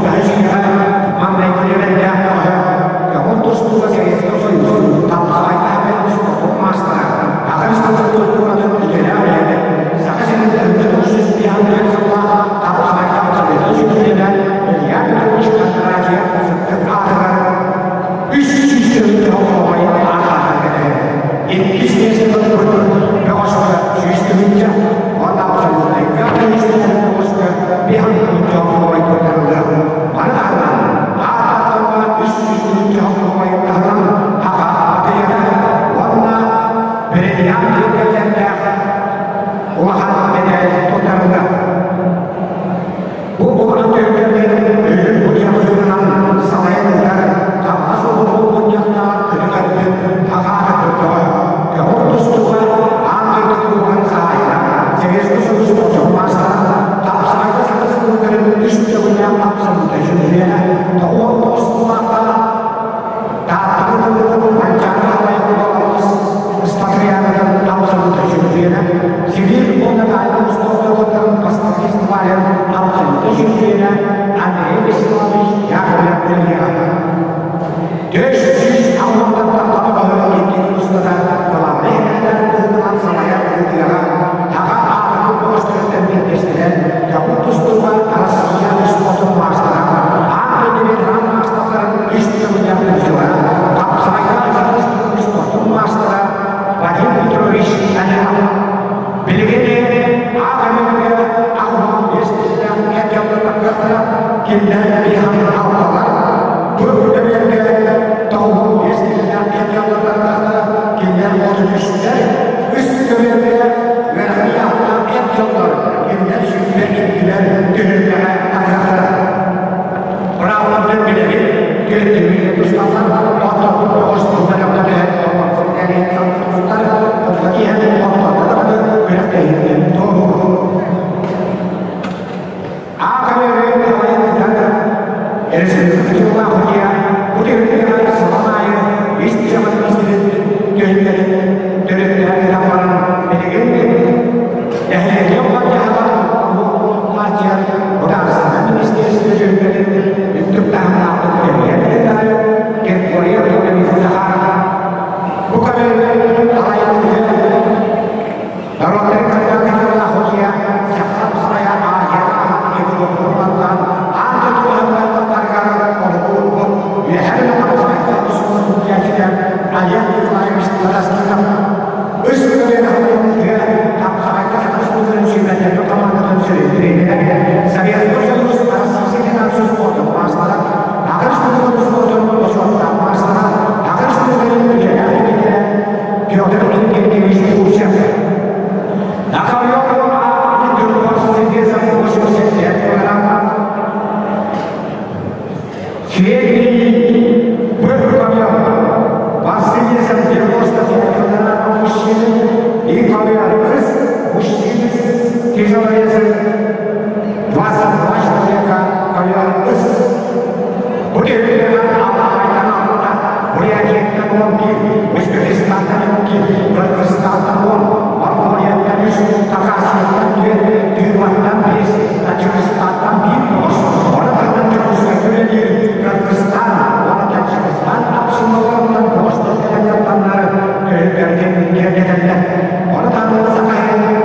Баһыйыга маҥнайгы үөрэннээх бөҕөһө, көҥүл тустууга Советскай Союз тапсаҕайдаах спортун маастара, Аҕа республика культуратын үтүөлээх үлэһитэ, Саха сирин 1954 сыллаах тапсаҕайдаах Советскай чемпиона Илья Петрович Кондратьев сырдык аатыгар 300 тыһыынча аатаахтар кэтэһэр. Иккис миэстэни ылбыт бөҕөскө 100 тыһыынча уонна абсолютнайга миэстэлэр бөҕөскө 5 тыһыынча оҥоой көрдөрүллэр. Маны таһынан, ааттаахтарга 300 тыһыынча оҥоой таһынан Аҕа Атыйата уонна Бриллиант киэргэллэрдээх улахан мэтээл туттарыллар. Бу улахан түһүлгэлэрин өйүүр мунньахтыырынан салайан ыытар Хаҥалас улууһун мунньахтаах күнү-көрбүт Хаҥаата көрдөҕө, көҥүл тустууга аан дойду кубогын хаһаайына, Советский Союз спортун маастара, тапсаҕайга Саха Республикатын үс төгүллээх абсолютнай чөмпүйүөнэ, 99 сыллаахха Тааттаҕа ыытыллыбыт Манчаары Хаһалайын уолаттыс Спартакиадатын абсолютнай чөмпүйүөнэ, Сибиир уонна Дальнай Восток норуоттарын бастакы фестивалын абсолютнай чөмпүйүөнэ Андрей Вячеславович Яковлев үлэлиэҕэ. 460 тахса баһылык икки күн устата главнай эрэдээк быһыытынан салайар ыытыаҕа Аҕа аатырбыт бөҕөстөрүттэн биирдэстэрэ Якут тустууга Арассыыйа спортун маастара, аан дойду ветеран маастардарын үс төгүллээх призера, хапсаҕайга Россия спортун маастара Вадим Петрович Данилов. Билигин аат өҥөтүгэр 85 тыһыынча эр дьоннор кыахтара, кинилэр биһан алталар. Бу үлэлэргэ 95 тыһыынча эр дьоннор кыахтара, кинилэр 33-тэр. Үс көбүөргэ үөрэхтии ааттаах эр дьоннор, кинилэр 22-лэр түһүлгэҕэ тахсыахтара. Быраабылардан билэбит, түөртүүр тусталлар, оттон оҕус тылларга түһэн тустар, онно киһи хотторго даҕаны күрэхтэһиитин туоһулуур. Аакабы салайан ыытар республика дьыллаах судьуйа бу түһүлгэҕэ сылын аайы ис дьыала министрин түһүлгэтин төрүттээн ыытан баран билигин нэһилиэнньэ дьаһалар Партия Государственнай министерство түһүлгэтин үрдүк таһымнаахтык тэрийэн ыытары Киркория Захарова бу көмөнү салайан Норуоттарын кырдьаҕастарыгар Ахотия, Саха Сарайа Азия Европалартан аан дойду баһылыктарыгар олоҕурбут Үөһээ Бүлүү оскуолатын үтүөччүтэ Олег Николаевич Тараскинов үс көлүөнэ тыа Хапсаҕайга Саха Республикатын сүүмэрдэммит хамаандатын сүрүн тренерэ, Советскай Союз Российскай Федерация спордун маастара, Саха Республикатын спордун бочуоттаах маастара, Саха Республикатын үтүөлээх тренерэ Петр Иннокентьевич Курчев. Наполеон 85 килограмма. Средний Б ковер. Василисом 95 килограмма мужчины и ковер С мужчины с тяжеловесом 22 человека ковер С. Бу түһүлгэҕэ Алтайтан алта, Бурятияттан 11, Өзбекистантан икки, Кыргызстантан 10, Монголияттан үс, Хакасияттан түөрт, Тываттан биэс, Таджикистантан биир тоҕус, ону таһынан Дьокуускайга үлэлиир Кыргызстан уонна Таджикистан общиналарыттан тоҕустар кэлэн кыттаннары түһүлгэлэрин киэргэтэллэр. Ону таһынан Саха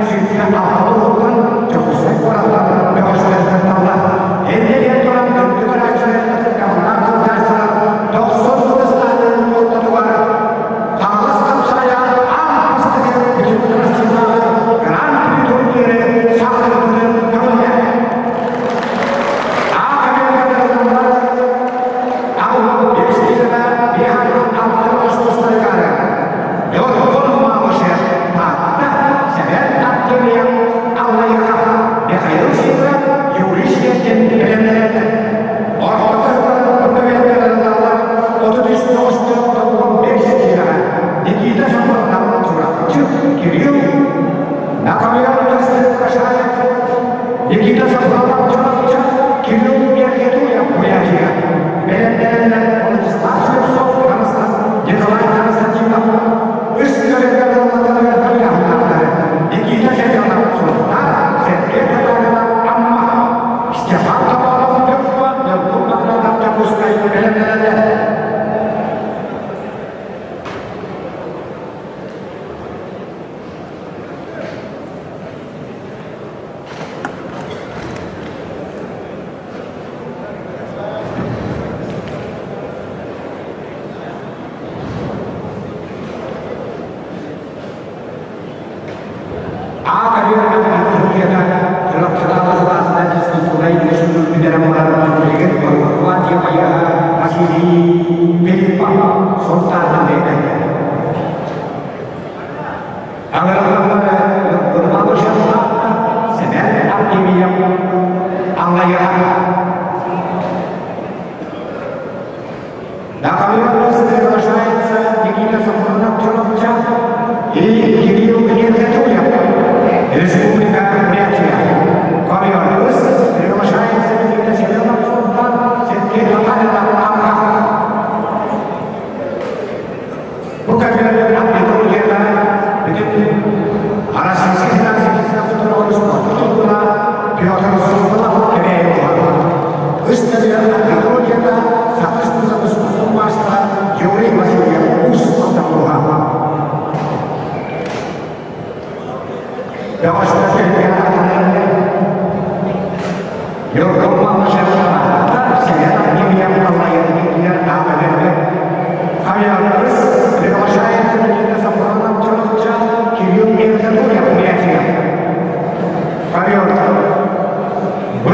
сирин 106 улууһуттан Дьокуускай куораттан бөҕөстөр кытталлар. Иннинэн туран күндү көрөөччүлэр кытта кылгааччылар 90 ытыстаанын туоттатыгар Хаҥалас бэлэмнэнэллэр. На ковер приглашается Никита Сафронов и Кирилл Иргатуев, Республика Бурятия. Ковер приглашается Никита Семенов Султан, Сергей Татаринов Амка. Бу кабинет литургията бүтүн Российскай Федерация туругун Петр Суслов кэбээйи Үс литургията Саха Республикатын маастара Юрий Васильев Ус Алтан Приглашается Никита Сафронов Чурапча, Кирилл Мирзатуев, Бурятия. Ковер Б.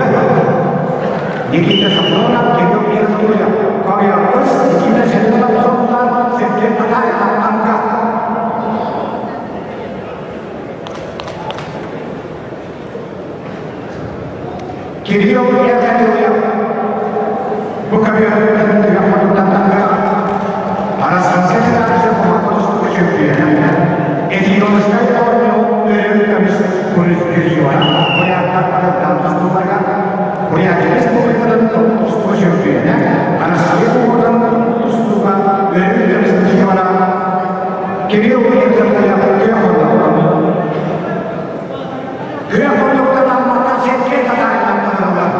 Никита Сафронов, Кирилл Мирзатуев. Ковер С. Никита Семенов Султан, Сергей Татаринов Амка. Кирилл Мирзатуев. Бу ковер Российская Федерация командасы чемпионы. Эфиромскай оонньуу өрүү көмүс призера. Буряттар тустууларга Бурятия Республикатын тустуу чемпионы. Россия кубогын тустууга өрүү көмүс призера. Кирилл Мирзатуев күөх Күөх хонноктон Алматан Сергей Татаринов тахсаллар.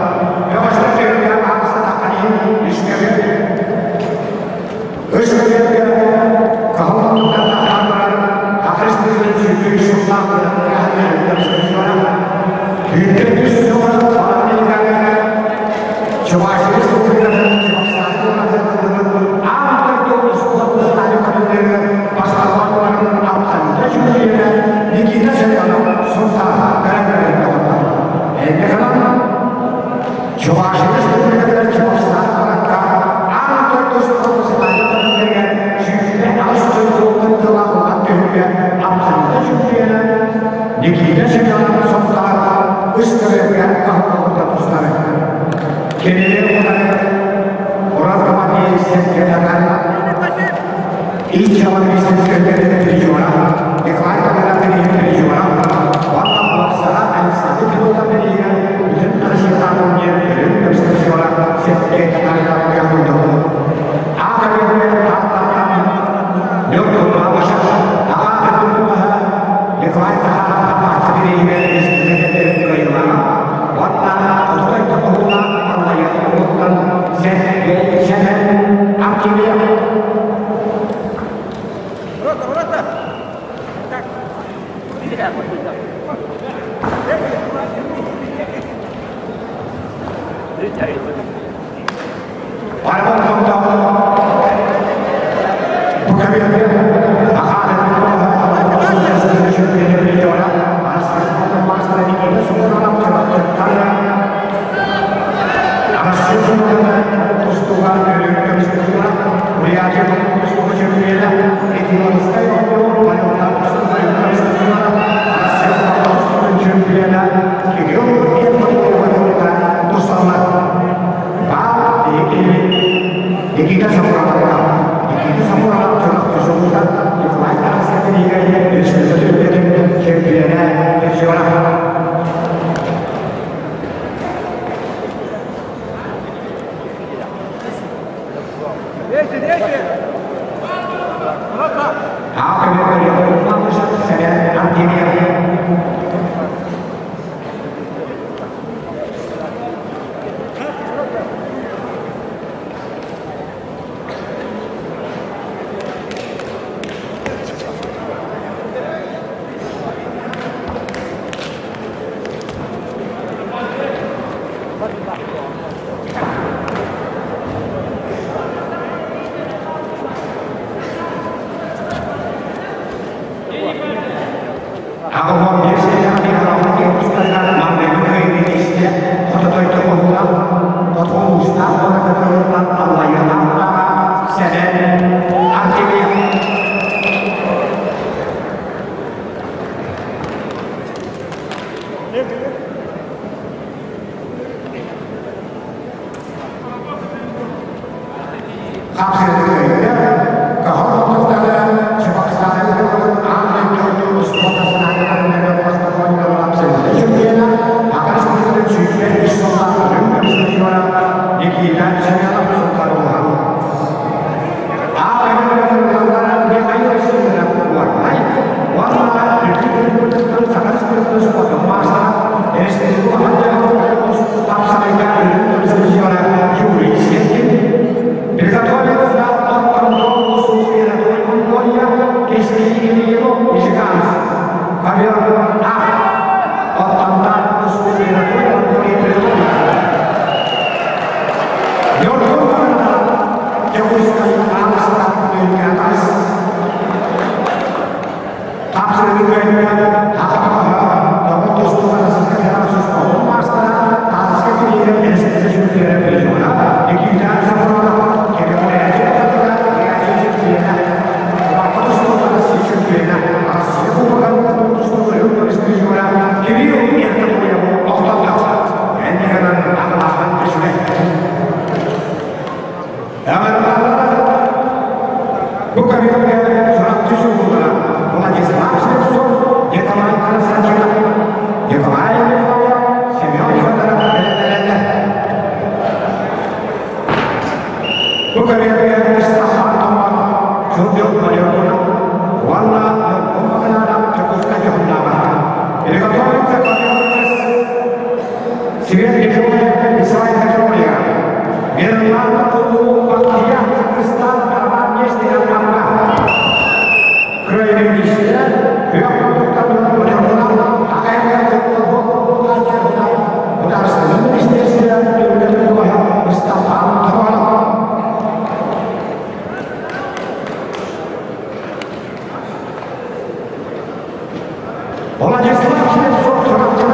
Бөҕөстөр түһүлгэ аҕыстатахханыы үскэбит. Үс кэлиэргэ кыһыл хоннуктан тахсан баран, Саха Республикатын сүүрдүү сыллаах Сүүрдүү сыла Чувашия Республикатын аан дойду спорт көрүҥнэригэр бастакыларын абсолютно чемпионэ Никита Семенов Сунтаар көрөҥнөрүн Эннехынан Чувашия Республикатыгар Чебоксар куоракка аан дойду спорт көрүҥнэригэр 28 дойду кыттыылаах улахан түһүлгэ абсолютно чемпионэ Никита Семенов Сунтаарга үс көрүҥҥэ кыһыл тустары. Кинилэр утары Урал Гвардия Иччалар Сергей призера, Николай Калинин призера, уонна боксаҕа Александр Федотов бирииһэ бүтүн Россиятааҕы өрүн көмүс призера Сергей Татаринов кыайбыт. Аата Тааттаттан Ньургун Аҕа Николай Захаров бирииһэ республикатын кыайыылааҕа уонна Хоту дойду Аллайыаха улууһуттан Сергей Сэмэн Артемьев. Рота, рота! Так. Барбан бу кабинет Никита Сафронов Никита Сафронов Николай Тарасов чемпионэ призера. Десять, десять! Рота! Сэмэн Артемьев. Хапсыһыыга кыһыл муннуктары Чебоксары курдук аан дойду успуорта санаатыгар бастакы хапсыһыыга чемпиона, Саха Республикатын 123 сыллаах үрүҥ көмүс призера Никита Семенов сылтарыллар. Аан дойду Михаил Сидоров Горнай уонна Үрдүк Республикатын Саха Республикатын спордун маастара, республика хапсаҕайга үрүҥ көмүс призера Юрий Сергин Приготовиться от автобусу Анатолий Монголия, Кэскиилиево Нижеганс. Ковер А. От автобусу Анатолий Монголия приготовиться. Ньургун Дьокуускай аҕыста Ньургатас. Тапсырыгы Хахапаха, тоҕо тустууга Российскай Федерация спордун маастара, Таатыска кириэһэ Республика чемпиона призера, Никита Сафронов, Кэкэкэлээчи Катыга Креатив чемпиона, Кубакка тустууга Россия чемпиона, Россия Кубогар тустууга үрүҥ көмүс призера Кирилл Эркатуеву охтотто. Эннигынан аҕалаахан үчүгэй. Бу кэмҥэ Чурапчы сууллара Владислав Слепцов, Николай Константинов, Николай Михайлов, Семен Федоров бэлэмнэнэллэр. Бу кэмҥэ Стахан Томонов, Чурдюк Валерьянов уонна Ньургун Баҕайаанап Дьокуускай дьоһуннааҕа. Приготовиться Свет Героев Исайя Героя. Мирлана Тулу Бактия Кыргызстан Арман Нестина Амма. Крайневистер, Государственный министерство Мустафа Томанов. Владислав Слепцов Пожалуйста,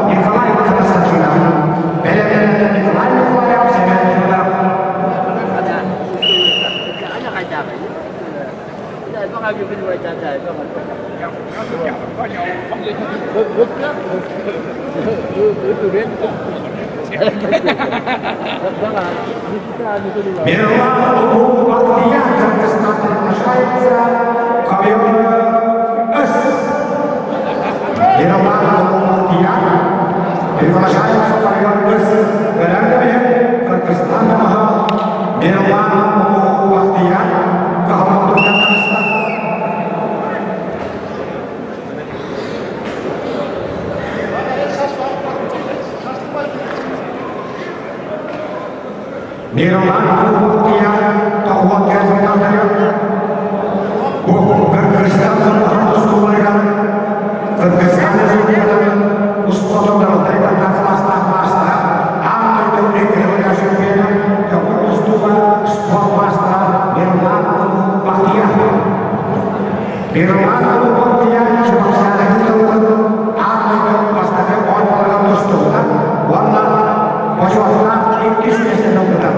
Николай Константинов, Николай Николаев, Семен Федоров. Мирлан Улуу Бактия Кыргызстан приглашается ковер С. Мирлан Улуу Бактия приглашается ковер С. Кыргызстан Мирлан Улуу Бактия Мирлан Улуу Бактия Бу Кыргызстан Кыргызстан Республикатын аан дойду тустууга спорт маастара Мирлан Улуу Мирлан Улуу Бактия аан дойду бастакы оонньууларыгар тустууга уонна бочуоттаах иккис миэстэни ылбыта.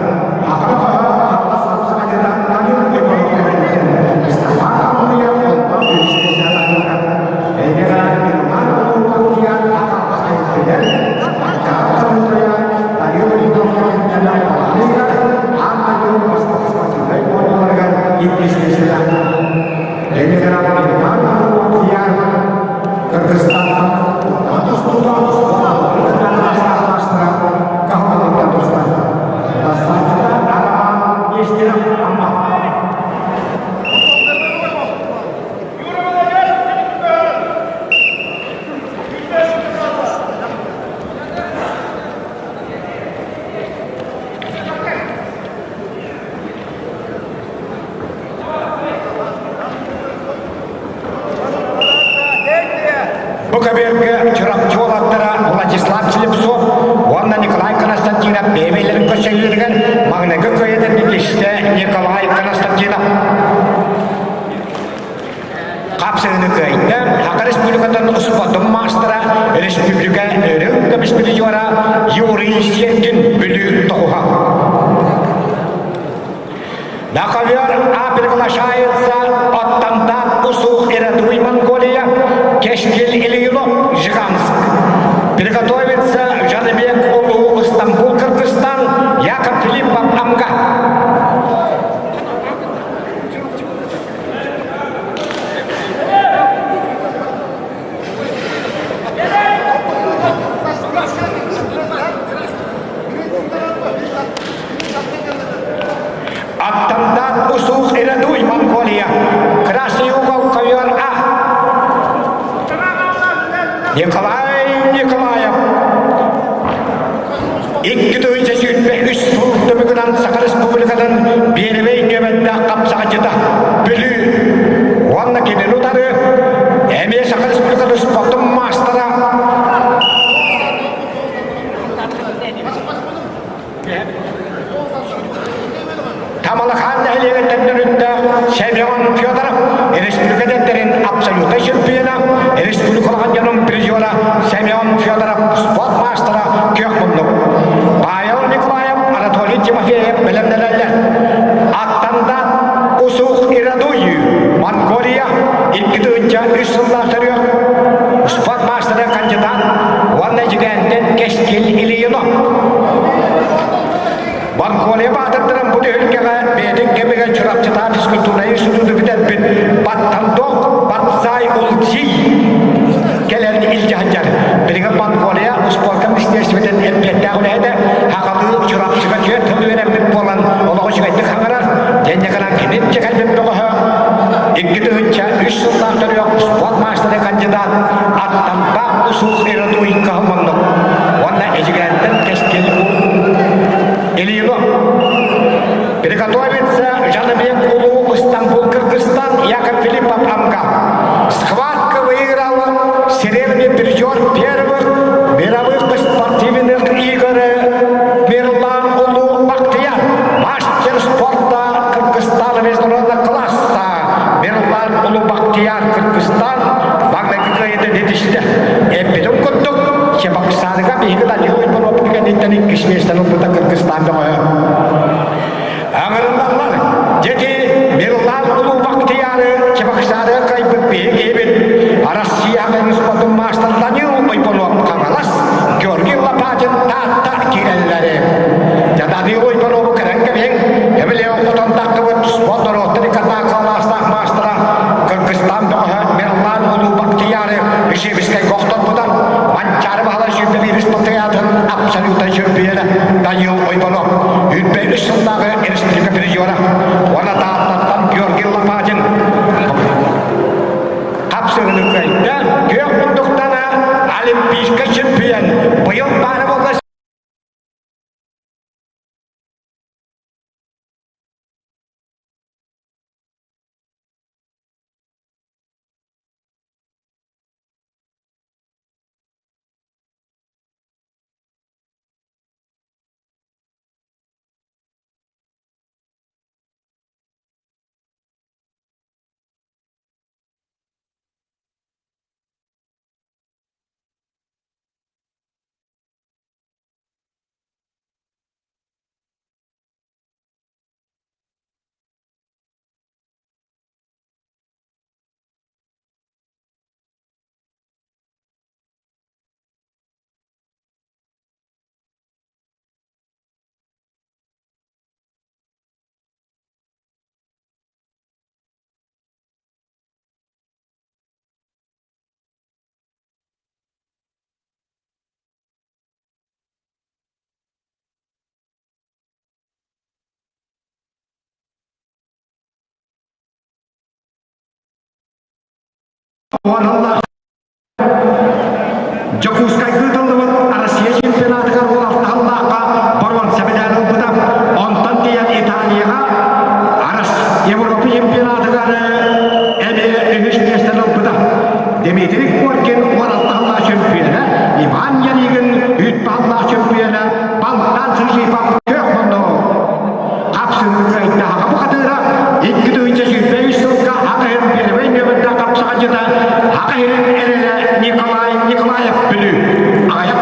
Бу көбүөргэ Чурапчы уолаттара Владислав Слепцов уонна Николай Константинов бэйэ-бэйэлэрин көрсөллөрүгэр маҥнайгы кыайыытын итистэ Николай Константинов. Хапсыһыны кыайда Саха Республикатын спортун маастара, республика өрү көмүс призера Юрий Сергин Бүлүү тоҕуһа. На ковер А приглашается от Тандат Усух Ирадуй Монголия, Кешкил Ильинов Жиганск. Приготовится Жаныбек Улу Стамбул, Кыргызстан, Яков Филиппов Амга. Аттандаат усуух Ирадуй Монголия, Красный угол ковер А. Николай Николаев 2 сүүрбэ үс сыл түмүгүнэн Саха Республикатын биэрэбэй нүөмэрдээх хапсаҕайдьыта Бүлүү уонна кинини утары эмиэ Саха Республикатын спортун маастара Тамалакаан нэһилиэгин төрүттээх Семен Федоров республика дэнтэрин абсолютнай чемпиона, республикалахан дьонун призера Семен Федоров спорт маастара күөх муннук. Павел Николаев, Анатолий Тимофеев бэлэмнэнэллэр. Аттанда Усух Ирадуй, Монголия, 2 үс сыллаах төрүөх спорт маастара кандидат уонна дьигээнтэн Кэскил Ильинов. Монголия баатырдарын бу түһүлгэҕэ бэйэтин кэмигэр Чурапчытаах физкультурнай институту бүтэрбит Баттандок Батсай Улджи кэлэн илдьэ сылдьар. Билигин Монголия успуорка министерствотын эппиэттээх үлэһитэ Хахалыы Чурапчыга түөрт сыл үөрэммит буолан олоҕу үчүгэйдик хаҥарар. Дьэнньэ гынан кини кэлбит бөҕөһө 2003 сыллаах төрүөх спорт маастара кандидат Аттампа Усух Ирадуй Каһыманнук уонна Эдьигээнтэн Кэскил Ильино Приготовиться Жаныбек Улуу Стамбул Кыргызстан Яков Филиппов Амга. Схватка выиграл серебряный призер первых мировых спортивных игр Мирлан Улуу Бахтияр, мастер спорта Кыргызстана международного класса Мирлан Улуу Бахтияр Кыргызстан маҥнайгы кыайыытын ситистэ. Эппитин курдук, Чебоксарга биһиги Данил Уйбанов кэнниттэн иккис миэстэни ылбыта Кыргызстан бөҕөһө. Аҥырыллаллар, дети Мирлан Улуу Бахтияры Чебоксарга кыайбыт биһиги киһибит Россияҕа спортун маастар Данил Уйбанов Хаҥалас, Георгий Лопатин Таатта киирэллэри. Данил Уйбанову көрөн кэбиһиҥ, Эбилео хотон тахтыбыт спорт норуоттар иккардааҕы маастара Кыргызстан бөҕөһө Мерлан Улуу Бахтияры Ишибискэй охторбута Манчаары Баһылай 21 патриотын абсолютнай чөмпүйүөнэ Данил Ойбонов 23 сыллааҕы республика призера уонна Тааттаттан Георгий Лопатин хапсыһыны кыайда. Күөх мундуктана олимпийскай чемпион быйыл баара буолла Дьокуускайга ыытыллыбыт Россия чемпионатыгар уолаттаһаллаахха боруонса медаль ылбыта. Онтон тиийэн Италияҕа Европа чемпионатыгар эмиэ үһүс миэстэни ылбыта. Дмитрий Коркин уолаттаһаллаах чемпиона, Иван Ярыгин үүт-бааллаах чемпиона, Балтан Сергеев күөх мунну хапсыһыы кыайда. Аҕа бухатыыра 2023 сылга Аҕа иһин первый нүөмэрдээх хапсаҕайдьыта Аҕа иһин эрэлэ Николай Николаев Бүлүү. Аҕыйах.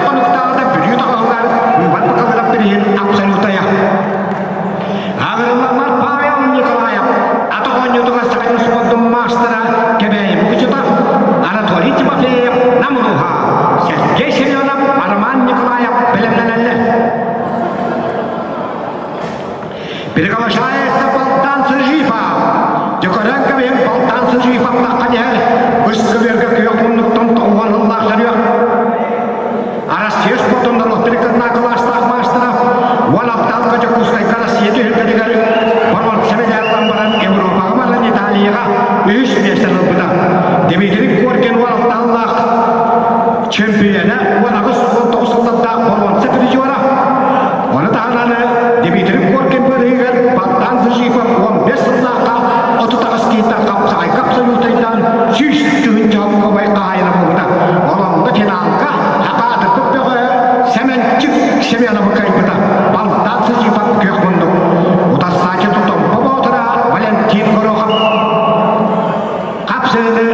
Тимофеев Намылуха, Сергей Семенов, Роман Николаев бэлэмнэнэллэр. Приглашается Балтан Сыжипов. Дьокоренко бэйэм Балтан Сыжипов таххан иһэр. Ыскыберга күөх муннуктан тоҕуһан ыллаахтарыах. Россия спортун норуоттарыккытына кылаастаах маастара уон алталга Дьокуускайга Россия түһүлгэтигэр боруонса медаллан баран Европаҕа баран Италияҕа үһүс миэстэни ылбыта. Дмитрий Коркин уон алталлаах чемпионэ 18-19 сыллардаах боруонса призера. Ону таһынан Дмитрий Коркин бырыыгар Богдан Зажипов 15 сыллаахха 38 киһиттэн хапсаҕайга абсолютайдаан 100 тыһыынча кобай хаһаайына буолбута. Олонго финалга хатаатырбыт бөҕө Сэмэнчик Семеновы кыайбыта. Богдан Зажипов күөх муннук. Утарсааччы Томпо Боотура Валентин Горохов хапсыыны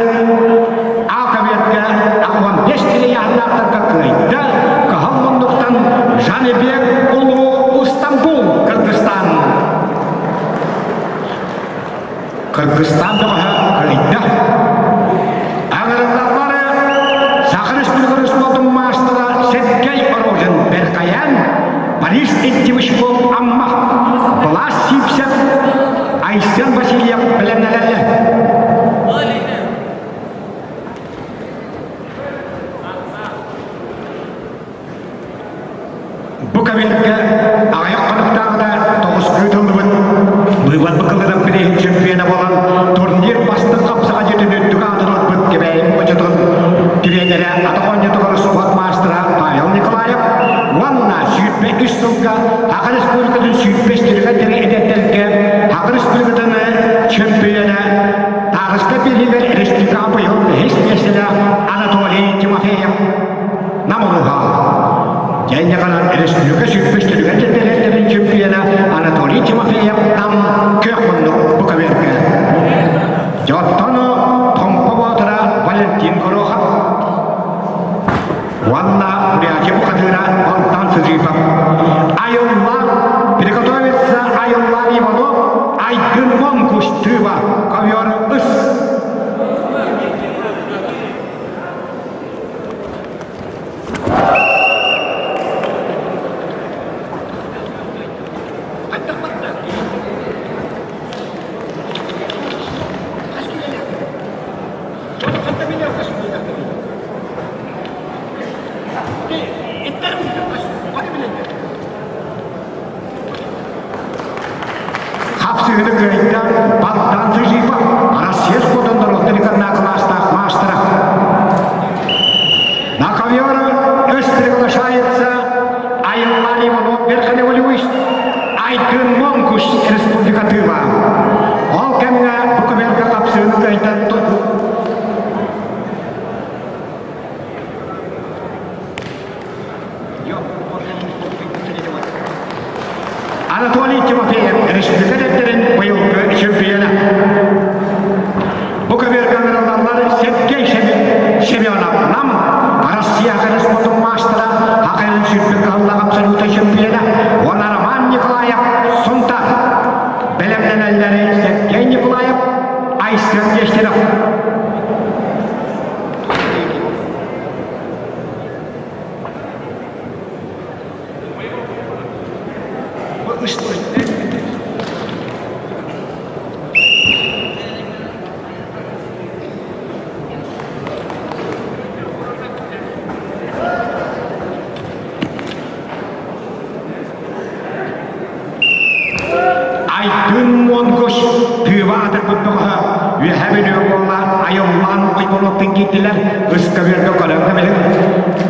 Алкаветка 15 килийааннаахтарга кыайда. Кыһыл муннуктан Жанибек Улуу Стамбул Кыргызстан. Кыргызстан бөҕөһө кыайда. Аҥырыллаллары Саха Республикатын спортун маастара Сергей Рожин Беркаян, Борис Иттивышков Амма, Влас Сипсев, Айсен Васильев бэлэмнэнэллэр. Бу кабинетка аҕыйах хонуктааҕыта тоҕус ыытыллыбыт быыбар быкылынан билиһин чемпиона буолан турнир бастыҥ хапсаҕа дьиэтин үрдүк аатын ылбыт Кэбээйи хочотун тириэньэрэ атах оонньуутугар спорт маастара Павел Николаев уонна 23 сылга Саха Республикатын 105 тиригэ эдэрдэргэ Саха Республикатын чемпиона Таарыска бириһигэр республикаҕа быйыл бэһис миэстэлээх Анатолий Тимофеев Нам улууһа. Дьэнньэҕинэн республика сүүрбэстэригэр тэтэрээттэрин чемпиона Анатолий Тимофеев Нам күөх муннук бу көбүөргэ. Дьоттону Томпо Боотура Валентин Горохов уонна Бурятия бухатыыра Алтан Сызыпов. Айыллар, приготовиться Айыллар Иванов, Айгын Монгуш Тыва, ковер ыс. Хапсыһыны кыайда Богдан Сыжипов, Россия спортун норуоттарын кылаастаах маастара. На ковер өс приглашается Айыллар Иванов Верхневолюйс Айдын Монгуш Республика Тыва. Ол кэмҥэ бу көбүөргэ хапсыыны кыайдан Анатолий Тимофеев республика дэттэрин быйылгы чемпиона. Бу көбүөргэ ыҥырыллаллар Сергей Семенов Нам Россия спортун маастара, Хакайын сүүрбүт кыһаллаах абсолютнай чемпиона уонна Роман Николаев Сунтар. Бэлэмнэнэллэри Сергей Николаев, Айсен Нестеров. Айдын Монгуш тыыба атырбыт бөҕөһө Үөһээ Бүлүү буолла айыллаан ойбонуоттан киирдилэр ыскабыарга көрөн кэбиһиҥ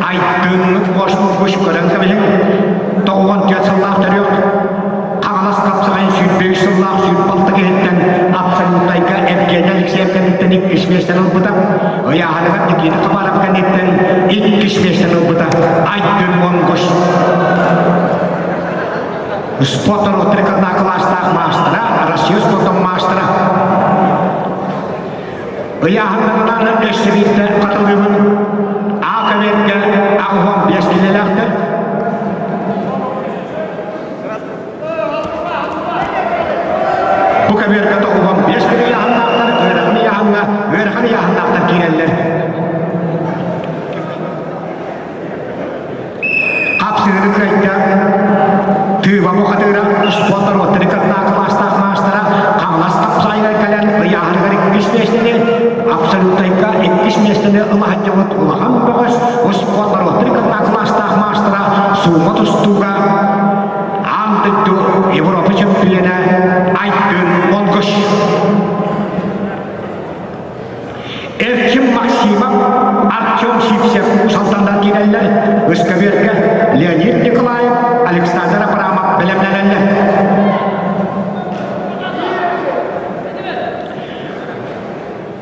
Айдын Монгуш көрөн кэбиһиҥ 94 сыллаах төрүөх Хаҥалас хапсаҕайын 105 сыллаах 106 киһиттэн абсолютнайга Евгений Алексеев кэнниттэн иккис миэстэни ылбыта. Ыйааһыныгар Никита Хабаров кэнниттэн иккис миэстэни ылбыта. Айдын Монгуш спорт норуоттарыккытына кылаастаах маастара, Россия спортун маастара. Ыйааһыннарынан өссө биирдэ хатылыыбын. А көбүөргэ 85 килэлээхтэр. Бу көбүөргэ 95 килэ ыйааһыннаахтар, ыарахан ыйааһыҥҥа ыарахан ыйааһыннаахтар киирэллэр. Хапсыгыны кыайда Тыыба бухатыыра успуон норуоттары кытта кылаастаах маастара Хаҥалас хапсаайыгар кэлэн ыйааһыныгар иккис миэстэни, абсолютайга иккис миэстэни ыла сылдьыбыт улахан бөҕөс успуон норуоттары кытта кылаастаах маастара суума тустууга аан дойду Европа чөмпүйүөнэ Айдын Монгуш. Эрчим Максимов, Артем Сивцев Уус Алданнар киирэллэр, ыскабиэргэ Леонид Николаев, Александр Абрамов бэлэмнэнэллэр.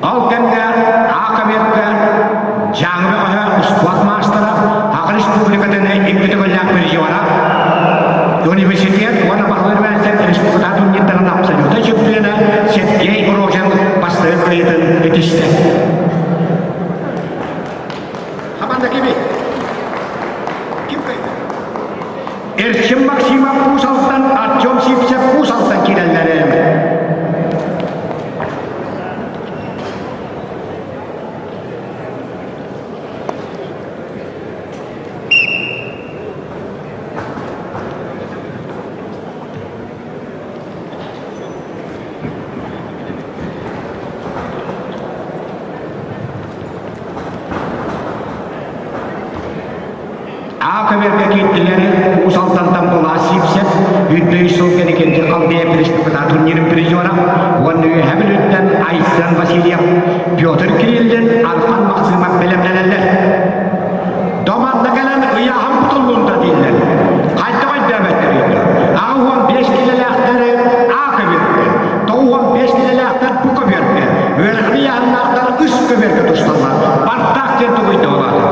Ол кэмҥэ Аакабиэргэ Дьааҥы бөҕөһө успуорт маастара, Саха Республикатын икки төгүллээх призера, университет уонна баһылык университет республика турнирдарын абсолютнай чемпиона Сергей Рожин бастакы кыайыытын этистэ. Хаманда кими? Ким кыайда? Эрчим Максимов Уус Алтан, Артем Сивцев Уус Алтан киирэллэр. А көбүөргэ киирдилэр Уус Алдантан Булаас Сивцев, үрдү сыл кэнникинчи Халдея Республиката турнирын призера, уонна Үөһэ Бүлүүттэн Айсен Васильев, Петр Кириллин, Архан Максимов бэлэмнэнэллэр. Доманна кэлэн ыйааһын кутуллунда дииллэр. Хайдах өйдөөбөттөр 85 килэлээхтэри А көбүөргэ, 95 килэлээхтэр бу көбүөргэ, үөрэхли ыйааһыннаахтар үс көбүөргэ тусталлар. Бартаах диэн тугуйда олаата.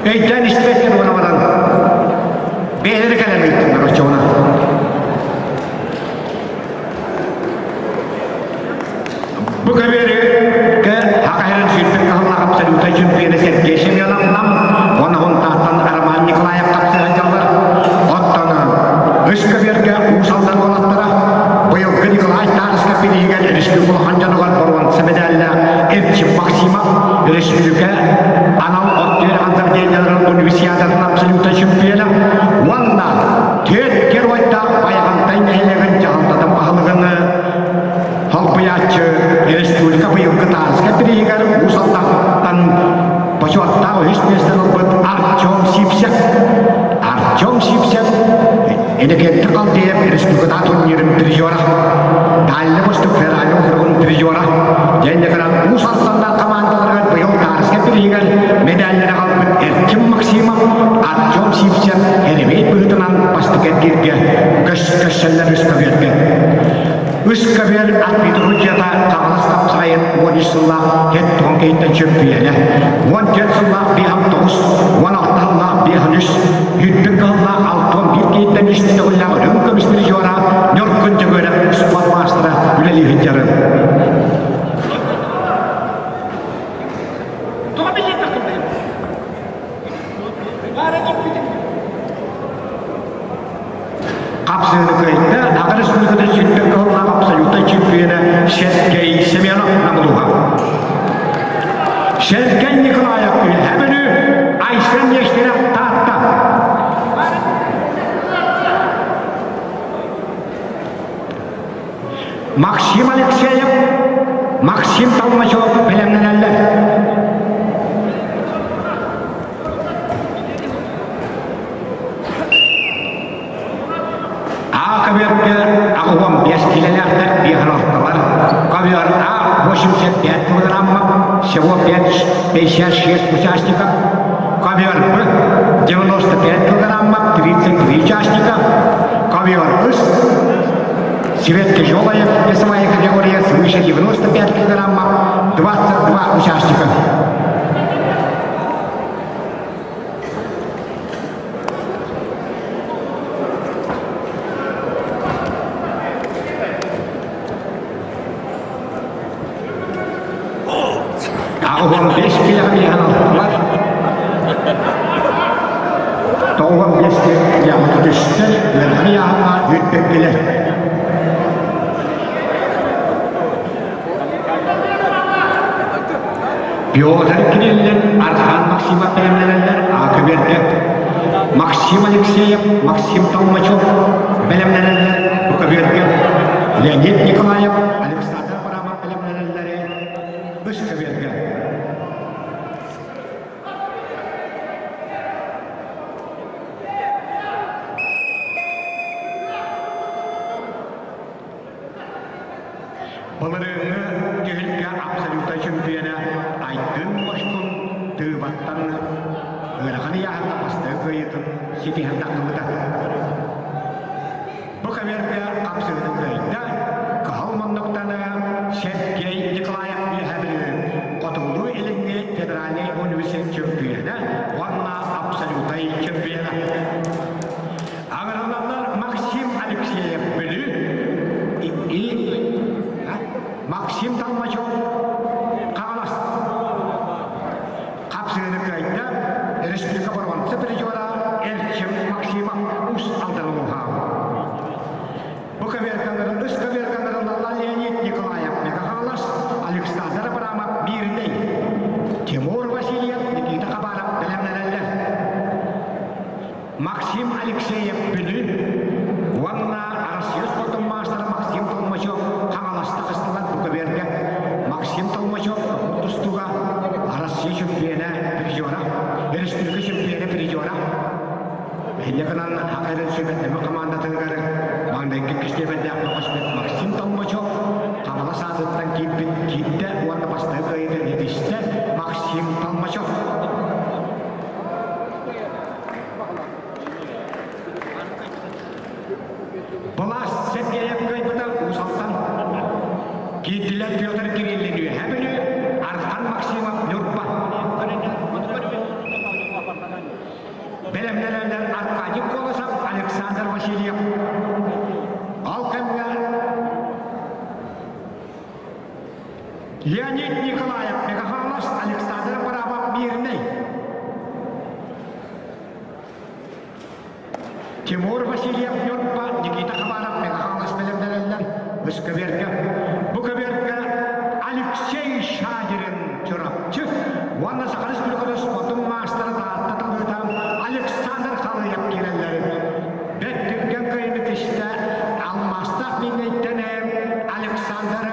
Өйдөөн испэттэр уона баран бэйэлэрэ кэлэн ыыттыннар оччоҕуна. Бу көбүөрүгэ Хакаһырын сүүрбүт кыһыллаах абсолютнай чемпиона Сергей Семенов Нам уонна Хонтааттан Роман Николаев тапсыһан дьаллар. Оттон үс көбүөргэ Уус Алдан уолаттара быйылгы Николай Тарскай бирииһигэр республика улахан дьонугар боруонса медаллаах Эрчим Максимов республика анал от үөрэҕин заведениеларын универсиадатын абсолютнай чемпиона уонна түөрт геройдаах Байаҕантай нэһилиэгин дьаһалтатын баһылыгын Холбуйааччы республика быйылгы Тааска бирииһигэр Уус Алдантан бочуоттаах үһүс миэстэни ылбыт Артем Сивцев. Артем Сивцев Иннокентий Халдеев республиката турнирын призера, Дальний Восток федеральный округун призера, дьэннэ Уус Алданнар командаларыгар быйыл Таарска бирииһигэр медаллары аҕалбыт Эрчим Максимов, Артем Сивцев Еремей быһыытынан бастакы эргииргэ көссөллөр үс көбүөргэ. Үс көбүөр арбитрудьята Хаҥалас хапсаҕайын 13 сыллаах хэд туон кэйиттэн чөмпүйүөнэ, 14 сыллаах биэһэн тоҕус, 16 сыллаах биэһэн үс, үрдүк кыһыллаах алтан биир кэйиттэн үс төгүллээх үрүҥ көмүс призера Ньургун Дьөгүөрэп спорт маастара үлэлии сылдьарын. Хапсыыны кыайда Аҕа Республикатын сүүрбэ кыһыллаах абсолютнай чемпиона Сергей Семенов намылуга. Сергей Николаев Үөһээ Бүлүү, Айсен Нестеров Таатта. Максим Алексеев, Максим Толмачев бэлэмнэнэллэр. А көбүөргэ 85 килэлээхтэр биэһин ортолор. Ковер А 85 килограмма, всего 5, 56 участников. Ковер Б 95 килограмма, 33 участника. Ковер С Свет тяжелая весовая категория свыше 95 килограмма, 22 участника. Аҕыһын бес килэҕин алтылар. Тоҕуһун бес килэҕин түстэр, үөрҕэ яһана үрбэккилэр. Петр Кириллин, Архан Максимов бэлэмнэнэллэр А көбүөргэ. Максим Алексеев, Максим Толмачев бэлэмнэнэллэр Б көбүөргэ. Леонид Николаев, Александр Абрамов бэлэмнэнэллэр Үс көбүөргэ. Былырыыҥҥы түһүлгэ абсолютнай чөмпүйүөнэ Айдын Бошкун Тыыбаттан ыарахан ыйааһыҥҥа бастакы кыайыытын ситиһэн тахсыбыта. Бу кэмэргэ хапсыһыытын кыайда Кыһыл муннуктан Сергей Николаев Үөһээ Бүлүү Хотугулуу-Илиҥҥи федеральнай университет чөмпүйүөнэ уонна абсолютнай чөмпүйүөнэ. Аҕыралаллар Максим Алексеев Бүлүү и Максим Толмачев Хаҥалас хапсыыны кыайда республика боруонса призера Эрчим Максимов Уус Алдан улууһа. Бу коверкаларын үс коверкаларын Леонид Николаев Мегахалас, Александр Абрамов Мирнэй, Тимур Васильев, Никита Хабаров бэлэмнэнэллэр. Максим Алексеев Бүлүү уонна Арассыыйа спордун маастара Максим Толмачев Хаҥаласта хастылар бу көбүөргэ. Максим Толмачев тустууга Арассыыйа чөмпүйүөнэ призера, өрөспүүбүлүкэ чөмпүйүөнэ призера. Инньэ гынан Саха эрэл сүбэтэмэ хамаандатыгар маҥнайгы кистиэбэрдээх бөҕөспүт Максим Толмачев Хаҥалас аатыттан киирбит киирдэ уонна бастакы кыайыытын ситистэ Максим Толмачев. Былаас Сергеев кыайбыта Уус Алдан. Киирдилэр Петр Кириллин Үөһээ Бүлүү, Архан Максимов Ньурба. Бэлэмнэнэллэр Аркадий Колосов, Александр Васильев. Ол кэмҥэ Леонид Николаев, Михайлов Александр Абрамов Мирный. Тимур Васильев Ньурба, Никита Хабаров Михайлов бэлэмнэнэллэр Бу Бу көбүөргэ Алексей Шадирин Чурапчы уонна Саха Республикатын спордун маастара Таатта талыыта Александр Халыев киирэллэрин бэрт түргэн кыайыыны тистэ алмаастаах мииннэйтэн Александр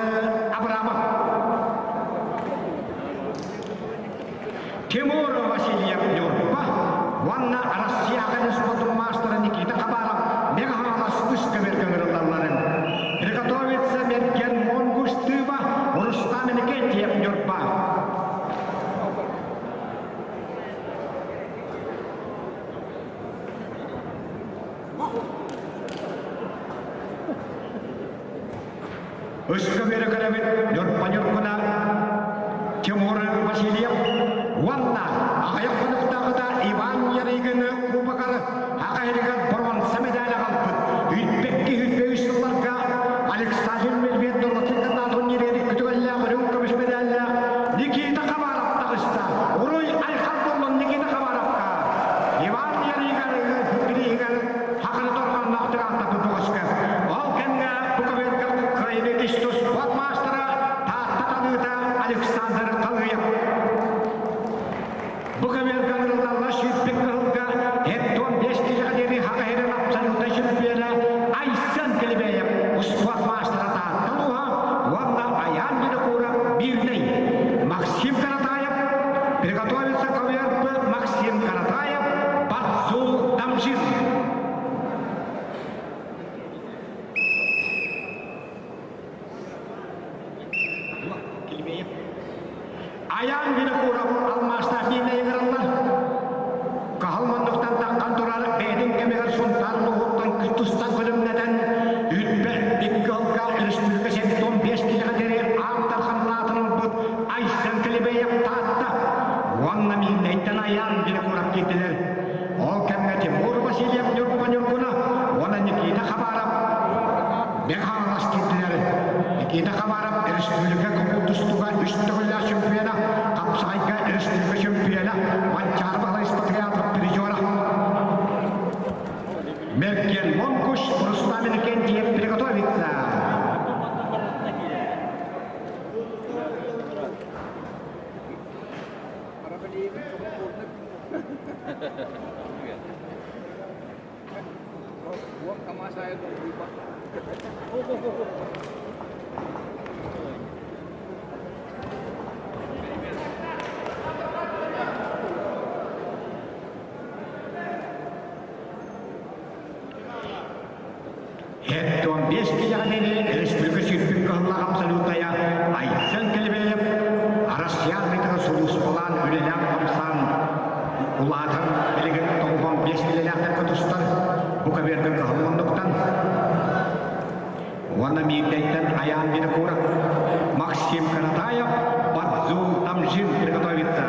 Абрамов. Тимур Васильев Ньурба уонна Россияҕа спордун маастара Никита Хабаров Мегаһаалас үс көбүөргэ ыҥырыллалларын. Приготовиться Мерген Монгуш-Тыва Рустам Иннокентьев Ньурба. Өскө бэрэ көрөбүт Ньурба Ньургуна, Тимур Васильев уонна аҕыйах хонуктааҕыта Иван Ярыгины кубогар аҕа иһигэр боруонса мэдээлэ аҕалбыт Үтбэкки үтбэ үс сылларга Александр Мельвет норуотун кытаатун ньирэри күтүгэллээх үрүҥ көмүс мэдээллээх Никита Хабаров таҕыста. Уруй айхал буоллун Никита Хабаровка! Иван Ярыгин бирииһигэр хаханы торҕонноох тыраахтарбыт бөҕөскө. Ол кэмҥэ бу көбүөргэ Украина спорт маастара Таатта талыыта Александр Халыев. Бу көбүөргэ ыҥырыллаллар сүүрбүт кыһылга 75 киилэҕэ диэри Хаҕа абсолютнай чемпиона Айсен Келебеев спорт маастара Таатта улууһа уонна Айаан Винокуров Мирнэй. Максим Каратаев приготовиться к Максим Каратаев Бацул Дамжин. Айаан Винокуров алмаастаах миинэ ыҥыраллар. Каһыл муннуктан таххан турар бэйэтин кэмигэр Сунтаар улууһуттан тустан көлүмнэтэн Үрбэ икки ылга республика 75 киилэҕэ диэри аан дархан аатын ылбыт Айсен Килибеев Таатта уонна Миирнэйтэн Айаан Винокуров киирдилэр. Ол кэмҥэ Тимур Васильев Ньургуба Ньургуна уонна Никита Хабаров Бехаҥалас киирдилэр. Никита Хабаров республика тустууга үс төгүллээх чемпиона, хапсаҕайга республика чемпиона, Манчаары Баһылай Спартакиадатын призера. Мерген Монкуш Рустам Иннокентьев приготовится. Хэт киһиэхэ республика сүүрбүт кыһыллаах абсолютная Айсен Кэлбэев Россия армиятыгар сулууспалаан үлэлээн хамсаан улаатан билигин 95 килэлээхтэргэ тустар бу көбүөргэ кыһыл муннуктан уонна Миирдэйтэн Айаан Винокуров Максим Каратаев Бадзу Тамжин приготовится.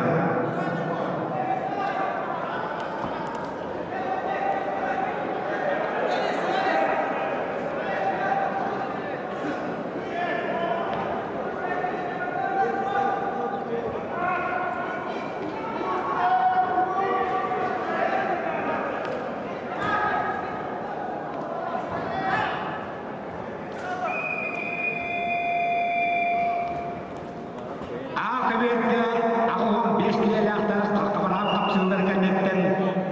Аа көбүөргэ 85 киилэлээхтэр хаххабараан хапсыылар кэнниттэн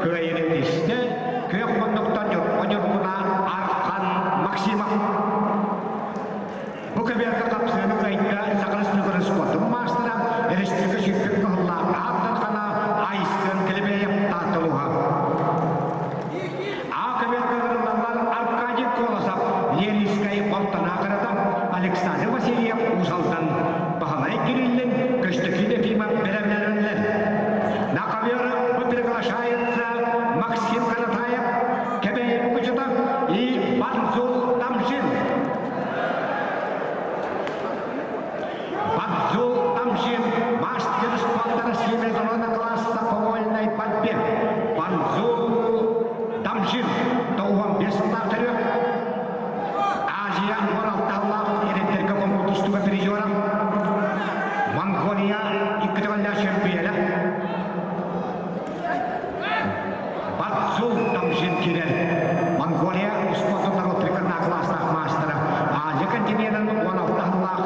кыайыыны тистэ күөх муннуктан Ньурба Ньургуна Архан Максимов. Бу көбүөргэ хапсыыны кыайда Саха Республикатын спордун маастара, республика сүүрбүт кыһыллаах аат дархана Айсен Келебеев Таатталуха. А көбүөргэ ырыллаллар Аркадий Колосов, Ленинскай Ортонаахарата, Александр Васильев Уус-Алдан, Баһылай Кириллин, Көстөкүүн Ефимов бэлэмнэнэллэр. На ковер приглашается Максим Каратаев, Кэбээйи Мукучута и Банзул Тамжин. Бадзул Тамжин, мастер спорта России международного класса по вольной борьбе. Банзул Тамжин, 95 сыллаах төрүөх. Азия Уралталлаах эдэрдэргэ көҥүл тустууга призера. Монголия икки төгүллээх чемпиона. Бадзул Тамжин киирэр. Монголия успуордун народнай класстаах маастара Азия континенын 16 сыллаах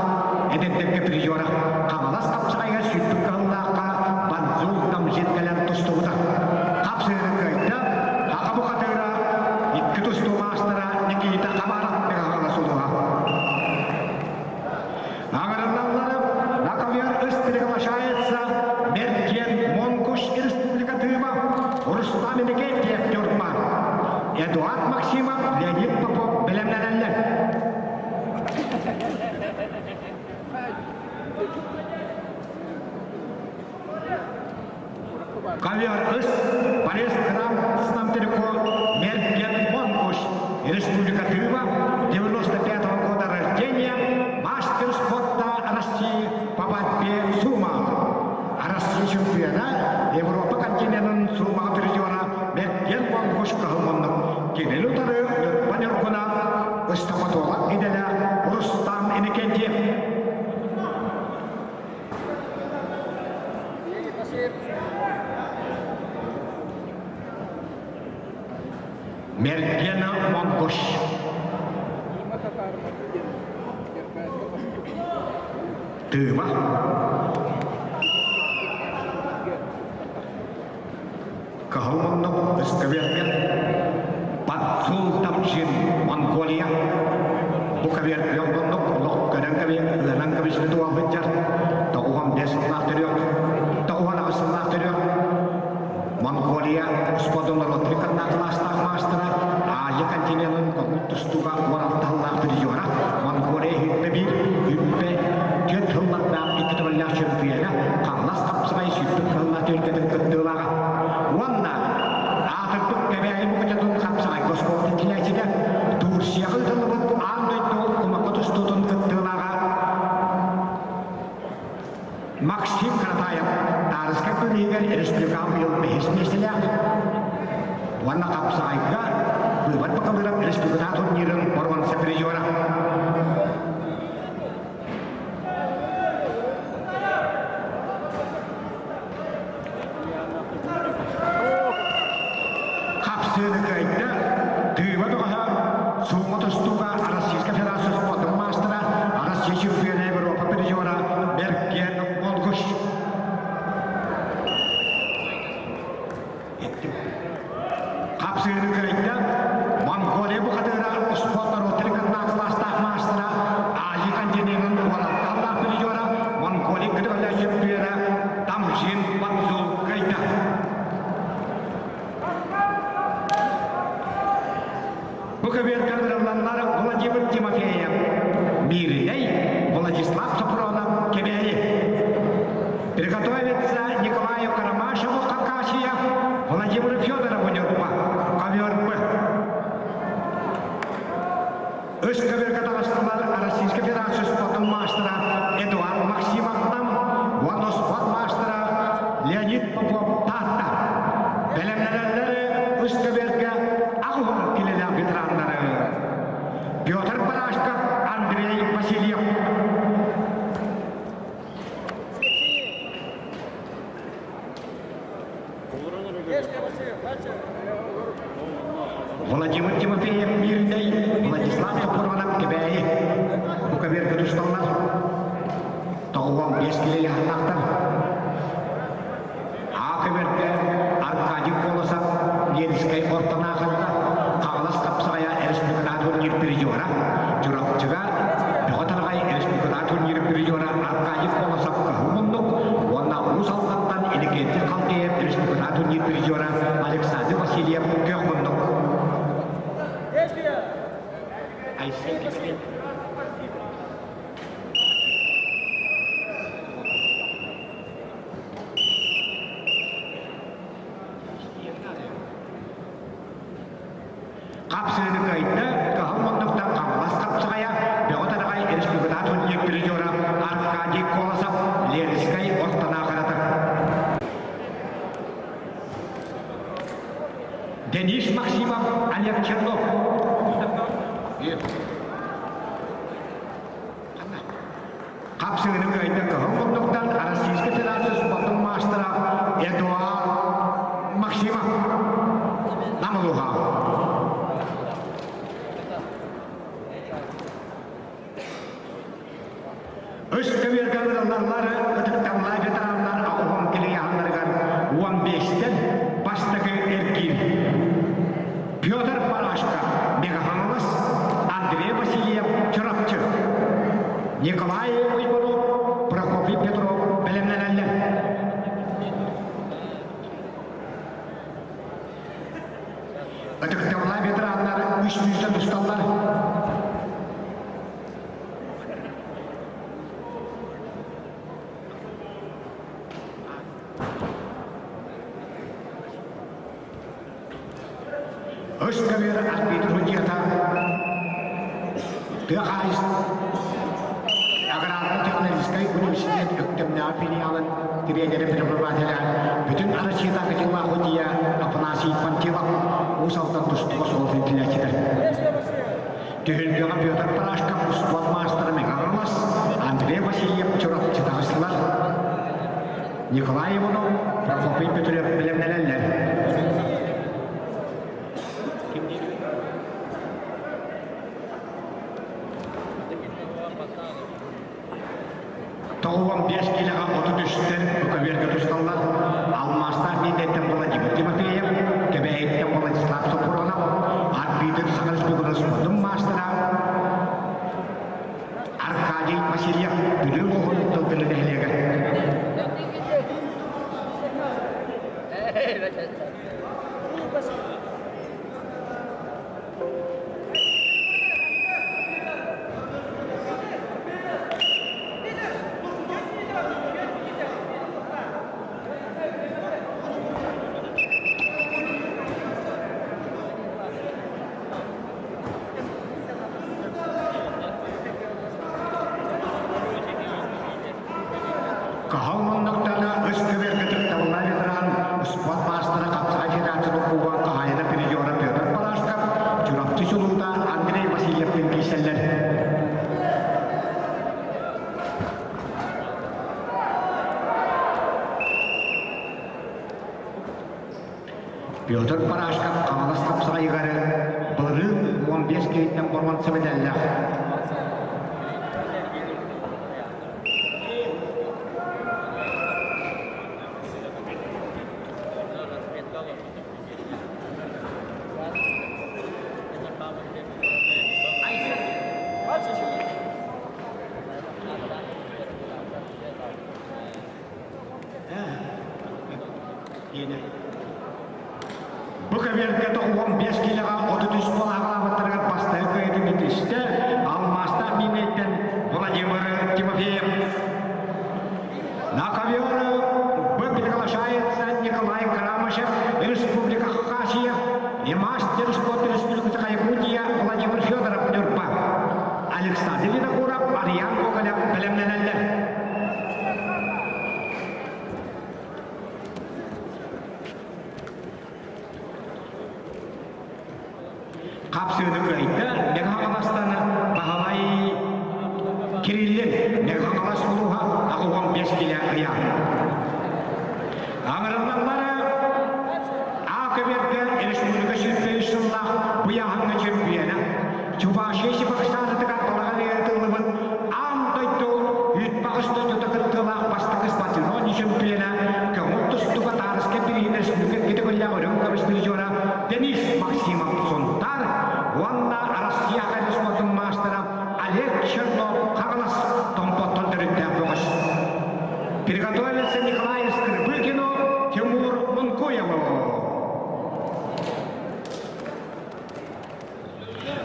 эдэрдэргэ призера Хаҥалас хапсаҕайга сүүрбүт кыһыллаахха Бадзул Тамжин кэлэн тустубута. Хапсыыры кыайда Хаха бухатыыра икки тустуу маастара Никита Хабаров Михайлов сулуһа. Аҥарыллаллары на ковер приглашается Мерген Монгуш Республика Тыва, Рустам Иннокентьев Тюркман, Эдуард Максимов, Леонид Попов бэлэмнэнэллэр. Ковер ыс Борис Храм Снамтерко Мерген Монгуш, Республика Тыва, 95 -го года рождения, мастер спорта России по борьбе сумо. Россия чемпиона, Европа континентын сумо призера Мерген Монгуш кыһыл Кинини утары Ньурба Ньургуна, стоматолог идэлээх Рустам Иннокентьев. Мергена Монгуш. Тыва. Кыһыл муннук ыскыбиэргэ Бадзул Тамжин Монголия бу кэбиэр муннук олох көрөн кэбиэр ыанан кэбиспит уолбут дьар 95 сыллаах төрүөх 98 сыллаах төрүөх Монголия спордун народный кылаастаах маастара Азия континенын көҥүл тустууга 16 сыллаах призера Монголия үппэ биир үппэ түөрт сыллардаах икки төгүллээх чемпиона Хаҥалас хапсаҕай сүүрбүт кыһыллаах түөлбэтин кыттыылааҕа уонна аатырбыт Кэбээйи Мукучатын хапсаҕайга оскуолатын килээччитэ Турцияҕа ыытыллыбыт аан дойду кумакка тустуутун кыттыылааҕа Максим Каратаев Таарыска көрүүгэр республикаҕа быйыл бэһис миэстэлээх уонна хапсаҕайга быыбар бакалыырап республикатааҕы турнирын боруонса призера. Хапсыыны кыайда, Тыыба бөҕөһө, Суума тустууга Российскай Федерация спордун маастара, Россия чемпиона Европа призера Берген Монгуш. Хапсыыны кыайда Монголия бухатыыра спорт норуоттарын кытта кылаастаах маастара Азия континенын уораттаах призера Монголия кытта чемпиона Тамжин Банзул кыайда. Бу көбүөргэ ырылланнар Владимир Тимофеев, Мирнэй, Владислав Сопронов, Кэбээйи. Приготовиться Николаю Карамашеву, Хакасия, Владимиру Федорову, Нюрба, ковер Б. Үс көбүөргэ таҕыстылар Российскай Федерация спортун маастара Эдуард Максимов уонна спорт маастара Леонид Попов Таатта. Бэлэмнэнэллэр үс көбүөргэ аҕыс килэлээх ветераннары Петр Барашков, Андрей Васильев. Владимир Тимофеев Мирнэй, Владислав Топоронов Кэбээйи. Бу көбүөргэ тусталлар. 95 килэлээх А көбүөргэ Аркадий Колосов Ленскэй ортонаахында Хаҥалас хапсаҕайа республикатааҕы турнир призера, Чурапчыга Бөҕө Тараҕай республикатааҕы турнир призера Аркадий Колосов Кыһыл муннук уонна Уус Алдантан Иннокентий Халдеев республикатааҕы турнир призера Александр Васильев Күөх муннук. Айсен Киприн. Хапсыыны кыайда, кыһыл муннуктан Хаҥалас хапсаҕайа, Бөҕө Тараҕай республикатааҕы турнир призера Аркадий Колосов Ленскэй ортонаахарата. Денис Максимов, Олег Чернов. Хапсыыны кыайда кыһыл муннуктан Российскай Федерация спортун маастара Эдуард Максимов Намылуха. Үс көбүөргэ ырыллаллар ытыктамлай ветераннар оҕоһон килийааннарыгар 15-тен бастакы эргиир. Петр Парашко, Мегафонос, Андрей Васильев, Чурапчы. Николай Уйбанов, Прокопий Петров бэлэмнэнэллэр. Ытыктабыллаах ветераннар үс сүүстэн тусталлар. Өс көбүөр арбитр судьуйата тыа аграрно-технологическай университет Өктөмнөөх филиалын тренерэ преподавателэ бүтүн Россиятааҕы дьыллаах судьуйа Афанасий Пантелов Уус Алдан тустууга суол иитиллээччитэ. Түһүлгэҕэ Петр Парашков успуорт маастара Мэҥэ Хаҥалас, Андрей Васильев Чурапчы таҕыстылар. Николай Иванов, Прокопий Петров бэлэмнэнэллэр. 95 килоҕа 33-тэн көбүөргэ тусталлар. Алмаастаах миэтэттэн Владимир Тимофеев, Кэбээйиттэн Владислав Сопронов, арбитр Саха Республикатын спордун маастара Аркадий Васильев Бүлүү улууһун Тылгыны нэһилиэгэ. Каһал муннуктана үс көбүөргэ кытталлар ветеран спорт маастара хапсаҕай федерациятын кубога хаһаайына призера Петр Парашков, Чурапчы чулуута Андрей Васильевтыын киирсэллэр. Петр Парашков Хаҥалас хапсаҕайыгар былырыын 15 киһиттэн боруонса мэдээллээх. Диэнэ. Бу көбүөргэ 95 киилэҕэ 33 балаҕалаабыттарыгар бастакы кыайыытын итистэ алмаастаах Миинэйтэн Владимир Тимофеев. На ковер приглашается Николай Карамышев, Республика Хакасия и мастер спорта Республики Якутия Владимир Федоров Нюрба. Александр Винокуров, Ариан Гоголев бэлэмнэнэллэр. Хапсыыны кыайда Мэҥэ-Хаҥаластан Баһылай Кириллин Мэҥэ-Хаҥалас улууһа 85 килэ ыйаан. Аҥарыллаллара А көбүөргэ республика 105 сыллаах быйааһыҥҥа чемпиона Чувашия Чебоксарытыгар балаҕан ыытыллыбыт аан дойду үүт-баҕыс дойдута кыттыылаах бастакы спортивной чемпиона көҥүл тустууга таарыска бирииһин республика иккитэ үрүҥ көмүс призера Денис Максимов Сунтаар уонна Россия спортун маастара Олег Чернов Хаҥалас Томпоттон төрүттээх бөҕөс. Приготовился Николай Скрыбыкину, Тимур Мункуеву.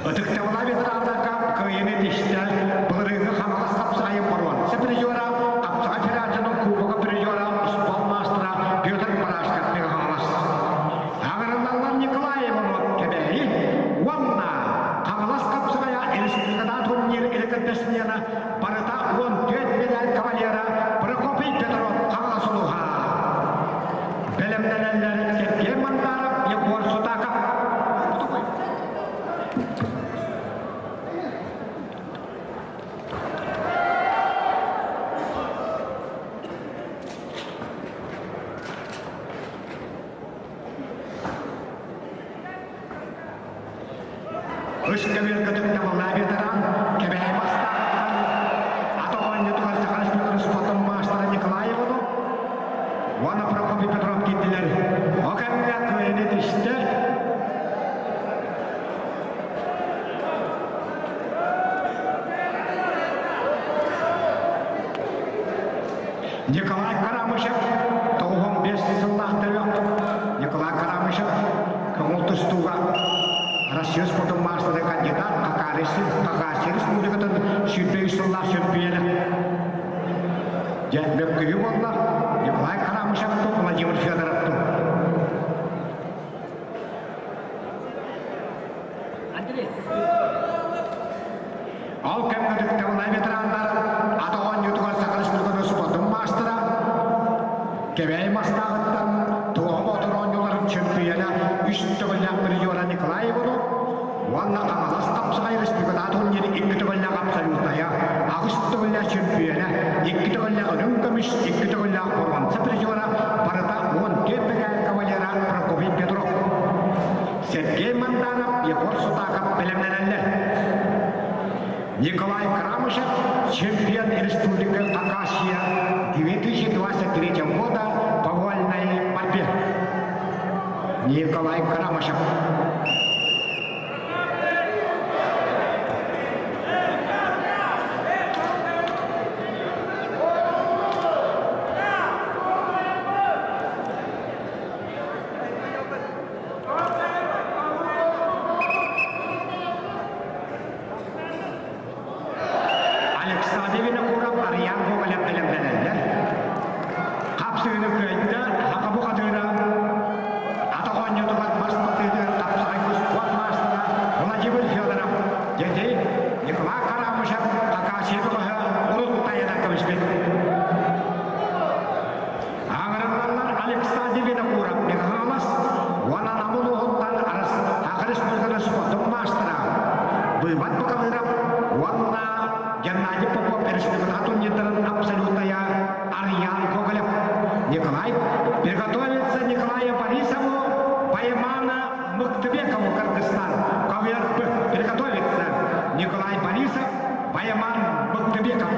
Ытыктабыла ветераннарга кыайыыны тистэ былырыыҥҥы Хаҥалас хапсаҕайын боруонса призера, хапсаҕай федерациятын кубога призера, спорт маастара Петр Барашков Хаҥалас. Аҕырыллаллар Николаеваны Кэбээйи уонна Хаҥалас хапсаҕайа республикатааҕы турнир рекордсмена барыта 14 медаль кавалера Прокопий Петров Хаҥалас улууһа. Бэлэмнэнэллэр Сергей Мандаров, Егор Сутаков. Үс көбүөр көтүктэ ветеран Кэбээйи бастаахтан ата оонньуутугар Саха Республикатын спортун маастара Николаевну уонна Прокопий Петров киирдилэр. Ол кэмҥэ кыайыыны түстэ. Николай Карамышев 95 сыллаах төрүөх Николай Карамышев көҥүл тустууга Россия спортун маастара кандидат Хакасия Республикатын 23 сыллаах чөмпүйүөнэ. Дьэ, мөккүһүү буолла Николай Карамышев Владимир Федоров Андрей. Ол кэмҥэ ытыктабыллаах ветераннар ата оонньуутугар Саха Республикатын спордун маастара Кэбээйи Мастааҕыттан Туоҕа Боотур оонньууларын чөмпүйүөнэ үс төгүллээх призера Николай Иванов уонна Хаҥалас хапсаҕай республикатааҕы турнир икки төгүллээх абсолютная, аҕыс төгүллээх чөмпүйүөнэ, икки төгүллээх үрүҥ көмүс, икки төгүллээх боруонса призера барыта 14 медаль кавалера Прокопий Петров. Сергей Мандаров, Егор Сутаков бэлэмнэнэллэр. Николай Крамышев, чемпион Республики Хакасия 2023 года по вольной борьбе. Николай Крамышев. Александр Винокуров Арыйаан Гоголев бэлэмнэнэллэр. Хапсыыны кыайда Хакабу хатыыра атах оонньуутугар мас тардыытыгар хапсаҕай спорт маастара Владимир Федоров, Дьэдэй Николай Карамышев Хакасия бөҕөһө урут тайана көмүспүт. Аҥарыллаллар Александр Винокуров Михайлос уонна Нам улууһуттан Саха Республикатын спордун маастара Быыбат Бакалыров уонна Геннадий Попов республикатааҕы турнирдарын абсолютная Арьян Гоголев. Николай приготовится Николаю Борисову Паймана Мыктыбекову Кыргызстан. Ковер приготовится Николай Борисов Пайман Мыктыбеков.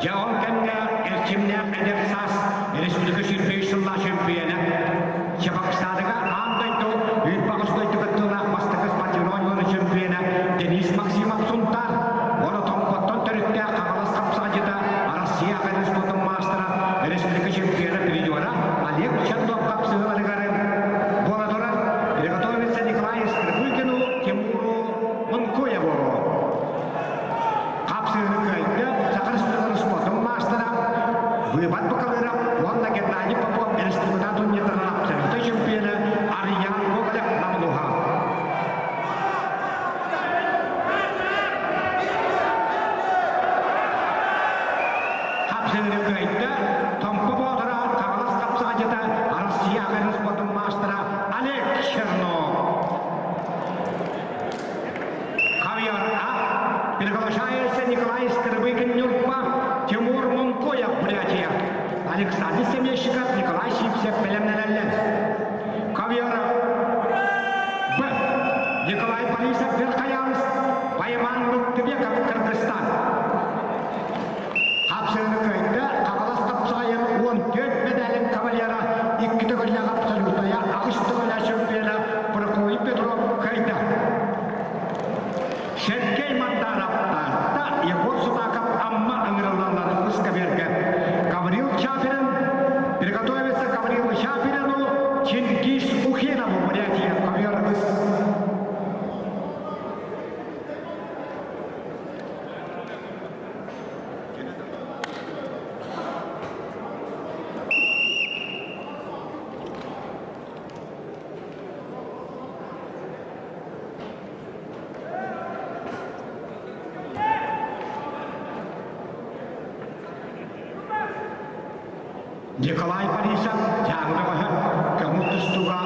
Дьэ ол кэмҥэ эрчимнээх эдэр саас республика сүүрбэ сыллаах чөмпүйүөнэ Чебоксарыга аан дойду үүт-баҕас дойду кыттыылаах бастакы спортивной чөмпүйүөнэ Денис Максимов Сунтаар. Хапсыыны кыайда Саха Республикатын спордун маастара Выбат Бакалыров уонна Геннадий Попов республика турнирдарын абсолютнай чемпиона Арыйаан Гоголев Намылуха. Хапсыыны кыайда Томпо Боотура Хаҥалас хапсаҕайдьыта Россия аҕа спордун маастара Олег Чернов. Хавьер А. Приглашается Николай Скрыбыкин Нюрпа, Тимур Мункоев Бурятия, Александр Семещиков, Николай Сипсев бэлэмнэнэллэр. Хавьер Б. Николай Борисов Верхоянск, Байман Мыктыбеков Кыргызстан. Хапсыыны кыайда Хаҥалас хапсаҕайын 14 медалин кавалера, икки төгүллээх абсолютная, аҕыс төгүллээх чемпиона Прокопий Петров кыайда. Сергей Мандаров Таатта, Егор Сутаков Амма ыҥырыллаллар Ыскабергэ. Гаврил Чаферин приготовится Гаврилу Чаферину Чингис Ухинову Бурятия ковер Николай Борисов Дьааҥы баһа көҥүл тустууга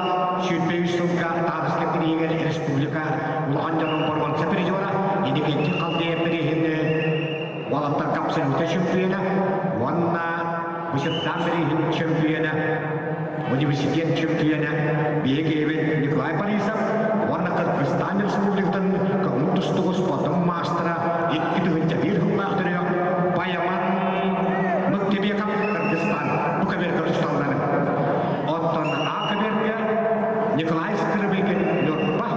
23 сылга Таатыска тириигэр республика улахан дьонун боруонса призера Инникинти Халдеев бирииһин уолаттарга абсолютнай чемпиона уонна Бычыттаан бирииһин чемпиона университет чемпиона биһиги Николай Борисов уонна Кыргызстан Республикатын көҥүл тустууга спордун маастара 2001 сыллаах төрүөх Баяман Мыктыбеков Кыргызстан бу көбүөргэ тусталлар. Оттон А көбүөргэ Николай Скрыбыкин Ньурба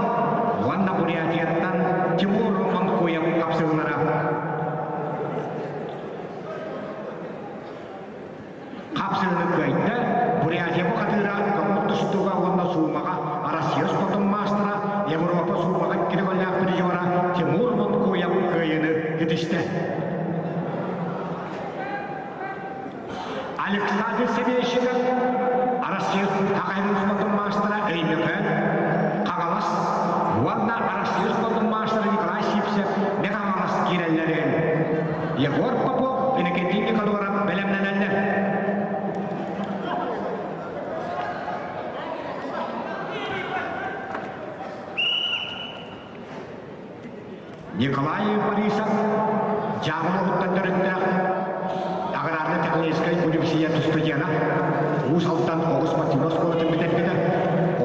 уонна Бурятияттан Тимур Монкуев хапсыыллара. Хапсыыны кыайда Бурятия бухатыыра Тоҥмут тустууга уонна суумаҕа Россия спортун маастара Европа суумаҕа икки голлаах призера Тимур Монкуев кыайыыны ситистэ. Александр Семейщиков Россия Хаҕайын спортун маастара Өймөкөөн Хаҥалас уонна Россия спортун маастара Николай Сивцев Мэҥэ киирэллэрин Егор Попов Иннокентий Никодоров бэлэмнэнэллэр. Николай Борисов Дьааҥы уһуттан төрүттээх аграрно-техническай университет студена Уус Алдан оҕус спортивнай оскуолатын бүтэрбитэ.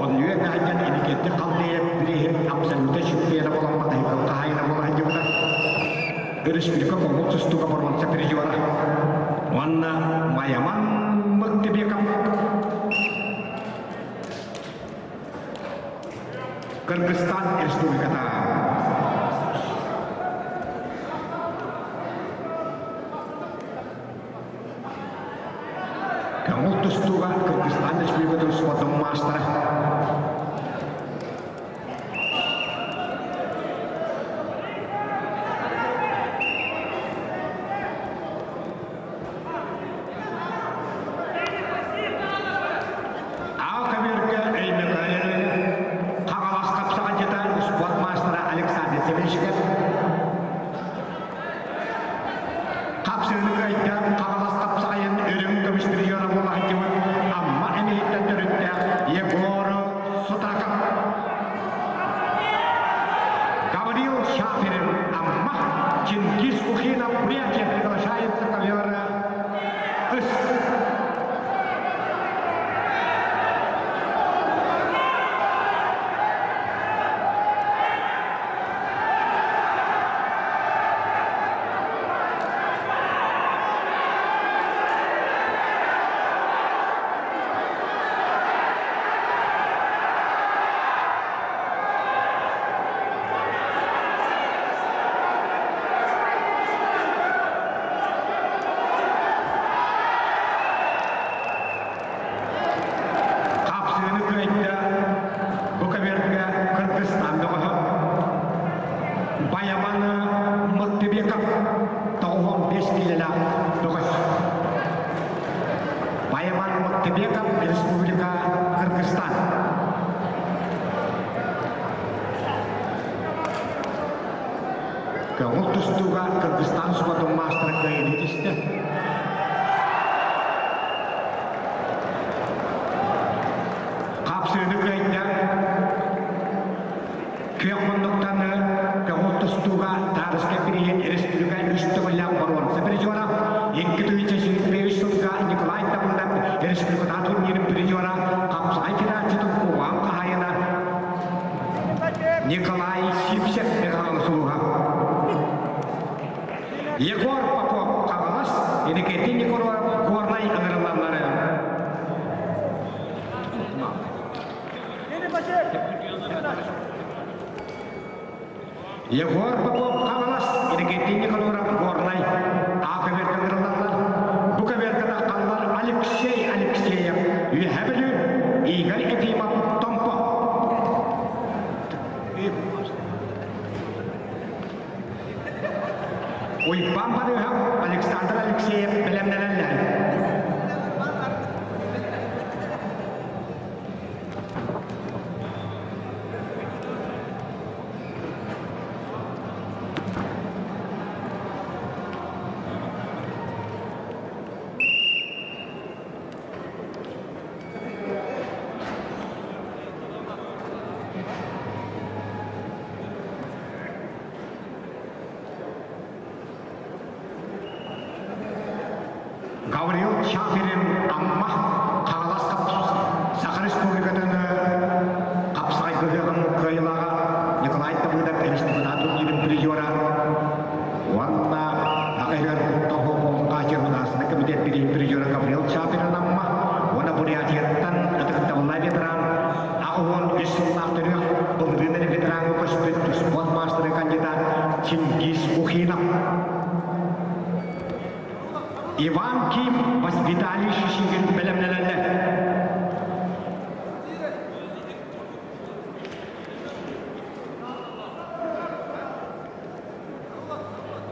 Оннугар таһырдьан Инникетти Халдеев бирииһин абсолютно чемпиона буолан матайыкыл хаһаайына буола сылдьыбыта. Республика Монгол тустууга боруонса призера. Уонна Майаман Мыктыбеков Кыргызстан Республиката. Көҥүл тустууга Кыргызстан Республикатын спордун маастара. Аал көбүөргэ Өймөкөөнү Хаҥалас хапсаҕайдьыта успуорт маастара Александр Семенщиков хапсыыны кыайда Хаҥалас хапсаҕайын үрүҥ көмүс призера буола сылдьыбыт Амма Эмиһиттэн төрүттээх Егор Сутаков. Гаврил Шаферин Амма Чингиз Ухинов Бурятия приглашается ковера Ыс. Бактыбеков, Республика Кыргызстан. Көҥүл тустууга Кыргызстан спортун маастара кыайыыны түстэ. Хапсыыны кыайда Күөх муннуктан көҥүл тустууга Таарыска бирииһин республика үс төгүллээх боруонса призера, 2023 сылга Николай Табылдап республикатааҕы турнирын призера, хапсаҕай федерациятын куоҕаан хаһаайына Николай Сивцев Михаил Сулуһа. Егор Попов Хаҥалас, Иннокентий Николаев Горнай ыҥырыллаллары. Егор Попов Хаҥалас, Иннокентий Николаев Горнай А көбүөргэ ыҥырыллаллар. Бу көбүөргэ таххаллар Алексей Алексеев Үөһээ Бүлүү, Игорь Ефимов Томпо. Уйбаан Барыыһап, Александр Алексеев бэлэмнэнэллэр. Гаврил Чапелин Амма Хаҥалас Саха Республикатын хапсаҕай быһыаҕын кыайыылааҕа Николай Давыдов республикатааҕы турнирын призера уонна аҕыһыгар Тоһоҕолоҥхо комитет призера Гаврил Чапелин Амма уонна Бурятияттан ытыктабыллаах ветеран 83 сыллаах төрүөх былырыын эрэ ветераҥҥа көспүт спорт маастара кандидат Чингиз Ухинов. Иван Ким Виталий Шишигин бэлэмнэнэллэр.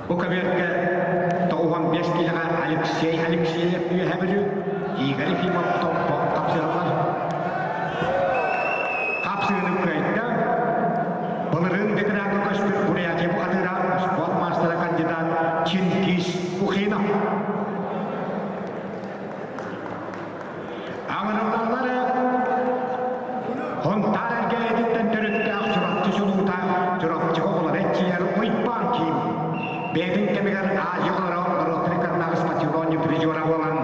Бу көбүөргэ 95 киилэҕэ Алексей Алексеев Үөһээ Бүлүү, Игорь Ефимов Томпо хапсыһаллар. Хапсыһыыны кыайда. Былырыын ветераҥҥа көспүт Бурятия бухатыыра спорт маастара кандидат Чингиз Ухинов. Аҥырыллаллары Хонтаар эргээтиттэн төрүттээх Чурапчы чулуута Чурапчыга оҕолоро эрчийэр Уйбаан Киим. Бэйэтин кэмигэр Азия оҕолоро норуоттарын кытынааҕы спортивный призера буолан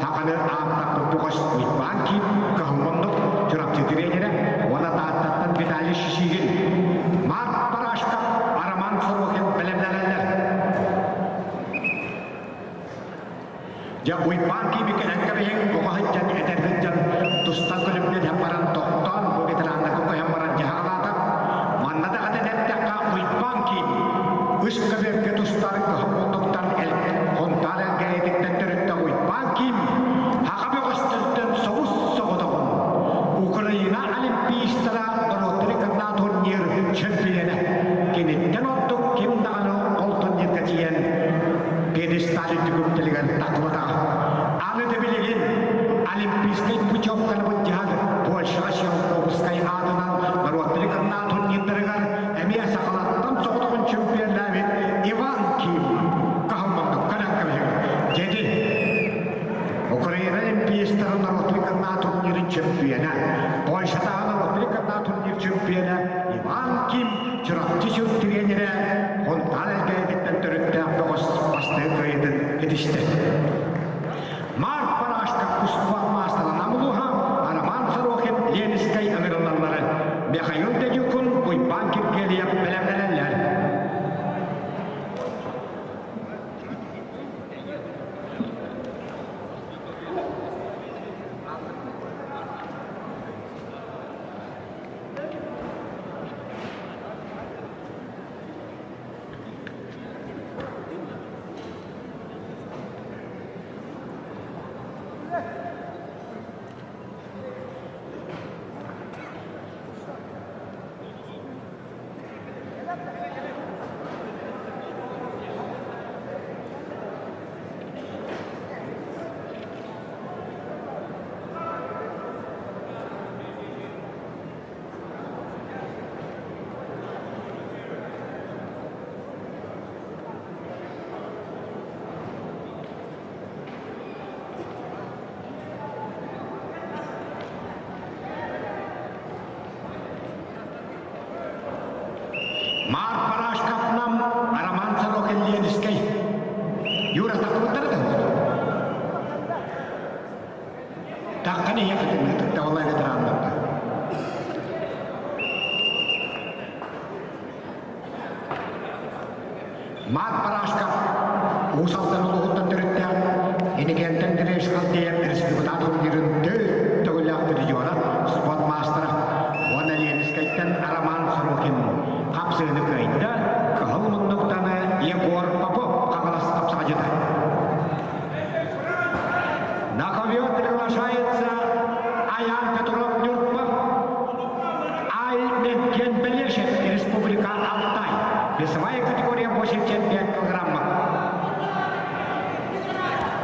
Хаханы ааттаппыт бөҕөс Уйбаан Киим кыһыл Чурапчы тренерэ уонна Тааттаттан Виталий Шишигин, Марк Парашков, Роман Сорокин бэлэмнэнэллэр. Дьэ, Уйбаан киибиккэ эҥкэбиһиҥ оҕо сылдьан, эдэр сылдьан тустан көлүмнэтэн баран тохтоон, бу ветераннарга көһөн баран дьаһаҕалаата. Манна даҕатан эттэххэ, Уйбаан киин үс көбүөргэ тустар кыһыл муннуктан Хонтаар Элгээйититтэн төрүттэх Уйбаан киин Хаха бөҕөстөртөн собус соҕотоҕун Украина олимпийстара норуоттары кытта турнир чемпионэ. Киниттэн ордук ким даҕаны ол турнирга тиийэн пьедестал үрдүк тахсыбатаҕа. Аны да билигин олимпийскай путевканы былдьаһан Польшаҕа Щелковскай аатынан норуоттары кытта турнирдарыгар эмиэ сахалартан соҕотоҕун чемпионнаабыт Иван Ким каһылманнык көнөн кэбиһэр. Дьэди Украина олимпиецтарын норуоттары кытта турнирын чемпиона, Польшатааҕы норуоттары кытта турнир чемпиона Иван Ким Чурапчы сүр тренерэ Хонтаар Элгээйититтэн төрүттээх бөҕөс бастакы кыайыытын ситистэ. Марк Парашков успуорт маастара Нам улууһа, Роман Сорокин Ленинскэй ыҥырыллаллары Михаил Дедюкун, Уйбаан Киргиэлийэп бэлэмнэнэллэр. Юра таххыбыттара да? Таххан ийэ кытынна тыктабалай ветераннарда. Маат Парашков Уус Алдан улууһуттан төрүттээх Инникентэн Терешков диэн республикатаат турнирын төгүллээх призера, спорт маастара уонна Ленинскэйтэн Роман Сорокин хапсыыны кыайда, кыһыл муннуктаны Егор Попов Хаҥалас хапсаҕадьыта. На ковер приглашается Аян Петров Нюрпов, Ай Меккен Белешев, Республика Алтай. Весовая категория 85 килограмма.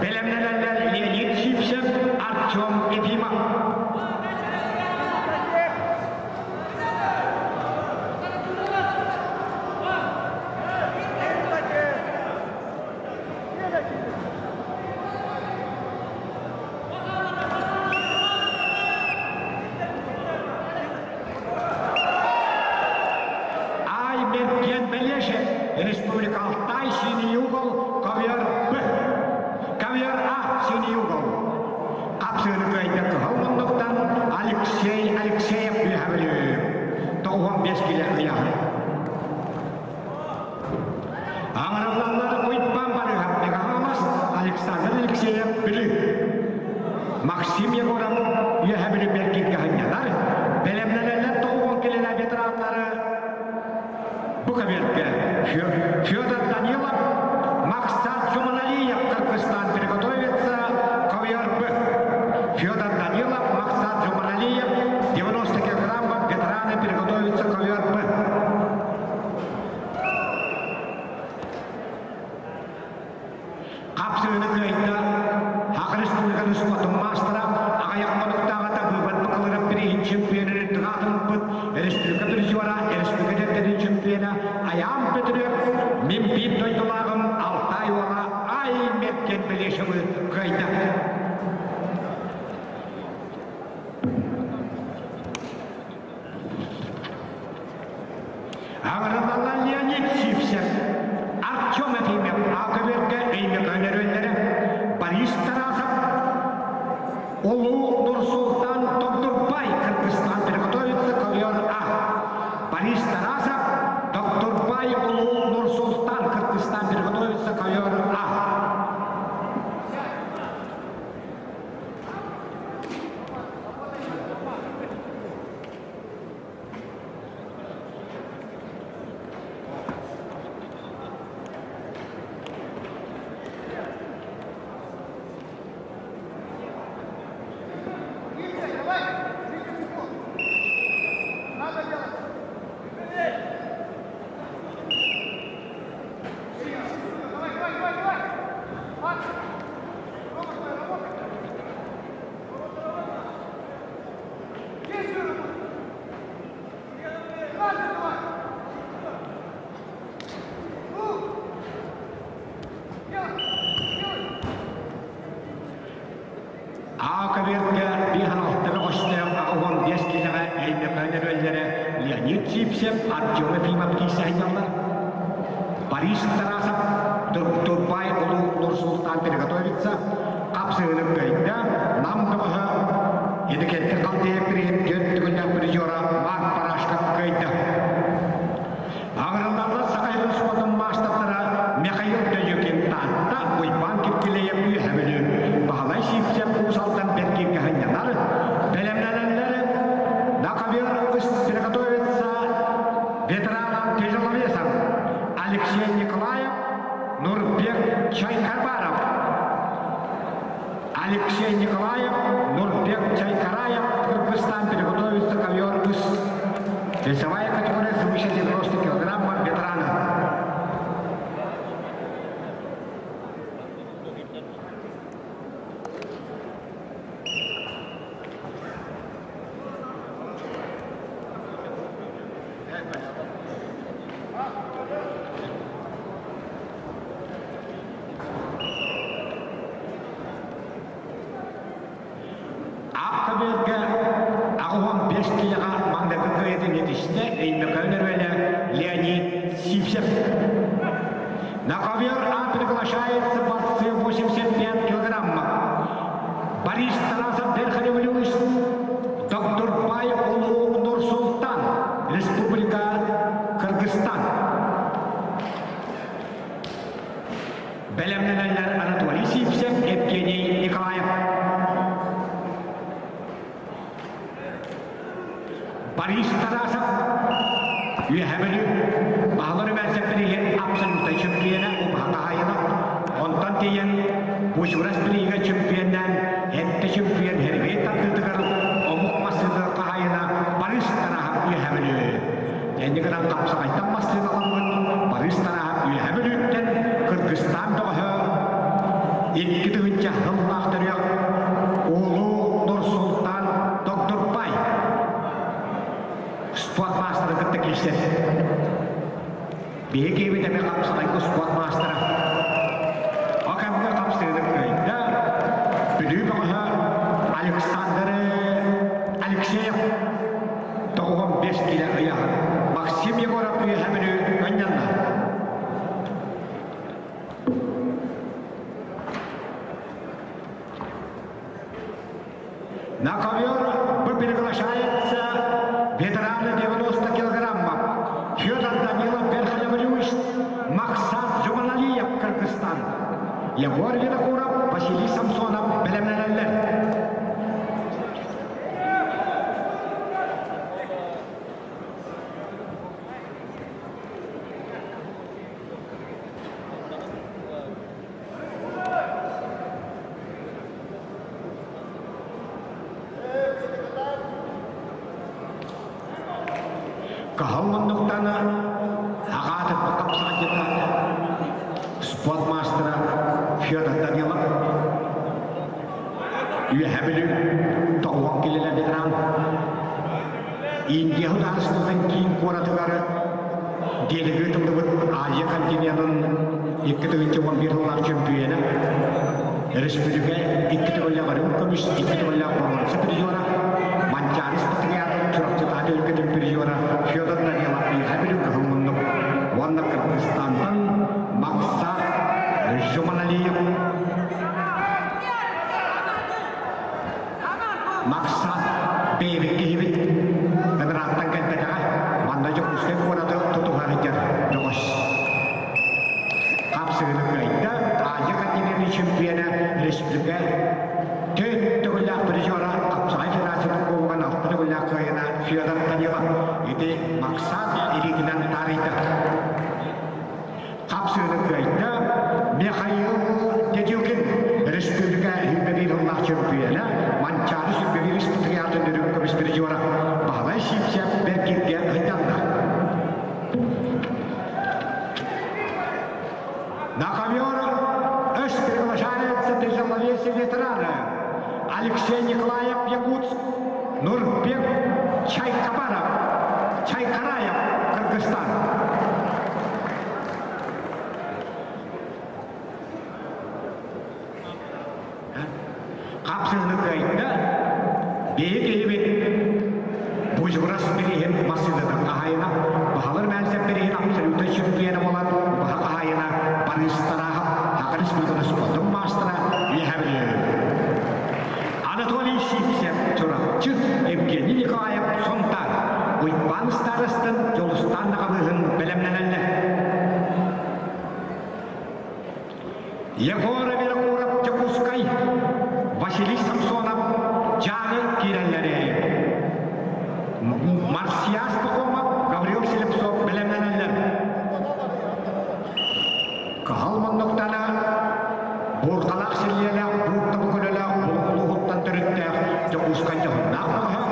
Бэлэмнэнэллэр Леонид Сивцев, Артем Ефимов. Ай Мерген Белешев, Республика Алтай, синий угол, ковер Б. Ковер А, синий угол. Хапсыыны кыайда кыһыл муннуктан Алексей Алексеев үһэбилүү. 95 киле ыйаһын. Аҥараллаллар Уйбан Барыһап Мегаһамас Александр Алексеев Бүлүү. Максим Егоров Үөһэ Бүлүү Бэркиргэ сынньанар. Бэлэмнэнэллэр тоҕуон килэлэ ветераннары бу кабинетке Федор Данилов, Максат Жуманалиев Кыргызстан приготовится ковер Б. Федор Данилов, Максат Жуманалиев, 90 килограммов, ветераны приготовятся ковер Б. Хапсыыны кыайда Саха Республикатын спортун маастара, аҕыйах хонуктааҕыта быыбар бакаларап бирииһин чемпионун тыгаатыммыт республика призера, республика тэрилтэтин чемпиона Айаан Петров, мин биир дойдулааҕым Алтай уола Ай Меркен Белешевы кыайда. Аҕыралала Леонид Сивцев, Артем Ефимов Акыбергэ Өймөкөөн өрүөллэрэ, Борис Тарасов, Улуу Нурсултан Тогдурбай Кыргызстан приготовится ковер А. Борис Тарасов, Тогдурбай Улуу Нурсултан Кыргызстан приготовится ковер А. Давай! 30 секунд! Надо делать! Давай, давай, давай, давай! 20! Рома, работай! Действуй, работай! 20 давай! Ну! Делай! Делай! Аакабергэ биир көстөөх 15 киилэҕэ Өймөкөөн өрүөллэрэ Леонид Сивцев, Артем Ефимов киирсэ сылдьаллар. Борис Тарасов, Турбай Улуу Нур-Султан приготовится, хапсыыны кыайда, Нам бөҕөһө Едикетти Халтыйа приһин түөрт төгүллээх призера Марк Парашков кыайда. Аҕыраллаллар Саха сирин суотун маастардара Михаил Дөйүкин Таатта, Уйбаан Киркилэйэп Үөһэ Бүлүү, Баһылай Сивцев Уус Алдан Бэркииргэ сынньанар, бэлэмнэнэллэр на ковер приготовится ветеранам тяжеловесам Алексей Николаев, Нурбек Чайкарбаров. Алексей Николаев, Нурбек Чайкараев, Кыргызстан приготовится ковер из Весовая категория свыше 90 килограммов ветераны. Ақтөбеге 85 килоға маңдайғы кіретін етішті Өймөкөөн өрүөлэ Леонид Сивцев. На ковер А. приглашается борцы 85 килограммов. Борис Тарасов Верхневлюсь, доктор Пай Улуу Нур-Султан, Республика Кыргызстан. Бэлэмнэнэллэр Анатолий Сивцев, Евгений Николаев. Борис Тарасов Үөһэ Бүлүү Баһылар Үмэрсэппин иһин абсолютнай чөмпүйүөнэ убаһа хаһаайына. Онтон тиийэн Бучурас билиигэ чөмпүйүөннээн эрдэ чөмпүйүөн Hervé тардыытыгар омук массыына хаһаайына Борис Тарасов Үөһэ Бүлүү. Инньэ гынан хапсаҕайтан массыыналаммыт Борис Тарасов Үөһэ Бүлүүттэн Кыргызстан бөҕөһө 2000 сыллаах төрүөх Улуу Нурсултан Догдурбай спорт маастарын кытта киирсэр. Биһиги киһибит эмиэ хапсаҕайга спорт маастара. Ол кэмҥэ хапсыыны кыайда Бүлүү бөҕөһө Александр Алексеев 95 киилэ ыйааһын. Максим Егоров Үөһэ Бүлүү ынньанна. На ковер приглашается ветераны 90 килограммов Федор Данилов Верхневлюйс, Максат Жуманалиев, Кыргызстан. Егор Винокуров, Василий Самсонов, бэлэмнэнэллэр. Каһыл муннуктана аҕаатыппа хапсаҕайдьыта спорт маастара Федор Данилов Үөһэ Бүлүү тоҕуһан килэлэр ветеран Индия судаарыстыбатын киин куоратыгар Диэлиги ыытыллыбыт Азия континенын 2011 сыллаах чөмпүйүөнэ, өрөспүүбүлүкэ икки төгүллээх үрүҥ көмүс, икки төгүллээх боруонса призера, Манчаары спартакиадын Чурапчытааҕы өлкөтүн призера Федор Данилов Үөһээ Бүлүү кыһыл муннук уонна Кыргызстантан Максат Жуманалиев Максат бэйэбит киһибит ыраахтан кэлбэтэҕэ, манна Дьокуускай куораты тутуһа сылдьар бөҕөс. Хапсыгыны кыайда, Азия континенын чемпиона, республика төрт төгүллээх призера, хапсаҕай федерациятын кубогын алта төгүллээх кыайына Федор Данилов ити Максат илиитинэн таарыйда. Хапсыыны кыайда Михаил Дедюкин республика сүүрбэ сыллаах чөмпүйүөнэ, Манчаары сүүрбэ спартакиадатын үрүҥ көмүс призера Баһылай Сивцев бэркиргэ ыйданна. На ковер өс приглашается тяжеловесе ветераны Алексей Николаев Якутск, Нурбек Чайкабаров, Чайкараев, Кыргызстан. Хапсыһыны кыайда, биһи киһибит Бужурас бириһин массыынатын хаһайына, баһалар мээлсэп бириһин абсолютно чемпиона буолан, баһа хаһайына Борис Тарахов, Саха Республикатын спордун маастара үөһэ Анатолий Сивцев Чурапчы, Евгений Николаев Сунтаар, Уйбаан старостын Дьулустаан Наҕабыыһын бэлэмнэнэллэр. Егор Винокуров Дьокуускай, Василий Самсонов Дьааҥы киирэллэри. Марсиас Пахомов, Гаврил Слепцов бэлэмнэнэллэр. Кыһыл муннуктана буурҕалаах силлиэлээх, буурта көлөлөөх улууһуттан төрүттээх Дьокуускай дьоһуннаах бөҕөһө,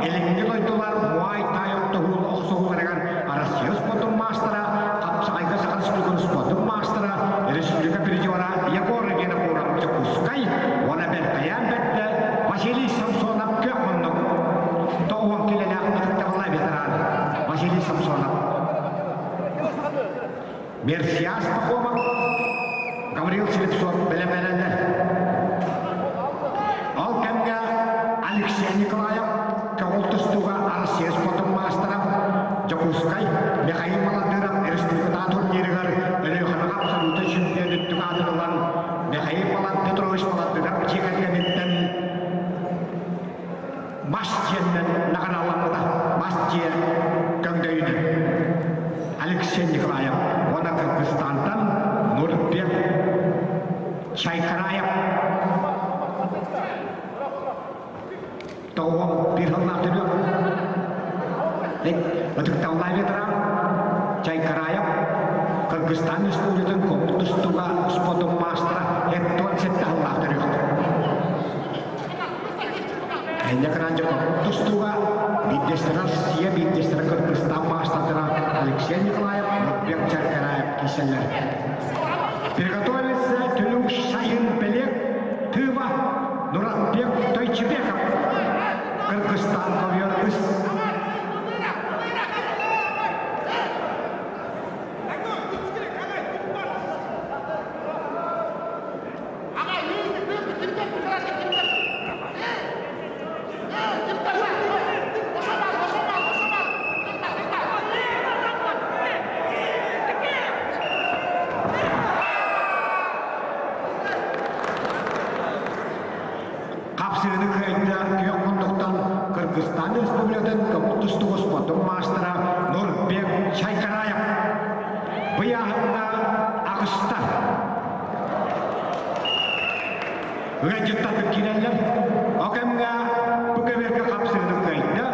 илиҥҥи дойдулар муай-тай охтоһуун охсуһууларыгар Россия спордун маастара, хапсаҕайга Саха Республикатын спордун маастара, республика призера Егор Винокуров Дьокуускай уонна бэртэйээн бэрдэ Василий Самсонов күөх муннук 90 килэлээх ытыктабыллаах ветеран Василий Самсонов. Мерсиас Пахомов, Гаврил Слепцов бэлэмнэнэллэр. Ол кэмҥэ Алексей Николаев көҕүл тустууга Россия спордун маастара Дьокуускай Михаил Маландыров республикатааҕы турнирыгар Өлүөхүмэҕэ абсолютнай чемпион үрдүк аатын Чайкараев. Тоҕо биир сыллаах төрүөх. Ытыктабыллаах ветеран Чайкараев Кыргызстан Республикатын көҥүл тустууга спортун маастара 77 сыллаах төрүөх. Энньэ кыраан көҥүл тустууга биирдэстэрэ Россия, биирдэстэрэ Кыргызстан маастардара Алексей Николаев, Нурбек Чайкараев киирсэллэр. Приготовиться Түлүк Сайын Белек Тыва Нуратбек Тойчебеков Кыргызстан ковер үс. Хапсыыны кыайда күөх мундуктан Кыргызстан Республикатын көҥүл тустууга спордун маастара Нурбек Чайкараев быйааһыҥҥа аҕыста. Ыалдьыттарбыт киирэллэр. Ол кэмҥэ бу көбүөргэ хапсыыны кыайда.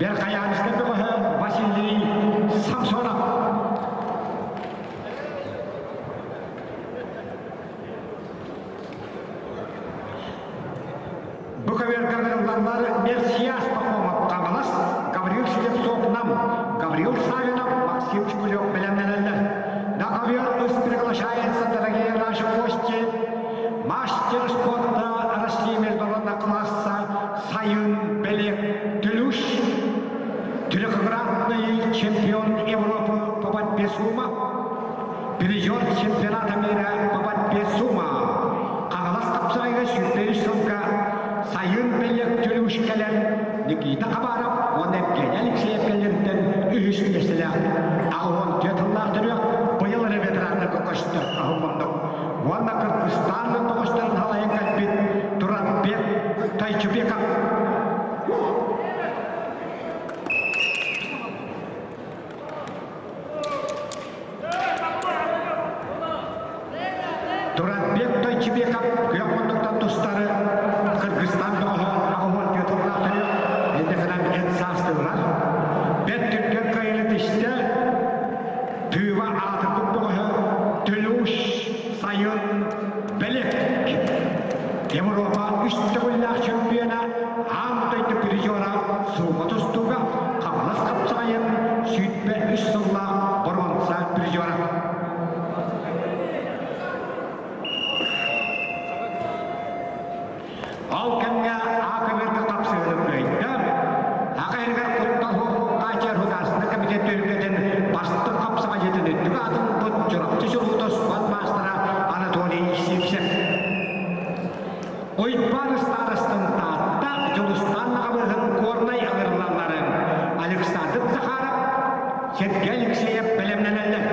Верхоянскай бөҕөһө Василий Самсонов. Бу көбүөргэ ыҥырыллаллар Мерсиас Пахомов Хаҥалас, Гаврил Слепцов Нам, Гаврил Савинов, Максим Шмылев бэлэмнэнэллэр. На ковер приглашается, дорогие наши гости, мастер спорта России международного класса Сайын Белек Түлүш, трехкратный чемпион Европы по борьбе сумо, призер чемпионата мира по борьбе сумо, Хаҥалас хапсаҕайга 105 сылга Сайын Белек Түлүш кэлэн Никита Хабаров уонна Евгений Алексеев кэллэриттэн үһүс миэстэлээх 84 сыллаах төрүөх быйыл эрэ ветераннарга көстөр аһылланнык уонна Кыргызстан тоҕустарын халайан кэлбит Туратбек Тайчыбеков. Туратбек Тайчыбеков күөх мундуктан тустары Кыргызстан бөҕөһө 84 сыллаах төрүөх эндехынан эн саастыылар. Бэрт түргэн кыайыны тистэ Тыыва аатырбыт бөҕөһө Төлүүш Сайын Белек Европа үс төгүллээх чемпиона, аан дойду призера сумо тустууга Хаҥалас хапсаҕайын 23 сыллаах боруонса призера. Ол кэмҥэ аакыбырга хапсыһыны кыайда. Аҕа иһигэр куттал хааччар Художественнай комитет түһүлгэтин бастыҥ хапсаҕайдьытын үрдүк аатын ылбыт Чурапчы чулуута спорт маастара Анатолий Сивцев. Уйбаан ыстаарастан Таатта, Дьулустаан Наҕабыһын Горнай ыҥырыллалларын Александр Захаров, Сергей Алексеев бэлэмнэнэллэр.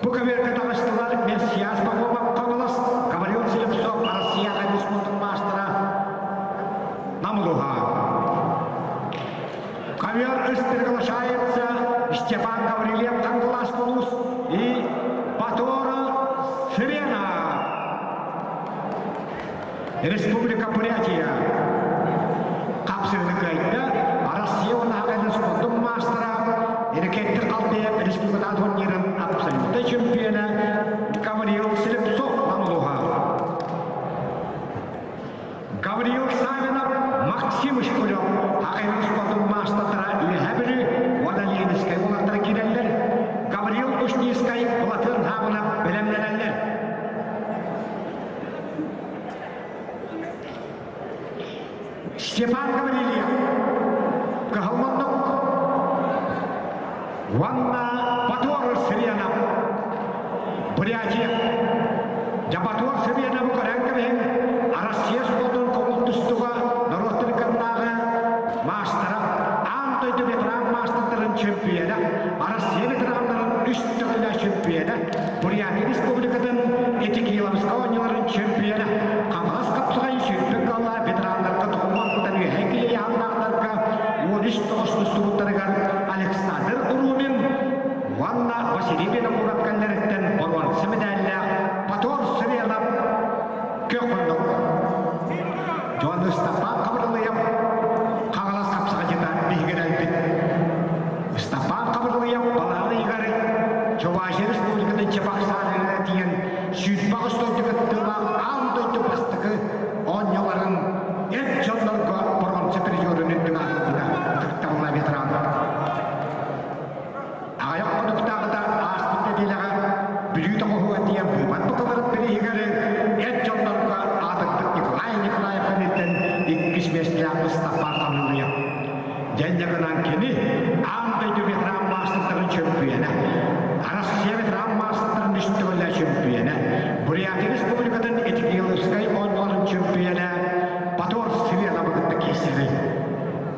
Бу көбүөргэ таҕыстылар Мерсиас Пахомов Хаҥалас, Гаврил Слепцов Россия спортун маастара Намлуха. Ковер үс приглашается Степан Гаврильев Кангалас Улус и Батора Сирена. Республика Бурятия. Хапсыыны кыайда Россия уонна спордун маастара Эркеттик Халтаев республика турнирын абсолютный чемпиона Гавриил Слепцов Намлуха. Гавриил Савинов, Максим Шкулев Хакайрын спордун маастардара Үөһээ Бүлүү уонна Ленинскэй уолаттара киирэллэр. Гавриил Ушницкай Былатыан Хаабынап бэлэмнэнэллэр. Степан Гаврильев Кыһыл уонна Батор Сырьянов Бурятия Дьабатуор Сырьяновы көрөн кэбиһиҥ Россия спордун көҥүл тустууга норуоттар кыннааҕы маастара аан дойду ветеран маастардарын чемпиона Россия ветераннарын үс төгүллээх чемпиона Бурятия Республикатын Этикиловскай оонньууларын чемпиона Хаҥалас хапсаҕайын сүүрбэ кыаллаах ветераннарга тоҕуһуон үөһэ килийааннаахтарга 13 тоҕус тустубуттарыгар Александр Урумин Чувашия Республикатын Чебоксарыгар тиийэн 28 дойду кыттыылаах аан дойду бастакы оонньууларын эр дьоннорго боруонса призерун үрдүк аатырбыта ытыктабылла ветеран. Аҕыйах хонуктааҕыта ааспыт нэдиэлэҕэ Бүлүү тоҕуһугар тиийэн быыбар букаларын бирииһигэр эр дьоннорго аатырбыт Николай Николаев кэнниттэн иккис миэстэлээх Мустафа Хамлыев. Дьэнньэ гынан кини аан дойду ветеран маастардарын чөмпүйэнэ, Россия ветеран маастардарын үс төгүллээх чөмпүйэнэ, Бурятия Республикатын Этикиловскай оонньууларын чөмпүйэнэ Батор Сиренабы кытта киирсэрий.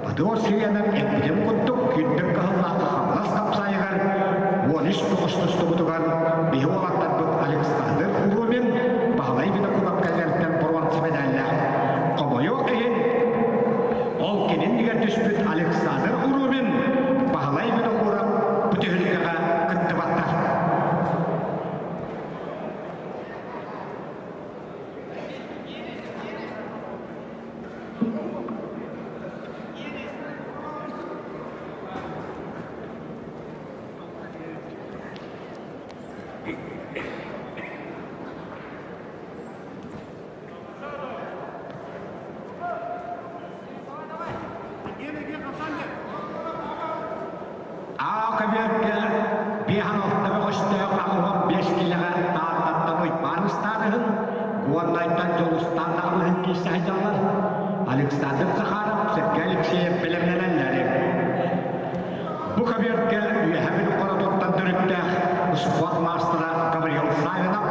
Батор Сиренов эппитим курдук күндүм кыһыллаахха Хаҥалас хапсаайыгар 13 тоҕус тустубутугар биһи уолаттарбыт Александр Уромин, Баһылай Винокуров кэллэриттэн боруонса медаллаах. Хомойуох иһин, Ол кининнигэр түспүт Александр Урумин, Баһылай Винокуров бу түһүлгэҕэ кыттыбаттар. Аакабергэ биэһэн алта бөҕөстөөх 85 киилэҕэ Тааттаттан Уйбаан Ыстаарыһын, Горнайтан Дьулустаан Наҕылыһын киирсэ сылдьаллар. Александр Захаров, Сергей Алексеев бэлэмнэнэллэр. Бу көбүөргэ Үөһэ Бүлүү хоротуттан төрүттээх спорт маастара Гаврил Савинов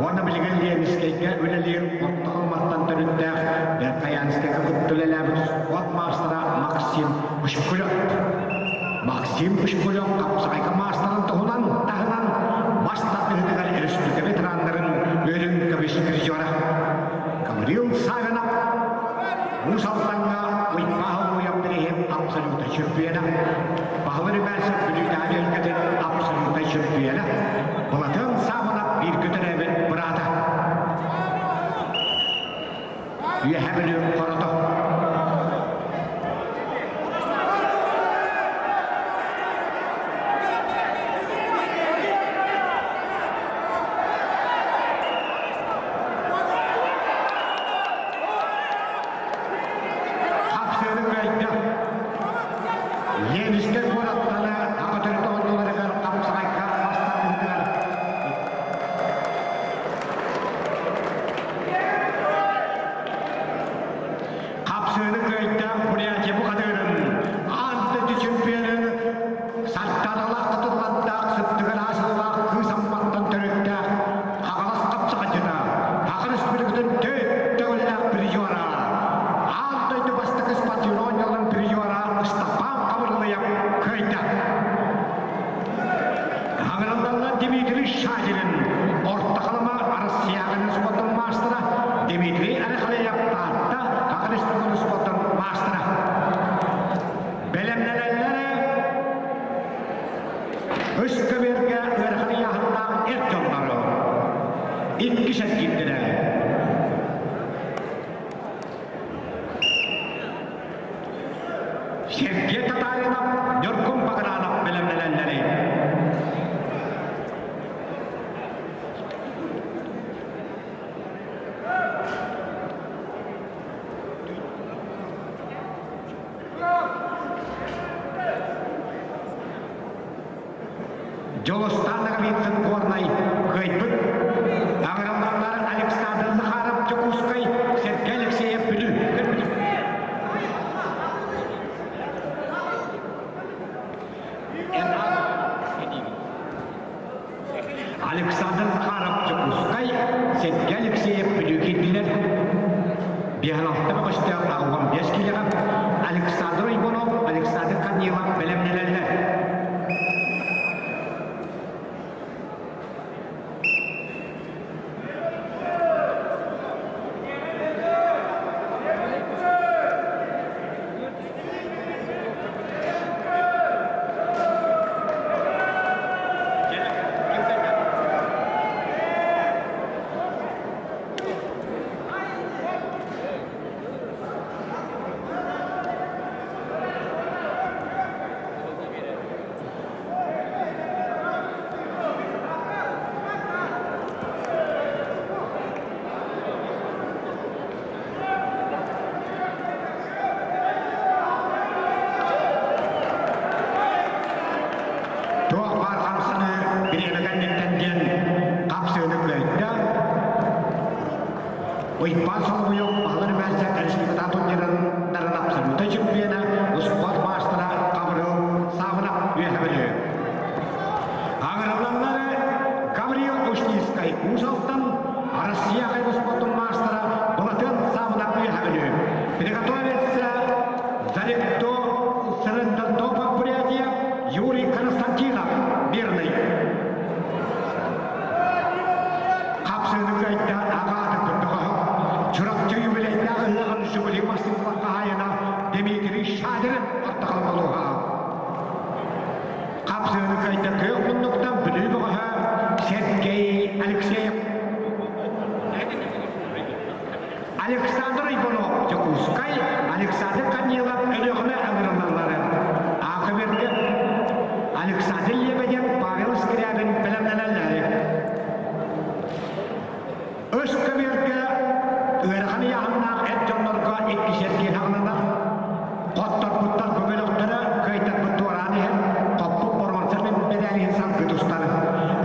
уонна билигин Ленинскэйгэ үлэлиир Орто Халыматтан төрүттээх Верхоянскайга кытта үлэлээбит спорт маастара Максим Пушкулев. Максим Пушкулев хапсаҕайга маастарын туһунан таһынан мас тардыһыытыгар өрөспүүбүлүкэ ветераннарын үөрүн көмүс призера Гаврил Савинов Уус Алдаҥҥа Уйбаһа Уйап бирииһин абсолютнай чөмпүйэнэ, Баһылай Румянцев Бүлүүтээҕи өлкөтүн абсолютнай чөмпүйэнэ, Былатыан Сааманап бииргэ төрөөбүт быраата. Үөһээ Бүлүү хорото. Хапсыаны кыайда. Ленинскэй куораттана аҕа төрүт оонньууларыгар хапсаҕайга бастатыытыгар Хапсыаны кыайда Бурятия бухатыырын аан дойду чемпионун Сартаралаах кытыллардаах сыттыгар аасыллаах кыыс Амматтан төрүттээх Хаҥалас хапсаҕайдьыта Саха Республикатын төрт төгүллээх призера Аан дойду бастакы спортивнай оонньууларын призера Ыстапаан Хабырылыйап кыайда. Хаҥыраллалла Дмитрий Шадилин, Орто Халыма Арассыйаҕын спортун маастара Дмитрий Арахалеев Таатта Саха Республикатын спортун маастара. Бэлэмнэнэллэрэ үс көбүөргэ ыарахан ыйааһыннаах эр дьоннору иккис эргиирдэрэ. Сергей Татаринов, Ньургун Багранов бэлэмнэнэллэрий. Дьулустаан Ноговицын Горнай кыайбыт. Аҥыраллаллар Александр Захаров Дьокуускай, Сергей Алексеев Бүлүү. Александр Захаров Дьокуускай, Сергей Алексеев Бүлүү киирдилэр. Биһалалта бөҕөстөөх 85 киилэҕэ Александр Уйгунов, Александр Корнилов бэлэмнэнэллэр. Туох баар хамсаныы бириэмэ кэнниттэн диэн хапсыыны кыайда. Уйбаан Солобуйов Баһылар Мээсэ республиката турнирын абсолютнай чемпиона, успуорт маастара Гаврил Саввинов үөһэ Бүлүү. Аҥырыллаллары Гаврил Ушницкай Уус Алтан, Россия успуортун маастара Былатыан Саввинов үөһэ Бүлүү. Приготовиться Заректо Сырындантопов Бурятия Юрий Константинов Мирный. Хапсыыны кыайда аҕаата көрдөҕө. Чурапчы юбилейдаах ыһыаҕын Жигули массыыналар хаһаайына Дмитрий Шадрин ортоҕолоһуоҕа. Хапсыыны кыайда күөх муннуктан Бүлүү бөҕөһө Сергей Алексеев. Александр Иванов Дьокуускай, Александр Корнилов Өлүөхүмэ ыҥырыллаллары. Аахыбырга Александр Лебедев, Павел Скрябин бэлэмнэнэллэри. Үс көбүөргэ ыарахан ыйааһыннаах эр дьоннорго икки сэргиэн хаҕыланар. Хотторбуттар бу бөлөхтөрө кыайтарбыт туораан иһэн, хоппут боруонса мэдээлиһин салгыы тустар.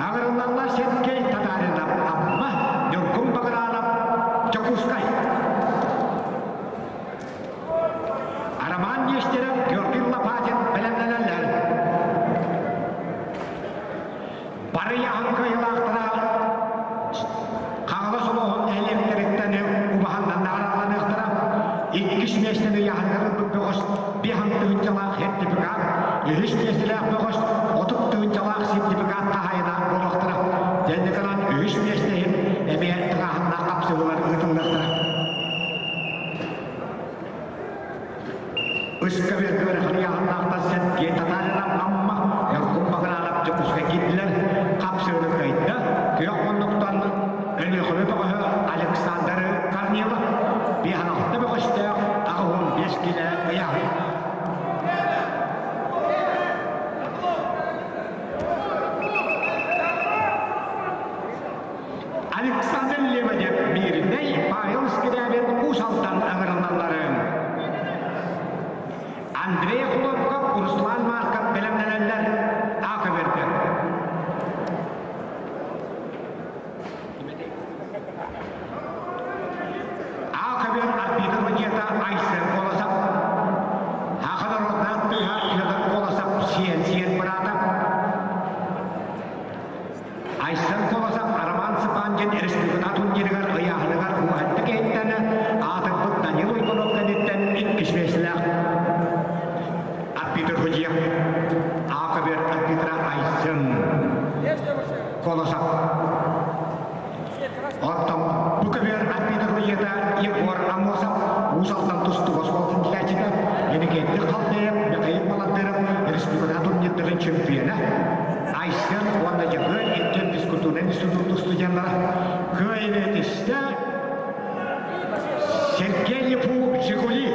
Аҕырыллаллар Сергей Татаринов Амма, Ньургун Багыраанап Дьокуускай. Роман Нестеров, Георгий Лопатин бэлэмнэнэллэр. Бары яһын кыайыылаахтара Хаҥалас улууһун нэһилиэктэриттэн убаһаннан наҕараадаланыахтара. Иккис миэстэни яһыныгар ылбыт бөҕөс биэһэн тыһыынчалаах сертификат, үһүс миэстэлээх бөҕөс 30 тыһыынчалаах сертификат хаһаайына буолуохтара. Дэнниканан үһүс миэстэ иһин эмиэ тыҥааһыннаах хапсыһыылар ыытыллыахтара. Ыскабыарга ыараханнаахтан Сергей Татаринов Амма, Ньургун Багыраанап Дьокуускай киирдилэр. Хапсыыны кыайда. Күөх муннуктан Өлүөхүмэ бөҕөһө Александр Корнилов 56 бөҕөстөөх 85 килэ ыйааһын. Александр Лебедев Мирнэй, Павел Скрябин Уус Алдан ыҥырыллалларын. Андрей Хлопков, Руслан Марков бэлэмнэнэллэр. Ака берді. Ака бер арбитр судьята Айсен Колосов. Аха народнаах тыыһа Федор Колосов сиэн-сиэн быраата. Айсен Колосов Роман Цыпандин республика турнирыгар ыйааһыныгар уһаттык иһиттэн аатырбыт Данил Уйгунов кэнниттэн иккис миэстэлээх арбитр судья Аакабер арбитра Айсен Колосов. Оттон бу көбүөр арбитр судьята Егор Амосов Уус Алдан тустууга оскуолатын килээччитэ Иннокентий Халдеев, Михаил Маландыров республика турнирдарын чемпиона Айсен уонна Дьөгүөр иккиэн физкультурнай институт студеннара кыайыытистэ Сергей Липу Жигули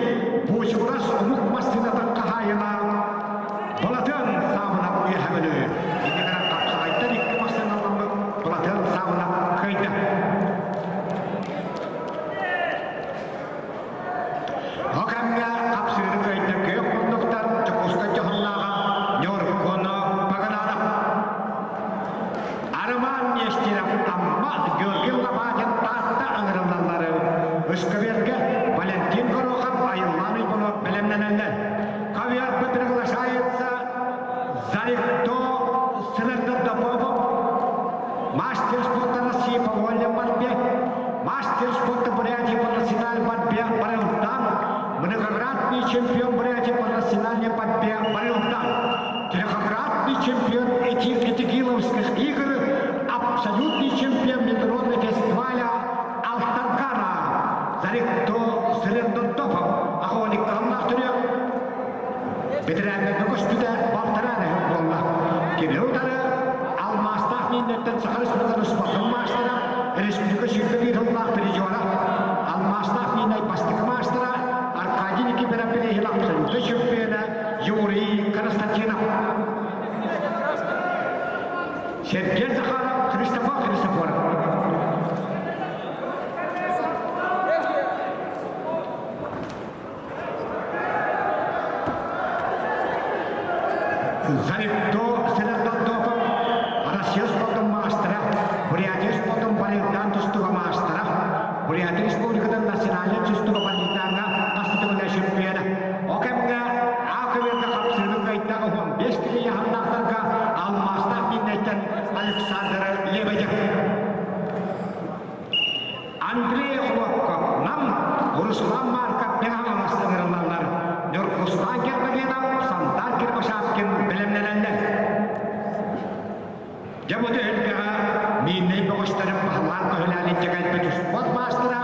Буучугурас омук массыынатын хаһаайына Балатыан Саабынап үөһэ Бүлүү. Ити гынан хапсаҕайтан икки массыыналаммыт Балатыан Саабынап кыайда. Бу кэмҥэ хапсыыны кыайда күөх муннуктар Дьокуускай дьоһуннааҕа Ньургуну Багынаанап, Арымаан Нестеров Амма, Георгий Лопатин Таатта ыҥырыллаллары Ыскыбергэ Валентин Горохов, Айыллаан Уйбанов бэлэмнэнэллэр. Ковер приглашается Зарикто Сырындырдапопов, мастер спорта России по вольной борьбе, мастер спорта Бурятии по национальной борьбе Барылтан, многократный чемпион Бурятии по национальной борьбе Барылтан, трехкратный чемпион этих Этигиловских игр, абсолютный чемпион международного фестиваля Алтаргана, Зарикто Сырындырдопов, охотник түрі Бэтэрээннэргэ көспүтэ балтараа нэһил буолла. Кини утары алмаастаах мииннэртэн Саха Республикатын спордун маастара, республика 21 сыллаах призера, алмаастаах мииннэй бастакы маастара Аркадий Никифоров иһин абсолютнай чемпиона Юрий Константинов. Сергей Захаров, Христофор Христофоров. Заритто Сенатор Россия спордун маастара, Бурятия спордун парилдаан тустууга маастара, Бурятия Республикатын национальнай тустууга парилдааҥҥа хас да төгүллээх чемпиона. Ол кэмҥэ А көбүөргэ хапсыһыы кыайтаҕа 15 киһи яһаннаахтарга алмаастаах мииннэйтэн Александр Лебедев. Андрей Охлопков, Нам, Руслан Марков Мэҥэ ыҥырыллаллар. Ньургустаан Гермогенов, Сантан Кирбашапкин бэлэмнэнэллэр. Дьэ бу түһүлгэҕэ мииннэй бөҕөстөрүн баһылаан көһүлээн илдьэ кэлбит успуорт маастара,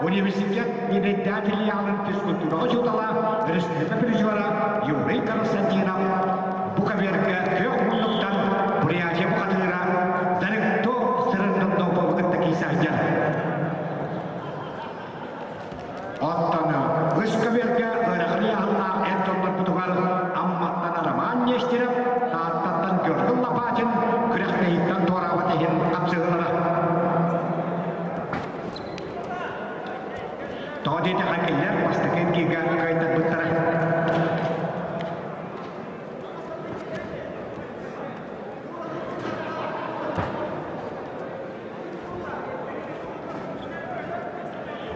университет миинэйдээх филиалын физкультураҕа учуутала, республика призера Юрий Константинов бу көбүөргэ күөх муннуктан Бурятия бухатыыра Заректо Сырындоповы кытта киирсэ сылдьар. Оттон үс көбүөргэ ыарахан ыйааһыннаах эр дьоннорбутугар Амматтан Роман Нестеров, Тааттаттан Георгий Лопатин күрэхтэһииттэн туораабат иһин хапсыһыылара. Тоҕо диэтэххэ кинилэр бастакы эргииргэ кыайтарбыттара.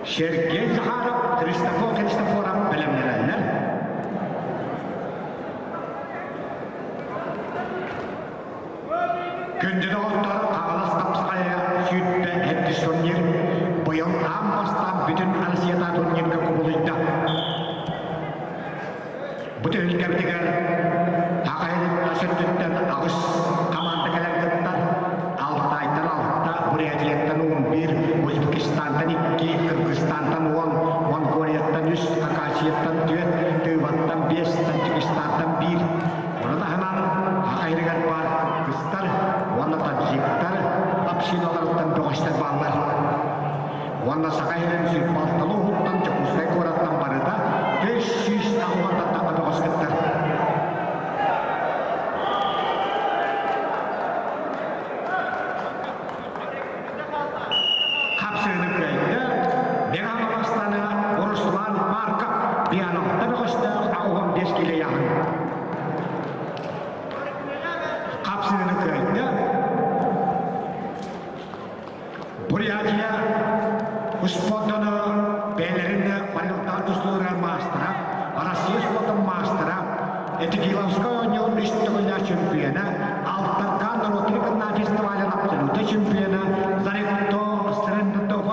Сергей Захаров, Христофор Христофоров бэлэмнэнэллэр. Күндү доҕоттор, Хаҥалас Тапсаҕайа сүүрбэ эрдис турнир быйыл аан бастаан бүтүн Россията турнирга кубулуйда. Бу түһүлгэбитигэр Хахайын тас өттүттэн аҕыс хамаанда кэлэн кыттар. Алтайтан алта, Бурятияттан 11, Узбекистантан икки, Кыргызстантан 10, Монголияттан үс, Хакасияттан түөрт, Тываттан биэс, Таджикистантан биир. Ону таһынан Хахайрыгар баар кыргызтар уонна таджиктар общиналарыттан бөҕөстөр бааллар. Уонна Саха сирин сүүрбэ уһуттан Дьокуускай куораттан барыта 500 тахса бөҕөс кыттар. Хапсыыны кыайда Бегаҥ Руслан Марков пианоҕа бөҕөстөөх 85 кило ыйааһын. Хапсыыны кыайда Бурятия спордуну бэйэлэрин барылтаан тустууларын маастара, Россия спордун маастара, Этигиловскай оонньуун үс төгүллээх чемпиона, Алтаркан норуотун кытта фестивалын абсолютнай чемпиона Заректо Стрендотов.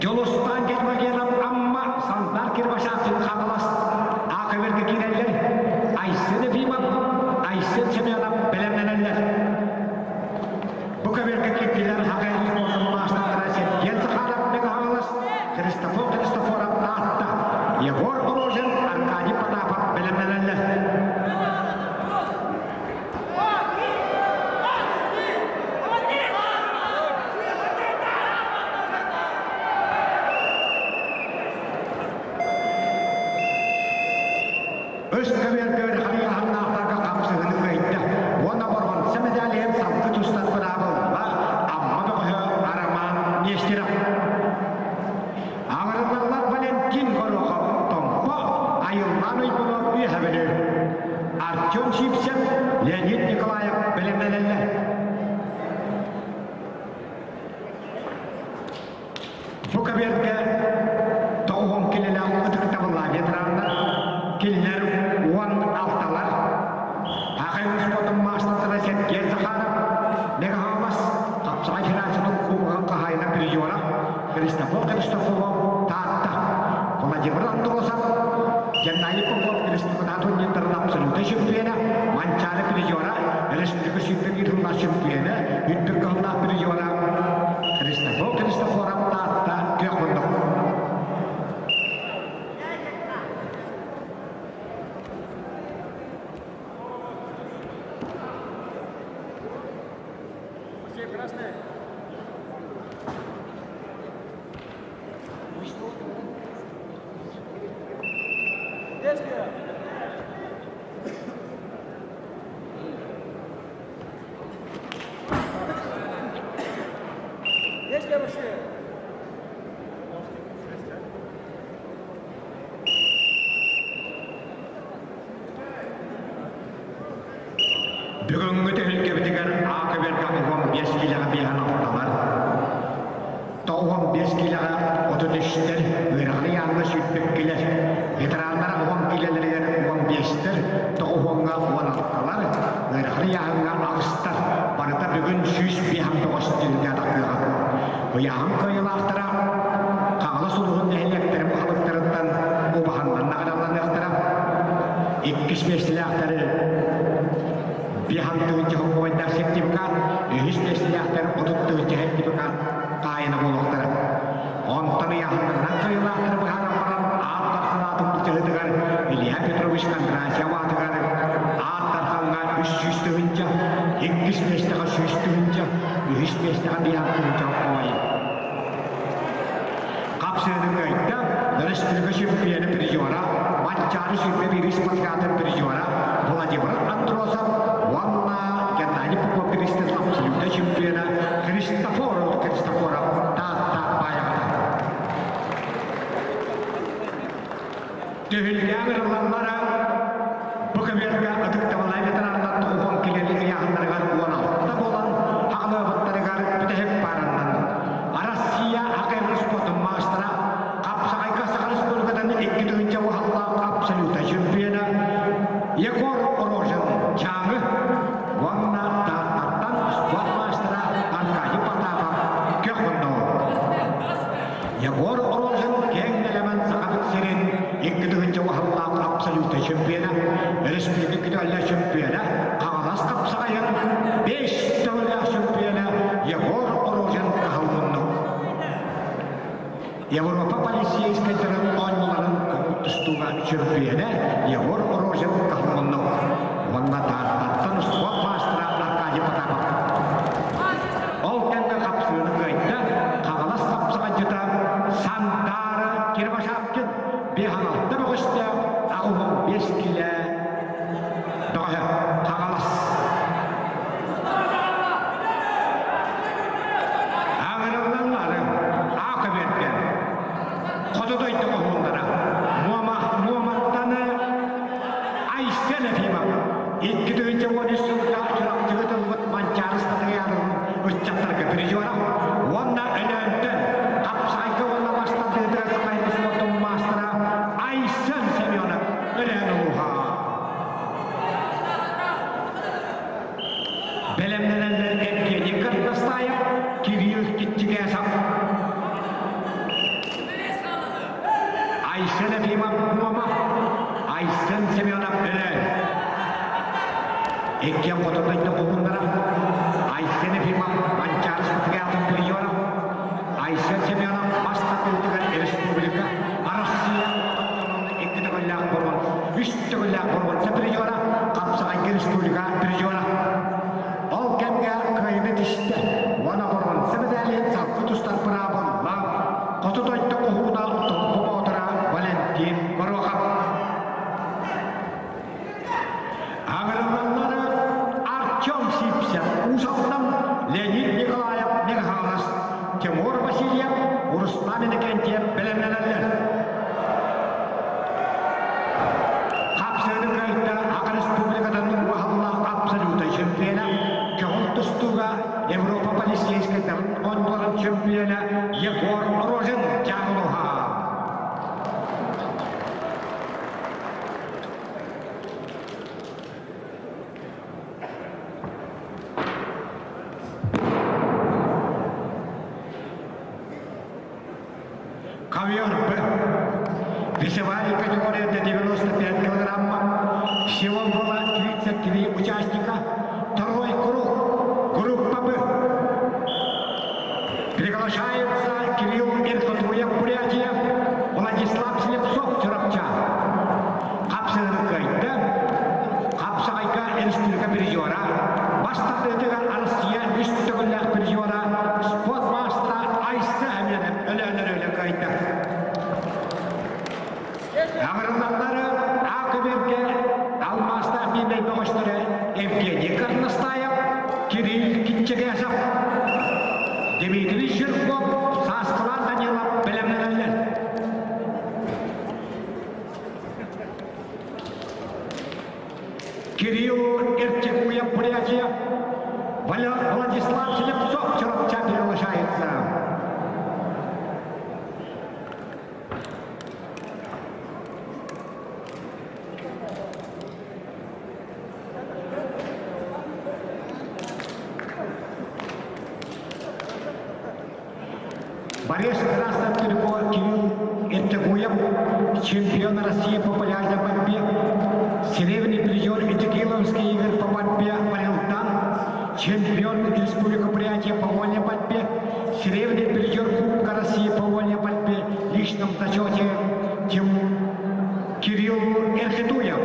Дьулустаан Гермогенов Амма, Сандар Кирбашаткин Хаҥалас Аакаберга киирэллэр. Айсен Ефимов, Айсен Семенов бэлэмнэнэллэр. Бу көбүөргэ киирдилэр Хахай спордун маастардара Сергей Захаров Мэҥэ Хаҥалас, Христофор Христофоров Таатта, Егор Рожин, Аркадий Потапов бэлэмнэнэллэр. Үс көбүөргөр харыйаһаннаахтарга хапсыһыны кыайда уонна боруонса медалиһын салгы тустар быраабылла Амма бөҕөһө Арамаан Нестеров. Аҥарыллаллар Валентин Горохов Томпо, Айыллаан Уйгунов Үөһэ Бүлүү. Артем Сивцев, Леонид Николаев бэлэмнэнэллэр. Бу кабиэргэ 90 килэлээх ытыктабыллаах ветераннар, кинилэр 16-лар. Аҕай успотун маастардара Сергей Захаров, Мегаһалас, Хапсаҕай Федерациятын кубогын хаһаайына призера Христофор Христофоров Таатта, Владимир Андросов, Геннадий Попов республикатааҕы турнирдарын абсолютнай чемпиона, Манчаары призера, республика сүүрбэ сыллаах чемпиона, үрдүк кыһыллаах призера Христофор Христофоров Таатта күөх муннук. Бүгүҥҥү түһүлгэбитигэр аакыберга 15 киилэҕэ биэһэн алталар, 95 киилэҕэ 33-тэр, ыарахан ыйааҥҥа сүүрбэккилэр, ветераннар 10 киилэлэригэр 15-тэр, 90-ҥа 16-лар, ыарахан ыйааһыҥҥа аҕыстар. Барыта бүгүн 159 түһүлгэ тахсыаҕа. Ыйааһын кыайыылаахтара Хаҥалас улууһун нэһилиэктэрин баһылыктарыттан убаһаннан наҕарааланыахтара. Иккис миэстэлээхтэри биэһантыһынча холкуобайдаах сертификат, үһүс миэстэлээхтэр 30 тыһыынча сертификат хаайына буолуохтара. Онтон ыйааһыннарынан кыайыылаахтары быһааран баран Аат Дархан аатын былдьаһыытыгар Илья Петрович Кондратьев аатыгар Аат Дархаҥҥа 300 тыһыынча, иккис миэстэҕэ 100 тыһыынча, үһүс миэстэҕэ 50 тыһыынча холкуобай. Хапсыаны кыайда өрөспүүбүлүкэ чөмпүйүөнэ призера, Манчаары 21 спартакиадатын призера Владимир Андросов уонна Геннадий Попов бириистэн абсолютнай чемпиона Христофоров Христофоров Таатта баайаҕата. Түһүлгээн ырыллаллара бу көбүөргэ ытыктабыллаах ветераннар тоҕуһуон килиэли ыйааһыннарыгар 16 буолан хаҕылыабыттарыгар бүтэһик паараннан Россия АКМ спортун маастара Хапсаҕайга Саха Республикатын 2000 уһаллаах абсолюта чемпиона Егор Рожин Чааҥы уонна Тааттаттан спорт маастара Аркадий Потапов көх Егор Рожин киэҥ нэлэмэн Сахабыт сирин 2000 уһаллаах абсолюта чемпиона, республика күтүөллээх чемпиона, Хаҥалас хапсаҕайын 5 төгүллээх чемпиона Егор Рожин таһыллыннык. Европа полицейскайдарын оонньууларын көҥүл тустууга чөмпүйүөнэ Егор Рожин таһыллыннык. Уонна Тааттаттан спорт маастара Аркадий Потапов. Ол кэннэ хапсыыны кыайда Хаҥалас хапсаҕайдьыта Сандаара Кирбашапкин 5-6 бөҕөстө 85 киилэ бөҕөһө Хаҥалас. Аҥырыллаллары аакы берген хоту дойду хоһууннара Муома Муоматтаны Айсен Ефимов 2013 сылга Чурапчыга тылбыт Манчаары Статуярын ыччаттарга призера уонна Өлөөнтөн хапсаҕайга уонна бастардыытыгар сахайбыт спортун маастара Айсен Семенов Өлөөн улууһа. Бэлэмнэнэллэр Евгений Кардастаев, Кирилл Киччигээсов. Айсен Ефимов Муома, Айсен Семенов Өлөөн. Иккиэн хотун хоһууннара Айсен Ефимов Манчаары спартакиадатын призера, Айсен Семенов мас тардыытыгар республика, Россия икки төгүллээх боруон, үс төгүллээх боруонса призера, хапсаҕайга республика призера. Ол кэмҥэ кыайыыны тистэ уонна боруонса медалин салгыы тустар быраабылла Хоту дойду хоһууна Томпо Боотура Валентин Горохов. Аҕырыллаллары Артем Сипсев, Уус Алдан, Леонид Николаев, Михайлов, Тимур Васильев, Руслан Иннокентьев бэлэмнэнэллэр. Хапсыаны кыайда Аҕа Республикатын уһаллаах абсолюта чемпиона, көҕүл тустууга Европа полицейскайдарын оонньууларын чемпиона Егор Рожин Дьаҥылуһа. Ковер Б. Весовая категория до 95 килограмма. Всего было 33 участника. Второй круг. Группа Б. Приглашается Кирилл Иркотуев, Бурятия, Владислав Слепцов, Чурапча. Хапсыгы кыайда. Хапсаҕайга республика призера, бастакытыгар Россия үс төгүллээх призера, спорт маастара Айса Әмиэнов өлөөнөр өлө кыайда. Аҕырыллаллары Аакыбиргэ алмаастаах биирдэй бөҕөстөрө Евгений Карнастаев, Кирилл Китчегесов, Дмитрий Жирков, Сааскылаан Данилов бэлэмнэнэллэр. Кирилл Эртикуев, Бурятия, Владислав Слепцов, Чурапча приглашается. Борис Красов Кирилл Эртегуев, чемпион России по полярной борьбе, серебряный призер Итикиловский игр по борьбе Парилтан, чемпион Республики Бурятия по вольной борьбе, серебряный призер Кубка России по вольной борьбе в личном зачете Тим Кирилл Эрхитуев.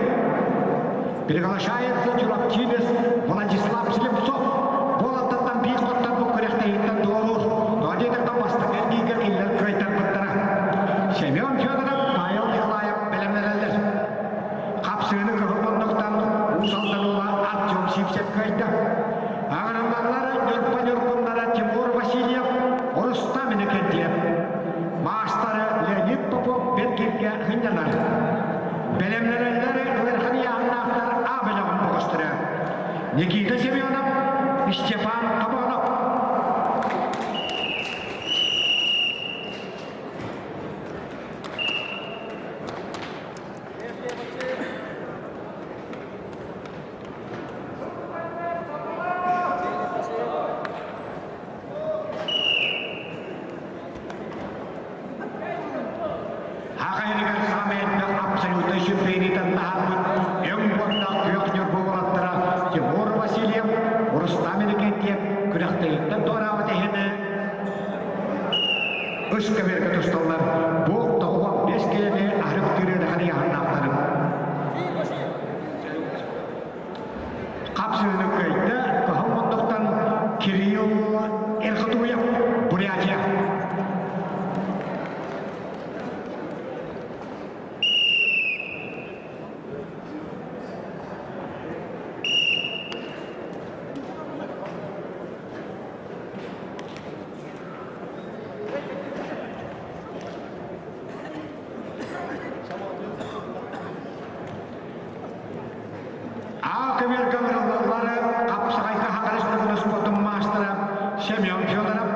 Приглашается Чурапчинец Владислав Слепцов. Болаттан биир хоттор бу күрэхтэһииттэн туоруур. Нуадетактан бастакы эргииргэ кинилэр кыайтарбыттара. Семен Федоров, Павел Николаев бэлэмнэнэллэр. Хапсыыны кыһыл муннуктан Уус Алдан уола Артем Сивцев кыайда. Аҕырыллаллар Ньурба Ньургуннара Тимур Васильев, Рустам Иннокентьев. Маастары Леонид Попов бэркиргэ сынньанар. Бэлэмнэнэллэр ыарахан ыйааһыннаахтар А бөлөҕүн бөҕөстөрө. Никита Семенов, Степан Тобонов. Аҕайыныгар саамай элбэх абсолютнай сүппиэнитэн таһаарбыт өҥ уонна күөх Ньурба уолаттара Тимур Васильев, Рустам Иннокентьев күрэхтэһииттэн туораабыт иһин үс көбүөргэ тусталлар. Бу 95 киилэни аһарык тыырыадахан ыйааһыннаахтарын. Хапсыыны кыайда Кыһыл Мундуктан Кирилл Эрхотуев, Бурятия. Аа көбүөргэ ыҥырыллаллары хапсаҕайга хаҕарыс спортун маастара Семен Федоров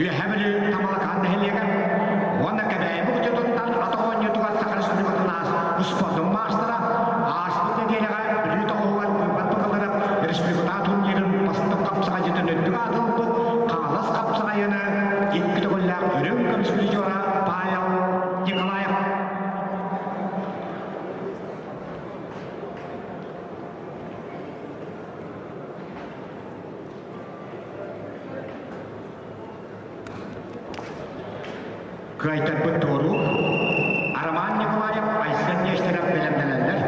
Үөһээ Бүлүү Тамалакаан нэһилиэгэр уонна Кэбээйи Букутутуттан ата оонньуутугар Саха Республикатын спордун маастара ааспыт нэдиэлэҕэ Бүлүү тоҕуһугар быыбар быкылларып республикатааҕы турнирын бастыҥ хапсаҕайдьытын үрдүк аатылбыт Хаҥалас хапсаҕайыны икки төгүллээх үрүҥ көмүс призера Павел Николаев. Кыайтарбыт туоруур Роман Николаев, Айсен Нестеров бэлэмнэнэллэр.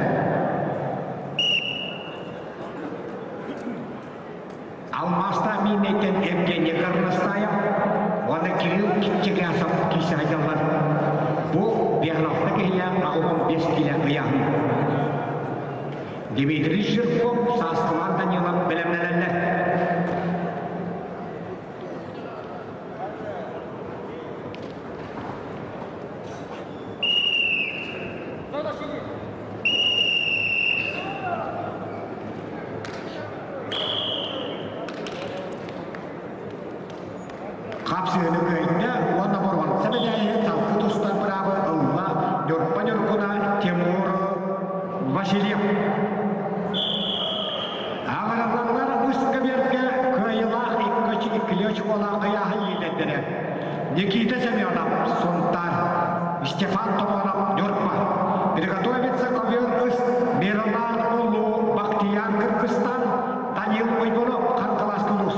Алмаастаах мииннэйтэн Евгений Горностаев уонна Кирилл Кичигасов киирсэ сылдьаллар. Бу биэһин киһилээх 85 киилэ ыйааһын. Дмитрий Жирков, Сааскылаан Данилов бэлэмнэнэллэр. Хапсыһыны кыайда уонна боруонса мэдээлиһин салгыы тустар быраабы ылла Ньурба Ньургуна Тимур Васильев. Аҕараллар үс көбүөргэ кыайыылаах икки иккилии очукуолаах ыйааһын лиидэрдэрэ Никита Семенов, Сунтаар, Степан Томонов, Ньурба. Приготовиться ковер үс Мирлан Улуу Бахтиян Кыргызстан, Данил Уйгунов, Ханкалас Тулус.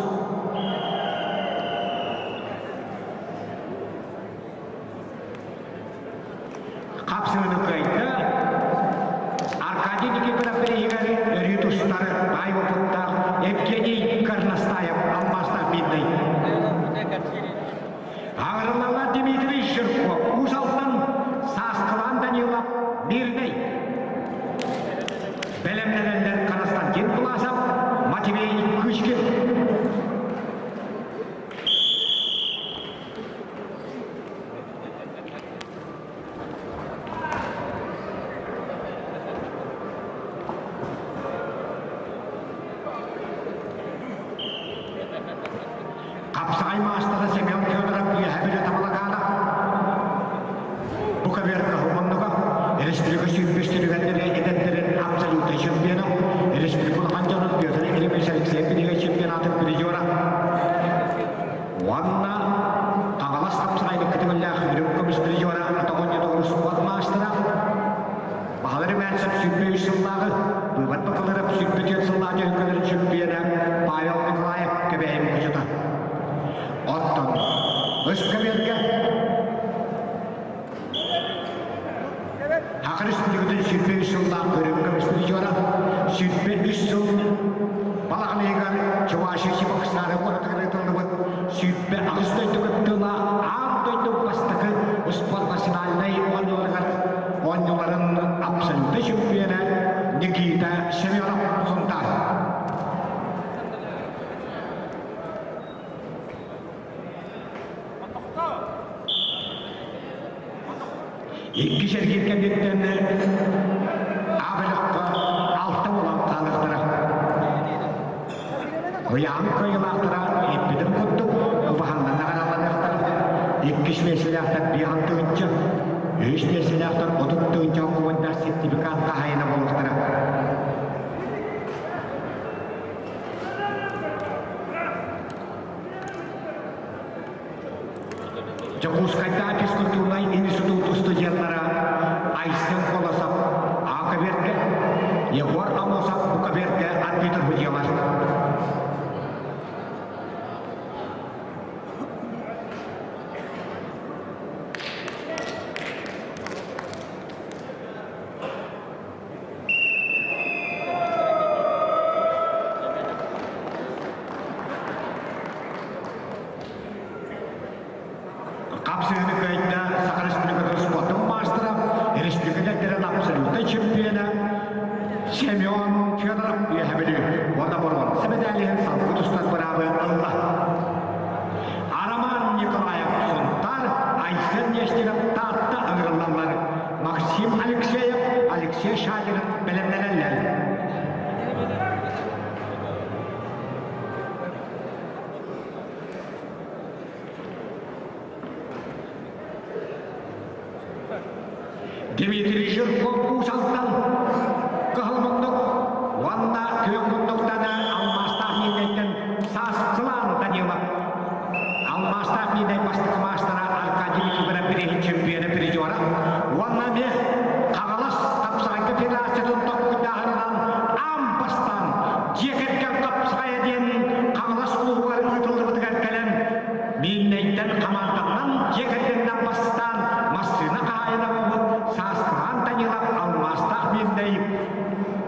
Хапсыыны кыайда Аркадий Никифоров бирииһигэр өрүү тустар баай уопуттаах Евгений Горностаев алмаастаах мииннэй. Аҕырыллаллар Дмитрий Жирков, Уус Алдан, Сааскылаан Данилов, Мирнэй. Бэлэмнэнэллэр Константин Власов, Матвей Кычкин. Букабер Каһыманнуга, республика сүүрбэс түрүгэннэри эдэрдэрин абсолютнай чемпиона, республика улахан дьонун Петр Ильич Алексеев Билигэ чемпионатын призера. Уонна Хаҥалас хапсаҕайдык кытыгыллаах үрүҥ көмүс призера Атоҕонньотугар спорт маастара Баһылар Мээсэп 23 сыллааҕы быыбар бакыларап 24 сыллаах дьөһүкөлөрүн чемпиона Павел Николаев Кэбээйи мукучута. Оттон Ыскабергэ Саха Республикатын 23 сыллаах үрүҥ көмүс призера 23 сыл балаҕан ыйыгар Чувашия Чебоксары куоратыгар ыытыллыбыт 28 дойду кыттыылаах аан дойду бастакы спорт национальнай оонньууларыгар оонньууларын абсолютнай чемпиона Никита Семенов Сунтаар. Иккис эргиир кэнниттэн аабылыкка алта буолан хаалыахтара. Ыйаан кыайыылаахтара эппитим курдук убаһаннан наҕарааланыахтара. Иккис миэстэлээхтэр биэһэн тыһыынча, үһүс миэстэлээхтэр 30 тыһыынча холкуоннаах сертификат хаһаайына буолуохтара. Дьокуускайдааҕы физкультурнай институт студеннара Айсен Колосов А-кабергэ, Егор Амосов Букабергэ арбитр судьялар. Хапсыһыны кыайда Саха Республикатын спортун маастара, республика абсолютнай чемпиона Семен Федоров үөһэбили уонна боруонса медалиһын салгы тустар быраабы ылла. Роман Николаев Сунтар, Айсен Нестеров Таатта ыҥырыллаллар. Максим Алексеев, Алексей Шадинов бэлэмнэнэллэр. Дмитрий Жирков Уус-Алтан Кыһыл муннук уонна Күөх муннуктан алмаастаах миинэйтэн Сааскылаан Данилов алмаастаах миинэй бастакы маастара Аркадий Никифоров бирииһин чемпиона призера уонна эмиэ Хаҥалас хапсаҕайга федерациятын толкуйдааһынынан аан бастаан дьиэ кэргэн хапсаҕайа диэн Хаҥалас улууһугар ыытыллыбытыгар кэлэн Мииннэйтэн хамаанданан дьиэ кэргэнинэн бастаан массыына хаһаайына буолбут Сааскылаан Данилов алмаастаах Мииннэй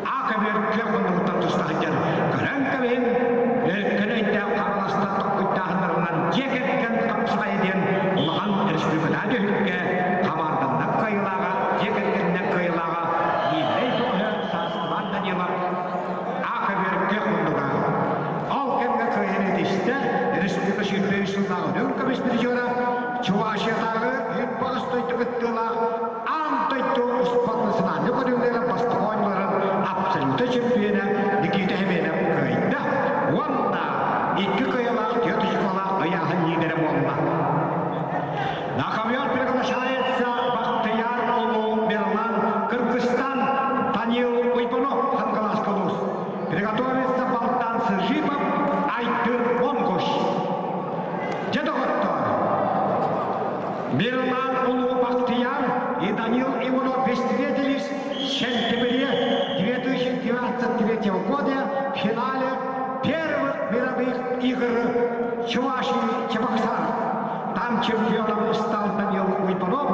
А көбүөр күөх муннугуттан туста сылдьан көрөн кэбиһин өркөн өйдөөх Хаҥаластар толкуйдааһыннарынан дьиэ кэргэн хапсаҕайа диэн улахан республикатааҕы түһүлгэ хамаанданнан кыайыылааҕа дьиэ кэргэнинэн кыайыылааҕа Мииннэй Доһө Сааскылаан Данилов А көбүөр күөх муннуга Ол кэмҥэ кыайан этистэ республика 23 сыллааҕы үрүҥ көмүс призера Чувашиятааҕы Юрбаҕас дойду кыттыылаах аан дойду спорт национальнай көрүҥнэрэ бастакы оонньууларын абсолютнай чемпиона Никита Семенов кыайда уонна икки кыайыылаах түөрт очколаах ыйааһын лидерэ буолла. На ковер приглашается Бахтияр Улуу Мирлан Кыргызстан Данил Уйбунов Хангалас Улуус. Приготовиться Богдан Сыжипов, Айдыр Монгуш. Дьэ доҕоттоор, Мирлан Улуу Бахтияр и Данил Иванов встретились в сентябре 2023 года в финале первых мировых игр Чувашии Чебоксар. Там чемпионом стал Данил Уйбунов,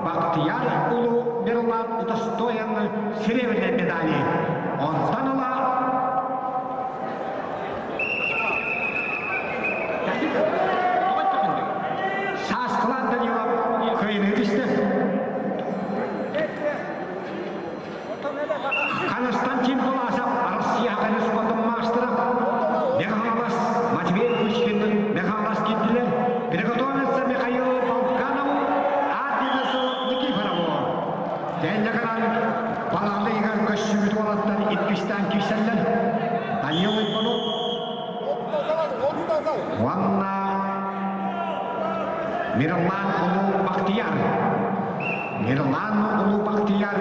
Бахтияр Улуу Мирлан удостоен серебряной медали. Онтон ыла Сааскылаан Данилов кыайыыны түстэ. Константин Поласов Россия спортун маастара Михайлас Матвей Кучкин Михайлас киирдилэр. Приготовиться Михаилу Полканову, Адидасу Никифорову. Тэннэкаран балаҕан ыйыгар көссүбүт уолаттар иккистээн киирсэллэр. Данил Иванов уонна Мирлан Улуу Бахтияр. Мирлан Улуу Бахтияр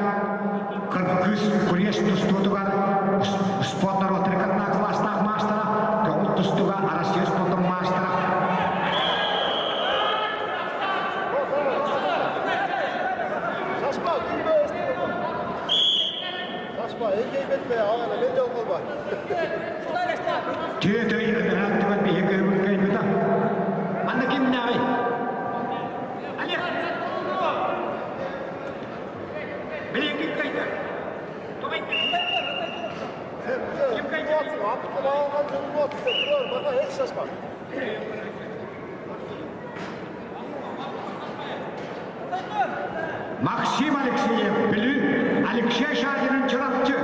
кыргыз курес тустуутугар спорт норуоттарын кытта кылаастаах маастара, көҥүл тустууга Россия спордун маастара. Шашпа, Шашпа, Түөтөй ыныран биһиги кыйбыта. Манна кимнээҕий? Олег! Билиҥҥи кыйда. Ким кыйда? Максим Алексеев Бүлүү Алексей Шадинын Чурапчы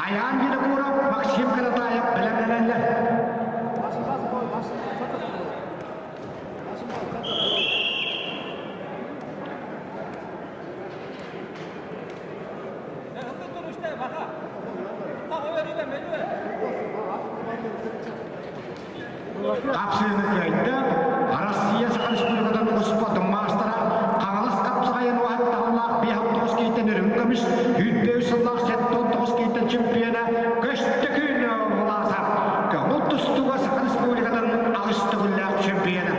Айаан Винокуров Максим Каратаев бэлэмнэнэллэр. Хапсыыны кыайда Россия Саха Республикатын успуордун маастара Хаҥалас хапсаҕайын уһаттаҕалаах биэс киһиттэн үрүҥ көмүс, 105 сыллаах 79 киһиттэн чемпиона Көстөкүүн Власов көҥүл тустууга Саха Республикатын аҕыс төгүллээх чемпиона.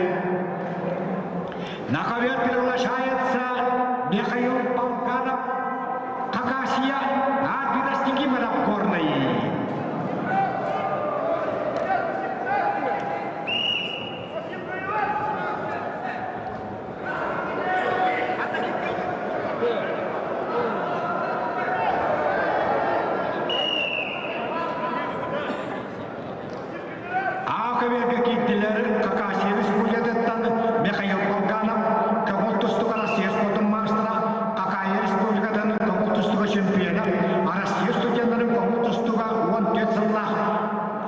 На ковер приглашается Михаил Полканов, Хакасия, Арбита Никифоров Горный. Аакаберга киирдилэр Хакасия Республикатыттан Михаил Полганов, көҥүл тустууга Россия спордун маастара, Хакасия Республикатын көҥүл тустууга чемпиона, Россия студеннарын көҥүл тустууга 14 сыллаах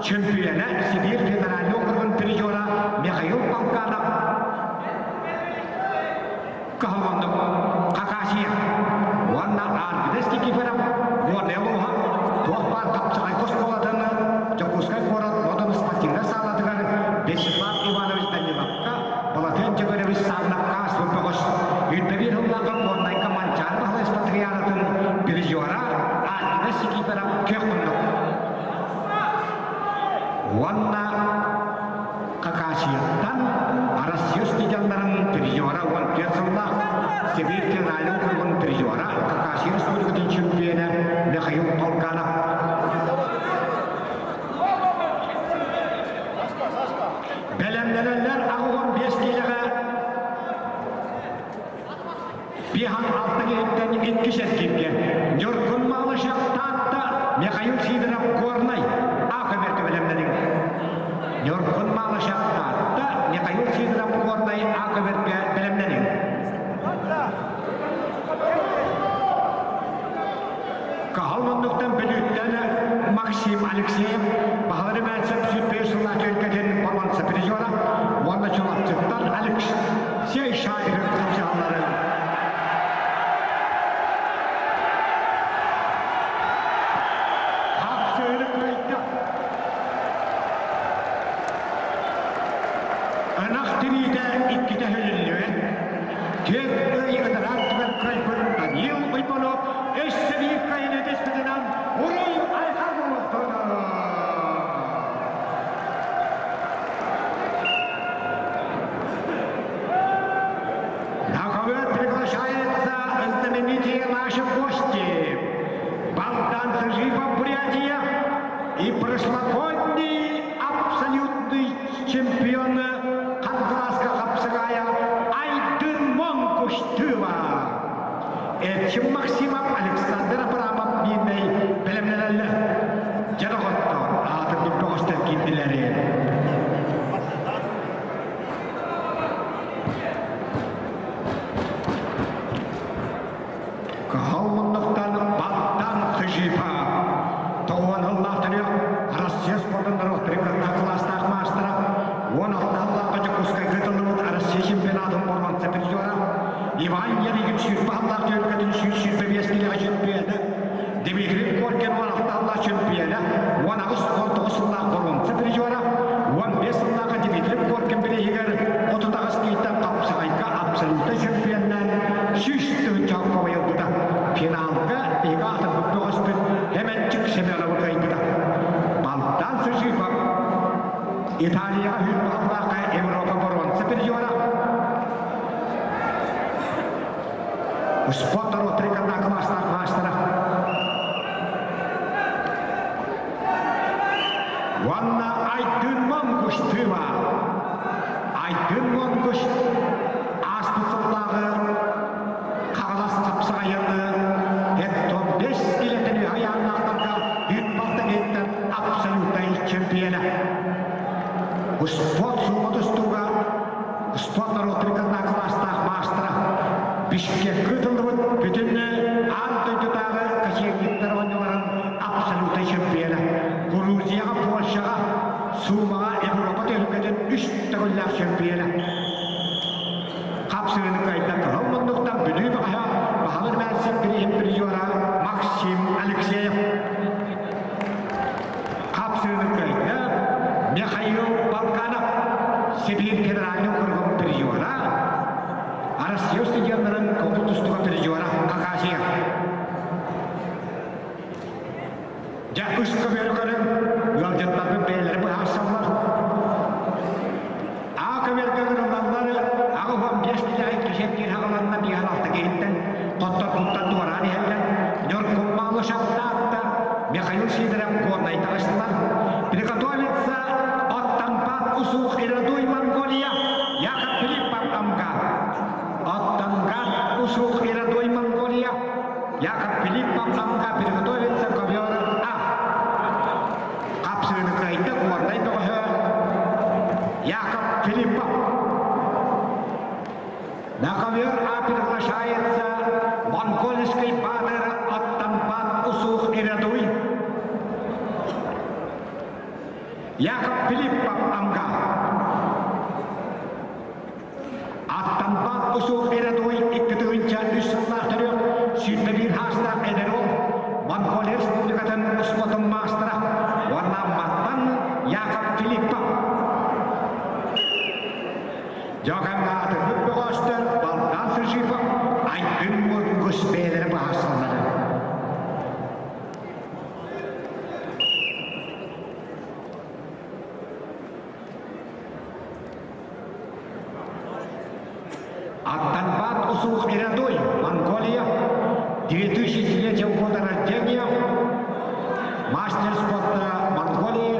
чемпиона, Сибиир федеральный округун призера Михаил Полганов кыһалҕаннык Хакасия уонна Арвидес Никифоров Горнай улууһа туох баар хапсаҕай оскуолатын Дьокуускай куорат Модун спортивнай саалатыгар Вячеслав Иванович Даниловка, Балатыан Дьөгүөрэбич Савнапка ааспыт бөҕөс 101 сыллааҕы Горнайга Манчаары Баһылай Спартакиадатын призера Арвидес Никифоров күөх муннук уонна Хакасияттан Россия студеннарын призера 14 сыллаах Сибиир федеральный округун призера Хакасия Республикатын чемпиона Михаил Полканов. Бэлэмнэнэллэр аҕыһын биэс киилэҕэ Биһан алта киһиттэн икки сэргииргэ Ньургун Малышев Таатта, Михаил Сидоров Горнай аах бэркэ бэлэмнэниҥ. Ньургун Малышев Таатта, Михаил Сидоров Горнай аах бэркэ бэлэмнэниҥ. Каһал муннуктан Бүлүүттэн Максим Алексеев Баһылары Мээсэп сүүрбэ сыллаах түөлкэтин боруонса призера уонна Чурапчыттан Алексей Шайров хапсыһалларын хапсыыны кыайда. Ынах тириитэ иккитэ һөлүллүбэт. Түөрт ый ытыраан түгэн кыайбыт Данил Уйбанов өссө биир кыайыыны түспүтүнэн уруй айхал буолуохтун! На ковер приглашается знаменитые наши гости. Богдан Сажипов, Бурятия, и прошлогодний абсолютный чемпион Хангаласка хапсагая Айдын Монгуштыва. Эрчим Максимов, Александр Абрамов биирнэй бэлэмнэнэллэр. Дьэ доҕоттор, аатырбыт бөҕөстөр киирдилэри. Кыһыл муннуктан баттан Сыжипа. Тоҕуон сыллаах төрүөх Россия спордун норуоттарын кытта кылаастаах маастара, 16 сыллаахха Дьокуускайга ыытыллыбыт Россия чемпионатын боруонса призера, Иван Ярыгин 120 сыллаах түөлбэтин 125 килэҕэ чемпиона, Дмитрий Коркин 16 сыллаах чемпиона, 18-19 сыллаах боруонса призера, 15 сыллаахха Дмитрий Коркин бирииһигэр 38 киһиттэн хапсаҕайга абсолютнай чемпионнаан Италияҕа Hürbаллаахха Европа боруонса призера. Спорт норуоттарын класстаах маастара. Уонна Айдын Монгуш Тыва. Айдын Монгуш ааспыт сыллааҕы Хаҥалас хапсаҕайыны 75 килэтин айааннаахтарга үт-балта абсолютнай чемпиона. Спорт суума тустууга спорт норуоттарын кылаастаах маастара Бишкеккэ ыытыллыбыт бүтүн аан дойдутааҕы кочевниктар оонньууларын абсолютнай чемпиона. Грузияҕа, Польшаҕа, Суумаҕа Европа түһүлгэтин үс төгүллээх чемпиона. Хапсыгыны кыайда кыһыл муннуктан Бүлүү баһа баһылык мээсик бирииһин призера Максим Алексеев. Хапсыгыны кыайда Михаил Балканов Сибиир федеральный округун призера Россия студеннарын колду тустуга призера Хакасия. Дьэ, үс көмүөрү көрүҥ, ыалдьыттарбыт бэйэлэрэ быһаарсаллар. Аа көмүөргө ылаллар, 85 киһи кисэттиир хаҕаланна биэһэн алта киһиттэн, хотторбуттан туораан иһэллэр. Ньургун Малышевтаатта Михаил Сидоров Горнай таҕыстылар. Приготовиться от Тампат Усух Ирадуй Монголия Яков Филиппов Амга. От Тангат Усух Ирадуй Монголия Яков Филиппов Амга приготовиться ковер А. Хапсыыны кыайда Горнай бөҕөһө Яков Филиппов. На ковер А приглашается монгольский батыр от Тампат Усух Ирадуй. Яков Филиппов Амга. Аттампаат усуох эрэ туой 2 3 сыллаах төрүөх 21 хаастаах эдэр уол Монголия Республикатын спортун маастара уонна Маттан Яков Филиппов. Дьокамҥа атырбыт бөҕөстөр Балдан Сыжипов Айдын Мургус бэйэлэрэ быһаарсаллара. Аттанбат Усух Ирадой, Монголия, 2003 года рождения, мастер спорта Монголии,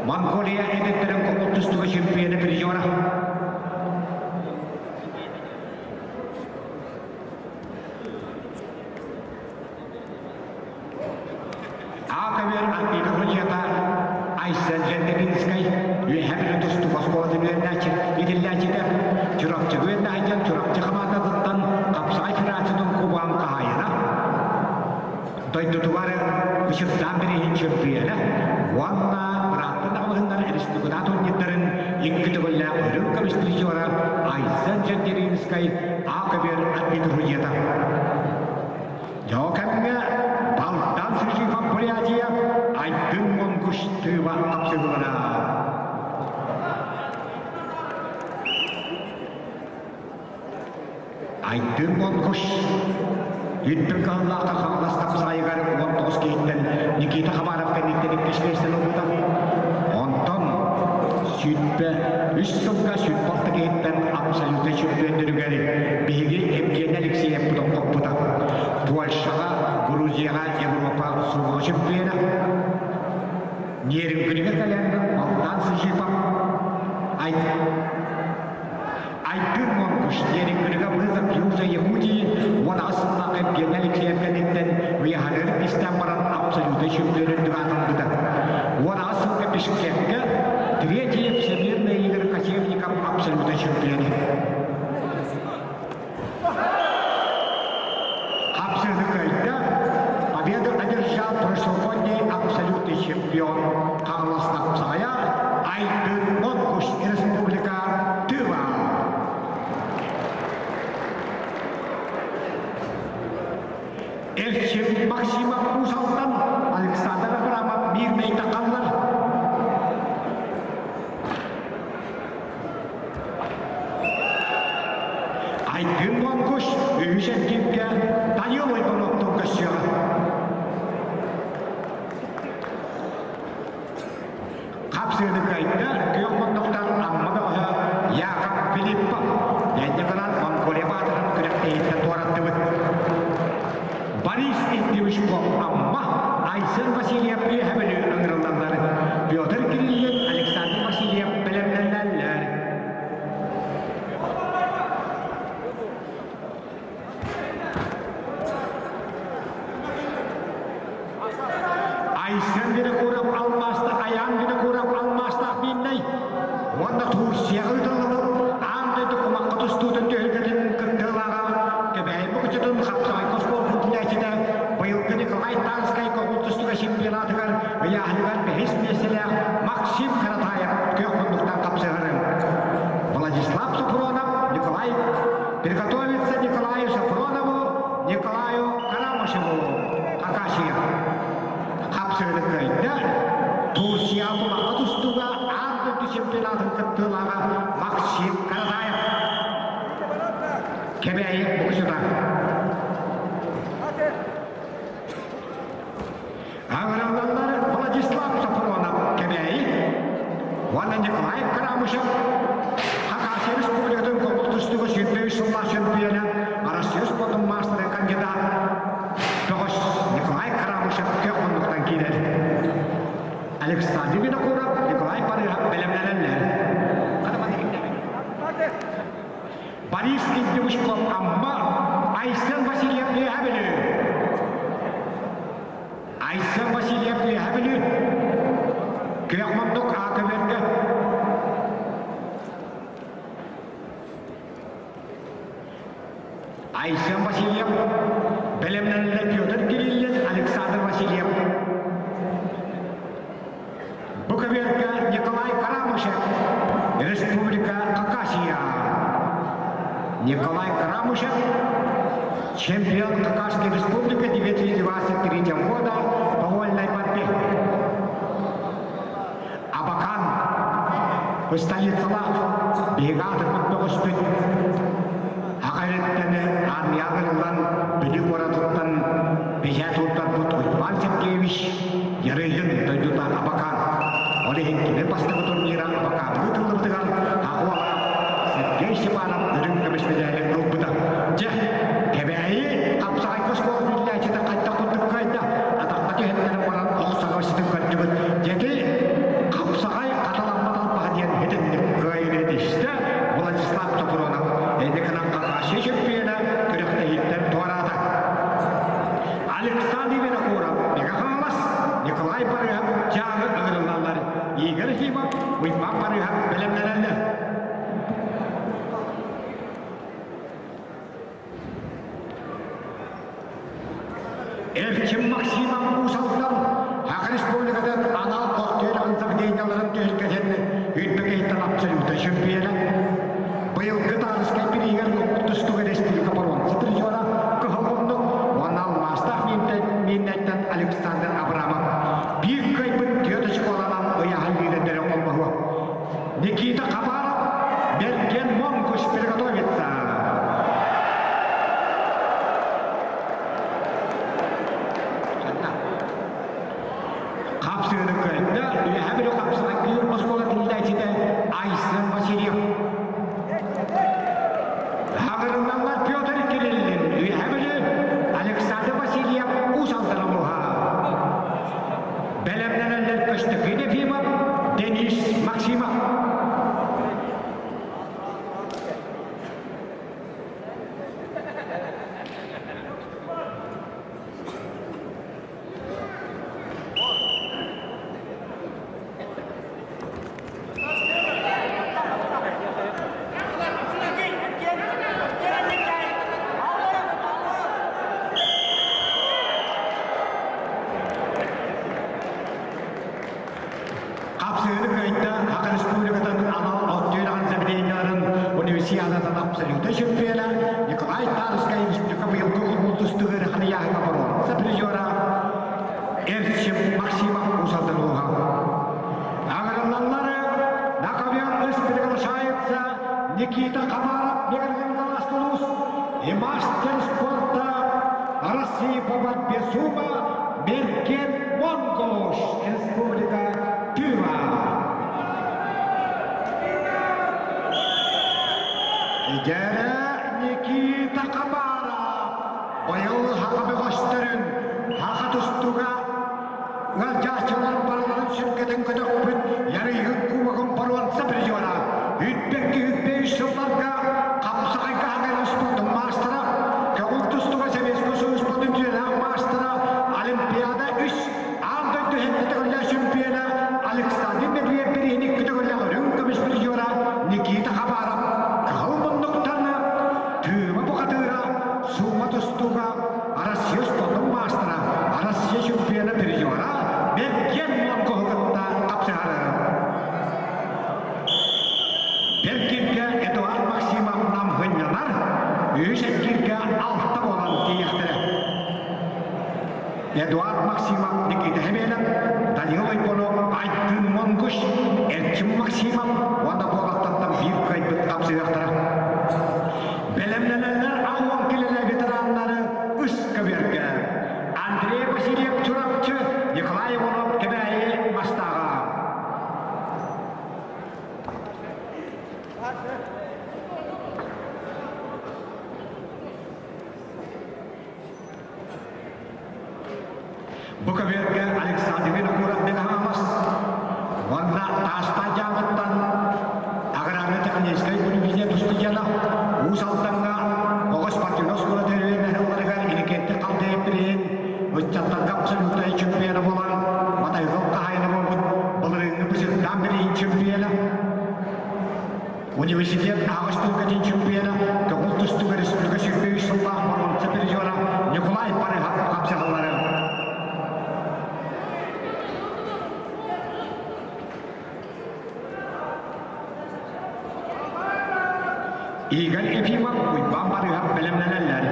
Монголия эдеттерин комуттустуга чемпионы призера. Аакабер Альбина Хручета, Айсен Жендебинскай, Үөһээ Бүлүү тустуук оскуолатын үөрэнээччи, итиллээччитэ, Чурапчы үөрэнээччи, Чурапчы хамаандатыттан хапсаҕай федерациятын кубогын хаһаайына, дойдутугар Ычырдаан бирииһин чөмпүйүөнэ уонна бырааттын аҕабыһыннар республиката турнирдарын икки төгүллээх үрүҥ көмүс призера Айсен Жендеринскай Аакабер Альбина Дьоо кэмҥэ Балтан Сыжипов Бурятия Айдын Монгуш тыыба хапсыһыылара. Айдын Монгуш Үттүн кыһыллаахха Хаҥалас хапсаайыгар 19 киһиттэн Никита Хабаров кэнниттэн иккис миэстэни ылбыта. Онтон 103 сылга 106 киһиттэн абсолютнай чөмпүйүөннэригэр биһиги Евгений Алексеевпыт хоппута. Польшаҕа, Грузияҕа Европа суоҕа чөмпүйүөнэ. Нерюнгригэ кэлэн Алтан Сыжипов Айдын Монгуш Нерюнгрига вызов Южной Якутии 18 сыллаах Евгений Алексеев кэнниттэн уйаһарыгар истэн баран абсолютнай чөмпүйүөнүн аатырбыта. 18 сылга Бишкеккэ третье всемирные игры кочевников абсолютнай чемпионы. Хапсыһы кыайда, победу одержал прошлогодний абсолютный чемпион Карлос Напсая Айдын Монгуш Республика Тыва. Эрчим Максимов Уус-Алдан, Александр Абрамов Мирнэй тахаллар. Айдын Монгуш үһүс эргииргэ Данил Ойбоноптун көрсүөҕэ. Хапсыыны кыайда күөх муннуктан Амма бөҕөһө Яков Филиппов. Янньа гынан Монголия баатырын күрэхтэһииттэн туораттыбыт. Борис Индивишков Амма, Айсен Васильев Үөһэ Бүлүү ыҥырыллаллар. Петр Кириллин, Александр Васильев бэлэмнэнэллэр. Айсен Винокуров алмааста Айаан Винокуров алмаастаах мииннэй уонна Турцияҕа ыытыллыбыт аан дойду кумахха тустуутун түһүлгэтин кыттыылааҕа Кэбээйи Букучутун хапсаҕайга оскуола иитиллээччитэ быйылгы Николай Танскай көҥүл тустууга чемпионатыгар ыйааһыныгар бэһис миэстэлээх Максим Каратаев күөх муннуктан хапсыһарын Владислав Сопронов Николай приготовится Николаю Сафронову Николаю Карамышеву Хакасия хапсыгыны кыайда Турция кумахха тустууга аан дойду чемпионатын кыттыылааҕа Максим Каратаев Кэбээйи боксата Аҕыраллаллар Владислав Сафронов Кэбээйи уонна Николай Карамышев Хакасия Республикатын көҥүл тустууга 23 сыллаах чемпиона, Россия спордун маастарын кандидат Бөҕөс Николай Карамышев күөх муннуктан киирэр. Александр Винокуров, Николай Барыһов бэлэмнэнэллэр. Борис Индюшков Амма, Айсен Васильев Үөһэ Бүлүү. Айсен Васильев Үөһэ Бүлүү. Күөх мундук аакөбөргө. Айсен Васильев бэлэмнэнилэ Петр Кириллин, Александр Васильев. Бу көбүөргэ Николай Карамышев, Республика Хакасия. Николай Карамышев, чемпион Хакасской республики 2023 года по вольной борьбе. Абакан, столицалаах биһиги аатырбыт бөҕөспүт Аҕа армияҕа ылан Бүлүү куоратыттан бэчээт туттарбыт Уйбаан Сергеевич Ярыгин дойдута Абакан. Ол иһин кини бастакы турнира Абаканныы тыллыбытыгар аҕа Сергей Степанов үрүҥ көмүс медалин ылбыта. Дьэ, Кэбээйи хапсаҕайга оскуола биллээччитэ хайдах курдук кыайда, атахха түһэннэрин баран ох саҕа ситин көрдүбүт. Дьэти хапсаҕай хаталаммат албаһа диэн итинник кыайыыны этистэ Владислав Сопронов. Эдиканан Хакасия чемпиона күрэхтэһииттэн туораата. Александр Винокуров, Мега Хаҥалас, Николай Барыһов Дьааҥы ыҥырыллаллар. Игорь Ефимов, Уйбаан Барыһов бэлэмнэнэллэр. Эрчим Максимов Уус Алдан Саха Республикатын анал ортуйар заведенияларын түһүлгэтин үрдүк абсолюта чемпиона. Быйылгы Таарыскай бириигэр тустууга республика боруонса призера Кыһыл муннук уонна алмаастаах мииннэттэн Александр Абрамов биир кыайбыт түөрт очколанан ыйааһын лиидэрдэрэ холбоһуо. Никита Хабаров, Берген Монкуш приготовится. Хапсыыны кыайда, Үөһээ Бүлүү хапсаҕай оскуола тиллээччитэ Айсен Васильев. Хаҕырыллаллар Петр Кириллин, Үөһээ Бүлүү, Александр Васильев, Уус Алдан улууһа. Бэлэмнэнэллэр Көстөкүүн Ефимов, Денис Максимов. Хапсыгыны кыайда Саха Республикатын анал оттуйраан заведенияларын универсиадатын абсолютнай чемпиона Николай Тарскай республика быйылгы улуустугар ханыйааһыҥа боруонса призера Эрчим Максимов Уус Алдан улууһа. Аҕырыллаллары на ковер приглашается Никита Хабаров, Меган улуус и мастер спорта России по борьбе сумо Мерген Монгош, Республика Тыва. Дьэрэ Никита Хабаров быйыл Хаха бөҕөстөрүн Хаха тустууга ыалдьааччылар барыларын сүргэтин көтөхпүт Ярыйгын Кубогын боруонса призера, үрбэкки үрбэ үс сылларга хапсаҕайга хаҥар спордун маастара, көҕүл тустууга Советскай Союз спордун үтүөлээх маастара, Олимпиада үс аан дойду сэттэ төгүллээх чемпиона Александр Медведев бирииһин икки төгүллээх үрүҥ көмүс призера Никита Хабаров кыһыл муннуктан Тыыма бухатыыра Суума тустууга Россия спордун маастара, Россия чемпиона призера Бэргэн Монгоһу кытта хапсыһары. Бэркиргэ Эдуард Максимов намһынньанар, үһүс эргииргэ алта буолан тиийиэхтэрэ. Эдуард Максимов, Никита Хемелев, Данил Ойбонов, Айдын Монгуш, Эрчим Максимов уонна буолаттартан биир кыайбыт хапсыһыахтара. Бэлэмнэнэллэр аҕуон килэлэ ветераннары үс көбүөргэ. Андрей Васильев Чурапчы, Николай Иванов Кэбээйи Мастааҕа. Бу көбүөргэ Александр Винокуров Бегаһамас уонна Таастаах дьааҥыттан аграрно-техническэй университет устудьуона Уус Алдаҥҥа оҕо спортивнай оскуола тэрийэн ыһылларыгар Иннокентий Халдеев билигин ыччаттарга абсолютнай чемпиона буолан Матайгыл хаһаайына буолбут былырыыҥҥы Бысыктаан билигин чемпиона Университет аҕыс түҥкэтин чемпиона, көҥүл тустууга республика 23 сыллаах боруонса призера Николай Барыһов хапсыһаллары. Игорь Ефимов, Уйбаан Барыһов бэлэмнэнэллэр.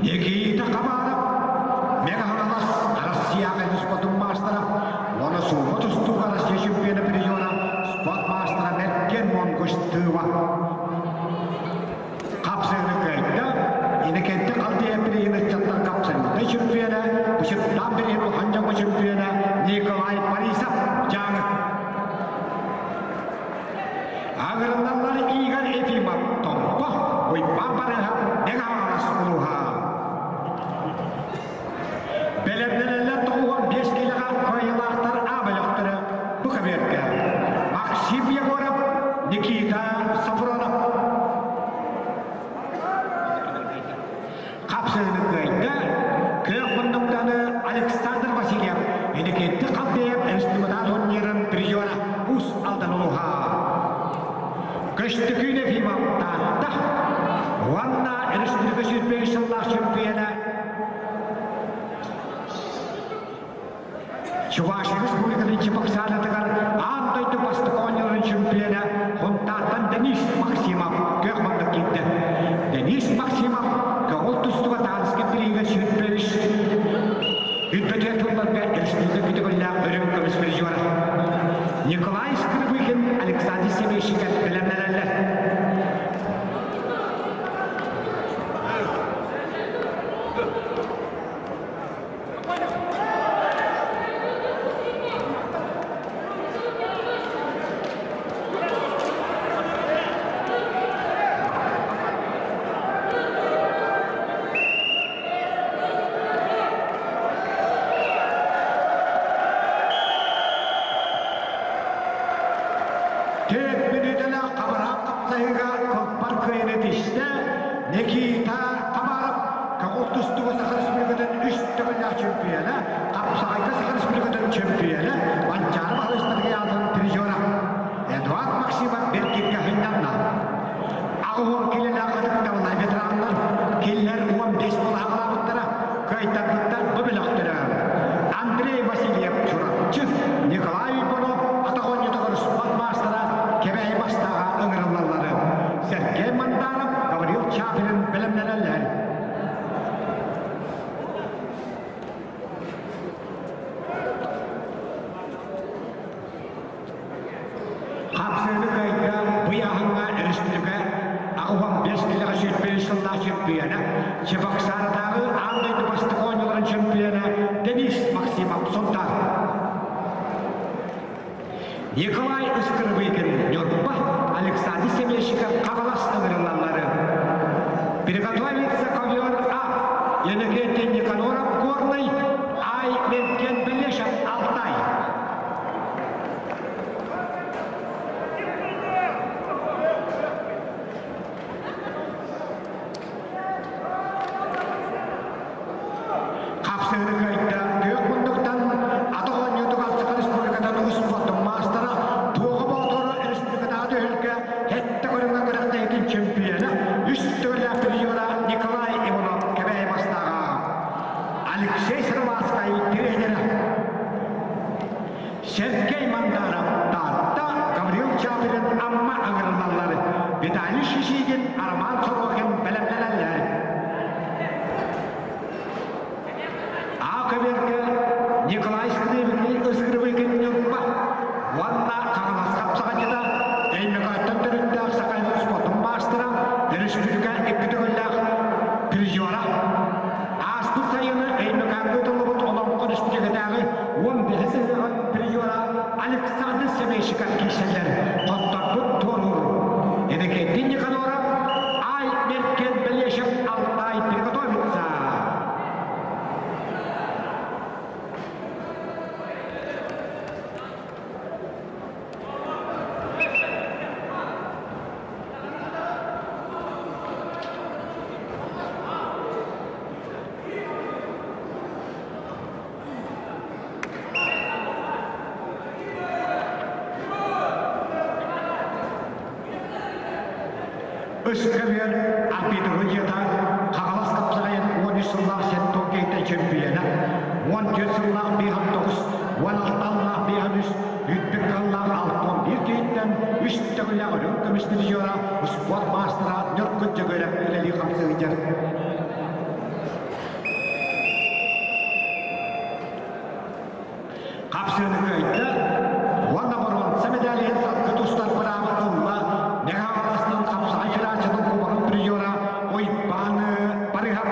Никита Хабаров, Мегаһаналас Россияҕа спортун маастара уонна суума тустууга Россия чемпиона призера спорт маастара Меркен Монгуш-Тыва хапсыыны кыайда. Иннокентий Халдеев билигин ыччаттар хапсыыны чемпиона, Бычыттаан билигин улахан дьоҥҥо чемпиона Николай Борисов Дьааҥы. Агырыллаллар Игорь Ефимов Томпо, Уйбаан Барыһап МэҥэХаҥалас улууһа. ынан ынан ынан Бэлэмнэнэллэр 95 киилэҕэ кыайыылаахтар А бөлөхтөрө бу көбүөргэ. Максим Егоров, Никита Сафронов. Хапсыһыны кыайда, Күөх муннуктаны Күөх муннуктаны Александр Васильев, Иннокентий Халдеев республикатааҕы турнирын призера Уус Алдан улууһа. Көстөкүүн Ефимов Таатта уонна республика 105 сыллаах чемпиона Чувашия Республикатын Чебоксаратыгар аан дойду бастакы оонньууларын чемпиона Хунтаартан Денис Максимов күөх маннык киирдэ. Денис Максимов көҕүл тустууга Таанскай бириигэ 23 үрбөтүөр тылларга республика күтүгүллээх үрүҥ көмүс призера. Николай Скрыбыкин, Александр Семейщиков бэлэмнэнэллэр. Төрт мүнүүтэлээх хабараах хапсаһыыга кылбар кыайыны тистэ Никита Хабаров көҕүл тустууга Саха Республикатын үс төгүллээх чемпиона, хапсаҕайга Саха Республикатын чемпиона, Манчаары Баһылайыстарга аатын призера Эдуард Максимов Беркиккэ сынньанна. 80 килэлээх ытыктабыллаах ветераннар кинилэр 15 балаһаҕалаабыттара, кыайтарбыттар бу бөлөхтөрө. Андрей Васильев Чурапчы, Николай Иванов атах оонньуутугар спорт маастара Кэбээйи Бастааҕа ыҥырыллаллары. Сергей Мандаров, Гаврил Чапин бэлэмнэнэллэр. Хапсыыны кыайда бу ыйааһыҥҥа өрөспүүбүлүкэ 85 килэҕэ сыллаах чемпиона, Чебоксаратааҕы аан дойду бастакы оонньууларын чемпиона Денис Максимов Сунтаар. Николай Ыскырбыйкин Ньурба, Александр Семейщиков Хаҥалас ыҥырыллаллары. Приготовиться ковер А. Иннокентий Никаноров Горный, Ай Мерген Белешев Алтай. Хапсыһыны кыайда күөх муннуктан ата оонньуутугар Саха Республикатын успуортун маастара Туоҕа Боотур республикатааҕы түһүлгэ сэттэ көрүҥҥэ күрэхтэһиитин чемпиона, үс төгүллээх призера Николай Иванов Кэбээйи бастааҕа. Алексей Сыроватскай тренерэ. Сергей Мандаров Таатта, Гаврил Чапин Амма ыҥырыллаллар. Виталий Шишигин, Роман Сорокин бэлэмнэнэллэр. А көбүөргэ Николай Скрыбыкин Ньурба уонна Хаҥалас хапсаҕайдьыта Өймөкөөттөн төрүттээх Саха спортун маастара, өрөспүүбүлүкэ икки төгүллээх призера. Ааспыт сайыны Өймөкөөҥҥө ыытыллыбыт Олоҥхо өрөспүүбүлүкэтээҕи 15 ыһыаҕын призера Александр Семейщиков киирсэллэр. Хотторбут туоруур. Иннокентий Никаноров, Ай Меркен Белешев Алтай приготовится. Үс көбүөр арбитры Хаҥалас хапсаҕайын 13 сыллаах сентокейтан чемпиона, 14 сыллаах 59, 16 аллаах 53, үрдүк кыаллаах 61 киһиттэн үс төгүллээх үрүҥ көмүс призера, спорт маастара Ньургун Дьөгүөрэп үлэлии хамсыыр. Хапсыыны кыайда уонна боруонса медалиһын саргы тустар бырааба ылла Мэҥэ Хаҥаластан хапсаҕай федерациятын кубогын призера Уйбаан Барыһап.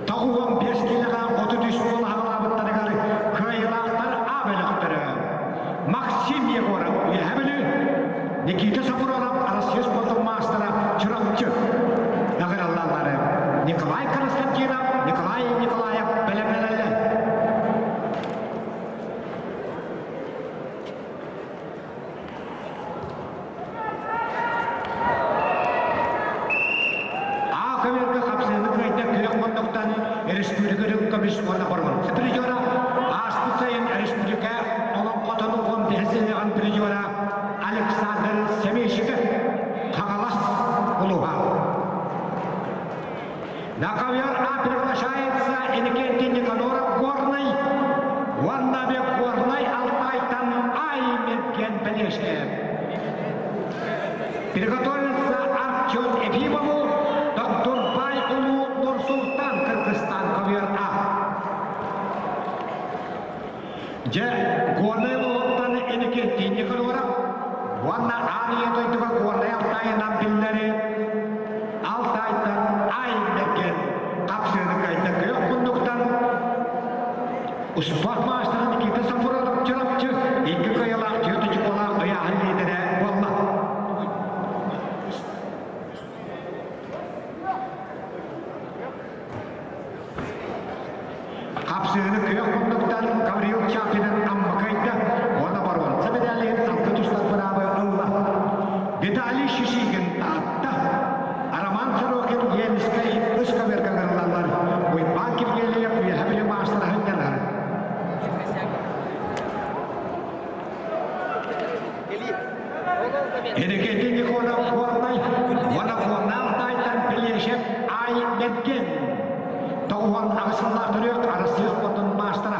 95 киилэҕэ 33 буола хаалаабыттарыгар кыайыылаахтар А бөлөхтөрө Максим Егоров Үөһээ Бүлүү, Никита Сокуров Россия спортун маастара Чурапчы ыҥырыллаллары Николай Константинов, Николай Николаев бэлэмнэнэллэр. А көбүөргэ хапсыһыны кыайда күөх муннуктан республика үрүҥ көмүс уонна боруонса призера, ааспыт сайын республика олоҥхотун 15 сылыгын призера Александр Семейщиков Хаҥалас улууһа. На ковер А приглашается Иннокентий Никаноров Горный, уонна Горнай Алтайтан Ай Мерген Белешев. Приготовиться Артем Ефимову, Доктурбай Улуу Нур-Султан, Кыргызстан, ковер А. Дьэ, Горнай улууһуттан Иннокентий Никаноров уонна Ария дойдуга Горнай Алтайынан биллэри Алтайтан Ай Мерген хапсыыны кыайда күөх муннуктан Успуорт маастара Никита Сафронов Чурапчы икки кыайыылаах түөрт очуколаах ыйааһын лиидэрэ буолла. Хапсыһыны күөх муннуктан Гаврил Чапинын Амма кыайда уонна боруонса медалиһын салгы тустар быраабы ылла. Виталий Шишигин Таатта, Роман Сорокин Ленскэй үс көбүөргэ ыҥырыллаллар. Уйбаан Киргиэлэйэп Үөһэ Бүлүү маастара сынньанар. Иннокентий Никонов Горнай уонна Горнай Алтайтан Белешев Ай Мерген 98 сыллаах төрүөх Арассыыйа спордун маастара.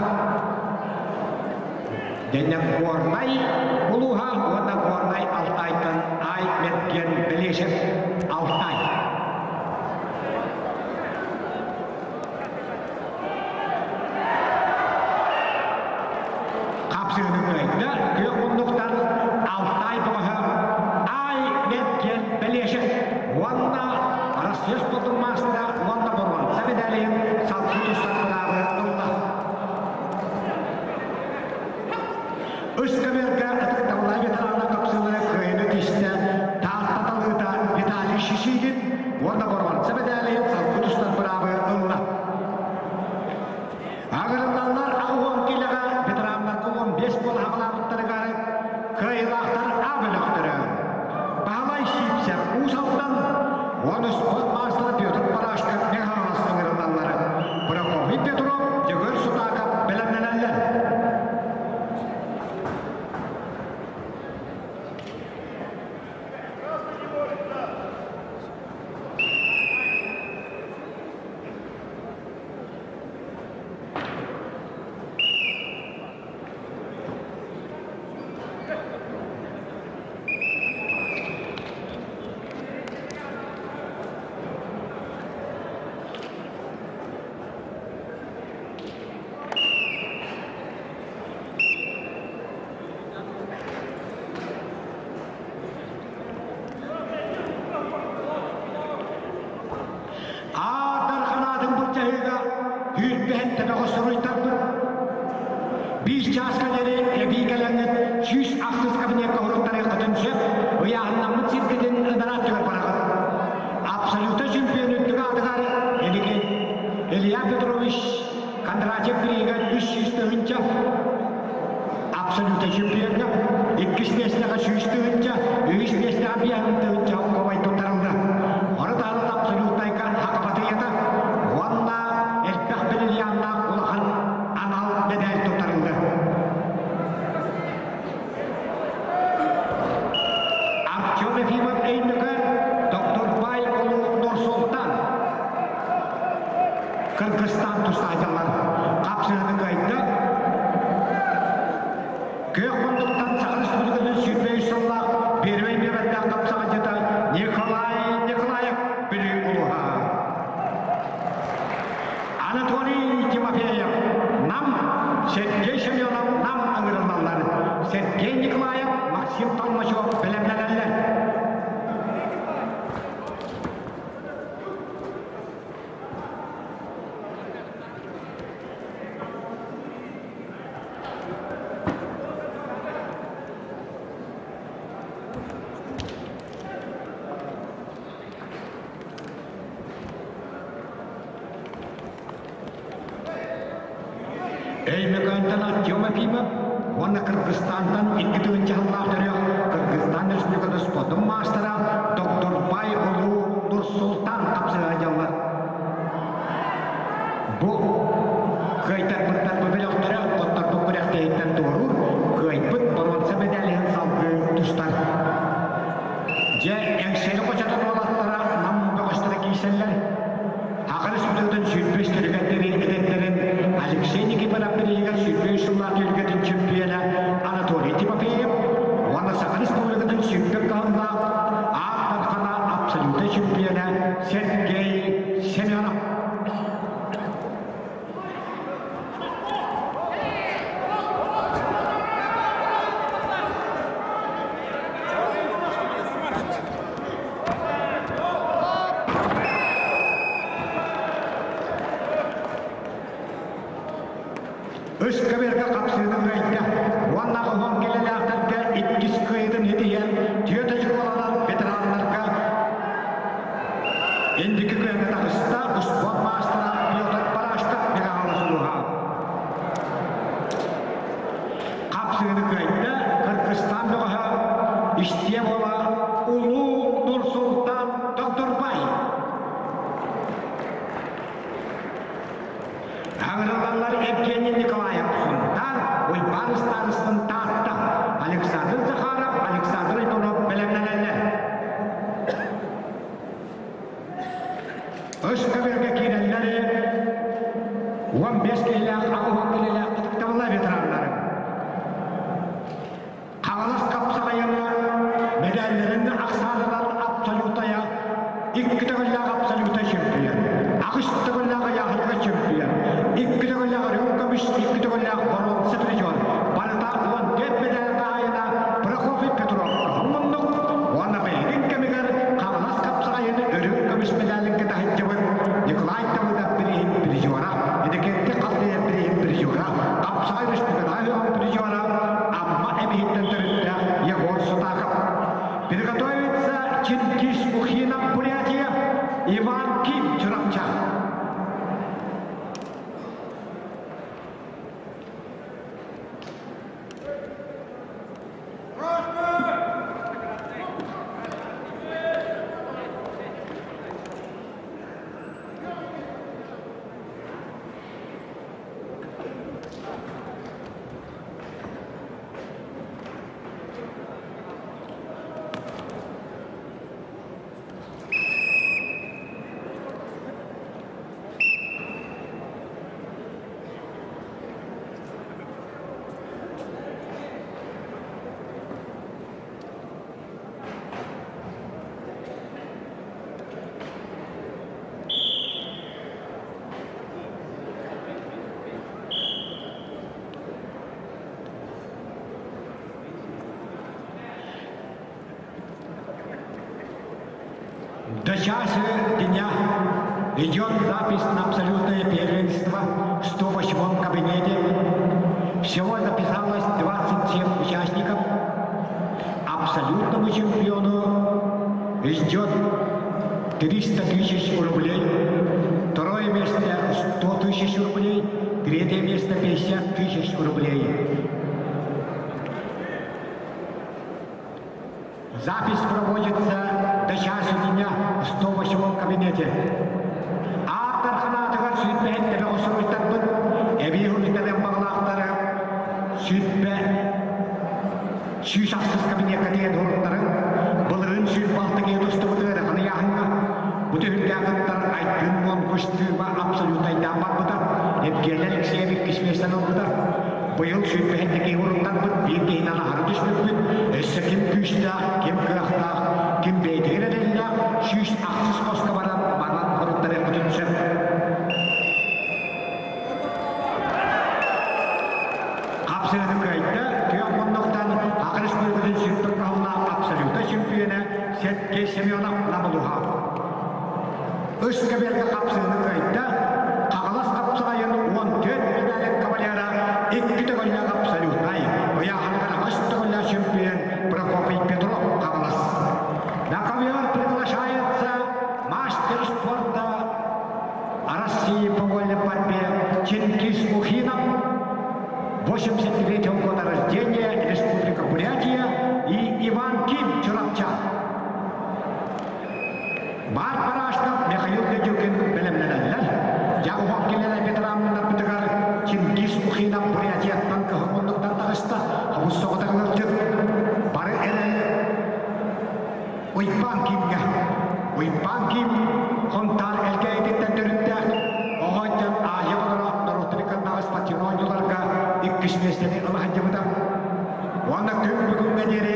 Дэннэ Горнай улууһа уонна Горнай Алтайтан Ай Мерген Белешев Алтай. Хапсыһыны кыайда, күөх муннуктан Уонна спорт маастара Петр Парашков Мэҥэ Хаҥалас ыҥырыллаллар. Прокопий Петров, Дьөгүөр Сутаакап бэлэмнэнэллэр. Аар Дархан былдьаһыыга сүүрбэһин төбөҕө суруйтарбыт. Биир чааска диэри эбии кэлэҥҥит 106 кабинекка уруттарыаххытын сөп, ыйааһыннаммыт сиргитин ынараа түгэр бараҕыт. Абсолюта чемпион үрдүк аатыгар Илики Илья Петрович Кондратьев бирииһигэр 300 тыһыынча, абсолюта чемпиоҥҥа иккис миэстэҕэ 100 тыһыынча, үһүс миэстэҕэ 50 тыһыынча холкуобай туттарылла. Ону таһынан абсолютнайга хакапатыйата уонна элбэх бриллианнаах улахан анал медаль туттарылла. Артем Ефимов Өймөкөөн, доктор Бай Улуу Нурсултан Кыргызстан тустааччылар хапсыһыны кыайда. Күөх мундуктан Саха Республикатын 23 сыллаах первый нүөмэрдээх хапсаҕайдьыта Николай Николаев Бүлүү улууһа. Анатолий Тимофеев Нам, Сергей Семенов Нам ыҥырыллаллар. Сергей Николаев, Максим Толмачев бэлэмнэнэллэр. Өймөкөөнтөн Артем Ефимов уонна Кыргызстантан икки тыһыынча сыллаах төрүөх Кыргызстан Республикатын спордун маастара Докторбай Улуу Нурсултан хапсыһа Бу кыайтарбыттар бу бөлөхтөрө хотторбут күрэхтэһииттэн туоруур, кыайбыт боруонса медалиһын салгыы тустар. Дьэ, Эҥсиэли хочотун уолаттара Нам бөҕөстөрө киирсэллэр. Саха Республикатын 105 төрүкэттэрин эдэрдэрин Алексей Никифоров бирииһигэр 105 сыллаах түһүлгэтин чемпиона Анатолий Тимофеев уонна Саха Республикатын 105 кыһыллаах Аар Дархана абсолютнай чемпиона Сергей Семенов. Үс көбүөргэ хапсыыны кыайда уонна уһун кэлэлээхтэргэ иккис кыайыытын итийэн түөрт очукуоланан ветераннарга Инники күөҥҥэ таҕыста успуорт маастара Петр Барашков Михайлов улууһа. Хапсыыны кыайда Кыргызстан бөҕөһө Истиэ буола Улуу Нурсултан Тогдурбай. Хаҥырыллаллар Евгений Николаев Сунтаар, Уйбаан Ыстаарыстын Таатта, Александр Захаров, Александр Иванов бэлэмнэнэллэр. Өс көбүөргэ киирэллэри 15 киһилээх, 80 киһилээх ытыктабыллаах ветераннары. Хаҥалас хапсаҕайыны мэдээллэрин ахсаанынан абсолютая икки төгүллээх абсолюта чемпион, аҕыс төгүллээх ыйааһыҥҥа чемпион, икки төгүллээх үрүҥ көмүс, икки төгүллээх боруонса призер, барыта 14 мэдээл хаһаайына Прокопий Петров муннук уонна бэйэтин кэмигэр Хаҥалас хапсаҕайын үрүҥ көмүс мэдээлин кытаһыччыбыт Николай Давыдов бирииһин призера, Иннокентий Халдеев бирииһин призера, Хапсаҕай республикатааҕы призера Амма эмиһиттэн төрүттээх Егор Сутаков. Приготовится Чингис Ухинов, Бурятия, Иван Ким, Чурапча. До часа дня идет запись на абсолютное первенство в 108 кабинете. Всего записалось 27 участников. Абсолютному чемпиону ждет 300 тысяч рублей. Второе место 100 тысяч рублей. Третье место 50 тысяч рублей. Запись проводится до часу дня в 108 кабинете. Ааптар ханаатыгар сүүрбэһин төбө суруйтарбыт, эбии суруйтарыан баҕалаахтары сүүрбэ 106 кабинекка тиийэн суруттарыҥ. Былырыын 106 киһи тустубут ыарахан ыйааһыҥҥа. Бу түһүлгэҕиттэр Айдын Монкуш тыыба абсолютайдаан барбыта. Евгений Алексеевич иккис миэстэни ылбыта. Быйыл сүүрбэһин киһи уруттарбыт, биир киһинэн аһары түспүппүт. Өссө ким күүстээх, ким кыахтаах, ким бэйэтигэр эрэллээх, 106 хоско баран, баран уруттарыахпытын сөп. Хапсыһыны кыайда, күөх муннуктан Саха Республикатын сүүрбэ кыһаллаах абсолюта чемпиона Сергей Семенов Намылуха. Үс кэбиэргэ хапсыһыны кыайда, Хаҥалас хапсаҕайын 14 медаль кавалера, икки төгүллээх абсолютнай, ыйааһыныгар аҕыс төгүллээх чемпион Прокопий Петров Хаҥалас. На ковер приглашается мастер спорта России по вольной борьбе Чингис Мухинов, 83 года рождения, Республика Бурятия и Иван Ким Чурапча. Бар Барашков, Михаил Дедюкин бэлэмнэнэллэр. Дьаҕуһах кэлэн ветераннарбытыгар Чингис Мухинов Бурятияттан кыһыл таҕыста, хабыс соҕотоҕуларчыт бары эрэл Уйбаан Кимҥэ. Уйбаан Ким Хонтаар Элгээйититтэн төрүттээх оҕонньор Азия оҕолоро норуоттарын кытта спортивнай оонньууларга иккис миэстэни ыла сылдьыбыта. Уонна күн бүгүҥҥэ диэри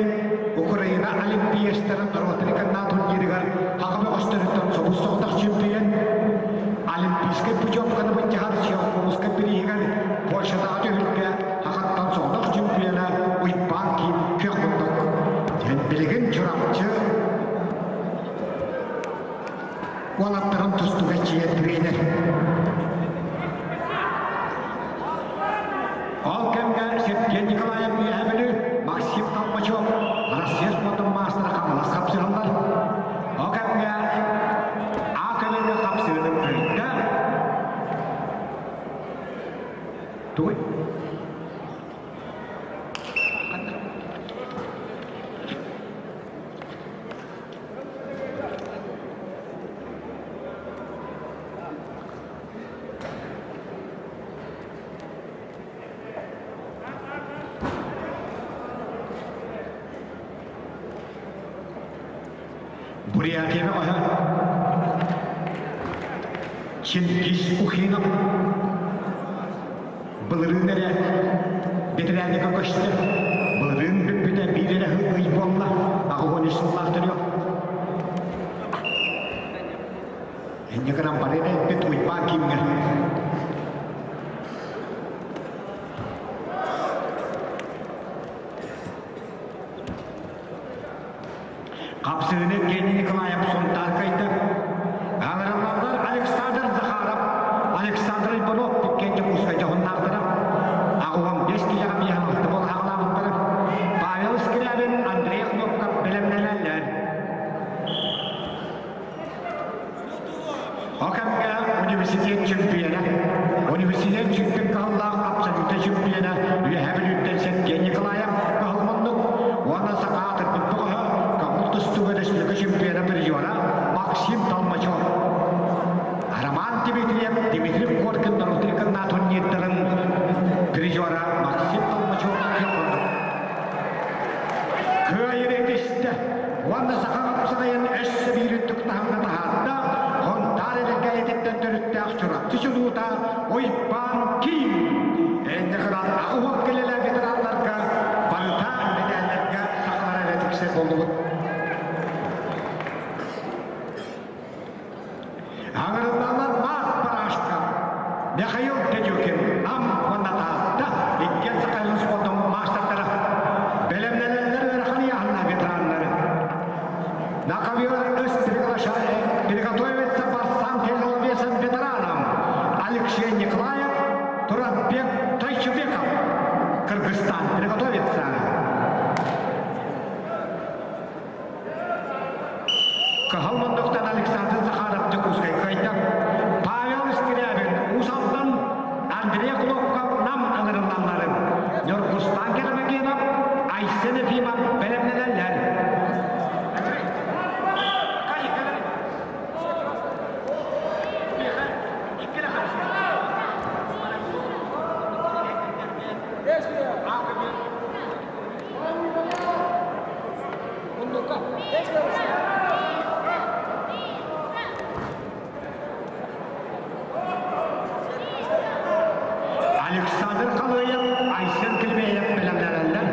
Украина олимпиецтарын норуоттарын кытта турнирыгар хаҕа бөҕөстөрүттэн собус соҕотох чемпион, олимпийскай путевканы былдьаһар Сиокомскай бирииһигэр Польшатааҕы түһүлгэ хахаттан соҕотох чемпиона Уйбаан Ким күөх муннук. Диэн билигин Чурапчы уолаттарын тустууга чиэн тренер. Ол кэмҥэ Сергей Николаев Үөһээ Бүлүү, Максим Толмачев Россия спордун маастара Хаҥалас хапсыһаллар. Ол кэмҥэ А көмөлө хапсыһыны кыайда. Тугуй? Бурятияны оһо Чингис Ухинов былырыын эрэ бэтэрээннэргэ көстө. Былырыын бүппүтэ биир эрэ ый буолла. 83 сыллаах төрүөх. Инньэ гынан бары эппит Уйбаан Кимҥэ. Хапсыһыны Евгений Николаев Сунтаар кыайда. Аҥараллар Александр Захаров, Александр Иванов иккиэн Дьокуускай дьоһуннаахтара. 85 киилэҕэ миэхэ буол аҕалаабыттара. Павел Скрябин, Андрей Хлопков бэлэмнэнэллэр. Ол кэмҥэ университет чемпиона, университет сүрдүк кыһаллаах абсолютнай чемпиона Үөһээ Бүлүүттэн Сергей Николаев кыһалманнык уонна саха аатырбыт бөҕөһө көҥүл тустууга республика чемпиона призера Максим Толмачев. Роман Дмитриев, Дмитрий Коркин норуотун кыннаа турнирдарын призера Максим Толмачев кыһалманнык. Кыайыр этистэ уонна саха хапсаҕайын өссө биир үрдүк таһымҥа таһаарда Хонтаар Элэкэйэтиттэн төрүттээх Чурапчы чулуута Уйбаан Киин. Энньэ гынан аҕыс кэлэлэ ветераннарга барыта медалларга сахалар эрэ тиксэр буоллубут. Аҥырыллаллар Марк Барашков, Михаил Дедюкин, Нам уонна Таатта иккиэн Сахалин спордун маастардара. Бэлэмнэнэллэр ыарахан ыйааһыннаах ветераннары. На ковер өс приглашает Туратбек Тайчыбеков, Кыргызстан, приготовиться. Кыһыл мундуктан Александр Захаров Дьокуускай кыайда. Павел Скрябин Уус Алдан, Андрей Кулокков Нам ыҥырыллалларын, Ньургустан Кермагенов, Айсен Ефимов бэлэмнэнэллэр. Александр Халыев, Айсен Кильбеев бэлэмнэнэллэр.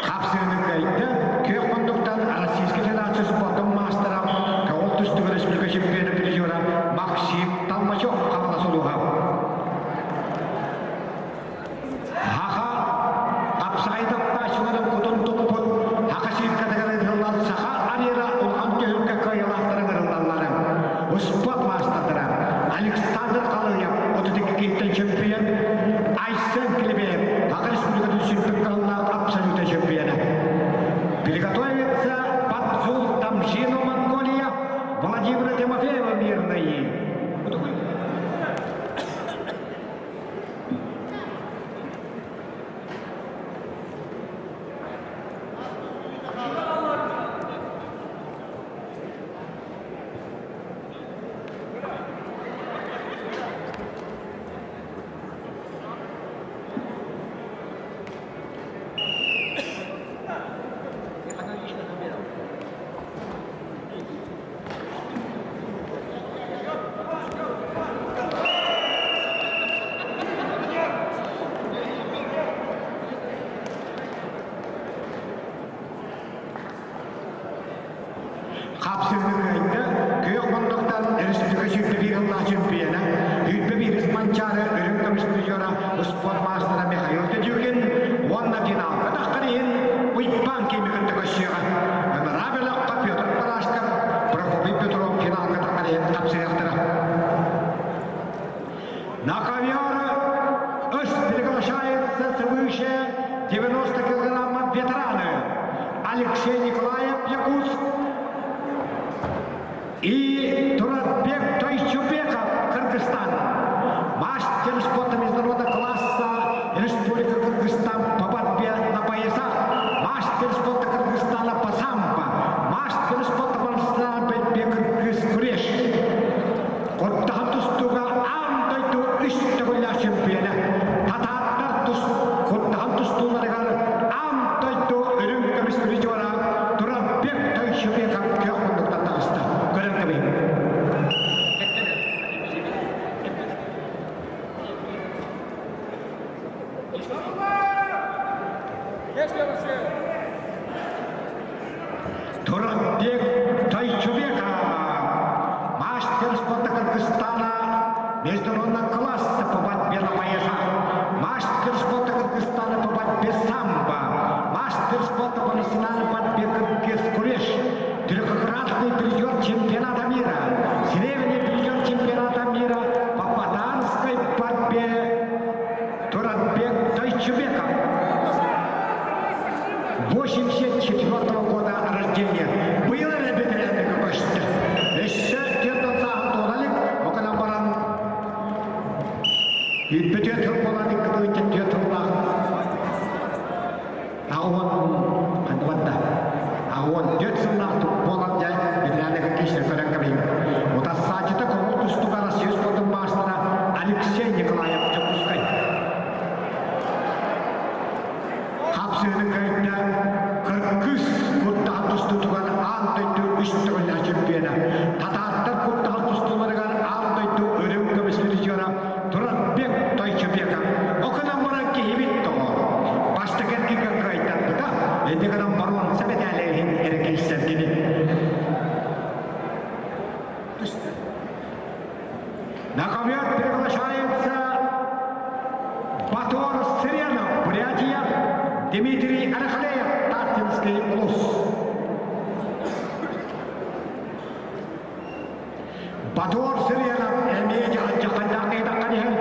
Хапсыһыны кыайда күөх мундуктан Российскай Федерация спордун маастара, көҕүл тустууга республика чемпиона призера Максим Толмачев Хаҥалас улууһа. Хаха хапсаҕай таптааччыларын кутун туппут Хаха сиркатыгар ыытыллар Саха арена улахан түһүлгэ кыайыылаахтара ыҥырыллаллара. Спорт маастардара Александр Халыев 32 киһиттэн чемпион, Айсен Клебеев Саха Республикатын сүүрбүт кыһыллаах абсолютно чемпиона. Приготовится Бадзул Тамжину Монголия Владимира Тимофеева мирный. Хапсыһыыга күөх мундуктан республика 101 сыллаах чемпиона, 101 Манчаары үрүҥ көмүс призера спорт маастара Михаил Дедюкин уонна финалга таххан иһин Уйбаан Кими кытта көрсүөҕэ. Ыныраа бөлөххө Петр Парашков, Прокопий Петров финалга таххан иһин хапсыһыахтара. На ковер ыс приглашается свыше 90 килограммов ветераны Алексей Николаев, Якутск, и Туратбек Тойчубеков, Кыргызстан. Мастер спорта международного класса Республика Кыргызстан по борьбе на поясах, мастер спорта Кыргызстана по самбо, мастер спорта по борьбе кыргыз күреш. Куттаһан тустууга аан дойду үс төгүллээх чемпиона, татааттар тус куттаһан тустууларыгар аан дойду үрүҥ көмүс призера Турабек Тойшубеков күөх муннуктан таҕыста. Көрөн кэбиһиҥ. Турабек Тойчубеков мастер спорта Кыргызстана международного класса по борьбе на поясах, мастер спорта Кыргызстана по борьбе самбо, мастер спорта по национальной борьбе кыргыз куреш, трехкратный призер чемпионата мира, серебряный призер чемпионата мира по патанской борьбе Туратбек Тайчубеков. 84 года рождения. Быйыл эрэ бэтэрээннэргэ көстө. Өссө түөрт сааһын туолалык, оконан баран Үппүтүө тыл буолан икки түөрт тыллаах аҕуон ханныбатта аҕуон түөрт сыллаах буолан дьэ бэтэрээннэргэ киирсэн көрөн кэбиһиҥ. Утассааччыта көҥүл тустууга Россия спордун маастара Алексей Николаев Дьокуускай. Хапсыһыны кыайда. Кыргыз куртаҕын тустуутугар аан дойду үс төгүллээх чемпиона, татааттар куртаҕын тустууларыгар аан дойду үрүҥ көмүс призера Туратбек Тойчубеков. Ол гынан баран киһибит тоҕо? Бастакы эргииргэ кыайтарбыта, инньэ гынан боруонса мэтээлэ иһин эрэ киирсэр кини. На ковер приглашается Батор Сыренов, Бурятия, Дмитрий Арахлеев, Таттинский улус. Батор Сыренов эмиэ дьахандаах ыйдаххан иһэн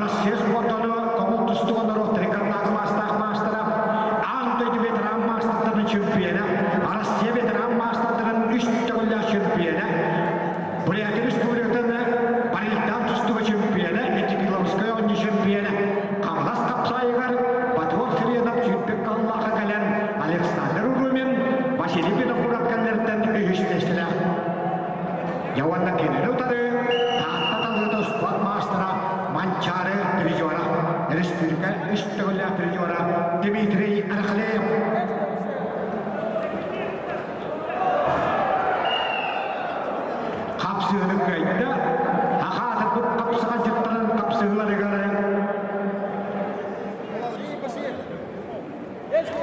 Россия спордону көҥүл тустууга норуот рекордаах маастаах маастара, аан дойду ветеран маастардарын чемпиона, Россия ветеран маастардарын үс төгүллээх чемпиона, Бурятия Республикатын парилтан тустууга чемпиона, Этикиловскай оонньуу чемпиона, Хаҥалас хапсаайыгар Батор Сыренов сүүрбэт каллаахха кэлэн Александр Урумин, Василий Винокуров кэллэриттэн үһүс миэстэлээх. Дьэ уонна кинини утары Таатта талыыта спорт маастара Манчаары призера, республика үс төгүллээх призера Дмитрий Архлеев. Хапсыыны кыайда, хахаатырбыт хапсаҕайдьыттарын хапсыһыыларыгар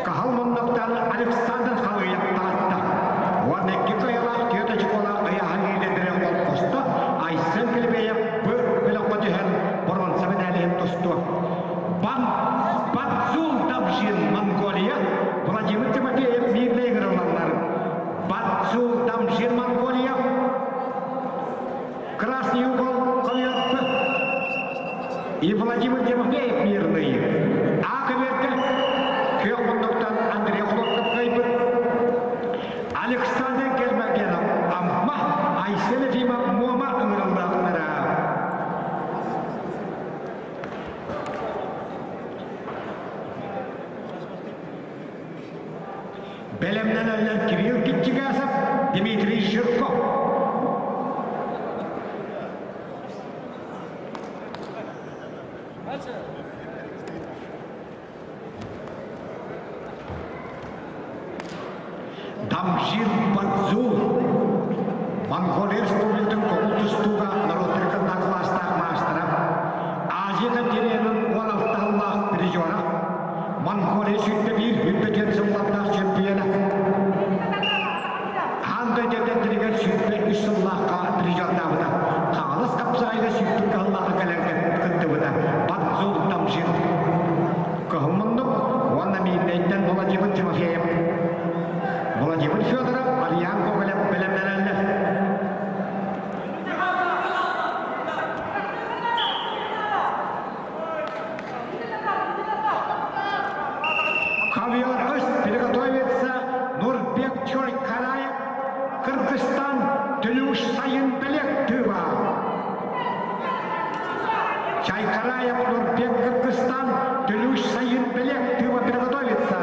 Каһал муннуктан Александр Халыев таҕыста. Уонна икки кыайыылаах түөрт очукуолаах ыйааһын лидердэрэ холкуста Айсен Клебеев бу бөлөххө түһэн боруонса мэдээлиһин тустуо. Бацул Давжин Монголия, Владимир Тимофеев мирнэй ыҥырыллаллар. Бацул Дамжин Монголия, Красный угол Халыев и Владимир Тимофеев мирный. А көбүөргэ күөх муннуктан Андрей Хлопков кыайбыт. Александр Гермогенов Амма, Айсен Ефимов Муома ыҥырыллаахтара. Бэлэмнэнэллэр Кирилл Китчигасов, Дмитрий Жирков. Дамжир Бадзул Монголия Республикатын көҥүл тустууга норуоттарыгар кылаастаах маастара, Азия континенын 16 сыллаах призера, Монголия 101 104 сыллардаах чемпиона, Аан дойду эрдэригэр 103 сыллаахха призердаабыта, Хаҥалас хапсаайга 102 сыллаахха кэлэн кыттыбыта, Бадзул Дамжир Кыһыл муннук уонна Миирнэйтэн Владимир Тимофеев, Владимир Федоров, Альян Гоголев бэлэмнэнэллэр. Ковер Өст приготовится Нурбек Чойкараев, Кыргызстан, Түлүш Сайын Белек Тыва. Чайкараев Нурбек Кыргызстан, Түлүш Сайын Белек Тыва приготовится.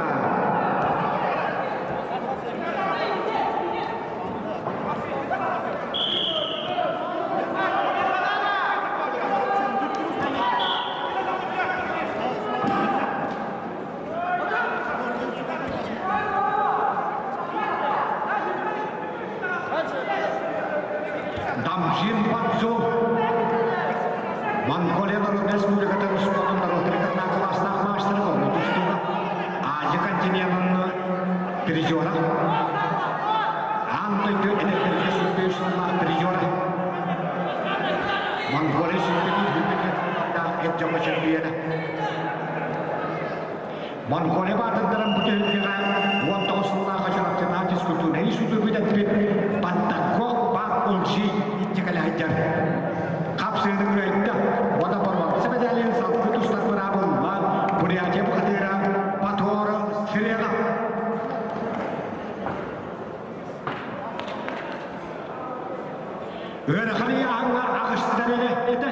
Дамжин Бадзо Монголия Республикатын спортун норуоттарыгар кылаастаах маастара көҥүл тустууга Азия континенын призера, аан дойду эдэрдэргэ сүүрбэ сыллаах призера, Монголия сүүрбэтин сүүрбэтин эр дьоҥҥо чемпиона. Монголия баатырдарын бу түһүлгэҕэ 19 сыллаах Чурапчытаах физкультурнай институту бүтэрбит Баттакко Бак Улжи икки кэлэ сылдьар. Хапсыыны кыайда уонна боруонса мэдээлин салгыы тустар быраабылла Бурятия бухатыыра Батор Сирена. Ыарахан ыйааһыҥҥа аҕыстар эрэ этэ.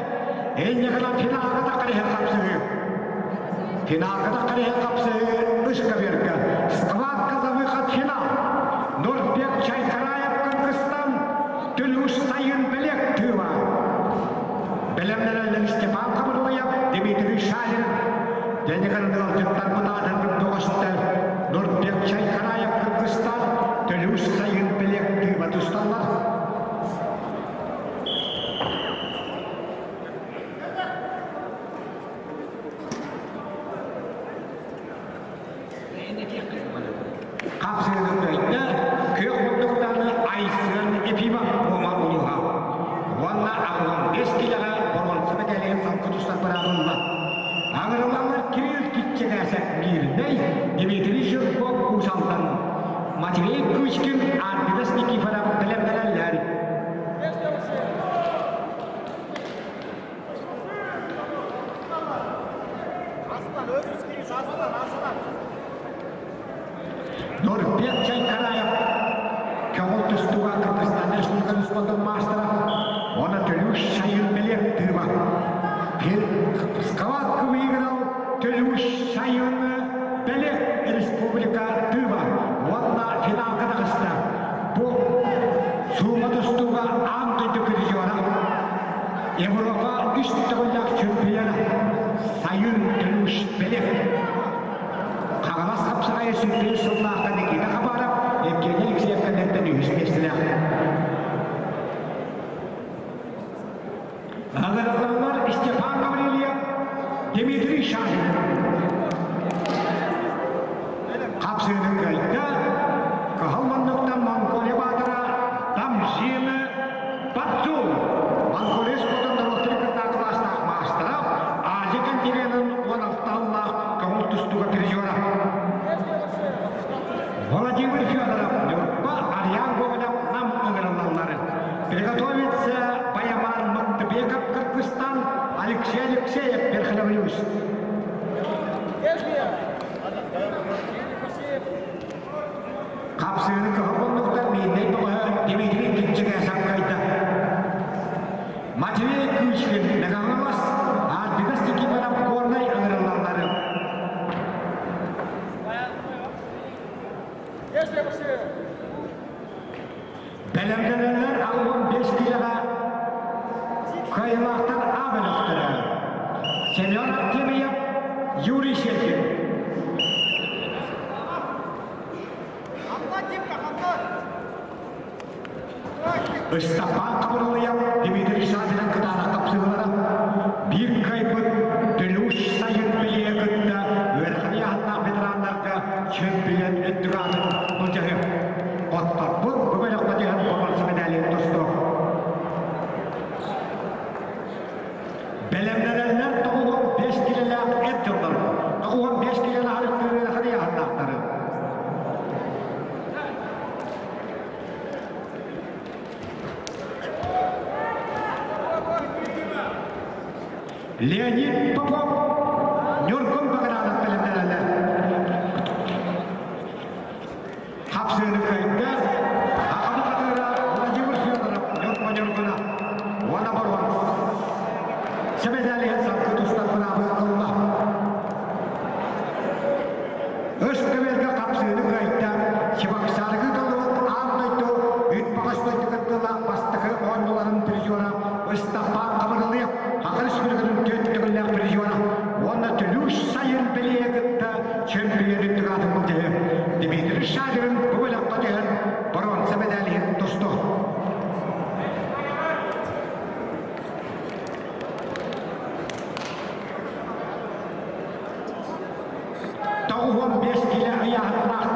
Инньэ гынан финалга таххар иһэр хапсыһыы. Финалга таххар иһэр хапсыһыы ышка-берга. Схватка за выход в финал. Нурбек Чайкараев Кыргызстан Түлүш Сайын Белек Тыва. Бэлэмнэнэллэр Степан Хабырлаев, Дмитрий Шалин. Дэнигэн ыалдьыттарбыт аатырбыт бөҕөстөр Нурбек Чайкараев Кыргызстан Төлүүс сайын бэлиэктииба тусталлар. Хапсыгын өйдө күөх муннуктааны Айсыан Ефимов буома улууһа уонна 85 килэҕэ боруонса мэтээлигин салгы тустар быраабылла. Аҥырылалар Кирилл Киччэкээсэп Миирнэй, Дмитрий Жирков Уус Алдан, Матвей Кычкин Арбидас Никифоров бэлэмнэнэллэр. Aslan öz üstüyüz aslan aslan. Нурбек Чайкараев көҥүл тустууга Кыргызстан Республикатын спордун маастара, уонна Төлүүш Сайын Белек тыыба. Схватку выиграл Төлүүш Сайын Белек Республика Тыва уонна финалга таҕыста. Бу суума тустууга аан дойду призера Европа үс төгүллээх чемпиона Сайын Төлүүш Белек. Хаҥалас хапсаҕайа 105 сыллаахтан Никита Хабаров, Евгений Алексеев кэнниттэн үһүс миэстэлээх. Аҕыраллар Степан Гаврильев, Дмитрий Шахин. Хапсыыны кыайда, кыһыл муннуктан Монголия баатыра Тамжин Пацу Монголия спордун норуоттарын кытта кылаастаах маастара, Азия континенын 16 аллаах көҥүл тустууга призера. Владимир Федоров, Ньурба, Ариан Гоголев Нам ыҥырыллаллар. Приготовиться Баяман Мыктыбеков, Кыргызстан, Алексей Алексеев, Верхневлюс. Хапсыыны кыһыл мииннэй бөҕөһө Дмитрий Киччигэ саккайда. Матвей Кычкин Мегаголос, Арбитас Никифоров Горнай ыҥырыллаллары. Бэлэмнэнэллэр 65 киилэҕэ кыайыылаахтар А бөлөхтөрө. Семен Артемьев, Юрий Сергин. Ыстапаан Хабырылыйап Дмитрий Савинан кытаанах тапсыылара биир кыайбыт Төлүүш сайын бэлиэ кытта үөрэххэ ыйааһыннаах ветераннарга чемпион өттүгаатын былдьаһыа. Хотторбут бу бөлөххө түһэн боруонса медалин тустуо. Бэлэмнэнэллэр 95 килэлээх эр дьоннорго 95 килэлээх арыттыыр үөрэххэ ыйааһыннаахтары. Леонид Попов Ньургун Багранов бэлэмнэнэллэр. Хапсыыны кыайда Аҕабы хатыыра Владимир Федоров Ньурба Ньургуна уонна Боруон Сэбэдээлиһин салгы тустар быраабы ылла. Өс көбүөргэ хапсыыны кыайда Чебоксарыгы толорут аан дойду үт баҕас дойду кыттыылаах бастакы оонньууларын призера Ыстапаан Хабырылыев Саха Республикатын төрт төгүллээх призера уонна Төлүүш сайын бэлиэ кытта чемпион үрдүк аатын былдьаһы Дмитрий Шадрин бу бөлөххө түһэн боруонса медалиһин тусту. 95 килэ ыйааһыннаах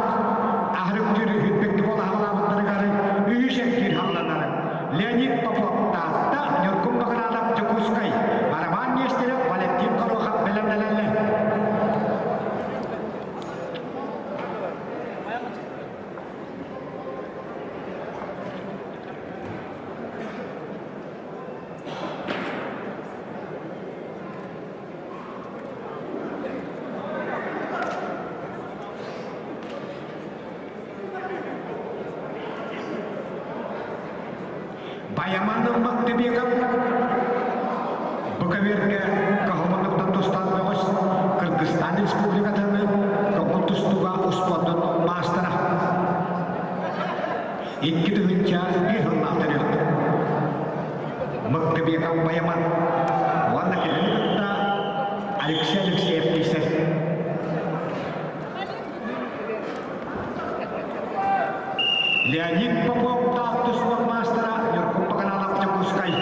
аһарык түрү хүппүк буолаһалаабыттарыгар үһүс эргиир хаалланар. Леонид Попов Таатта, Ньургун Багыраадап Дьокуускай, Роман Нестерев, Валентин Горохов бэлэмнэнэллэр. Баяманның Мактыбеков бу көбүөргэ каһылманныктан тустаан бөҕөс Кыргызстан Республикатын көҥүл тустууга успуордун маастара. 2001 сыллаах төрүөт. Мактыбеков Баяман уонна кинини кытта Алексей Алексеев киирсэр. Леонид Попов таах тустар маастара Ньургун Баганалов Дьокуускай.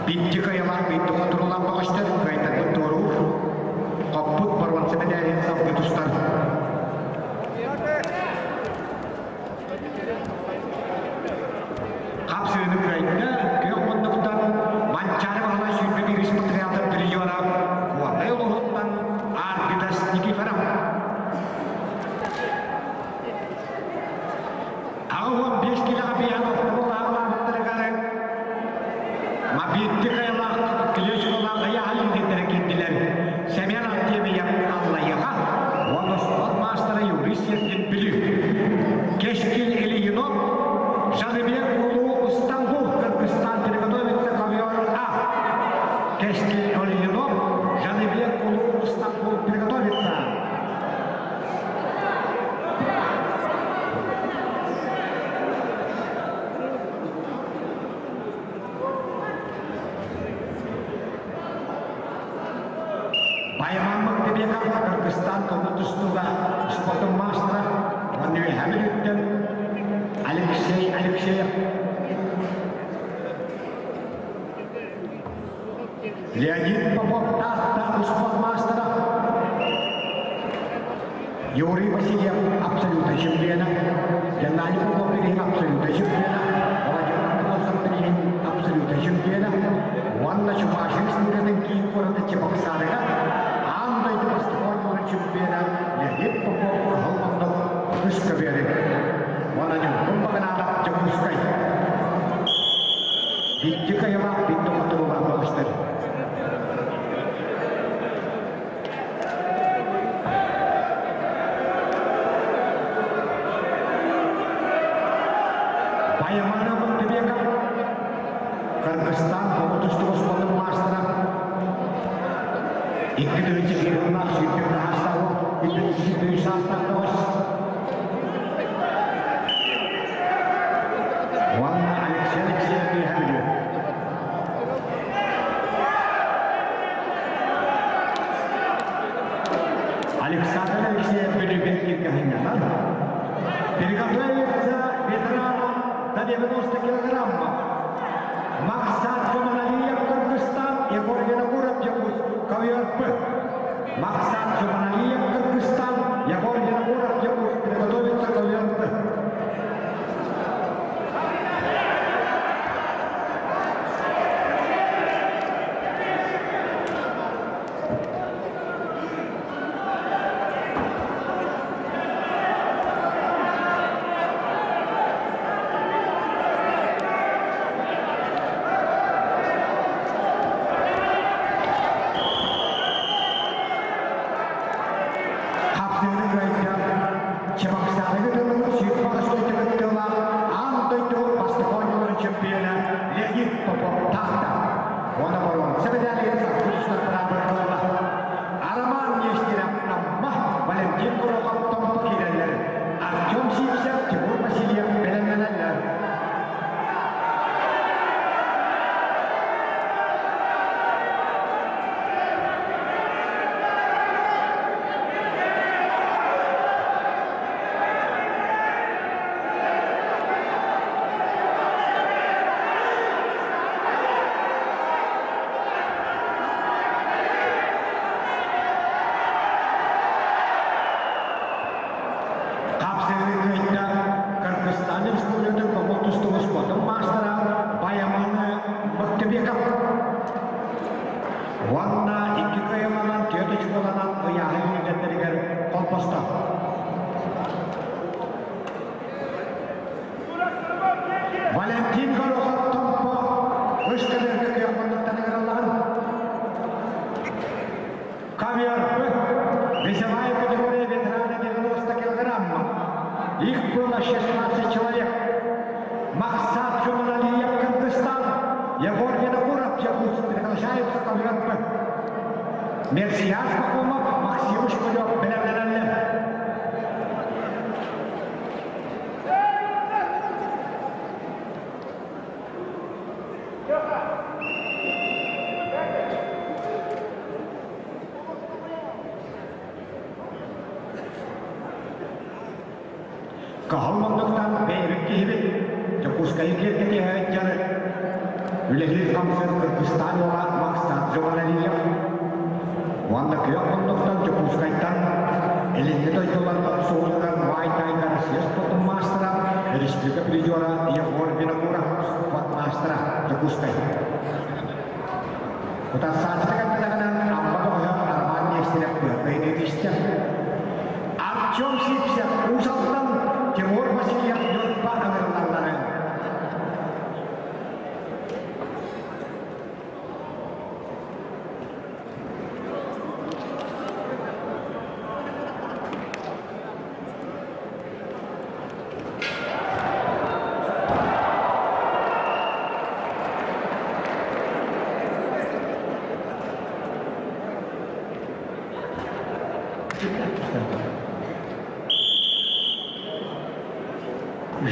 Битти кыайалаах битти хотурулаах бөҕөстөр кыайтарбыт туоруур. Хоппут боруонса мэдээлин салгыы тустар. Хапсыыны кыайда, күөх муннуктан Манчаары Баһылай 21 испатриатын призера Куотай улууһуттан Арбитас Никифоров. 85 килэҕэ биэһэн оскуолаҕалаабыттарыгар Мабитти хайалаах Клечколаах ыйааһын лидердэрэ киирдилэр. Семен Артемьев Аллайыаха уонна спорт маастара Юрий Сергин Бүлүү. Кэскил Ильинов Жаныбек Улуу Стамбул, Кыргызстан приготовится ковер А. Кэскил Ильинов Жаныбек Улуу Стамбул приготовится. Байамаммыт Кебеков Кыргызстан тобу тустууга спортун маастара уонна Үөһээ Бүлүүттэн Алексей Алексеев. Леонид Попов Таатта спорт маастара Юрий Васильев абсолютно чемпиона, Геннадий Попов абсолютно чемпиона, Владимир Андросов абсолютно чемпиона, уонна Чувашия Республикатын киин куората Чебоксарыга аан дойду бастакы чемпиона Леонид Попов кыһыл оннук үс көбүөрү. Уонна Ньургун Баганаадап Дьокуускай. Битти кыайылаах, битти хотуруулаах бөҕөстөр. Байамана Бактыбеков, Кыргызстан тоҕус тустуу маастара, 2 тыһыынча сүүрдүк таһаастаах, 2 саастаах тоҕус. Уонна Алексей Алексеев Бүлүү. Александр Алексеев Бүлүүгэ кыһынньанан приготовится ветеранам до 90 килограммов. Максат Жуманалиев, Кыргызстан, Егор Винокуров, Якутск, ковер П. Максат Жуманалиев, Кыргызстан, Егор Винокуров, Якутск, приготовится ковер П. Хапсыыны кыайда Чебоксарыга тылын сүүрбэ тыла аан дойду бастакы оонньууларын чемпиона Леонид Попов Таатта. Уонна боруонса мэдээлигэр сахабыт Арамаан Нестеров Амма, Валентин Горохов Томпо киирэллэр. Артем Сивцев, Тимур Васильев бэлэмнэнэллэр. Хапсыыны кыайда Кыргызстан Республикатын көҥүл тустуу спордун маастара Баяманы Бактыбеков. Уонна икки кыайыланан, түөрт очколанан ыйааһын лидердэригэр холбосто. Валентин Горохов Томпо үс көбүөргэ күөх муннуктан ыҥырыллаҕын. Ковер Весовая категория ветераны 90 килограмма. Их было 16 человек. Максат Жуманалиев, Кыргызстан, Егор Винокуров, Якутск, приглашаются ковер П. Мерсияс Пахомов, Максим Шкулев, бэлэмнэнэллэр. Кыһыл муннуктан бэйэбит киһибит Дьокуускайы киэргэтиһэ дьарык үлэлиир-хамсыыр Кыргызстан уола Максат Жуманалиев уонна күөх муннуктан Дьокуускайтан илиҥҥи дойдуларга суолугар Муай-Тайга Россия спортун маастара, республика призера Егор Винокуров спорт маастара Дьокуускай. Утарсааччыта кэлбэтэҕинэн Амма бөҕөһө Роман Нестерев кыайыыны тистэ. Артем Сивцев Уус Алдан, Тимур Васильев Ньурба ыҥырыллалларын.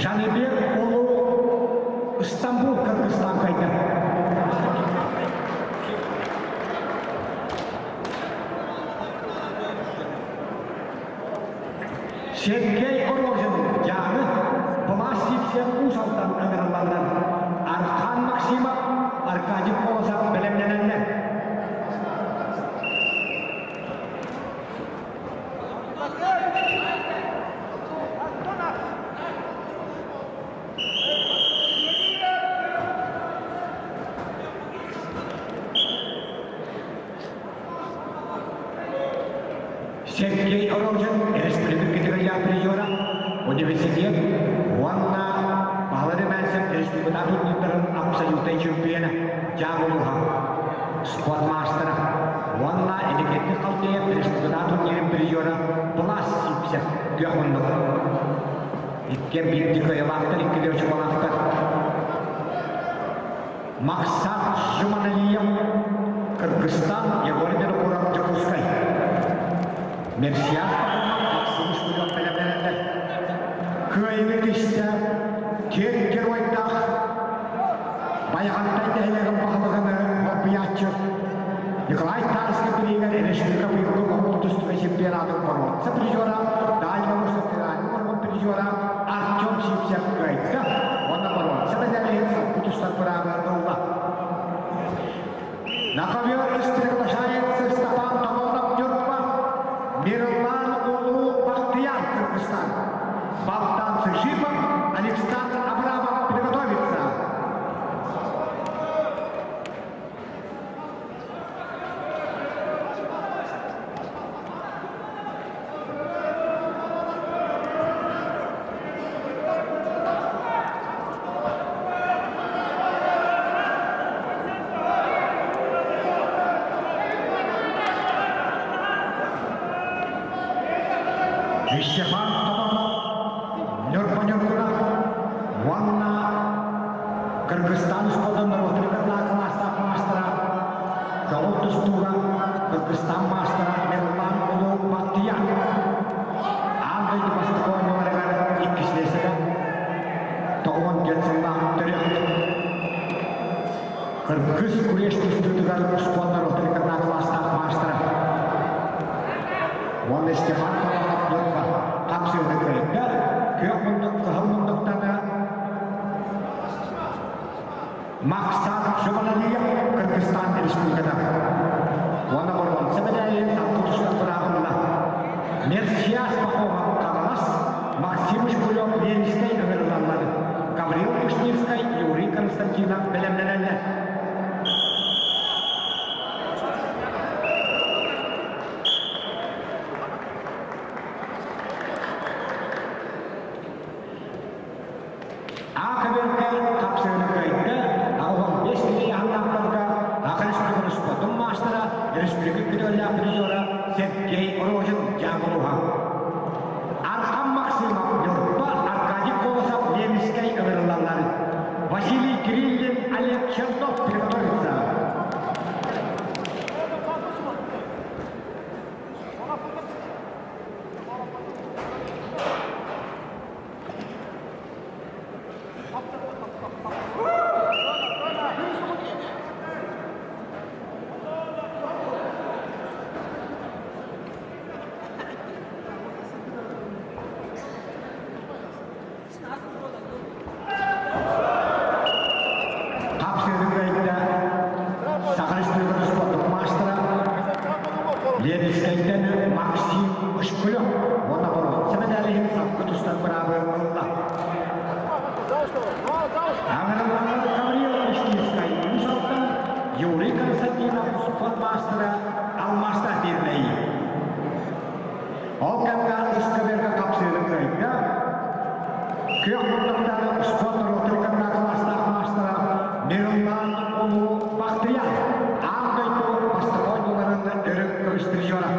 Жаныбек Улуу Стамбул Кыргызстан кайда. Сергей Рожин Дьааҥы Былаас Сивцев Уус Алдан ыҥырыллаллар. Архан Максимов, Аркадий Колосов бэлэмнэнэллэр. Сергей Рожин республикатыгар призера, университет уонна Баһылай Румянцев республикатааҕы турнирдарын абсолютнай чемпиона Дьааҥы спорт маастара уонна Энергетик Халтаев республикатааҕы турнирын призера Былас Сивцев күөх муннук. Иккиэн биирдии кыайыылаахтар, иккилии очуколаахтар. Максат Жуманалиев, Кыргызстан, Егор Винокуров, Дьокуускай. Мерсиас Максим Шкуров бэлэмнэнэллэр. Кыайыыны кистэ киэҥ геройдаах Байаҕантай нэһилиэгин баһылыгын Орбуйааччы Николай Тарскай билиигэр республика быйылгы оҕо тустууга чемпионатын боруонса призера, Дальнего Востока федеральный призера Артем Сивцев кыайда уонна боруонса медалиһин салгыы тустар быраабы ылла. На ковер приглашается Степан Томонов Нюрба, Мирлан Улу Бахтияр Кыргызстан. Богдан Сыжипов, Александр Абрамов приготовится. Степан Томонов Ньурба Ньургуна уонна Кыргызстан спордун норуотун кылаастаах маастара Көҕүл тустууга Кыргызстан маастара Мирлан Улуу Бахтияр аан дойду бастакы оонньууларыгар иккис миэстэҕэ 94 сыллаах төрүөхпүт. Кыргыз куреш тустуутугар спорт норуотун кылаастаах маастара уонна Степан Павлов Ньурба хапсыыны кыайда. Күөх муннук, кыһыл муннуктана Максат Жуманалиев Кыргызстан Республиката уонна боруонса мэдээлин салгыы тустар бырааҕылла. Мерсиас Пахомов Хаҥалас, Максим Шкулев Ленинскэй ыҥырыллаллар. Гаврил Кушнирскай, Юрий Константинов бэлэмнэнэллэр. Аакаберга хапсыгыны кыайда, 85 киһи аһыллаахтарга Аха Республикатын спортун маастара, республика күтүөллээх призера Сергей Рожин Дьаакулуха. Архан Максимов Ньурба, Аркадий Колосов Ленинскэй ыҥырыллаллар. Василий Кириллин, Олег Чернов приготовится. Ол кэмҥэ ыскаверга хапсыырын кыайда. Күөх муннуктаах спорт норуотун кылаастаах маастара Мирлан Улуу Бахтыйа аан дойду бастакы оонньууларын өрүк көмүс призера.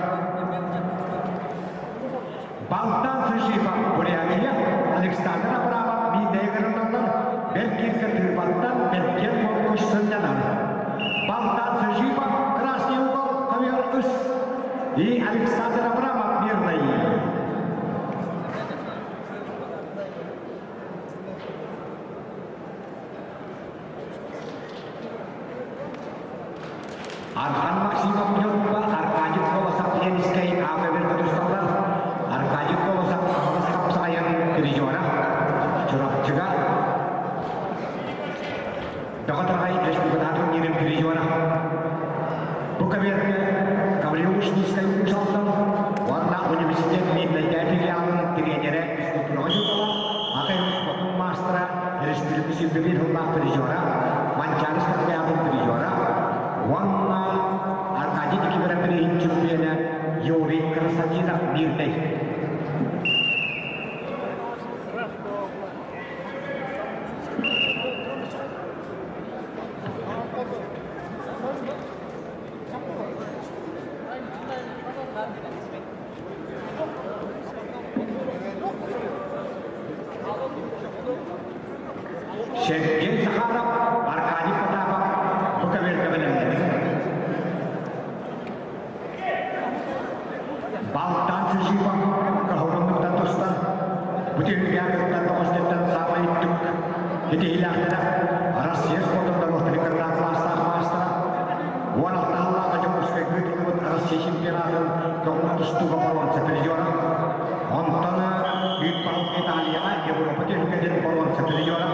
Балтан Сыжипов Бурятия, Александр Абрамов биирдэйэ кырыллаллар, бэрт киргэ тыырбаттан бэргэн моркуш сынньанар. Балтан Сыжипов Красный угол ковер ыс и Александр Абрамов мирный. Архан Максимов Ньурба, Аркадий Колосов Ленскэй аата тусталлар. Аркадий Колосов Хаҥалас хапсаҕайын призера. Чурапчыга Бөҕө Тараҕай республикатааҕы турнирын призера. Бу кабинетка Гаврил Ушницкай Уус-Алдан уонна университет Миирнэйдээ филиалын тренерэ физкультураҕа учуутала, АК спортун маастара, республика сүүрбэ сыллаах призера, Манчаары спартакиадын призера уонна Аркадий Никифоров бирииһин чемпиона Юрий Константинов Мирнэй. Сергей Захаров, Аркадий Потапов бу көбүөргэ бэлэмнэнэр. Балтан Сыжипов каһуруннуктан тустан, бу түһүлгэ кыттан тоҕус саамай үрдүк итиһилээхтэрэ Россия спордун норуоттарын кытта кылаастаах маастара 16 сыллааҕы Дьокуускайга ыытыллыбыт Россия чемпионатын көҥүл тустууга боруонса призера, онтон үүт Италияҕа Европа түһүлгэтин боруонса призера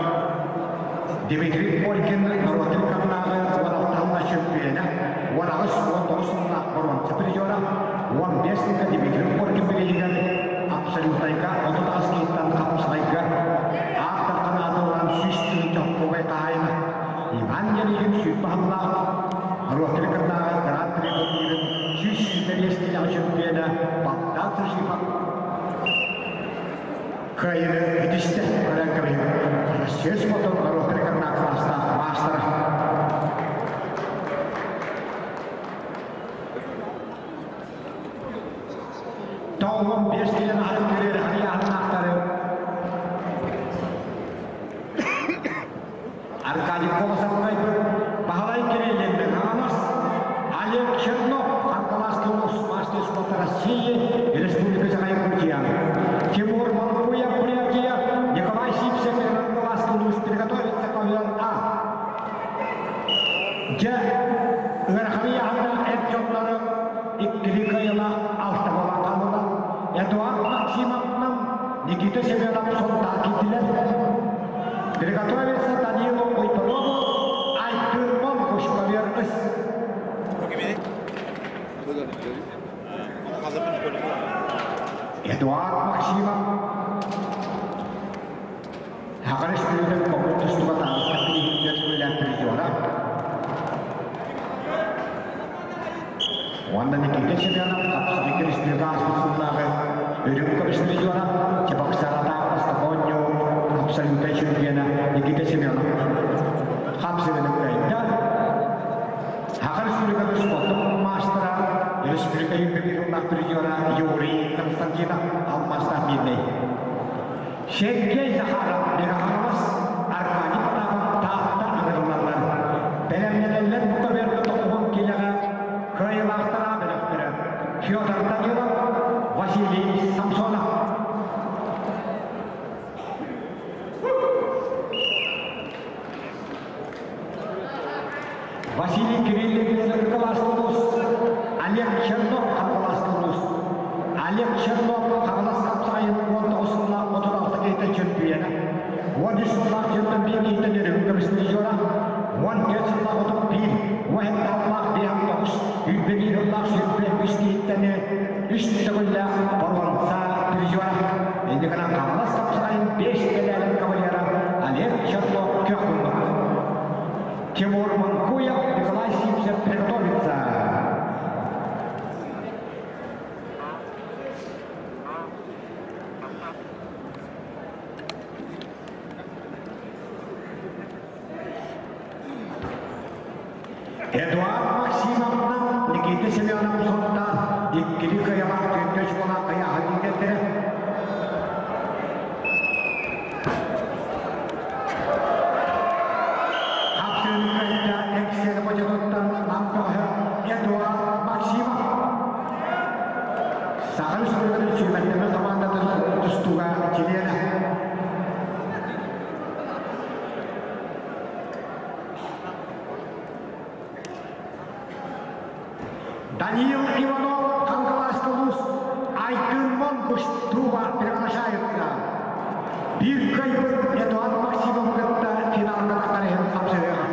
Дмитрий Коркин норуотун кытынааҕы 16 сылла чөмпүйүөнэ, 18-19 сыллаах боруонса призера, 15 сылга Дмитрий Коркин бирииһигэр абсолютнайга 38 киһиттэн хапсаҕайга ааттар ханаатыллан 100 тыһыынча хаһаайына Иван Ярыгин 120 сыллаах норуотун кытынааҕы Гран-при турнирын 125 киилэҕэ чөмпүйүөнэ Богдан Сажипов Кыайыыны итистэ көрөн кэбиһиҥ. Россия спортун норуоттарын кытта кылаастаах маастара. Тоҕуһун биэс киилэн аһарын күрүөр харыйааһыннаахтары Аркадий Колосов кыайбыт Баһылай Кириллин Хаҥалас, Олег Чернов Ханкаласка улус мастер спорта России Республика Саха-Якутия, Тимур Малкуев Бурятия, Николай Сипсев Ханкаласка улус приготовиться ковер А. Дьэ, ыарахан ыйааһыннаах эр дьоннору иккилии кыайыылаах алта буолан хааллылар. Эдуард Максимовнан Никита Семенов Сунтаар киирдилэр. Приготовиться Данилу Уйпанову, Айдырмон Кушковерныс. Эдуард Максимов Саха Республикатын көҥүл тустууга таҥаска тириһиттэн үлэлээн призера. Уонна Никита Семенов хапсаҕайга республика ааспыт сыллааҕы үрүҥ көмүс призера, Чебоксаратаах бастакы оонньуу абсолютнай чемпиона Никита Семенов хапсыгыны кыайда. Саха Республикатын спортун маастара, республика юбилейных призера Юрий Константинов алмаастаах биирнэй. Сергей Захаров, Мироновас, Аркадий Потапов Таатта ыҥырыллаллар. Бэлэмнэнэллэр бу көбүөргэ тоҕуһун киилэҕэ кыайыылаахтара бөлөхтөрө Федор Данилов, Василий Самсонов. Василий Кириллин Кылаастылус, Олег Чернов Хаҥаластылус, Олег Чернов Хаҥалас хапсаҕайын 19 сыллаах 36 киһитэ чөмпүйүөнэ, 13 сыллаах дьонтон биир киһиттэн өрүһүн көмүс призера, 14 сыллаах 31, 17 сыллаах 59, 21 сыллаах 23 киһиттэн үс төгүллээх боруонса призера. Инники гынан Хаҥалас хапсаҕайын 5 кэлээлин кавалера Олег Чернов көх Тимур Манкуев, Николай Сивцев приготовится. Эдуард Максимовна Никита Семенов Сунтаар иккили кыайалаах түөртүөч буолан хайааһын иитэллэрэ. Хапсыыны кыайда Эксиэн хочотуттан Нам бөҕөһө Эдуард Максимов. Саха Республикатын сүүмэрдэммит хамаандатын тустууга чилиэнэ. Даниил Иванов, Кангаласский улуус, Айдын Монгуш Тува приглашаются. Биир кыайбыт Эдуард Максимовы кытта финалга тахсар иһин хапсыһыаҕа.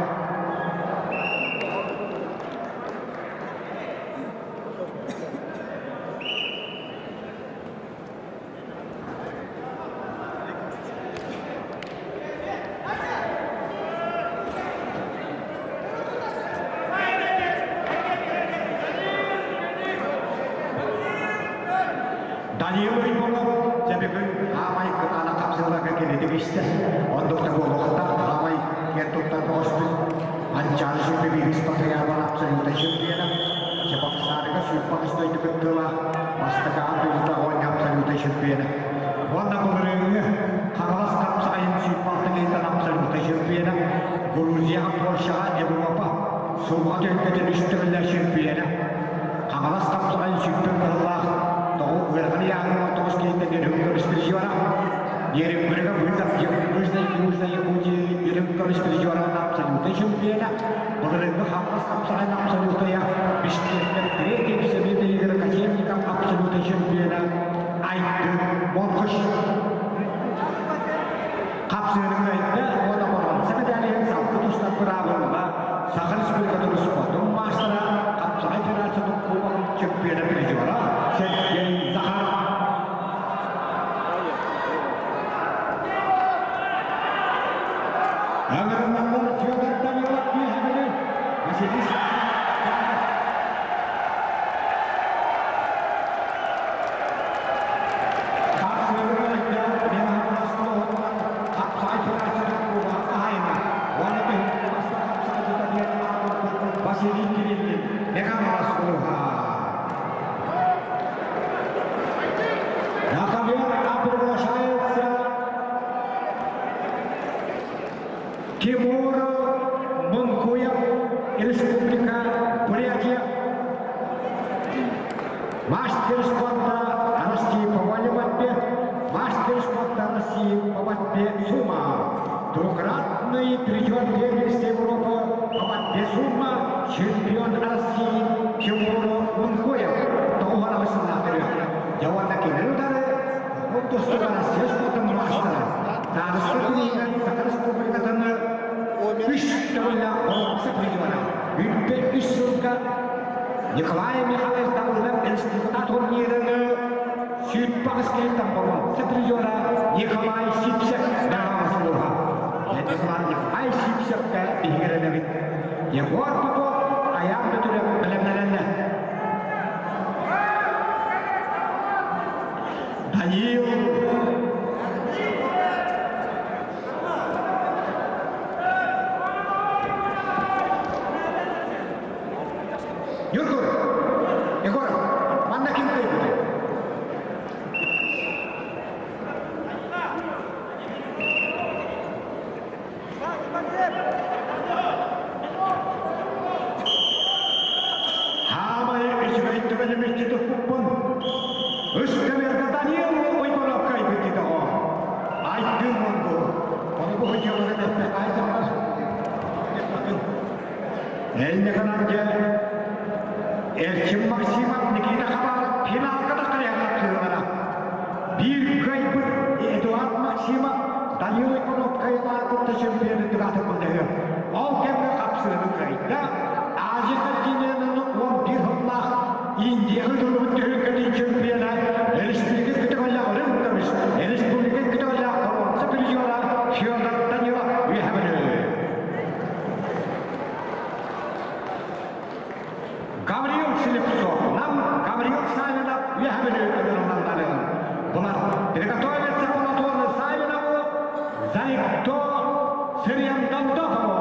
Даниил Иванов дьэ бүгүн хаамай кытаанах хапсыһыыларга кэлитик истэ. Оннук да буолуохтаах хаамай киэн туттар бөҕөспүт. Анчаары сүүрбэ биирис Батыйаабан абсолюта чемпиона. Чебоксарыга сүүрбэ үс дойду кыттыылаах бастакы аан дойдута оонньуу абсолюта чемпиона. Уонна былырыыҥҥы Хаҥалас хапсаҕайын сүүрбэ киһиттэн абсолюта чемпиона. Грузияҕа, Польшаҕа, Европа сулҕа түһүлгэтин үс төгүллээх чемпиона. Хаҥалас хапсаҕайын сүүрбүт кыһыллаах тоҕу ыарахан ыйааһыныгар тоҕус киһиттэн үрүҥ көмүс призера. Нерюнгрига вызов Южной Южной Якутии үрүҥ көмүс призера абсолютнай чемпиона. Былырыыҥҥы Хаҥалас хапсаҕайын абсолютная Бишкектэр третий всемирный игры кочевников абсолютнай чемпиона Айдын Монгуш. Хапсыырын кыайда уонна боруонса мэдээлиһин салгы тустар быраабылла Саха Республикатын спордун маастара, Хапсаҕай Федерациятын кубогын чемпиона призера Сергей Захаров. Ыҥырыллаллар Федор Данилов Үөһэбили, Василий Василий Кириллин, Мегаmas Улуха. На ковер приглашается Тимур Мункуев, Республика Бурятия. Мастер спорта России по волейболе, мастер спорта России по борьбе сумо, двукратный призер первенства Европы по борьбе сумо, чемпион России Тимур Мункуев. Тоҕуһараҕысыннаатыры. Дьэ уонна кинилэр утары тустууга Россия спортун маастара, Дагыстан күнүгэр Саха Республикатын үс төгүллээх боруонса призера, бүппэт үс сылга Николай Михайлович Давыдов института турнирын сүүрбэ киһиттэн боруонса призера Николай Сипсев бэҕэҕэ Николай Сипсевкэ биһигэрэнэбит. Егор Попов айаан бүтүрэ бэлэмнэнэннэ. Даниил Юргур, Егор, манна ким кыайбытай? Хаамай үчүгэй түгэни мүччү туппуппун. Үс кэмэргэ Даниил Уйбанов кыайбыт дитэҕо. Айдын мунгу. Ону бу дьыаланы эппэ айдаммар. Элнеканан дьэ Эрчим Максимов Никита Хабаров финалга да кыайан Биир кыайбыт Эдуард Максимов Данил Иванов кыайылаах кытта чемпионы тыгатырбыттары. Ол кэмҥэ хапсыыны кыайда. Азия континенын 11 сыллаах Индияҕа турбут түһүлгэтин чемпиона республика көтөҕөллөөх Рынкович, республика көтөҕөллөөх боруонса призера Федор Данилов үөһэ Гаврил Слепцов, нам Гаврил Савинов үөһэ Бүлүү Булар приготовиться к Анатолию Савинову Заикто Сырьяндандокову.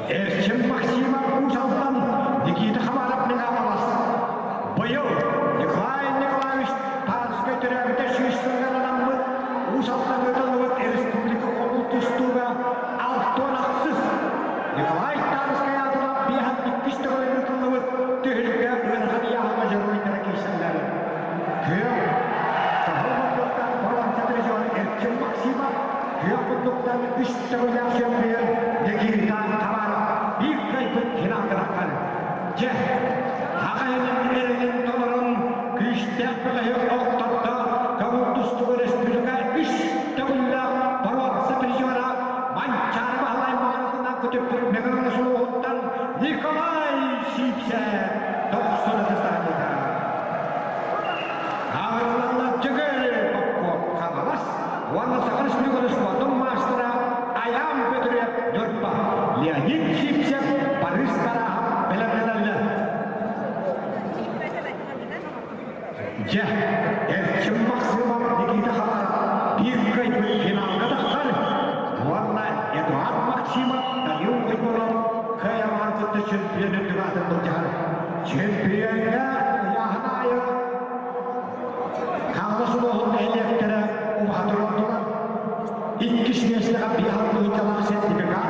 Эрчим Максимов Уус Алдан, Никита Хабаров Мэҥэ Быйыл Николай Николаевич Тарскай төрөөбүтэ 100 сылыгар анаммыт Уус Алдан ыытыллыбыт республика хомул тустууга 66-ыс Николай Тарскай аатынан 52-ис төгүлүн ыытыллыбыт түһүлгэ ыарахан ыйааһыҥҥа дьоруойдара киирсэллэр. Күөх Кыһыл муннуктан боруонса призер Эрчим Максимов, күөх муннуктан үс төгүллээх чемпион Никита Хабаров биир кыайбыт финалга таххар. Дьэ, аҕайынын эрэлин толорон күүстээх бөҕөһү охтордо көҥүл тустууга республика үс төгүллээх боруонса призера Манчаары Баһылай Маҕаратынан көтүппүт Мэҥэ сулуһуттан Николай Сиипсэп 90 саанньыта. Ааҕыллаллар Дьөгүөр Попков Хаҥалас уонна Саха Республикатын спордун маастара Айаан Бөтүрүөп Ньурба, Леонид Сивцев Барыс Тарааһап бэлэмнэнэллэр. Дьэ, Эрчим Максимов Никита Хабаров биир кыайбыт финалга тахсар уонна Эдуард Максимов Данил Уйбуров кыайалаан кытта чемпион үрдүк аатын былдьаһар. Чемпиоҥҥа ыйааһын аайы Хаҥалас улууһун нэһилиэктэрэ убаһа туруордулар. Иккис миэстэҕэ биэс тыһыынчалаах сертификат,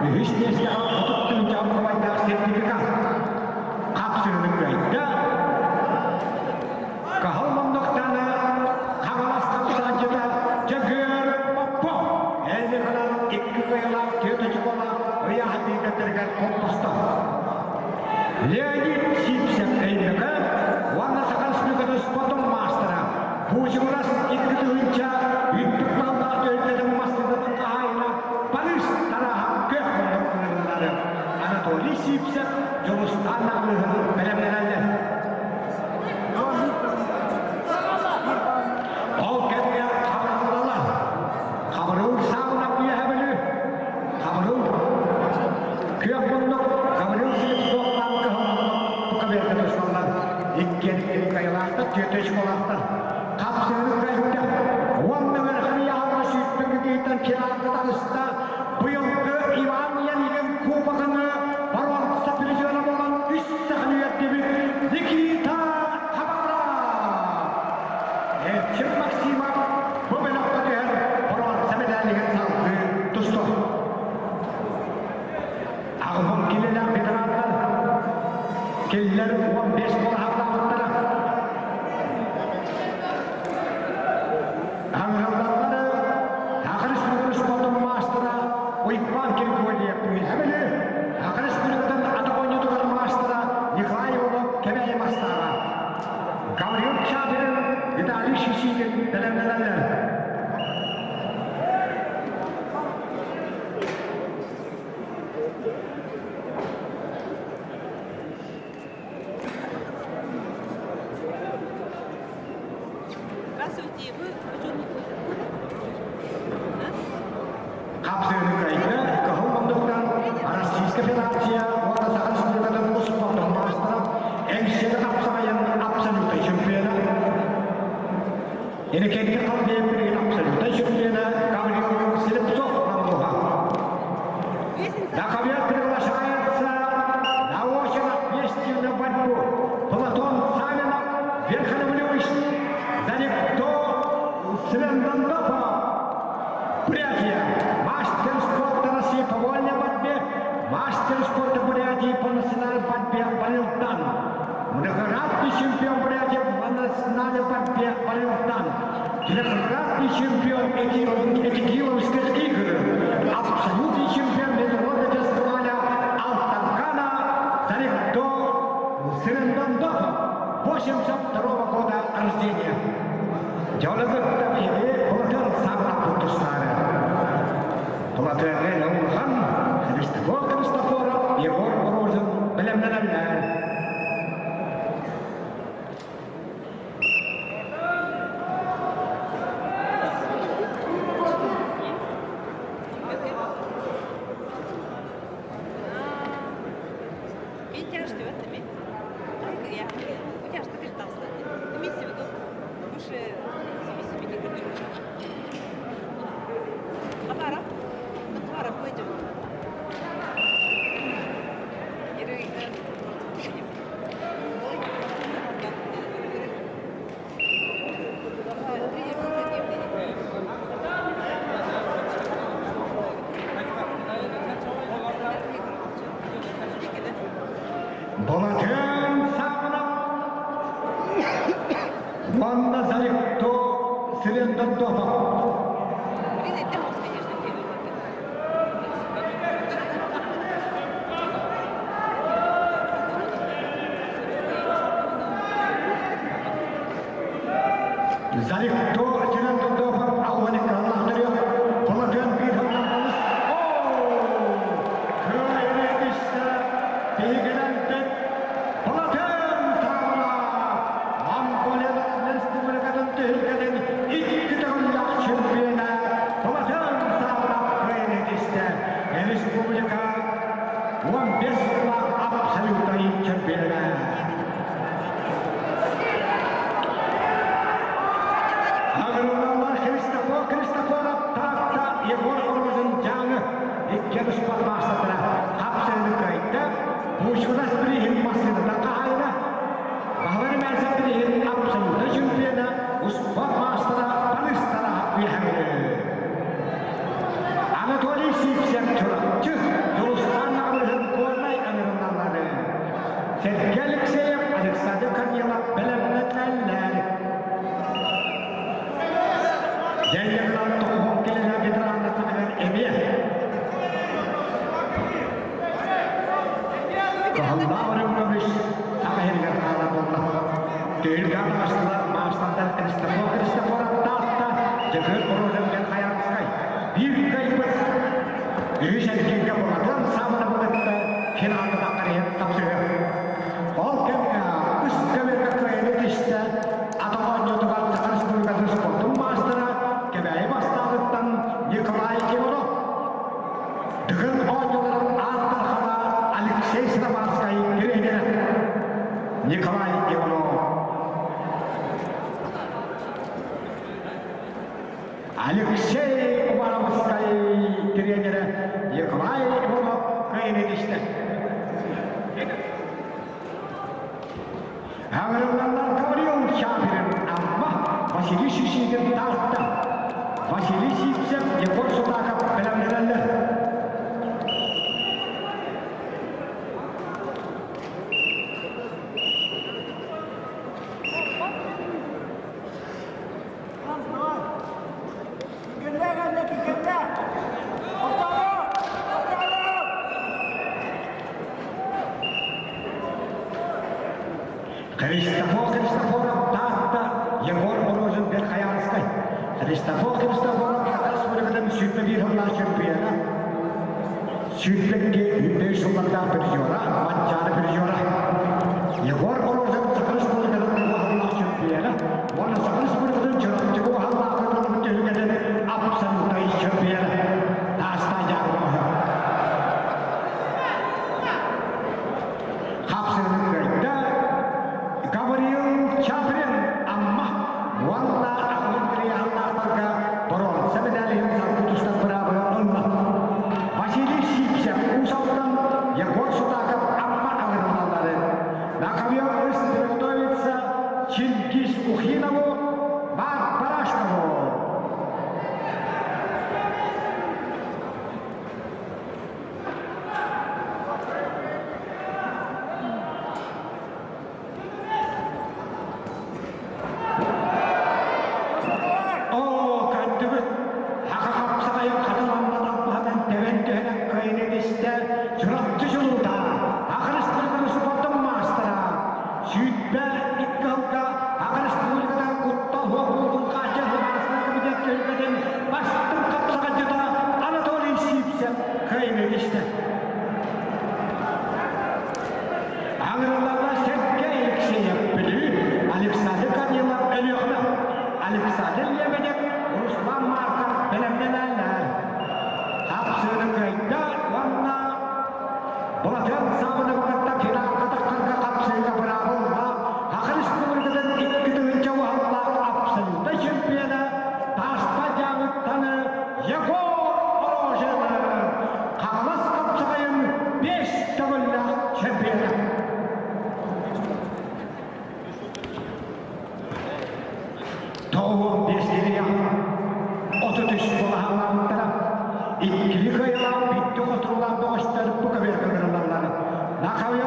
үһүс миэстэҕэ 30 тыһыынча убайдаах сертификат. Хапсыһыны кыайда. Кыһыл муннуктаны Хаҥалас хамсааччыта Дьөгүөр Поппо эллихынан икки кыайылаах түөрт очуколаах ыйааһын биирдэттэригэр холбосто. Леонид Сивцев Өймөкөөн уонна Саха Республикатын спордун маастара Путинрас 2000 үрдүк баллаах түөлбэтин массыынатын хаһаайына Борис Тараһап көх муннук Анатолий Сивцев Дьулустаан Наҕылыһын бэлэмнэнэллэр. Ол кэмҥэ хабырыллалар. Хабырыл саалына үөһэ Бүлүү. Хабырыл күөх муннук, Хабырыл Слепцовтаах кыһыл муннук тукаберга тусталлар. Иккиэн икки кайылаахтар, түөртэ школаахтар. Хапсыһыны кыайда. Уонна ыарахан ыйааһыҥҥа сүүрбэ киһиттэн финалга таҕыста. Быйылгы Иван Ялигин кубоганы боруонса призера буолан үс сахан үөрдүбүт Никита Хабаров. Эрчим Максимов бу бөлөххө түһэр боруонса мэдээлигин салгыы тустуо. Аҕыһын килэлээх ветераннар кинилэр 15 балаһалаабыттара. Аҥааллары Саха Республикатын спордун маастара Уйбаан Киргольев Үөһэ Саха Республикатын атах оонньуутугар маастара Николай Иванов Кэбээйи мастааҕа Гаврил Чабин, Виталий Шишигин бэлэмнэнэллэр. Здравствуйте, вы Хапсыыны кыайда Кыһыл мундуктан Российская Федерация уонна Саха Республикатын успуортун маастара Эҥсиэли хапсаҕайын абсолютнай чемпиона Иннокентий Халбеев абсолютнай чемпиона Гаврил Слепцов Намлуха. На ковер приглашается на очень ответственную борьбу Платон Савинов, Верхоновлюсь, Заникто Свендандопа, Бурятия, мастер спорта России по вольной борьбе, мастер спорта Бурятии по национальной борьбе Барилтан, многократный чемпион Бурятии по национальной борьбе Барилтан, трехкратный чемпион Этикиловских игр, абсолютный чемпион международного фестиваля Алтанкана Зарикто Сырындандопов, 82 года рождения. Дьолугутта биһиги Платон саҕалаппыт тустаары. Платоҥҥа улахан Христофор Христофоров Егор Рожин бэлэмнэнэллэр. У тебя что там Имейте в виду, выше 7 Хабаров. Хабаров, пойдем. Былатыан Саамынап уонна Зарикто Сирендордофов. Блин, это мозг, конечно, тебе. Зарикто Сирендордофов ауаны каллахдырıyor. Былатыан биир хыллан балыс. Кыайыны иште биһигинэн Былатыан Саамынап Монголия Республикатын түһүлгэтин икки төгүллээх чемпиона Былатыан Саамынап кыайыны итистэ. Республика 15 сыллаах абсолютнай чемпиона. Агронома Христофор Христофоров Таатта Егор Оружин Дьааҥы иккиэн спорт маастардара хапсыһыны кыайда. Пушкинас бирииһин массыыната хаһаайына Баһылай Мээсэ бирииһин абсолютнай чемпиона успуорт маастара Барыстара үөһэҥҥэ. Анатолий Сивцев Чурапчы Дьулустаан Аҕылыһын Горнай ыҥырыллаллары. Сергей Алексеев, Александр Корнилов бэлэмнэнэллэр. Дьэллэглар тоҕуһун кэлэнэ ветераннарытыгар эмиэ Кыһаллаах Рюкович саха иһигэр хаалар буолла. Түһүлгэ аастылар маастардар Христофор Христофоров Таатта, Дьөгүөр Бородин Хайанскай биир кыайбыт үһүс эргииргэ Былатыан Саамынабы кытта финалга таххар тапсыһыа. Ол кэмҥэ үс көмөргө кыайыны түстэ атах оонньуутугар Саха Республикатын спордун маастара Кэбээйи бастааҕыттан Николай Иванов Дыгын оонньууларын аат дархана Алексей Сыроватскай тренерэ Николай Иванов. Алексей Уваровскай тренерэ Николай Иванов кыайыны түстэ. Аҕырыллаллар Гаврил Чапин Амма, Василий Шишигин Таатта, Василий Сивцев, Егор Сутаков бэлэмнэнэллэр. Христофор Христофоров Таатта Егор Морозов Верхоянскай. Христофор Христофоров Саха Республикатын 21 сыллаах чемпиона, 22 25 сыллардаах призера, Манчаары призера. Егор Морозов Саха Республикатын улахан чемпиона уонна Саха Республикатын Чурапчыга уһаллаах түһүлгэтин абсолютнай чемпиона. Таастаах дьаарбаҥа. Хапсыһыны кыайда Гаврил Чаприн Амма уонна Аҕын Кириаллаахтарга боруонса медалиһын салгыы тустар быраабы ылла. Василий Сивцев Уус Алдан, Егор Сутаков Амма аҕырылаллары. На ковер готовится Чингиз Ухинову, Марк Барашкову. Оо, көрдүгүт, хаха хапсаҕайын хатыламматах баһынан тэбэн түһэн кыайын илистэ Чурапчы дьулуута, Аха Республикатын спордун маастара, 22 сылга Аха Республиката куттал суох буолбут хааччах судаарыстыба комитет түһүлгэтин бастыҥ хапсаҕайдьыта Анатолий Сивцев кыайын илистэ. Аҥырыллаллар Сергей Алексеев Бүлүү, Александр Корнилов Өлүөхүмэ, Александр Лебедев, Руслан Марков бэлэмнэнэллэр. Хапсыыны кыайда уонна Былатыан Саабынабы кытта финалга тахсарга хапсыыга быраабылла Саха Республикатын 2000 уһаллаах абсолютнай чемпиона Тааспа Дьааҥыттаны Егор Рожин Хаҥалас хапсаҕайын биэс төгүллээх чемпиона. 95 киһиэхэ 33 балаһалаабыттара. Иккили кыайылаах бүттүк отуруулаах бөҕөстөр бу көбүөргэ кырыллаллар. Нахавья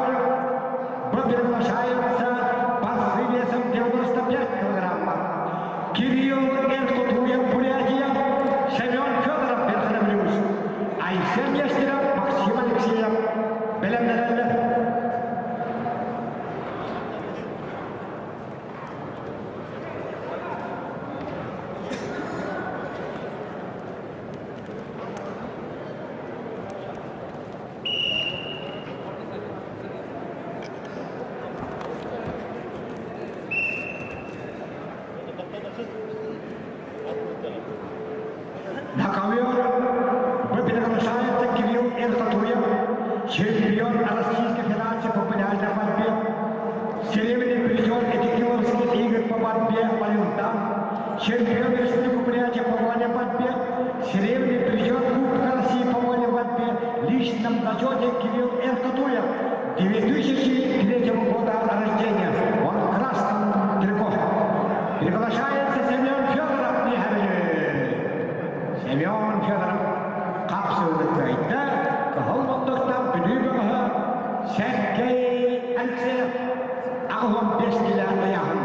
чемпион Российской Федерации по пляжной борьбе, серебряный призер Этикиловских игр по борьбе Валюта, чемпион Республики Бурятия по вольной борьбе, серебряный призер Кубка России по вольной борьбе, личном зачете Кирилл Эркатуев, 2003 года рождения. Он в красном трико. Приглашается Семен Федоров Михайлович. Семен Федоров хапсыыны кыайда, кыһыл мундуктан Бүлүү бөҕөһө Сергей Алексеев 85 килэ ыйааһын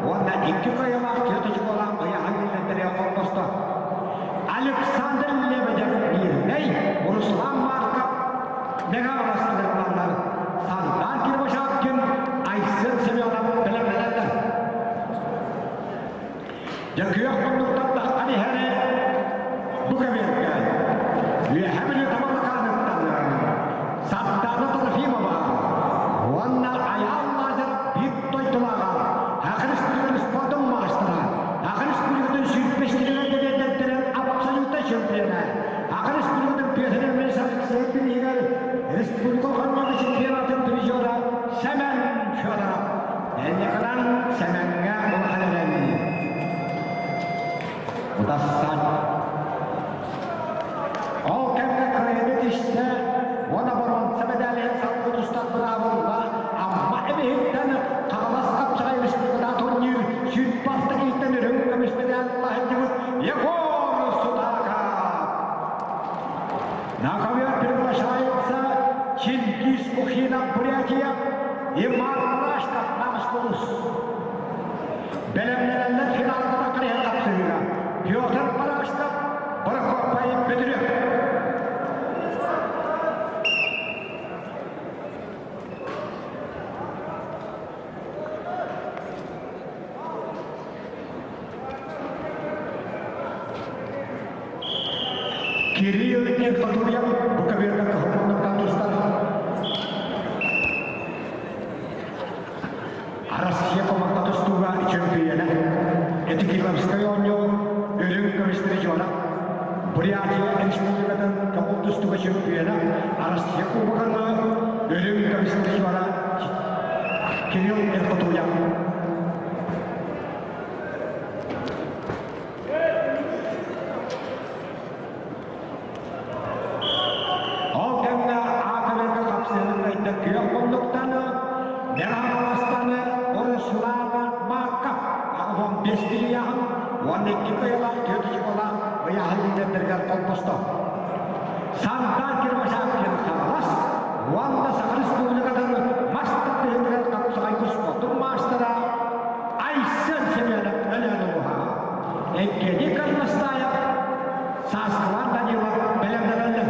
уонна икки кыайыылаах түөрт очукуолаах ыйааһын киллэрдэрэ холбосто. Александр Лебедев Мирнэй, Руслан Марков Мегаполос ыҥырыллаллар. Сардаан Кривошапкин, Айсен Семенов бэлэмнэнэллэр. Дьэ күөх муннуктан таххан иһэри бу кэмиэргэ Үөһэ Бүлүү Тамалакааныттан Сардаана Трофимова уонна Айаал Лазарев биир дойдулааҕа Саха Республикатын спордун маастара, Саха Республикатын сүүрбэстэринэн дэриэдэрдэрин абсолютнай чемпиона, Саха Республикатын Петр Алексеев бирииһигэр республика хоннооҕу чемпионатын призера Сэмэн Федоров. Энникынан Сэмэҥҥэ улахан эрэл. Утассан. Ол кэмҥэ кыайыыны тистэ уонна боруонса мэдээлин салгы тустан быраабылла Амма эмиһиттэн Хаҥалас Хапсаҕай республиката турнир сүүрбэ киһиттэн үрүҥ көмүс мэдээл ылаһынньыбыт Егор Сутаков. На ковер приглашается Чингис Ухинов Бурятия и Марк Рашков Намыш Бэлэмнэнэллэр финалга таххар хапсыһыыга Петр Барашков Прокопий Петрев. Кирилл Евпаторьев Буковерга кыһыл тустар. Россия команда тустууга чөмпүйүөнэ, Этикиловскай оонньуу үрүҥ көмүс призера, Бурятия Республикатын көҥүл тустууга чөмпүйүөнэ, Россия Кубогын үрүҥ көмүс призера Кирилл Евпатуев. Ол кэмҥэ аатырарга хапсыһыы кыайда күөх муннуктан Мироновастан Руслана Марков 85 килийаһын уонна икки кыайыылаах түөрт очуколаах ыйааһын лидердэригэр холбосто. Сардар Кирбашапкин Хаҥалас уонна Саха Республикатын мас тардыһыытыгар хапсаҕай спордун маастара Айсен Семенов Өлөөн улууһа. Евгений Горностаев Сааскылаан Данилов бэлэмнэнэллэр.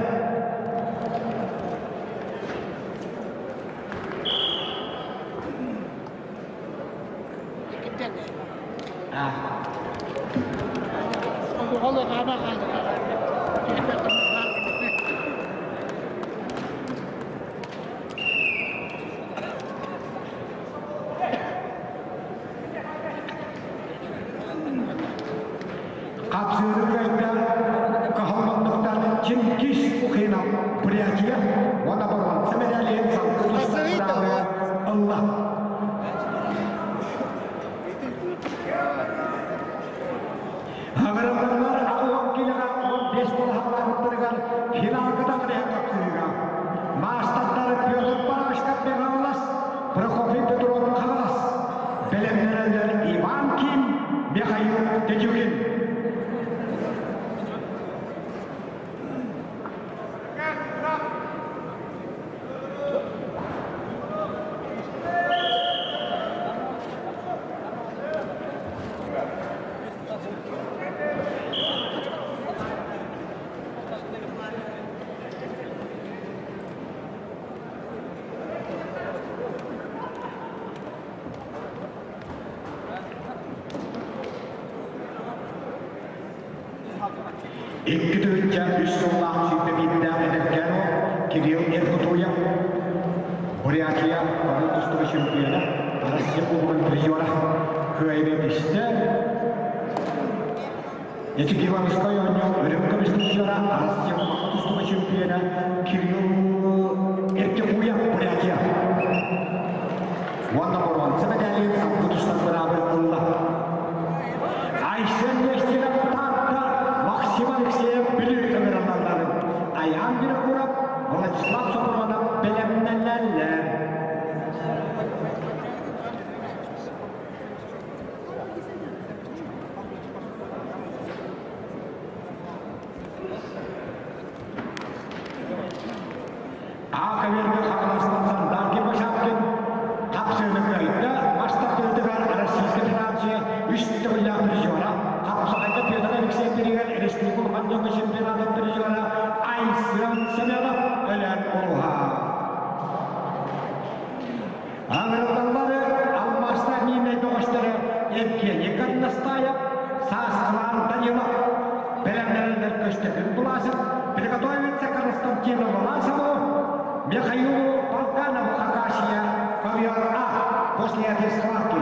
Хапсыыры кыайда кыһалманныктан Чингис Ухинов Бурятия уонна боруонса мэдээлиһин салгыы тустар ылла. Хаҥыраллар аҕыйах киилэҕэ 15 балаһалаабыттарыгар финалга таҕарыһан хапсыыга. Маастардары Петр Барашков Михайлас, Прокопий Петров Хаҥалас, бэлэмнэнэллэр Иван Ким, Михаил Дедюкин. Икки тыһыынча үс сыллаах сүүрбэ биирдээх эдэркээн уол Кирилл Иркутуев Бурятия көҥүл тустууга чемпиона, Россия Кубогын призера кыайыы түстэ. Ити Кировскай оонньуу үрүҥ көмүс призера, Россия Кубогын тустууга чемпиона Кирилл Иркутуев. Уонна боруонса мэтээлин салгы тустар быраабы ылла. Айсен Нестеров Таатта, Максим Алексеев Бүлүү ыҥыраллалларын Айаан Винокуров, Владислав Сопронов бэлэмнэнэллэр. Аакаверга Хаҥаластан Сандар Кирбашапкин хапсыыны кыайда. Мас тардыытыгар Российскай Федерация үс төгүллээх призера, хапсаҕайга Петр Алексеев биригэр республика улахан дьоҥҥо чемпионатын призера Айсен Семенов өлөн улуһа. Аҥырыллаллары алмаастаах мииннэй бөҕөстөрө Евгений Горностаев, Сааскылаан Данилов бэлэмнэнэллэр Көстөкүүн Буласов, приготовиться Константину Власову, Михаилу Полканову Хакасия, ковер А после этой схватки.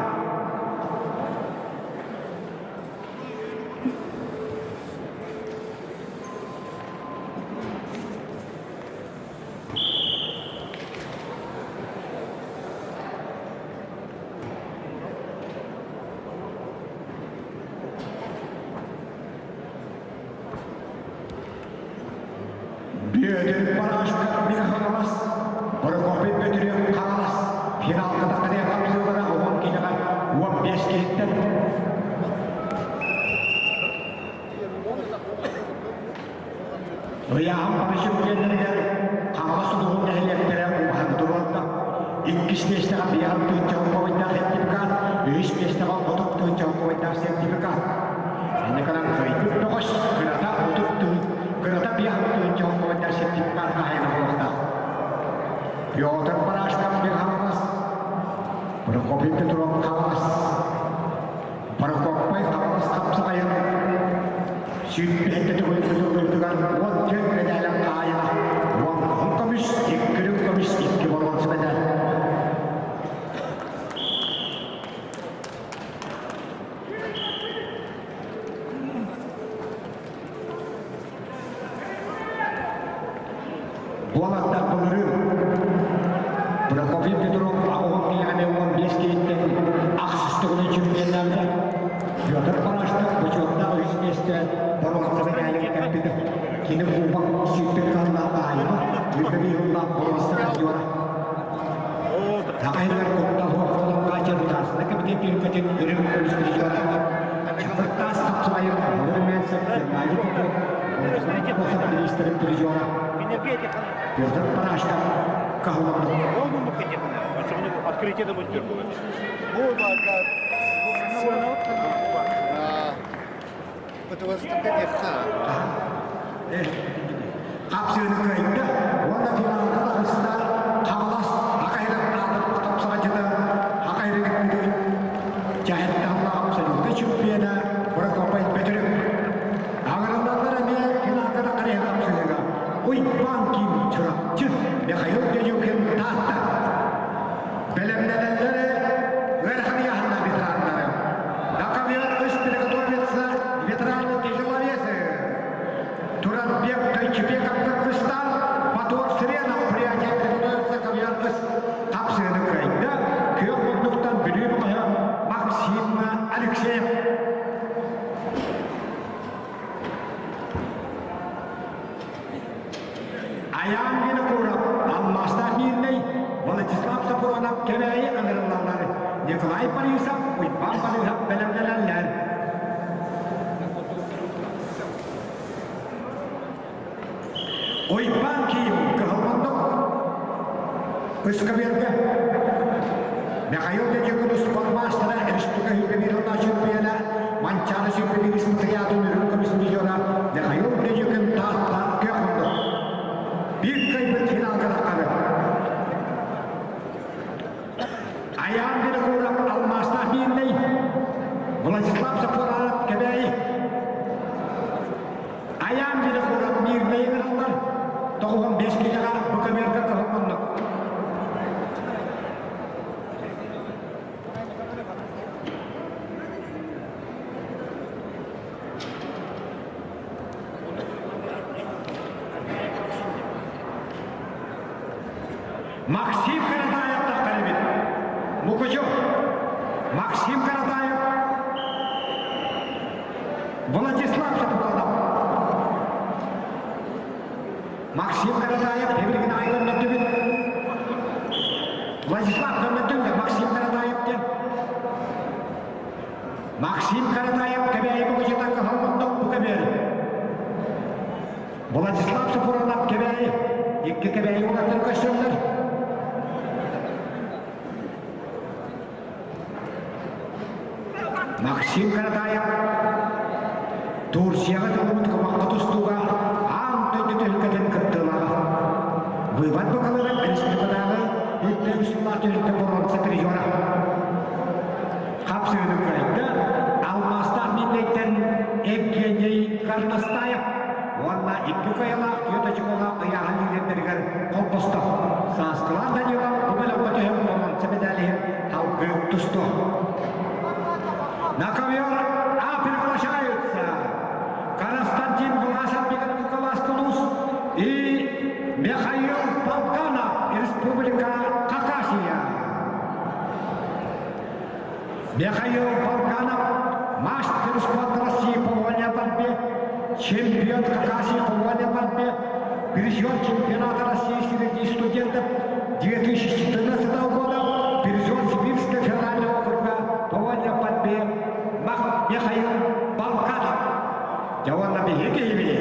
Бүөтүр Барашка Михайловас, Прокопий Петров Хаҥалас финалга тахсыа хапсыылара уһун кинигэ 15 киһиттэн. Ыйааһын Павлович диэннэригэр Хаҥалас улууһун нэһилиэктэрэ убаһаны туруорда. Иккис миэстэҕэ Биһар тыынча сертификат, үһүс миэстэҕэ 30 тыынча сертификат. Инньэ гынан кыайбыт бөҕөс кырата 30 тыын, кырата Биһар тыынча сертификат хаһайына буолуохтаах. Петр Барашков Хаҥалас, Прокопий Петров Хаҥалас, Прокоппай Хаҥалас хапсаҕайын сүүрбэһиттэ төгүл тутуллубутугар 14 мэдээлэн хаайына 10 көмүс, 2 көмүс, 2 боруонса мэтээл. Уолаттар былырыын Прокопий Петров аҕыһын киһиэхэ 15 киһиттэн ахсыс төгүлүн чемпионнаабыта. Петр Парашков бочуоттаах үһүс миэстэ боруонса мэтээлин кэлбитэ. Кини кубок сүүрбэт сыллаах хаһаайына, Юрий сыллаах боруонса призера. Саха куттал суох Чебутасына кэмитиэт түһүлгэтин үрүҥ көмүс призера. Чакыртаас хапсаҕайын Румянцев Геннадий Попов министрин призера. Петр Парашков Каһыланды. Открытие да будет Хапсыыны кыайда уонна финалга таҕыста Хаҥалас Хахайрын аатырбыт тапсаҕаччыта Хахайрын бүтүн Чаһыттаһыллаах абсолютнай чемпиона Прокопай Петров. Аҥырыллаллар эмиэ финалга таххарыһа хапсыыга Уйбаан Ким Чурапчы Михаил Дедюкин Таатта. Бэлэмнэнэллэр ыарахан ыйааһынна ветераннары. На ковер приготовится ветераны тяжеловесы. Туранбек Тайчибеков Кыргызстан, Батор Сыренов приятель приготовится ковер хапсыыны кыайда. Күөх муннуктан Бүлүү бөҕөһө Максим Алексеев. Айаан Винокуров, Алмаастаах Миирнэй, Владислав Сапронов Кэбээйи ыҥырыллаллар. Николай Борисов, Уйбаан Балыыһап бэлэмнэнэллэр. Уйбаан Киев кыһыл Ыскаберга Михаил Дедюкин спорт маастара республика Юбилейная чемпиона Манчаары сүүрбэ спартакиадын үрүҥ көмүс призера Михаил Дедюкин Таатта көх муннук. Биир кыайбыт финалга таххары. Айаан Винокуров алмаастаах Миирнэй, Владислав Сапуранов Кэбээйи. Айаан Винокуров Миирнэйи гыналлар. 95 киилэҕэ бу көбүөргэ кыһыл муннук. Максим Каратаев таххар эбит. Мукучу, Максим Каратаев, Владислав Шатуралов. Максим Каратаев тэбилигин айылыннардыбыт. Владислав көннөттүн Максим Каратаев диэн. Максим Каратаев Кэбээйи Мукучута кыһалмындок бу кэбиэр. Владислав Сафронов Кэбээйи икки Кэбээйи уолаттар көрсөллөр. Максим Каратаев Турцияҕа тыллыбыт кумахха тустууга аан дойду түһүлгэтин кыттыылааҕа. Выбор бакаларын республикатааҕы үрдүк сыллаах түһүлгэ боруонса призера. Хапсыыны кыайда алмаастаах Миннэйтэн Евгений Карнастаев уонна икки кыайалаах түөрт очуколаах ыйааһын лидердэригэр холбосто. Сааскылаан Данилов бу бөлөххө түһэн боруонса медалиһин салгыы тустуо. На ковер А приглашаются Константин Власов, Николас Тулус и Михаил Полканов, Республика Хакасия. Михаил Полканов, мастер спорта России по вольной борьбе, чемпион Хакасии по вольной борьбе, призер чемпионата России среди студентов 2014 года, призер Сибирского федерального округа по вольной борьбе Михаил Балканов. Дьэ уонна биһиги киһибит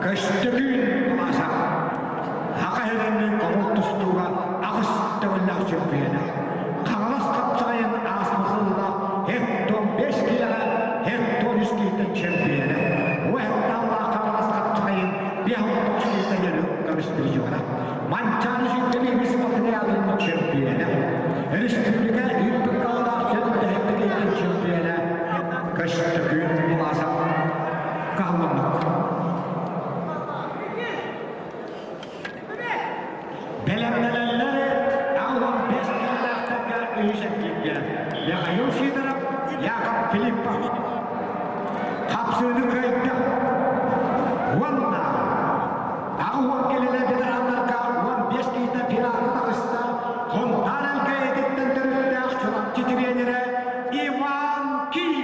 Көстөкүүн Власов Саха сирин хомус тустууга аҕыс төгүллээх чөмпүйүөнэ. Хаҥалас хапсаҕайын ааспыт сылла 75 киилэҕэ 73 киһиттэн чөмпүйүөнэ. Уһаттааллаах Хаҥалас хапсаҕайын 59 киһиттэн өрүү көмүс призера. Манчаары сүүрдэни үс материалын чөмпүйүөнэ. Республика үрдүк каалаах чөмпүйүөнэ киһиттэн чөмпүйүөнэ Көстөкүүн Власов каһылланнык. Бэлэмнэнэллэр 65 киилэлээхтэргэ үһүс эргииргэ Михаил Сидоров, Яков Филиппов хапсыыны кыайда. Уонна 80 киилэлээх ветераннарга 15 киһитэ финалга таҕыста Хонтаар ЛК-титтэн төрүттээх Чурапчы тренерэ Иван Ким.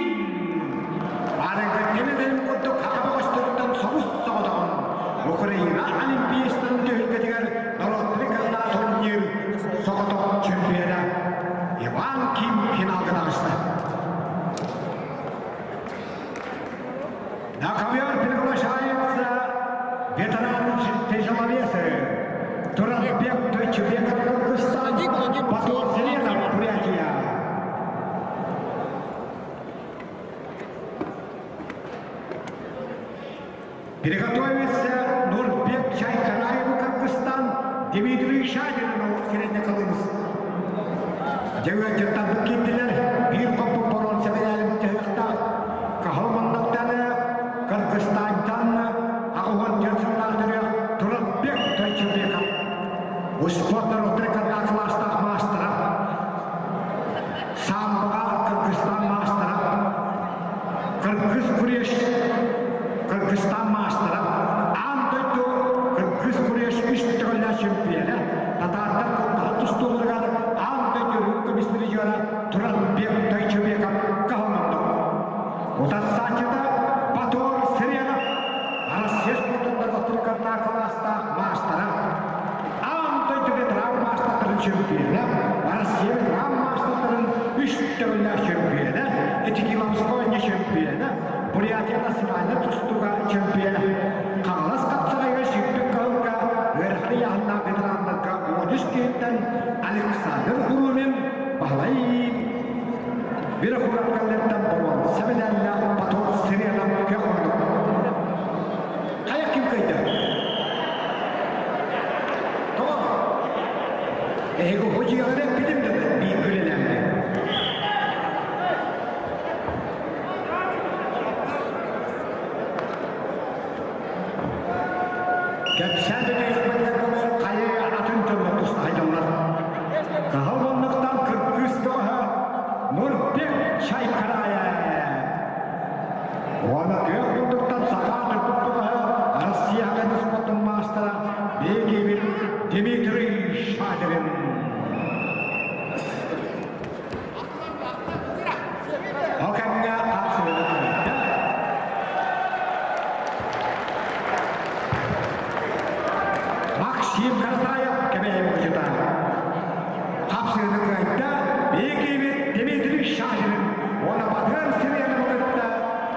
Арыгы кэмин курдук хаха бөҕөстөрүттэн собус соҕотоҕун Украина Олимпиецтарын түһүлгэтигэр норуоттары кытта турнир соҕотох чемпиона Иван Ким финалга таҕыста. На ковер приглашается ветеран тяжеловесы Туранбек Тойчубеков Кыргызстан, Батор Зеленов Бурятия. Приготовиться Нурбек Чайкараеву Кыргызстан, Дмитрий Шадину Среднеколымск. Дьөгүөттүттэн киирдилэр, биир хоппут боруонса медалин төһөхтөөх Каһыл муннуктаны Кыргызстантан 84 сыллаахтары Тураббек Тойчубеков успуорт норуоттары кытта кылаастаах маастара Самбоҕа Кыргызстан маастара Кыргыз Куреш Кыргызстан маастара, аан дойду Кыргыз Куреш үс төгүллээх чемпиона, татаардар кылгаһа тустууларыгар аан дойду үрүҥ көмүс призера Туранбек Тойчубеков каһылланна. Утарсааччыта Батор Сыренов, Россия спордун норуоттарыгар кылаастаах маастара, аан дойду ветеран маастардарын чемпиона, Россия ветеран маастардарын үс төгүллээх чемпиона, Этикиловское чемпиона, Бурятия национальнай тустууга чемпиона, Хаҥалас хапсаҕайга сүүрбүт кыһылга үөрэххэ ыйааһыннаах ветераннарга 13 киһиттэн Александр Урумин, Баһылай Бирохураткаллартан боруонса медаллаах Батор Сыренов көх ордук. Хайа ким кыайда? Тоҕо? Эһиги худьуйаҕын эппитим да биир күлэлээҥҥэ. Кэпсээн бүтүөхпүтүгэр дылы хайа атын дьоннор тустаһайдаллар. Кыһыл муннуктан кыргыз бөҕөһө Нурбек Чайкараев Уонна күөх курдуктан саха турбут бөҕөһө Россияҕа спортун маастара Бегевин Дмитрий Шадрин. Каратаев Кэбээйи модьута. Хапсыыны кыайда биһиги Дмитрий Шахин уонна Батыр Симеонов кытта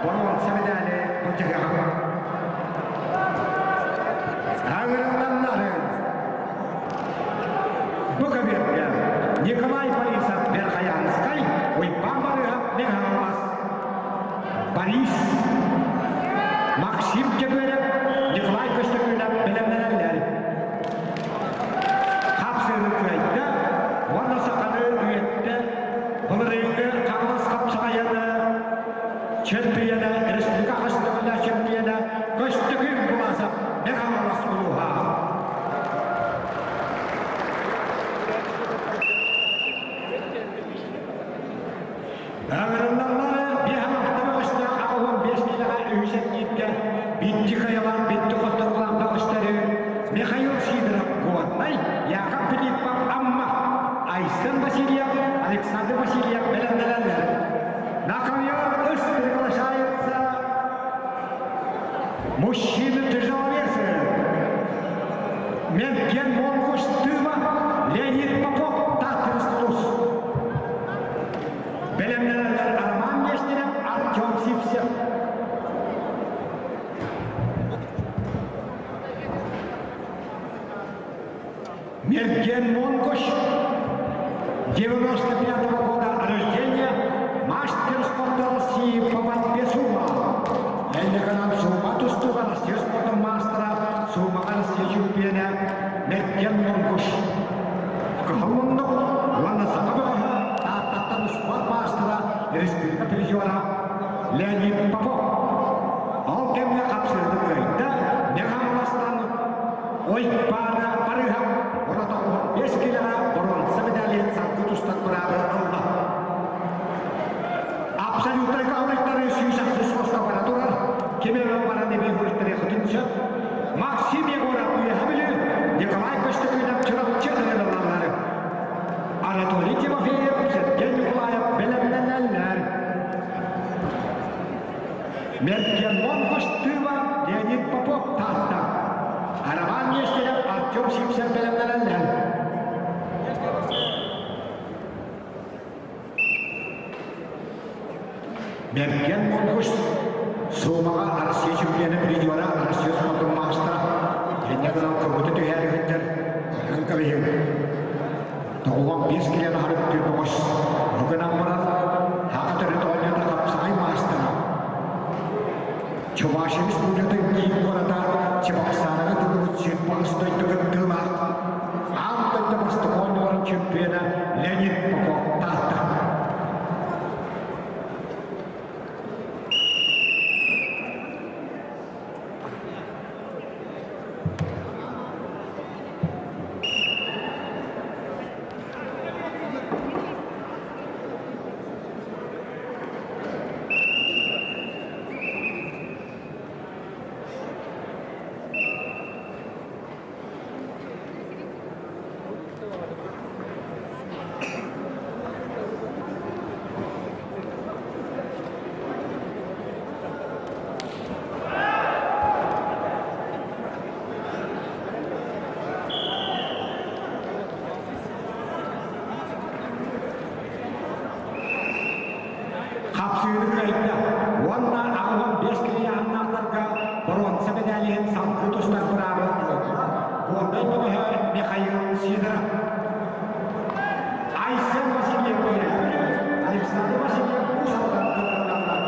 боруонса медали былдьаһыаҕа. Ыҥырыллаллар. Бу көбүөргэ Николай Борисов Верхоянскай, Уйбаан Барыһов Михайлас, Борис Максим Дьөгүөрэп, Николай Көстөкүүнэп бэлэмнэнэллэр. Хапсыыны кыайда уонна саханы үйэттэ былырыыҥҥы Хаҥалас хапсаҕайаны чемпиона, республика хас чемпиона Көстөкүүн Куласов Михайлас улууһа. Ыҥырыллаллары биэһэ өстөөх 85 киилэҕэ үһүс эргииргэ Битти Хайалаах Битти хотторуулаах бөҕөстөрү Михаил Сидоров Горнай, Яков Филиппов Амма, Айсен Васильев, Александр Васильев бэлэмнэнэллэр. На ковер приглашаются мужчины-тяжеловесы Мерген Монгуш Тыва, Леонид Попов, Татарстус. Бэлэмнэнэллэр Роман Нестеров, Артем Сивцев. Мерген Монгуш, 95 -го года рождения, мастер спорта России по борьбе сумо. Эллеканан сумо тустууга Россия спортун маастара, суумаҕа Россия чемпиона Мерген Монгуш. Кыһыл муннук уонна саха бөҕөһө Тааттаттан спорт маастара, республика призера Леонид Попов. Ол кэмҥэ хапсыырды кыайда, Мегаполостан Ой, баана барыһа Оротоҕуһун 5 килоҕа боруонса медалиһын салгыы тустан быраабы ылла. Абсолютнай каһылыктары 106 хоско бара турар. Ким эрэ баран эбии хуруттарыахытын сөп. Максим Егоров Үөһэ Бүлүү, Николай Көстөкүүнэп Чурапчы ыҥырыллаллар. Анатолий Тимофеев, Сергей Николаев бэлэмнэнэллэр. Мерген Монгуш Тыва, Леонид Попов Таатта. Роман Нестеров, Артем Сивцев бэлэмнэнэллэр. Мерген Монгуш Суумаҕа Россия чемпиона призера, Россия спортун маастара. Инньэ гынан көмөтө түһээри сылдьар кэбиһиҥ. 95 килоны харыктыы бөҕөс. Бу гынан баран, хака төрүт оонньоото хапсаҕай маастара. Чувашия Республикатын киин куората Чебоксарага тылыбыт сир дойду кыттыылаах аан дойду бастакы оонньууларын чемпиона Леонид Попов Таатта. Хапсыыны кыайда уонна 85 килоаннаахтарга боруонса медалиһын салгыы тустар быраабы ылла. Горнай бөҕөһө Михаил Сидоров. Айсен Васильев Александр Васильев Уус Алдан кытталлар.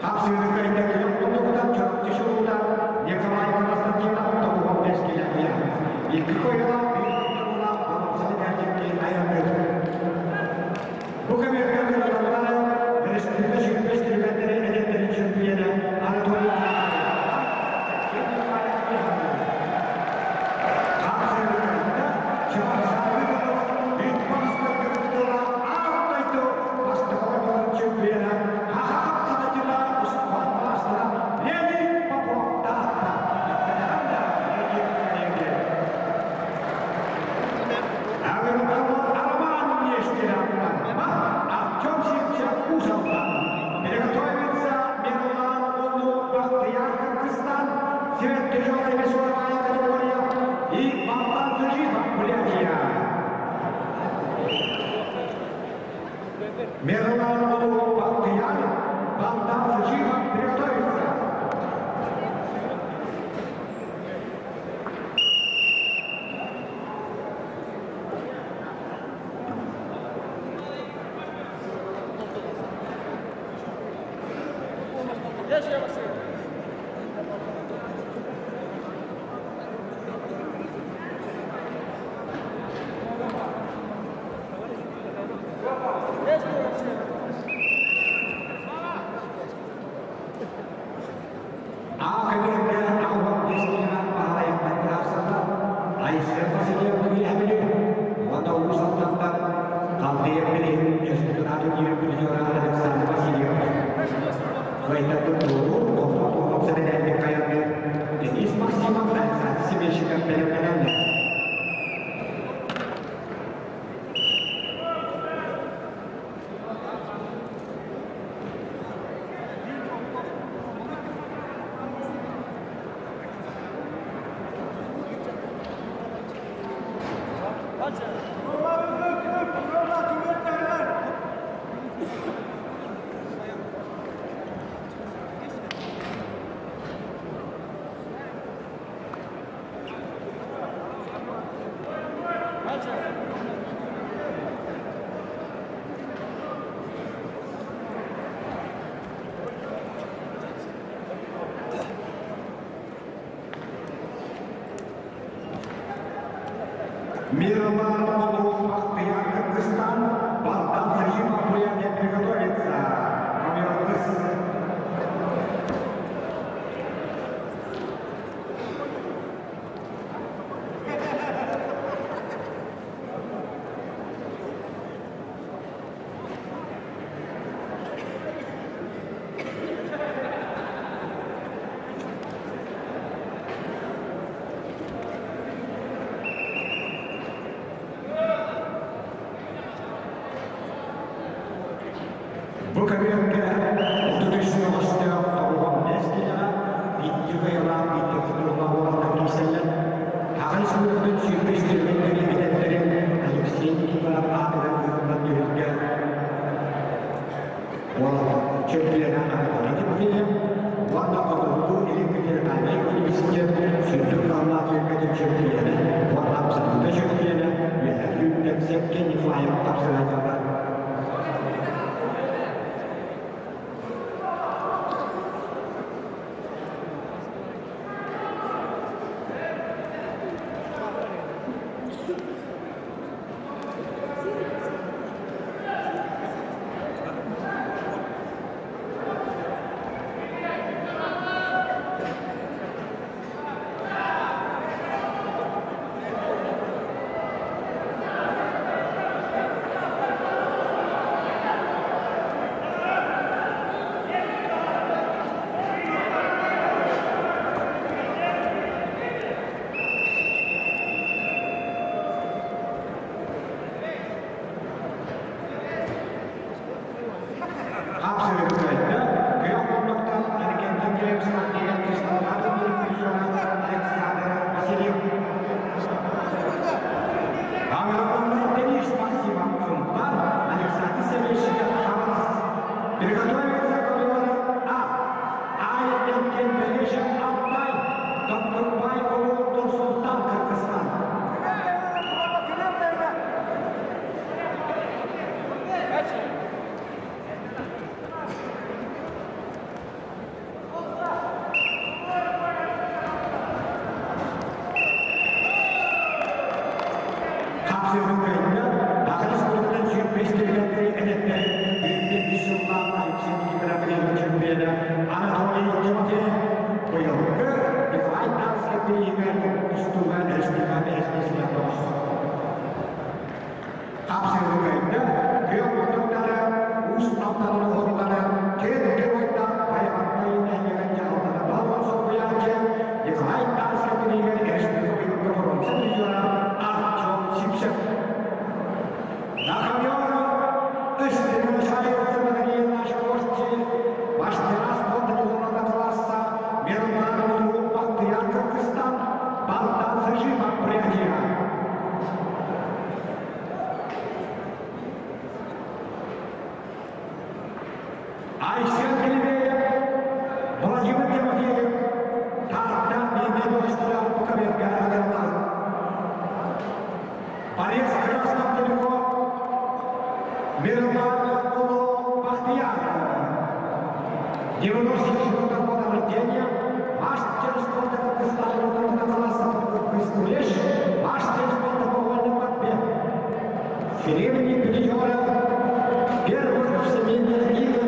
Хапсыыны кыайда күөх муннугунан Чурапчы шоута Николай Константинов 95 килоҕа. Икки койула биир кутталлаах боруонса медалиһын айанныыр. Бу көбүөргэ кытталлар республика сүүрбэс түргэннэрэ эдэрдэрин чемпиона Анатолий Мерлан Улуу Бахтияр, Балдан Сажимов приготовиться. Аакырыырга аҕыһан биэстиэҕэ баһылайыттан тахсаллар. Айсен Васильев Бүлүү уонна Уус Алдантан Халдыйа билиһин республикатын призера Александр Васильев Кыайтарбыт туоруур хотун туһунан сэмэлээбит хайанныыр Денис Максимов Александр Семенщиков бэлэмнэнэллэр. Мирлан Улуу Бахтияр Кыргызстан Балтан Сажимов Бурятия приготовиться. Номер Бу кэмҥэ 33 мөҕөстөөх тоҕуһун бэс киһиэхэ икки кыайыылаах икки хотуурга уолаттар киирсэллэр. Аҕай сылыттан 105 түөрмэттэри этэллэрин Алексей Никифоров аатынан ыытыллар түһүлгэ уолаттар чөмпүйэнэ Анатолий Тимофеев уонна Хотугулуу Илин федеральнай университет сүрдүк таллаах түһүлгэтин чөмпүйэнэ уонна абсолютнай чөмпүйэнэ Үөһээ Бүлүүттэн Сэккэ Николаев тапсыһаллар. Хапсырыктайда күөх муннуктан Эргентэн Гребсман диэн Кристаллааты Александр Васильев. Агрономный Денис Максимов Сунтар, Александр Семейщиков Хаҥалас. Приготовиться к А. Ай Эркен Белешев Алтай, Доктурбай Улуу Нур-Султан Кыргызстан. Хапсырыктайда аҕыс уонтан 105 километр эдэттэр 105 сыллаах Алексей Никифоров чемпиона Анатолий Тимофеев быйылгы Николай Тарскай бирииһигэр тустууга республика бэһис тоҕус. Хапсырыктайда күөх муннуктары Уус Алданын уһуктары киэн геройдар Байаҕантай нэһилиэгин дьаһалтата баһылык солбуйааччы Николай Тарскай бирииһигэр республика быйылгы боруонса призера Артем Сивцев. На ковер приглашается дорогие наши гости, мастера спорта международного класса Мирлан Улуу Бахтияр Кыргызстан, Балдан Сажимов Бурятия. Айсен Килбеев, Владимир Тимофеев, Таатта бииргэ бөҕөстөрө Букаберга аҕаллар. Борис Краснов Далеко, Мирлан Улу Бахтияр. 94 года рождения, мастер спорта Кыргызстана класса Кыргызстан, мастер спорта по вольной борьбе. Серебряный призера первых всемирных игр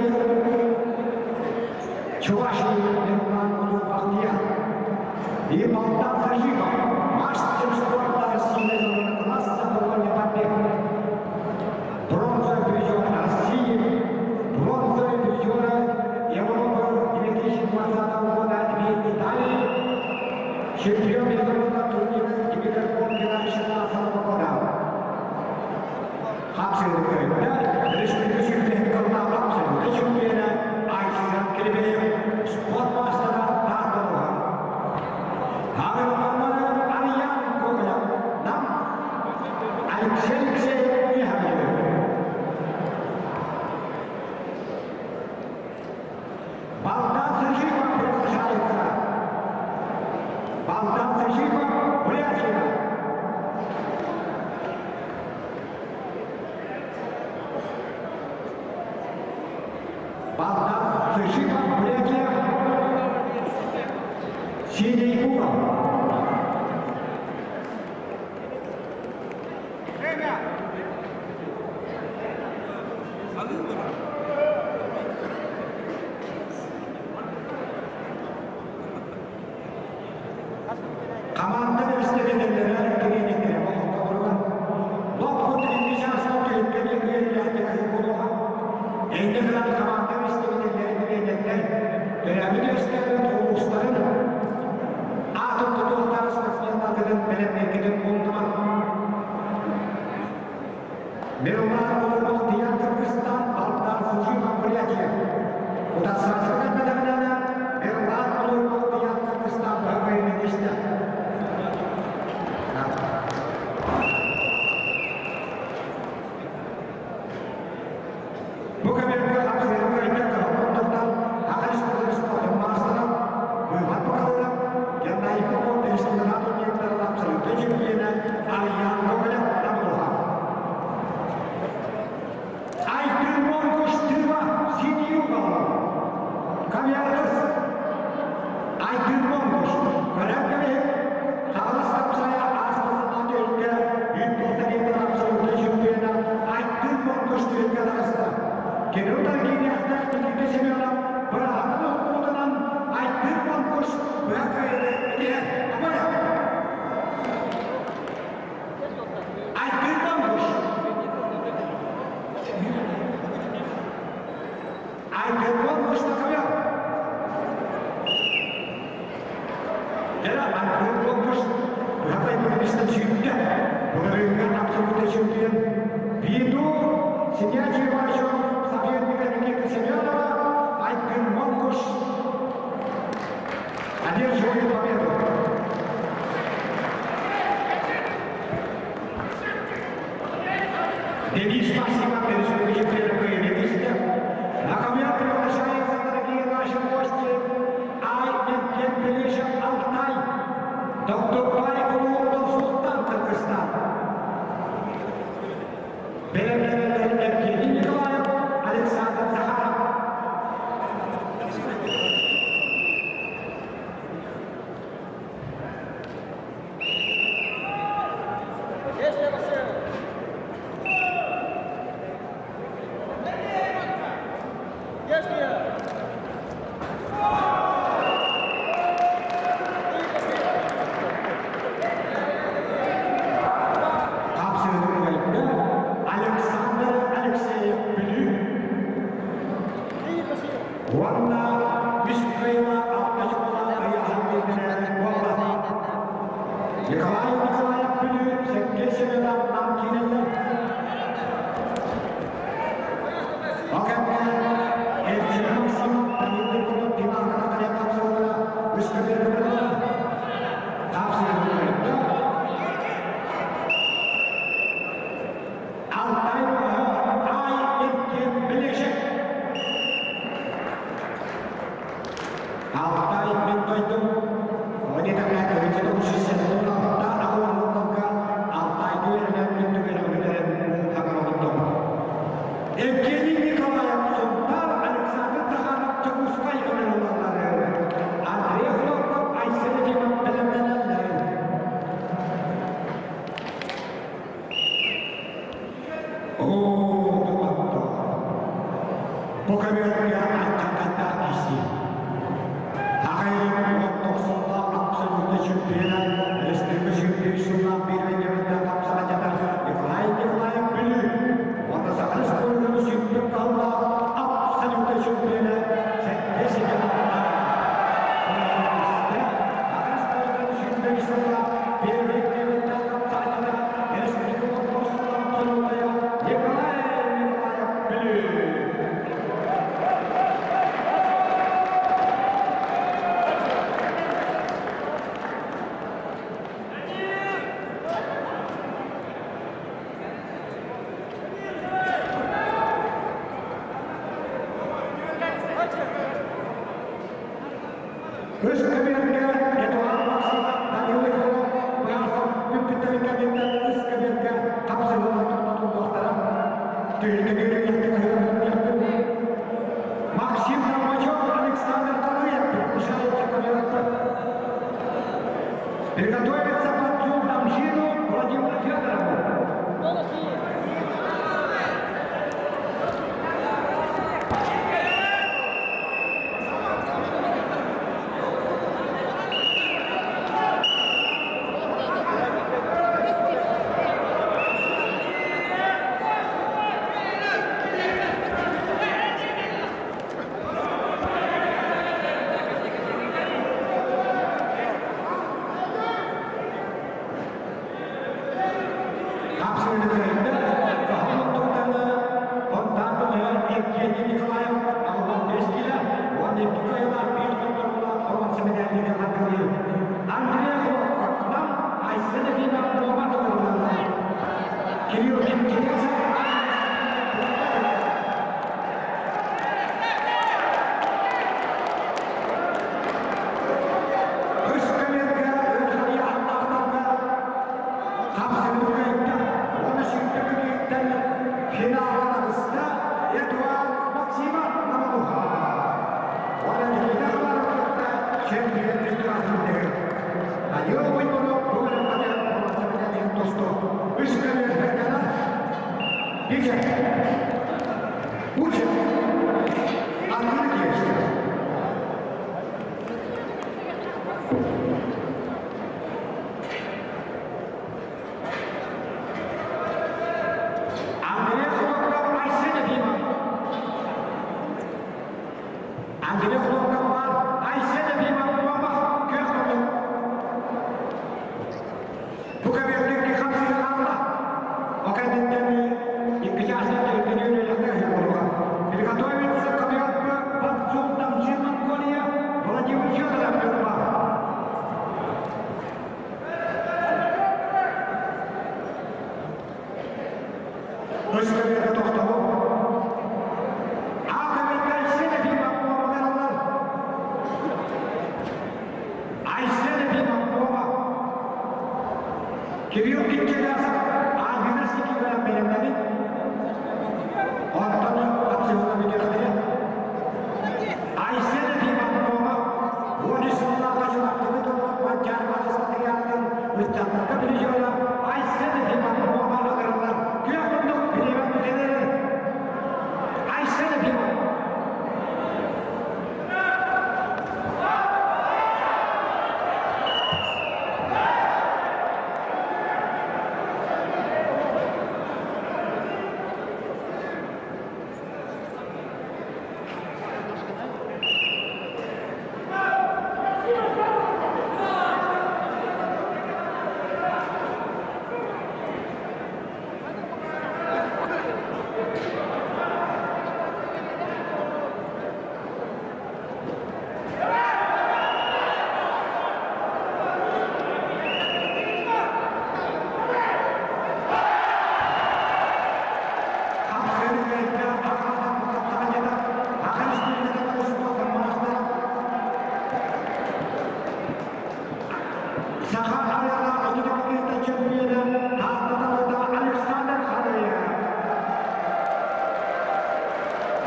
Чувашии Мирлан Улу Бахтияр. И Богдан Сажимов, мастер спорта России класса по вольной борьбе. Бронзовый призер России, бронзовый призер Европы 2020 года в Италии, чемпион международного турнира Дмитрия Конкина 2016 года. Хапсыйны көрүктэ, республика чемпионы абсолютно чемпиона Айсен Кирбеев, спорт мастера Тартова. Агырманнары Ариян Коголев, Нам, Алексей Алексеев Михайлов. Балдан Сажимов приглашается. Балдан Сажимов, Бурятия. Балдан Сажимов, Бурятия. Синий угол. Время! Команда представителлэрэ тренердэрэ олохтоохторугар лоп курдук чаастан түһүлгэни үөрүүлээхтик буолуоҕа. Инньэ гынан команда представителлэрэ тренердэр төрөөбүт үөскээбит улуустарын аатын тутуохтаах спортсменнаргытын бэлэмнэргитин умнумаҥ. Мирлан Улуу Кыргызстан Балдан Сужимов Бурятия. Утарсааччылар бэлэмнэнэ Мирлан Улуу Кыргызстан бөҕөйүнэ түстэ. Бу кэмҥэ хапсыйа кыайда кыһаллан аҕыс спортын маастара Быһат Бакалыров, Геннадий Попов республика турнирдарын абсолютнай чемпиона Арьян Гоголев табылҕа. Айдын Монгуш-Тыва синий угол. Ковер Айдын Монгуш. Көрөн кэбиһин, Хаҥалас хапсайа ааспытынан түһүлгэ үүт абсолютнай чемпиона Айдын Монгуш түһүлгэ таҕыста. Кини утары киириэхтээх Никита Семенов бырааһынан укпутунан Айдын Монгуш быһа кыайыыны итиһэр. Абара! Айдын Монгуш! Айдын Монгуш на ковер! Дьэ, Айдын Монгуш быһа кыайбыт сүүрдэ. Былырыыҥҥы абсолютнай чемпион Ввиду сидячий врачом соперника Никиты Семенова Айдын Монгуш одерживает победу. Денис Максимов, республики Первый На ковер приглашается, дорогие наши гости, Ай Белешев Алтай, доктор Пай Султан Кыргызстан. Бэлэмнэнэллэр Евгений Николаев, Александр Захаров. Действие! Хапсыйны Александр Алексеев Бүлүү. Уонна үс кыайыыга алта чоколаах ыйааһын биэрдилэр буолла. Николай Николаев Бүлүү, Сергей Семенов Нам киирэллэр. Ол кэмҥэ Евгений Максимов, Данил Якунов финалга кэлэн хапсыылара үс көбүөр көрдө. Хапсыйны Алтай Ай Эркен Белешек. Алтай мин дойдум. Они такая 1976 аҕылларга Алтайга үөрэнэн үрдүк үөрэҕин хабаралыттым. Евгений Николаев Сунтар, Александр Захаров Дьокуускай ыҥырыллаллары. Андрей Хлопков Айсен Ефимов бэлэмнэнэллэр. Оо, доҕоттор, бу көбүөргэ аттакаттаах киһи. Аҕай оттохсоллоох абсолютно чемпиона, республика чемпион сыллаах биир регионда хапсаҕа Николай Николаев Бүлүү уонна Саха Республикатын сүүрдүк каһыллаах абсолютно чемпиона сэттэ ситэ Саха Республикатын сүүрдүк сыллаах первый регионда хапсаҕа республика Николай Николаев Бүлүү. Үс көбүөргэ Эдуард Максимов, Данил Егоров быһаарсан бүппүттэрин кэнниттэн үс көбүөргэ хапсыһыылар тохтотуллуохтара. Түһүлгэни Максим Толмачев, Александр Талыев приглашаются к Приготовиться борцу Дамжину Владимиру Федорову. Евгений Николаев Аллан Бескиле уонна Тукаева биир хотторуулаах боруонса мэдээллигэ хатылыы. Андрей Хлопков Айсен Ефимов Рома ылыллаллар. Кирилл Кириллов Үс кэмэргэ Өрхани аттаахтарга хапсыһыыга уонна сүүрдэ күнүттэн финалга таҕыста Эдуард Максимов Намалуха. Уонна Никита Хабаров кытта чемпион Эдуардын Данил Уймонов бу тосту. Үс кэмэргэ Диче. Учит. Открытие. Андрей Хлопков Айсен Ефимов. Андрей Хлопков бар Айсен Ефимов Муамах көх Бу кэмиэрдикки хамсыга хаалла. О кэнниттэн икки чаастан төрдүнүү үлэлэхтэр буолуоҕа. Приготовиться к борцу Тамжин Монголия Владимир Федоров Ньурба. Үс тохтобу. Аакабырга Айсен Ефимов буолалар. Айсен Ефимов буола. Кирилл Киккелясов Альбина Сикивера бэлэмнэбит. Онтон хапсыһыыга бүтүөхтэрэ. Айсен Ефимов буола. Уон сыллааҕы дьылаттыбыт олорон Манчаары Спартакиадатын ыччаттарга призера Айсен Ефимов буола ыҥырыллар. Күөх мундук бириэмэ бүтэн.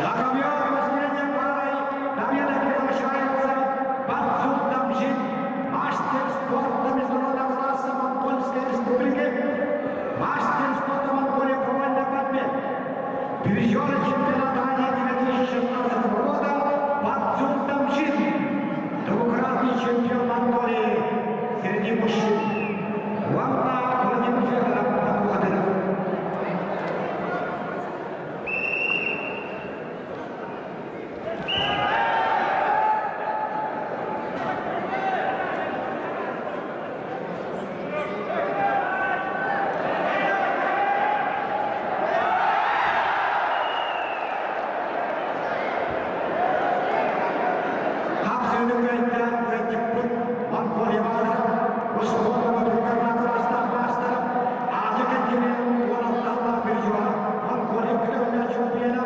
На ковер последней парой победа приглашается Бацун Дамжин, мастер спорта международного класса Монгольской Республики, мастер спорта Монголии по вольной борьбе, призер чемпионата Азии 2016 года Бацун Дамжин, двукратный чемпион Монголии среди мужчин. Уонна Владимир Федоров Абдулхадыров. Хапсыыны кыайда ыалдьыппыт Монголия успуорт кылаастаах маастара Азия континенын уон призера Монголия көтөҕүллээх чемпиона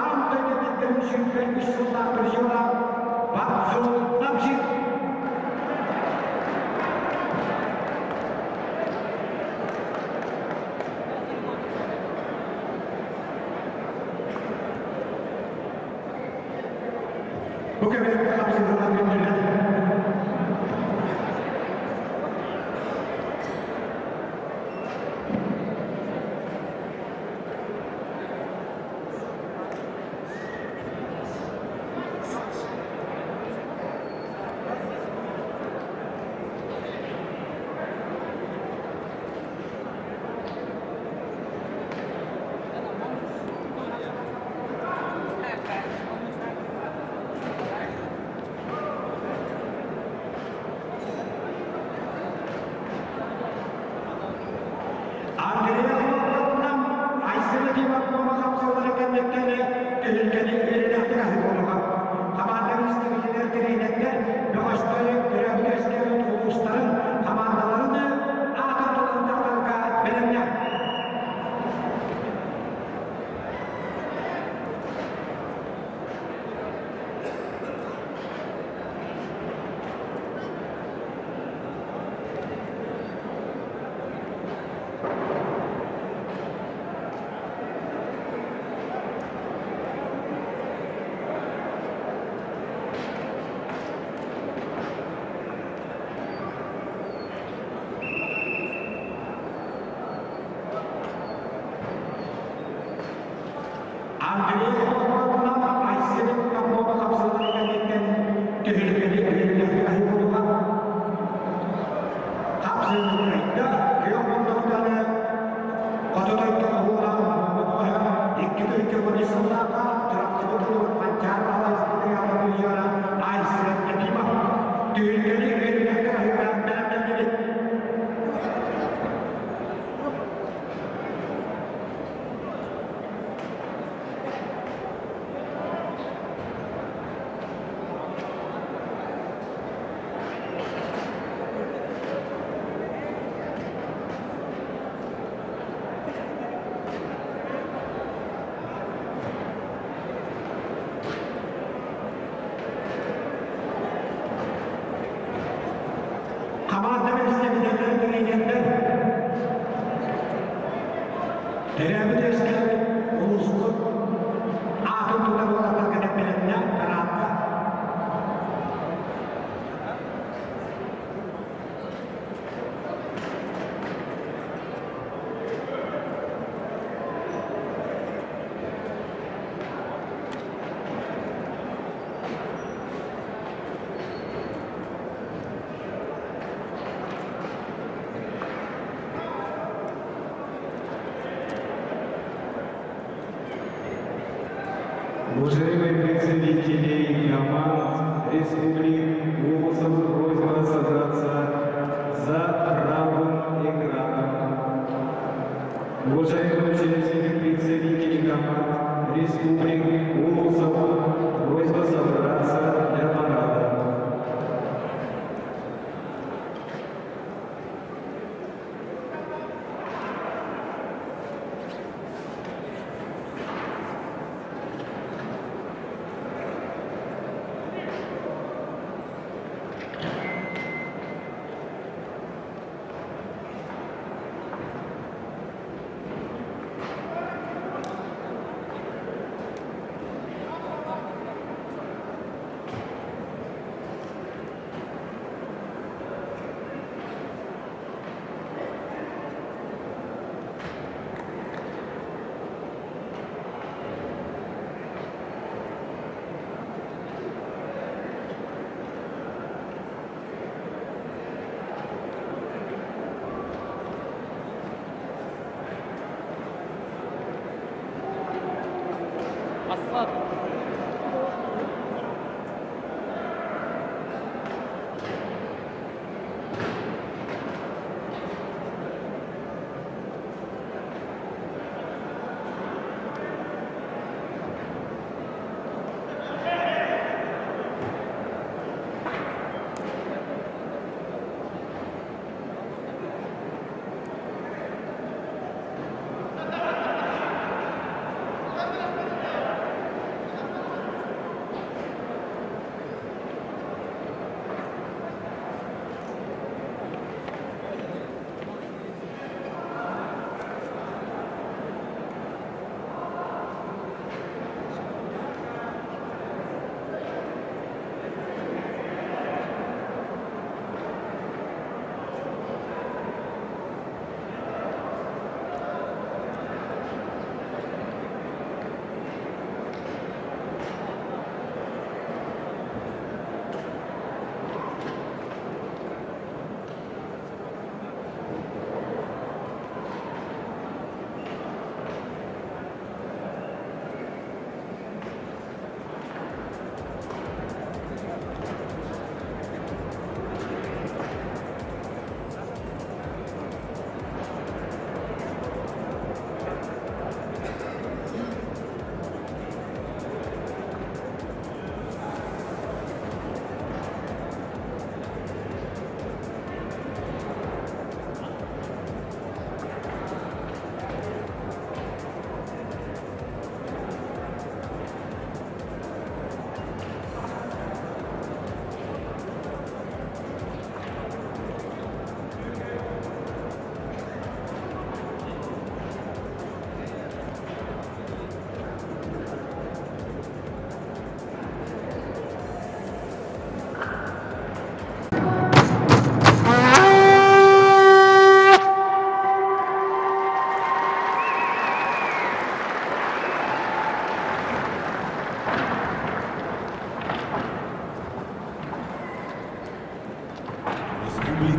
аан дойду кэттэрин 23 сыллаах призера Бацу Намжин. Бу кэмҥэ хапсыһыылар бүттүлэр. Андрей Хлопковынан Айсен Иванова хапсыылара кэнниттэн түһүлгэни үөрэнээхтэр аһыы Хамаанда представителлэр тренердэр бөҕөстөрү төрөөбүт үөскээбит улуустарын хамаандаларын аатын тутан бэлэмнээх. Андрей Хлопковынан Айсен Иванова хапсыылара кэнниттэн түһүлгэни үөрэнээхтэр аһыы Хапсыыны кыайда, күөх муннуктаны хоту дойду оһуола 2 тыһыынча сыллаахха Чурапчыбыт улууһун Манчаары баһылайа Айсен Якимов түһүлгэни үөрэнээхтэр аһыыга бэлэмнэннибит. Хамаанда представителлэр тренердэр төрөөбүт үөскээбит улууспут аатын тутар уолаттарга бэлэмнэ параадка. Уважаемые представители команд, республик, улусов, просьба собраться за правым экраном. Уважаемые участники, представители команд, республик, улусов, просьба собраться для парада.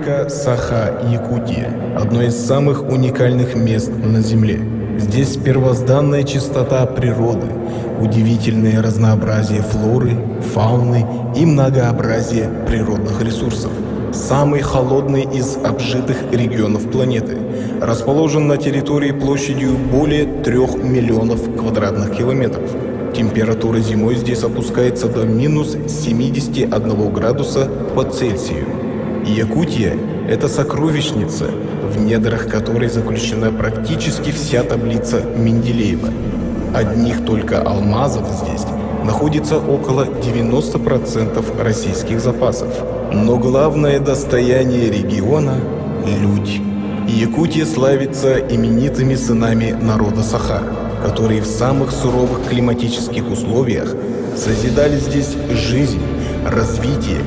Республика Саха-Якутия – одно из самых уникальных мест на Земле. Здесь первозданная чистота природы, удивительное разнообразие флоры, фауны и многообразие природных ресурсов. Самый холодный из обжитых регионов планеты. Расположен на территории площадью более 3 миллионов квадратных километров. Температура зимой здесь опускается до минус 71 градуса по Цельсию. Якутия – это сокровищница, в недрах которой заключена практически вся таблица Менделеева. Одних только алмазов здесь находится около 90% российских запасов. Но главное достояние региона – люди. Якутия славится именитыми сынами народа Саха, которые в самых суровых климатических условиях созидали здесь жизнь, развитие,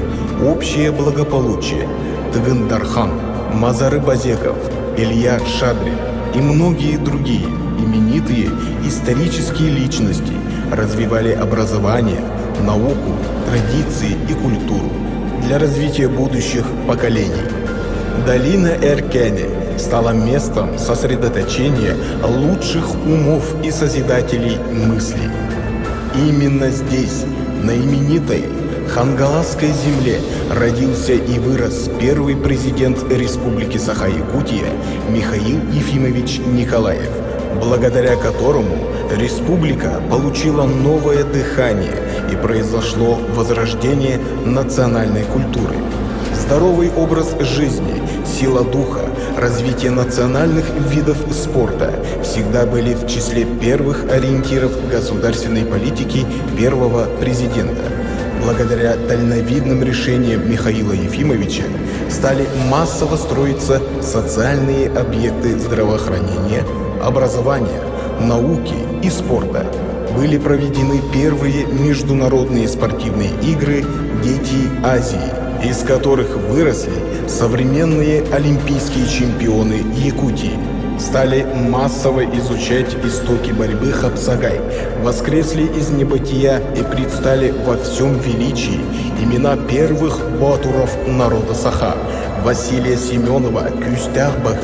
общее благополучие. Тыгын Дархан, Мазары Базеков, Илья Шадрин и многие другие именитые исторические личности развивали образование, науку, традиции и культуру для развития будущих поколений. Долина Эркене стала местом сосредоточения лучших умов и созидателей мыслей. Именно здесь, на именитой Хангаласской земле, родился и вырос первый президент Республики Саха-Якутия Михаил Ефимович Николаев, благодаря которому республика получила новое дыхание и произошло возрождение национальной культуры. Здоровый образ жизни, сила духа, развитие национальных видов спорта всегда были в числе первых ориентиров государственной политики первого президента. Благодаря дальновидным решениям Михаила Ефимовича стали массово строиться социальные объекты здравоохранения, образования, науки и спорта. Были проведены первые международные спортивные игры «Дети Азии», из которых выросли современные олимпийские чемпионы Якутии. Стали массово изучать истоки борьбы Хапсагай, воскресли из небытия и предстали во всем величии имена первых батуров народа Саха Василия Семенова Кюстяхбагы,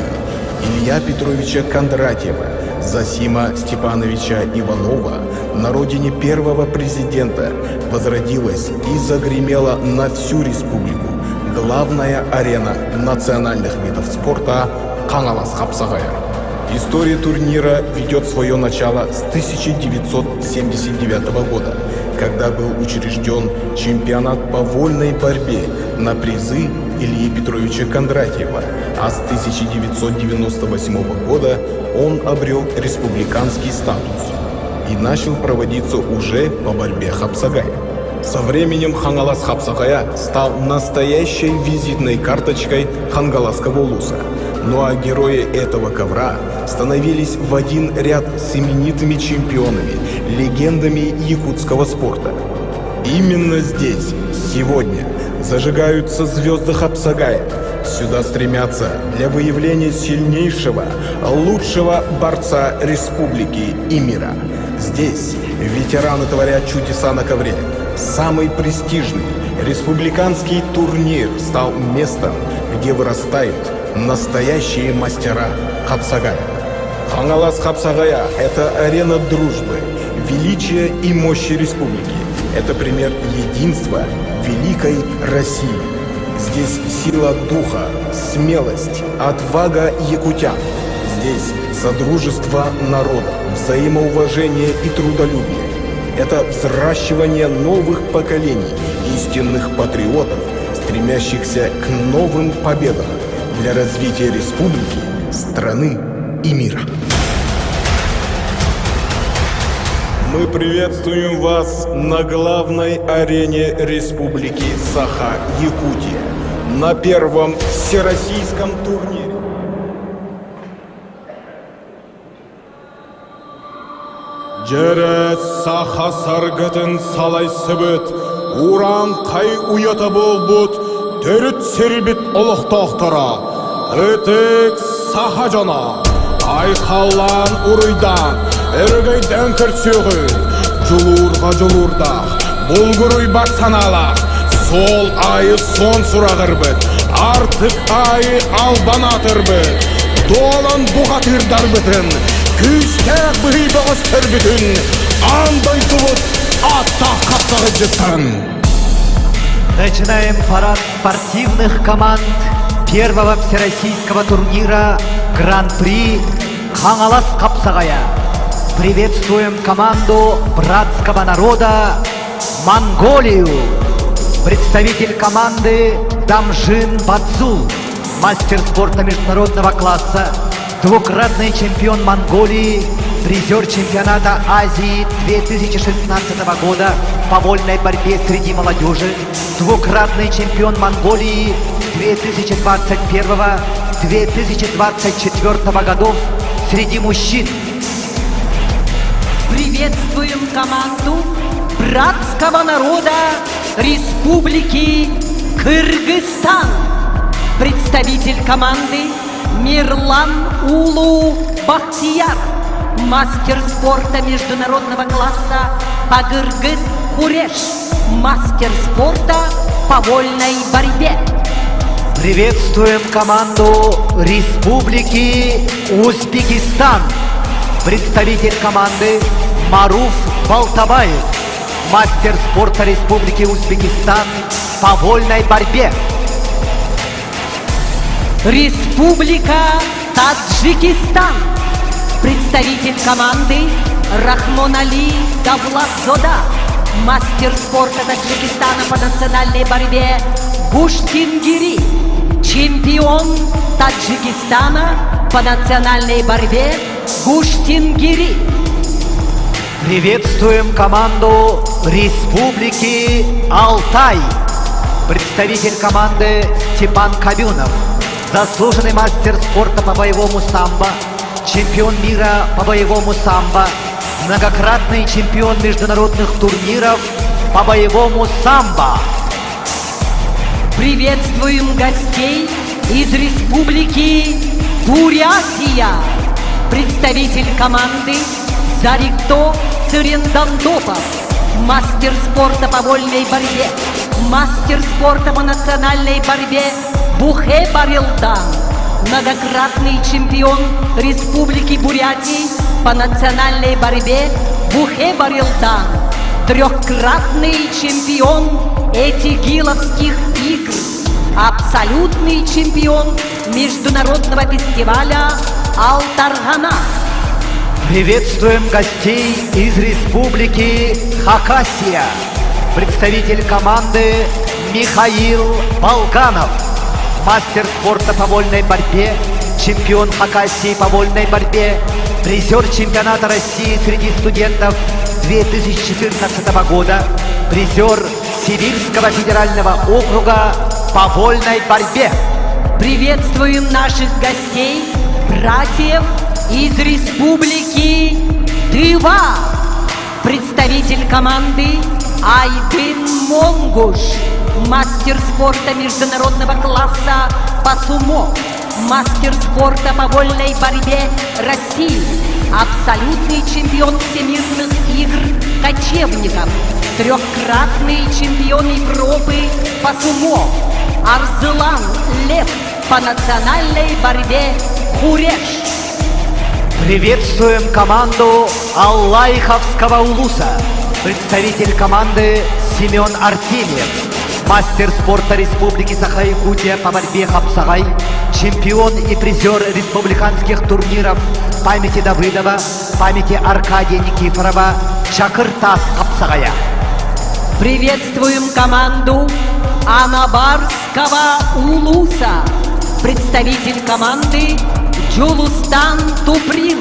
Илья Петровича Кондратьева, Засима Степановича Иванова на родине первого президента возродилась и загремела на всю республику главная арена национальных видов спорта Хаҥалас хапсаҕайа. История турнира ведет свое начало с 1979 года, когда был учрежден чемпионат по вольной борьбе на призы Ильи Петровича Кондратьева, а с 1998 года он обрел республиканский статус и начал проводиться уже по борьбе хапсагай. Со временем Хаҥалас хапсаҕайа стал настоящей визитной карточкой Хангаласского улуса. Ну а герои этого ковра становились в один ряд с именитыми чемпионами, легендами якутского спорта. Именно здесь, сегодня, зажигаются звезды Хапсагая. Сюда стремятся для выявления сильнейшего, лучшего борца республики и мира. Здесь ветераны творят чудеса на ковре. Самый престижный республиканский турнир стал местом, где вырастают настоящие мастера Хапсагая. Хаҥалас хапсаҕайа – это арена дружбы, величия и мощи республики. Это пример единства великой России. Здесь сила духа, смелость, отвага якутян. Здесь содружество народа, взаимоуважение и трудолюбие. Это взращивание новых поколений, истинных патриотов, стремящихся к новым победам для развития республики, страны и мира. Мы приветствуем вас на главной арене Республики Саха-Якутия на первом всероссийском турнире. Дьэрэ саха саргытын салайсыбыт, урааҥхай уйата буолбут төрүт сирбит олохтоохторо, ытык саха дьоно, айхаллаан уруйдаан, өрөгөйдөөн көрсүөҕү, дьулуурга дьулуурдаах, булгуруйбат санаалаах, суол аайы суон сураҕырбыт, артык аайы албан аатырбыт, дуолан бухатыырдарбытын, күүстээх быһый бөҕөстөрбүтүн аан дойдубут ааттаах хапсаҕайдьыттарын. Начинаем парад спортивных команд первого всероссийского турнира Гран-при Хаҥалас хапсаҕайа. Приветствуем команду братского народа Монголию. Представитель команды Дамжин Бацул, мастер спорта международного класса, двукратный чемпион Монголии, призер чемпионата Азии 2016 года по вольной борьбе среди молодежи, двукратный чемпион Монголии 2021-2024 годов среди мужчин. Приветствуем команду братского народа Республики Кыргызстан. Представитель команды Мирлан Улу Бахтияр, мастер спорта международного класса по Кыргыз Куреш, мастер спорта по вольной борьбе. Приветствуем команду Республики Узбекистан. Представитель команды Маруф Балтабаев, мастер спорта Республики Узбекистан по вольной борьбе. Республика Таджикистан. Представитель команды Рахмонали Давлатзода, мастер спорта Таджикистана по национальной борьбе Гуштингири, чемпион Таджикистана по национальной борьбе Гуштингири. Приветствуем команду Республики Алтай. Представитель команды Степан Кабюнов, заслуженный мастер спорта по боевому самбо, чемпион мира по боевому самбо, многократный чемпион международных турниров по боевому самбо. Приветствуем гостей из Республики Бурятия. Представитель команды Зарикто Цырендандопов, мастер спорта по вольной борьбе, мастер спорта по национальной борьбе Бухэ Барилдан, многократный чемпион Республики Бурятии по национальной борьбе Бухе Барилдан, трехкратный чемпион Этигиловских игр, абсолютный чемпион международного фестиваля Алтаргана. Приветствуем гостей из Республики Хакасия. Представитель команды Михаил Балканов. Мастер спорта по вольной борьбе, чемпион Хакасии по вольной борьбе, призер чемпионата России среди студентов 2014 года, призер Сибирского федерального округа по вольной борьбе. Приветствуем наших гостей, братьев из Республики Тыва. Представитель команды Айдын Монгуш, мастер спорта международного класса по сумо, мастер спорта по вольной борьбе России, абсолютный чемпион всемирных игр кочевников, трехкратный чемпион Европы по сумо, Арзылан Лев по национальной борьбе Хуреш. Приветствуем команду Аллайховского улуса. Представитель команды Семен Артемьев. Мастер спорта Республики Саха-Якутия по борьбе Хапсагай, чемпион и призер республиканских турниров памяти Давыдова, памяти Аркадия Никифорова, Чакыртас хапсаҕайа. Приветствуем команду Анабарского улуса. Представитель команды Джулустан Туприн,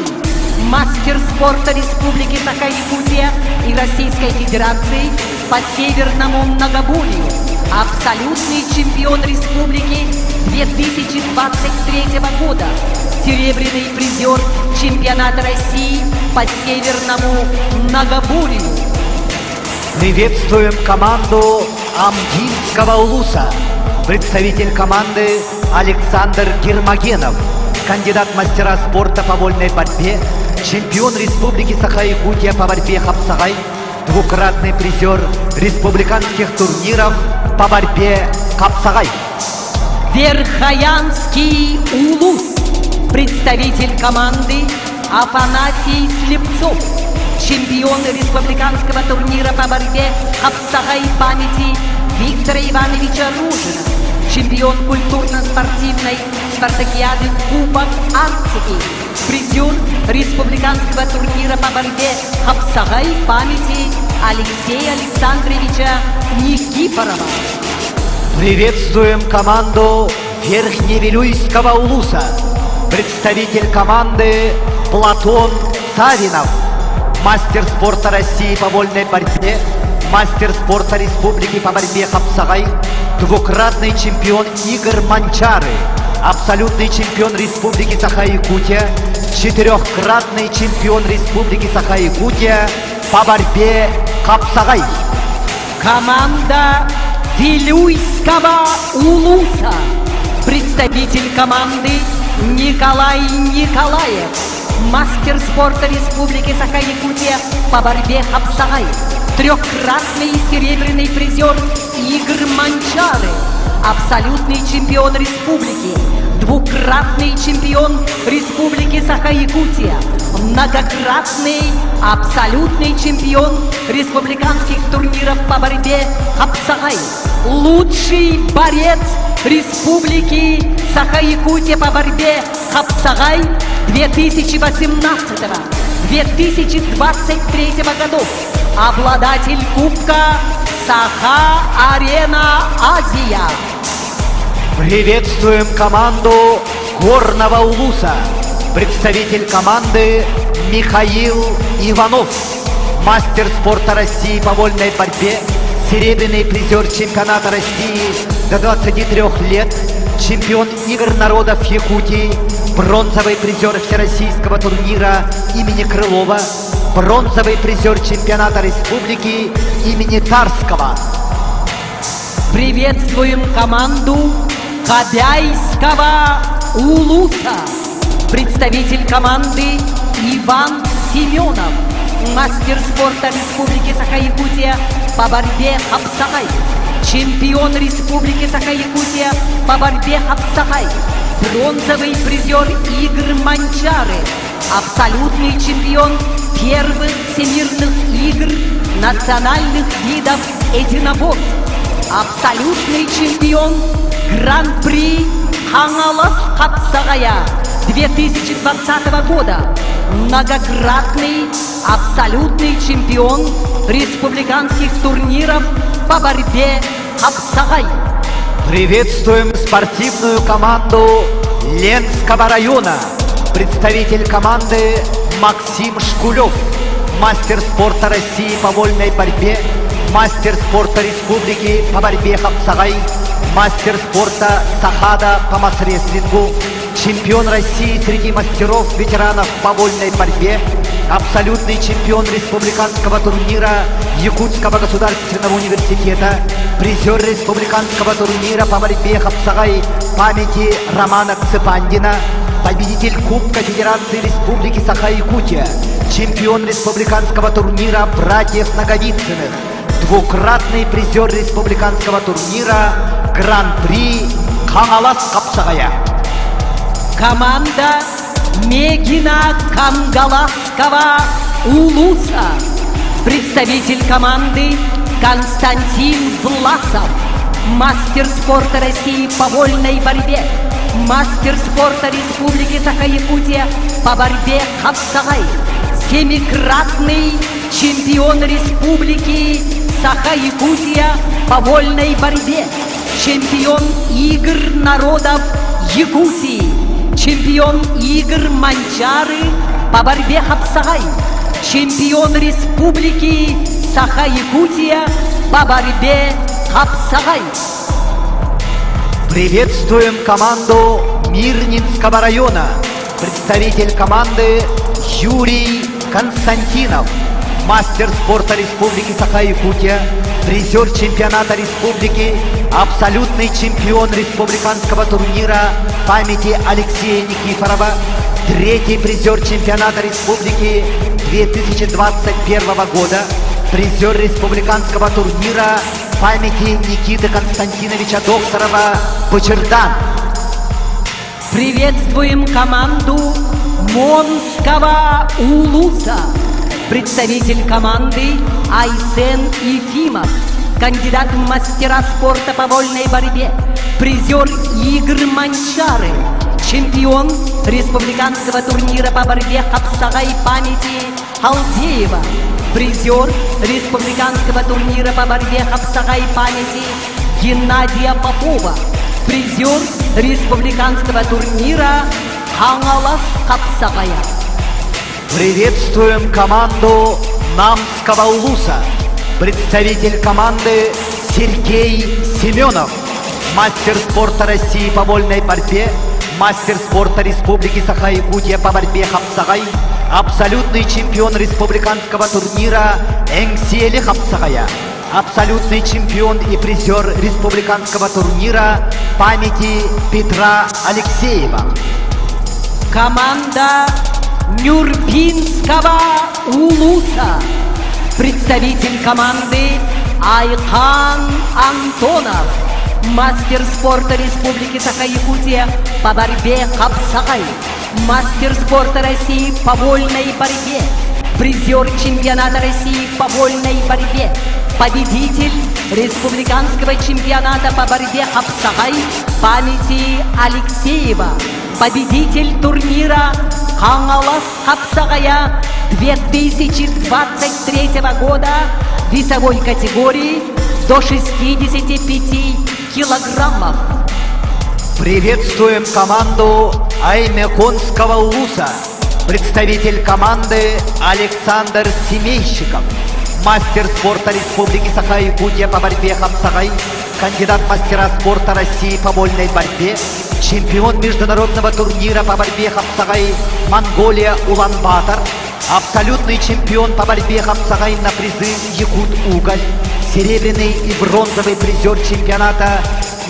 мастер спорта Республики Саха-Якутия и Российской Федерации по северному многоборью, абсолютный чемпион республики 2023 года, серебряный призер чемпионата России по северному многоборью. Приветствуем команду Амгинского улуса. Представитель команды Александр Гермогенов, кандидат мастера спорта по вольной борьбе, чемпион Республики Саха-Якутия по борьбе Хапсагай, двукратный призер республиканских турниров по борьбе Хапсагай. Верхоянский улус. Представитель команды Афанасий Слепцов. Чемпион республиканского турнира по борьбе Хапсагай памяти Виктора Ивановича Ружина. Чемпион культурно-спортивной спартакиады Кубок Арктики. Призер республиканского турнира по борьбе Хапсагай памяти Алексея Александровича Никифорова. Приветствуем команду Верхневилюйского улуса. Представитель команды Платон Савинов. Мастер спорта России по вольной борьбе, мастер спорта Республики по борьбе Хапсагай, двукратный чемпион игр Манчары, абсолютный чемпион Республики Саха-Якутия, четырехкратный чемпион Республики Саха-Якутия по борьбе Хапсагай. Команда Вилюйского улуса. Представитель команды Николай Николаев. Мастер спорта Республики Саха-Якутия по борьбе Хапсагай. Трехкратный серебряный призер игр Манчары. Абсолютный чемпион республики. Двукратный чемпион Республики Саха-Якутия. Многократный абсолютный чемпион республиканских турниров по борьбе Хапсагай. Лучший борец Республики Саха-Якутия по борьбе Хапсагай 2018-2023 годов. Обладатель Кубка Саха-Арена Азия. Приветствуем команду Горного Улуса. Представитель команды Михаил Иванов. Мастер спорта России по вольной борьбе, серебряный призер чемпионата России до 23 лет, чемпион игр народов Якутии, бронзовый призер Всероссийского турнира имени Крылова, бронзовый призер чемпионата республики имени Тарского. Приветствуем команду Кобяйского Улуса. Представитель команды Иван Семенов. Мастер спорта Республики Саха-Якутия по борьбе Хапсагай. Чемпион Республики Саха-Якутия по борьбе Хапсагай. Бронзовый призер игр Манчары. Абсолютный чемпион первых всемирных игр национальных видов единоборств. Абсолютный чемпион Гран-при Хаҥалас хапсаҕайа 2020 года. Многократный абсолютный чемпион республиканских турниров по борьбе хапсаҕай. Приветствуем спортивную команду Ленского района. Представитель команды Максим Шкулев, мастер спорта России по вольной борьбе, мастер спорта Республики по борьбе хапсаҕай, мастер спорта Сахада по мас-рестлингу, чемпион России среди мастеров ветеранов по вольной борьбе, абсолютный чемпион республиканского турнира Якутского государственного университета, призер республиканского турнира по борьбе хапсаҕай памяти Романа Цыпандина, победитель Кубка Федерации Республики Саха-Якутия, чемпион республиканского турнира братьев Наговицыных, двукратный призер республиканского турнира Гран-при Хаҥалас хапсаҕайа. Команда Мегина Кангаласского Улуса. Представитель команды Константин Власов. Мастер спорта России по вольной борьбе. Мастер спорта Республики Саха-Якутия по борьбе хапсаҕай. Семикратный чемпион Республики Саха-Якутия по вольной борьбе. Чемпион игр народов Якутии. Чемпион игр Манчаары по борьбе хапсаҕай. Чемпион Республики Саха-Якутия по борьбе хапсаҕай. Приветствуем команду Мирнинского района. Представитель команды Юрий Константинов, мастер спорта Республики Саха-Якутия, призер чемпионата республики, абсолютный чемпион республиканского турнира памяти Алексея Никифорова, третий призер чемпионата республики 2021 года, призер республиканского турнира памяти Никиты Константиновича Докторова Бочердан. Приветствуем команду Монского Улуса. Представитель команды Айсен Ефимов, кандидат в мастера спорта по вольной борьбе, призер игр Манчаары, чемпион республиканского турнира по борьбе хапсаҕай памяти Халдеева, призер республиканского турнира по борьбе хапсаҕай памяти Геннадия Попова, призер республиканского турнира Хаҥалас хапсаҕайа. Приветствуем команду Намского Улуса. Представитель команды Сергей Семенов, мастер спорта России по вольной борьбе, мастер спорта Республики Саха-Якутия по борьбе хапсаҕай, абсолютный чемпион республиканского турнира Эҥсиэли хапсаҕайа, абсолютный чемпион и призер республиканского турнира памяти Петра Алексеева. Команда Нюрбинского Улуса. Представитель команды Айхан Антонов. Мастер спорта Республики Саха-Якутия по борьбе хапсаҕай. Мастер спорта России по вольной борьбе. Призер чемпионата России по вольной борьбе. Победитель республиканского чемпионата по борьбе хапсаҕай памяти Алексеева. Победитель турнира Хаҥалас хапсаҕайа 2023 года весовой категории до 65 килограммов. Приветствуем команду Оймяконского Улуса. Представитель команды Александр Семейщиков. Мастер спорта Республики Саха-Якутия по борьбе хапсаҕай, кандидат мастера спорта России по вольной борьбе, чемпион международного турнира по борьбе хапсаҕай Монголия Улан-Батор, абсолютный чемпион по борьбе хапсаҕай на призы Якут Уголь, серебряный и бронзовый призер чемпионата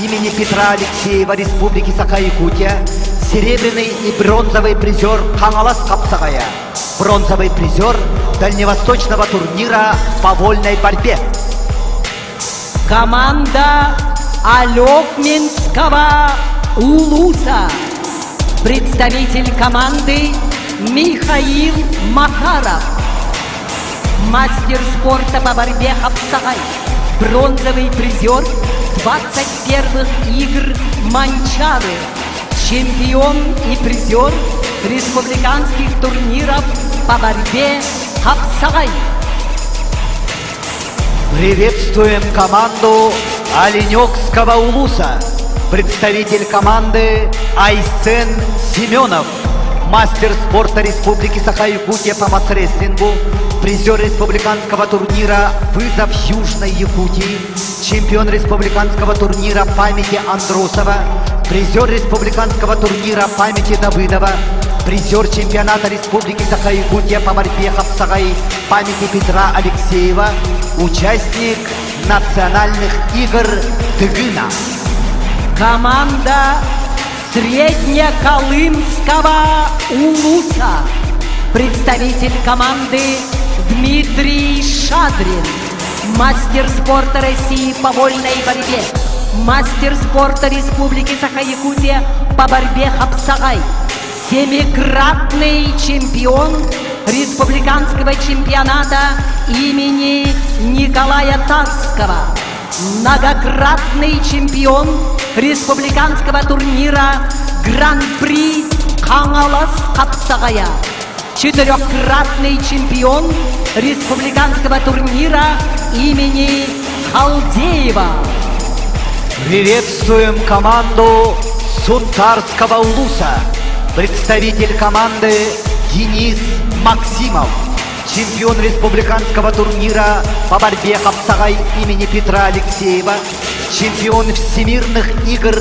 имени Петра Алексеева Республики Саха-Якутия, серебряный и бронзовый призер Хаҥалас хапсаҕайа, бронзовый призер Дальневосточного турнира по вольной борьбе. Команда Олекминского Улуса. Представитель команды. Михаил Макаров. Мастер спорта по борьбе Хапсагай. Бронзовый призер 21-х игр Манчары. Чемпион и призер республиканских турниров по борьбе Хапсагай. Приветствуем команду Оленекского улуса. Представитель команды Айсен Семенов, мастер спорта Республики Саха-Якутия по мас-рестлингу, призер республиканского турнира «Вызов Южной Якутии», чемпион республиканского турнира памяти Андросова, призер республиканского турнира памяти Давыдова, призер чемпионата Республики Саха-Якутия по борьбе Хапсагай памяти Петра Алексеева, участник национальных игр Тыгына. Команда Среднеколымского улуса. Представитель команды Дмитрий Шадрин. Мастер спорта России по вольной борьбе. Мастер спорта Республики Саха-Якутия по борьбе Хапсагай. Семикратный чемпион республиканского чемпионата имени Николая Тарского. Многократный чемпион республиканского турнира Гран-при Хаҥалас хапсаҕайа. Четырехкратный чемпион республиканского турнира имени Халдеева. Приветствуем команду Сунтарского улуса. Представитель команды Денис Максимов, чемпион республиканского турнира по борьбе Хапсагай имени Петра Алексеева, чемпион всемирных игр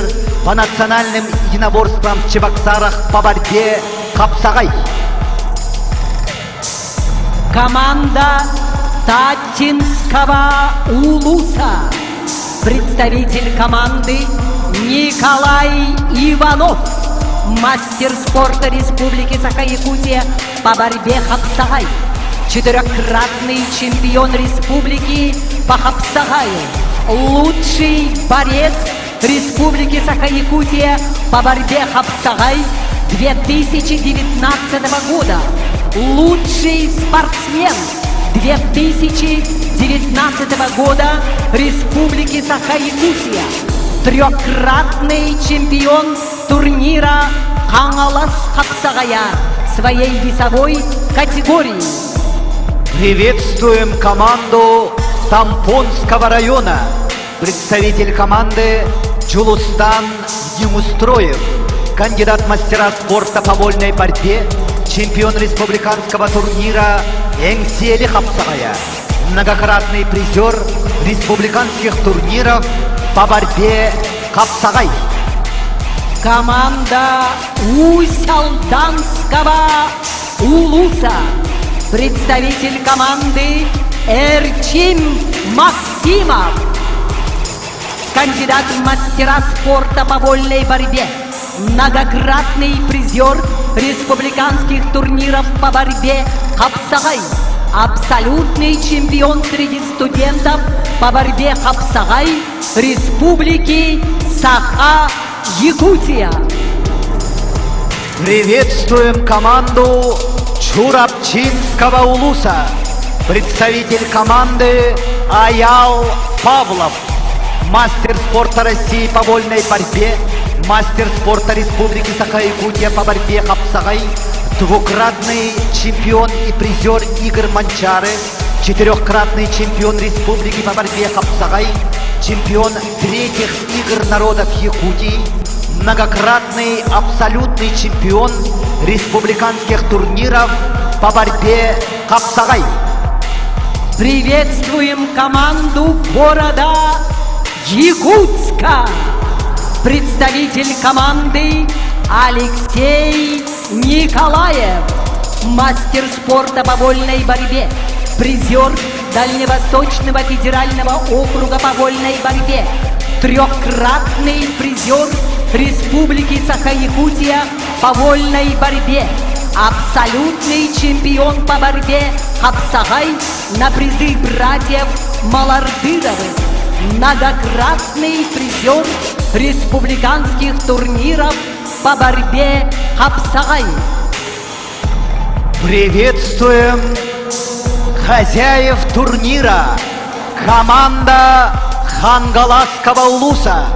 по национальным единоборствам в Чебоксарах по борьбе Хапсагай. Команда Таттинского улуса. Представитель команды Николай Иванов. Мастер спорта Республики Саха-Якутия по борьбе Хапсагай. Четырехкратный чемпион республики по Хапсагаю. Лучший борец Республики Саха-Якутия по борьбе Хапсагай 2019 года. Лучший спортсмен 2019 года Республики Саха-Якутия. Трехкратный чемпион турнира Хаҥалас хапсаҕайа своей весовой категории. Приветствуем команду Томпонского района. Представитель команды Джулустан Димустроев, кандидат мастера спорта по вольной борьбе, чемпион республиканского турнира Эҥсиэли хапсаҕайа, многократный призер республиканских турниров по борьбе Хапсагай. Команда Усть-Алданского Улуса. Представитель команды Эрчим Максимов. Кандидат в мастера спорта по вольной борьбе. Многократный призер республиканских турниров по борьбе Хапсагай. Абсолютный чемпион среди студентов по борьбе Хапсагай Республики Саха-Якутия. Приветствуем команду Чурапчинского улуса. Представитель команды Аял Павлов. Мастер спорта России по вольной борьбе, мастер спорта Республики Саха-Якутия по борьбе Хапсагай, двукратный чемпион и призер игр Манчары, четырехкратный чемпион Республики по борьбе Хапсагай, чемпион третьих игр народов Якутии, многократный абсолютный чемпион республиканских турниров по борьбе Хапсагай. Приветствуем команду города Якутска. Представитель команды Алексей Николаев. Мастер спорта по вольной борьбе. Призер Дальневосточного федерального округа по вольной борьбе. Трехкратный призер Республики Саха-Якутия по вольной борьбе. Абсолютный чемпион по борьбе Хапсагай на призы братьев Малардыровых. Многократный призер республиканских турниров по борьбе Хапсагай. Приветствуем хозяев турнира, команда Хангаласского улуса,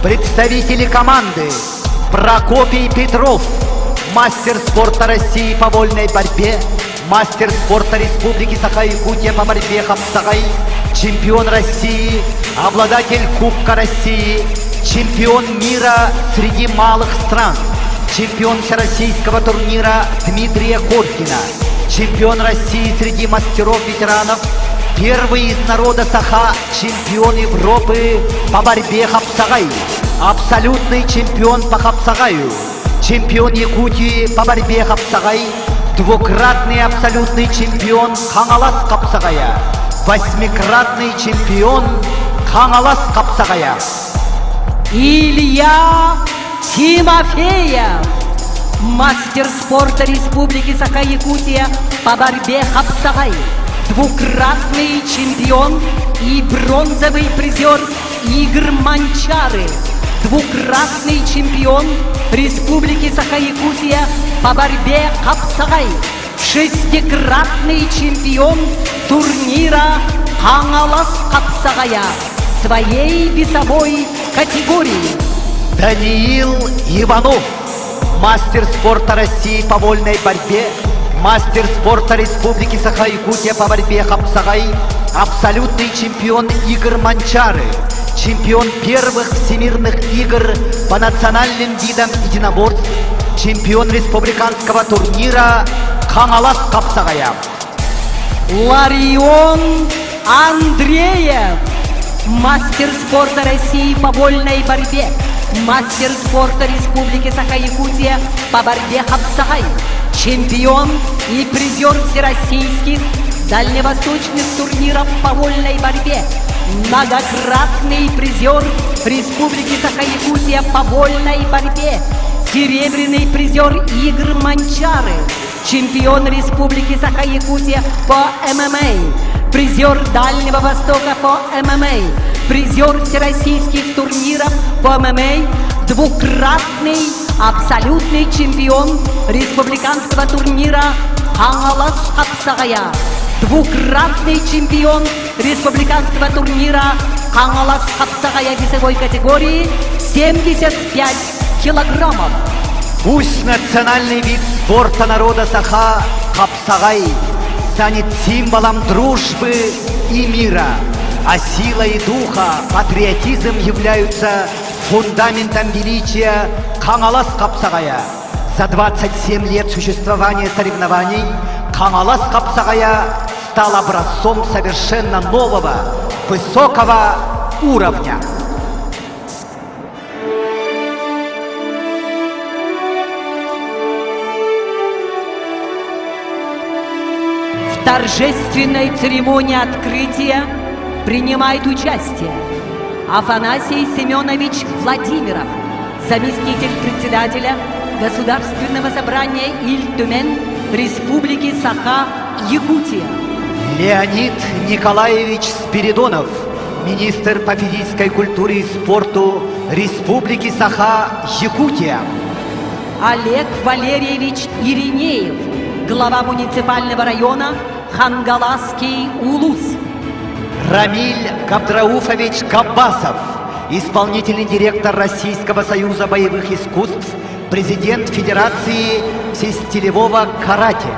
представители команды Прокопий Петров, мастер спорта России по вольной борьбе, мастер спорта Республики Саха-Якутия по борьбе Хапсагай, чемпион России, обладатель Кубка России, чемпион мира среди малых стран, чемпион всероссийского турнира Дмитрия Коркина, чемпион России среди мастеров-ветеранов, первый из народа Саха, чемпион Европы по борьбе Хапсагай, абсолютный чемпион по Хапсагаю, чемпион Якутии по борьбе Хапсагай, двукратный абсолютный чемпион Хаҥалас хапсаҕайа, восьмикратный чемпион Хаҥалас хапсаҕайа. Илья Тимофеев, мастер спорта Республики Саха-Якутия по борьбе Хапсагай, двукратный чемпион и бронзовый призер игр Манчары, двукратный чемпион Республики Саха-Якутия по борьбе Хапсагай, шестикратный чемпион турнира Хаҥалас хапсаҕайа своей весовой категории. Даниил Иванов, мастер спорта России по вольной борьбе, мастер спорта Республики Саха-Якутия по борьбе Хапсагай, абсолютный чемпион игр Манчары, чемпион первых всемирных игр по национальным видам единоборств, чемпион республиканского турнира Хаҥалас хапсаҕайа. Ларион Андреев, мастер спорта России по вольной борьбе, мастер спорта Республики Саха-Якутия по борьбе Хапсагай, чемпион и призер всероссийских дальневосточных турниров по вольной борьбе, многократный призер Республики Саха-Якутия по вольной борьбе, серебряный призер игр Манчары, чемпион Республики Саха-Якутия по ММА, призер Дальнего Востока по ММА, призер всероссийских турниров по ММА, двукратный абсолютный чемпион республиканского турнира Хаҥалас хапсаҕайа, двукратный чемпион республиканского турнира Хаҥалас хапсаҕайа весовой категории 75 килограммов. Пусть национальный вид спорта народа Саха Хапсагай станет символом дружбы и мира, а сила и духа, патриотизм являются фундаментом величия Хаҥалас хапсаҕайа. За 27 лет существования соревнований Хаҥалас хапсаҕайа стал образцом совершенно нового, высокого уровня. В торжественной церемонии открытия принимает участие Афанасий Семенович Владимиров, заместитель председателя Государственного собрания Ил Түмэн Республики Саха-Якутия. Леонид Николаевич Спиридонов, министр по физической культуре и спорту Республики Саха-Якутия. Олег Валерьевич Иринеев, глава муниципального района Хангаласский Улус. Рамиль Габдрауфович Габбасов, исполнительный директор Российского союза боевых искусств, президент Федерации всестилевого карате.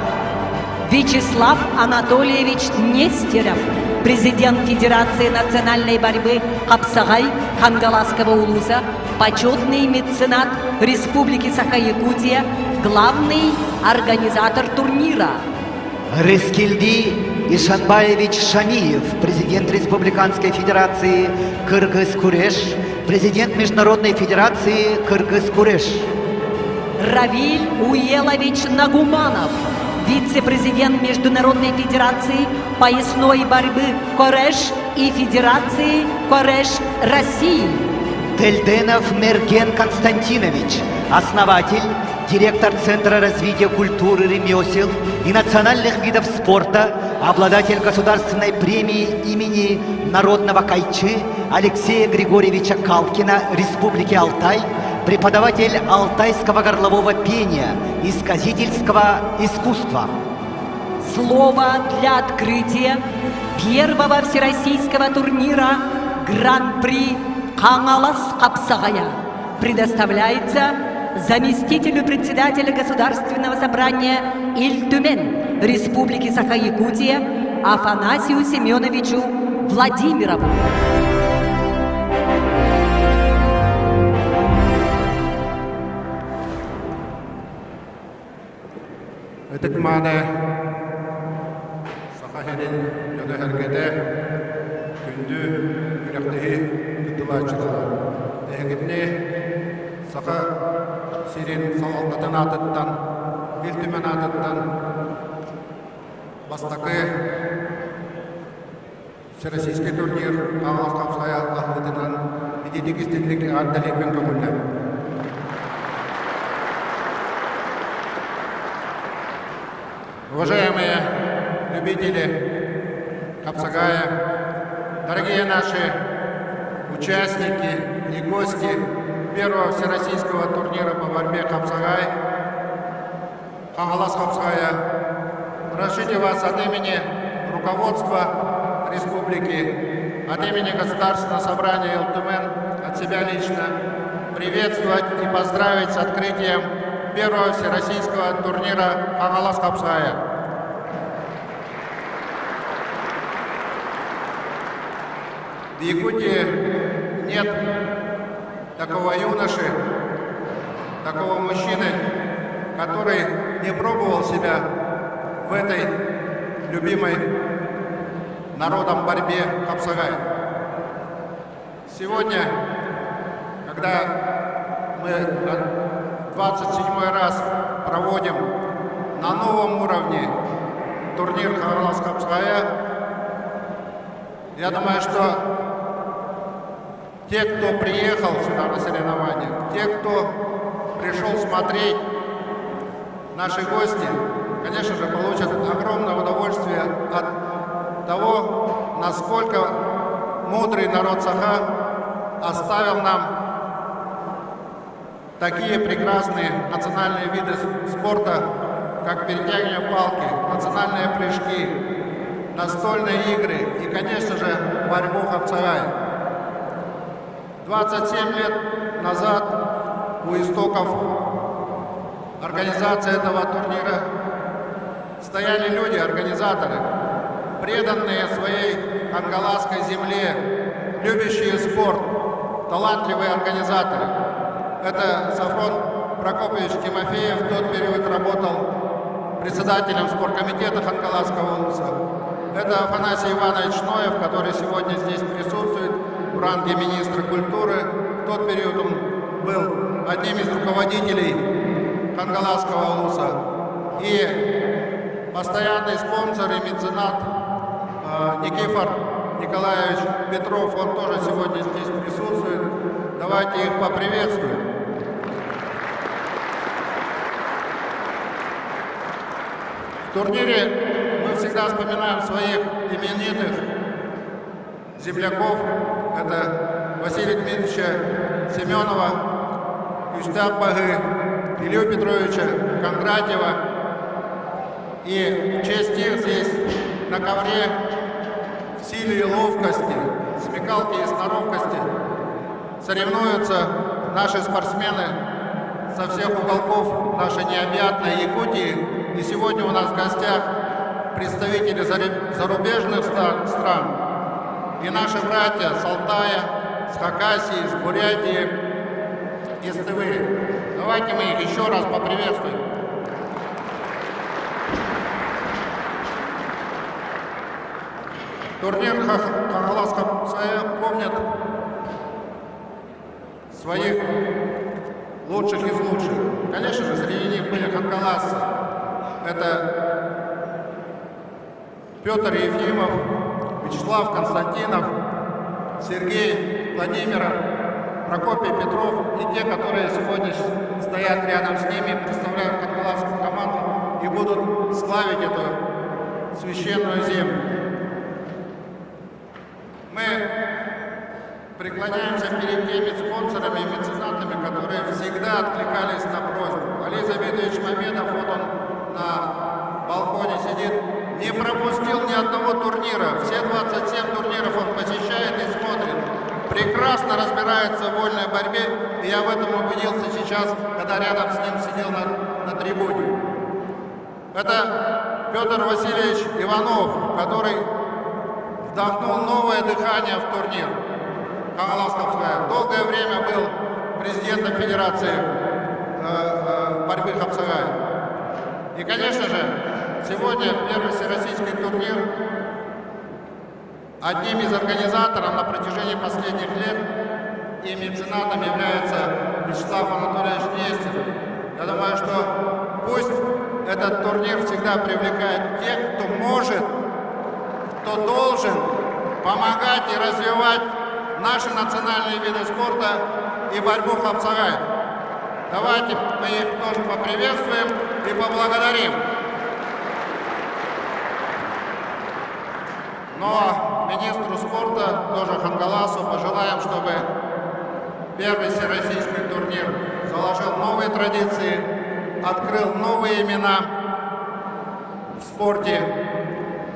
Вячеслав Анатольевич Нестеров, президент Федерации национальной борьбы Хапсагай Хангаласского улуса, почетный меценат Республики Саха-Якутия, главный организатор турнира. Рыскельди Ишанбаевич Шамиев, президент Республиканской Федерации Кыргыз-Куреш, президент Международной Федерации Кыргыз-Куреш. Равиль Уелович Нагуманов, вице-президент Международной Федерации поясной борьбы Кореш и Федерации Кореш России. Тельденов Мерген Константинович, основатель, директор Центра развития культуры, ремесел и национальных видов спорта, обладатель государственной премии имени народного кайчы Алексея Григорьевича Калкина Республики Алтай, преподаватель алтайского горлового пения и сказительского искусства. Слово для открытия первого всероссийского турнира Гран-при Хаҥалас хапсаҕайа предоставляется заместителю председателя Государственного собрания Ил Түмэн Республики Саха-Якутия Афанасию Семеновичу Владимирову. Ытык-мааны Саха сирин дьоно-сэргэтэ, күндү күрэхтэһии кыттыылааччылара! Эһигини Саха сирин салалтатын аатыттан, Ил Түмэн аатыттан бастакы Всероссийский турнир Хаҥалас хапсаҕай аһыллыытынан ититик истинник эҕэрдэлиирбин көҥүллэм. Уважаемые любители Хапсагая, дорогие наши участники и гости первого всероссийского турнира по борьбе Хапсагай, Хаҥалас хапсаҕайа, разрешите вас от имени руководства республики, от имени Государственного собрания Ил Түмэн, от себя лично приветствовать и поздравить с открытием первого всероссийского турнира Хаҥалас хапсаҕайа. В Якутии нет такого юноши, такого мужчины, который не пробовал себя в этой любимой народом борьбе Хапсагай. Сегодня, когда мы 27 раз проводим на новом уровне турнир Хаҥалас хапсаҕайа, я думаю, что те, кто приехал сюда на соревнования, те, кто пришел смотреть, наши гости, конечно же, получат огромное удовольствие от того, насколько мудрый народ Саха оставил нам такие прекрасные национальные виды спорта, как перетягивание палки, национальные прыжки, настольные игры и, конечно же, борьбу хапсагай. 27 лет назад у истоков организации этого турнира стояли люди, организаторы, преданные своей хангаласской земле, любящие спорт, талантливые организаторы. Это Софрон Прокопьевич Тимофеев в тот период работал председателем спорткомитета Хангаласского улуса. Это Афанасий Иванович Ноев, который сегодня здесь присутствует в ранге министра культуры. В тот период он был одним из руководителей Хангаласского улуса. И постоянный спонсор и меценат Никифор Николаевич Петров, он тоже сегодня здесь присутствует. Давайте их поприветствуем. В турнире мы всегда вспоминаем своих именитых земляков. Это Василия Дмитриевича Семенова, Кюстя Багы, Илью Петровича Кондратьева. И в честь их здесь на ковре в силе и ловкости, смекалке и сноровкости соревнуются наши спортсмены со всех уголков нашей необъятной Якутии. И сегодня у нас в гостях представители зарубежных стран и наши братья с Алтая, с Хакасии, с Бурятии, из Тывы. Давайте мы их еще раз поприветствуем. Турнир Хаҥалас хапсаҕайа помнят своих лучших из лучших. Конечно же, среди них были хангаласцы. Это Петр Ефимов, Вячеслав Константинов, Сергей Владимиров, Прокопий Петров и те, которые сегодня стоят рядом с ними, представляют хангаласскую команду и будут славить эту священную землю. Мы Преклоняемся перед теми спонсорами и меценатами, которые всегда откликались на просьбу. Али Забидович Мамедов, вот он на балконе сидит, не пропустил ни одного турнира. Все 27 турниров он посещает и смотрит. Прекрасно разбирается в вольной борьбе, и я в этом убедился сейчас, когда рядом с ним сидел на, на трибуне. Это Петр Васильевич Иванов, который вдохнул новое дыхание в турнир. Хаҥалас хапсаҕайа. Долгое время был президентом Федерации э, э, борьбы хапсагай. И, конечно же, сегодня первый всероссийский турнир Одним из организаторов на протяжении последних лет и меценатом является Вячеслав Анатольевич Нестеров. Я думаю, что пусть этот турнир всегда привлекает тех, кто может, кто должен помогать и развивать наши национальные виды спорта и борьбу хапсагай. Давайте мы их тоже поприветствуем и поблагодарим. Но министру спорта, тоже Хангаласу, пожелаем, чтобы первый всероссийский турнир заложил новые традиции, открыл новые имена в спорте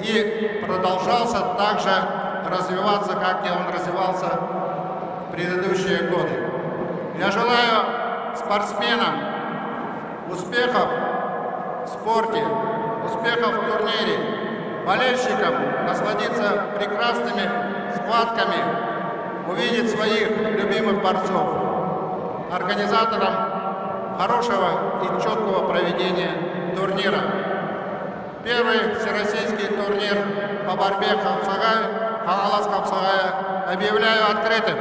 и продолжался также развиваться, как и он развивался в предыдущие годы. Я желаю спортсменам успехов в спорте, успехов в турнире, болельщикам насладиться прекрасными схватками, увидеть своих любимых борцов, организаторам хорошего и четкого проведения турнира. Первый всероссийский турнир по борьбе хапсагай, Хаҥалас хапсаҕайа объявляю открытым.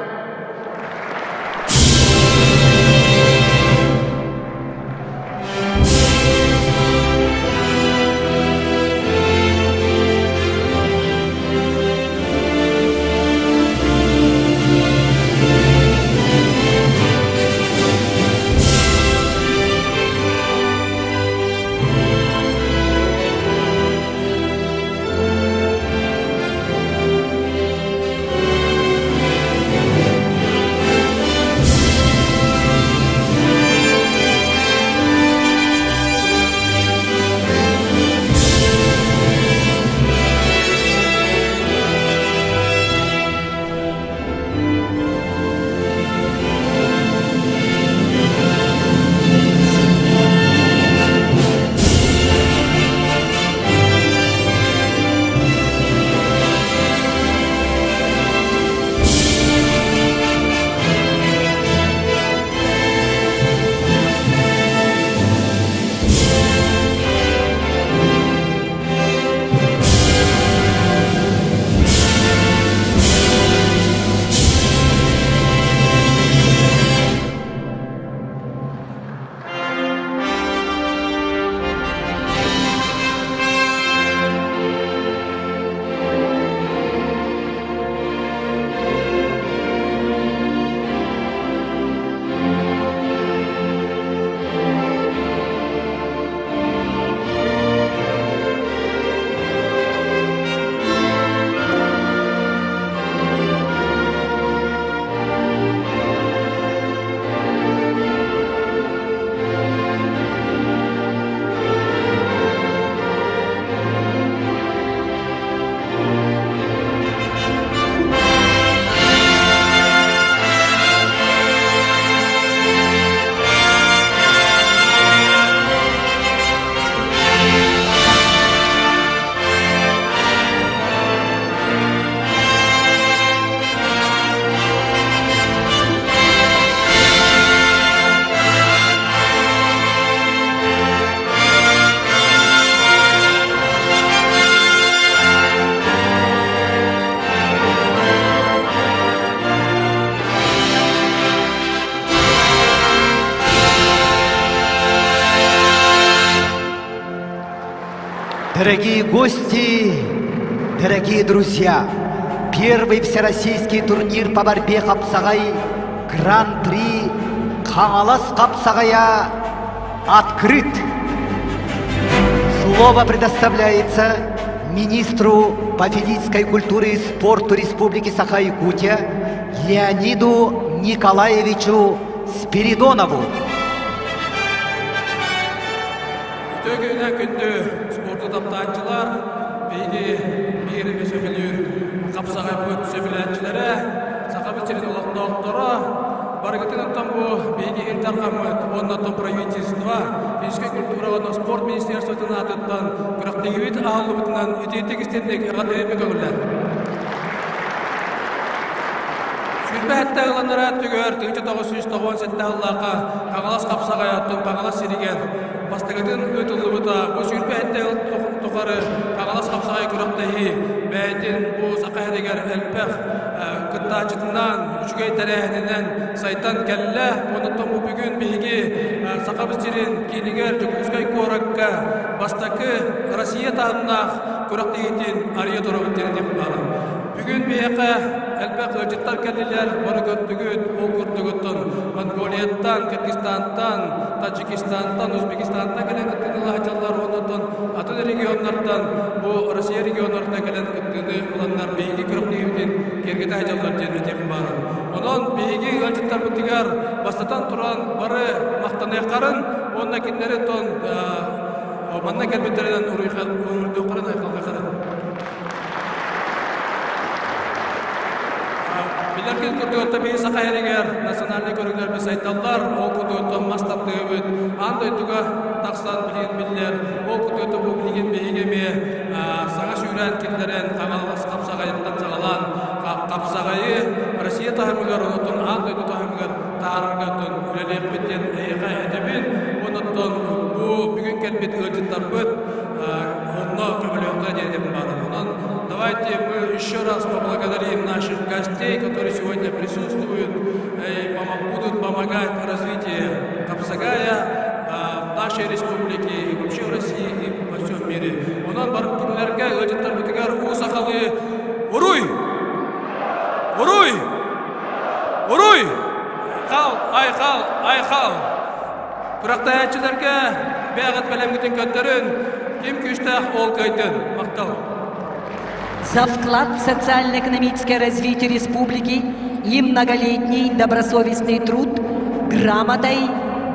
Дорогие гости, дорогие друзья, первый всероссийский турнир по борьбе хапсаҕай Гран-при Хаҥалас хапсаҕайа открыт. Слово предоставляется министру. по физической культуре и спорту Республики Саха-Якутия Леониду Николаевичу Спиридонову. Үтүө күнэ күндү спорту таптааччылар, биһиги биир эмэ сөбүлүүр хапсаҕайбыт сөбүлээччилэрэ, Сахабыт сирин олохтоохторо, барыгытын оттон бу биһиги Ил Дархаммыт уонна оттон правительство, физическэй культура уонна спорт министерствотын аатыттан күрэхтэһиибит аһыллыбытынан итиитик истинник эҕэрдэлиирбин көҥүллээн. Сүүрбэ ыланнара түгэр 1997 сыллаахха Хаҥалас хапсаҕайаттан Хаҥалас сиригэр бастакытын ыытыллыбыта. Бу 27 тухары Хаҥалас хапсаҕай күрэхтэһии бэйэтин бу саха сиригэр элбэх кыттааччытынан, үчүгэй тэрээһининэн сайдан кэллэ. Онон бу бүгүн биһиги Сахабыт сирин киинигэр Дьокуускай куоракка бастакы Россия таһымнаах күрэхтэһиитин арыйа турабыт диэн этиэхпин баҕарабын. Бүгүн биһиэхэ элбэх ыалдьыттар кэллилэр, бары көрдүгүт, ол курдугуттан Монголияттан, Кыргызстантан, Таджикистантан, Узбекистантан кэлэн кыттыыны ылааччылар, онтон атын регионнартан, бу Россия регионнарыттан кэлэн кыттыыны ыланнар биһиги күрэхтэһиибитин киэргэтэ сылдьаллар диэн этиэхпин баҕарабын. Онон биһиги ыалдьыттарбытыгар бастатан туран бары махтаныаххарын уонна кинилэри тон манна кэлбиттэринэн уруйдуоххарын айхаллыаххарын. Билэргит курдук, биһи Саха сиригэр национальнай көрүҥнэрбит сайдаллар, ол курдук мас тардыыбыт аан дойдуга тахсан билигин биллэр, ол курдук бу билигин биһиги эмиэ саҥа сүүрээн киллэрэн Хаҥалас хапсаҕайыттан саҕалаан хапсаҕайы Россия таһымыгар, онтон аан дойду таһымыгар таһаарарга үлэлиэхпит диэн эһиэхэ этэбин. Онон бу бүгүн кэлбит ыалдьыттарбыт онно көмөлөһүөххэ диэн этим баҕарабын. Онон давайте мы еще раз поблагодарим наших гостей, которые сегодня присутствуют и будут помогать в развитии Капсагая в нашей республике и вообще в России и во всем мире. Онон барыктыларга ыалдьыттарбытыгар уу сахалыы Уруй! Уруй! Уруй! Айхал, айхал, айхал! Күрэхтэһээччилэргэ бэйэҕит бэлэмҥитин көрдөрүн, ким күүстээх ол кыайдын. Махтал. За вклад в социально-экономическое развитие республики и многолетний добросовестный труд грамотой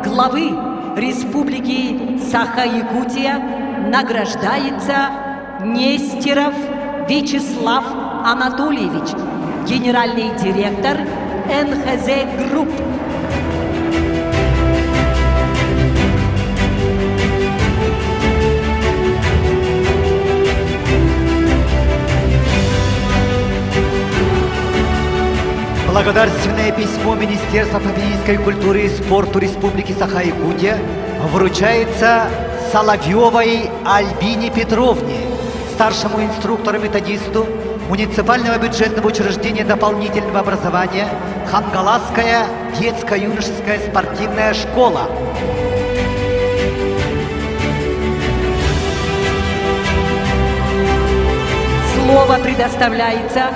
главы Республики Саха-Якутия награждается Нестеров Вячеслав Анатольевич, генеральный директор НХЗ Групп. Благодарственное письмо Министерства физической культуры и спорту Республики Саха-Якутия вручается Соловьевой Альбине Петровне, старшему инструктору-методисту муниципального бюджетного учреждения дополнительного образования Хангаласская детско-юношеская спортивная школа. Слово предоставляется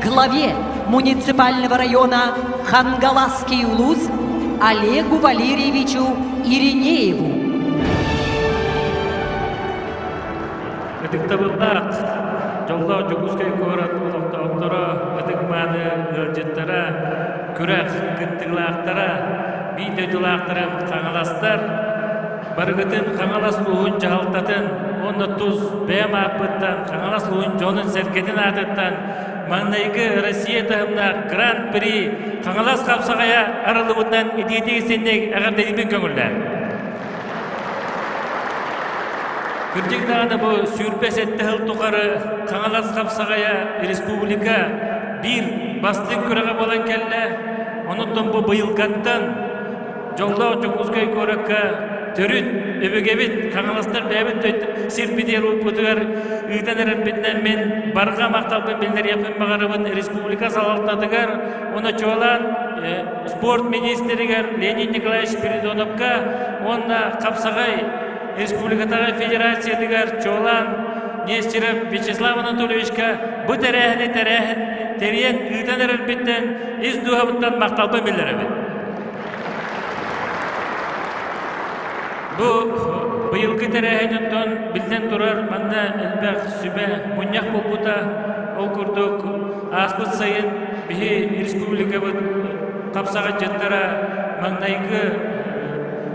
главе муниципального района Хангаласский улус Олегу Валерьевичу Иринееву. Ытыктабыллаах дьоллоох Дьокуускай куорат олохтоохторо, ытык-мааны ыалдьыттара, күрэх кыттыылаахтара, биир дойдулаахтарын хаҥаластар, барыгытын Хаҥалас улууһун дьаһалтатын уонна тус бэйэм ааппыттан Хаҥалас улууһун дьонун-сэргэтин аатыттан маҥнайгы Россия таһымнаах Гран-при Хаҥалас хапсаҕайа арыллыбытынан итиитик истинник эҕэрдэлиибин көҥүллээн. Кырдьык даҕаны бу 27 сыл тухары Хаҥалас хапсаҕайа республика биир бастыҥ күрэҕэ буолан кэллэ. Онуттан бу быйылгаттан дьоллоох Дьокуускай куоракка төрүт өбүгэбит Хаҥаластар бэйэбит сирбитигэр уоппутугар ыытан эрэрбитинэн мин барҕа махталбын биллэриэхпин баҕарабын республика салалтатыгар уонна чуолаан спорт министригэр Леонид Николаевич Спиридоновка уонна Хапсаҕай республикатааҕы федерациятыгар чуолаан Нестеров Вячеслав Анатольевичка бу тэрээһини тэрээһин тэрийэн ыытан эрэрбиттэн ис дууһабыттан махталбын биллэрэбин. Бу быйылгы тэрээһин оттон биллэн турар манна элбэх сүбэ мунньах буолбута. Ол курдук ааспыт сайын биһи республикабыт хапсаҕайдьыттара маҥнайгы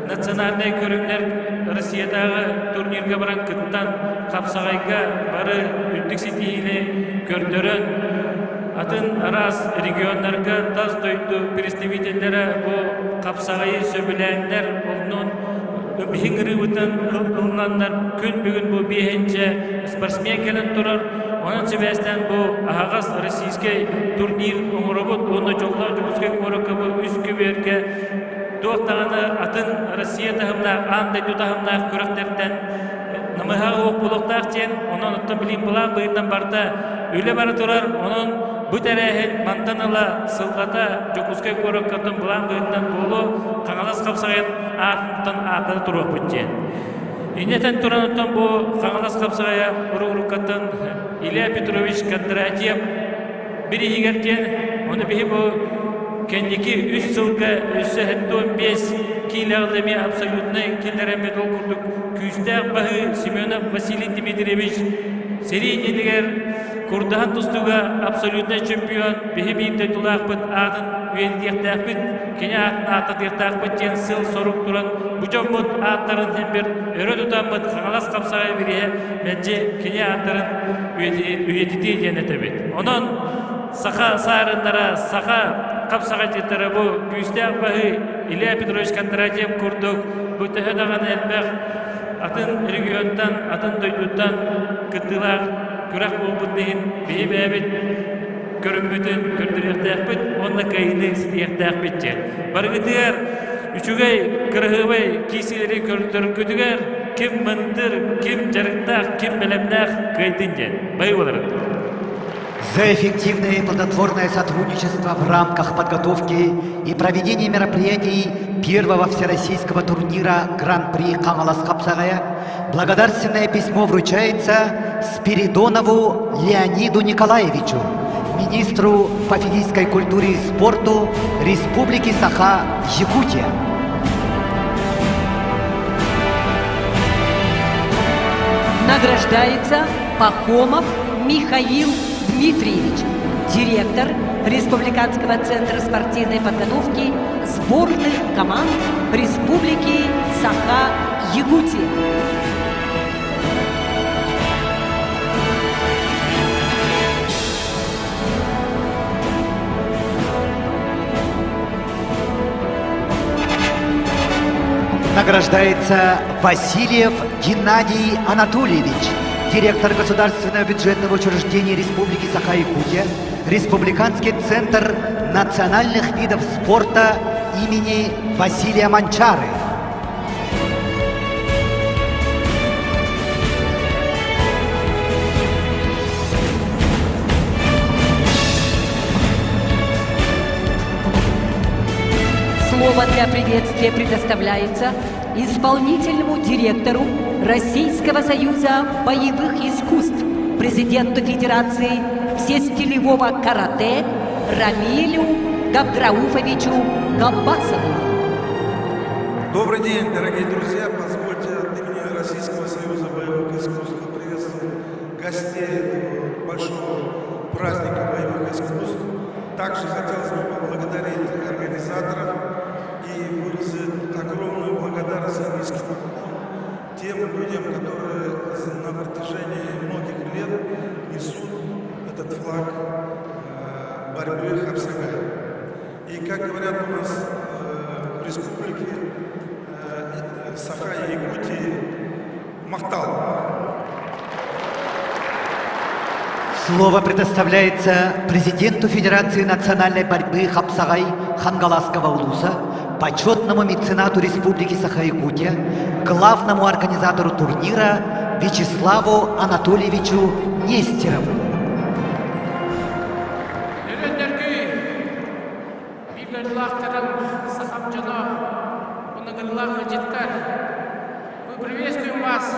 национальнай көрүҥнэр Россиятааҕы турнирга баран кыттан хапсаҕайга бары үрдүк ситиһиини көрдөрөн атын араас регионнарга тас дойду представителлэрэ бу хапсаҕайы сөбүлээннэр оннун биһиҥ ырыыбытын ылынаннар күн бүгүн бу биэһинчэ спортсмен кэлэн турар. Онон сибээстээн бу аһаҕас российскай турнир оҥоробут уонна дьоллоох Дьокуускай куоракка бу үс көбүөргэ туох даҕаны атын Россия таһымнаах, аан дойду таһымнаах күрэхтэртэн намыһах уох буолуохтаах диэн, онон оттон билигин былаан быһыытынан барда үлэ бара турар, онон бу тэрээһин мантан ыла сыллата Дьокуускай куоракка оттон былаан быһыытынан буолуо, Хаҥалас хапсаҕайын аатыттан ааттана туруохпут диэн. Иннэтэн туран оттон бу Хаҥалас хапсаҕайа урууруккаттан Илья Петрович Кондратьев бирииһигэр диэн, ону биһи бу кэнники үс сылга өссө 75 киилэҕэ эмиэ абсолютнай киллэрэммит ол курдук күүстээх баһыы Семенов Василий Дмитриевич сэрии иннигэр курдаһан тустууга абсолютнай чемпион биһи биир дойдулаахпыт аатын үйэтитиэхтээхпит кини аатын ааттатыахтаахпыт диэн сыл-сорук туран бу дьоммут ааттарын син өрө тутаммыт Хаҥалас хапсаҕай бирииһэ мэлдьи кини ааттарын үйэтитиэ диэн этэбит. Онон саха саарыннара, саха хапсаҕайдьыттара бу күүстээх баһыы Илья Петрович Кондратьев курдук бу төһө даҕаны элбэх атын регионтан, атын дойдуттан кыттыылаах күрэх буолбут иһин биһи бэйэбит көрүммүтүн көрдөрүөхтээхпит уонна кыайыыны ситиһиэхтээхпит диэн. Барыгытыгар үчүгэй, кыраһыабай киисилэри көрдөргүтүгэр ким мындыр, ким дьарыктаах, ким бэлэмнээх кыайдын диэн. Бай буоларын. За эффективное и плодотворное сотрудничество в рамках подготовки и проведения мероприятий первого всероссийского турнира Гран-при Хаҥалас хапсаҕайа благодарственное письмо вручается Спиридонову Леониду Николаевичу, министру по физической культуре и спорту Республики Саха-Якутия. Награждается Пахомов Михаил Дмитриевич, директор Республиканского центра спортивной подготовки сборных команд Республики Саха-Якутия. Награждается Васильев Геннадий Анатольевич, директор Государственного бюджетного учреждения Республики Саха-Якутия, Республиканский центр национальных видов спорта имени Василия Манчары. Слово для приветствия предоставляется исполнительному директору Российского союза боевых искусств, президенту Федерации всестилевого карате Рамилю Габдрауфовичу Габбасову. Добрый день, дорогие друзья. Позвольте от имени Российского союза боевых искусств поприветствовать гостей этого большого праздника боевых искусств. Также хотелось бы поблагодарить организаторов и выразить огромную благодарность и низкий поклон тем людям, которые на протяжении многих лет несут этот флаг э, борьбы Хапсагай. И как говорят у нас э, в республике э, Саха и Якутии, Махтал. Слово предоставляется президенту Федерации национальной борьбы Хапсагай Хангаласского улуса, почетному меценату Республики Саха-Якутия, главному организатору турнира Вячеславу Анатольевичу Нестерову. Мы приветствуем вас,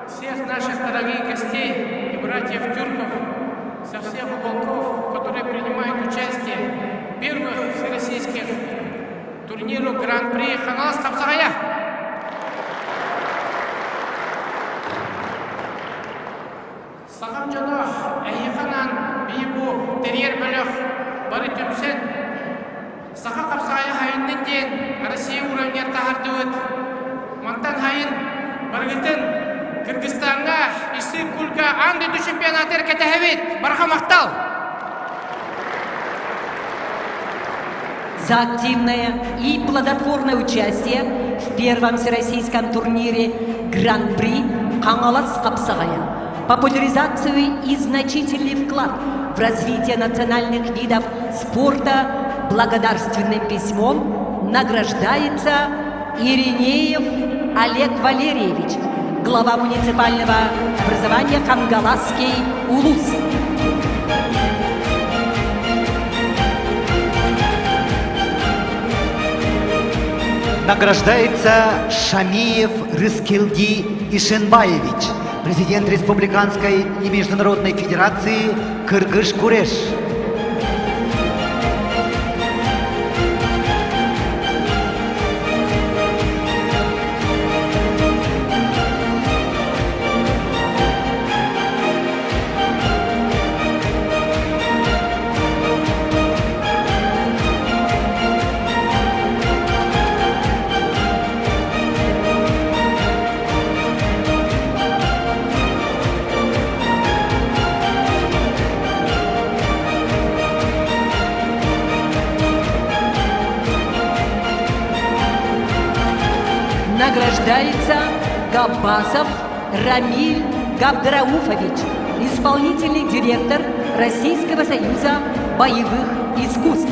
всех наших дорогих гостей и братьев тюрков со всех уголков, которые принимают участие в первых всероссийских турнирах Гран-при Хаҥалас хапсаҕайа. Барыгытын Кыргызстаҥҥа Иссык-Кульга аан дойду чемпионатыгар кэтэһэбит! Барҕа махтал! За активное и плодотворное участие в первом всероссийском турнире Гран-при Хаҥалас хапсаҕайа, популяризацию и значительный вклад в развитие национальных видов спорта благодарственным письмом награждается Иринеев Олег Валерьевич, глава муниципального образования Хангаласский Улус. Награждается Шамиев Рыскелди Ишенбаевич, президент Республиканской и Международной Федерации Кыргыш-Куреш. Награждается Габбасов Рамиль Габдрауфович, исполнительный директор Российского союза боевых искусств.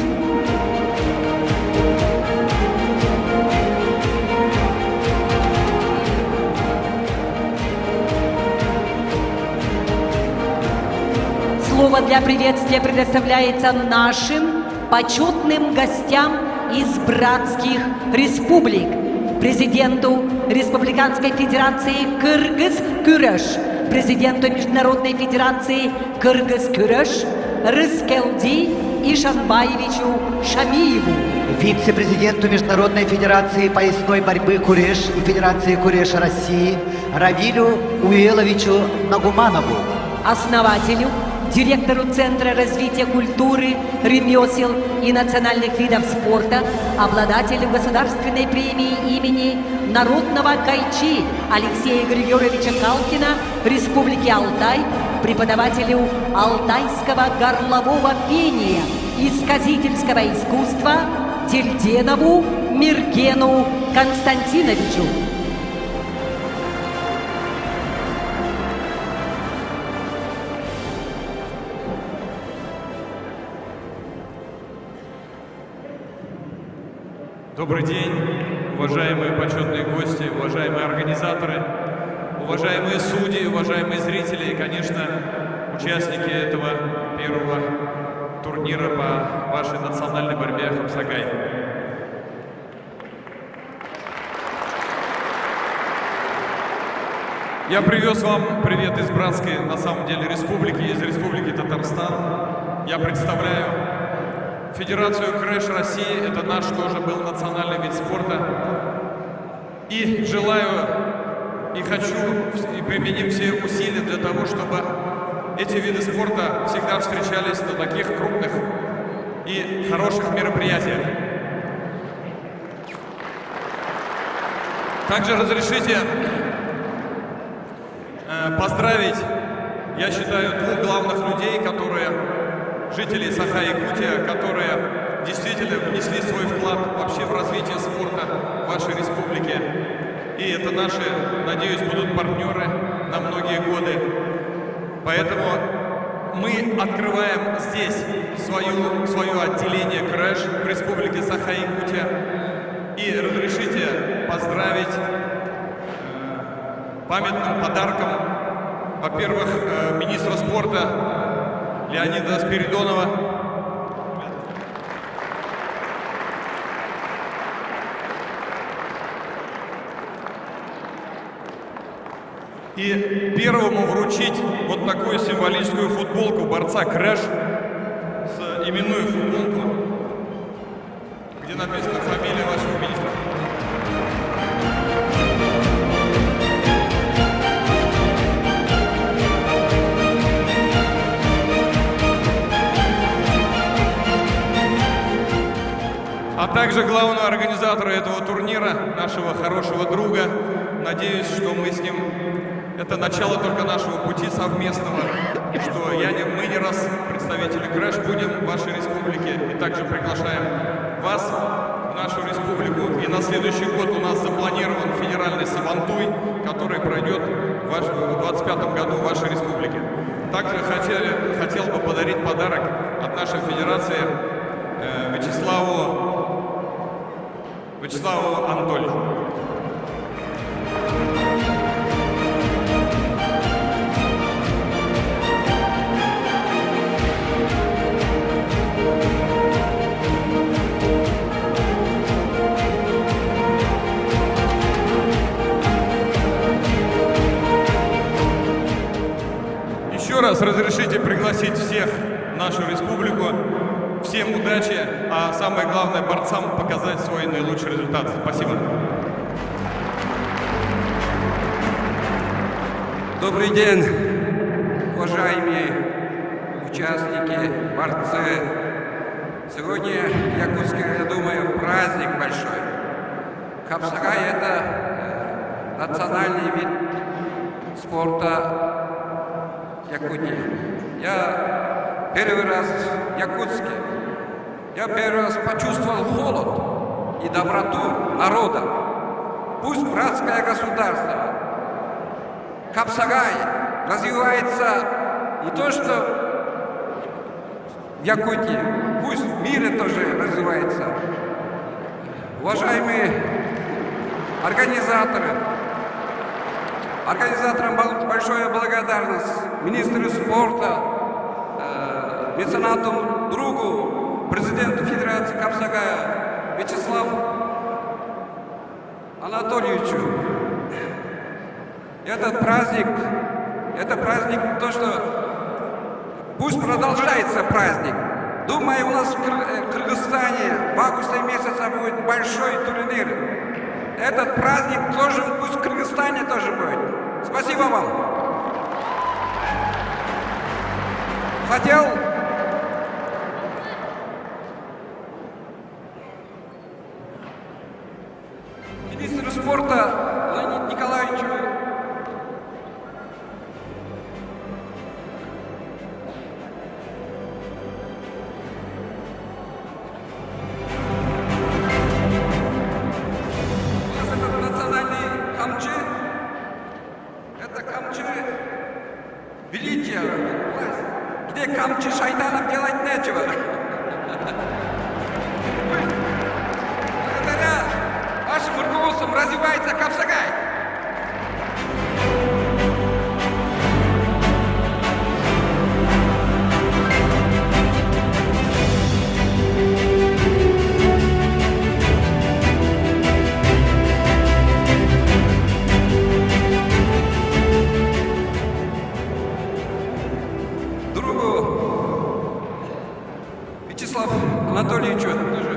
Слово для приветствия предоставляется нашим почетным гостям из братских республик. Президенту Республиканской Федерации Кыргыз-Күреш, президенту Международной Федерации Кыргыз-Күреш Рыскелди Ишанбаевичу Шамиеву. Вице-президенту Международной Федерации поясной борьбы Куреш и Федерации Куреша России Равилю Уеловичу Нагуманову. Основателю, директору Центра развития культуры, ремесел и национальных видов спорта, обладателю государственной премии имени Народного Кайчи Алексея Григорьевича Калкина Республики Алтай, преподавателю алтайского горлового пения и сказительского искусства Тельденову Миргену Константиновичу. Добрый день, уважаемые почетные гости, уважаемые организаторы, уважаемые судьи, уважаемые зрители и, конечно, участники этого первого турнира по вашей национальной борьбе Хапсагай. Я привез вам привет из братской, на самом деле, республики, из республики Татарстан. Я представляю Федерацию Крэш России, это наш тоже был национальный вид спорта. И желаю, и хочу, и применим все усилия для того, чтобы эти виды спорта всегда встречались на таких крупных и хороших мероприятиях. Также разрешите поздравить, я считаю, двух главных людей, которые жители Саха-Якутия, которые действительно внесли свой вклад вообще в развитие спорта в вашей республике. И это наши, надеюсь, будут партнеры на многие годы. Поэтому мы открываем здесь свою, свое отделение «Крэш» в республике Саха-Якутия. И разрешите поздравить памятным подарком, во-первых, министра спорта Леонида Спиридонова. И первому вручить вот такую символическую футболку борца Крэш с именную футболку, где написана фамилия вашего министра. А также главного организатора этого турнира, нашего хорошего друга, Надеюсь, что мы с ним... Это начало только нашего пути совместного, что я не, мы не раз, представители Крэш, будем в вашей республике и также приглашаем вас в нашу республику. И на следующий год у нас запланирован федеральный Сабантуй, который пройдет в 2025 году в вашей республике. Также хотел бы подарить подарок от нашей федерации Вячеславу Анатольевичу. Еще раз разрешите пригласить всех в нашу республику. Всем удачи, а самое главное борцам показать свой наилучший результат. Спасибо. Добрый день, уважаемые участники, борцы. Сегодня в Якутске, я думаю, праздник большой. Хапсагай – это национальный вид спорта Якутии. Я первый раз в Якутске. Я первый раз почувствовал холод и доброту народа. Пусть братское государство Хапсагай развивается не то что в Якутии, пусть в мире тоже развивается. Уважаемые организаторы, организаторам большая благодарность, министру спорта, меценату, другу, президенту Федерации Хапсагая Вячеславу Анатольевичу. Этот праздник, это праздник, то, что пусть продолжается праздник. Думаю, у нас в Кыргызстане в августе месяце будет большой турнир. Этот праздник тоже пусть в Кыргызстане тоже будет. Спасибо вам. Хотел министру спорта Леониду Николаевичу У нас этот национальный камчы, это камчы величие, власть, где камчы шайтанов делать нечего. Благодаря вашим руководствам развивается Хапсагай. Другу Вячеславу Анатольевичу тоже.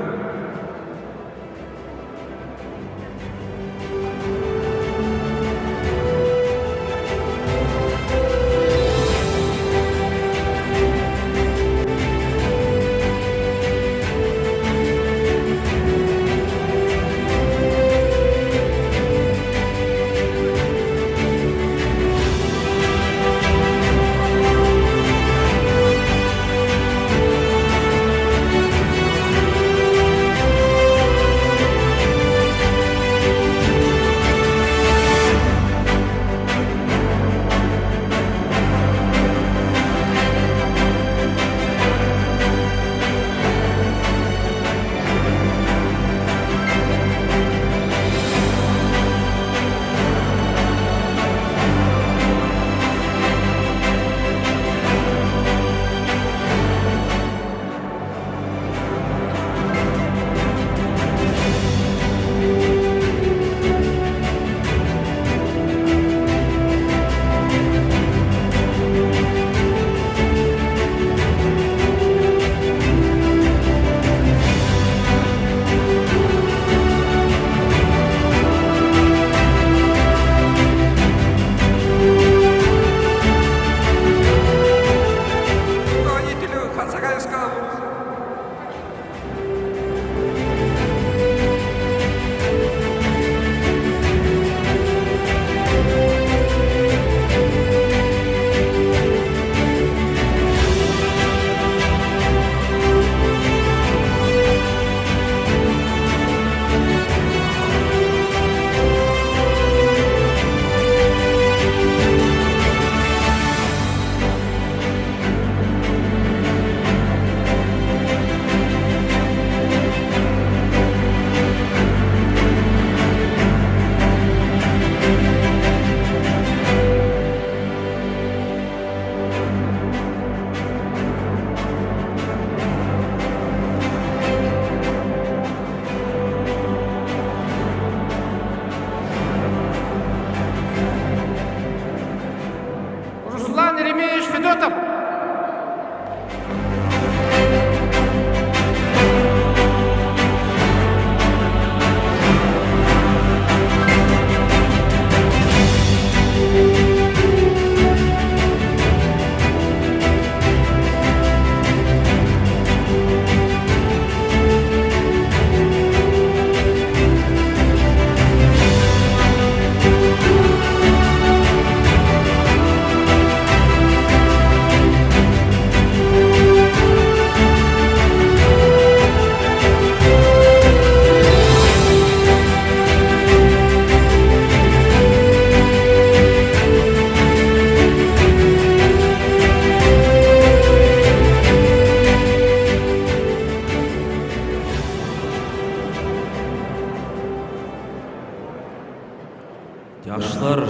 Чакыр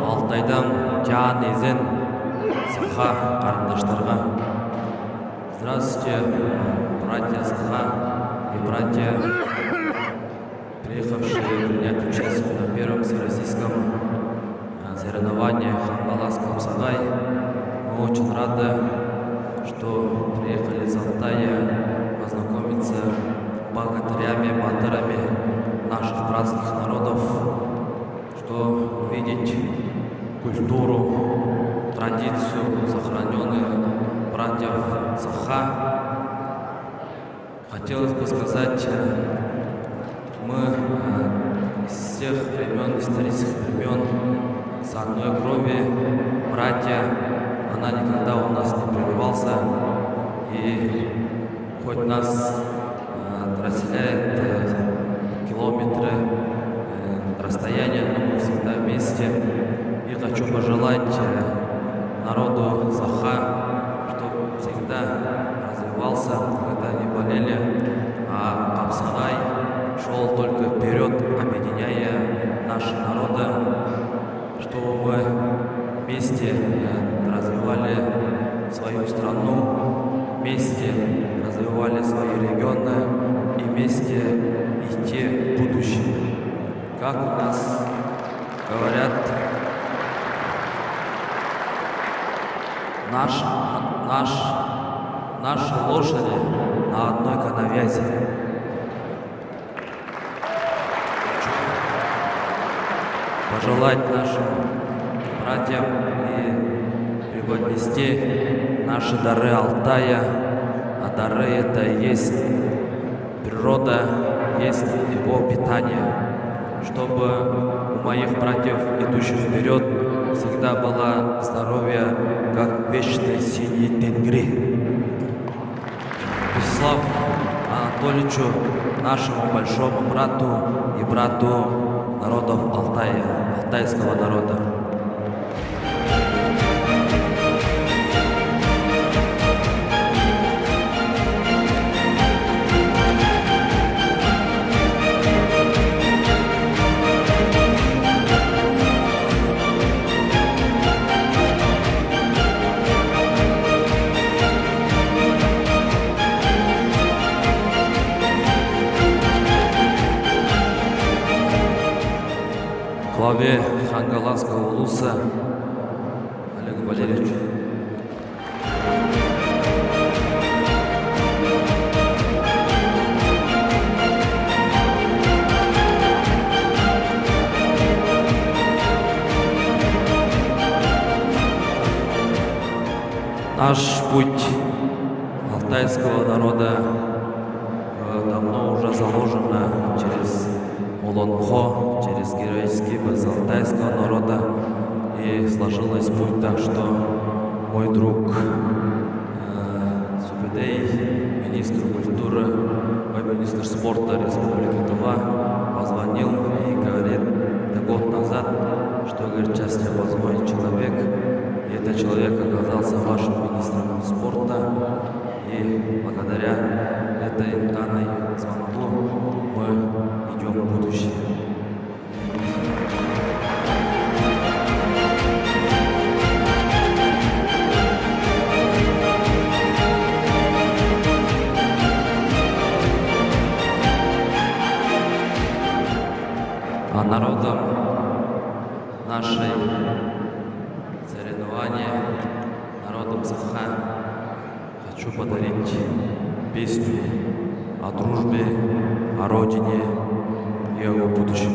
Алтайдан Жан Эзен Саха қарындаштарға. Здравствуйте, братья Саха и братья, приехавшие принять участие на первом всероссийском соревновании Хангалас Хапсагай. Мы очень рады, что приехали из Алтая познакомиться с богатырями, батырами наших братских народов, что увидеть культуру, традицию, сохраненную братьев Саха. Хотелось бы сказать, мы из всех времен, исторических времен, с одной крови, братья, она никогда у нас не прерывался. И хоть нас разделяет километры расстояние, но мы всегда вместе. И хочу пожелать народу Саха, чтобы всегда развивался, когда не болели, а Хапсагай шел только вперед, объединяя наши народы, чтобы мы вместе развивали свою страну, вместе развивали свои регионы и вместе идти в будущее. Как у нас говорят, наш, наш, наши лошади на одной коновязи. Пожелать нашим братьям и преподнести наши дары Алтая, а дары это и есть природа, есть его питание, чтобы у моих братьев, идущих вперед, всегда было здоровье, как вечный синий тенгри. Вячеслав Анатольевичу, нашему большому брату и брату народов Алтая, алтайского народа. Главе Хангаласского улуса Олегу Валерьевичу. Наш путь алтайского народа давно уже заложен через Олонхо, через героический быз алтайского народа. И сложилось путь так, что мой друг Субедей, министр культуры, ой, министр спорта Республики Тува, позвонил и говорит, это год назад, что, говорит, сейчас тебе позвонит человек, и этот человек оказался вашим министром спорта, и благодаря этой данной звонку мы идем в будущее. А народом нашей соревнования, народом Саха, хочу подарить песню о дружбе, о родине и о его будущем.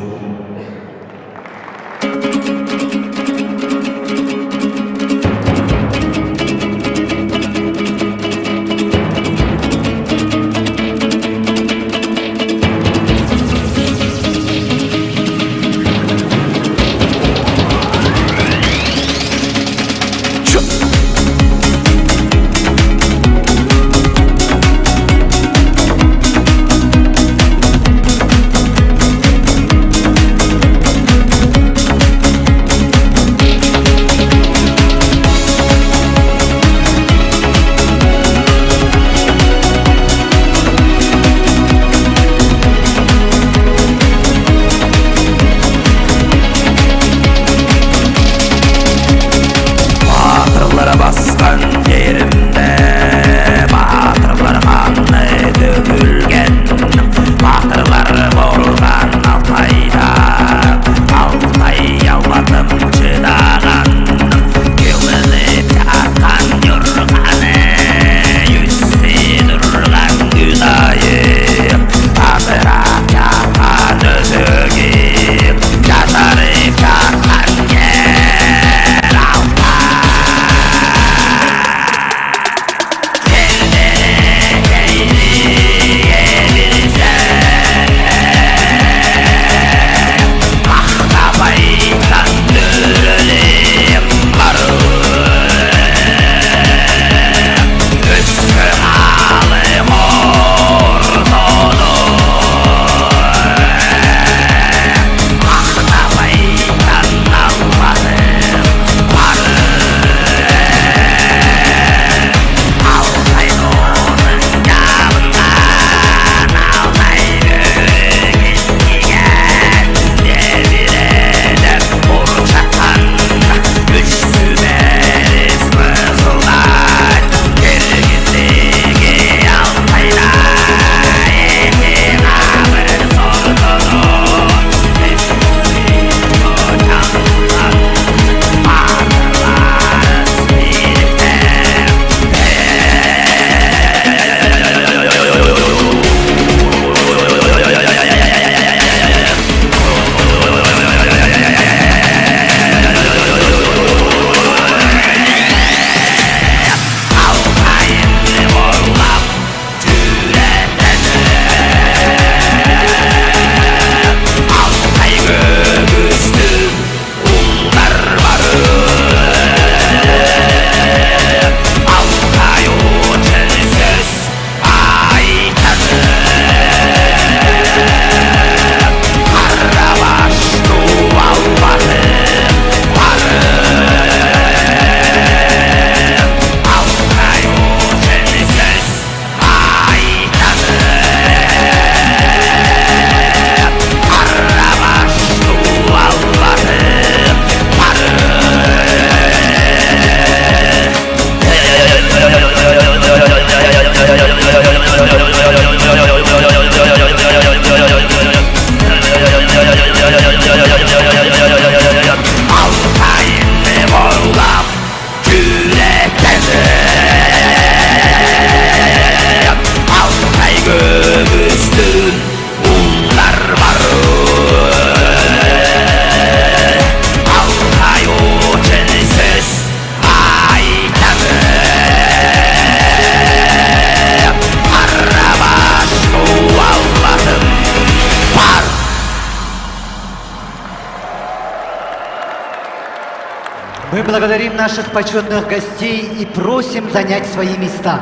Мы благодарим наших почетных гостей и просим занять свои места.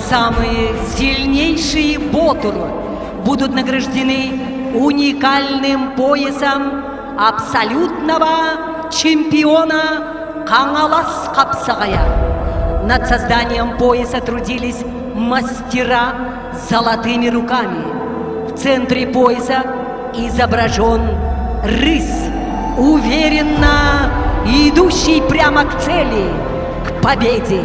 Самые сильнейшие ботуры будут награждены уникальным поясом абсолютного чемпиона Хаҥалас хапсаҕайа. Над созданием пояса трудились мастера с золотыми руками. В центре пояса изображен рысь, уверенно идущий прямо к цели, к победе.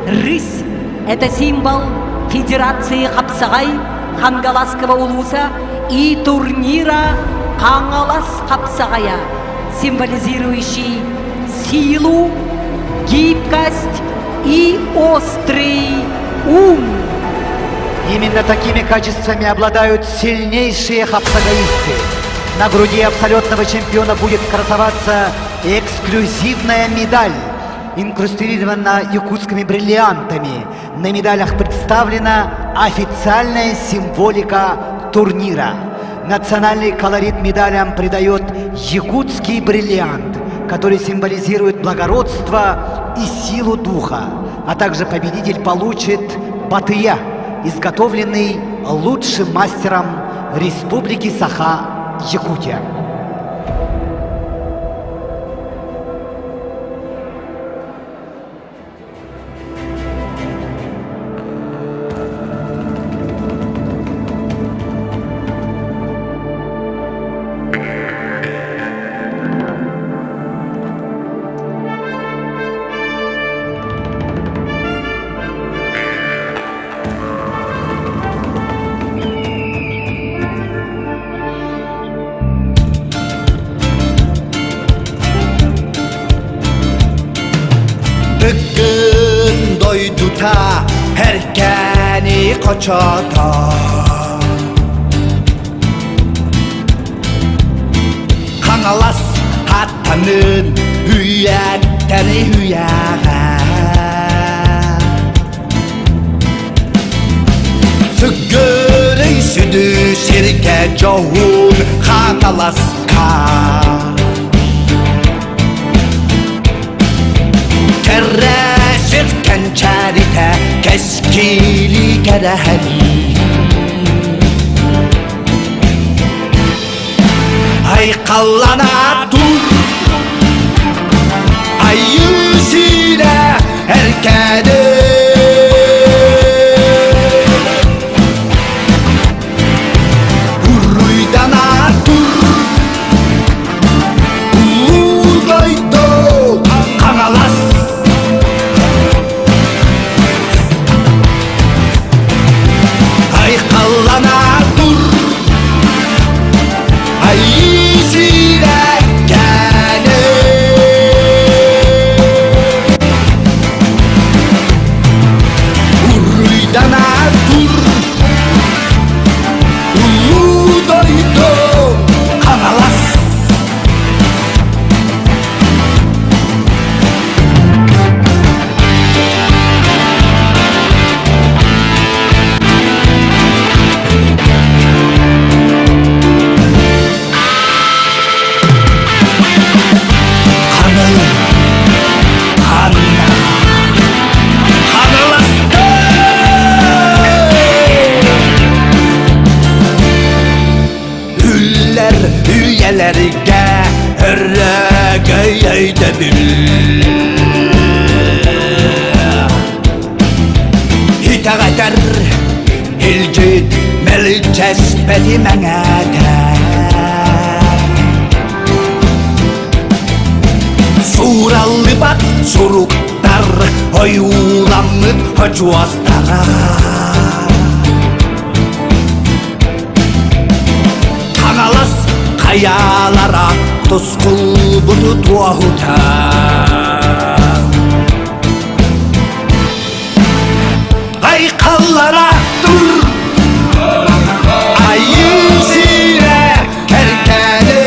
Рысь – это символ Федерации Хапсагай Хангаласского улуса и турнира Хаҥалас хапсаҕайа, символизирующий силу, гибкость и острый ум. Именно такими качествами обладают сильнейшие хапсагаисты. На груди абсолютного чемпиона будет красоваться эксклюзивная медаль, инкрустирована якутскими бриллиантами. На медалях представлена официальная символика турнира. Национальный колорит медалям придает якутский бриллиант, который символизирует благородство и силу духа. А также победитель получит батыя, изготовленный лучшим мастером Республики Саха, Якутия. Бүгүн дойдута Эркээни хочото Хаҥалас хаттанын Үйэттэн үйэҕэ Сүгүрүй сүдү сиргэ дьоһун Хаҥаласка Кэрэсир кэнчээритэ кэскили кэрэһэлии Айхаллана тур Айыы сиинэ эркээни Уруйдана тур Улуу дойду Хаҥалас Айхаллана тур Айыы сирэккэни Уруйдана тур Улуу дойду Хаҥалас Хаҥыл ханна Хаҥаласта Үллэр үйэлэргэ өрөгөй өйдөбүл Итэҕэтэр илдьит мэлдьэспэти мэҥээтэ Суураллыбат суруктар ойууламмыт хочуостара Хаҥалас хайаалара тускулбуту туоһута Айхаллара тур Айыы сирэ кэркээни.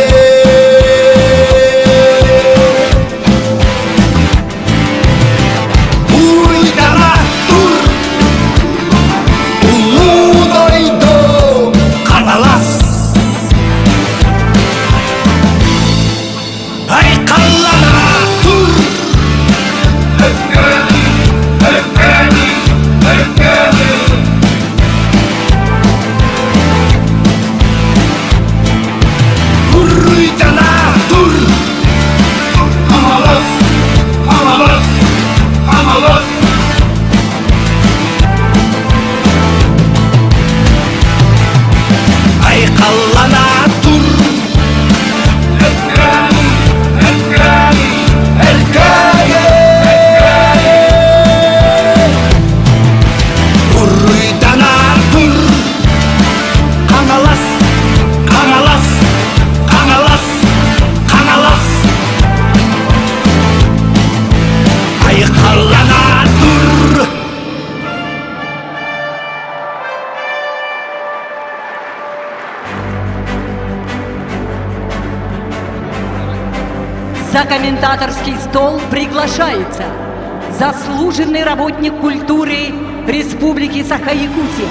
комментаторский стол приглашается заслуженный работник культуры Республики Саха-Якутия,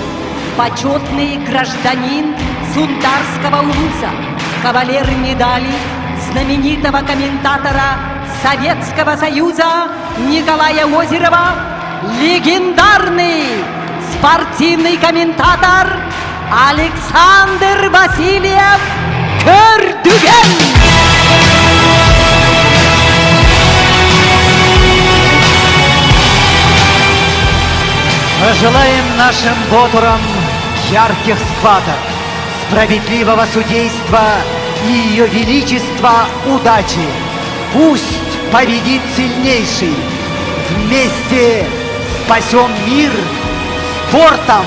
почетный гражданин Сунтарского улуса, кавалер медали знаменитого комментатора Советского Союза Николая Озерова, легендарный спортивный комментатор Александр Васильев Көрдүгэн! Пожелаем нашим боторам ярких схваток, справедливого судейства и ее величества удачи. Пусть победит сильнейший. Вместе спасем мир спортом!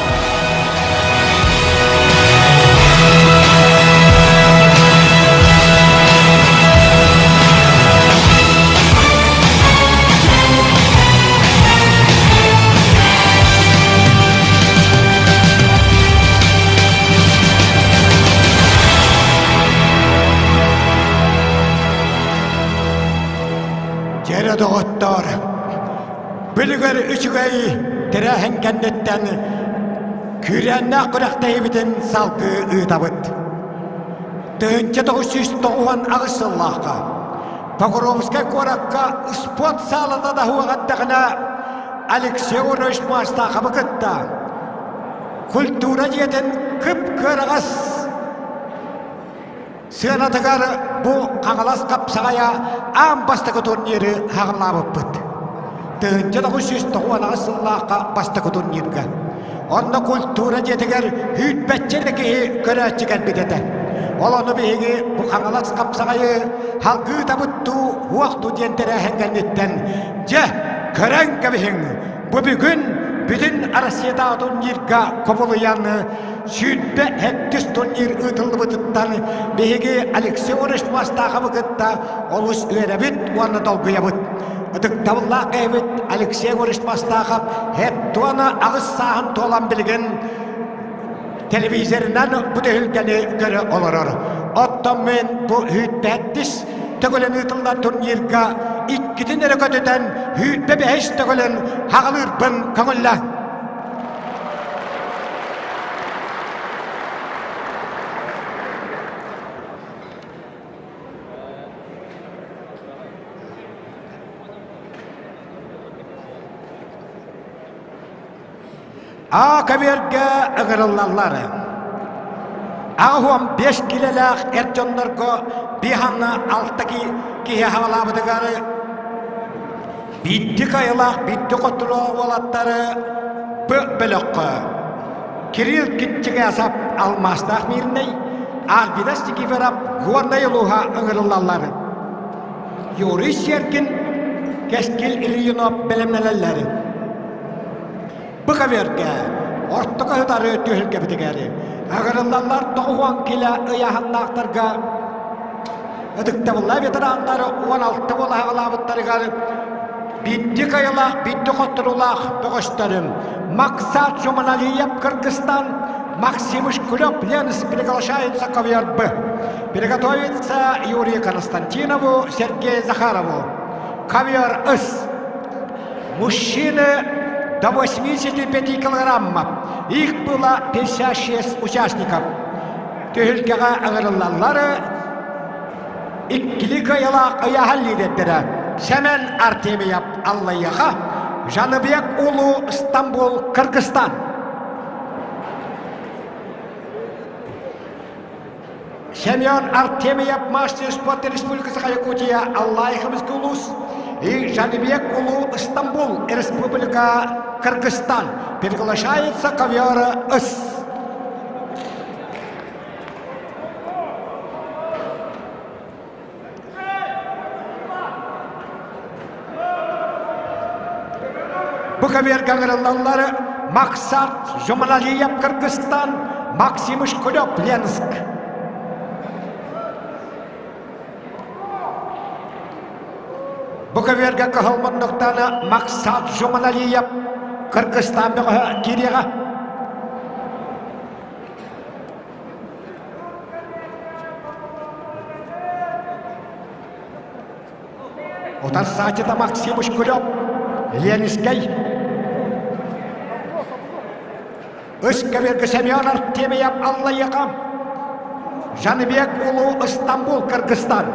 Дьэрэ доҕоттоор, Билигэр үчүгэй тэрээһин кэнниттэн күүрээннээх күрэхтэһиибитин салгыы ыытабыт. 1998 сыллаахха Покровскай куоракка спорт саалата да уоҕардаҕына Алексей Иванович Мастаховы кытта культура дьиэтин кып-кыараҕас Сыанатыгар бу Хаҥалас хапсаҕайа аан бастакы турниры хаҕылаабыппыт. 1998 сыллаахха бастакы турнирга. Онно культура дьиэтигэр сүүрбэччэ эрэ киһи көрөөччү кэлбит этэ. Ол ону биһиги бу Хаҥалас хапсаҕайы халгыы табыттуу, уохтуу диэн тэрээһин кэнниттэн дьэ көрөн кэбиһиҥ бу бүгүн бүтүн Россиятааҕы турнирга кубулуйан 27 турнир ыытыллыбытыттан биһиги Алексей Иванович Мастаховы кытта олус үөрэбит уонна долгуйабыт. Ытыктабыллаах киһибит Алексей Иванович Мастахов 78 сааһын туолан билигин телевизорынан бу түһүлгэни көрө олорор. Оттон мин бу 105 төгүлүн ыытыллар турнирга иккитин эрэ көтүтэн 105 төгүлүн хаҕалыырбын көҥүллээх. А көбүөргэ ыҥырыллаллар. 85 килэлээх эр дьоннорго биһанна алта киһи хаалаабытыгар Биирдик айылаах биирдик хотулоох уолаттары Б бөлөххө Кирилл Киччигэсап Алмаастаах Мирнэй, Арвидас Никифоров Горнай улууһа ыҥырыллаллар. Юрий Серкин, Кэскил Ильинов бэлэмнэнэллэр. Быковергэ ортоку сытары түһүлгэбитигэр ыҥырыллаллар 90 килэ ыйааһыннаахтарга ытыктабыллаах ветераннар 16 уол аҕалаабыттарыгар биирдик кыайыылаах, биирдик хотторуулаах бөҕөстөрүм Максат Жуманалиев Кыргызстан, Максим Шкулев Ленск приглашается ковер Б. Приготовиться Юрию Константинову, Сергею Захарову. Ковер С. Мужчины до 85 килограммов. Их было 56 участников. Түһүлгэҕэ ыҥырыллаллары иккили кыайылаах ыйааһын лидердэрэ Сэмэн Артемьев Аллайыаха, Жаныбек Улуу Стамбул, Кыргызстан. Семен Артемьев мастер спорта Республика Саха-Якутия Аллайховский улус и Жаныбек Улуу Стамбул, Республика Кыргызстан. Приглашается ковер С. Бу көбүөргэ ыҥырыллаллар Максат Жуманалиев Кыргызстан, Максим Шкулев Ленск. Бу көбүөргэ кыһыл муннуктаны Максат Жуманалиев Кыргызстан бөҕөһө киириэҕэ. Утарсааччыта Максим Ушкулев, Ленскэй. Үс көбүөргэ Семен Артемьев Аллайыаха, Жаныбек Улуу Стамбул, Кыргызстан.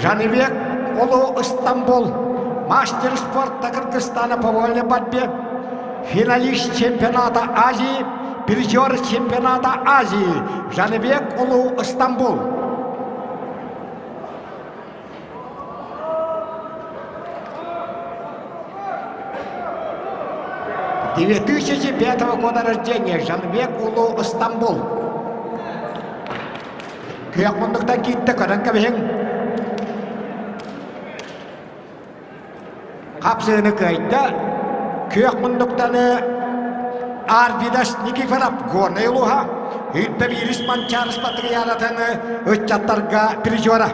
Жаныбек Улуу Стамбул, мастер спорта Кыргызстана по вольной борьбе, финалист чемпионата Азии, призер чемпионата Азии Жаныбек Улуу Стамбул. 2005 года рождения Жанбек Улуу Стамбул. Күөх муннуктан киитте көрөн кэбиһиҥ. Хапсыыны кыайда. Күөх муннуктаны Арвидас Никифоров Горнай улууһа Үрбэ биирис Манчаарыс матырыйаалатын ыччаттарга призера.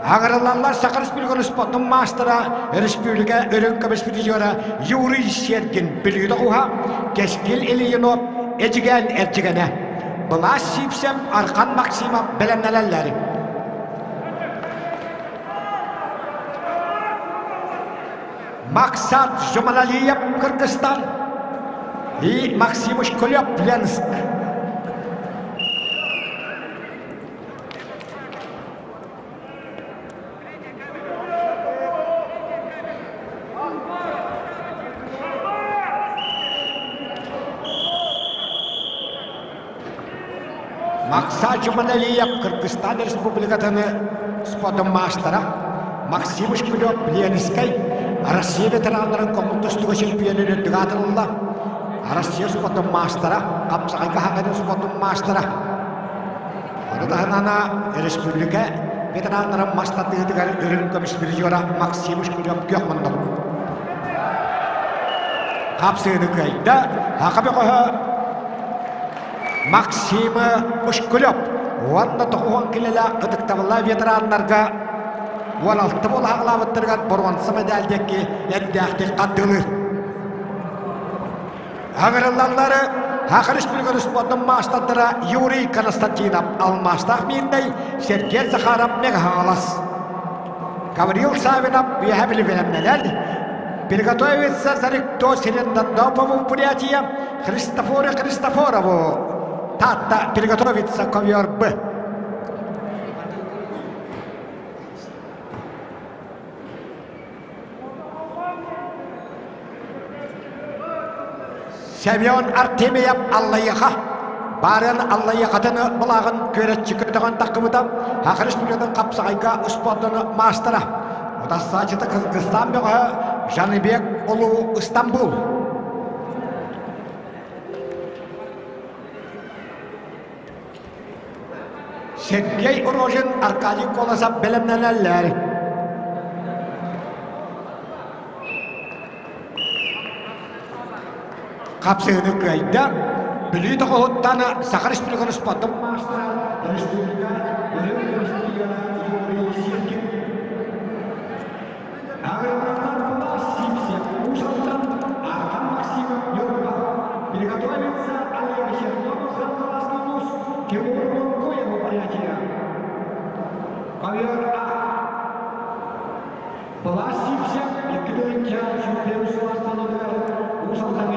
Аҥарыллаллар Саха Республикатын спортун маастара, республика өрүн көмүс призера Юрий Сергин Бүлүү тоҕуһа, Кэскил Ильинов Эдьигээн эрдьигэнэ. Былаас Сиипсэм Архан Максимов бэлэмнэнэллэр. Максат Жуманалиев Кыргызстан и Максим Шкулев Ленск. Максат Жуманалиев Кыргызстан Республикатын спордун маастара, Максим Шкулев Ленскэй Россия ветераннарын коммунтустуга чемпионун үрдүк аатырылла. Россия спордун маастара, хапсаҕайга хаҥатын спордун маастара. Ону таһынан республика ветераннарын мас тардыытыгар үрүҥ көмүс призера Максим Шкулев күөх муннук. Хапсыыны кыайда, Хака бөҕөһө Максим Ушкулев уонна тоҕуһун килэлээх ытыктабыллаах ветераннарга 16 буола хаҕылаабыттарыгар боруонса медаль диэки эрдээхтик хардыылыыр. Аҥырыллаллары Саха Республикатын спордун маастардара Юрий Константинов Алмаастаах Миирнэй, Сергей Захаров Мегаһаҥалас. Гаврил Савинов үөһэ билибэлэмнэнэр. Приготовиться Зарикто Селендопову Бурятия, Христофору Христофорову Таатта приготовиться ковер Б. Семен Артемьев Аллайыха баарын Аллайыхатын былааҕын күөрэччи көтөҕөн таххыбыта Саха Республикатын хапсаҕайга успуордун маастара утассааччыта Кыргызстан бөҕөһө Жаныбек Улуу Стамбул. Сергей Рожин, Аркадий Колосов бэлэмнэнэллэр. Хапсыһыны кыайда. Бүлүү тоҕуһуттан Саха Республикатын спордун маастара, республика Юрий Сергин. Приготовиться Олег Чернов, Хангаласский вуз, Тимур Мункуеву понятия. Ковер А. Была сипся, иккиден чемпион суарсалыгар, Уус Алдан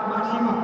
Максимов.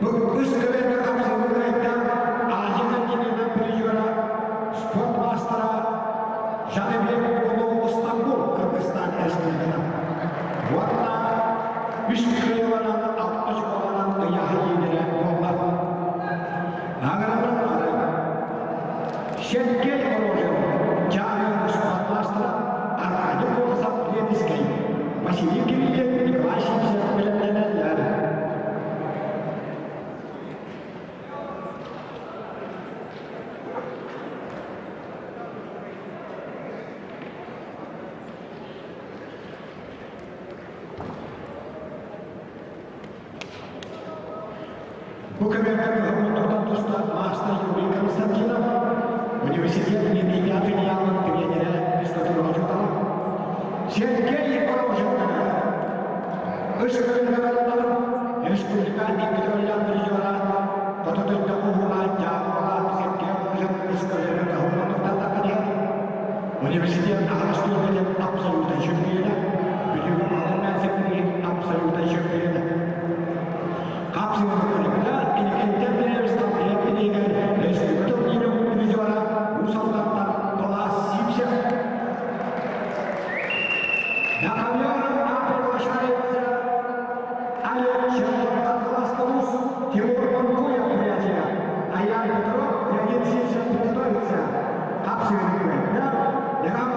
Бу үс көбүөргэ хапсыһыыларга Азия континенын призера, спорт маастара Жаныбек Улуу Стамбул Кыргызстан Республиката уонна үс кыайыыланан алта очколанан ыйааһын лидерэ буолла. Наҕараадалары Сергей Рожин, Дьааҥы спорт маастара Аркадий Колосов Ленинскэй, Василий Кириллин, Николай Сивцев бэлэмнэнэллэр. Бу кэмҥэ кыһыл туста маастар Юрий Константинов, университет медиа филиалын тренерэ физкультура учуутала Сергей Рожин үс көрүҥҥэ республика икки призера Хоту уһула Дьааҥыла Сергей Рожин үс көрүҥҥэ кыһыл Университет аһаҕас түөлбэтин абсолютнай чөмпүйүөнэ, Бүлүү алын сирдэрин абсолютнай чөмпүйүөнэ. Хапсыһыы көрүҥэ Инникиттэн Премьер Лига республика турнирын призера Уус Алдантан Балаас Сивцев. На ковер приглашается Олег Чернов, Тимур Манкуев, Бурятия. Аян Петров, Леонид Сивцев приготовится. Хапсыһыы көрүҥэ Леган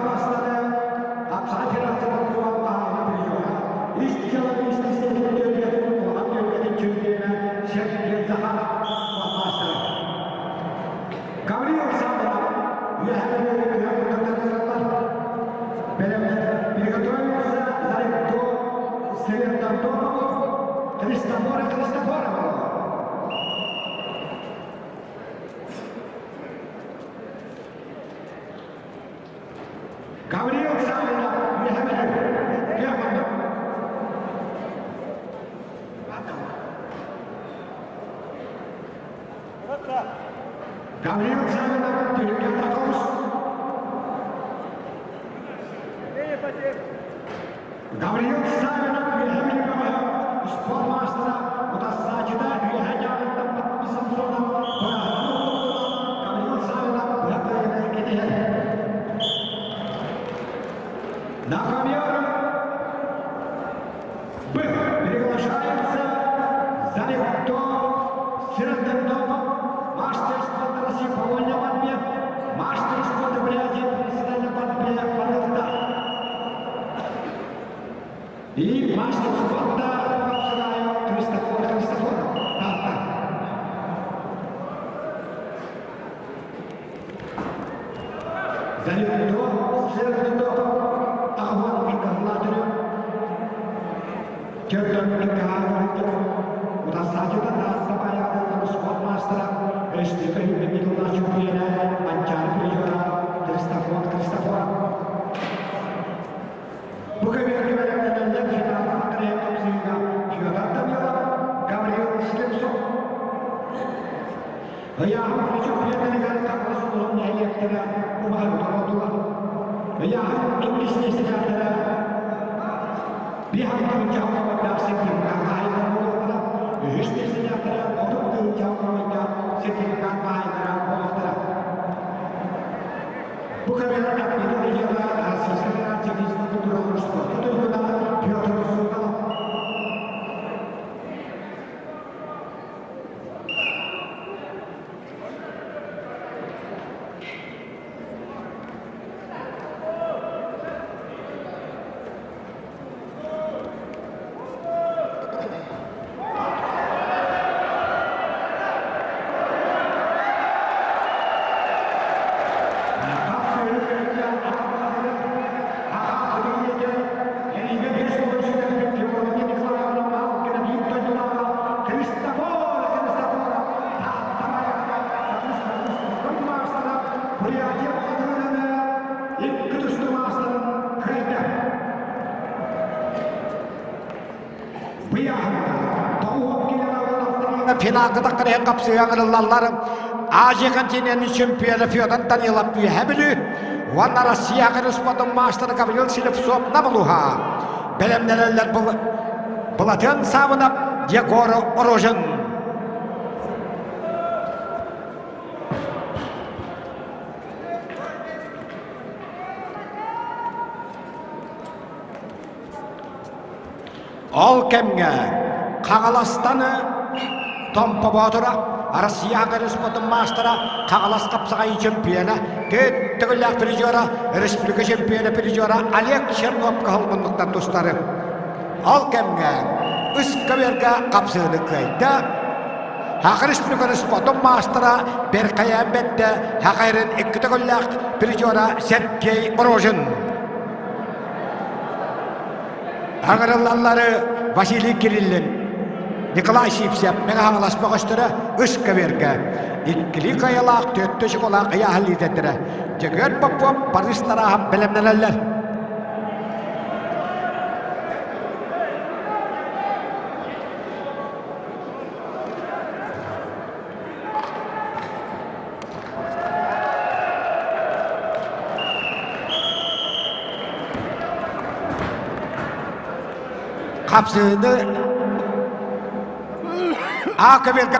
Хапсаҕай федерациятын куолаһа призера, үс человеческий түөлбэтин улахан түөлбэтин чемпиона Сергей Захаров маастара. Гаврил Александров үөһээ Приготовился Заректо Среднодонов Христофора Христофорова. Гавриил Савинов Үөһээ Бүлүү Гавриил Савинов Түһүлгэ Такаус Гавриил Савинов Үөһээ Бүлүүгэ спорт маастара Утассаачыда Үөһээ Дьааҥыттан Самсонов Гавриил Савинов кэтиһэр. На ковер Б приглашается Заректо Сиротендопов, мастер спорта России по вольной борьбе, мастер спорта Бурятии по национальной борьбе Павел И мастер спорта по Христофор Христофоров. Да, Заректо Сиротендопов, Агон Икарлатыры, Төрдөн Икарлатыры, Утасаачыта Тааттабаярын спорт маастара, Республика Юбилейна чемпиона Манчаары призера Христофор Христофоров. Бу көбүөргэ бэлэмнэнэллэр федеральнай хапсыһыыга Федор Данилов, Гаврил Слепцов. Ыйааһын чемпионатыгар Хаҥалас улууһун нэһилиэктэрэ убаһа толордулар. Ыйааһын иккис миэстэлээхтэрэ Биһан тыһыынча сертификат хаһаайыннара буолуохтара. Үһүс миэстэлээхтэрэ 30 тыһыынча сертификат хаһаайыннара буолуохтара. Бу кэмҥэ Российская Федерация физкультуралар спорта туйгуна Петр Суханов. Финалга таххарыһан хапсыһан ылаллар Азия континенын чемпиона Федор Данилов Үөһээ Бүлүү уонна Россия спортун маастара Гаврил Слепцов Намылуха бэлэмнэнэллэр Былатыан Саввинов Егор Рожин. Ол кэмҥэ Хаҥаластан Томпо Боотура, Россия спортун маастара, Хаҥалас хапсаҕайын чемпиона, төрт төгүллээх призера, республика чемпиона призера Олег Чернов кыһыл муннуктан тустары. Ол кэмҥэ ыскаверга хапсыыны кыайда. Саха Республикатын спортун маастара Беркайаан Бэрдэ Хахайрын икки төгүллээх призера Сергей Рожин. Аҥарыллаллары Василий Кириллин, Николай Сивцев Мэҥэ Хаҥалас бөҕөстөрө ыскаверга иккилии кыайалаах түөртэ чоколаах ыйааһын лиидэрдэрэ Дьөгүөр Попов, Борис Тараһов бэлэмнэнэллэр. Хапсыыны А-көбүөргэ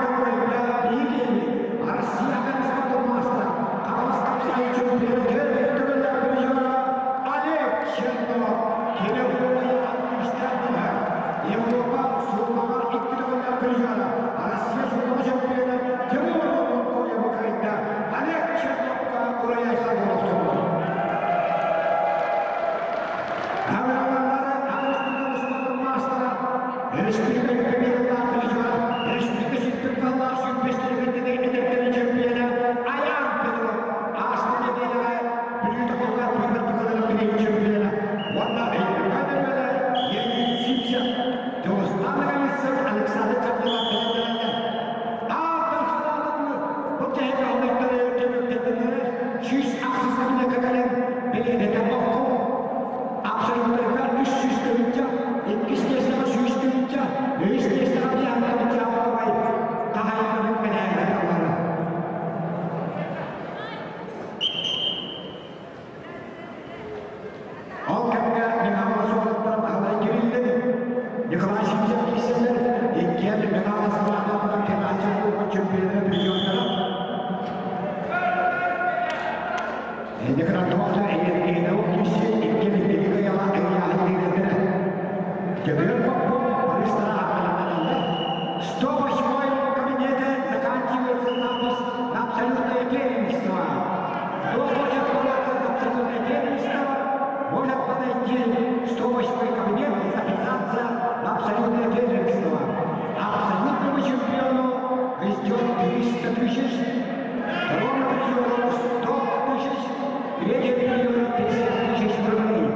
Ол кэмҥэ Михаил суолуттан Баһылай Кириллин, Николай Сивцев киирсэллэр, иккиэн Михаил Степановтан Геннадий Кубок чемпионата призердара. Николай Евгеньев киирсиэн иккиэн иккилии кыайалаах ыйааһын лиидэрдэрэ. Дьөгүөр Попов Борис Тарахов 108 кабинете заканчивается запись на абсолютное первенство. Кто хочет бороться за абсолютное первенство, может подойти в 108 кабинет и записаться на абсолютное первенство. А абсолютному чемпиону ждет 300 тысяч, второму призеру 100 тысяч, третьему призеру 50 тысяч рублей.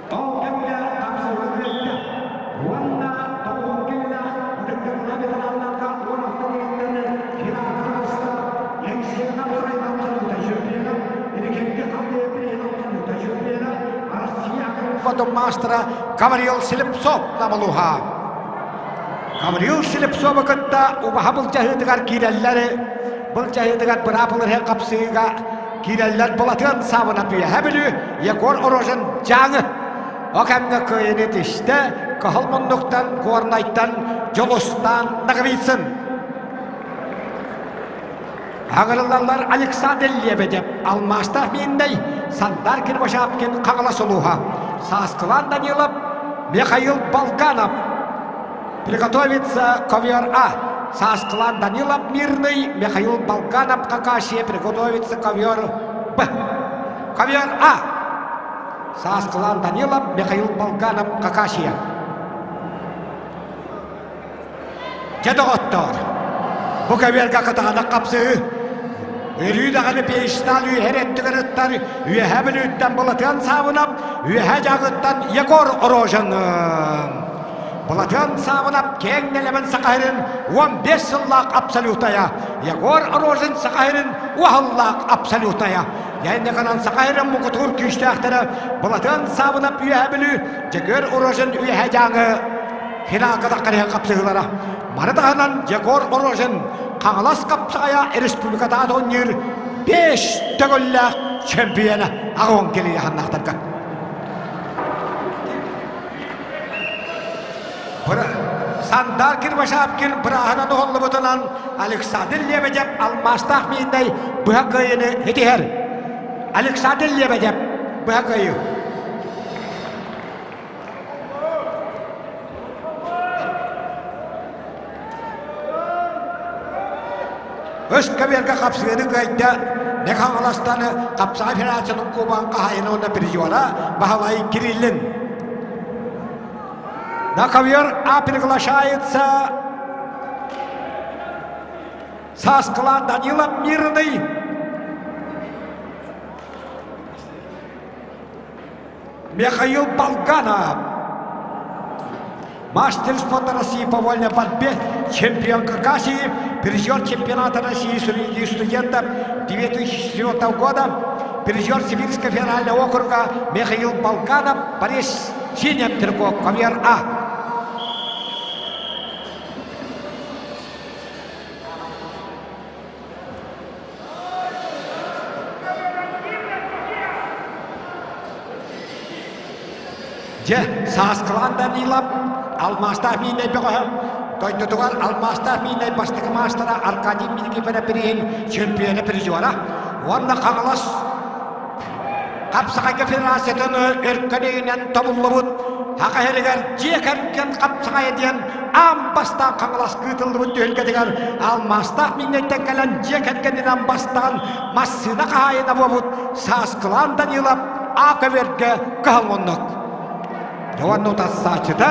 Ол кэмҥэ хапсыһыы уонна тоҕуһун киллээх ытыктабылга ветераннарга уон автомобилтары финалга таҕыста. Яҥсиэҕэ Украина абсолюта чемпиона, Иликэнти Хамдеев абсолюта чемпиона, Россия Потом маастара Гаврил Слепцов намылуха. Гаврил Слепцовы кытта убаһа былдьаһыытыгар киирэллэр, былдьаһыытыгар быраапылар хапсыыга Киирэллэр Былатыан Саабынап Үөһээ Бүлүү, Егор Рожин Дьааҥы. О кэмҥэ кыайыыны тистэ Кыһыл муннуктан Горнайтан Дьулустаан Ноговицын. Аҕырыллаллар Александр Лебедев, Алмаастаах Мииннэй, Сандар Кирбашапкин Хаҥалас улууһа, Сааскылаан Данилов, Михаил Балканов. Приготовиться ковер А. Сааскылаан Данилов Мирный, Михаил Балканов Хакасия. Приготовиться ковер Б. Ковер А. Сааскылаан Данилов, Михаил Балканов Хакасия. Дьэ доҕоттоор, бу көбүөргэ кытаанах хапсыһыы Өрүү даҕаны пьедестал үөһэр өттүгэр ыттар Үөһээ Бүлүүттэн Былатыан Саабынап, Үөһээ Дьааҥыттан Егор Рожин. Былатыан Саабынап киэҥ нэлэмэн Саха сирин 15 сыллаах абсолютая, Егор Рожин Саха сирин уһаллаах абсолютая. Янныканан Саха сирин муҥутуур күүстээхтэрэ Былатыан Саабынап Үөһээ Бүлүү, Дьөгүөр Рожин Үөһээ Дьааҥы финалга таххарыһан хапсыһыылара. Маны таһынан Егор Рожин Хаҥалас хапсаҕайа республикатааҕы турнир 5 төгүллээх чемпиона аҕыон кэлиэ ханнаахтарга. Сандар Кирбашапкин бырааһынан уһуллубутунан Александр Лебедев алмаастаах мииннэй быһа кыайыыны итиһэр. Александр Лебедев быһа кыайыы. Өскөбүөргэ хапсыыны кыайда Хаҥаластан Хапсаҕай Федерациятын кубогын хаһаайына уонна призера Баһылай Кириллин. На ковер А приглашается Саскала Данила Мирный. Михаил Болганов. Мастер спорта России по вольной борьбе, чемпион Кавказии, призер чемпионата России среди студентов 2004 года, призер Сибирского федерального округа Михаил Болганов, Борис Синем Трико, Ковер А. Дьэ, Сааскылаан Данилов алмаастаах миинэй бөҕөһө, дойдутугар алмаастаах миинэй бастакы маастара Аркадий Никифоров бирииһин чемпиона призера уонна Хаҥалас Хапсаҕайга федерациятын өркөн өйүнэн тобуллубут Саха сиригэр дьиэ кэргэн хапсаҕайа диэн аан бастаан Хаҥаласка ыытыллыбыт түһүлгэтигэр алмаастаах мииннэйтэн кэлэн дьиэ кэргэнинэн бастаан массыына хаһаайына буолбут Сааскылаан Данилов А көбүөргэ кыһаллоннук. Уонна утарсааччыта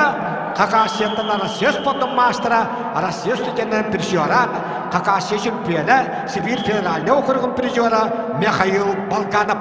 Хакасияттан Россия спордун маастара, Россия студеннарын призера, Хакасия чемпиона, Сибирь федеральный округун призера Михаил Балканов.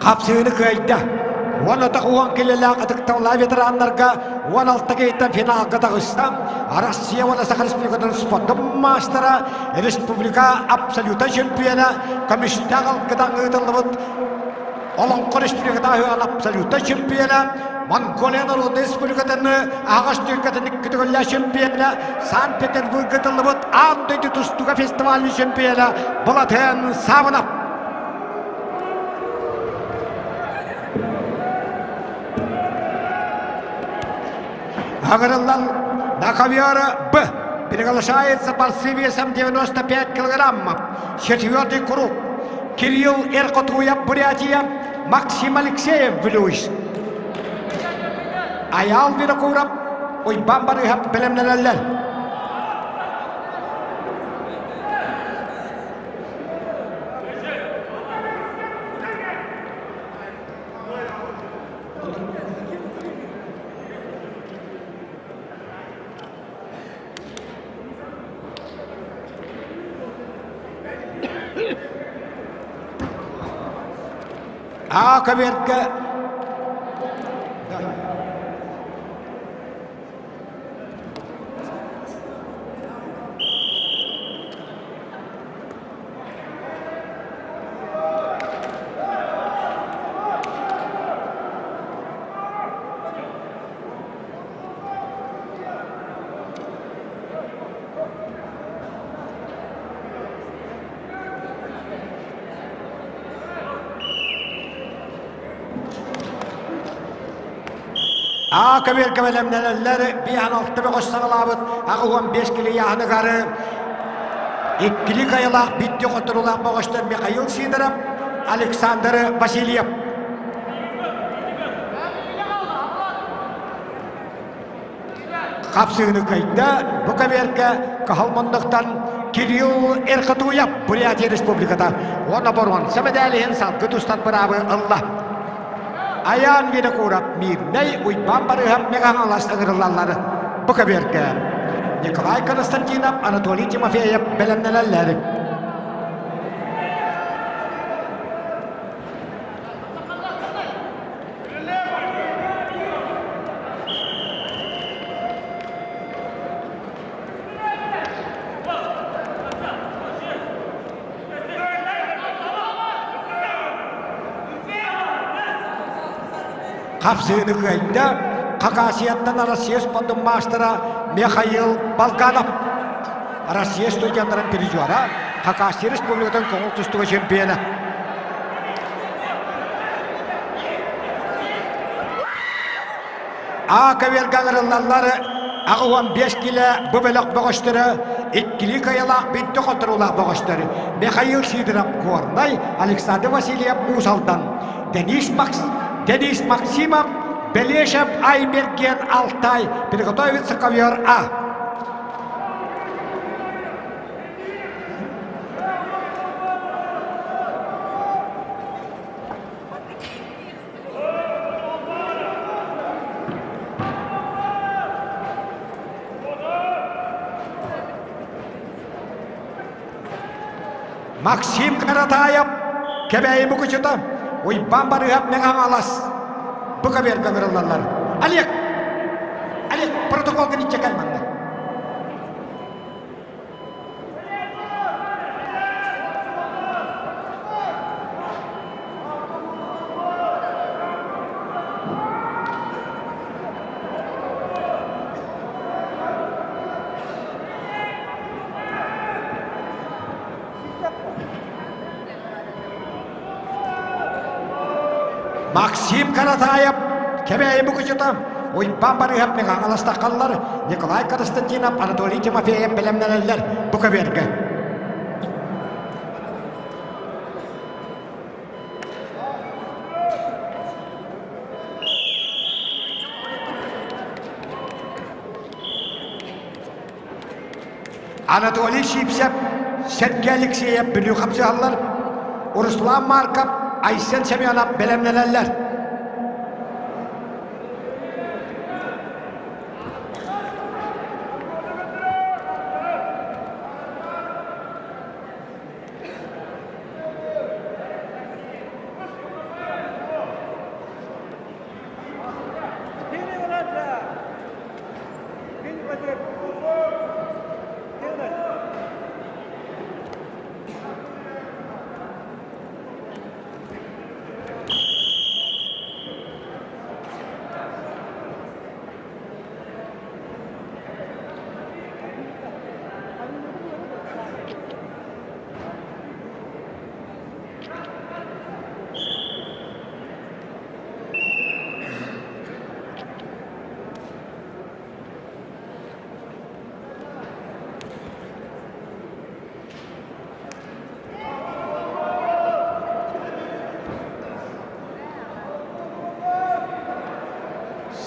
Хапсыыны кыайда. Уон атах уон килэлээх ытыктабыллаах ветераннарга 16 киһиттэн финалга таҕыста. Россия уонна Саха Республикатын спордун маастара, республика абсолюта чемпиона, көмүстээх алгыдан ыытыллыбыт Олоҥхо Республикатааҕы абсолюта чемпиона, Монголия Народнай Республикатын аһаҕас түһүлгэтин икки чемпиона, Санкт-Петербург ыытыллыбыт аан дойду тустууга фестивалын чемпиона Былатыан Саввинов. Агырыллан на ковер Б приглашается борцы весом 95 килограммов. Четвертый круг. Кирилл Эркотуев, Бурятия, Максим Алексеев, Вилюйск. Аял Винокуров, Уйбан Барыһап бэлэмнэнэллэр. А көбүөргэ Аа көбүөргэ бэлэмнэнэллэр биэһэн алта бөҕөс саҕалаабыт 85 килийааһыныгар иккили кайылаах биирдии хотторуулаах бөҕөстөр Михаил Сидоров, Александр Васильев. Хапсыыны кыайда бу көбүөргэ Кыһыл муннуктан Кирилл Эрхатуев Бурятия Республиката уонна боруонса мэдээлиһин салгы тустан быраабы ылла. Айаан Винокуров Мирнэй Уйбаан Барыһап Мегаҥалас ыҥырыллаллар бу көбүөргэ. Николай Константинов, Анатолий Тимофеев бэлэмнэнэллэр. Хапсыыны кыайда Хакасияттан Россия спортун маастара Михаил Балканов. Россия студенттарын призера, Хакасия Республикатын көҥүл тустууга чемпиона. А көбүөргэ ыҥырыллаллар 85 килэ бу бөлөх бөҕөстөрө иккилии кыайалаах бүттэ хотторуулаах бөҕөстөр Михаил Сидоров Горнай, Александр Васильев Уус Алдан, Денис, Макс, Денис Максимов, Белешев Аймерген Алтай, приготовиться ковер А. Максим Каратаев Кэбээйи Мукучута Уйбаан Барыһап Мэҥэ Хаҥалас бу көбүөргэ ыҥырыллаллар. Олег! Олег, протоколга ниччэ кэл манна. Максим Каратаев Кэбээйи Мукучута Уйбаан Барыһап Хаҥаластаххаллар Николай Константинов, Анатолий Тимофеев бэлэмнэнэллэр бу көбүөргэ. Анатолий Сивцев, Сергей Алексеев Бүлүү хапсыһаллар, Руслан Марков, Айсен Семенов бэлэмнэнэллэр.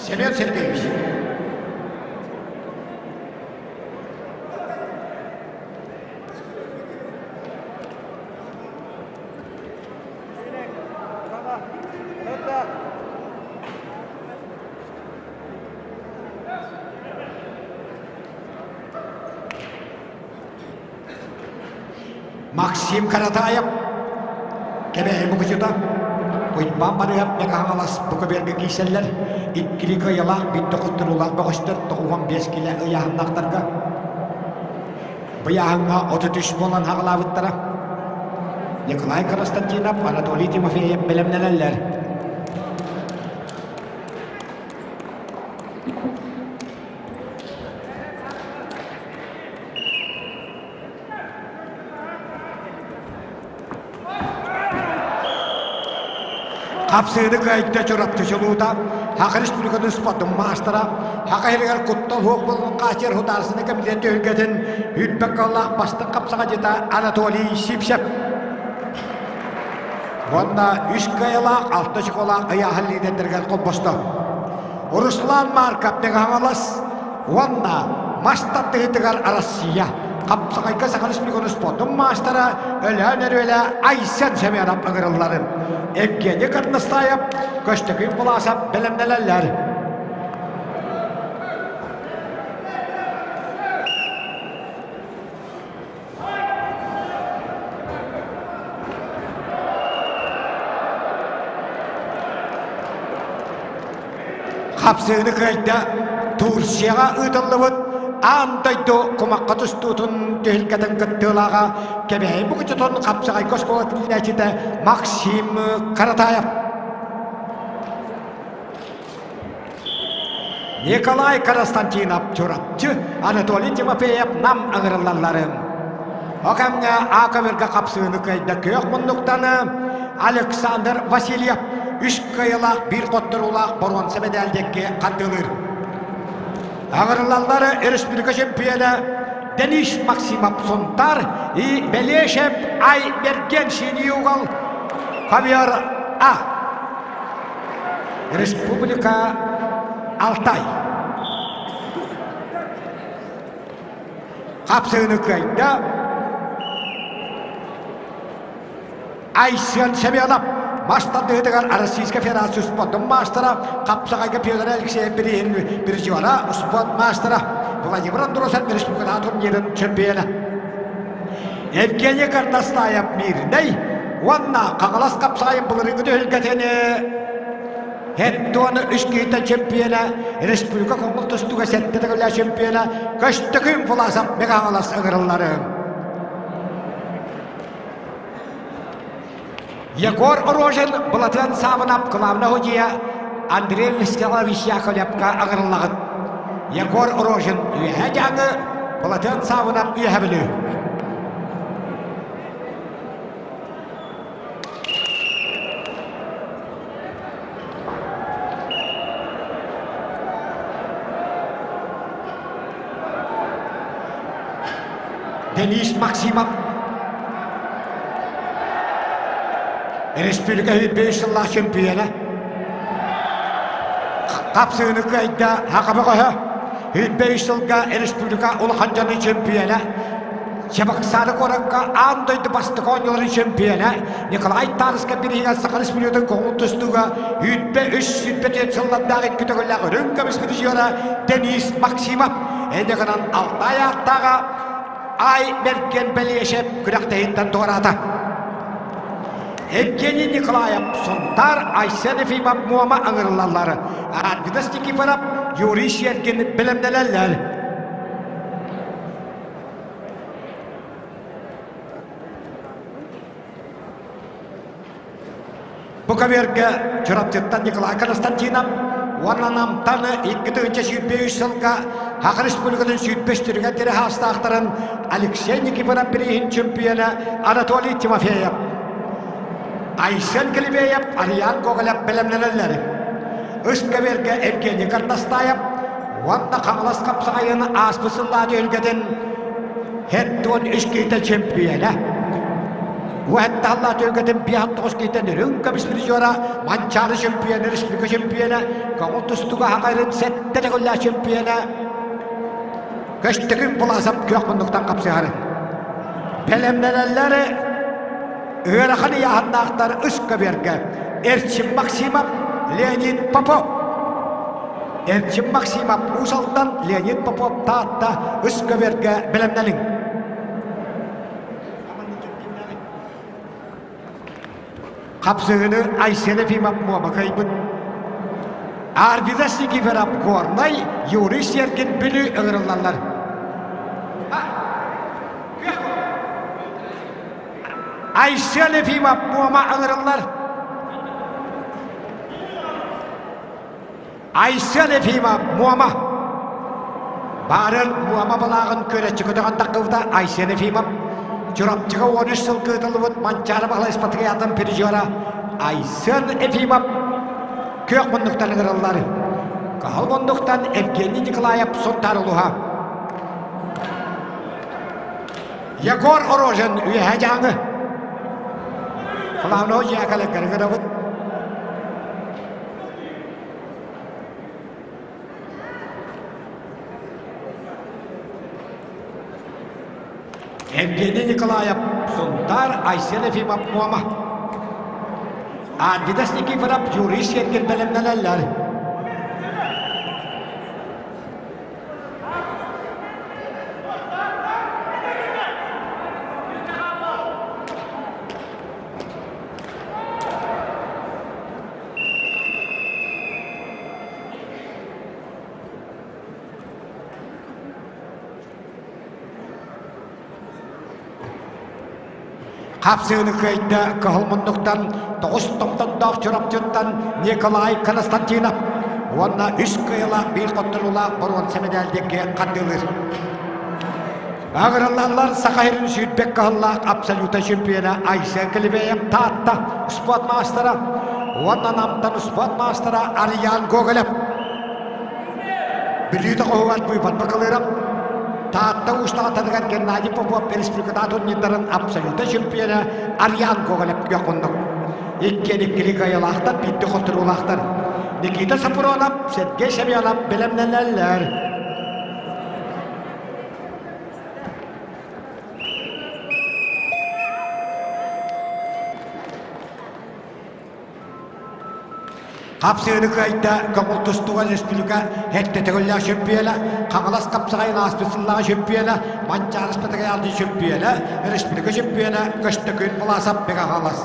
Семен Сергеевич. Максим Каратаев Кэбээйи Мукучута Уйбаан Барыһап Мэҥэ-Хаҥалас бу көбүөргэ киирсэллэр. Иккилии кыайыылаах, биирдэ хотторуулаах бөҕөстөр 95 килэ ыйааһыннаахтарга Быйааһыҥҥа 33 буолан хаҕалаабыттара. Николай Константинов, Анатолий Тимофеев бэлэмнэнэллэр. Хапсыыны кыайда Чурапчы чулуута, Саха Республикатын спортун маастара, Саха сиригэр куттал суох буолуон хааччыйар Судаарыстыбаннай комитет түһүлгэтин үрбэк кыллаах бастыҥ хапсаҕайдьыта Анатолий Сивцев. Уонна үс кыайылаах, алта чоколаах ыйааһын лидердэригэр холбосто. Руслан Марков Мэҥэ Хаҥалас. уонна мас тардыһыытыгар Россия хапсаҕайга Саха Республикатын спордун маастара Өлөөн Өрүөлэ Айсен Семенов ыҥырылларын Евгений Горностаев, Көстөкүүн Власов бэлэмнэнэллэр. Хапсыыны кыайда Турцияҕа ыытыллыбыт аан дойду кумахха тустуутун түһүлгэтин кыттыылааҕа Кэбээйи Букучутун хапсаҕайга оскуолатын иитээччитэ Максим Каратаев. Николай Константинов Чурапчы, Анатолий Тимофеев Нам ыҥырыллалларын. О кэмҥэ А көмүргэ хапсыыны кыайда күөх муннуктаны Александр Васильев үс кыайылаах биир хотторуулаах боруонса мэдээлдикки хардыылыыр. Аҕырылаллары республика чемпиона Денис Максимов Сунтар и Белешев Ай Мерген Синий угол Хавьер А. Республика Алтай. Хапсыыны кыайда Айсен Семенов мас тардыһыытыгар Российскай Федерация спордун маастара, хапсаҕайга Петр Алексеев бирииһин призера, спорт маастара Владимир Андросов республикатааҕы турнирын чемпиона. Евгений Кардастаев Мирнэй уонна Хаҥалас хапсаҕайын былырыыҥҥы түһүлгэтини Хеттуону үс киһиттэн чемпиона, республика көҥүл тустууга сэттэ төгүллээх чемпиона Көстөкүүн Власов Мэҥэ Хаҥалас ыҥырыллары. Егор Рожин Былатыан Саабынап главный судья Андрей Вячеславович Яковлевка ыҥырыллаҕыт. Егор Рожин Үөһээ Дьааҥы, Былатыан Саабынап Үөһэ Бүлүү. Денис Максимов Республика 105 сыллаах чемпиона Хапсыыны кыайда Хакаба көһө 105 сылга республика улахан дьону чемпиона Чебоксары куоракка аан дойду бастакы оонньууларын чемпиона Николай Тарскай бирииһигэр Саха Республикатын көҥүл тустууга 103 104 сыллардаах икки төгүллээх үрүҥ көмүс призера Денис Максимов инньэ гынан Алтай ааттааҕа Ай Мерген Бэлиэшев күрэхтэһииттэн туораата. Евгений Николаев Сунтаар Айсен Ефимов Муома ыҥырыллаллар. Арвидас Никифоров Юрий Сергин бэлэмнэнэллэр. Бу көбүөргэ Чурапчыттан Николай Константинов уонна Намтан 2023 сылга Саха Республикатын сүүрбэс түрүгэр тири хаастаахтарын Алексей Никифоров бирииһин чемпиона Анатолий Тимофеев, Айсен Килибеев, Ариан Гоголев бэлэмнэнэллэр. Үс көбүөргэ Евгений Картастаев уонна Хаҥалас хапсаҕайын ааспыт сыллаах түһүлгэтин Хеттуон үс киһитэ чемпиона. Уһаттааллаа түһүлгэтин 59 киһитэн үрүҥ көмүс призера, Манчаары чемпиона, республика чемпиона, көҥүл тустууга хаҥарын сэттэ төгүллээх чемпиона Көстөкүүн Власов күөх муннуктан хапсыһары. Бэлэмнэнэллэр ыарахан ыйааһыннаахтар үс көбүөргэ Эрчим Максимов, Леонид Попов. Эрчим Максимов Уус Алдан, Леонид Попов Таатта үс көбүөргэ бэлэмнэниҥ. Хапсыһыны Айсен Ефимов Муома кыайбыт. Арвидас Никифоров Горнай, Юрий Сергин Бүлүү ыҥырыллаллар. Айсен Ефимов Муома ыҥырыллар. Айсен Ефимов Муома. Баарын Муома балааҕын күөрэччи көтөҕөн таххыбыта Айсен Ефимов. Чурапчыга 13 сыл кыытыллыбыт Манчаары Баһылай Спартакиадатын призера Айсен Ефимов күөх муннуктан ыҥырыллар. Кыһыл муннуктан Евгений Николаев Сунтаар улууһа. Егор Орожин Үөһээ Дьааҥы. Кылаано дьиэкэлэргэр гынабыт. Евгений Николаев, Сунтаар, Айсен Ефимов, Муома. Арвидас Никифоров, Юрий Сергин бэлэмнэнэллэр. Хапсыыны кыайда Кыһыл муннуктан тоҕус томтонноох Чурапчыттан Николай Константинов уонна үс кыайылаах биир хотторуулаах боруонса мэдээлдиэккэ хардыылыыр. Агыраллаллар Саха сирин сүүрбэк кыһыллаах абсолюта чемпиона Айсен Килибеев Таатта спорт маастара уонна Намтан спорт маастара Арыйаан Гоголев. Бүлүү тоҕуһугар быыбар бакалыырап Таатта уустаҕатарыгар Геннадий Попов республиката турнирдарын абсолюта чемпиона Арыйаан Гоголев күөх Иккиэн иккили кыайыылаахтар, биирдэ хотторуулаахтар. Никита Сапронов, Сергей Семенов бэлэмнэнэллэр. Хапсыыны кыайда көҥүл тустууга республика эрдэ төгүллээх чөмпүйүөнэ, Хаҥалас хапсаҕайын ааспыт сыллааҕы чөмпүйүөнэ, Манчаары Спартакиадатын чөмпүйүөнэ, республика чөмпүйүөнэ Көстөкүүн Власов Мэҥэ Хаҥалас.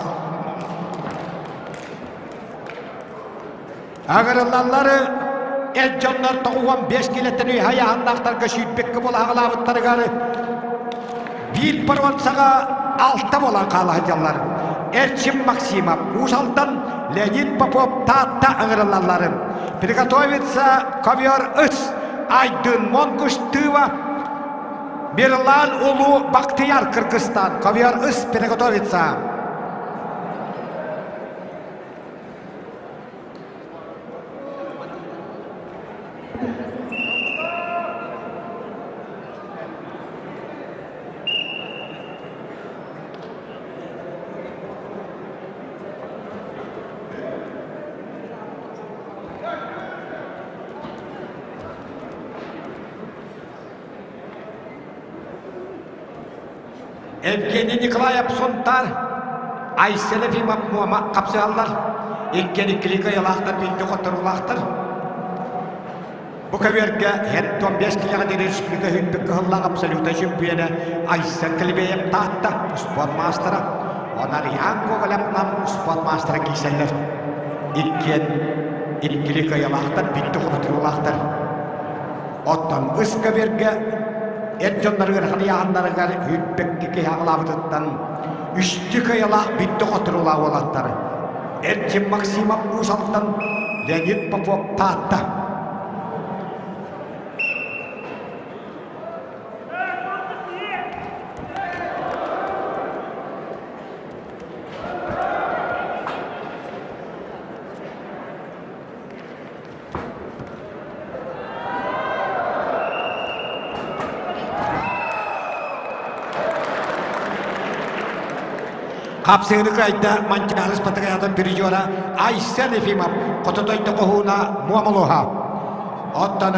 Агырыллаллары эр дьоннор 95 килэттэн үөһэ айаһаннаахтарга сүүрбэккэ буолаҕалаабыттарыгар биир боруонсаҕа алта буолан хаала сылдьаллар. Эрчим Максимов, Уус Алдан, Леонид Попов Таатта ыҥырыллалларын. Приготовиться ковер ыс Айдын Монгуш Тыва Мирлан Улуу Бактияр Кыргызстан ковер ыс приготовиться. Евгений Николаев Сунтаар, Айсен Ефимов Муома хапсыһаллар. Иккиэн иккилии кыайыылаахтар, биирдэ хотторуулаахтар. Бу көбүөргэ Хентон 5 килэҕэ диэри республика үрдүк кыһыллаах абсолютнай чемпиона Айсен Калибеев Таатта спорт маастара, Онарьян Гоголев Нам спорт маастара киирсэллэр. Иккиэн иккилии кыайыылаахтар, биирдэ хотторуулаахтар. Оттон ыс көбүөргэ эр дьоннор ыарахан ыйааһыннарыгар үрбэкки киһи аҕалаабытыттан үстүү кыайалаах бүттэ хотуруулаах уолаттар Эрчим Максимов Уус Алдан, Леонид Попов Таатта. Хапсыыны кыайда Манчаары Спартакиадатын призера Айсен Ефимов Хототойто хоһууна Муомолуоха. Оттон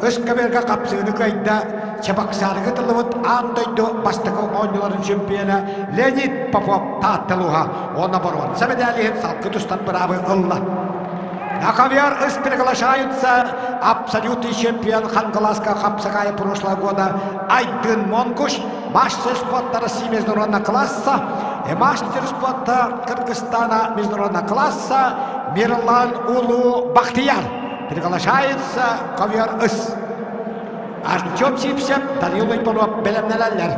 Ыскаберга хапсыыны кыайда Чебоксарга тыллыбыт аан дойду бастакы оонньууларын чемпиона Леонид Попов Таатталуха уонна боруонса медалиһин салгы тустан быраабы ылла. На ковер ыс приглашаются абсолютный чемпион Хангаласского хапсагая прошлого года Айдын Монгуш, мастер спорта России международного класса и мастер спорта Кыргызстана международного класса Мирлан Улу Бахтияр. Приглашается ковер ыс. Артем Сипсев, Данил Ипанов бэлэмнэнэллэр.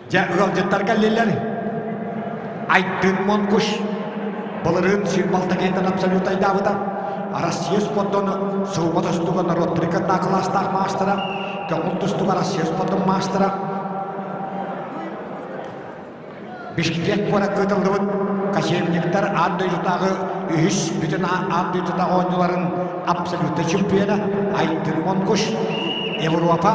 Дьэ, ыалдьыттар кэллилэр. Айдын Монгуш былырыын сүүрбалтакейтан абсолют айдаабыта. Россия спордун суума тустууга норуот трикотна кылаастаах маастара, көҥүл тустууга Россия спордун маастара, Бишкек куоракка ыытыллыбыт кочевниктар аан дойдутааҕы үһүс бүтүн аан дойдутааҕы оонньууларын абсолютнай чемпиона Айдын Монгуш Европа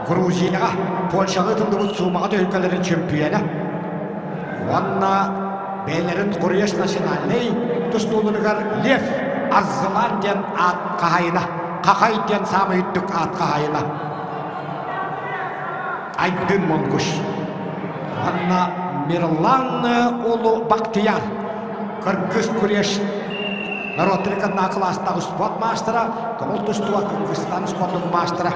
Грузияҕа, Польшаҕа ыытыллыбыт суумаҕа түһүлгэлэрин чемпиона уонна бэйэлэрин Куреш национальнай тустууларыгар Лев Арзылан диэн аат хаһайына, Хахай диэн саамай үрдүк аат хаһайына. Айдын Монгуш. Уонна Мирлан Улу Бактияр, Кыргыз Куреш народный кылаастаах спорт маастара, көҥүл тустууга Кыргызстан спордун маастара.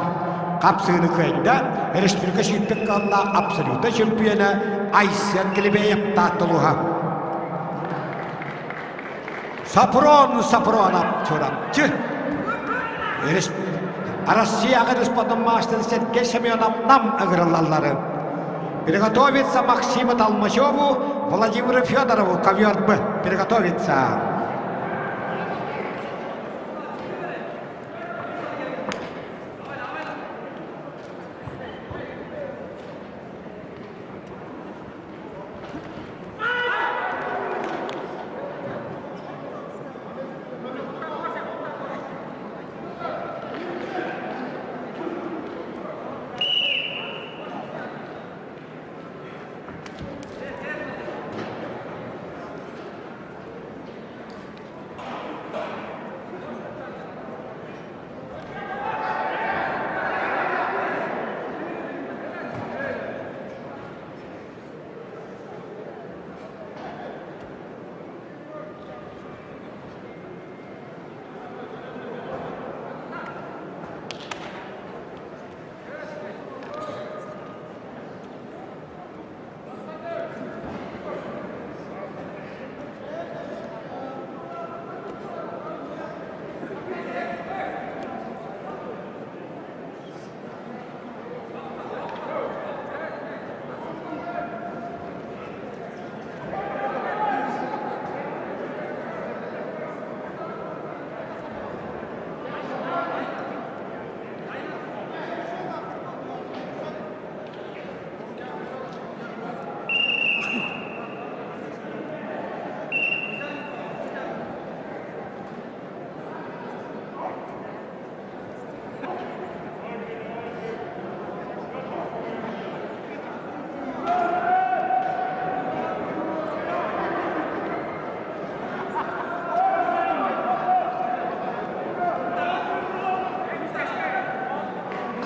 Хапсыыны кыайда, республика сүүрбэт кыаллаах абсолютнай чемпиона Айсен Клебеев Таатталуха. Сапрон Сапронов Чурапчы. Россияҕа республикатын маастар Сергей Семенов нам ыҥырыллаллары. Приготовиться Максиму Толмачеву, Владимиру Федорову ковер Б. Приготовиться.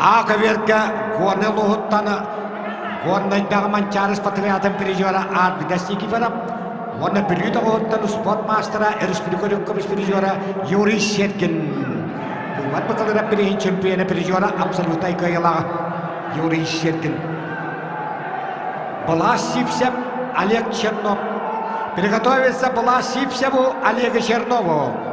А көбүөргэ Горнай улууһуттан Горнайдааҕы Манчаары спартакиадатын призера Арвидас Никифоров уонна Бүлүү тоҕуһуттан спорт маастара, республика үрүҥ көмүс призера Юрий Сергин. Быыбар быталыра билигин чемпиона призера абсолютнай кыайыылааҕа Юрий Сергин. Балас Сивцев, Олег Чернов. Приготовиться Балас Сивцеву, Олегу Чернову.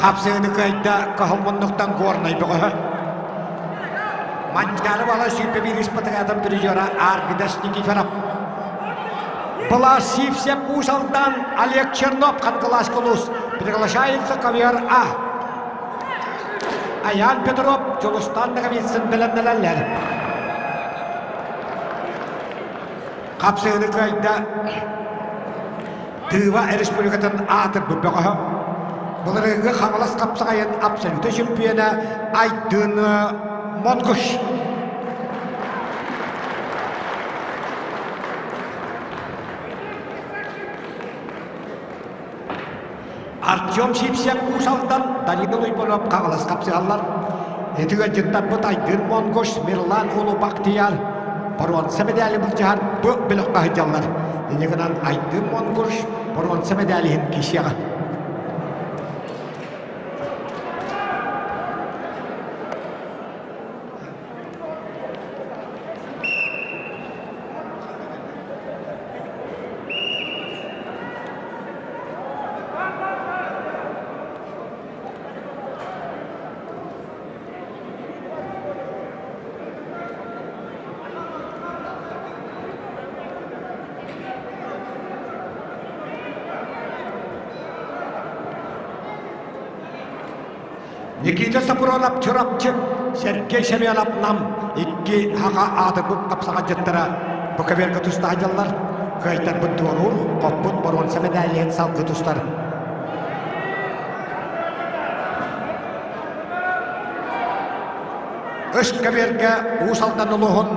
Хапсыгыны кыайда кыһыл муннуктан Горнай бөҕөһө. Манчаары бала 21 испатыгатын призера Арвидас Никифоров. Была Сивцев Уус Алдан Олег Чернов Хангалас Кулус приглашается ковер А. Аян Петров Дьулустан Ноговицын бэлэмнэнэллэр. Хапсыгыны кыайда Тыыба Республикатын аатырбыт бөҕөһө. Былырыыҥҥы Хаҥалас хапсаҕайын абсолютнай чемпиона Айдын Монгуш. Артем Сивцев Уус Алдан, Данила Луйбанов Хаҥалас хапсыһаллар. Ити ыалдьыттарбыт Айдын Монгуш, Мирлан Улу Бахтияр боруонса медали былдьаһан бу бөлөххө сылдьаллар. Инньэ гынан Айдын Монгуш боруонса медали иһин киирсиэҕэ. Никита Сапронов Чурапчы. Сергей Семенов Нам икки хаха аатырбыт хапсаҕайдьыттара бу көбүөргэ туста сылдьаллар. Кыайтарбыт туоруур, хоппут боруонса мэдээлиһин салгыы тустар. Үс көбүөргэ Уус Алдан улууһун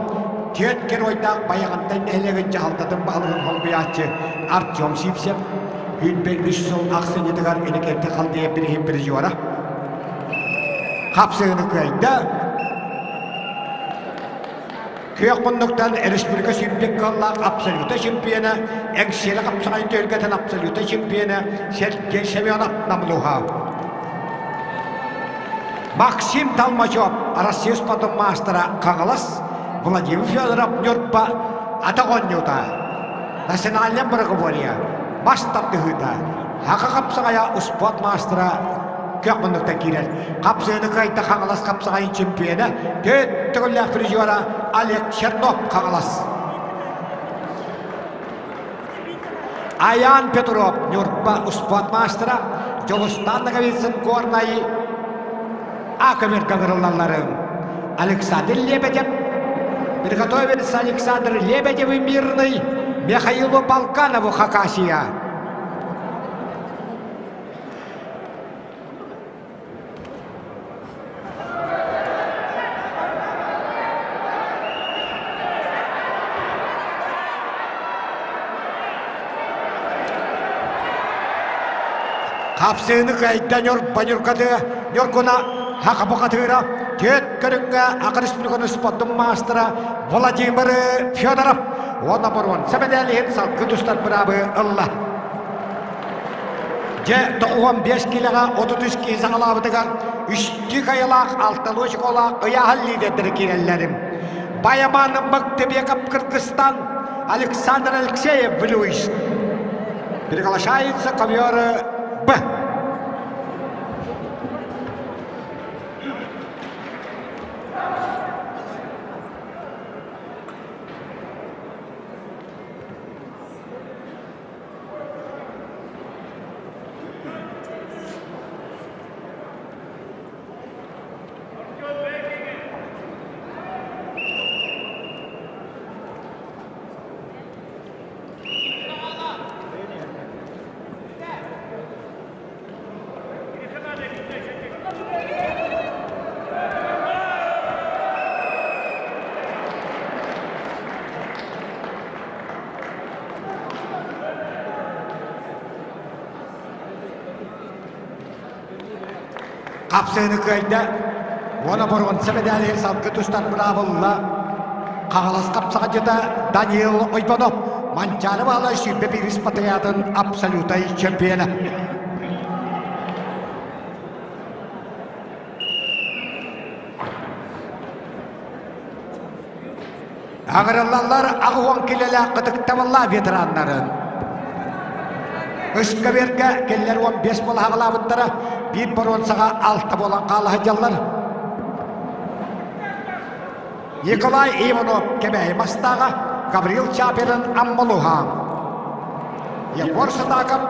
түөрт геройдаах Байаҕантай нэһилиэгин дьаһалтатын баһылыгын солбуйааччы Артем Сивцев 23 сыл ахсынньытыгар Иннокентий Халдеев бирииһин призера хапсыһыыны кыайда. Күөх муннуктан республика сүүрбэ кыаллаах абсолюта чемпиона, Эҥсиэли хапсаҕай түһүлгэтин абсолюта чемпиона Сергей Семенов Намлуха. Максим Толмачев, Россия спортун маастара Хаҥалас, Владимир Федоров Ньурба атах оонньуута, национальнай бырагыбуорйа, мас тардыһыыта, Хаха хапсаҕайа успуорт маастара күөх муннуктан киирэр. Хапсыһыны кыайда Хаҥалас хапсаҕайын чемпиона, төрт төгүллээх призера Олег Чернов Хаҥалас. Аян Петров Ньурба успуорт маастара, Дьулустаан Ноговицын Горнай А көмөргө ыҥырыллалларын Александр Лебедев, приготовился Александр Лебедев и Мирный Михаилу Балканову Хакасия. Хапсыыны кыайда Ньурба Ньургаты Ньургуна Хаха бухатыыра түөрт көрүҥҥэ Аха Республиканы спордун маастара Владимир Федоров уонна боруонса мэдээлиһин салгыы тустар быраабы ылла. Дьэ, 95 киилэҕэ 33 киһи саҕалаабытыгар үстүү кайылаах, алталыы очколаах ыйааһын лидердэрэ киирэллэрим. Баяман Мактыбеков Кыргызстан, Александр Алексеев Блюйс. Приглашается ковер Б. Хапсыыны кыайда уонна боруонса мэдээлин салгы тустар быраабылла Хаҥалас хапсаҕадьыта Даниил Ойбонов Манчаары Баһылай 21 патриотын абсолютай чемпиона. Аҥырыллаллар аҕыһуон килэлээх ытыктабыллаах ветераннарын. Ыскаверга кинилэр 15 балаһаҕалаабыттара, биир боруонсаҕа алта буолан хаала сылдьаллар. Николай Иванов Кэбээйи Мастааҕа, Гаврил Чапелин Аммалуха. Егор Сатаков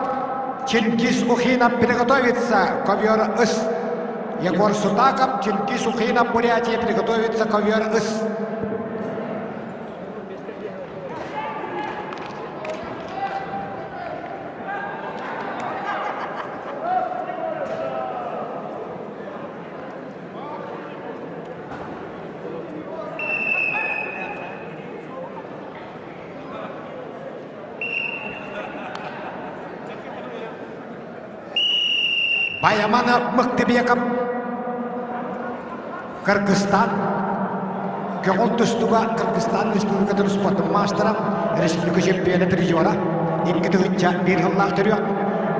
Чингиз Ухинов приготовится ковер ыс. Егор Сутаков Чингиз Ухинов Бурятия приготовится ковер ыс. Баяманы Мыктыбеков Кыргызстан көҥүл тустууга Кыргызстан Республикатын спортун маастара, республика чемпиона призера, 2001 сыллаах төрүөх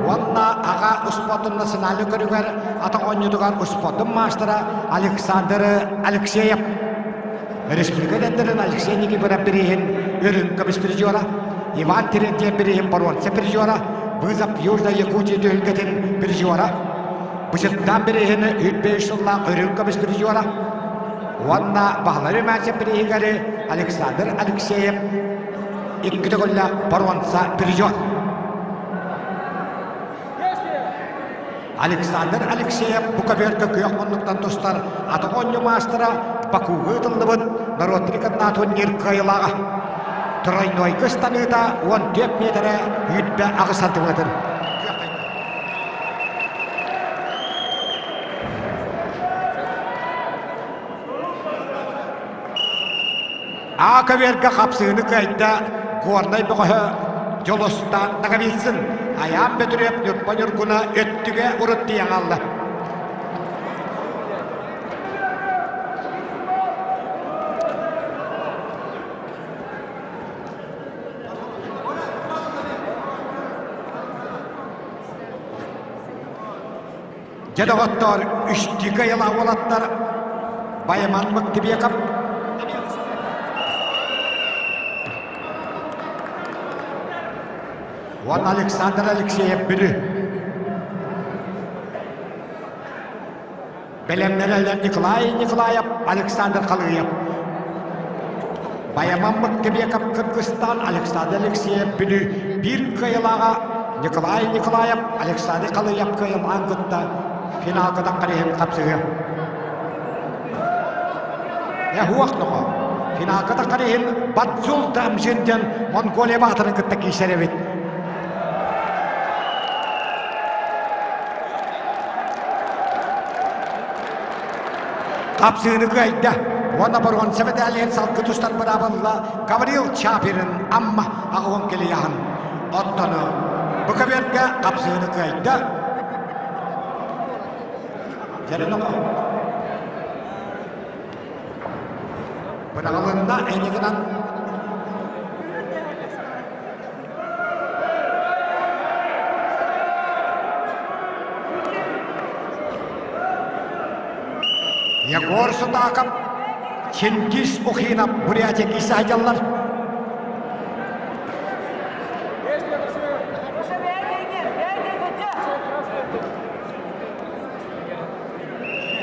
уонна аҕа успуордун национальнай көрүҥэр атах оонньуутугар успуордун маастара Александр Алексеев Республика дэннэрин Алексей Никифоров бирииһин үрүҥ көмүс призера, Иван Терентьев бирииһин боруонса призера, Вызов Южной Якутии түһүлгэтин призера, Бычыттаан бирииһин 105 сыллаах үрүҥ көмүс призера уонна Баһылай Румянцев бирииһигэр Александр Алексеев икки төгүллээх боруонса призер. Александр Алексеев бу көбүөргэ күөх муннуктан тустар атах оонньуу маастара Бакуга ыытыллыбыт норуоттар кытта турнир кыайыылааҕа. Тройнойга ыстаныыта 14 миэтэрэ 28 сантиметр. А көбүөргэ хапсыыны кыайда Горнай бөҕөһө Дьолустаан Ноговицын Айаан Бөтүрүөп Ньурба Ньургуна өттүгэ урут тиийэн хаалла. Дьэ доҕоттоор, үстүү кыайылаах уолаттар Байаман Мыктыбеков уонна Александр Алексеев Бүлүү. Бэлэмнэнэллэр Николай Николаев, Александр Халыев. Байаман Мыктыбеков Кыргызстан, Александр Алексеев Бүлүү биир кыайылааҕа Николай Николаев, Александр Халыев кыайылаан кытта финалга таххар иһин хапсыһыа. Эһуох ноҕо. Финалга таххар иһин Бадзул Дамжин диэн Монголия баатырын кытта киирсэр эбит. Хапсыыны кыайда уонна боруонса мэтээлиһин салгы тустар быраабылла Гаврил Чапирин Амма аҕыһын килийаһын. Оттону бу көбүөргэ хапсыыны кыайда. Дьэринoko. Быраҕылынна эйигинэн Егор Сутаков, Чингиз Ухинов Бурятия саһдьаллар.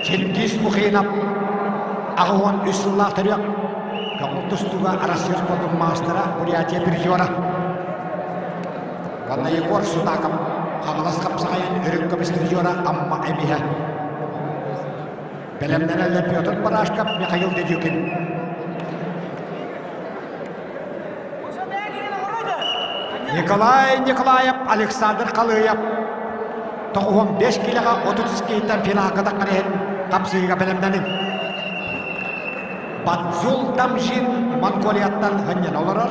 Чингиз Ухинов 83 сыллаах төрүөх көҥүл тустууга Россия спордун маастара Бурятия призера. Уонна Егор Сутаков Хаҥалас хапсаҕайын үрүҥ көмүс призера Амма эмиһэ. Бэлэмнэнэллэр Петр Барашков, Михаил Дедюкин. Николай Николаев, Александр Халыев 95 килоҕа 33 киһиттэн финалга таххан иһин хапсыыга бэлэмнэниҥ. Бадзул Тамжин Монголияттан хынньана олорор.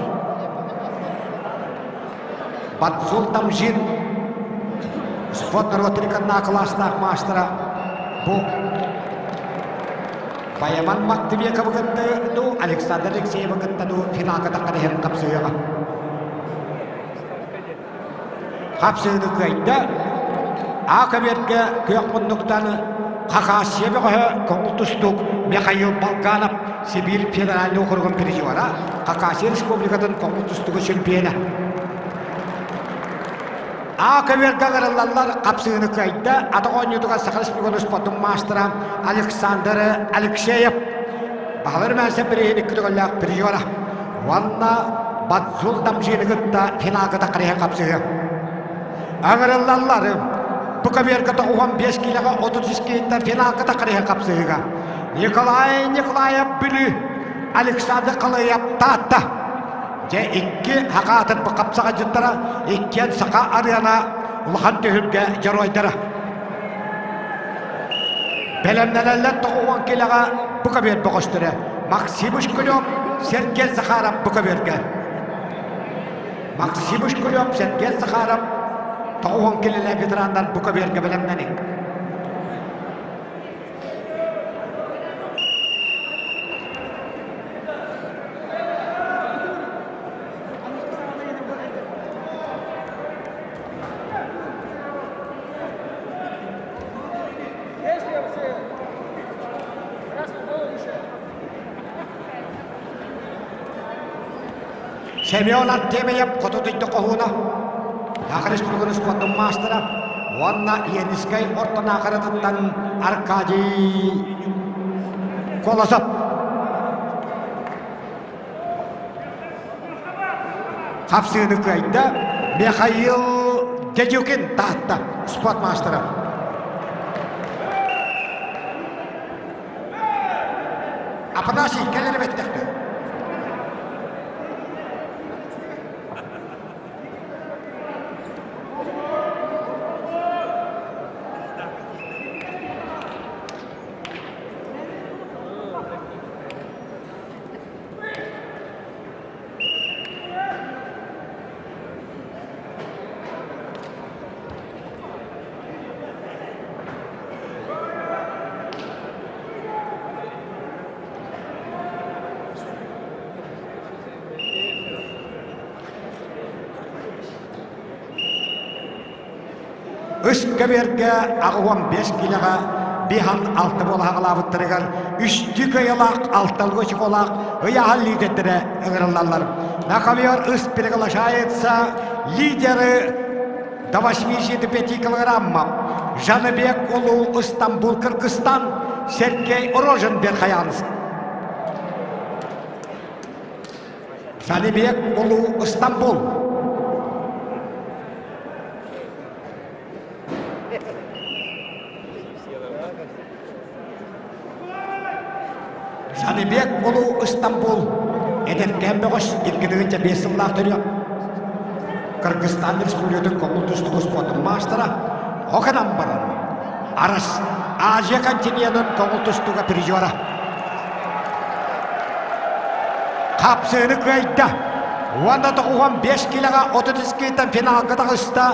Бадзул Тамжин спорт норуотриканнаа кылаастаах маастара бу Баяман Мактыбековы кытта дуу, Александр Алексеевы кытта дуу финалга таххан иһэн хапсыһыаҕа. Хапсыһыыны кыайда. А көбүөргэ күөх муннуктан Хакасия бөҕөһө көҥүл тустуук Михаил Балканов Сибиир федеральный округун призера, Хакасия республикатын көҥүл тустууга чемпиона. А көбүөргэ ыҥырыллаллар хапсыһыыны кыайда. Атах оонньуутугар Саха Республикатын спордун маастара Александр Алексеев Баһылар Мээсэ бирииһин икки төгүллээх призера уонна Бадзул Дамжины кытта финалга таххарыһан хапсыһыа. Ыҥырыллаллар бу көбүөргэ 95 киилэҕэ 33 киһиттэн финалга таххарыһан хапсыһыыга Николай Николаев Бүлүү, Александр Халыев Таатта. Дьэ икки саха атырбы хапсаҕайдьыттара, иккиэн саха арыана улахан түһүлгэ дьоруойдара. Бэлэмнэнэллэр 90 килэҕэ бу көбүөр бөҕөстөрө Максим Ушкулев, Сергей Захаров бу көбүөргэ. Максим Ушкулев, Сергей Захаров 90 килэлээх ветераннар бу көбүөргэ бэлэмнэниҥ. Семен Артемьев хоту дойду хоһууна, Саха Республикатын спордун маастара уонна Ленинскэй орто Наахаратыттан Аркадий Колосов. Хапсыыны кыайда Михаил Дедюкин Таатта спорт маастара. Афанасий, кэл эрэ бэттэхтэ. Үс көбүөргэ 85 килэҕэ биһан алта буола хаҕалаабыттарыгар үстүү кыайылаах алталыы очколаах ыйааһын лидердэрэ ыҥырыллаллар. На ковер ыс приглашается лидеры до 85 килограмма Жаныбек Улуу Ыстамбул Кыргызстан Сергей Рожин Верхоянск. Жаныбек Улуу Ыстамбул. Жаныбек Улуу Ыстамбул эдэркээн бөҕөс 2005 сыллаах төрүөх Кыргызстан Республикатын көҥүл тустууга спордун маастара Оканан баран Арас Азия континенын көҥүл тустууга призера. Хапсыыны кыайда. Уонна 95 килэҕэ 32 финалга таҕыста.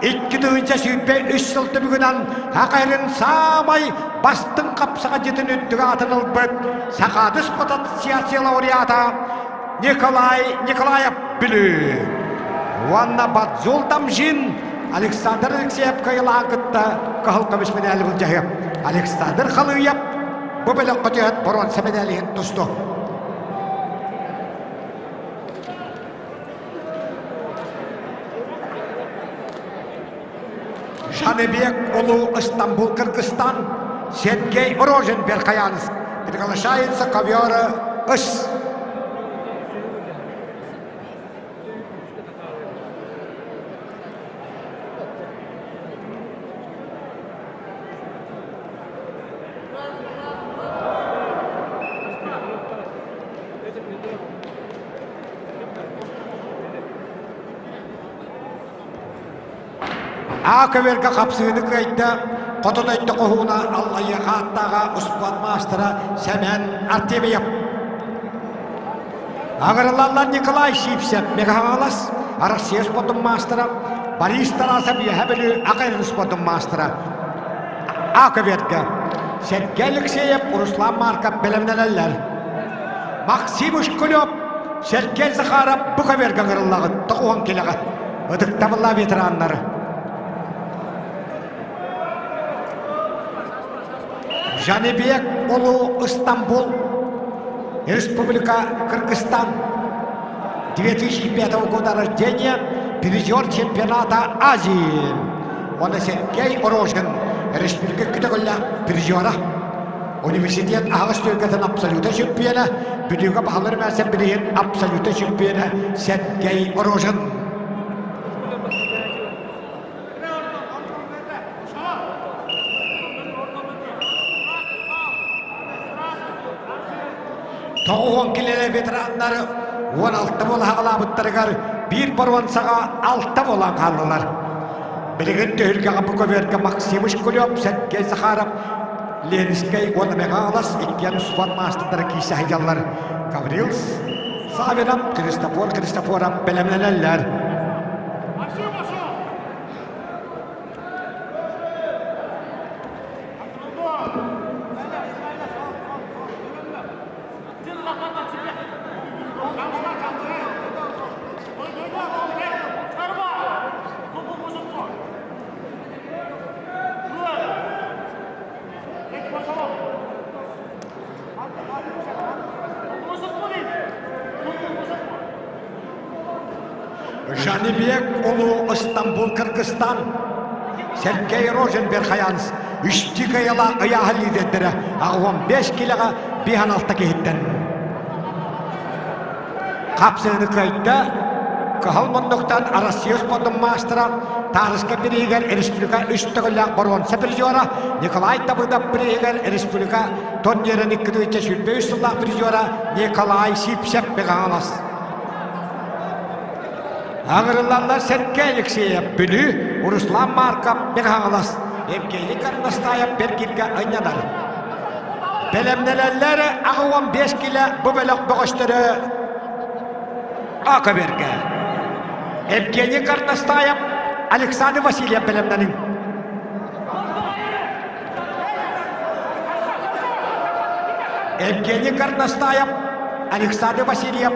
2023 сыл түмүгүнэн Хахайрын саамай бастыҥ хапсаҕайдьытын үрдүгэ атын ылбыт Сахаадыс ассоциация лауреата Николай Николаев Бүлүү. Уонна Бадзул Тамжин Александр Алексеев кыайылаан кытта кыһыл көмүс медали былдьаһыа. Александр Халыев бу бөлөххө түһэн боруонса медалиһин тусту. Жаныбек Улуу Ыстамбул Кыргызстан Сергей Рожин Верхоянск приглашается ковера Ыс. А көбүөргэ хапсыыны кыайда Хоту дойду хоһууна Аллайыаха ааттааҕа успуорт маастара Сэмэн Артемьев. Аҕырылаллар Николай Сивцев Мегаһаҥалас Россия спордун маастара Борис Тарасов Үөһэ Бүлүү Аҕайрын спордун маастара А көбүөргэ Сергей Алексеев Руслан Марков бэлэмнэнэллэр. Максим Ушкулев Сергей Захаров бу көбүөргэ ыҥырыллаҕыт тоҕуһан килэҕэ. Ытыктабыллаах ветераннары. Жанибек Улуу Ыстамбул, Республика Кыргызстан, 2005 года рождения, призер чемпионата Азии. Он Сергей Рожин, Республика күтөгүллээх призера. Университет аһаҕас түөлгэтин абсолюта чемпиона, Бүлүүгэ баһылар мээсэ билигин абсолюта чемпиона Сергей Рожин. Тоҕуһун килэлэ ветераннар 16 буола хаҕалаабыттарыгар биир боруонсаҕа алта буолан хааллылар. Билигин түһүлгэҕэ бу көбүөргэ Максим Шкулев, Сергей Захаров, Ленскэй уонна Мегалас иккиэн успуорт маастардара киирсэ сылдьаллар. Гаврил Савинов, Христофор Христофоров бэлэмнэнэллэр. Жанибек Улуу Ыстамбул Кыргызстан Сергей Рожин Верхоянск үстүү кыайалаах ыйааһын лидердэрэ 15 килэҕэ 56 киһиттэн хапсыыны кыайда. Кыһыл муннуктан Россия спордун маастара. Таарыска бирииһигэр республика үс төгүллээх боруонса призера Николай Давыдов бирииһигэр республика турнирын 2023 сыллаах призера Николай Сипсев Михайлов. Аҥырыллаллар Сергей Алексеев Бүлүү, Руслан Марков Михайлов, Евгений Карнастаев Бергиргэ ынньанар. Бэлэмнэнэллэр 85 килэ бу бөлөх бөҕөстөрө Акабергэ. Евгений Карнастаев, Александр Васильев бэлэмнэниҥ. Евгений Карнастаев, Александр Васильев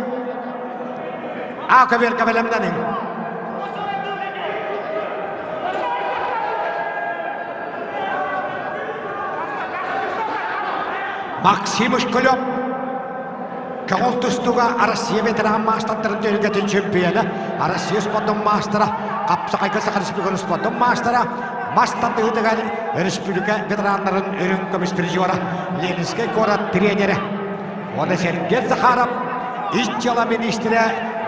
Акаберга бэлэмнэниҥ. Максим Шкулев Көҕүл тустууга Россия ветеран маастардарын түһүлгэтин чемпиона, Россия спордун маастара, Хапсаҕайга Саха Республикатын спордун маастара, мас тардыһыытыгар республика ветераннарын үрүҥ көмүс призера, Ленинскэй куорат тренерэ. Уонна Сергей Захаров, ис дьыала министрэ,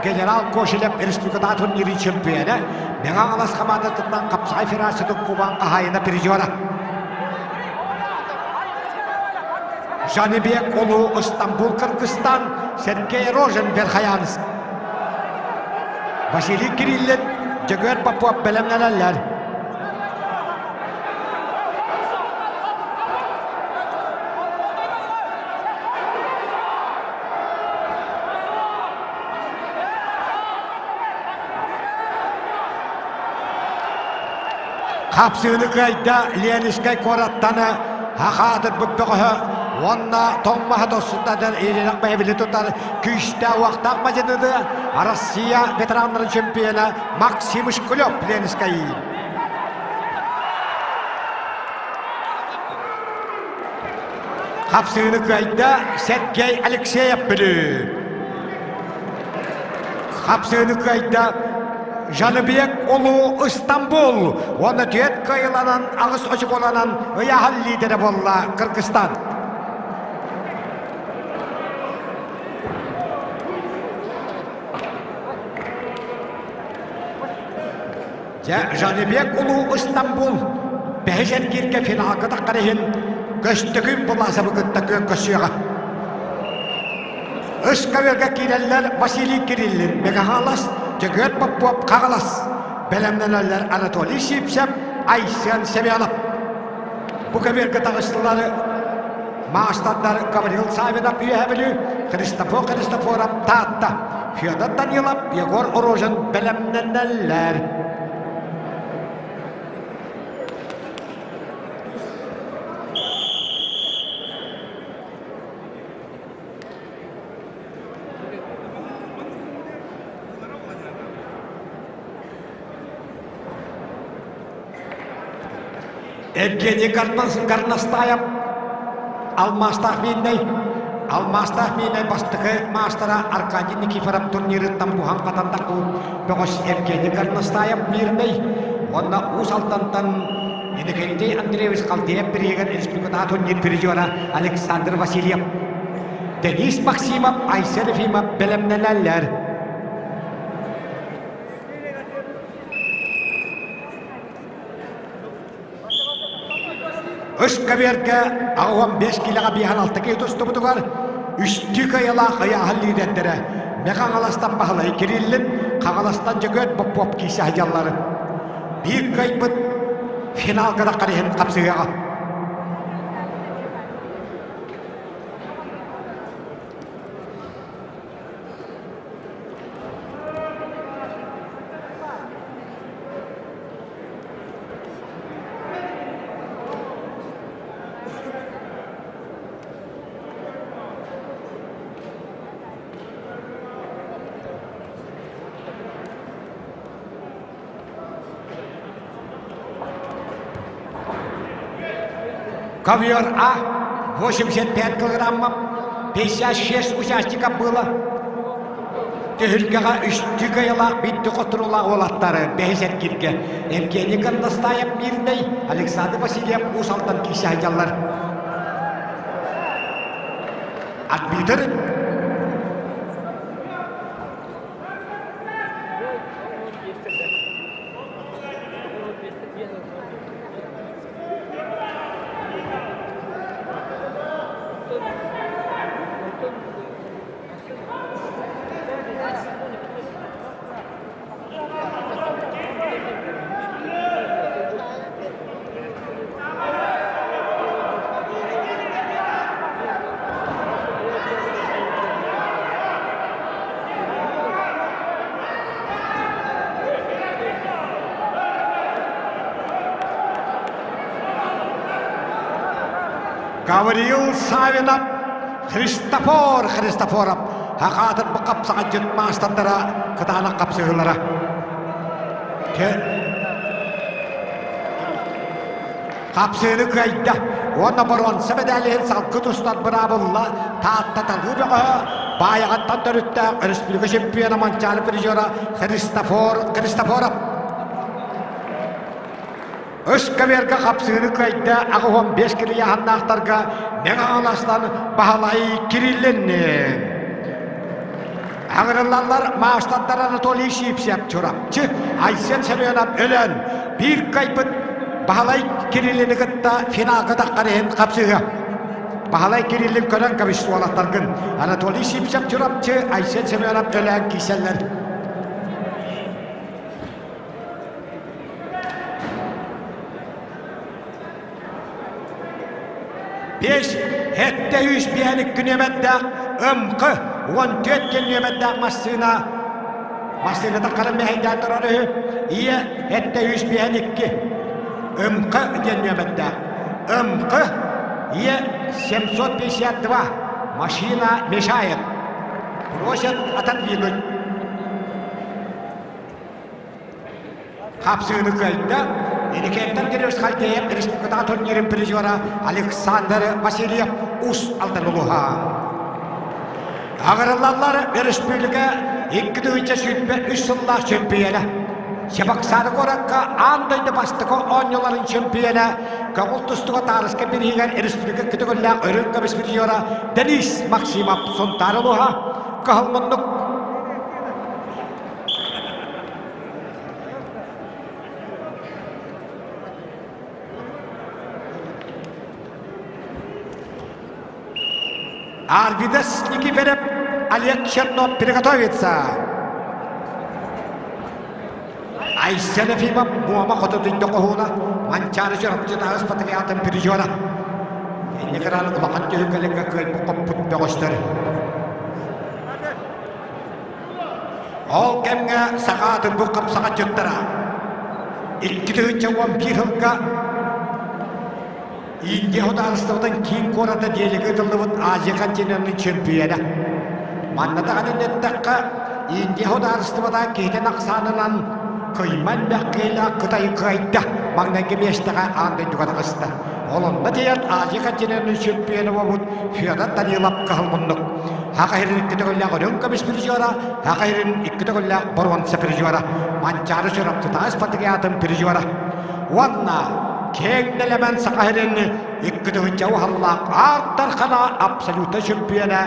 генерал Кошелев республикатааҕы турнирын чемпиона, Мэҥэ Хаҥалас хамаандатыттан Хапсаҕай федерациятын кубан хаһаайына призера. Жаныбек Улуу Стамбул Кыргызстан, Сергей Рожин Верхоянск. Василий Кириллин, Дьөгүөр Попов бэлэмнэнэллэр. Хапсыыны кыайда Ленинскэй куораттан хахаатырбыт бөҕөһө уонна тоҥ маһа тосутадан илинэх бэйэбили тутар күүстээх-уохтаах мадьыныны Россия ветераннарын чемпиона Максим Шкулев Ленинскэй. Хапсыыны кыайда Сергей Алексеев Бүлүү. Хапсыыны кыайда Жаныбек Улуу Ыстамбул уонна түөрт кыайыланан аҕыс очуколанан ыйааһын лидерэ буолла Кыргызстан. Дьэ, Жаныбек Улуу Ыстамбул бэһис эргииргэ финалга таххар иһин Көстөкүүн Буласовы кытта күөн көрсүөҕэ. Үс көбүөргэ киирэллэр Василий Кириллин, Мегагалас, Дьөгүөр Попов, Хаҥалас. Бэлэмнэнэллэр Анатолий Сивцев, Айсен Семенов. Бу көбүөргэ таҕыстылар маастардар Гаврил Савинов Үөһэ Бүлүү, Христофор Христофоров Таатта, Федор Данилов, Егор Рожин бэлэмнэнэллэр. Евгений Горностаев Алмаастаах мииннэй Алмаастаах миинэй бастакы маастара Аркадий Никифоров турнирыттан буһан-хатан таххыбыт бөҕөс Евгений Горностаев Мирнэй уонна Уус Алдантан Иннокентий Андреевич Халдеев бирииһигэр республикатааҕы турнир призера Александр Васильев, Денис Максимов, Айсен Ефимов бэлэмнэнэллэр. Үс көбүөргэ 85 килэҕэ биэһэн алта киһи тустубутугар үстүү кыайылаах ыйааһын лиидэрдэрэ Мэхэ Хаҥаластан Баһылай Кириллин, Хаҥаластан Дьөгүөр Попов киирсэ сылдьалларын биир кыайбыт финалга таххар иһин хапсыһыаҕа. Ковер А, 85 килограммов, 56 участников было. Түһүлгэҕэ үстүү кыайылаах биирдэ хотуруулаах уолаттары бэһис эргииргэ Евгений Горностаев Мирнэй, Александр Васильев Уус Алдан киирсэ сылдьаллар. Арбитр Гавриил Савинов, Христофор Христофоров хахаатыр бу хапсаҕайдьыт маастардара кытаанах хапсыһыылара. Хапсыыны кыайда уонна боруонса мэдээлиһин салгы тустар быраабылла Таатта талыы бөҕөһө Баайаҕаттан төрүттээх өрөспүүбүлүкэ чемпиона Манчаары призера Христофор Христофоров. Ыскаверга хапсыыны кыайда 85 килийааһыннаахтарга Мэҥэ Хаҥаластан Баһылай Кириллиннин. Аҥырыллаллар маастардар Анатолий Сипсев Чурапчы, Айсен Семенов Өлөөн биир кыайбыт Баһылай Кириллини кытта финалга таххар иһин хапсыһыа. Баһылай Кириллин көрөн кэбис уолаттаргын Анатолий Сипсев Чурапчы, Айсен Семенов Өлөөн киирсэллэр. Бес хэттэ үс биэник күнүөмэрдээх ымхы 14 күнүөмэрдээх массыына массыыната хара мэһэйдээн турар үһү ийэ хэттэ үс биэһэн икки ымхы диэн нүөмэрдээх ымхы ийэ 752 машина мешает просят отодвинуть Хапсыыны кыайда Инникеттэн Кирилл Хальтеев республикатааҕы турнирын призера Александр Васильев Ус Алдан улууһа. Аҕырыллаллар өрөспүүбүлүкэ 2023 сыллаах чөмпүйүөнэ. Чебоксары куоракка аан дойду бастакы оонньууларын чөмпүйүөнэ көҥүл тустууга таарыска бирииһигэр республика көтөҕүллээх өрүн көмүс призера Денис Максимов Сунтаар улууһа кыһыл муннук Арвидас Никифоров, Олег Чернов приготовится. Айсен Ефимов Муома хоту дүндө хоһууна, Манчаары Чурапчытааҕы спартакиадатын призера. Инникиран улахан түһүлгэлэргэ кыайбыт хоппут бөҕөстөр. Ол кэмҥэ саха атырбыт хапсаҕаччыттара 2011 сылга Индия судаарыстыбатын киин куората Делигэ ыытыллыбыт Азия континенын чөмпүйүөнэ. Манна даҕаны эттэххэ, Индия судаарыстыбата киһитин ахсаанынан кыйма элбэх киһилээх Кытай кыайда, маҥнайгы миэстэҕэ аан дойдуга таҕыста. Ол онно тиийэн Азия континенын чөмпүйүөнэ буолбут Федор Данилов кыһыл муннук. Саха сирин икки төгүллээх үрүҥ көмүс призера, Саха сирин икки төгүллээх боруонса призера, Манчаары Чурапчытааҕы спартакиадатын призера уонна киэҥ нэлэмэн Саха сирин икки тыһыынча уһаллаах Аар Дархана абсолютнай чөмпүйүөнэ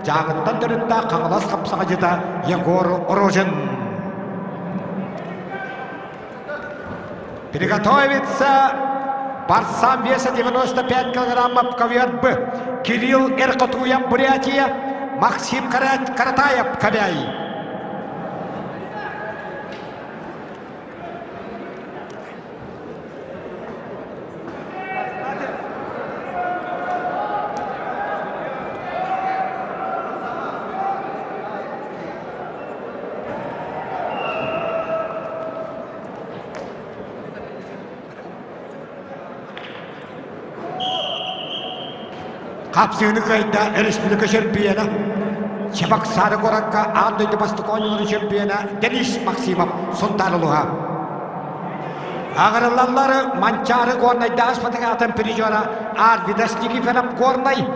Дьааҥыттан төрүттээх Хаҥалас хапсаҕайдьыта Егор Рожин. Приготовиться борцам веса 95 килограммов ковер Б. Кирилл Эркотуев, Бурятия, Максим Каратаев, Кобяй. Хапсыыны кыайда республика чемпиона, Чебоксары куоракка аан дойду бастакы оонньууларын чемпиона Денис Максимов Сунтаар улууһа. Аҕырыллаллар Манчаары Горнайдааҕы спартакиадатын призера Арвидас Никифоров Горнай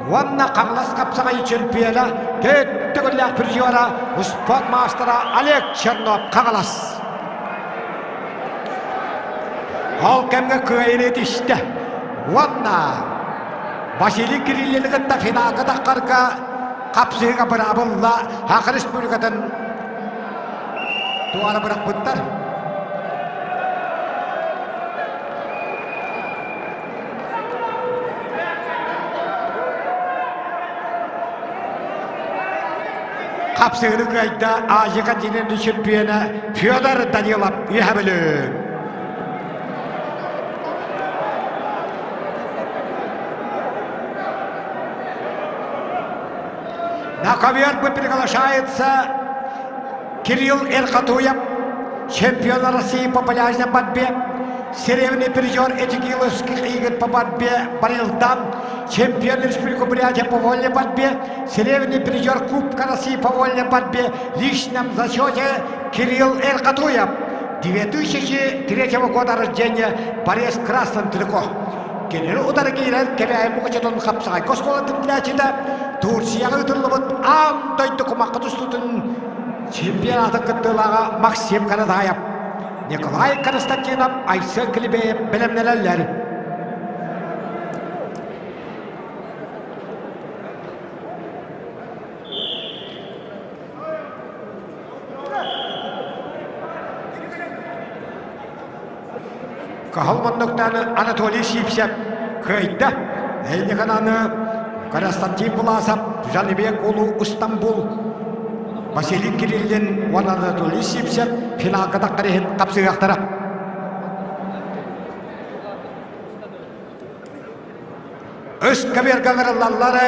уонна Хаҥалас хапсаҕай чемпиона, төрт төгүллээх призера, спорт маастара Олег Чернов Хаҥалас. Ол кэмҥэ кыайыыны түстэ уонна Василий Кириллини кытта финалга таххарга хапсыһыыга быраабылла Саха Республикатын туора бырахпыттар. Хапсыһыыны кыайда Азия континенtin чемпиона Федор Данилов Үөһэ Бүлүү. На ковер приглашается Кирилл Эрхатуев, чемпион России по пляжной борьбе. серебряный призер Этигиловских игр по борьбе Барилдан, чемпион Республики Бурятия по вольной борьбе, серебряный призер Кубка России по вольной борьбе в личном зачете Кирилл Эркатуев, 2003 года рождения, борец в красном трико. Кинини утары киирэн Кэбээйи мукучутун хапсаҕайга оскуолатын билээччитэ Турцияҕа ыытыллыбыт аан дойду кумахха тустуутун чемпионатын кыттыылааҕа Максим Каратаев, Николай Константинов, Айсен Клебеев бэлэмнэнэллэр. Каһыл муннуктааны Анатолий Сивцев кыайда. Эйникананы Константин Власов, Жанибек Улуу Ыстамбул, Василий Кириллин уонна Анатолий Сивцев финалга таххар иһин тапсыахтара. Өс кабергаларыллаллары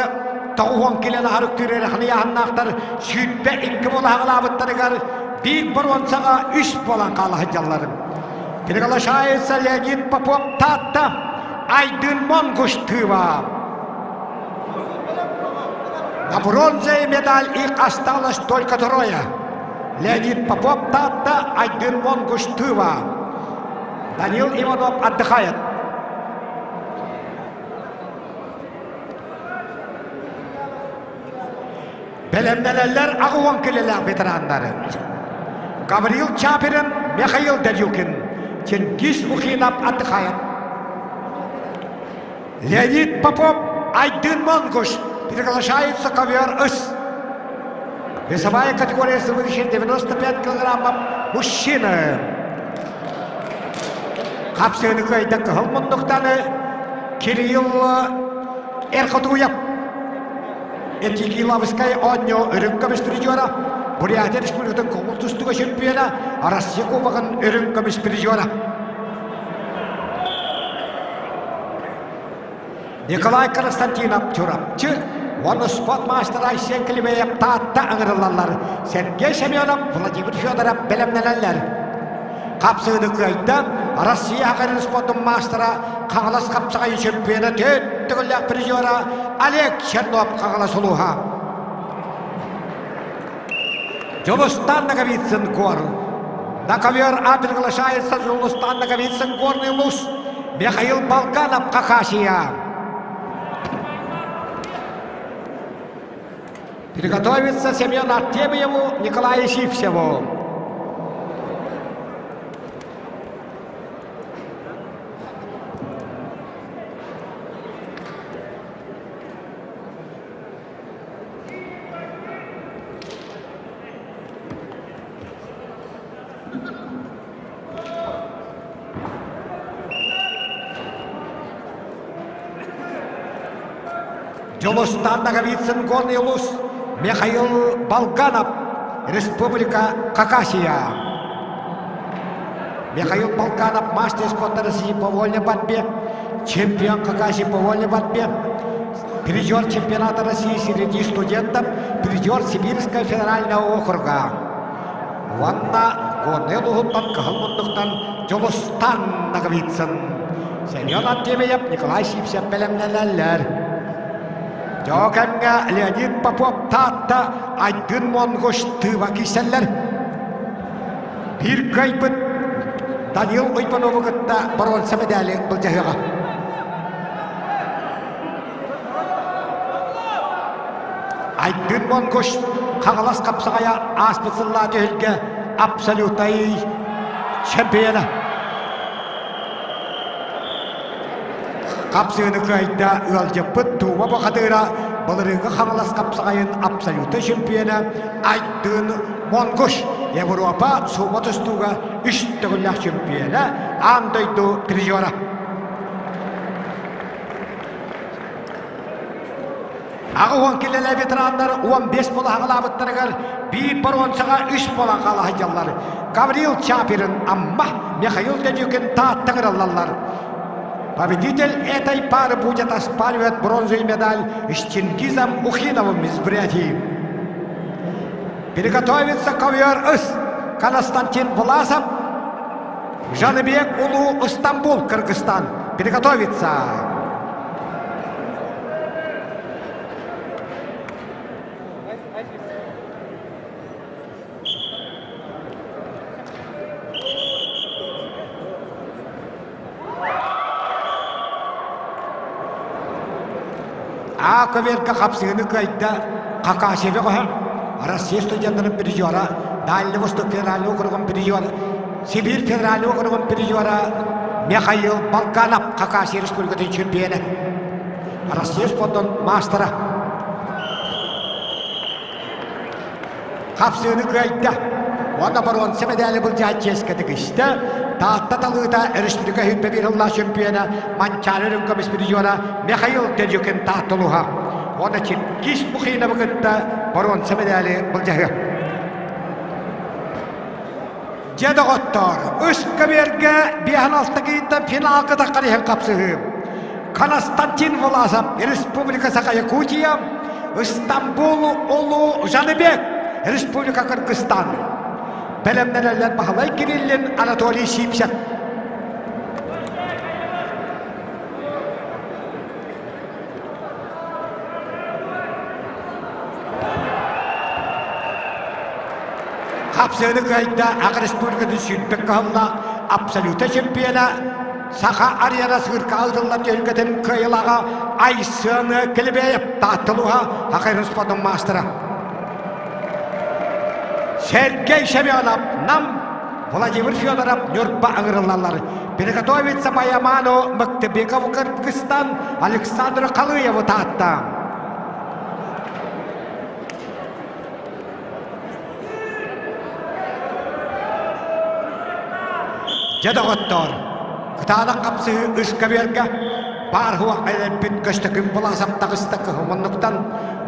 тоҕуһуон килэн аһарыктыыр эрехлияһыннаахтар 22 буолаһаҕалаабыттарыгар биир боруонсаҕа үс буолан хаала сылдьаллар. Приглашается Леонид Попов Таатта, Айдын Монгуш Тыва. На бронзовый медаль их осталось только трое. Леонид Попов Таатта, Айдын Монгуш Тыва. Данил Иванов отдыхает. Бэлэмнэнэллэр аҕыон килэлээх ветераннары. Гаврил Чапирин, Михаил Дадюкин, Чингиз Мухинов отдыхает. Леонид Попов, Айдын Монгуш приглашается ковер С. Весовая категория свыше 95 килограммов мужчины. Хапсыыны кыайда кыһыл муннуктаны Кирилл Эрхотуев Этигиловскай оонньуу үрүҥ көмүс призера, Бурятия Республикатын көҥүл тустууга чемпиона, Россия Кубогын үрүҥ көмүс призера. Николай Константинов Чурапчы уонна спорт маастара Айсен Климеев Таатта ыҥырыллаллар. Сергей Семенов, Владимир Федоров бэлэмнэнэллэр. Хапсыыны кыайда Россия Хагалин спордун маастара Хаҥалас хапсаҕай чемпиона төрт төгүллээх призера Олег Чернов Хаҥалас улууһа. Дьулустан Ноговицын гор. На ковер А приглашается Дьулустан Ноговицын горный луз. Михаил Балканов Хакасия. Приготовиться Семену Артемьеву, Николаю Сивцеву. Дьулустан Ноговицын Горный Улус, Михаил Болганов, Республика Хакасия. Михаил Болганов, мастер спорта России по вольной борьбе, чемпион Хакасии по вольной борьбе, призер чемпионата России среди студентов, призер Сибирского федерального округа. Уонна Горнай улууһуттан Кыһыл Муннуктан Дьулустан Ноговицын, Семен Артемьев, Николай Сивцев бэлэмнэнэллэр. Дьоо кэмҥэ Леонид Попов Таатта Айдын Монгуш Тыва киирсэллэр. Биир кыайбыт Данил Уйбанову кытта боруонса мэдээли былдьаһыаҕа. Айдын Монгуш Хаҥалас хапсаҕайа ааспыт сыллаа түһүлгэ абсолютнай чемпиона. Хапсыыны кыайда ыалдьыппыт Тума Бухатыыра былырыыҥҥы Хаҥалас хапсаҕайын абсолютнай чемпиона Айдын Монгуш Европа сума тустууга үс төгүллээх чемпиона, аан дойду призера. Аҕа килэлэ ветераннар 15 буолаһаҕалаабыттарыгар биир боруонсаҕа үс буолан хаала сылдьаллар. Гаврил Чапирин Амма, Михаил Дедюкин Таатта ыҥырыллаллар. Победитель этой пары будет оспаривать бронзовую медаль с Чингизом Ухиновым из Бурятии. Приготовиться ковер С. Константин Власов. Жаныбек Улуу Стамбул, Кыргызстан. Приготовиться! А көверка хапсыгыны кыайда Хакасия көһө Россия студенттарын призера Дальний Восток федеральный округун призера Сибирь федеральный округун призера Михаил Балканов Хакасия республикатын чемпионы Россия спордун маастара Хапсыыны кыайда. Уонна боруонса мэдээли былдьаан чиэскэ тигистэ. Таатта талыыта республика сүүрбэ биир сыллаах чемпиона Манчаары үрүҥ көмүс призера Михаил Дедюкин Таатталуһа. Уонна Чингиз Мухиновы кытта боруонса мэдээли былдьаһыа. Дьэ доҕоттоор, үс көбүөргэ биэһэн алта киһиттэн финалга таххар иһин хапсыһыы. Константин Власов, Республика Саха-Якутия, Стамбул Улуу Жаныбек, Республика Кыргызстан. Бэлэмнэнэллэр Баһылай Кириллин, Анатолий Сипсев. Хапсыаны кыайда Аҕа Республикатын сүүрбэт кыһаллаах абсолюта чемпиона Саха арена сыырка ыытыллар түһүлгэтин кыайылааҕа Айсен Келебеев Таатталуһа Саха спортун маастара. Сергей Семенов Нам Владимир Федоров Ньурба ыҥырыллаллар. Приготовиться Баяману Мыктыбеков Кыргызстан Александр Халыеву Таатта. Дьэ доҕоттоор, кытаанах хапсыһыы ыскабыарга баар суох элэрбит Көстөкүн Быласов таҕыста кыһымыннуктан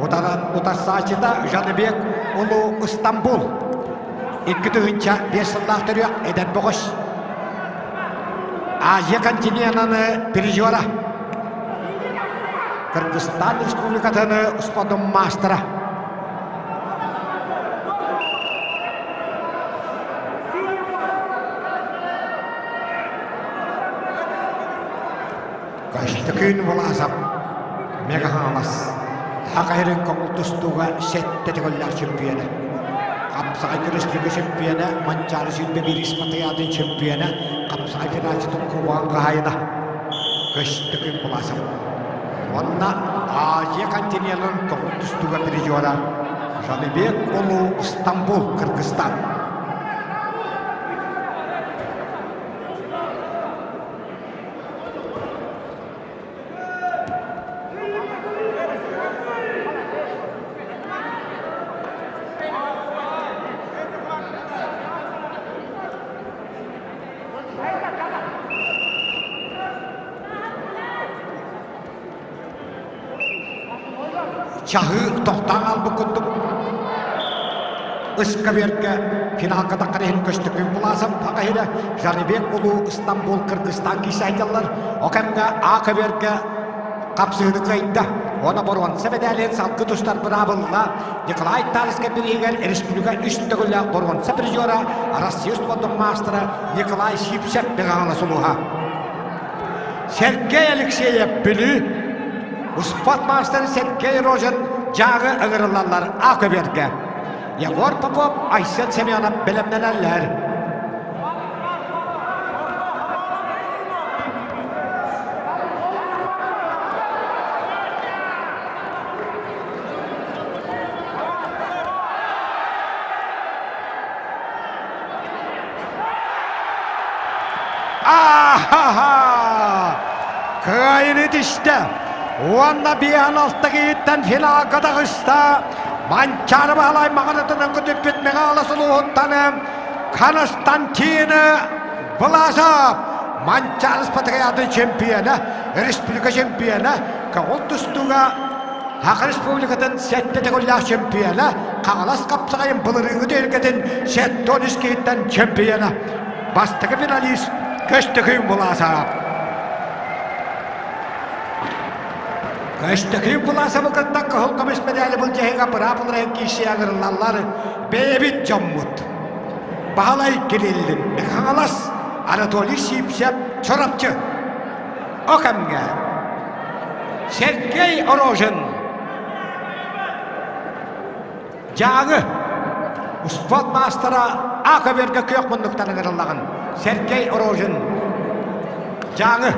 утаран утарсааччыта Жаныбек Улуу Стамбул 2005 сыллаах төрүөх эдэр бөҕөс Азия континенаны призера Кыргызстан Республикатын спортун маастара Көстөкүүн Власов Мегаһаҥалас Саха сирин көҥүл тустууга сэттэ төгүллээх чемпиона. Хапсаҕай күрэстэһиигэ чемпиона, Манчаары 21 испатыйаатын чемпиона, Хапсаҕай федерациятын кубогын хаһаайына Көстөкүүн Власов. Уонна Азия континенын көҥүл тустууга призера Жаныбек Улуу Стамбул, Кыргызстан. Чаһыы тохтоон хаалбыт курдук ыскаверка финалга таххар иһин көстөкүүн Власов аҕа иһирэ Жаныбек Улуу Стамбул Кыргызстан киисэйдэллэр. О кэмҥэ А көбүөргэ хапсыһыны кыайда. Уонна боруонса мэдээлин салгы тустар быраабылла Николай Тарскай бирииһигэр республика үс төгүллээх боруонса призера Россия спордун маастара Николай Сипсев бэҕэҕэ сулуһа. Сергей Алексеев Бүлүү успуорт маастара Сергей Рожин дьааҕы ыҥырыллаллар А көбүөргэ. Егор Попов, Айсен Семенов бэлэмнэнэллэр. Ахаха! Кыайыны түстэ. Уонна биэһэн алта киһиттэн финалга таҕыста. Манчаары Баһылай маҕанытынан көтүппүт Мэҥэ сулуһуттан Константин Власов Манчаары спартакиадын чемпиона, республика чемпиона, көҥүл тустууга Саха Республикатын сэттэ төгүллээх чемпиона, Хаҥалас хапсаҕайын былырыыҥҥы түһүлгэтин 73 киһиттэн чемпиона, бастакы финалист Көстөкүүн Булаасап. Көстөкүүн Булаасабы кытта кыһыл көмүс мэдээли былдьаһыыга быраабыларын киирсии ыҥырыллаллар бэйэбит дьоммут. Баһылай Кириллин, Хаҥалас, Анатолий Сивцев Чурапчы. О кэмҥэ Сергей Рожин Дьааҥы успуорт маастара А көбүөргэ күөх муннуктан ыҥырыллаҕын Сергей Рожин Дьааҥы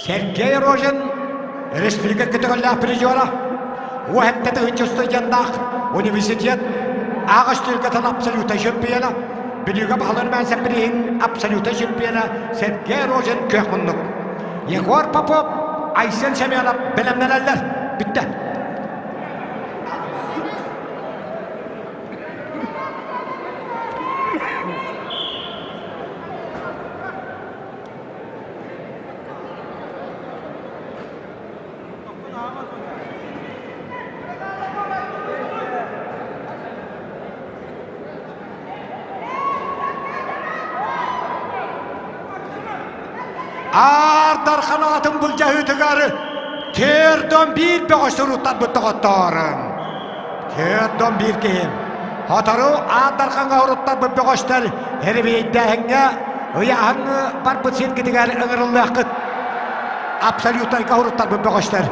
Сергей Рожин республика көтөҕүллээх призера, уһэттэ тыһыынча студеннаах университет ааҕыс түһүлгэтин абсолютнай чемпиона, Бүлүүгэ баһылар Мээсэ бирииһин абсолютнай чемпиона Сергей Рожин күөх муннук. Егор Попов, Айсен Семенов бэлэмнэнэллэр. Бүттэ. Аар Дархан аатын былдьаһыытыгар Тердон биир бөҕө суруттарбыт доҕотторум. Тердон биир киһим. Сотору Аар Дархаҥҥа уруттарбыт бөҕөстөр эрибиэйдээһиҥҥэ ыйааһын барбыт сиргитигэр ыҥырыллыаххыт. Абсолютнайга уруттарбыт бөҕөстөр.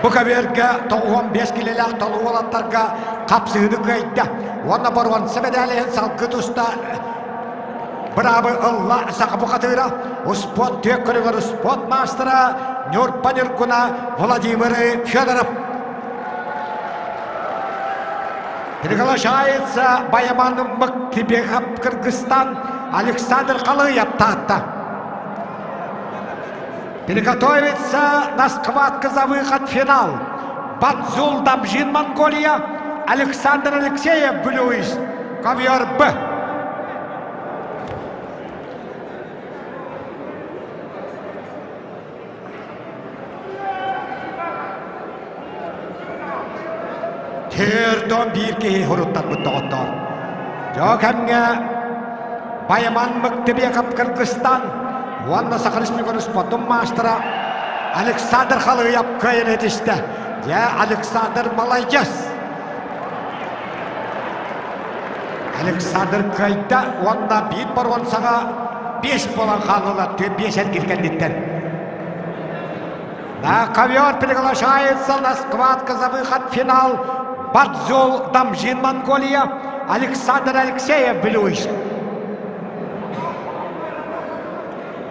Бу көбүөргэ 95 килэлээх толуу уолаттарга хапсыһыыны кыайда уонна боруонса мэдээлиһин салгыы туста быраабы ылла саха бухатыыра успуорт түөрт көрүҥэр успуорт маастара Ньурба Ньургуна Владимир Федоров. Приглашается Баяман Мыктыбеков Кыргызстан Александр Халыев Таатта. Приготовиться на схватка за выход в финал. Бадзул Дамжин, Монголия, Александр Алексеев, Блюис, ковер Б. Төрдөн биир киһи хуруттарбыт доҕоттоор. Дьоо кэмҥэ Байаман Мыктыбеков Кыргызстан уонна Саха Республикатын спортун маастара Александр Халыев кыайан этистэ. Дьэ, Александр маладьыас! Александр кыайда уонна биир боруонсаҕа биэс буолан хааллылар биэс эргил кэнниттэн. На ковер приглашается на схватка за выход в финал Бадзул Дамжин, Монголия, Александр Алексеев, Блюйск.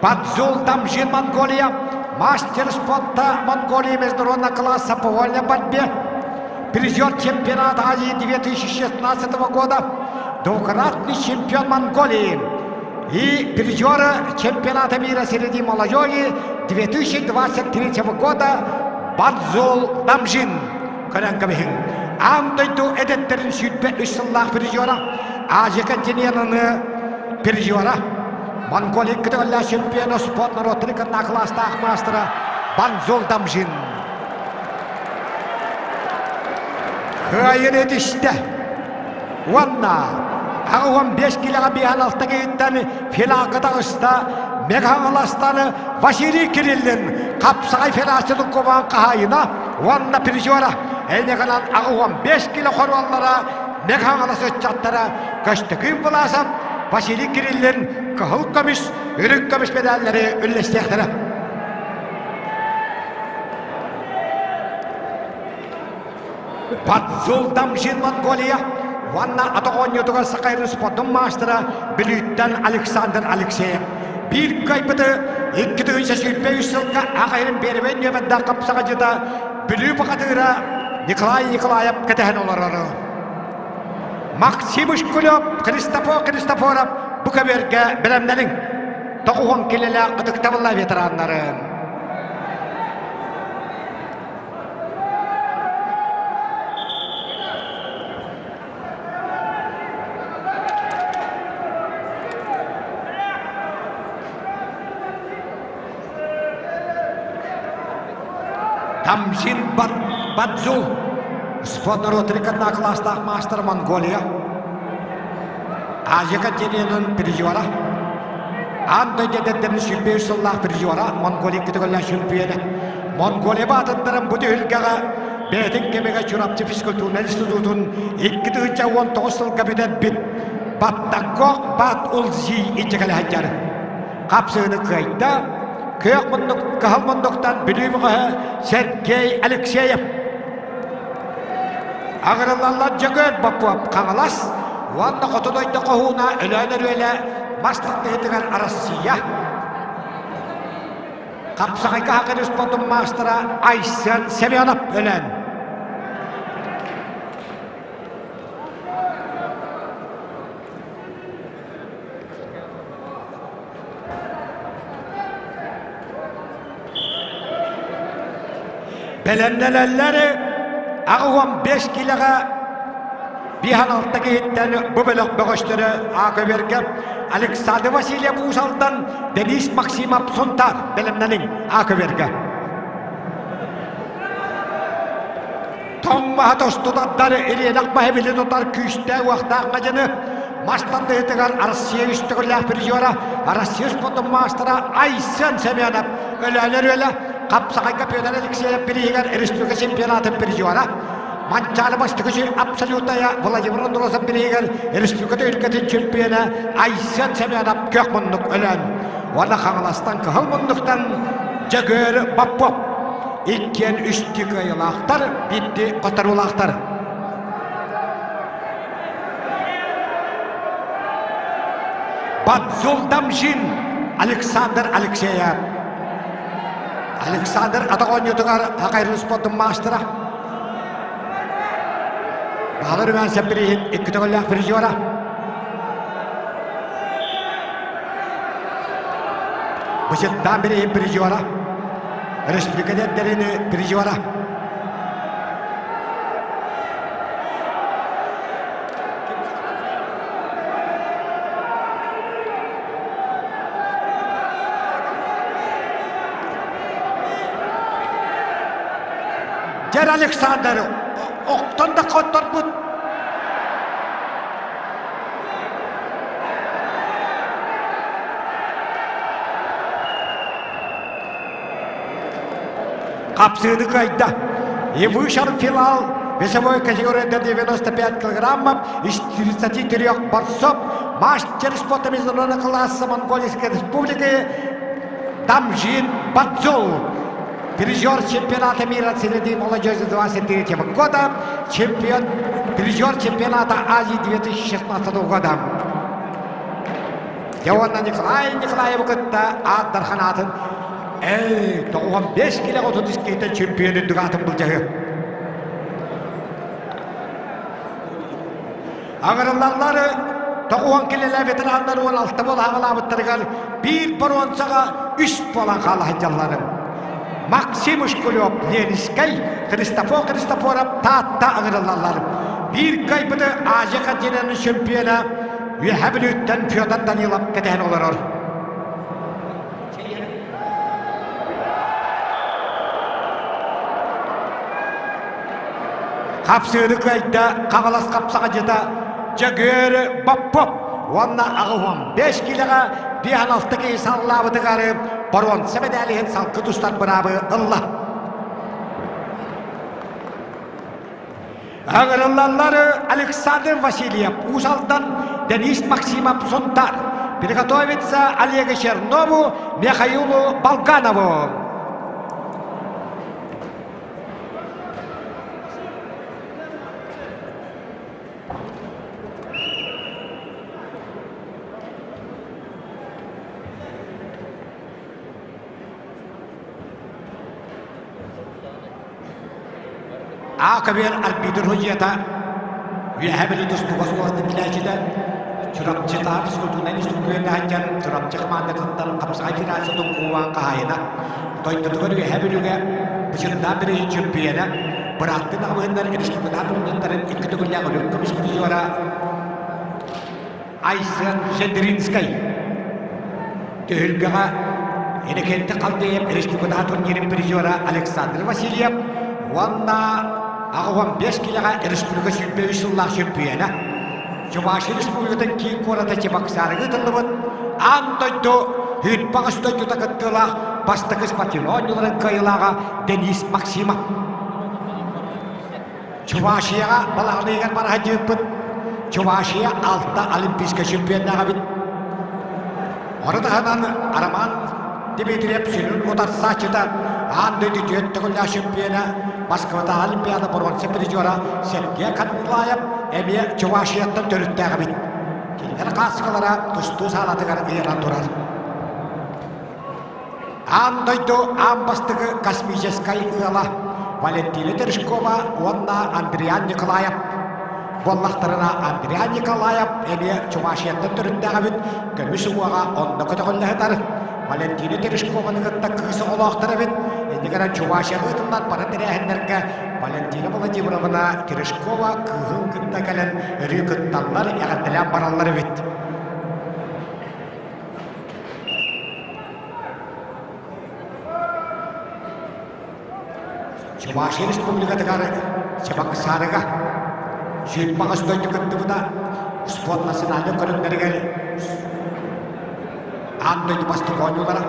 Бадзул Дамжин, Монголия, мастер спорта Монголии международного класса по вольной борьбе, призер чемпионата Азии 2016 года, двукратный чемпион Монголии и призера чемпионата мира среди молодежи 2023 года Бадзул Дамжин. Көрөн кэбиһиҥ. Аан дойду эдэрдэрин 23 сыллаах призера, Азия континенаны призера, Монголия кытыгалла чемпиона спорт норуоттарын кытта кылаастаах маастара Банзул Дамжин. Кыайын этистэ. Уонна 85 килоҕа биэһэн алта киһиттэн финалга таҕыста Мегаҥаластан Василий Кириллин хапсаҕай федерациятын кубогын хаһаайына уонна призера эйнэҕинэн 85 кило хоруоллара Мегаҥалас ыччаттара Көстөкүүн Власов, Василий Кириллин кыһыл көмүс, үрүҥ көмүс медаллары үллэстиэхтэрэ. Бадзул Дамжин Монголия уонна атах оонньуутугар Саха спордун маастара Бүлүүттэн Александр Алексеев биир кыайбыты 2023 сылга аҕайын биэрбэй нүөмэрдээх хапсаҕадьыта Бүлүү бухатыыра Николай Николаев кэтэһэн олорор. Максим Шкулев, Христофор Христофоров бу көбүөргэ бэлэмнэниҥ. 90 килэлээх ытыктабыллаах ветераннары. Тамжин Бадзу, спорт норуотрикатна класстаах маастар Монголия, Азия континентын призера. Аан дойду эдэрдэрин 23 сыллаах призера Монголия көтөҕөллөөх чемпиона. Монголия баатырдарын бу түһүлгэҕэ бэйэтин кэмигэр Чурапчы физкультурнай институтун 2019 сылга бүтэрбит Баттаккоох Бат Улзи илдьэ сылдьар. Хапсыыны кыайда Күөх муннук, кыһыл муннуктан Бүлүү бөҕөһө Сергей Алексеев. Аҕырыллаллар Дьөгүөр Боппуоп Хаҥалас уонна Хоту дойду хоһууна Өлөөн Өрүөлэ мас тардыһыытыгар Россия. Хапсаҕайга Хакын спортун маастара Айсен Семенов Өлөөн. Бэлэмнэнэллэр 85 киилэҕэ 56 киһиттэн бу бөлөх бөҕөстөрө Аакөбүөргэ Александр Васильев Уус Алдан, Денис Максимов Сунтаар бэлэмнэниҥ Аакөбүөргэ. Тоҥ маһа тостутардар ириэнэх маһы били тутар күүстээх-уохтаах мадьыны мас тардыһыытыгар Россия үс төгүллээх призера, Россия спордун маастара Айсен Семенов Өлөөнө Өрүөлэ, Хапсаҕайга Петр Алексеев бирииһигэр республика чемпионатын призера, Манчаары бастакы абсолютная Владимир Андросов бирииһигэр республика түһүлгэтин чемпиона Айсен Семенов күөх муннук Өлөөн уонна Хаҥаластан кыһыл муннуктан Дьөгүөр Боппоп Иккиэн үстүү кыайыылаахтар, биирдии хоторуулаахтар. Бадзул Дамжин Александр Алексеев. Александр атах оонньуутугар Хакайрын спортун маастара. Баһылар Үмэн Сэппирииһин икки төгүллээх призера. Бычыттаан бирииһин призера. Республика эдэрдэрин призера. Дьэр Александр охтон да хотторбут Хапсыыны кыайда. И вышел в финал весовой категории до 95 килограммов из 33 борцов мастер спорта международного класса Монгольской Республики Дамжин Бадзол. Призер чемпионата мира среди молодежи 23 года, чемпион, призер чемпионата Азии 2016 года. Дьэ уонна Николай Николаевы кытта аат дархан эй, 95 килоҕа 32 чемпион үрдүк аатын былдьаһыы. Аҕырыллаллар 90 килэлээ ветераннар 16 буола аҕалаабыттарыгар биир боруонсаҕа үс буолан хаала сылдьалларын. Максим Ушкулев Ленинскэй, Христофор Христофоров Таатта ыҥырыллаллар. Биир кыайбыты Азия континенын чемпиона Үөһээ Бүлүүттэн Федор Данилов кэтэһэн олорор. Хапсыыны кыайда Хаҥалас хапсаҕадьыта Дьөгүөр Боппоп уонна 85 киилэҕэ 56 киһи саллаабытыгар боруонса мэдээлиһин салгы тустар быраабы ылла. Ыҥырыллаллар Александр Васильев, Уус Алдан, Денис Максимов, Сунтар. Приготовиться Олегу Чернову, Михаилу Болганову. А көбүөр арбитр судьуйата Үөһээ Бүлүү тустууга оскуолатын билээччитэ Чурапчытааҕы физкультурнай институт үөрэнээччитэ Чурапчы хамаандатыттан хапсаҕай федерациятын кубогын хаһаайына дойдутугар Үөһээ Бүлүүгэ Бычырдаан бирииһин чөмпүйүөнэ бырааттыы наҕабыһыннар республикатааҕы турнирдарын икки төгүллээх үрүҥ көмүс призера Айсен Щедринскай түһүлгэҕэ Иннокентий Халдеев республикатааҕы турнирын призера Александр Васильев уонна 85 киилэҕэ республика 23 сыллаах чөмпүйүөнэ Чувашия Республикатын киин куората Чебоксарыга ыытыллыбыт аан дойду Үүт-баҕас дойдута кыттыылаах бастакы спортивнай оонньууларын кыайыылааҕа Денис Максимов. Чувашияҕа балаҕаныйыгар бара сылдьыбыппыт. Чувашия алта олимпийскай чемпионнаах эбит. Ону таһынан Роман Дмитриев сүрүн утарсааччыта аан дойду түөрт төгүллээх чемпиона, Москватааҕы Олимпиада боруонса призера Сергей Канлаев эмиэ Чувашияттан төрүттээх эбит. Кинилэр кааскалара тустуу саалатыгар ыйанан турар. Аан дойду аан бастакы космическай ыала Валентина Терешкова уонна Андриан Николаев буоллахтарына Андриан Николаев эмиэ Чувашияттан төрүттээх эбит, көмүс уҥуоҕа онно көтөҕүллэ сытар. Валентина Терешкованы кытта кыыс оҕолоохтор эбит. Инньэ гынан Чувашияҕа ыытыллар бары тэрээһиннэргэ Валентина Владимировна Терешкова кыыһын кытта кэлэн өрүү кытталлар, эҕэрдэлээн бараллар эбит. Чувашия Республикатыгар Чебоксарыга сүүрбэҕис дойду кыттыбыта спорт национальнай көрүҥнэригэр аан дойду бастакы оонньуулара.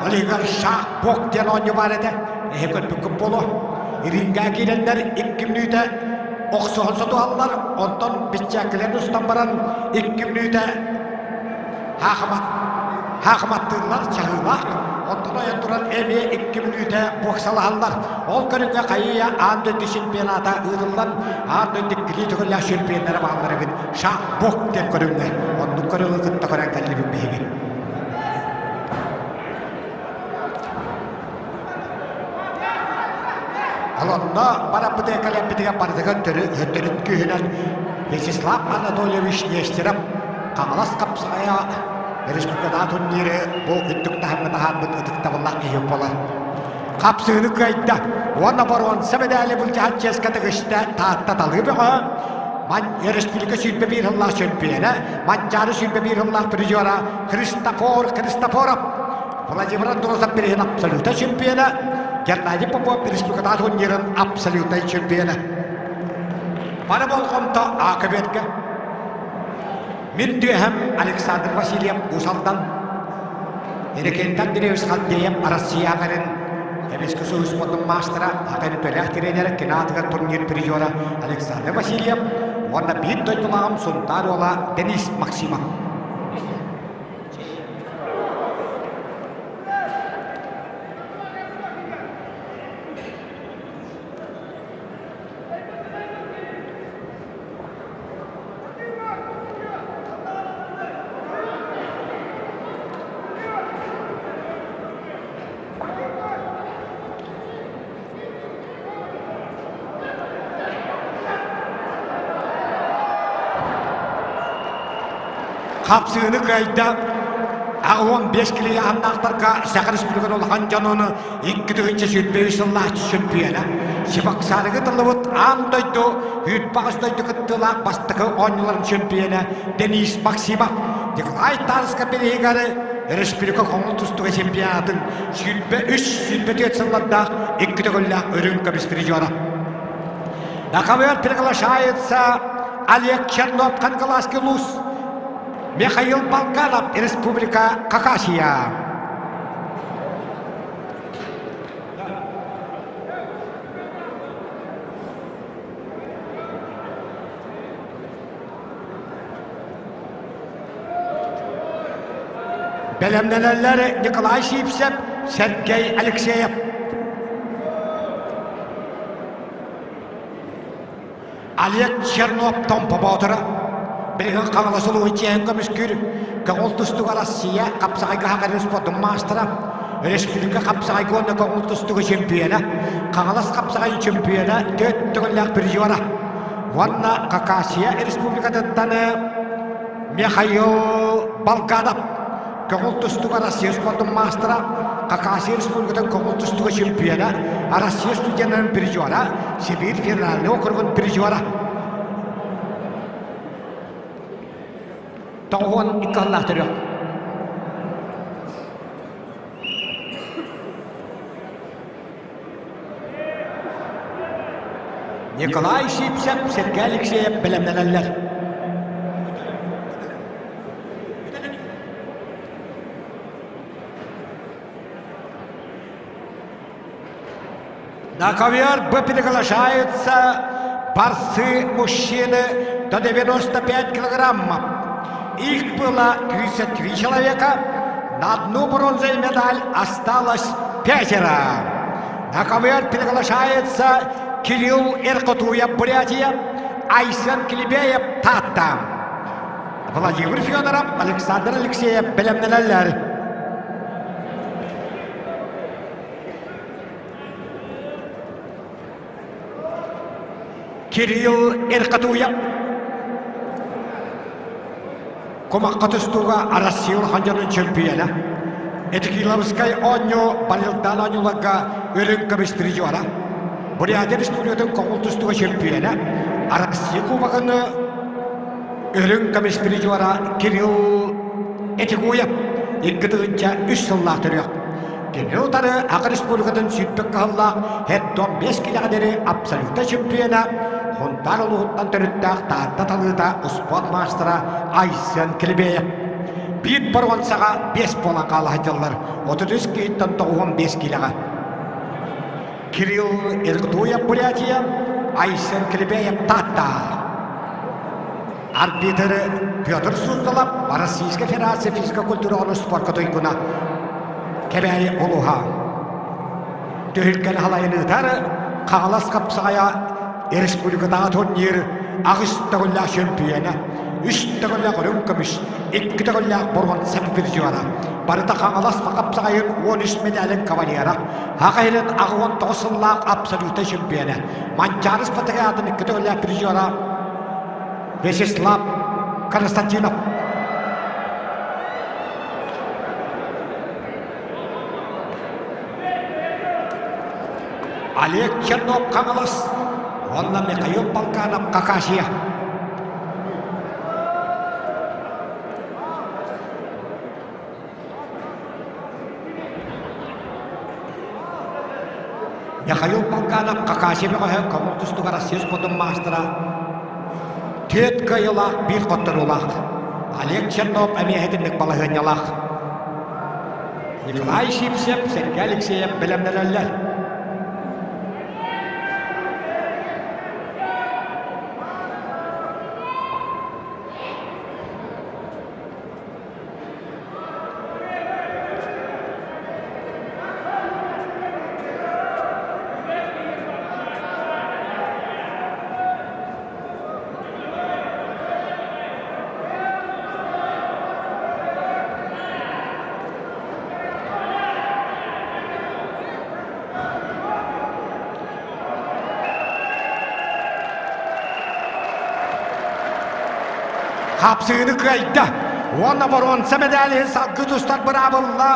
Ол иһигэр шах-бок диэн оонньуу баар этэ. Эһи көрбүккүт буолуо. Рингэ киирэннэр икки мүнүүтэ охсуһан сотуһаллар, онтон биччээккилэрин устан баран икки мүнүүтэ хаахымат хаахыматтыыллар, чаһыылаах. Онтон ойон туран эмиэ икки мүнүүтэ боксалаһаллар. Ол көрүҥҥэ хайыйа аан дойду чемпионата ыытыллан, аан дойду иккилии төгүллээх чемпионнара бааллар эбит. Шах-бок диэн көрүҥҥэ. Оннук көрүҥү кытта көрөн кэллибит биһиги. Олонно бараппытыгар кэлэппитигэр барытыгар төрүт күүһүнэн Вячеслав Анатольевич Нестеров Хаҥалас хапсаҕайа республикатааҕы турниры бу үрдүк таһымҥа таһаарбыт ытыктабыллаах киһи буолар. Хапсыыны кыайда уонна боруонса мэдээли былдьаһар чиэскэ тыгыста Таатта талыы бөҕө Ман республика 21 сыллаах чемпиона, Манчаары 21 сыллаах призера Христофор Христофоров Владимир Андросов билигин абсолютнай чемпиона, Геннадий Попов республикатааҕы турнирын абсолютнай чемпиона. Бары болҕомто АКБ-га. Мин түөһэм Александр Васильев Уус Алдан, Иннокентий Андреевич Халдеев Россия аҕарын Советский Союз спордун маастара, Хатан Пелях тренера, кино турнир призера Александр Васильев уонна биир дойдулааҕым Сунтаар уола Денис Максимов. Хапсыыны кыайда 85 килигэ аннаахтарга Саха Республикатын улахан дьонун 2023 сыллаах чөмпүйүөнэ Чебоксарыга тыллыбыт аан дойду үүт-баҕас дойду кыттыылаах бастакы оонньууларын чөмпүйүөнэ Денис Максимов Николай Тарска бириһигэр республика хоҥул тустууга чемпионатын 23-24 сыллардаах икки төгүллээх үрүҥ көмүс призера. На ковер приглашается Олег Чернов, Кангаласский Луз, Михаил Балканов, Республика Хакасия. Бэлэмнэнэллэр Николай Сивцев, Сергей Алексеев. Олег Чернов Томпо Боотура, билигин Хаҥалас улууһун чиэһин көмүскүүр көҥүл тустууга Россия хапсаҕайга хакарын спордун маастара, республика хапсаҕайга уонна көҥүл тустууга чемпиона, Хаҥалас хапсаҕайын чемпиона, төрт төгүллээх призера уонна Хакасия республикатыттан Михаил Балканов көҥүл тустууга Россия спордун маастара, Хакасия Республикатын көҥүл тустууга чемпиона, Россия студеннарын призера, Сибиир федеральнай округун призера. Тоҕуон икки аллаах төрүөх. Николай Сипсев, Сергей Алексеев бэлэмнэнэллэр. На ковер Б приглашаются борцы мужчины до 95 килограммов. Их было 33 человека. На одну бронзовую медаль осталось пятеро. На ковер приглашается Кирилл Иркутуев, Бурятия, Айсен Клебеев, Татта. Владимир Федоров, Александр Алексеев бэлэмнэнэллэр. Кирилл Эркатуя Кумахха тустууга Россия улахан дьонун чөмпүйэнэ. Этикиловскай оонньуу Балилдаан оонньууларга үрүҥ көмүс призера. Бурятия Республикатын көҥүл тустууга чөмпүйэнэ. Россия Кубогын үрүҥ көмүс призера Кирилл Этикуев 2 үс сыллаах төрүөх. Кини утары Аҕа Республикатын сүүрбэт кыһаллаах Хеттон 5 килэҕэ диэри абсолютнай чемпиона, Хунтаар улууһуттан төрүттээх Таатта талыыта успуорт маастара Айсен Клебеев. Биир боруонсаҕа 5 буолан хаала сылдьаллар, 33 киһиттэн 95 киилэҕэ. Кирилл Иргтуев Бурятия, Айсен Клебеев Таатта. Арбитр Петр Суздалов Российская Федерация физкультураҕа спорка туйгуна Кэбээйи улууһа. Түһүлгэни халайын ыытар Хаҥалас хапсаҕайа республикатааҕы турнир аҕыс төгүллээх чөмпүйүөнэ, үс төгүллээх үрүҥ көмүс, икки төгүллээх боруонса призера, барыта Хаҥалас хапсаҕайын 13 медалин кавалера, Саха сирин 89 сыллаах абсолютнай чемпиона, Манчаары спартакиадатын икки төгүллээх призера Вячеслав Константинов. Олег Чернов Хаҥалас уонна Михаил Полканов Хакасия. Михаил Полканов Хакасия бөҕөһө көҥүл тустууга Россия спордун маастара түөрт кыайыылаах, биир хотторуулаах. Олег Чернов эмиэ итинник балаһыанньалаах. Николай Сивцев, Сергей Алексеев бэлэмнэнэллэр. Хапсыыны кыайда уонна боруонса мэдээлиһин салгыы тустар быраабылла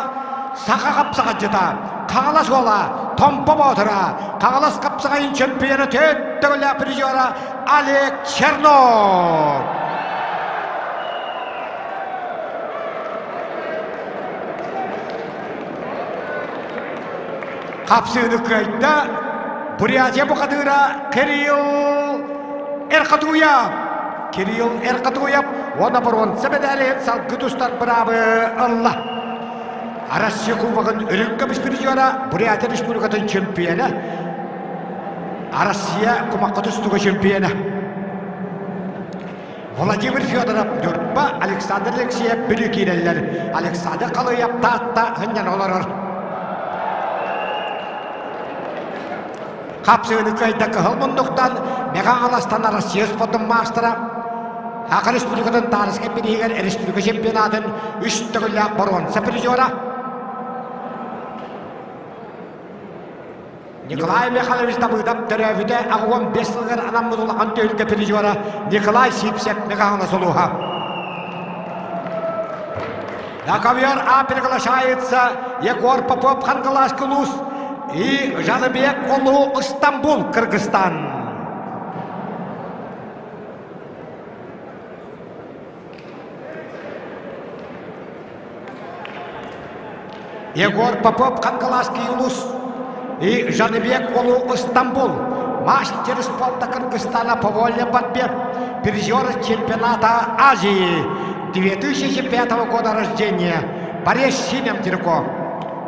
саха хапсаҕайдьыта Хаҥалас уола Томпо Боотура Хаҥалас хапсаҕайын чемпиона төрт төгүллээх призера Олег Чернов. Хапсыыны кыайда Бурятия бухатыыра Кирилл Эрхатуев. Кирилл Эрхатуев уонна боруонса мэдээлиһин салгыы тустар быраабы ылла. Россия Кубогын үрүҥ көмүс призера Бурятия Республикатын чемпиона Россия кумахха тустууга чемпиона Владимир Федоров Ньурба, Александр Алексеев Бүлүү киирэллэр. Александр Халыев Таатта сынньана олорор. Хапсыыны кыайда кыһыл муннуктан Мэҕэ Хаҥаластан Россия спордун маастара Саха Республикатын Таарыскай бирииһигэр республика чемпионатын үс төгүллээх боруонса призера Николай Михайлович Давыдов төрөөбүтэ 85 сылыгар анаммыт улахан түһүлгэ призера Николай Сивцев Михайловна Солуха. На ковер А приглашается Егор Попов Хангалас Кулус и Жаныбек Улу Стамбул, Кыргызстан. Егор Попов Хангаласский улус и Жаныбек Улу Стамбул. Мастер спорта Кыргызстана по вольной борьбе, призер чемпионата Азии 2005 года рождения. Борец в синем трико.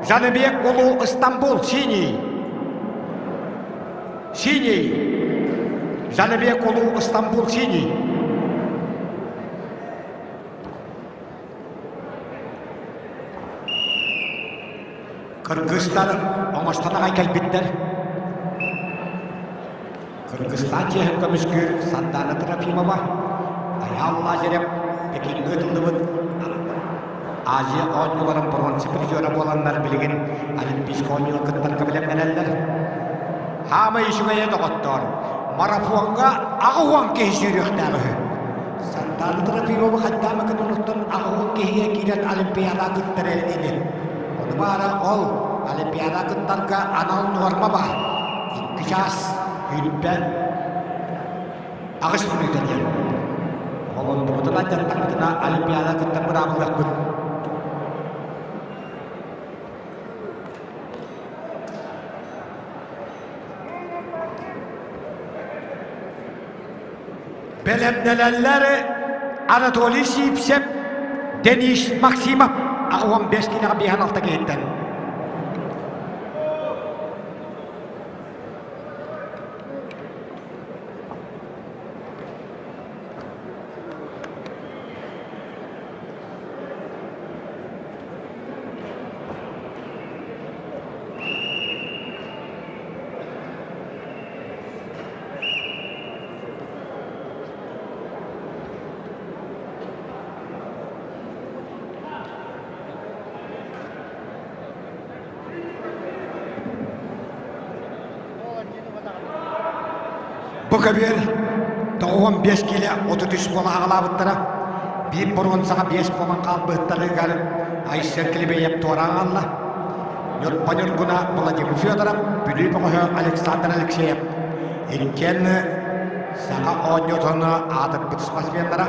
Жаныбек Улу Стамбул синий. Синий. Жаныбек Улуу Стамбул Синий. Кыргызстар оҥостон аҕай кэлбиттэр. Кыргызстан чиэһин көмүскүүр Сардана Трофимова, Айаал Лазарев Пекиҥҥэ ыытыллыбыт Азия оонньууларын боруонса призера буоланнар билигин Олимпийскай оонньууга кыттарга бэлэмнэнэллэр. Хаамай үчүгэйэ доҕоттоор, марафоҥҥа 80 киһи сүүрүөхтээх үһү. Сардана Трофимова хайдаама гынан 80 киһигэ киирэн Олимпиада кыттар ини. Ону баара ол Олимпиада кыттарга анал нуорма баар. Икки чаас 28 мүнүүтэ диэн. Оҕолоннубутуна, дьарыктаммытына Олимпиада кыттар быраабылыахпыт. Бэлэмнэнэллэр Анатолий Сивцев, Денис Максимов 85 киилэҕэ 56 киһиттэн. Бу көбүөр 95 киилэ 33 буола аҕалаабыттара. Биир боруонсаҕа 5 буолан хаалбыттарыгар Айсен Клебеев туораан хаалла. Ньурба Ньургуна Владимир Федоров, Бүлүү бөҕөһө Александр Алексеев. Иккиэн саҥа оонньуутун аатырбыт спортсменнара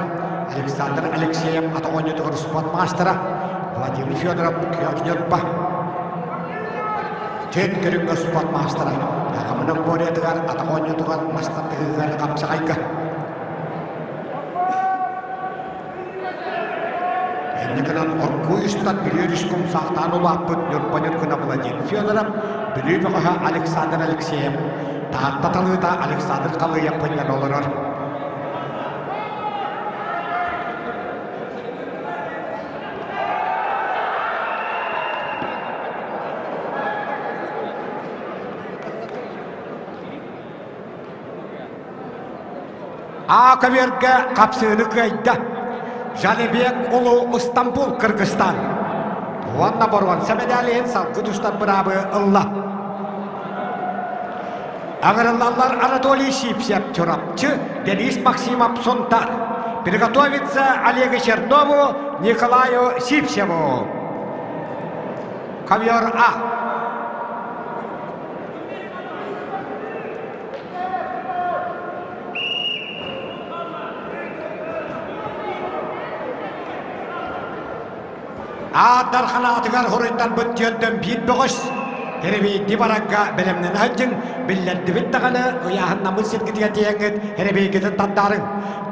Александр Алексеев ата оонньуутугар спорт маастара, Владимир Федоров Күөх Ньурба Түөрт көрүҥҥэ спорт маастара Хахамынов бориятыгар атах оонньуутугар мас тардыһыытыгар хапсаҕайга Инникинэн оргууй устан Бүлүү өрүскэ умсаахтаан улааппыт Ньурба Ньургуна Владимир Федоров, Бүлүү бөҕөһө Александр Алексеев, Таатта талыыта Александр Халыев мунньан олорор. А көбүөргэ хапсыыны кыайда. Жанибек Улуу Стамбул, Кыргызстан. Уонна боруонса медалиһин салгы тустар быраабы ылла. Аҥырыллаллар Анатолий Сипсев Чурапчы, Денис Максимов Сунтар. Приготовиться Олегу Чернову, Николаю Сипсеву. Ковер А. Аар Дархан аатыгар хоруйдарбыт түөртэн биир бөҕөс Эрэбийди барарга бэлэмнэнэ сылдьыҥ, биллэрдибит даҕаны ыйааһыннаммыт сиргитигэр тиийэҥҥит эрэбийгитин тардаарыҥ.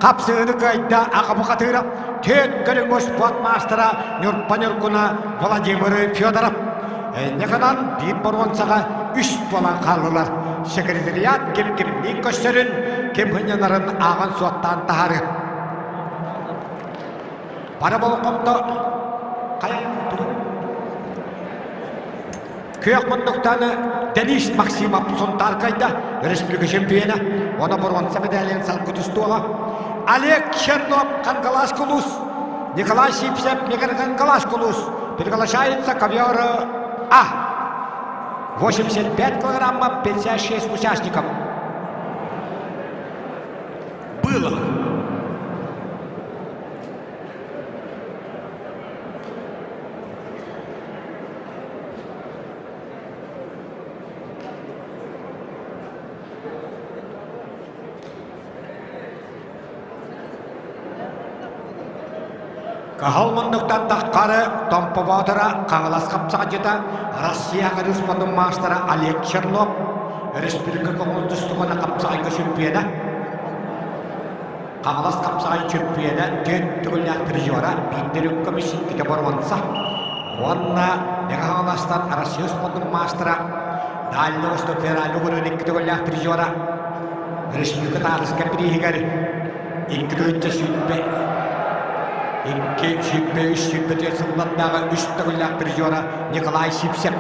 Хапсыыны кыайда аҕа бухатыыра, түөрт көрүҥ спорт маастара Ньурба Ньургуна Владимир Федоров. Инньэ гынан биир боруонсаҕа үс буолан хааллылар. Секретариат ким кимниин көрсөрүн, ким сынньанарын ааҕан-суоттаан таһаарыа. Бары болҕомто хайа тугу Күөх муннуктан Денис Максимов Сунтааркайда республика чемпиона, оны боруонса медалин салгы тустуоҕа. Олег Чернов Кангалас Кулус, Николай Сипсев Кангалас Кулус приглашается ковер А. 85 килограммов, 56 участников. Было. Каһал муннуктан таххары Томпо Боотура Хаҥалас хапсаҕайдьыта Россия спортун маастара Олег Чернов республика көҥүл тустууна хапсаҕайга чемпиона Хаҥалас хапсаҕай чөмпүйүөнэ түөрт төгүллээх призера биирдэ үрүҥ көмүс иккитэ боруонса уонна Мэҥэ Хаҥаластан Россия спордун маастара. Дальний Восток федеральный угуруун икки төгүллээх призера республика таарыска бирииһигэр 2 сүүрбэ 2 сүүрбэ үс 24 сыллардааҕы үс төгүллээх призера Николай Сивцев.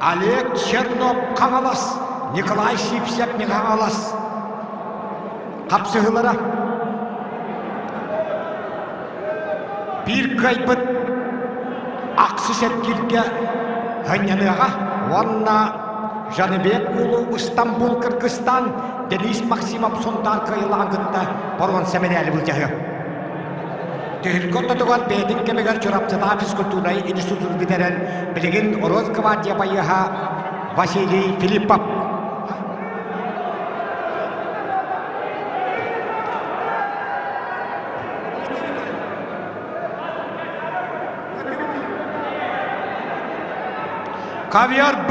Олег Чернов Хаҥалас, Николай Сивцев Хаҥалас хапсыһыылара биир кыайбыт ахсыс эргииргэ сынньаныаҕа уонна Жаныбек Уулу Стамбул Кыргызстан Денис Максимов Сунтаар кыайыылааҕын кытта боруонса мэдээли былдьаһыа. Түһүлгэ ортотугар бэйэтин кэмигэр Чурапчылаах физкультурнай институтун бүтэрэн билигин Росгвардия байыаһа Василий Филиппов. Ковер Б.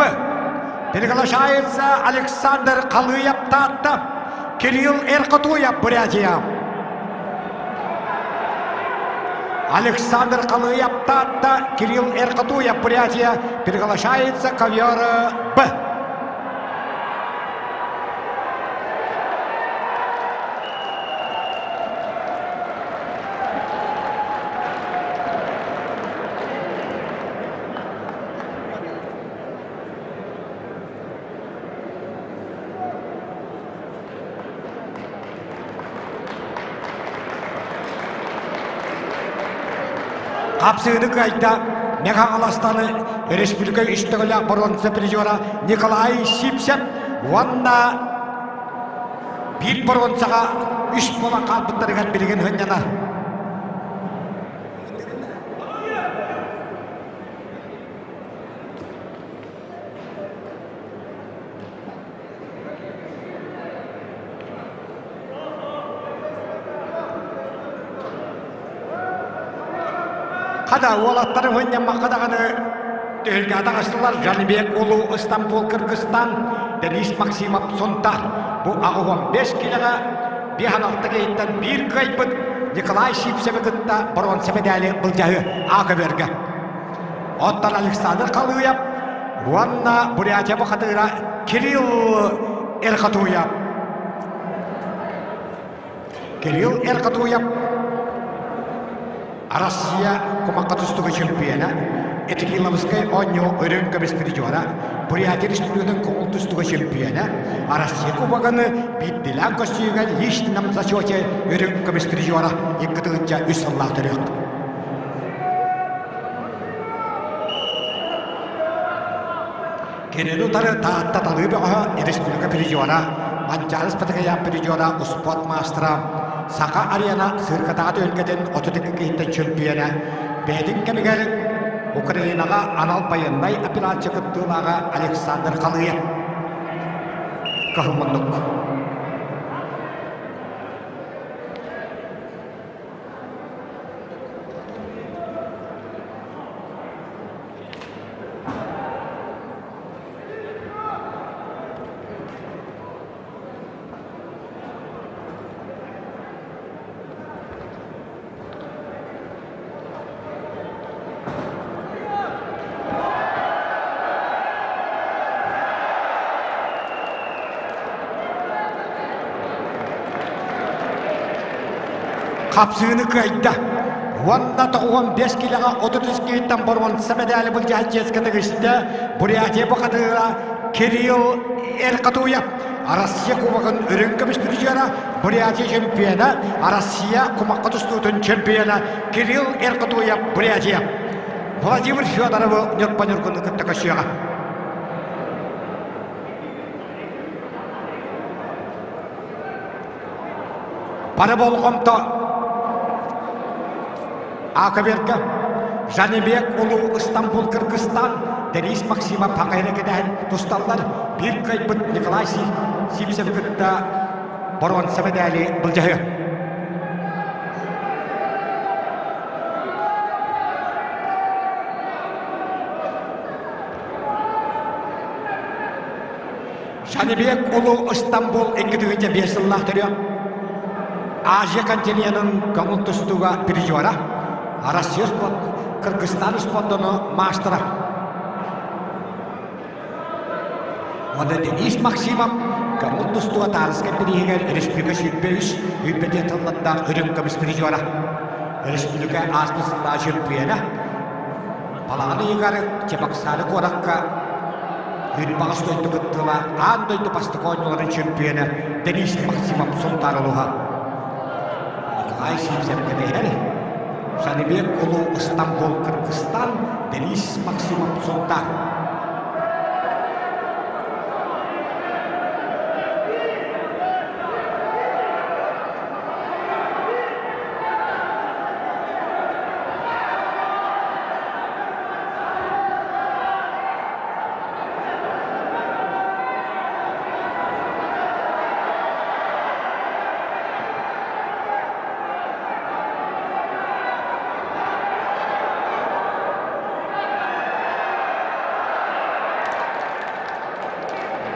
Приглашается Александр Халыев Таатта, Кирилл Эркотуев Бурятия. Александр Халыев Таатта, Кирилл Эркотуев Бурятия. Приглашается ковер Б. Хапсыыны кыайда Мэҥэ-Хаҥаластан республика үс төгүллээх боруонса призера Николай Сивцев уонна биир боруонсаҕа үс буолан хаалбыттарыгар билигин сынньанар. Хата уолаттары мунньаммакка даҕаны түһүлгэҕэ таҕыстылар Жанибек Улуу Ыстамбул Кыргызстан, Денис Максимов Сунтаар. Бу 85 киилэҕэ 56 киһиттэн биир кыайбыт Николай Сивцеви кытта боруонса мэдээли былдьаһыы А көбүөргэ. Оттон Александр Халыев уонна Бурятия бухатыыра Кирилл Эрхатуев. Кирилл Эрхатуев Россия кумахха тустууга чемпиона, Этикиловскай оонньуу үрүҥ көмүс призера, Бурятия Республикатын көҥүл тустууга чемпиона, Россия Кубоганы биирдилээн көстүүгэ личном зачете үрүҥ көмүс призера 2 сыллаах төрүөх. Кинини утары Таатта талыы бөҕөһө республика призера, Манчаары Спартакиад призера, успуорт маастара, Саха арена циркатааҕы түһүлгэтин 32 киһиттэн чөмпүйүөнэ, бэйэтин кэмигэр Украинаҕа анал байыаннай операция кыттыылааҕа Александр Халыев кыһыл муннук. Хапсыыны кыайда. Уонна 95 килэҕэ 33 киһиттэн боруонса мэдээли былдьаһа чиэскэ тигистэ Бурятия бухатыыра Кирилл Эркатуев. Россия Кубогын үрүҥ көмүс призера, Бурятия чемпиона, Россия кумахха тустуутун чемпиона Кирилл Эркатуев, Бурятия. Владимир Федоровы Ньурба Ньургуну кытта көрсүөҕэ. Бары болҕомто Акаверка, Жанибек Улуу Ыстамбул Кыргызстан, Денис Максимов Хаҥайра кэтэһэн тусталлар. Биир кыайбыт Николай Сивцев кытта боруонса мэдээли былдьаһыа. Жанибек Улуу Ыстамбул 2005 сыллаах төрүө Азия континенын көҥүл тустууга призера, Россия Кыргызстан спордуну маастара. Уонна Денис Максимов көҥүл тустууга таарыска бирииһигэр республика 23 үүрбэтиэ тыллардаах үрүҥ көмүс призера. Республика ааспыт сыллаах чемпиона Балаҕан ыйыгар Чебоксары куоракка Үрбаҕас дойду кыттыылаах аан дойду бастакы оонньууларын чөмпүйүөнэ Денис Максимов Сунтаар улууһа. Николай Сивцев кэтэһэр. Жанибек Улуу Ыстамбул Кыргызстан Денис Максимов Сунтаар.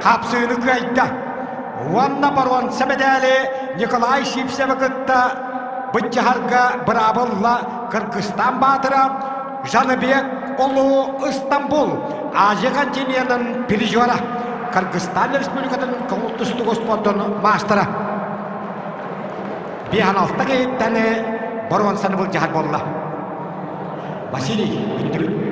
Хапсыыны кыайда. Уонна боруонса мэдээли Николай Сивцевы кытта быччаһарга быраабылла Кыргызстан баатыра Жаныбек Улуу Ыстамбул Азия континенын призера, Кыргызстан Республикатын көҥүл тустууга спордун маастара. 56 киһиттэн боруонсаны былдьаһар буолла. Василий бүттүбүт.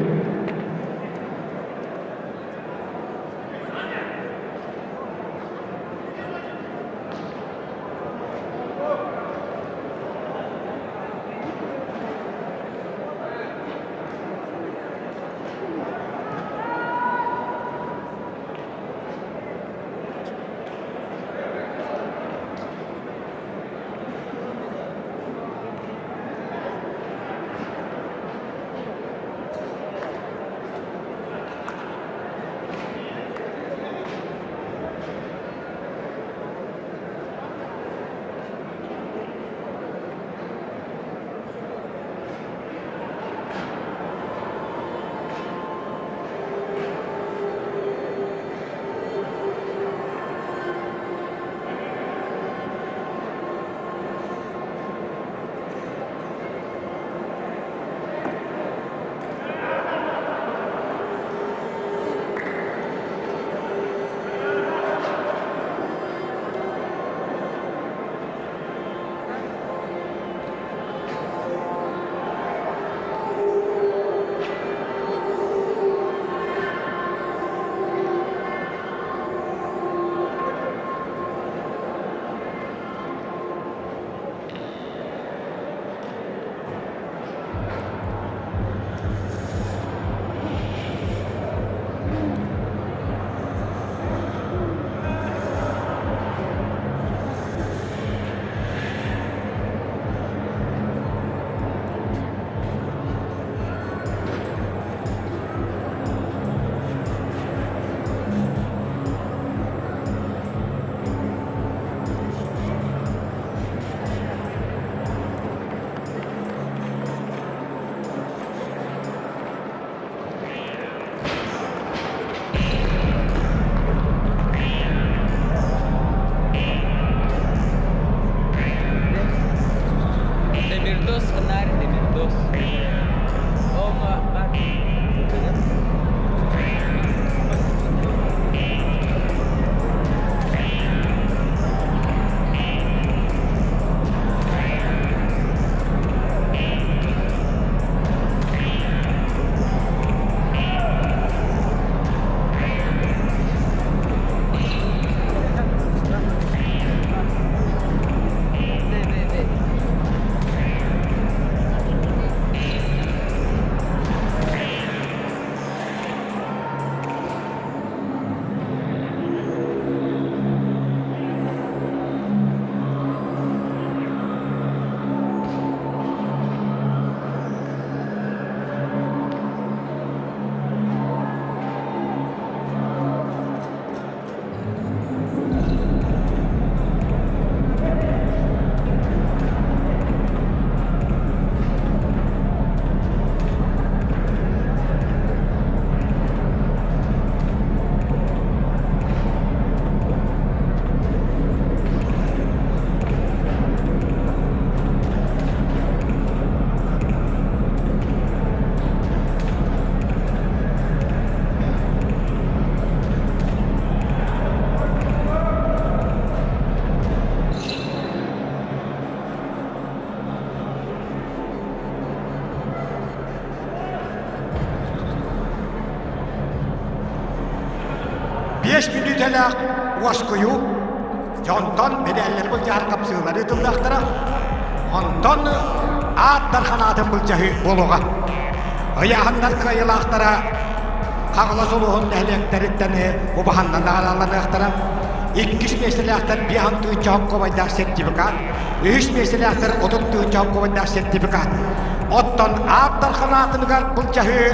5 мүнүүтэлээх уоскуйуу, дьонтон мэдээллэри былдьаһар хапсыылары ыытыллыахтара. Онтон аат дархан аатын былдьаһыы буолуоҕа. Ыйааһыннар кыайыылаахтара Хаҥалас улууһун нэһилиэктэриттэн убаһаннан наҕарааланыахтара. Иккис миэстэлээхтэр биэһэн тыынча хоккобайдаах сертификат, үһүс миэстэлээхтэр 30 тыынча хоккобайдаах сертификат. Оттон аат дархан аатыныгар былдьаһыы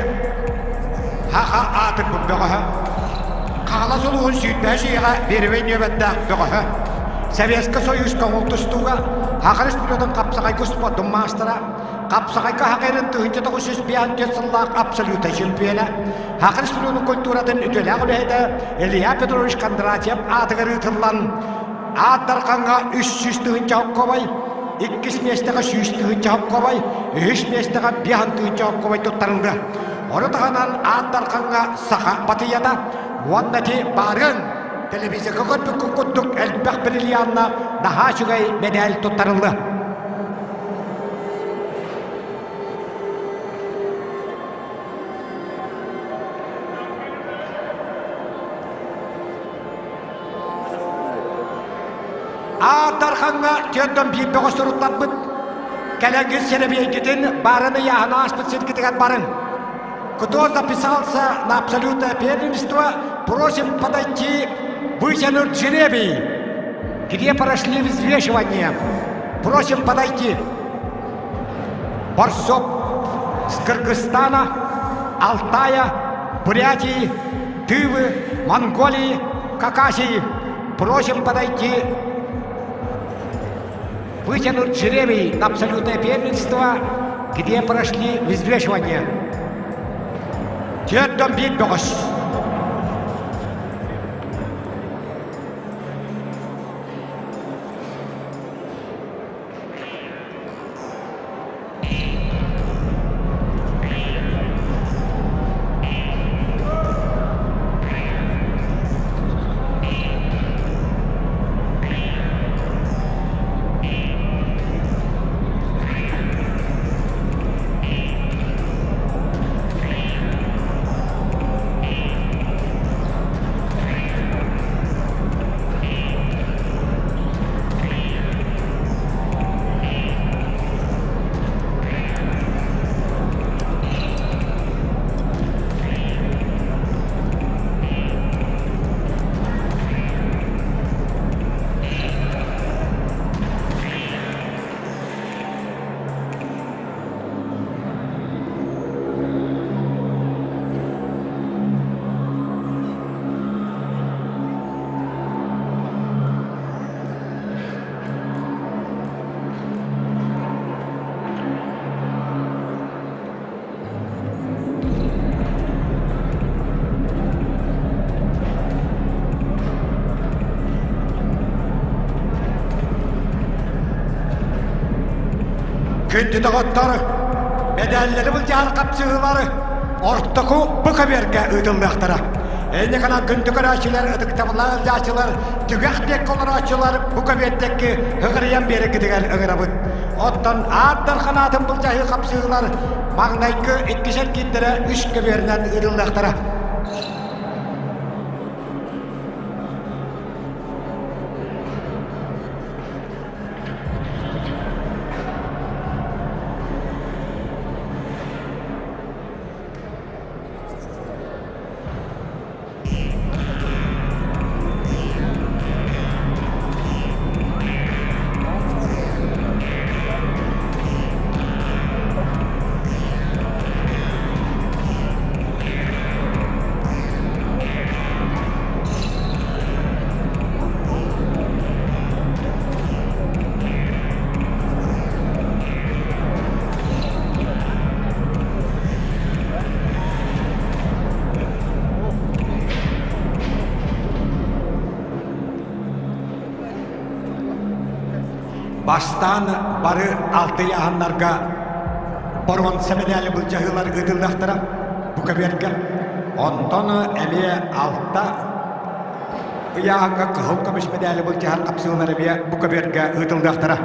Хаха аатырбыт бөҕөһө. Хаҥалас улууһун сүүрбэһис үйэҕэ первэй нүөмэрдээх бөҕөһө. Советскай Союз көҥүл тустууга Саха Республикатын хапсаҕайга спордун маастара, хапсаҕайга Саха 1954 сыллаах абсолютнай чемпиона, Саха Республикатын культуратын үтүөлээх үлэһитэ Илья Петрович Кондратьев аатыгар ыытыллан Аат Дархаҥҥа 300 тыһыынча хоккобай, иккис миэстэҕэ 100 тыһыынча хоккобай, үһүс миэстэҕэ 5 тыһыынча хоккобай туттарыллыа. Ону таһынан Аат Дархаҥҥа саха батыйата уонна ити баарыан телевизорга көрбүккүт курдук элбэх бриллианна наһаа үчүгэй мэдээл туттарыллыа. Аат Дархаҥҥа түөртэн биир бөҕө суруттарбыт. Кэлэҥҥит сэрэбиэйгитин баарын ыйааһын ааспыт сиргитигэр барыҥ. Кто записался на абсолютное первенство, просим подойти вытянуть жребий, где прошли взвешивание. Просим подойти. Борсоп с Кыргызстана, Алтая, Бурятии, Тывы, Монголии, Хакасии. Просим подойти вытянуть жребий на абсолютное первенство, где прошли взвешивание. Түөртөн биир бөҕөс. Күндү доҕоттор, мэдээллэри былдьаһар хапсыһыылары ортоку бу көбүөргэ ыытыллыахтара. Эйиэхэ күндү көрөөччүлэр, ытыктабыллаах ыалдьааччылар, түгэх диэки олорооччулар бу көбүөрдэкки ыҕырыйан биэрэргитигэр ыҥырабыт. Оттон Аар Дархан аатын былдьаһыы хапсыһыылар маҥнайгы иккис эргиирдэрэ үс көбүөрүнэн ыытыллыахтара. Бастаан бары алтыйааһыннарга боруонса мэдээли былдьаһыылар ыытыллыахтара бу көбүөргэ. Онтон эмиэ алта ыйааһыҥҥа кыһыл көмүс мэдээли былдьаһар хапсыылар эмиэ бу көбүөргэ ыытыллыахтара.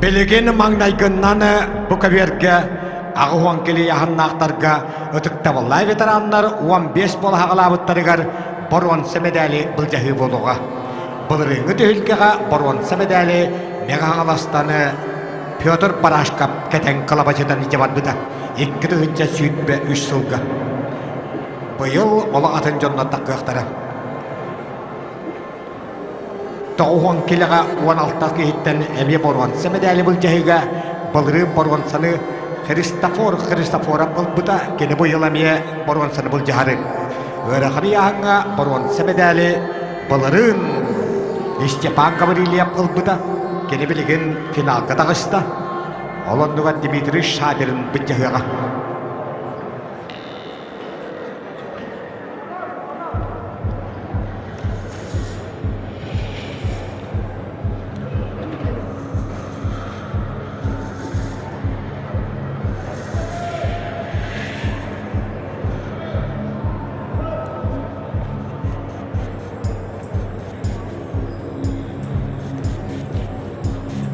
Билигин маҥнайгыннан бу көбүөргэ 80 кили аһыннаахтарга ытыктабыллаах ветераннар 15 буола хаҕалаабыттарыгар боруонса мэдээли былдьаһыы буолуоҕа. Былырыыҥҥы түһүлгэҕэ боруонса мэдээли Мэҥэ Хаҥаластан Петр Барашков кэтэн кылабачытан илдьэ барбыта 2023 сылга. Быйыл олох атын дьоннор таххыахтара. 90 килэҕэ 16 киһиттэн эмиэ боруонса мэдээли былдьаһыыга былырыын боруонсаны Христофор Христофоров ылбыта, кини быйыл эмиэ боруонсаны былдьаһары. Ыарахан ыйааһыҥҥа боруонса мэдээли былырыын Степан Гаврильев ылбыта, кини билигин финалга таҕыста. Ол оннугар Дмитрий Шадрин былдьаһыаҕа.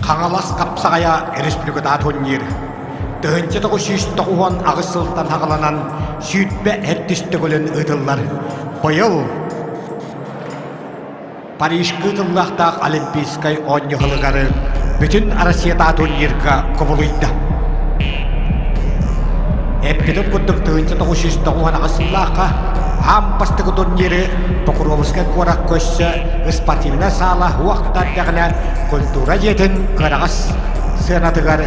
Хаҥалас хапсаҕайа республикатаа турнир 1998 сылтан саҕаланан 27 төгүлүн ыытыллар. Быйыл Парижка ыытыллыахтаах Олимпийскай оонньуһалыгар бүтүн Россиятаа турнирга кубулуйда. Эппитим курдук 1998 сыллаахха аан бастакы турниры Покровскай куорат көрсө спортивнай саала уохтар дэҕинэ культура дьиэтин кыараҕас сыанатыгар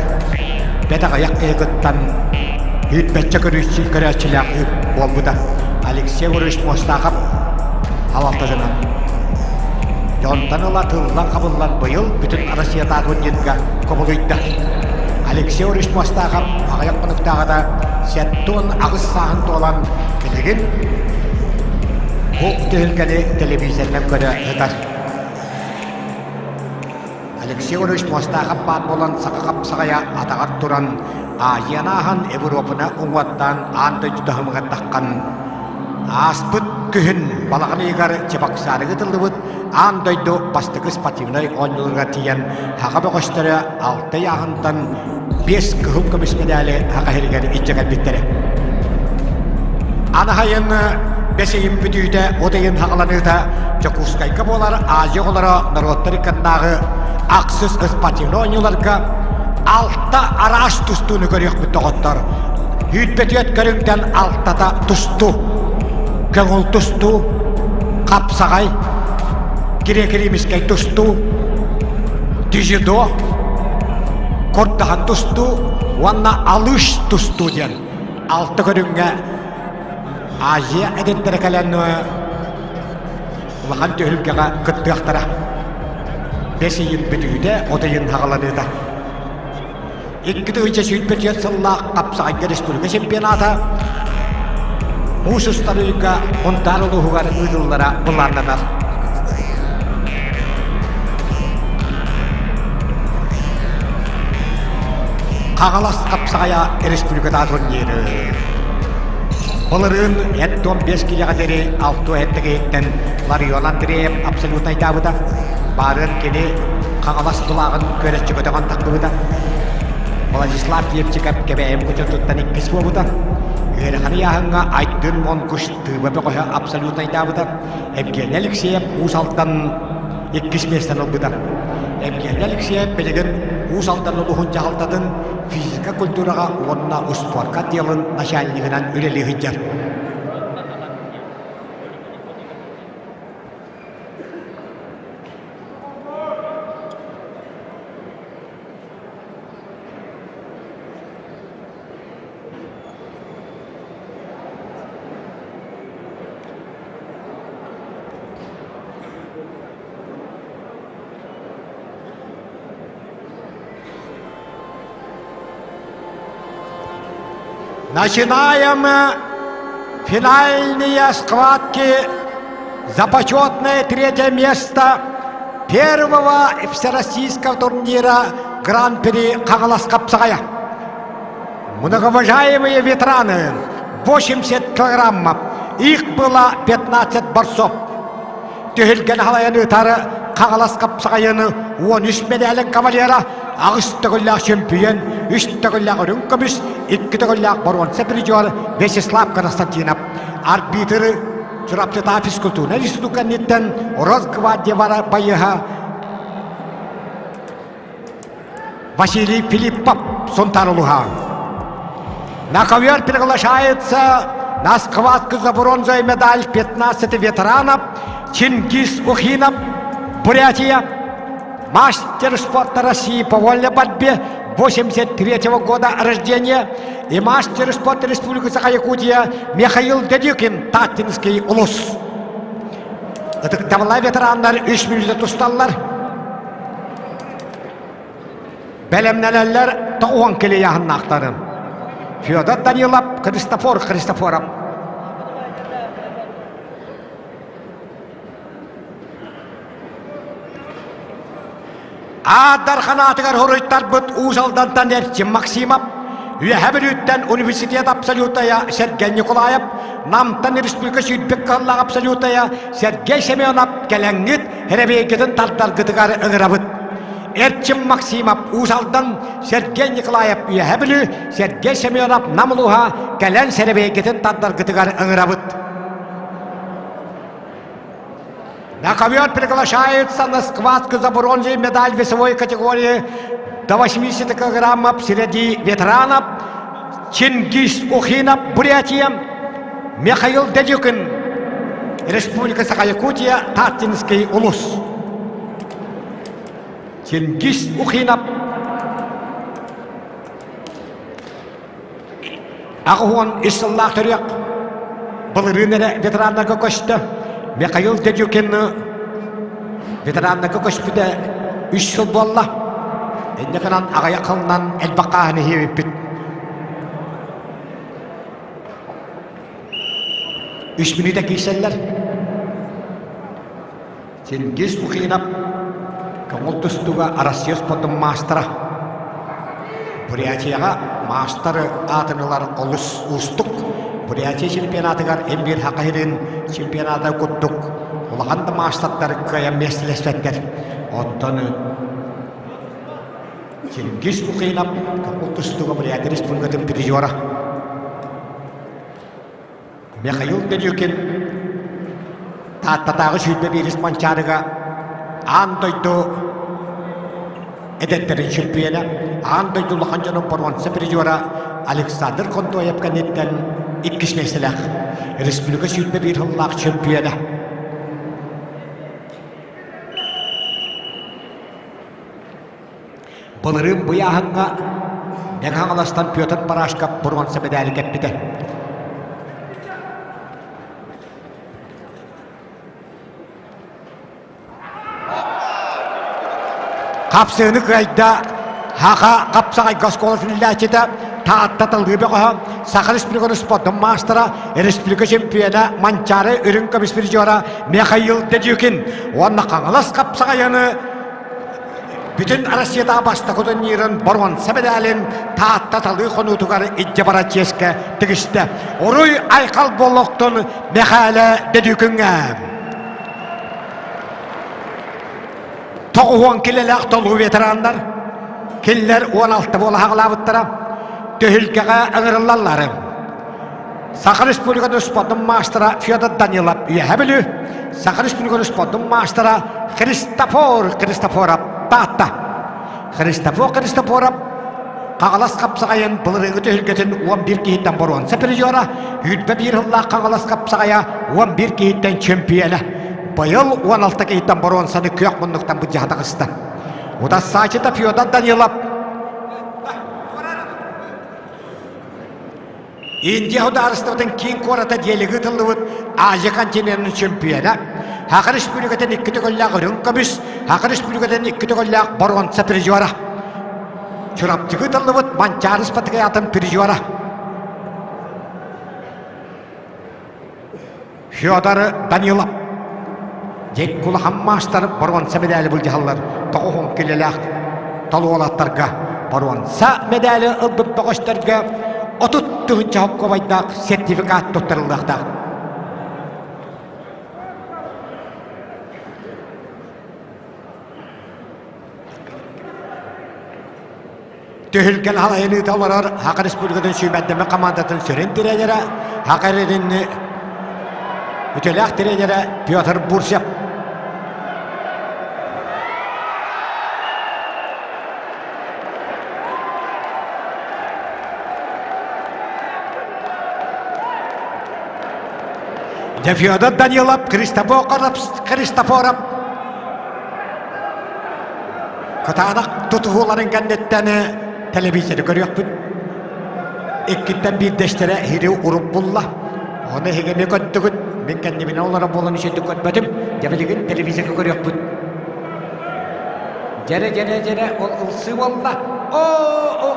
бэт аҕыйах киһи кыттан үүтбэччэ көрөөччүлээх буолбута. Алексей Егорович Мостахов салалтатынан. Дьонтон ыла тыллан-хабыллан быйыл бүтүн Россиятааҕы турнирга кубулуйда. Алексей Егорович Мостахов аҕыйах хонуктааҕыта 78 сааһын туолан билигин бу түһүлгэни телевизорынан көрө сытар. Алексей Егорович Мостахов баар буолан саха хапсаҕайа атаҕар туран Азияны ааһан Европаны уҥуоттаан аан дойду таһымыгар таххан ааспыт күһүн балаҕан ыйыгар Чебоксарыга ыытыллыбыт аан дойду бастакы спортивнай оонньууларыгар тиийэн саха бөҕөстөрө алта ыйааһынтан биэс кыһыл көмүс мэдээли саха сиригэр илдьэ кэлбиттэрэ. Аны сайын бэс ыйын бүтүүтэ, от ыйын саҕаланыыта Дьокуускайга буолар Азия оҕолоро норуоттар ыккардааҕы ахсыс спортивнай оонньууларга алта араас тустууну көрүөхпүт доҕоттор. Үүтбэтиэт көрүҥтэн алтата тустуу. Көҥүл тустуу, хапсаҕай, греко-римскэй тустуу, дзюдо, курдаһан тустуу уонна алыш тустуу диэн алта көрүҥҥэ Азия эдэрдэрэ кэлэн улахан түһүлгэҕэ кыттыахтара. Бэс ыйын бүтүүтэ, от ыйын саҕаланыыта. 2024 сыллаах хапсаҕайга республика чемпионата муус устар ыйга Мунтаар улууһугар ыытыллара былааннанар. Хаҥалас хапсаҕайа республикатааҕы турниры Былырыын 75 киилэҕэ диэри 67 киһиттэн Ларион Андреев абсолютнайдаабыта. Баарыан кини Хаҥалас былааҕын күөрэччи көтөҕөн тахсыбыта. Владислав Лепчиков Кэбээйим кучутуттан иккис буолбута. Ыарахан ыйааһыҥҥа Айдын Монгуш тыыба бөҕөһө абсолютнайдаабыта. Евгений Алексеев Уус Алдан иккис миэстэни ылбыта. Евгений Алексеев билигин Уус Алдан улууһун дьаһалтатын физика культураҕа уонна успуорка отделын начальнигынан үлэлии сылдьар. Начинаем финальные схватки за почетное третье место первого всероссийского турнира Гран-при Хаҥалас хапсаҕайа. Многоуважаемые ветераны, 80 килограммов, их было 15 борцов. Түһүлгэни халайан ыытары Хаҥалас хапсаҕайыны 13 медалин кавалера. Аҕыс төгүллээх чөмпүйүөн, үс төгүллээх үрүҥ көмүс, икки төгүллээх боруонса призер Вячеслав Константинов. Арбитры Чурапчытаа физкультурнай институт кэнниттэн Росгвардия байыһа Василий Филиппов Сунтар улуһа. На ковер приглашается на схватку за бронзовую медаль 15 ветеранов Чингис Ухинов, Бурятия, мастер спорта России по вольной борьбе 83 -го года рождения и мастер спорта Республики Саха-Якутия Михаил Дедюкин, Таттинский улус. Ытыктабыллаах ветераннар үс мүнүүтэ тусталлар. Бэлэмнэнэллэр тоҕуһан килийаһыннаахтарын. Федор Данилов, Христофор Христофоров. Аадар ханаатыгар хоруйтарбыт Уус Алдантан Эрчим Максимов, Үөһэ Бүлүүттэн университет абсолютая Сергей Николаев, Намтан республика сүүрбүк кыһаллаах абсолютая Сергей Семенов кэлэҥҥит Эрэбиэйгитин тардаргытыгар ыҥырабыт. Эрчим Максимов Уус Алдан, Сергей Николаев Үөһэ Бүлүү, Сергей Семенов Нам улууһа кэлэн сэрэбиэйгитин тардаргытыгар ыҥырабыт. На ковер приглашается на схватку за бронзовую медаль весовой категории до 80 килограммов среди ветеранов Чингис Ухинов, Бурятия, Михаил Дедюкин, Республика Саха-Якутия, Таттинский улус. Чингис Ухинов Аҕыһуон үс сыллаах төрүөх былырыын эрэ ветераннарга көстө. Михаил Дедюкин ветераннарга көспүтэ үс сыл буолла. Инньэ гынан аҕыйах сылынан элбэх хааһын иһиэбиппит. Үс мүнүүтэ киирсэллэр. Чингиз Ухинов көҥүл тустууга Россия спордун маастара. Бурятияҕа маастар аатын ылар олус уустук. Бурятия чемпионатыгар эн биир Саха сирин чемпионата курдук улахан да маастардар кыайан миэстэлэспэттэр. Оттон Чингиз Ухинов көҥүл тустууга Бурятия республикатын призера. Михаил Дедюкин Тааттатааҕы 21 Манчаарыга аан дойду эдэрдэрин чемпиона, аан дойду улахан дьонун боруонса призера Александр Контоев кэнниттэн иккис миэстэлээх республика 21 сыллаах чемпиона. Былырыын быйааһыҥҥа Мэҥэ Хаҥаластан Петр Барашков боруонса мэдээли кэппитэ. Хапсыыны кыайда Хаха хапсаҕайга оскуолатын үллээччитэ Таатта талыы бөҕөһө, Саха Республикатын спордун маастара, республика чемпиона Манчаары үрүҥ көмүс призера Михаил Дедюкин уонна Хаҥалас хапсаҕайыны Бүтүн Россиятааҕы бастакы турнирын боруонса мэдээлин Таатта талыы хонуутугар илдьэ барар чиэскэ тигистэ. Уруй айхал буолуохтун Мэхээлэ Дөдүүкүҥҥэ. Тоҕуһуон килэлээх толуу ветераннар киллэр 16 буола хаҕалаабыттара түһүлгэҕэ ыҥырыллаллары. Саха Республикатын спордун маастара Федор Данилов Үөһэ Бүлүү, Саха Республикатын спордун маастара Христофор Христофоров Таатта. Христофор Христофоров Хаҥалас хапсаҕайын былырыыҥҥы түһүлгэтин 11 киһиттэн боруонса призера, 21 сыллаах Хаҥалас хапсаҕайа 11 киһиттэн чемпиона. Быйыл 16 киһиттэн боруонсаны күөх муннуктан былдьаһа таҕыста. Утассаачыта Федор Данилов Индия судаарыстыбатын киин куората Делигэ ыытыллыбыт Азия континенын чемпиона, Саха Республикатын икки төгүллээх үрүҥ көмүс, Саха Республикатын икки төгүллээх боруонса призера. Чурапчыга ыытыллыбыт Манчаары спартакиадатын призера. Федор Данилов. Дьик улахан маастар боруонса мэдээли былдьаһаллар тоҕуһун килэлээх толуолаттарга боруонса мэдээли ылбыт бөҕөстөргө 30 тыһыынча хоккобайдаах сертификат туттарыллыахтаах. Түһүлгэн халайыныыта олорор Саха Республикатын сүүмэрдэммит хамаандатын сүрүн тренерэ, Саха эрэринни үтүөлээх тренерэ Петр Бурцев. Дьэ Федор Данилов, Христофоров Кытаанах тутуһууларын кэнниттэн телевизоры көрүөхпүт. Иккиттэн биирдэстэрэ иһири уруп булла. Ону эһиги эмиэ көрдүгүт. Мин кэннибинэн олорор буолан үчүгэйдик көрбөтүм. Дьэ билигин телевизорга көрүөхпүт. Дьэрэ, дьэрэ, дьэрэ, ол ылсыы буолла. Оо,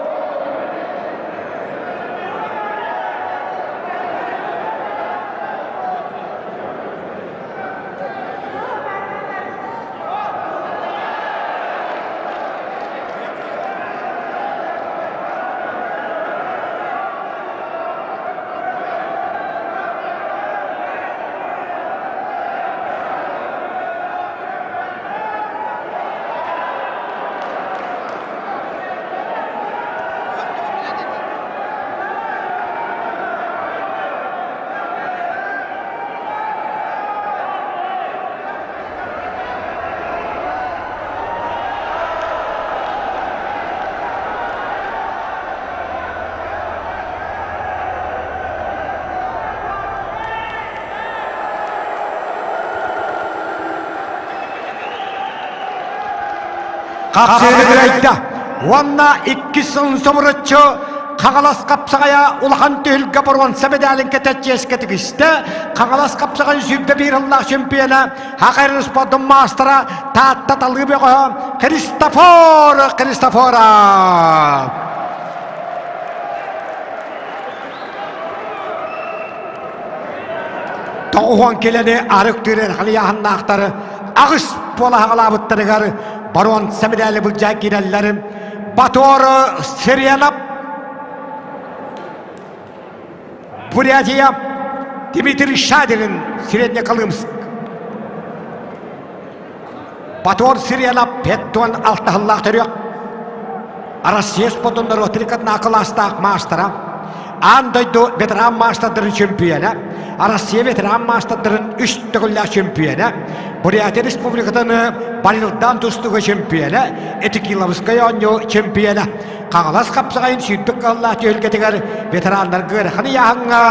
Хапсыыны кыайда уонна иккис сылын сомороччу Хаҥалас хапсаҕайа улахан түһүлгэ боруонса медалин кэтэ чиэскэ тигистэ. Хаҥалас хапсаҕайын 101 сыллаах чемпиона Хахайрын спордун маастара Таатта талыы бөҕөһө Христофор Христофоров. Тоҕуһуон килэни арыктыыр халыйааһыннаахтары аҕыс буола хаҕалаабыттарыгар боруонса медали былдьаан киирэллэр. Батор Сиренов Бурятия Дмитрий Шадрин Среднеколымск Батор Сиренов Петтон алтаһыллаах төрүөх Россия спордун норуотрикатына кылаастаах маастара аан дойду ветеран маастардарын чемпиона Россия ветеран маастардарын үс төгүллээх чемпиона Бурятия Республикатын Барилдан тустууга чемпиона Этикиловскай оонньуу чемпиона Хаҥалас хапсаҕайын сүүрбүк кыаллаах түһүлгэтигэр ветераннарга ыарахан ыйааһыҥҥа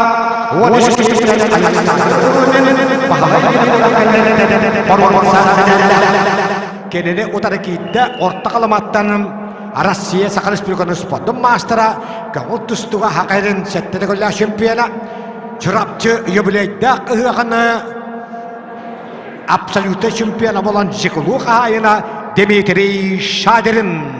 Кинини утары киирдэ Орто Халыматтан Россия Саха Республикатын спордун маастара, көҥүл тустууга Хакайрын сэттэ төгүллээх чемпиона, Чурапчы юбилейдаах ыһыаҕын абсолютнай чемпиона буолан Жигулу хаһаайына Дмитрий Шадрин.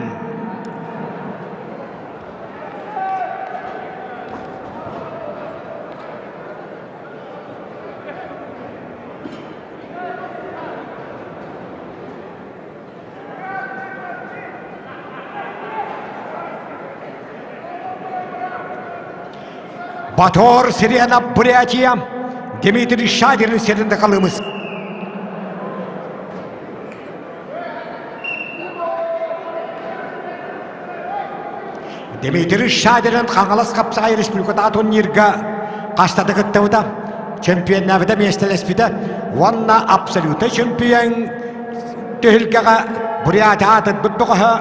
Батор Сирена Бурятия Дмитрий Шадин сиринде калымыз. Дмитрий Шадин Хаҥалас Хапсаҕай Республикатааҕы турнирга хастата кыттыбыта, чемпионнаабыта миэстэлэспитэ уонна абсолютнай чемпион түһүлгэҕэ Бурятия аатырбыт бөҕөһө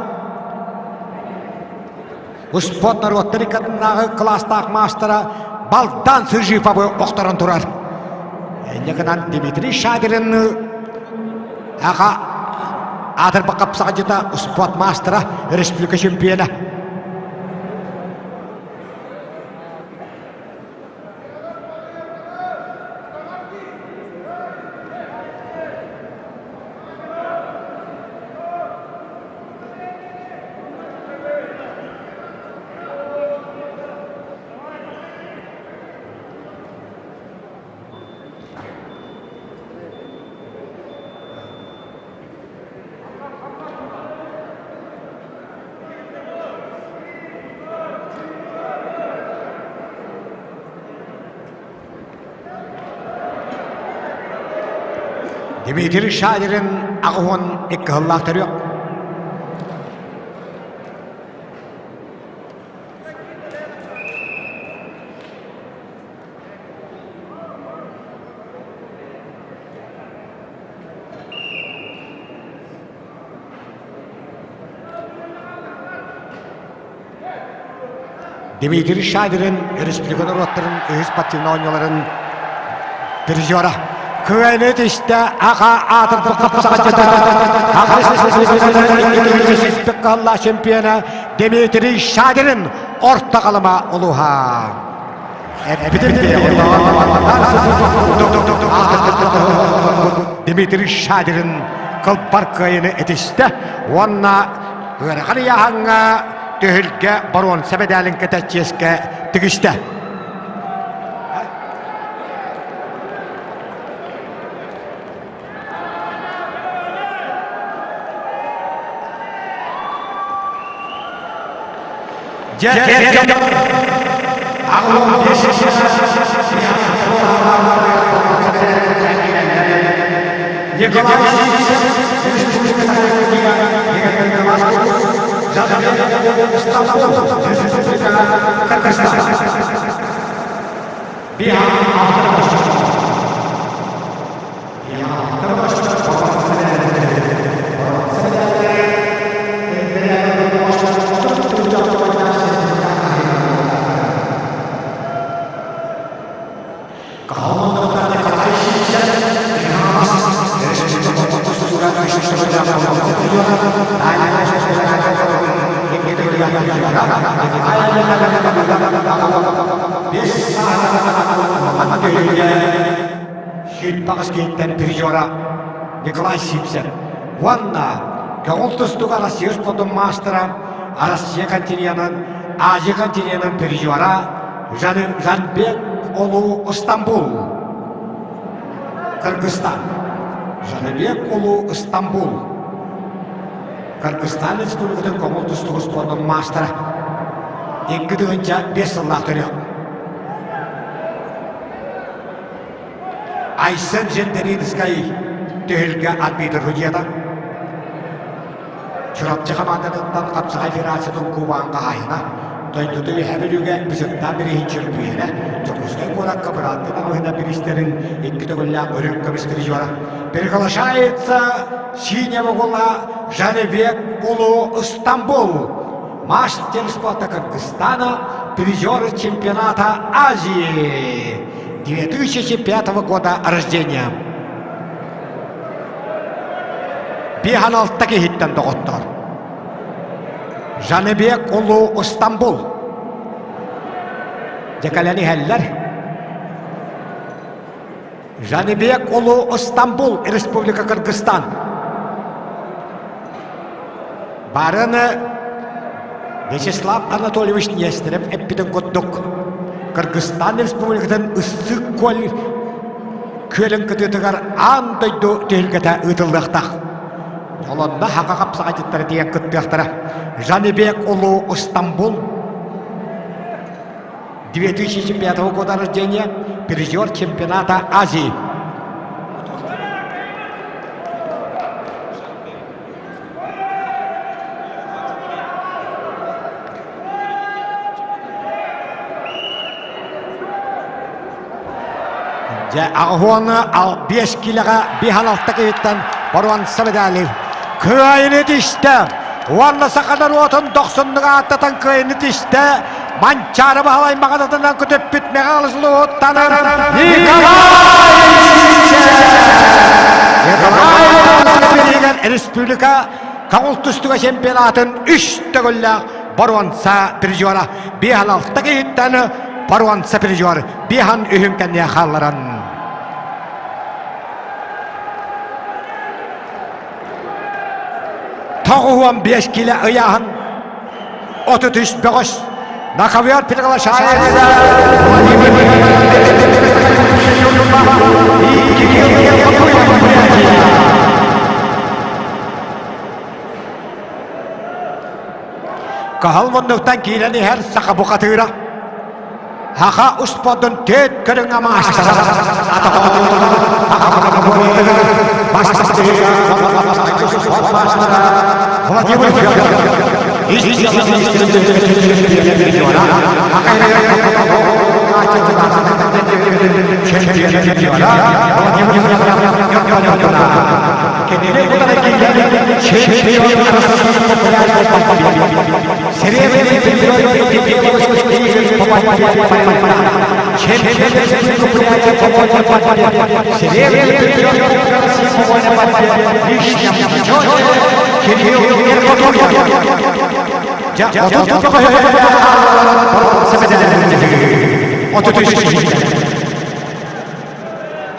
успуорт норуоттар иккардынааҕы кылаастаах маастара Балдан Сыжиповы охторон турар. Инньэ гынан Дмитрий Шадрин аҕа аатырбыт хапсаҕайдьыта успуорт маастара, республика чемпиона. Дмитрий Шадрин аҕыһын икки сыллаах төрүөх. Дмитрий Шадрин республика норуоттарын үһүс спортивнай оонньууларын призера. Кыайыны түстэ аха аатырдык чемпиона Дмитрий Шадрин орто халыма улуһа. Дмитрий Шадрин кылбар кыайыны этистэ уонна ыарахан ыйааһыҥҥа түһүлгэ боруонса мэдээлин кэтэ чиэскэ тигистэ. Сүүрбэҕис киһиттэн призера Николай Сивцев уонна көҥүл тустууга Россия спордун маастара, Россия континенын, Азия континенын призера Жанбек Улуу Стамбул. Кыргызстан. Жаныбек Улуу Стамбул. Кыргызстан Республикатын көҥүл тустууга спордун маастара. 2005 сыллаах төрүөх. Айсен Жендеринскай түһүлгэ арбитр судьуйата. Чурапчы хамаандатыттан хапсаҕай федерациятын кубаан хаһаайына, дойдутун Үөһээ Бүлүүгэ Бычыттаан бирииһин чөмпүйүөнэ, Дьокуускай куоракка бырааттыы маҕаһыына бириистэрин икки төгүллээх үрүҥ көмүс призера. Приглашается синего угла Жаныбек Улуу Стамбул, мастер спорта Кыргызстана, призер чемпионата Азии 2005 года рождения. 56 киһиттэн доҕоттор. Жаныбек Улуу Стамбул. Дьэ кэлэн иһэллэр. Жаныбек Улуу Стамбул, Республика Кыргызстан. Барыны Вячеслав Анатольевич Нестеров эппитин курдук, Кыргызстан Республикатын Ысык-Көл күөлүн кытыытыгар аан дойду түһүлгэтэ ыытыллыахтаах. Олонно хака хапсаҕайдыттара тиийэн кыттыахтара. Жанибек Улуу Стамбул 2005 года рождения, призер чемпионата Азии. Дьэ, аҕыһуону 5 килэҕэ 5-6 киһиттэн боруонса медали кыайыны түстэ. Уонна саха норуотун дохсуннук ааттатан кыайыны түстэ. Манчаары Баһылай маҕанатынан көтүппүт Мэҕэ Улууттан Николай Николай Республика Көҥүл тустууга чемпионатын үс төгүллээх боруонса призера 5-6 киһиттэн боруонса призер биэһэн үһүн кэнниэ хаалларан 95 кило ыйааһын 33 бөҕөс на ковер приглашается Каһал муннуктан киирэн иһэр саха бухатыыра. Хаха успуордун түөрт көрүҥҥэ маастара. Владимир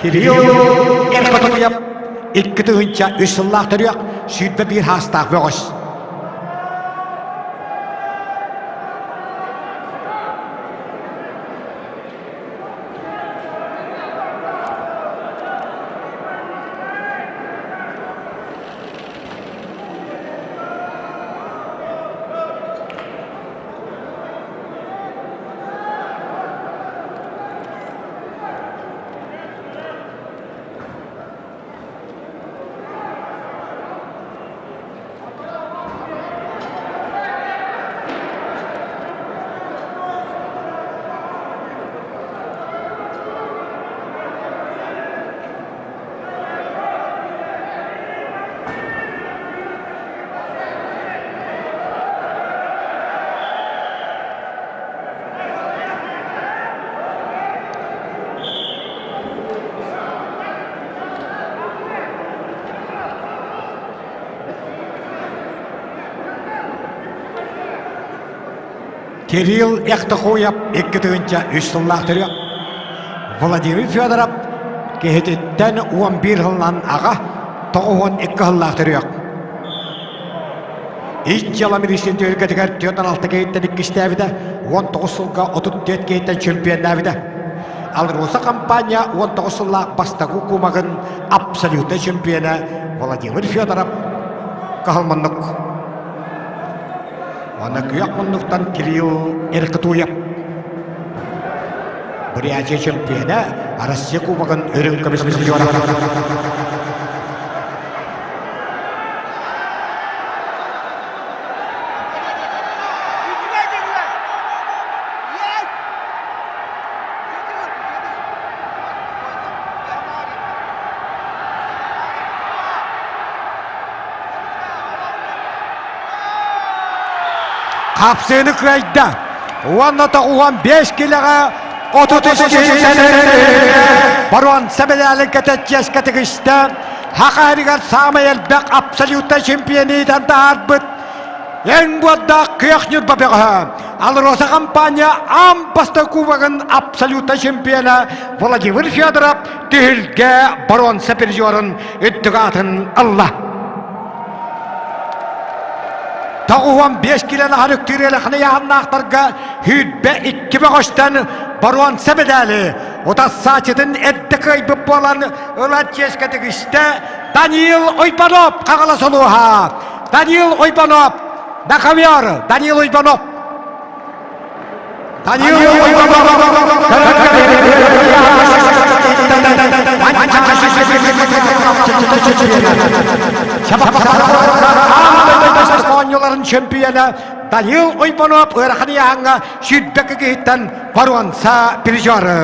Кирилл Эркотуев 2 тыһыынча 3 сыллаах төрүөх 21 хаастаах бөҕөс. Кирилл Эхтохуев 2 тыһыынча 3 сыллаах төрүөх. Владимир Федоров киһититтэн 11 сылынан аҕа 92 сыллаах төрүөх. Ис дьыала милиция түһүлгэтигэр 46 киһиттэн иккистээбитэ, 19 сылга 34 киһиттэн чемпионнаабыта. Алроса компания 19 сыллаах бастакы кубогын абсолютнай чемпиона Владимир Федоров кыһыл муннук. Уонна күөх муннуктан Кирилл Эркытуев. Бурятия чемпиона Россия кубогын үрүҥ көмүс призера. Хапсыыны кыайда. Уонна 95 килэҕэ 33 боруонса медалын кэтэтчиэскэ тигистэ. Саха сиригэр саамай элбэх абсолютнай чемпионитан таһаарбыт Ең буордаах күөх Ньурба бөҕөһө Алроса компания аан бастакы кубогын абсолютнай чемпиона Владимир Федоров түһүлгэ боруонса призерын үрдүк аатын ылла. 95 килоны харыктыыр элэхни яһаннаахтарга 22 бөҕөстөн боруонса медали утассаачытын эрдэ кыайбыт буолан ылар чиэскэ тигистэ Даниил Ойбонов Хаҥалас улууһа. Даниил Ойбонов на ковер. Даниил Ойбонов. Даниил Ойбонов. Оонньууларын чемпиона Даниил Ойбонов ыарахан ыйааһыҥҥа 22 киһиттэн боруонса призеры.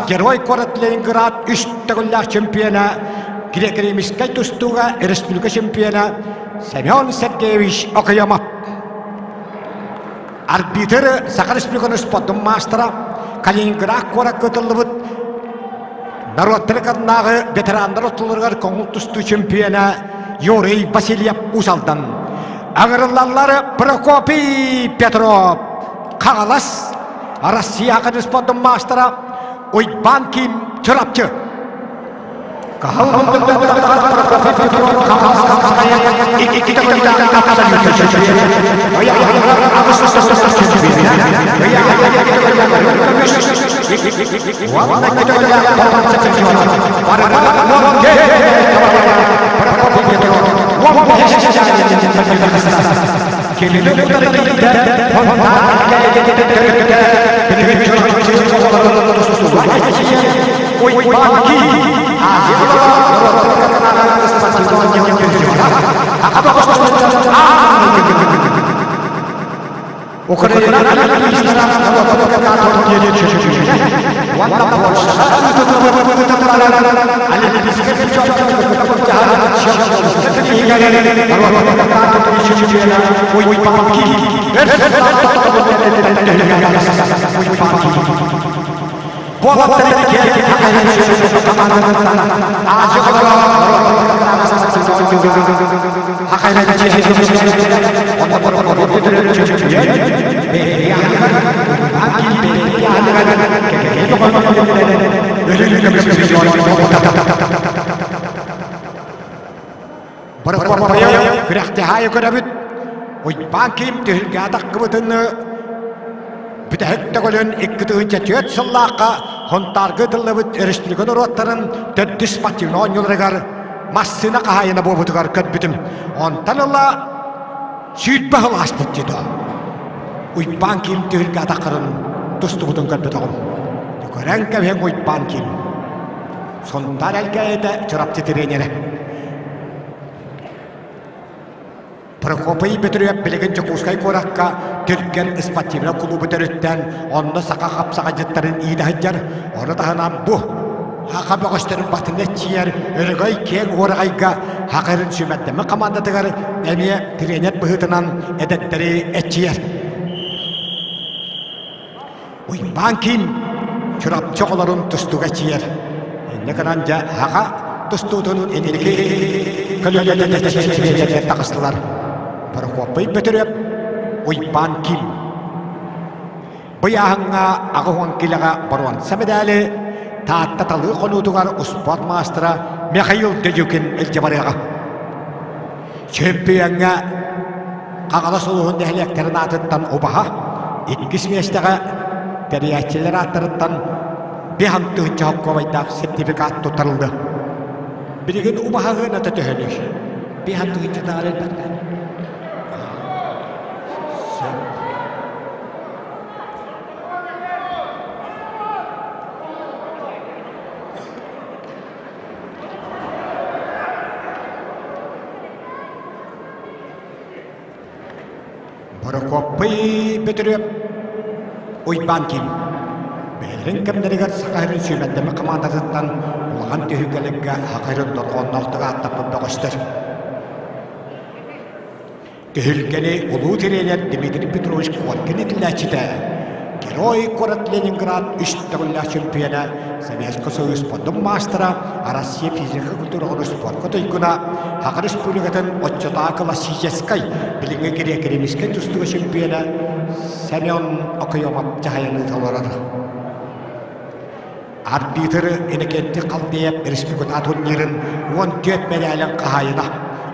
Герой куорат Ленинград үс төгүллээх чемпиона, греко-римскэй тустууга республика чемпиона Семен Сергеевич Окоемов. Арбитр Саха Республикатын спордун маастара, Калининград куоракка ытыллыбыт норуоттары кытынааҕы ветераннар ортолоругар көҥүл тустуу чемпиона Юрий Васильев Уус-Алдан. Аҥырыллаллар Прокопий Петров, Хаҥалас, Россия спордун маастара Уйбаан Ким Чурапчы. Уонна Польшаҕа Олимпийскай Күрэхтэһаайы көрөбүт. Уйбаан Ким түһүлгэ атаххыбытын бүтэһик төгүлүн 2004 сыллаахха Хонтаарга ытыллыбыт өрөспүүбүлүкэ норуоттарын төрдүс спортивнай оонньууларыгар массыына хаһаайына буолбутугар көрбүтүм. Онтон ыла 20 сыл ааспыт дии Уйбаан Ким түһүлгэ атаххарын тустубутун көрбөтөҕүм. Көрөн кэбиһэн Уйбаан Ким. Сунтаар Элгээйитэ Чурапчы тренерэ. Прокопий Бөтүрүөп билигин Дьокуускай куоракка Түргэн спортивнай кулуубу төрүттээн, онно саха хапсаҕайдьыттарын иитэ сылдьар. Ону таһынан бу Саха бөҕөстөрүн батына эрчийэр Өрөгөй киэҥ уораҕайга Саха сирин сүүмэрдэммит хамаандатыгар эмиэ тренер быһыытынан эдэрдэри эрчийэр. Уйбаан Ким Чурапчы оҕолорун тустууга эрчийэр. Инньэ гынан дьэ саха тустуутун инники көлүөнэлэр таҕыстылар. Прокопий Бөтүрүөп, Уйбаан Ким. Быйааһыҥҥа 80 килэҕэ боруонса мэдээли Таатта талыы хонуутугар успуорт маастара Михаил Дедюкин илдьэ барыаҕа. Чөмпүйэҥҥэ Хаҥалас улууһун нэһилиэктэрин аатыттан убаһа, иккис миэстэҕэ тэрийээччилэр ааттарыттан биһан тыһыынча холкуобайдаах сертификат туттарыллыа. Билигин убаһа сыаната төһөнүй? Биһан тыһыынчатааҕар элбэхтэ. Борокуоппай Бөтүрүөп Уйбаан Ким бэйэлэрин кэмнэригэр Саха сирин сүүмэрдэммит хамаандатыттан улахан түһүлгэлэргэ Саха сирин дорҕоонноохтук ааттаппыт бөҕөстөр. Түһүлгэни улуу тренер Дмитрий Петрович Коркин итиллээччитэ, Герой куорат Ленинград үс төгүллээх чемпиона, Советский Союз спордун маастара, Россия физика культураҕа спорка туйгуна, Саха Республикатын оччотооҕу классическай, билиҥҥи греко-римскэй тустууга чемпиона Семен Окоемов дьаһайан ыыта олорор. Арбитр Иннокентий Халдеев республика турнирын 14 мэдээлин хаһаайына.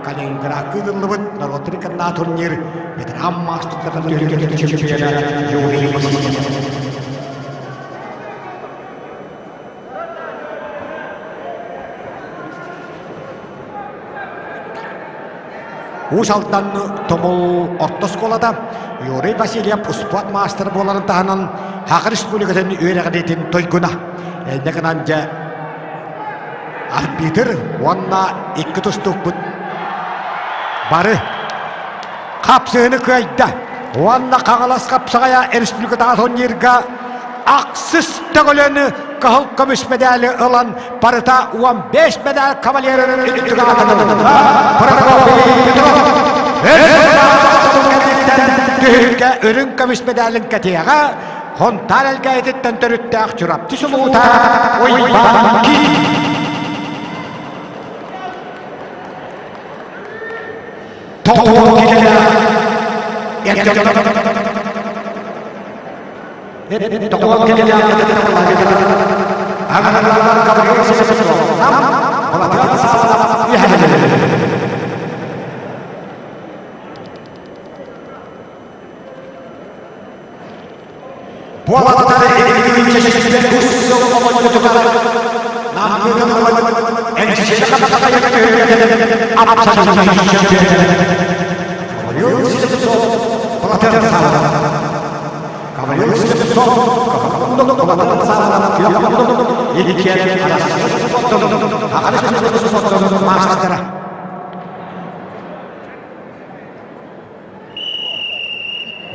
Калининградка ыытыллыбыт норуоттар иккардаа турнир ветеран маастардарын чемпиона Юрий Васильев. Уус Алдан Тумул орто оскуолата Юрий Васильев успуорт маастара буоларын таһынан Саха Республикатын үөрэҕириитин туйгуна. Инньэ гынан дьэ арбитр уонна икки тустуукпут бары хапсыһыны кыайда. Уонна Хаҥалас хапсаҕайа республикатааҕы турнирга ахсыс төгүлүн кыһыл көмүс мэдээли ылан барыта 15 мэдээл кавалерын Түһүлгэ үрүҥ көмүс мэдээлин кэтиэҕэ Хонтаар Элгээйититтэн төрүттээх Чурапчы сулуута Уйбаан Киин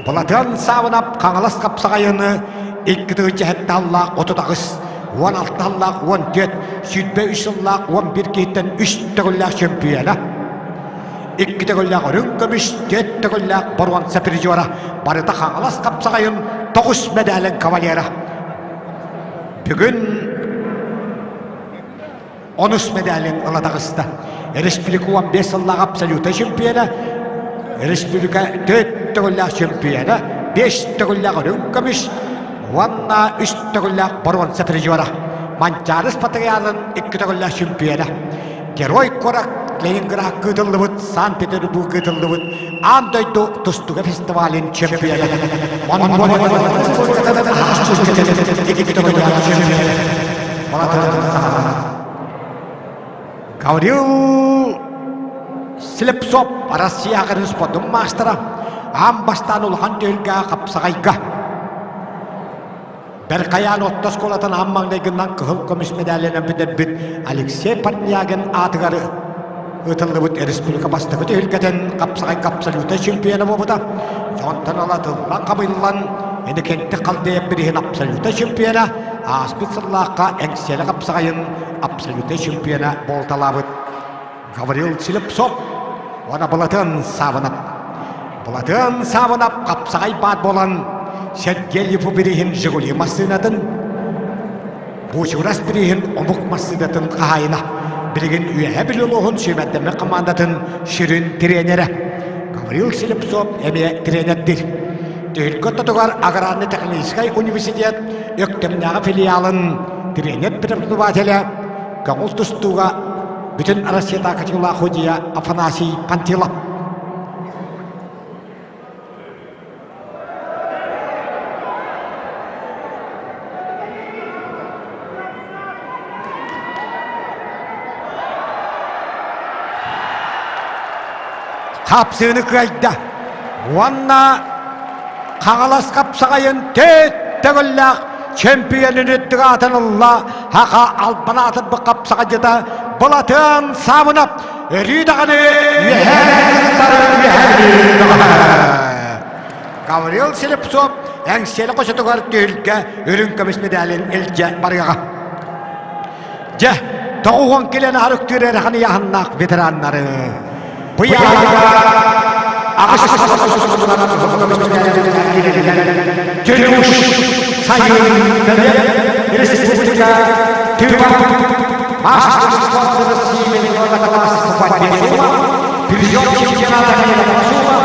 Былатыан Саабынап Хаҥалас хапсаҕайыны 2 сыллаах 38, 16 сыллаах 14, 23 сыллаах 11 киһиттэн үс төгүллээх чөмпүйүөнэ. Икки төгүллээх үрүҥ көмүс, түөрт төгүллээх боруонса призера, барыта Хаҥалас хапсаҕайын тоҕус мэдээлин кавалера. Бүгүн онус мэдээлин ыла таҕыста. Республика 15 сыллаах абсолютнай чемпиона, республика төрт төгүллээх чемпиона, бес төгүллээх үрүҥ көмүс уонна үс төгүллээх боруонса призера. Манчаары Спартакиадатын икки төгүллээх чемпиона. Герой куорат Ленинградка ыытыллыбыт, Санкт-Петербурга ыытыллыбыт аан дойду тустууга фестивалын чемпиона. Гаврил Слепцов Россияҕа спордун маастара аан бастаан улахан түһүлгэ хапсаҕайга Бэркайаан орто оскуолатын аан маҥнайгынан кыһыл көмүс медалынан бүтэрбит Алексей Портнягин аатыгар ыытыллыбыт республика бастакы түһүлгэтин хапсаҕайга абсолютнай чемпиона буолбута. Онтон ыла тыллан хабыллан Иннокентий Халдеев бириһин абсолютнай чемпиона, ааспыт сыллаахха Эҥсиэли хапсаҕайын абсолютнай чемпиона буолталаабыт Гаврил Слепцов уонна Былатыан Саабынап. Былатыан Саабынап хапсаҕай баат буолан Сергей Липу бирииһин Жигули массыынатын, Буучурас бирииһин омук массыынатын хаһаайына. Билигин Үөһээ Бүлүү улууһун сүүмэрдэммит командатын сүрүн тренерэ. Гаврил Слепцов эмиэ тренердир. Түһүлгэ ортотугар аграрно-техническай университет Өктөмнөөҕү филиалын тренер-преподавателэ көҥүл тустууга бүтүн Россията категориялаах судьуйа Афанасий Пантилов. Хапсыыны кыайда уонна Хаҥалас хапсаҕайын төрт төгүллээх чөмпүйүөнүн үрдүк аатын ылла Хаха албан аатырбыт хапсаҕайдьыта Былатыан Саабынап өрүү даҕаны үөһээ Гаврил Слепцов Эҥсиэли хочотугар түһүлгэ үрүҥ көмүс медалин илдьэ барыаҕа. Дьэ, 90 килэни арыктыыр эрэхэн ыйааһыннаах ветераннары Түлүш сайын Республика Тыва Призер чемпионата мира по сумо,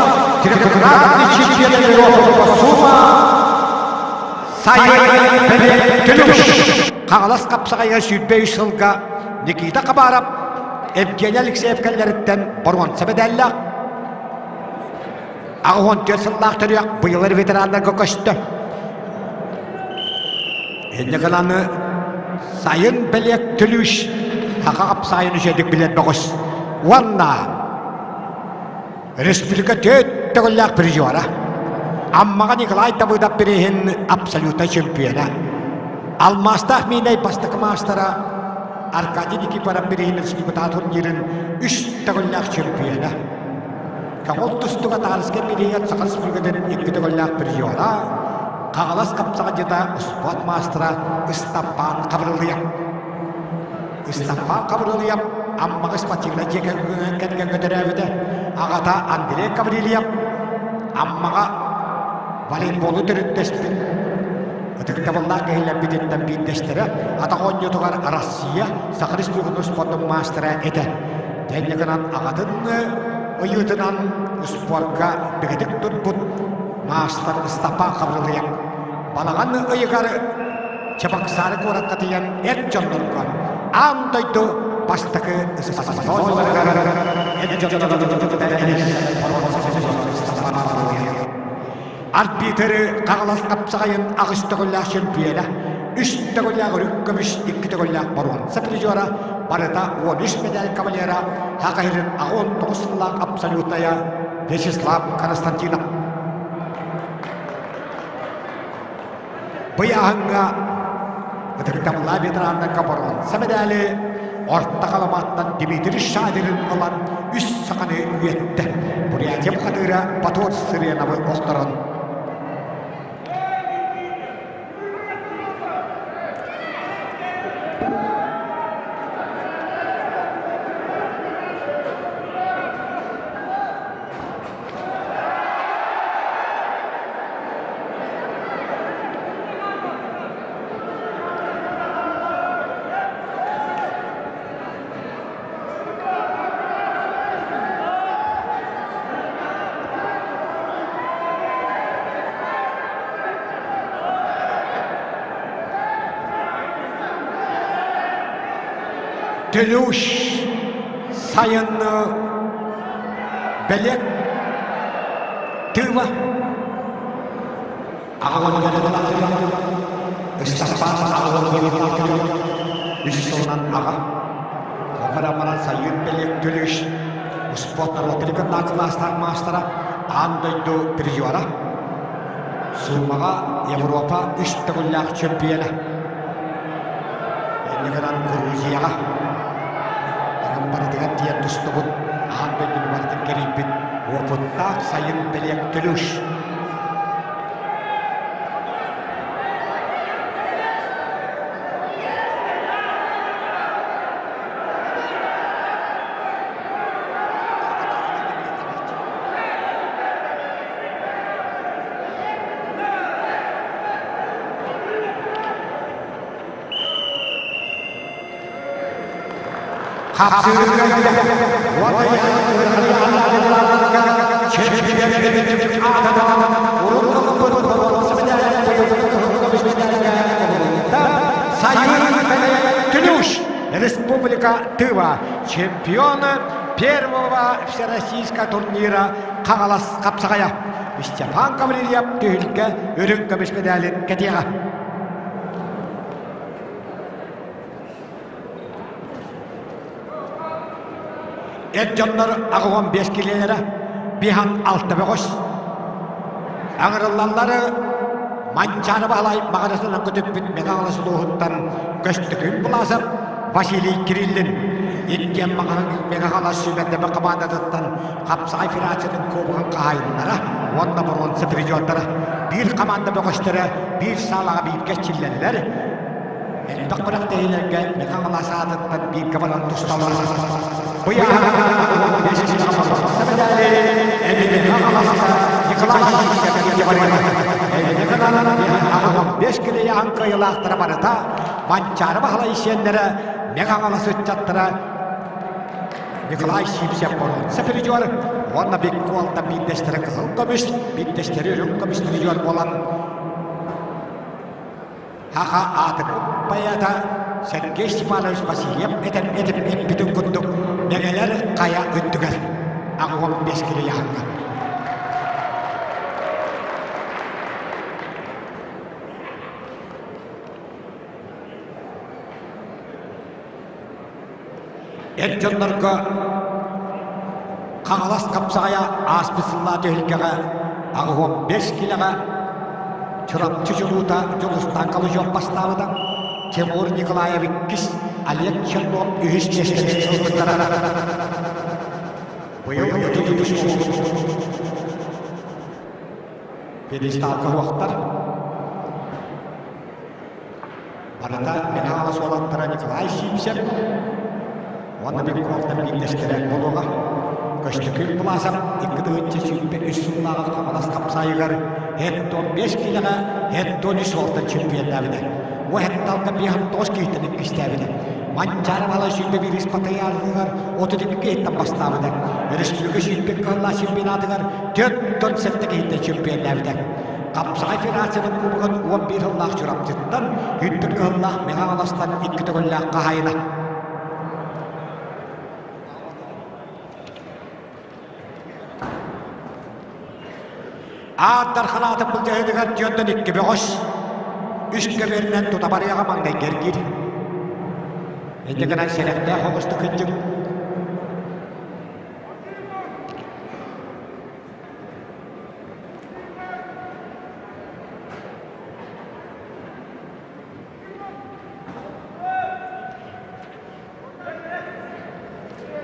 трехкратный чемпион Европы по сумо Сайын Түлүш Хаҥалас хапсаҕайга 23 сылга Никита Хабаров, Евгений Алексеев кэллэриттэн боруонса мэдээллээх. 84 сыллаах төрүөх быйылар ветераннарга көстө. Инньэ гынан сайын бэлиэк түлүүш хаха хапсаайын үчүгэйдик билэр бөҕөс. Уонна Республика төрт төгүллээх призера. Аммаҕа Николай Давыдов бирииһин абсолютнай чемпиона. Алмаастаах миинэй бастакы маастара Аркадий Никифоров бирииһин республикатааҕы турнирын үс төгүллээх чемпиона. Көҥүл тустууга Таарыскай бирииһигэр Саха Республикатын икки төгүллээх призера, Хаҥалас хапсаҕайдьыта спорт маастара Ыстаппаан Хабырылыйап. Ыстапаан Гаврильев Аммаҕа спортивнай дьиэ кэргэҥҥэ төрөөбүтэ. Аҕата Андрей Гаврильев Аммаҕа волейболу төрүттэспит ытыктабыллаах киһилэрбититтэн биирдэстэрэ, атах оонньуутугар Россия, Саха Республикатын спордун маастара этэ. Дэннэ гынан аҕатын ыйыытынан спорка бигэтик турбут маастар Ыстапаан Гаврильев балаҕан ыйыгар Чебоксары куоракка тиийэн эр дьоннорго аан дойду бастакы Арбитры Хаҥалас хапсаҕайын аҕыс төгүллээх чемпиона, үс төгүллээх үрүҥ көмүс, икки төгүллээх боруонса призера, барыта 13 медаль кавалера, Саха сирин 89 сыллаах абсолютная Вячеслав Константинов. Быйааһыҥҥа ытыктабыллаах ветераннарга боруонса мэдээли Орто Халыматтан Дмитрий Шадрин ылан үс саханы үөттэ. Бурятия бухатыыра Батор Сыреновы охторон. Төлүүш сайын бэлиэк тыыва Ыстапаан үс сылынан аҕа Оҕо сайын бэлиэк төлүүш спорт норуоттарыгар кылаастаах маастара аан дойду призера Суумаҕа Европа үс төгүллээх чөмпүйүөнэ Инньэ гынан Грузияҕа баран барытыгар тиийэн тустубут, аан дойдуну барытын кэрийбит уопуттаах сайын бэлиэк Төлүш. Республика Тыва чемпиона первого всероссийского турнира Хаҥалас хапсаҕайа Степан Гаврильев түһүлгэ үрүҥ көмүс медалин кэтиэҕэ. Эр дьоннор 85 килиэлэрэ, биһан алта бөҕөс. Аҥырыллаллары Манчаары Баһылай маҕарасынан көтүппүт Мэҥэ Хаҥалас улууһуттан Көстөкүүн Буласов, Василий Кириллин иккиэн Мэҥэ Хаҥалас сүүмэрдэммит хамаандатыттан хапсаҕай федерациятын кубогын хаһаайыннара уонна боруонса призердара биир хамаанда бөҕөстөрө биир саалаҕа бииргэ эрчиллэллэр. Элбэх күрэхтэһиилэргэ Мэҥэ Хаҥалас аатыттан бииргэ баран тусталлар. Бу Бэс килийаан кыайыылаахтара барыта Манчаары Баһылай сиэннэрэ Мэҥэ Хаҥалас ыччаттара Николай Сивцев боруонса призер уонна Беккуолта биирдэстэрэ кыһыл көмүс, биирдэстэрэ үрүҥ көмүс призер буолан Хаха аатырбыт поэта Сергей Степанович Васильев этэн этим эппитин курдук мэҥэлэр хайа үрдүгэр 85 килийаһыҥҥа. Эр дьоннорго Хаҥалас хапсаҕайа ааспыт сыллаах түһүлгэҕэ 85 килэҕэ Чурапчы чулуута Дьулустаан Калужев бастаабыта, Тимур Николаев иккис, Олег Чернов үһүс миэстэни ылбыттара. Быйыл пьедесталга уохтар. Барыта Мэҥэ уолаттара Николай Сивцев уонна Беккуолтан биирдэстэрэ буолуоҕа. Көстөкүүн Плазов 2023 сыллааҕы Хаҥалас хапсаайыгар 75 киилэҕэ 73 уолтан чемпионнаабыта. Уһэтталга 59 киһиттэн иккистээбитэ. Манчаары Баһылай 21 Спартакиадатыгар 32 киһиттэн бастаабыта. Өрөспүүбүлүкэ 22 кыһыллаах чемпионатыгар 47 киһиттэн чемпионнаабыта. Хапсаҕай федерациятын кубогын 11 сыллаах Чурапчыттан, үрдүк кыһыллаах Мэҥэ Хаҥаластан икки төгүллээх хаһаайына. Аат Дархан былдьаһыытыгар түөртэн икки бөҕөс, үс көбүөрүнэн тута барыаҕа маҥнайгы эргиир. Инньэ гынан сэрэхтээх оҕустук кырдьык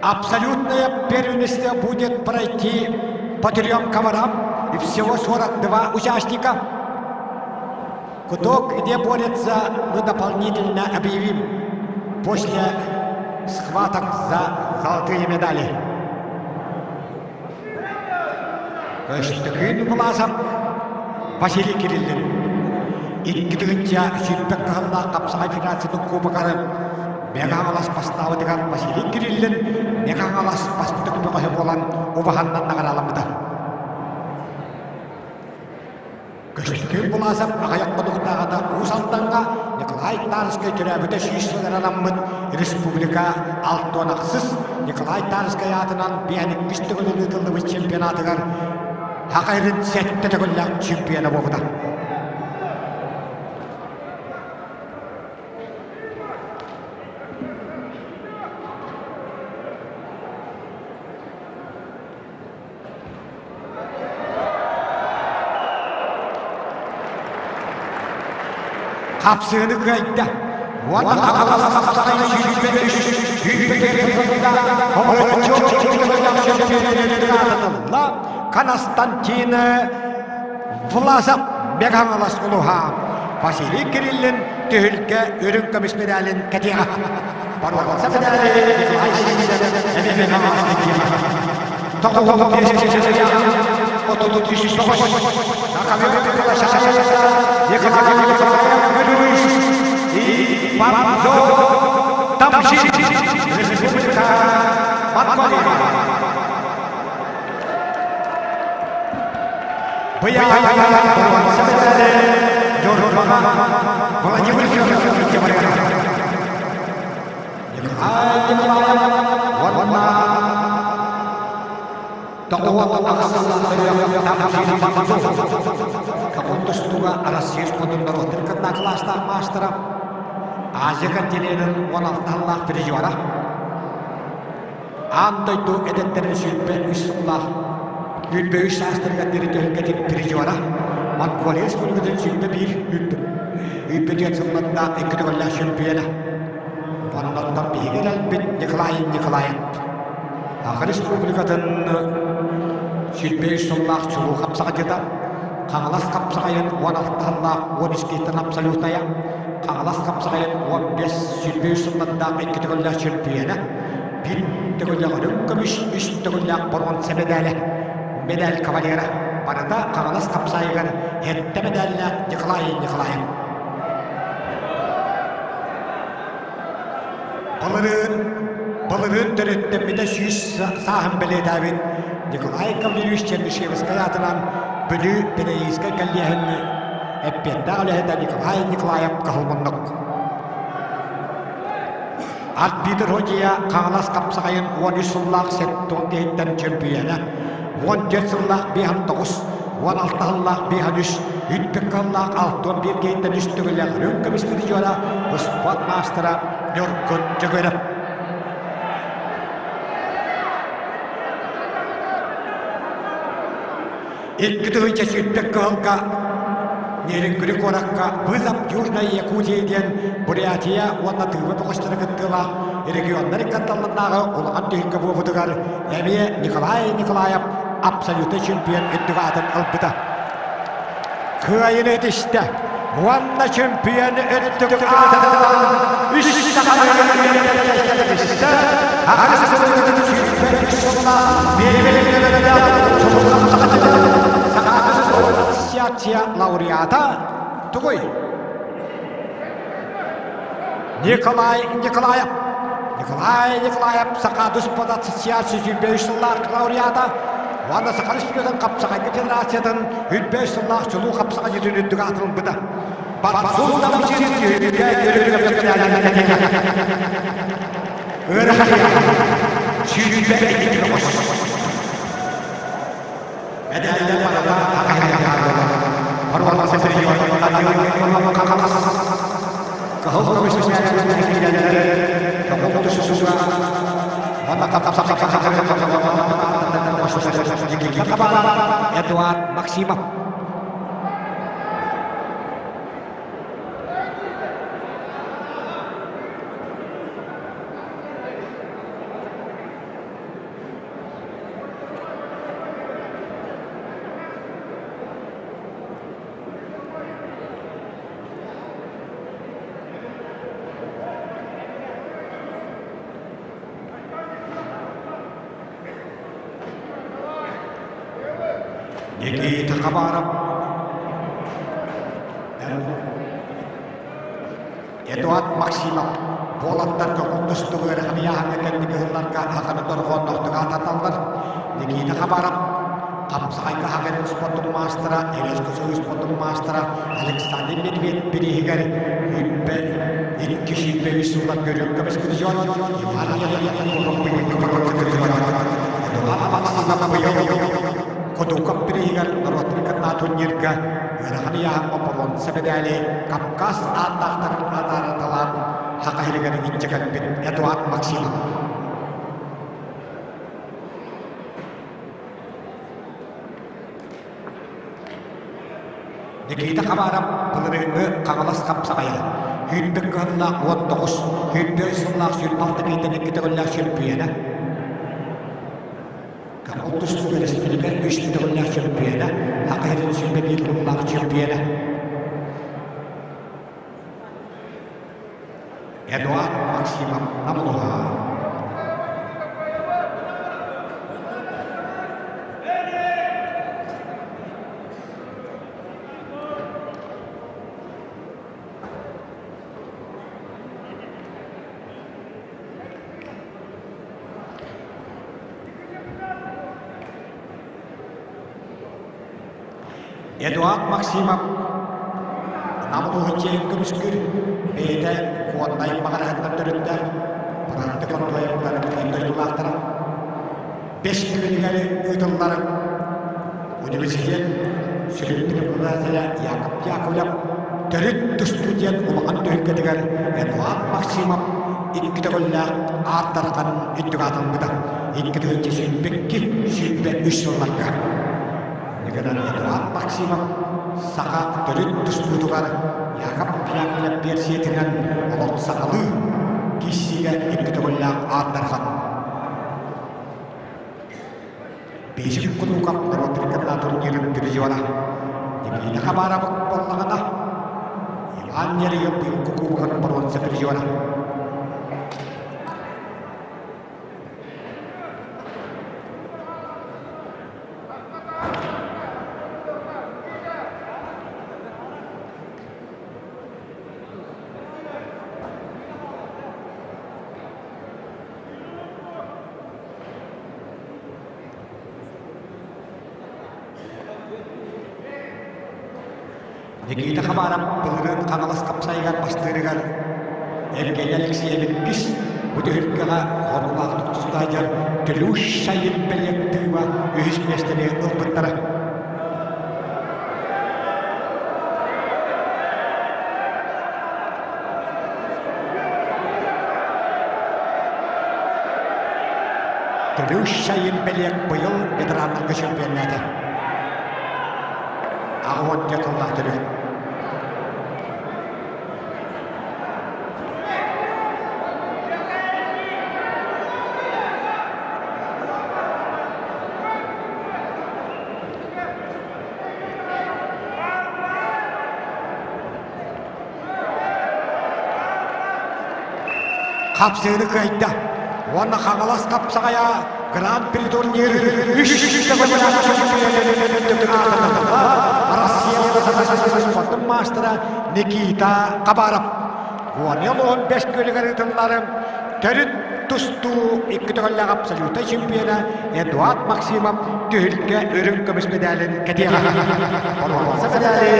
Абсолютное первенство будет пройти по трем коврам и всего 42 участника. Кто где борется, мы дополнительно объявим. после схваток за золотые медали. Көстөкүүн Власов Василий Кириллин 2 сүүрбэ кыһыллаах хапсаҕай федерациятын кубогар Мэҥэ-Хаҥалас бастаабытыгар Василий Кириллин Мэҥэ-Хаҥалас бастык бөҕөһө буолан убаһаннан наҕарааламмыта. Көстөкүүн Буласов аҕыйах хонуктааҕыта Уус Алдаҥҥа Николай Тарскай төрөөбүтэ 100 сылыгар анаммыт республика 66 Николай Тарскай аатынан биэһэн төгүлүн ыытыллыбыт чемпионатыгар Саха сирин сэттэ төгүллээх чемпиона буолбута. Хапсыыны кыайда. Уонна Константин Власов Бегаҥалас улуһа Василий Кириллин түһүлгэ үрүҥ көмүс медалин кэтиэҕэ. Владимир Тустууга Россия спордун норуоттарын кытта кылаастаах маастара, Азия континенын 16 сыллаах призера, аан дойду эдэттэрин 23 сыллаах 23 саастарыгар диэри түһүлгэтин призера, Монголия Республикатын 21 24 сыллардаах икки төгүллээх чемпиона. Оннуттан биһиги эрэлбит Николай Николаев. Саха Республикатын 23 сыллаах чулуу хапсаҕайдьыта, Хаҥалас хапсаҕайын 16 сыллаах 13 киһиттэн абсолютная, Хаҥалас хапсаҕайын 15 23 сыллардаах икки төгүллээх чемпиона, биир төгүллээх үрүҥ көмүс, үс төгүллээх боруонса медалэ, медаль кавалера, барыта Хаҥалас хапсаайыгар сэттэ медаллээх Николай Николаев. Былырыын, былырыын төрүттэммитэ 100 сааһын бэлиэтээбит Николай Гаврильевич Чернышевскай аатынан Бүлүү педагогическай кэллиэһин эппиэттээх үлэһитэ Николай Николаев кыһыл муннук. Арбитр судьуйа Хаҥалас хапсаҕайын 13 сыллаах 70 киһиттэн чөмпүйүөнэ, 14 сыллаах 59, 16 сыллаах 53, 3 сыллаах 61 киһиттэн үс төгүллээх үрүҥ көмүс призера, спорт маастара Ньургун Дьөгүөрэп. 2000 кыһылга Нерюнгри куоракка «Вызов Южной Якутии» диэн Бурятия уонна Тыва бөҕөстөрө кыттыылаах регионнар иккардалларынааҕы улахан түһүлгэ буолбутугар эмиэ Николай Николаев абсолютнай чемпион үрдүк аатын ылбыта. Кыайыыны этистэ уонна чемпион үрдүк аатын үс Ассоциация лауреата тугуй? Николай Николаев. Николай Николаев Саха Дуспад Ассоциация 25 сыллаах лауреата уонна Саха Республикатын Хапсаҕайга Федерациятын 25 сыллаах чулуу хапсаҕай дьиэтин үрдүк аатын ылбыта. Эдуард Максимов. Никита Хабаров Эдуард Максимов буолаттар көҥүл тустууга ыарахан кэнники сылларга хаханы дорҕоонноохтук ааттаталлар. Никита Хабаров Хапсаҕайга Хаҕын спордун маастара, Эрэско Союз спордун маастара Александр Медведь бирииһигэр үппэ 223 сыллар көрүҥ көмүс призер Иван Кутуков бирииһигэр норуоттар кытта турнирга ыарахан ыйааһыҥҥа боруонса мэдээли Кавказ ааттаахтарын атаараталаан Саха сиригэр илдьэ кэлбит Эдуард Максимов. Никита Хабаров былырыыҥҥы Хаҥалас хапсаҕайа сүүрбэ кыһыннаах 19, 25 сыллаах 26 биитэн икки төгүллээх чөмпүйүөнэ. Ол тустуук өрөспүүбүлүкэ үс төгүллээх чөмпүйүөнэ, Саха сирин 21 сыллаах чөмпүйүөнэ. Эдуард Максимов Намылуха. Эдуард Максимов Нам улууһун чиэһин көмүскүүр бэйэтэ Куоннай Маҕараһыттан төрүттээх Быраатты Контоевтар биир дойдулаахтара. Бэс күнүгэр ыытыллар университет сүрүн преподавателэ Яков Яковлев төрүт тустуу диэн улахан түһүлгэтигэр Эдуард Максимов икки төгүллээх ааттархан үрдүк аатырбыта. 2022-2023 сылларга. Николай Эдуард Максимов саха төрүт тустуутугар Яков Яковлев биэрсийэтинэн олох сахалыы киирсиигэ икки төгүллээх ааттархан. Бейсик Кутуков норуоттарын кытта турнирын призера Никита Хабаров буоллаҕына Иван Нериев быйылгы кубогын боруонса призера. Никита Хабаров былырыын Хаҥалас хапсайыгар бастыырыгар Евгений Алексеевич бу түһүлгэҕэ хоруулаахтык тустааччы Төлүүш Сайын бэлиэттыыба үһүс миэстэни ылбыттара. Төлүүш Сайын бэлиэк быйыл ветераннарга чемпионнаата. Аҕа уон тыллаах төрүт. Хапсыыны кыайда уонна Хаҥалас хапсаҕайа Гран-при турнир үс Россия спортун маастара Никита Хабаров Гомел 15 күөлүгэр ыытылларын төрүт тустуу икки төгүллээх абсолютнай чемпиона Эдуард Максимов түһүлгэ үрүҥ көмүс медалин кэтиэҕэ. Боруонса медали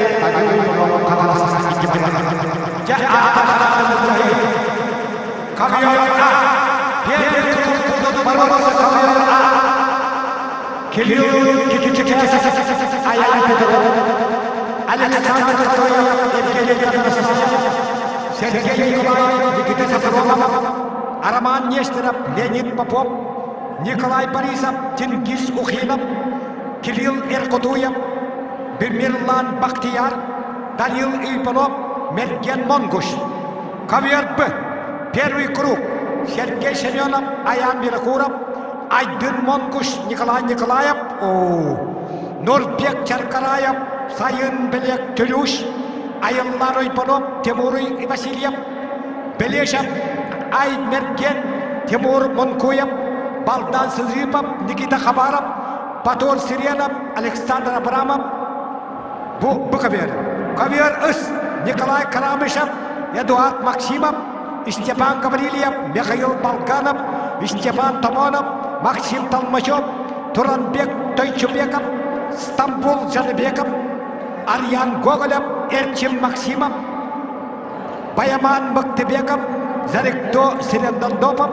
Александр Сергей Николаев, Никита Софронов, Роман Нестеров, Леонид Попов, Николай Борисов, Чингиз Ухинов, Кирилл Эркотуев, Бирмирлан Бахтияр, Данил Ипанов, Мерген Монгуш. Ковер Б. Первый круг. Сергей Семенов, Аян Винокуров, Айдын Монгуш, Николай Николаев, о, Нурбек Чаркараев, Сайын Белек Төлүш, Айыллар Ойбонов, Тимур Васильев, Белешев, Ай Мерген, Тимур Монкуев, Балдан Сызыпов, Никита Хабаров, Батор Сиренов, Александр Абрамов бу бу ковер. Ковер ыс Николай Карамышев, Эдуард Максимов, Степан Гаврильев, Михаил Балканов, Степан Томонов, Максим Толмачев, Туранбек Тойчубеков, Стамбул Жаныбеков, Арьян Гоголев, Эрчим Максимов, Баяман Мыктыбеков, Заректо Сирендандопов,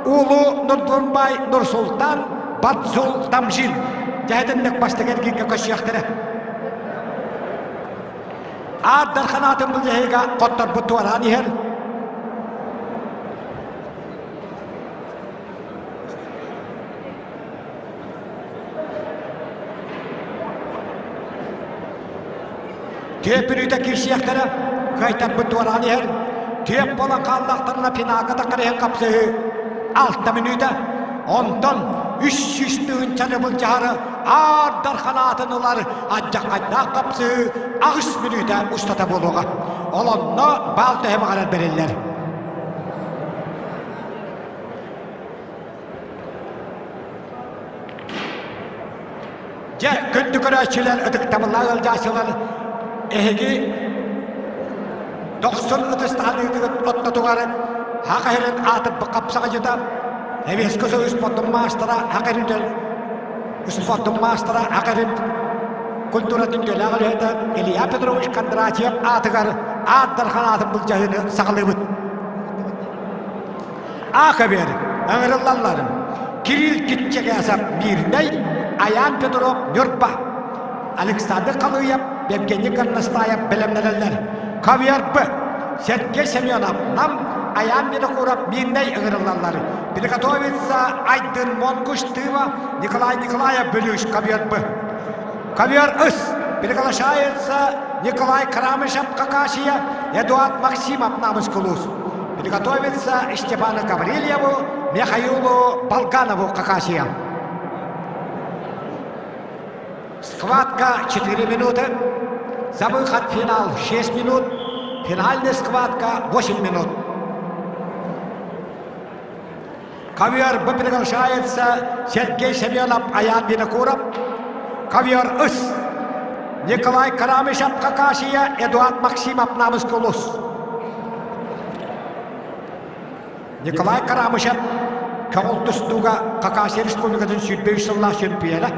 Улу Нурдунбай Нурсултан, Бадзул Дамжин. Дьэһэтинник бастакы эргииргэ көссүөхтэрэ. Аар Дархан былдьаһыыга хотторбут туораан иһэр. Түөп бүрүүтэ киирсиэхтэрэ, кыайтарбыт туораан иһэр. Түөп буолан хааллахтарына финалга таххар иһин хапсыһыы алта мүнүүтэ. Онтон 300 тыһыынчаны былдьаһары Аар Дархан аатын ылар алдьархайдаах хапсыһыы аҕыс мүнүүтэ устата буолуоҕа. Ол онно баал төһө баҕарар бэриллэр. Дьэ, күндү көрөөччүлэр, ытыктабыллаах ыалдьааччылар, эһиги дохсун ытыстаһаныытыгыт оттотугар Хаха иһирин аатырбыт хапсаҕайдьыта, Эбиэскэ Союз спортун маастара Хаха иһирин спортун маастара Хаха иһирин культуратын үтүөлээх үлэһитэ Илья Петрович Кондратьев аатыгар Аар Дархан аатын былдьаһыыны саҕалыыбыт. Аакабер ыҥырыллаллар Кирилл Китчэкээсэп Мирнэй, Айаан Петров Ньурба, Александр Халыев, Евгений Горностаев бэлэмнэнэллэр. Ковер Б Сергей Семенов Нам, Айаан Винокуров Мирнэй ыҥырыллаллар. Приготовиться Айдын Монгуш Тыва, Николай Николаев Бүлүүш Ковер Б. Ковер С приглашается Николай Карамышев Хакасия, Эдуард Максимов Намыскулус. Приготовиться Степану Гаврильеву, Михаилу Болганову Хакасия. Схватка 4 минуты. За выход в финал 6 минут. Финальная схватка 8 минут. Ковер Б приглашается Сергей Семенов, Аян Винокуров. Ковер С. Николай Карамышев, Хакасия, Эдуард Максимов, Намыскулус. Николай Карамышев көҥүл тустууга Хакасия Республикатын 23 сыллаах чемпиона.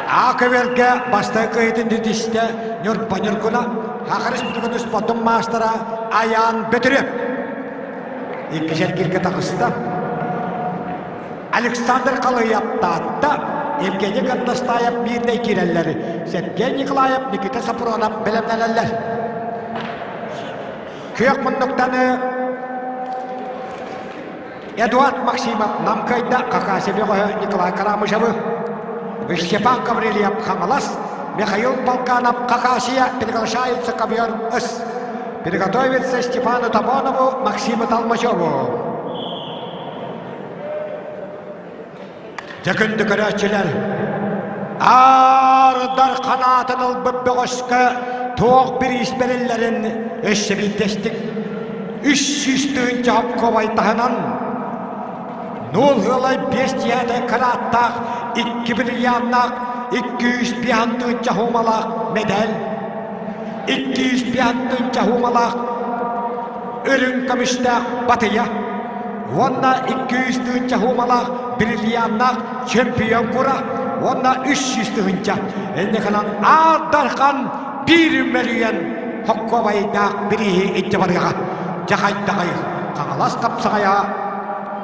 Аакөберге бастакы ыйытын дидистэ Ньурба Ньургуна, Саха Республикатын спортун маастара Айаан Бөтүрүөп. Иккис эргииргэ таҕыста. Александр Халыйап Таатта, Евгений Кардастаев биирдэй киирэллэр. Сергей Николаев, Никита Сапронов бэлэмнэнэллэр. Күөх муннуктаны Эдуард Максимов Намкайда Хакасия бөҕөһө Николай Карамышевы, Степан Гаврильев Хаҥалас, Михаил Полканов Хакасия приглашается ковер С. Приготовиться Степану Тамонову, Максиму Толмачеву. Дьэ күндү көрөөччүлэр, аардар ханаатын ылбыт бөҕөскө туох бириис бэриллэрин өссө биирдэстик 300 тыһыынча хопкуобай таһынан нуул ыалай биэс дьиэтэй кырааттаах икки бриллианнаах 205 тыһыынча хуумалаах мэдээл. 205 тыһыынча үрүҥ көмүстээх батыйа уонна 200 тыһыынча хуумалаах бриллианнаах чемпион кура уонна 300 тыһыынча инникинэн Аар Дархан биир мөлүйүөн хоккуобайдаах бирииһи илдьэ барыаҕа. Дьэ хайдаҕай Хаҥалас хапсаҕайа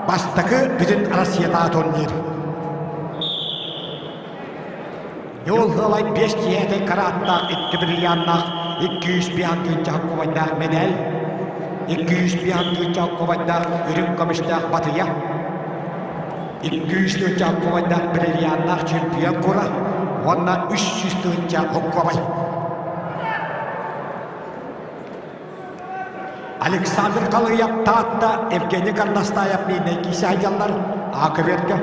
бастакы бүтүн Россиятааҕы турнир. Ньуол Һыалай биэс киһиэтэй карааттаах икки бриллианнаах 205 тыһыынча хоккуобайдаах мэдээл, 205 тыһыынча хоккуобайдаах үрүҥ көмүстээх батыйа, 200 тыһыынча хоккуобайдаах бриллианнаах чемпион кура уонна 300 тыһыынча хоккуобай. Александр Халыйап Таатта, Евгений Горностаев Миинэй киисэ сылдьаллар Аакыберга.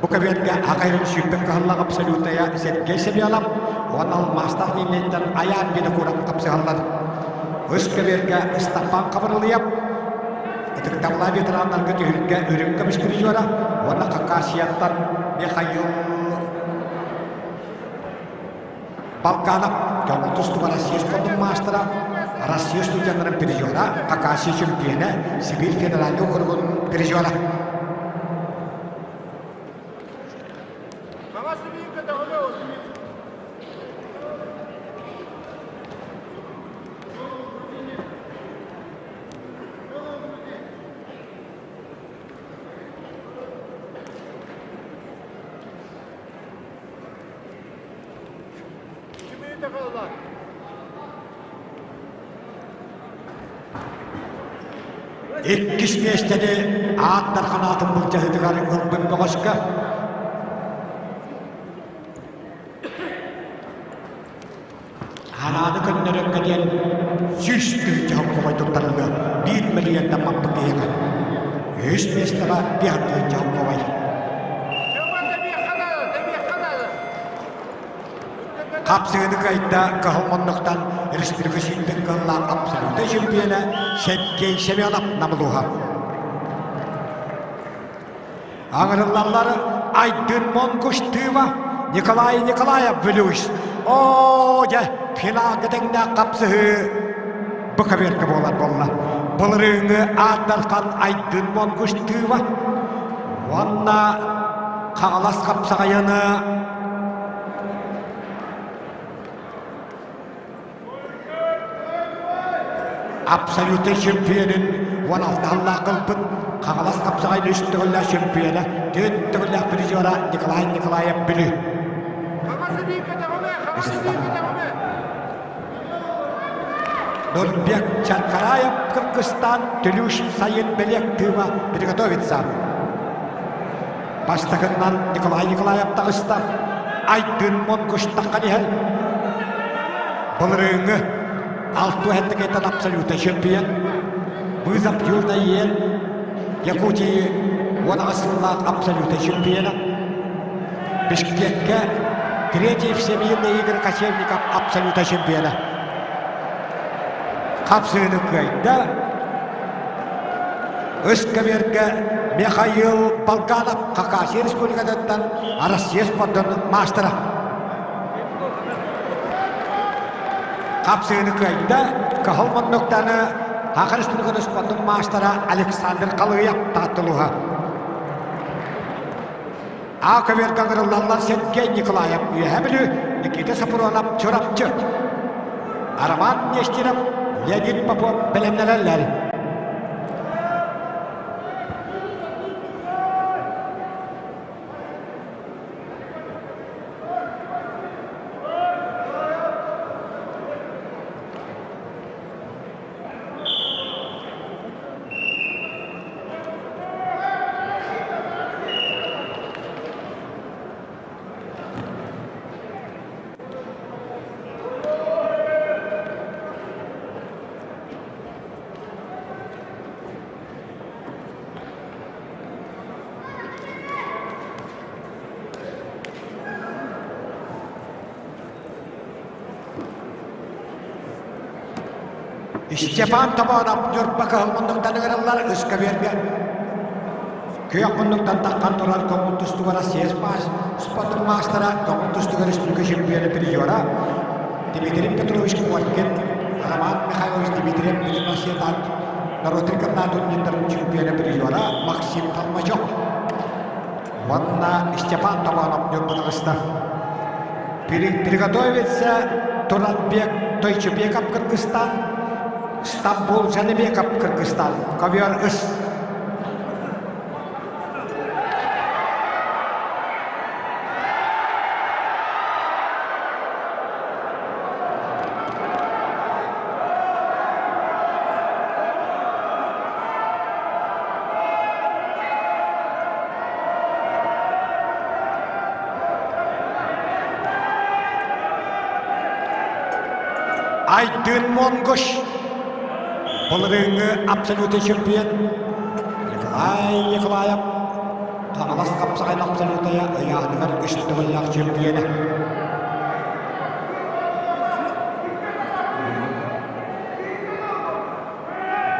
Бу көбүөргэ Акайрын сүүрбэт кыһаллаах абсолютная Сергей Семенов уонна алмаастаах линиятыттан Айаан Винокуров хапсыһаллар. Үс көбүөргэ Ыстапаан Хабырылыйап, ытыктабылаах ветераннарга түһүлгэ үрүҥ көмүс призера уонна Хакасияттан Михаил Балканов көҥүл тустууга Россия спордун маастара, Россия студеннарын призера, Хакасия чемпиона, Сибирь федеральный округун призера. Иккис миэстэни аат дарханаатын былдьаһыытыгар ылбыт бөҕөскө Анааны көннөрөргө диэн 100 тыһыынча холкуобай туттарыллыа биир мөлүйүөнтэн маппыт киһиэхэ. Үһүс миэстэҕэ биэс тыһыынча холкуобай. Хапсыгыны кыайда кыһыл муннуктан республика сүүрбэт кыһыллаах абсолютнай чемпиона Сергей Семенов намылуһа. Аҥырыллаллар Айдын Монгуштыва, Николай Николаев Вилюйс. Оо, дьэ, финалга тэҥнээх хапсыһыы бу көбүөргэ буолар буолла. Былырыыҥҥы Аат Айдын Монгуштыва уонна Хаҥалас хапсаҕайыны Абсолютнай чемпионун 16 сыллаах ылбыт Хаҥалас хапсаҕай үс төгүллээх чемпиона, түөрт төгүллээх призера Николай Николаев Бүлүү. Нурбек Чаркараев Кыргызстан Түлүш Сайын Белек тыыма приготовиться. Бастакыннан Николай Николаев таҕыста. Айдын Монгуштаххан иһэр. Былырыыҥҥы алты хэттикеттен абсолютно чемпион. Вызов Южной Ел Якутии 18 сыллаах абсолютно чемпиона. Бишкекке третий всемирные игры кочевников абсолютно чемпиона. Хапсыыны кыайда. Ыскаверга Михаил Балканов Хакасия Республикатыттан Россия спордун маастара. Хапсыыны кыайда Кыһыл муннуктаны Саха Республикатын спордун маастара Александр Халыев тааттылуһа. А көбүөргэ ыҥырыллаллар Сергей Николаев Үөһээ Бүлүү, Никита Сапронов Чурапчы, Роман Нестеров, Леонид Попов бэлэмнэнэллэр. Степан Тобоонов Ньурба кыһыл муннуктан ыҥырыллар ыскабиэргэ күөх муннуктан таххан турар көҥүл тустууга Россия спортун маастара, көҥүл тустууга республика чемпиона призера. Дмитрий Петрович Коркин, Роман Михайлович Дмитриев Бүтүн Россиятааҕы норуоттар кытта турнирдарын чемпиона призера Максим Толмачев уонна Степан Табанов Ньурба таҕыста. Приготовиться Туранбек Тойчубеков Кыргызстан, Стамбул Жаныбеков Кыргызстан. Ковер ыс. Айдын Монгуш былырыыҥҥы абсолютный чемпион Николай Николаев Хаҥалас хапсаҕайын абсолютая ыйааһыныгар үс төгүллээх чемпиона.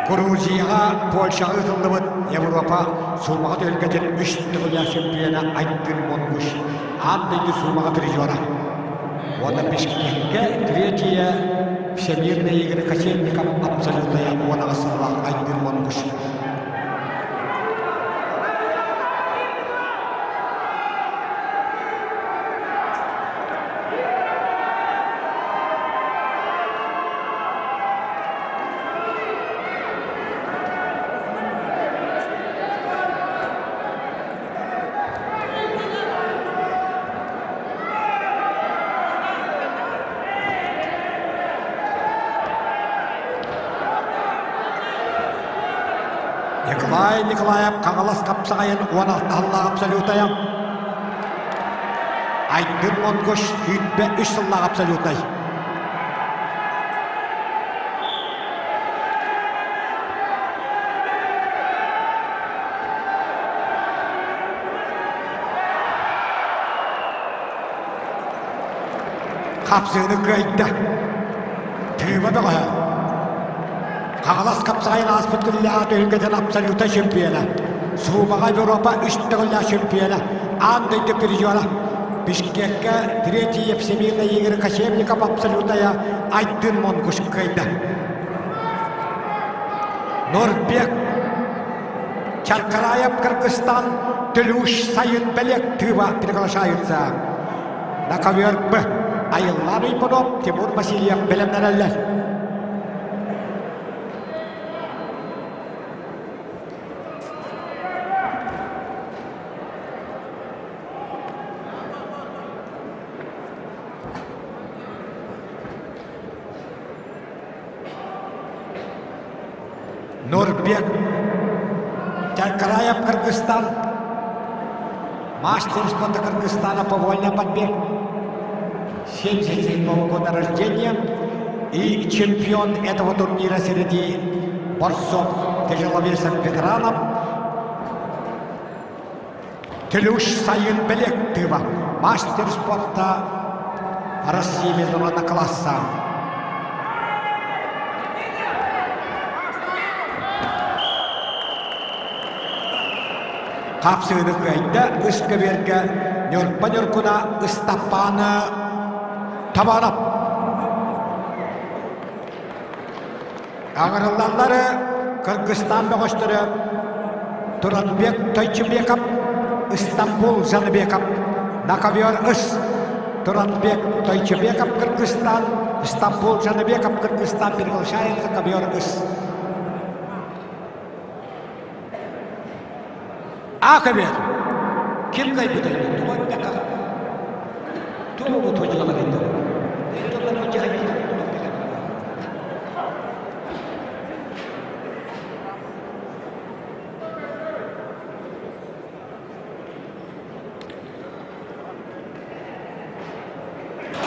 Грузияҕа, Польшаҕа ыытыллыбыт Европа суумаҕа түһүлгэтин үс төгүллээх чемпиона Айдын Монгуш аан дойду суумаҕа призера. Уонна Бишкеккэ третье Всемирные игры кочевников абсолютная 18 сыллаах Айдын Монгуш. Николай Николаев Хаҥалас хапсаҕайын 16 сыллаах абсолютайа. Айдын Монгуш 23 сыллаах абсолютнай. Хапсыыны кыайда. Тыыма бөҕөһө. Хаҥалас хапсаҕайын ааспыт күннээҕи түһүлгэтин абсолюта чемпиона. Суумаҕа Европа үс төгүллээх чемпиона. Аан дойду призера. Бишкеккэ третий Всемирной игры кочевников абсолютая Айдын Монгуш кыайда. Нурбек Чаркараев Кыргызстан Төлүш Сайын Белек Тыва приглашаются. На ковер Б. Айыллар Ипонов, Тимур Васильев бэлэмнэнэллэр. Нурбек Чаркараев Кыргызстан мастер спорта Кыргызстана по вольной борьбе 77 года рождения и чемпион этого турнира среди борцов тяжеловесов ветеранов Төлүш сайын Белектыва, мастер спорта России международного класса. Хапсыыны кыайда үс көбүөргэ Ньурба Ньургуна Ыстаппааны Табанов. Аҥырыллаллары Кыргызстан бөҕөстөрө Туранбек Тойчубеков, Истанбул Жаныбеков, на ковер ыс Туранбек Тойчубеков Кыргызстан, Истанбул Жаныбеков Кыргызстан приглашается ковер ыс. А ковер. Ким кайбытай? Тугу тугу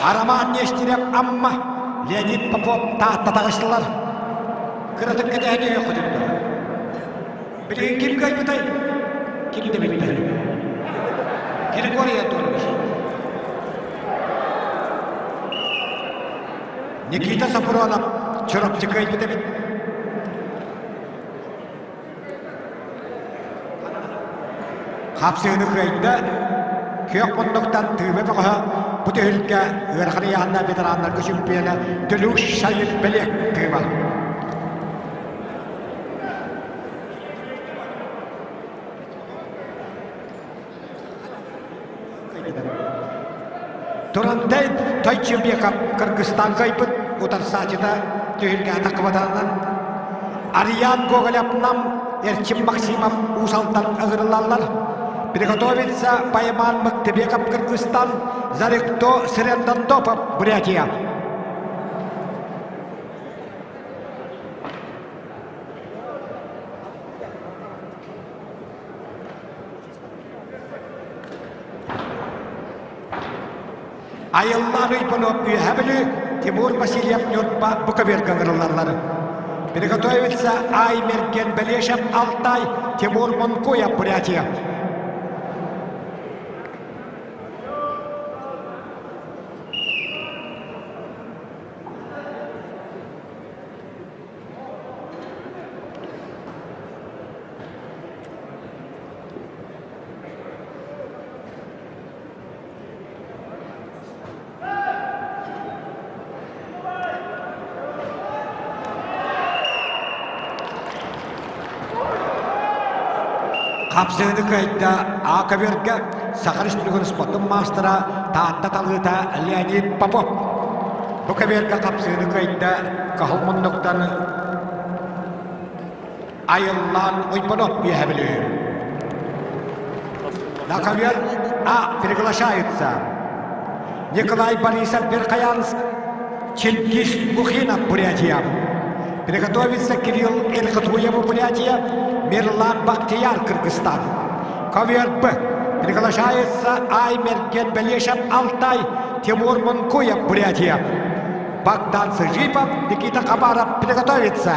Арамаан Нестерев Амма, Леонид Попов Таатта таҕыстылар. Кыратык кэтэһэн өйөххүтүн Билигин ким кыайбытай? Ким да билбэт. Григорий Антонович. Никита Сафронов Чурапчы кыайбыт эбит. Хапсыыны кыайда, күөх муннуктан тыыба бөҕөһө. бу түһүлгэ ыарахан ыйааһыннаах ветераннарга чемпиона Төлүүш Шайын Белек тыыба. Турандай Тойчебеков Кыргызстан кыайбыт утарсаачыта түһүлгэ атакыбатанан Ариан Гоголев Нам Эрчим Максимов Уус Алдан ыҥырыллаллар. Приготовиться Пайман Мыктыбеков Кыргызстан, Заректо Сырендандопов Бурятия. Айыллаан Уйбанов Үөһээ Бүлүү, Тимур Васильев Ньурба Буковерга ыҥырыллаллар. Приготовиться Ай Мерген Белешев Алтай, Тимур Монкуев Бурятия. Хапсыһыны кыайда А-көбүөргэ Саха Республикатын спортун маастара Таатта талыыта Леонид Попов. Бу көбүөргэ хапсыһыны кыайда Каһыл муннуктан Айыллаан Уйбанов үөһэ Бүлүү. На ковер А приглашаются Николай Борисов Верхоянск, Чингис Мухинов Бурятия. Приготовится Кирилл Эльхатуев Бурятия, Мирлан Бахтияр Кыргызстан. Ковер Б. Приглашается Аймерген Белешев Алтай, Тимур Мункуев Бурятия. Богдан Сыжипов, Никита Хабаров приготовится.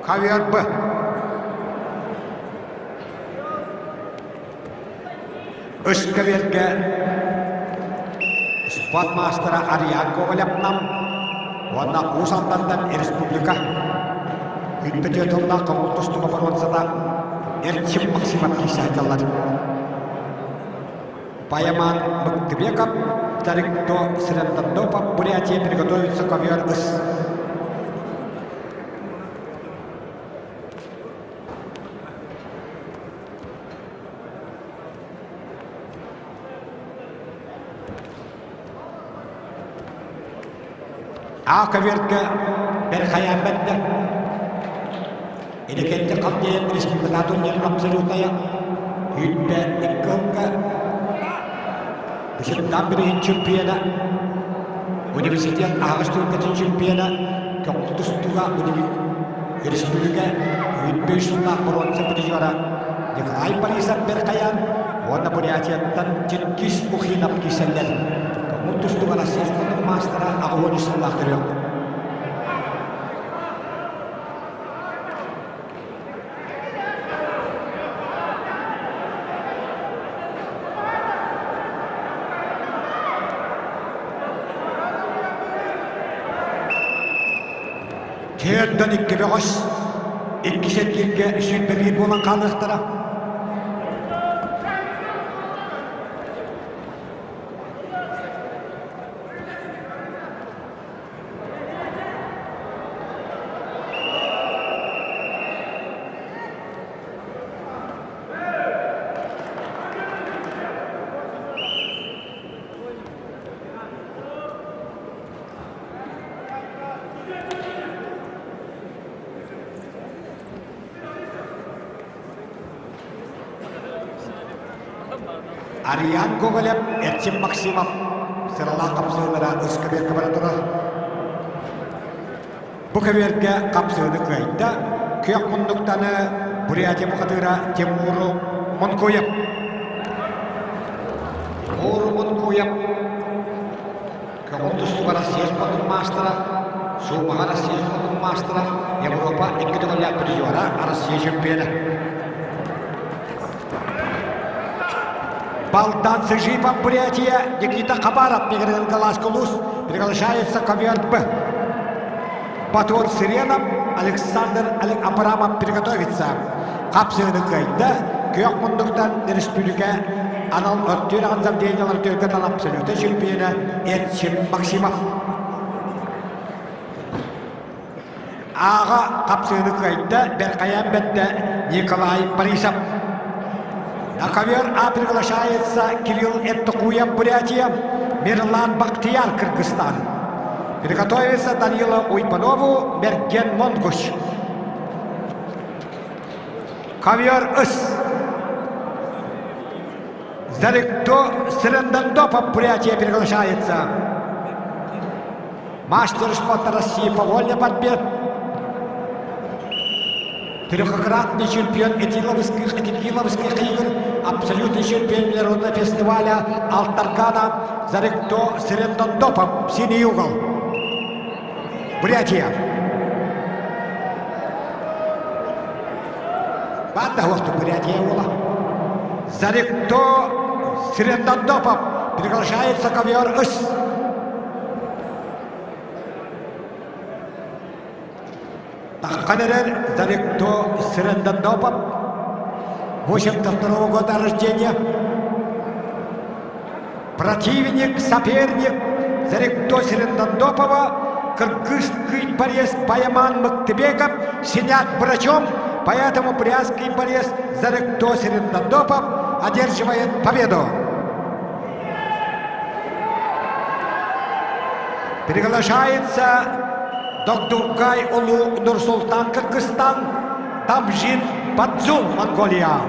Ковер Б. Үс көбүөргэ спорт маастара Ариан Ковалевнам уонна Уус Алдантан республика Үтпэ тыллаах хомул тустууга боруонсата Эрчим Максимов киирсэ Баяман Мыктыбеков, Тарикто Сырендандопов, Бурятия приготовится ковер ыс. А көбүөргэ бэрхайаан бэрдэ. Инекенти Халдея республикатын абсолютная Үүтпэ икки Бышыттан бириһин чемпиона университет аһаҕас түһүлгэтин чемпиона көҥүл тустууга республика үүтпэ үс сыллаах боруонса призера Николай Борисов Беркаян уонна Бурятияттан Чингис Мухинов киирсэллэр. Көҥүл тустууга Россия спортун маастара 83 сыллаах төрүөх. Төрдөн икки бөҕөс, икки сэргииргэ 21 буолан хаалыахтара. Ариан Гоголев, Эрчим Максимов сыралаах хапсыһыылара ыскабиэркэ бара турар. Бу көбүөргэ хапсыһыыны кыайда. Күөх муннуктаны Бурятия бухатыыра Тимуру Монкуев. Тимуру Монкуев көҥүл тустууга Россия спортун маастара, суумаҕа Россия спортун маастара, Европа икки төгүллээх призера, Россия чемпиона. Балдан Сыжипов Бурятия, Никита Хабаров Мегрен-Галаскулус приглашается ковер Б. Батур Сиренов, Александр Абрамов приготовится. Хапсыгыны кыайда, күөх мундуктан республика анал өртүөр ансамблелар түргэтан абсолютно чемпиона Эрчим Максимов. Ааҕа хапсыыны кыайда Беркаян бэтте Николай Борисов. На ковер А приглашается Кирилл Эттокуев, Бурятия, Мирлан Бахтияр, Кыргызстан. Приготовится Данила Уйпанову, Мерген Монгуш. Ковер С. Заректо Сырендандопов, Бурятия, приглашается. Мастер спорта России по вольной борьбе. Трехкратный чемпион Этиловских, Этиловских игр, абсолютный чемпион международного фестиваля Алтаркана Заректо Сырендандопов, синий угол. Бурятия. Баата хуохту Бурятия уола. Заректо Сырендандопов приглашается ковер С. Таххан эрэр Заректо Сырендандопов 82 года рождения. Противник, соперник Заректо Сырендандопова, кыргызский борец Баяман Мыктыбеков синят врачом, поэтому брянский борец Заректо Сырендандопов одерживает победу. Приглашается Догдуркай Улу Нурсултан, Кыргызстан, Тамжин Бадзул, Монголия.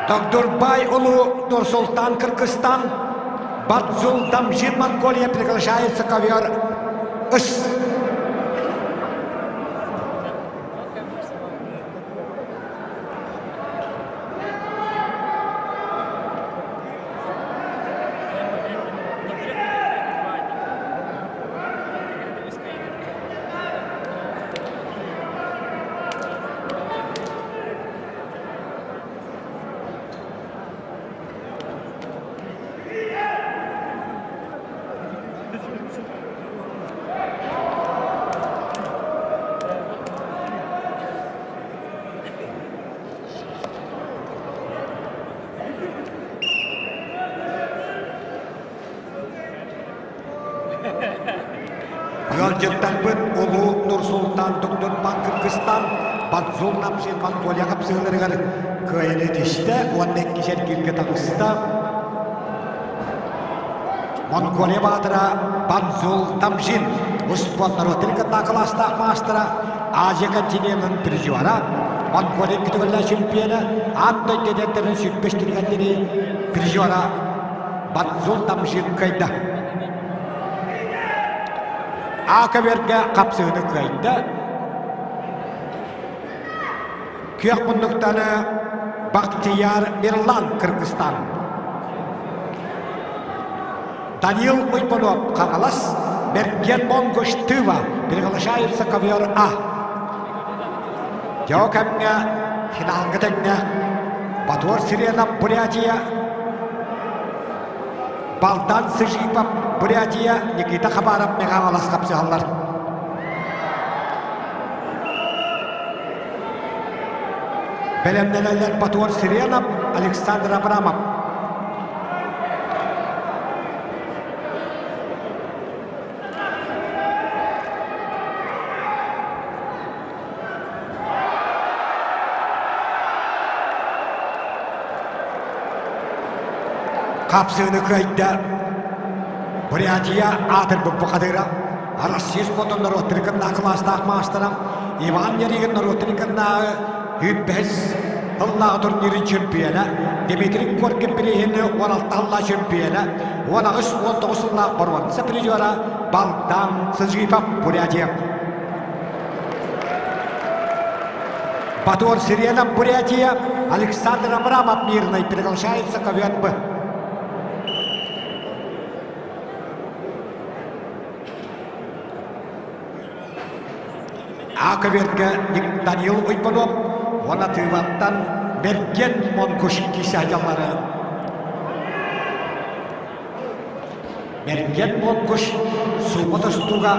Догдурбай Улу Нурсултан, Кыргызстан, Бадзул Дамжин, Монголия приглашается ковер С. Ыалдьыттарбыт Улуу Нур-Султан Туктурбан Кыргызстан Бадзул Намшин Монголия хапсыһыыларыгар кыайан этистэ уонна иккис эргииргэ таҕыста. Монголия баатыра Банзул Тамжин успуорт норуоттарын кытта кылаастаах маастара Азия континенын призера, Монголия күтүгүллээх чемпиона, аан дойду эдэрдэрин сүрбэс түргэннэри призера Банзул Тамжин кыайда. А көбүөргэ хапсыһыны кыайда. Күөх муннуктаны Бахтияр Мирлан Кыргызстан. Данил Уйпонов Хаҥалас, Мерген Монгуш Тыва приглашаются ковер А. Дьоо кэмҥэ финалга тэҥнээх Батуар Сирена Бурятия, Балдан Сыжипов Бурятия, Никита Хабаров Хаҥалас хапсыһаллар. Бэлэмнэнэллэр Батуар Сиренов, Александр Абрамов. Хапсыыны кыайда Бурятия аатырбыт бухатыыра Россия спортун норуоттарын кытта кылаастаах маастара Иван Яригин норуоттарын кытта үппэс тыллааҕы турнирын чемпиона Дмитрий Коркин бирииһини 16 сыллаах чемпиона 18-19 сыллаах боруонса призера Балдан Сыжипов Бурятия. Батор Сирена Бурятия Александр Абрамов Мирный приглашается к ВНБ. Аковерге Даниил Уйпанов, уонна Тыываттан Мерген Монгуш кисаһаллары. Мерген Монгуш сума тустууга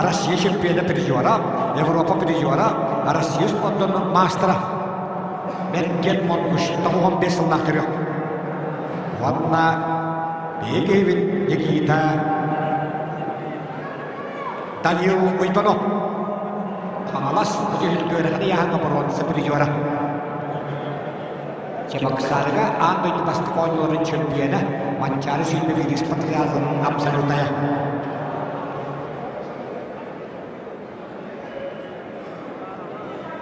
Россия чемпиона призера, Европа призера, Россия спордун маастара. Мерген Монгуш 95 сыллаах төрүөх. Уонна биһиги Никита Данил Уйбанов Хаҥалас үтүһүлгүөрэҕин ыйааһыҥҥа боруонса призера. Чебоксарыга аан дойду бастакы оонньууларын чемпиона Манчаары 21 спартакиадатын абсолютая.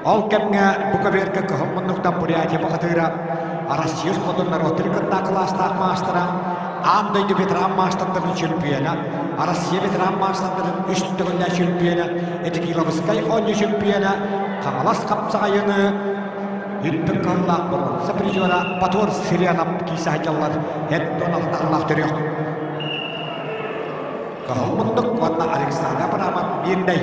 Ол кэмҥэ бу көбүөргэ кыһыл муннуктан Бурятия бухатыыра, Россия спордун норуоттарын кытта кылаастаах маастара, аан дойду ветеран маастардарын чемпиона, Россия ветеран маастардарын үс төгүллээх чемпиона, Этикиловскай оонньуу чемпиона, Хаҥалас хапсаҕайыны Үрдүк кыһыллаах боруонса призера Батор Сырьянов киирсэ сылдьаллар Эттон алталлаах төрүөх. Кыһыл муннук уонна Александр Абрамов Мирнэй.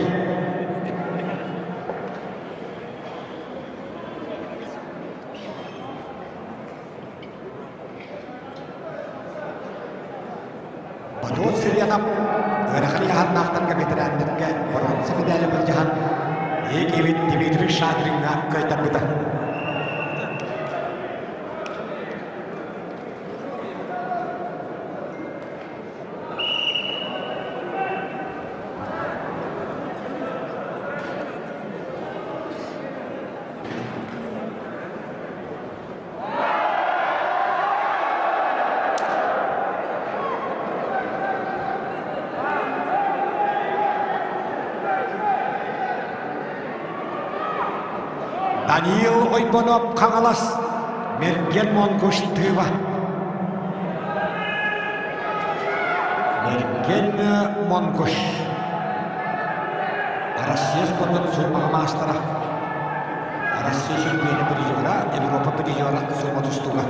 Батор Сырьянов ыарахан ыйааһыннаахтарга бэтэрээннэргэ боруонса медали былдьаһан Египет Дмитрий Шадриҥҥа кыайтарбыта. Даниил Ойбонов Хаҥалас Мерген Монгуш Тыва Мерген Монгуш Россия спордун суумаҕа маастара Россия чемпиона призера, Европа призера суома тустууга.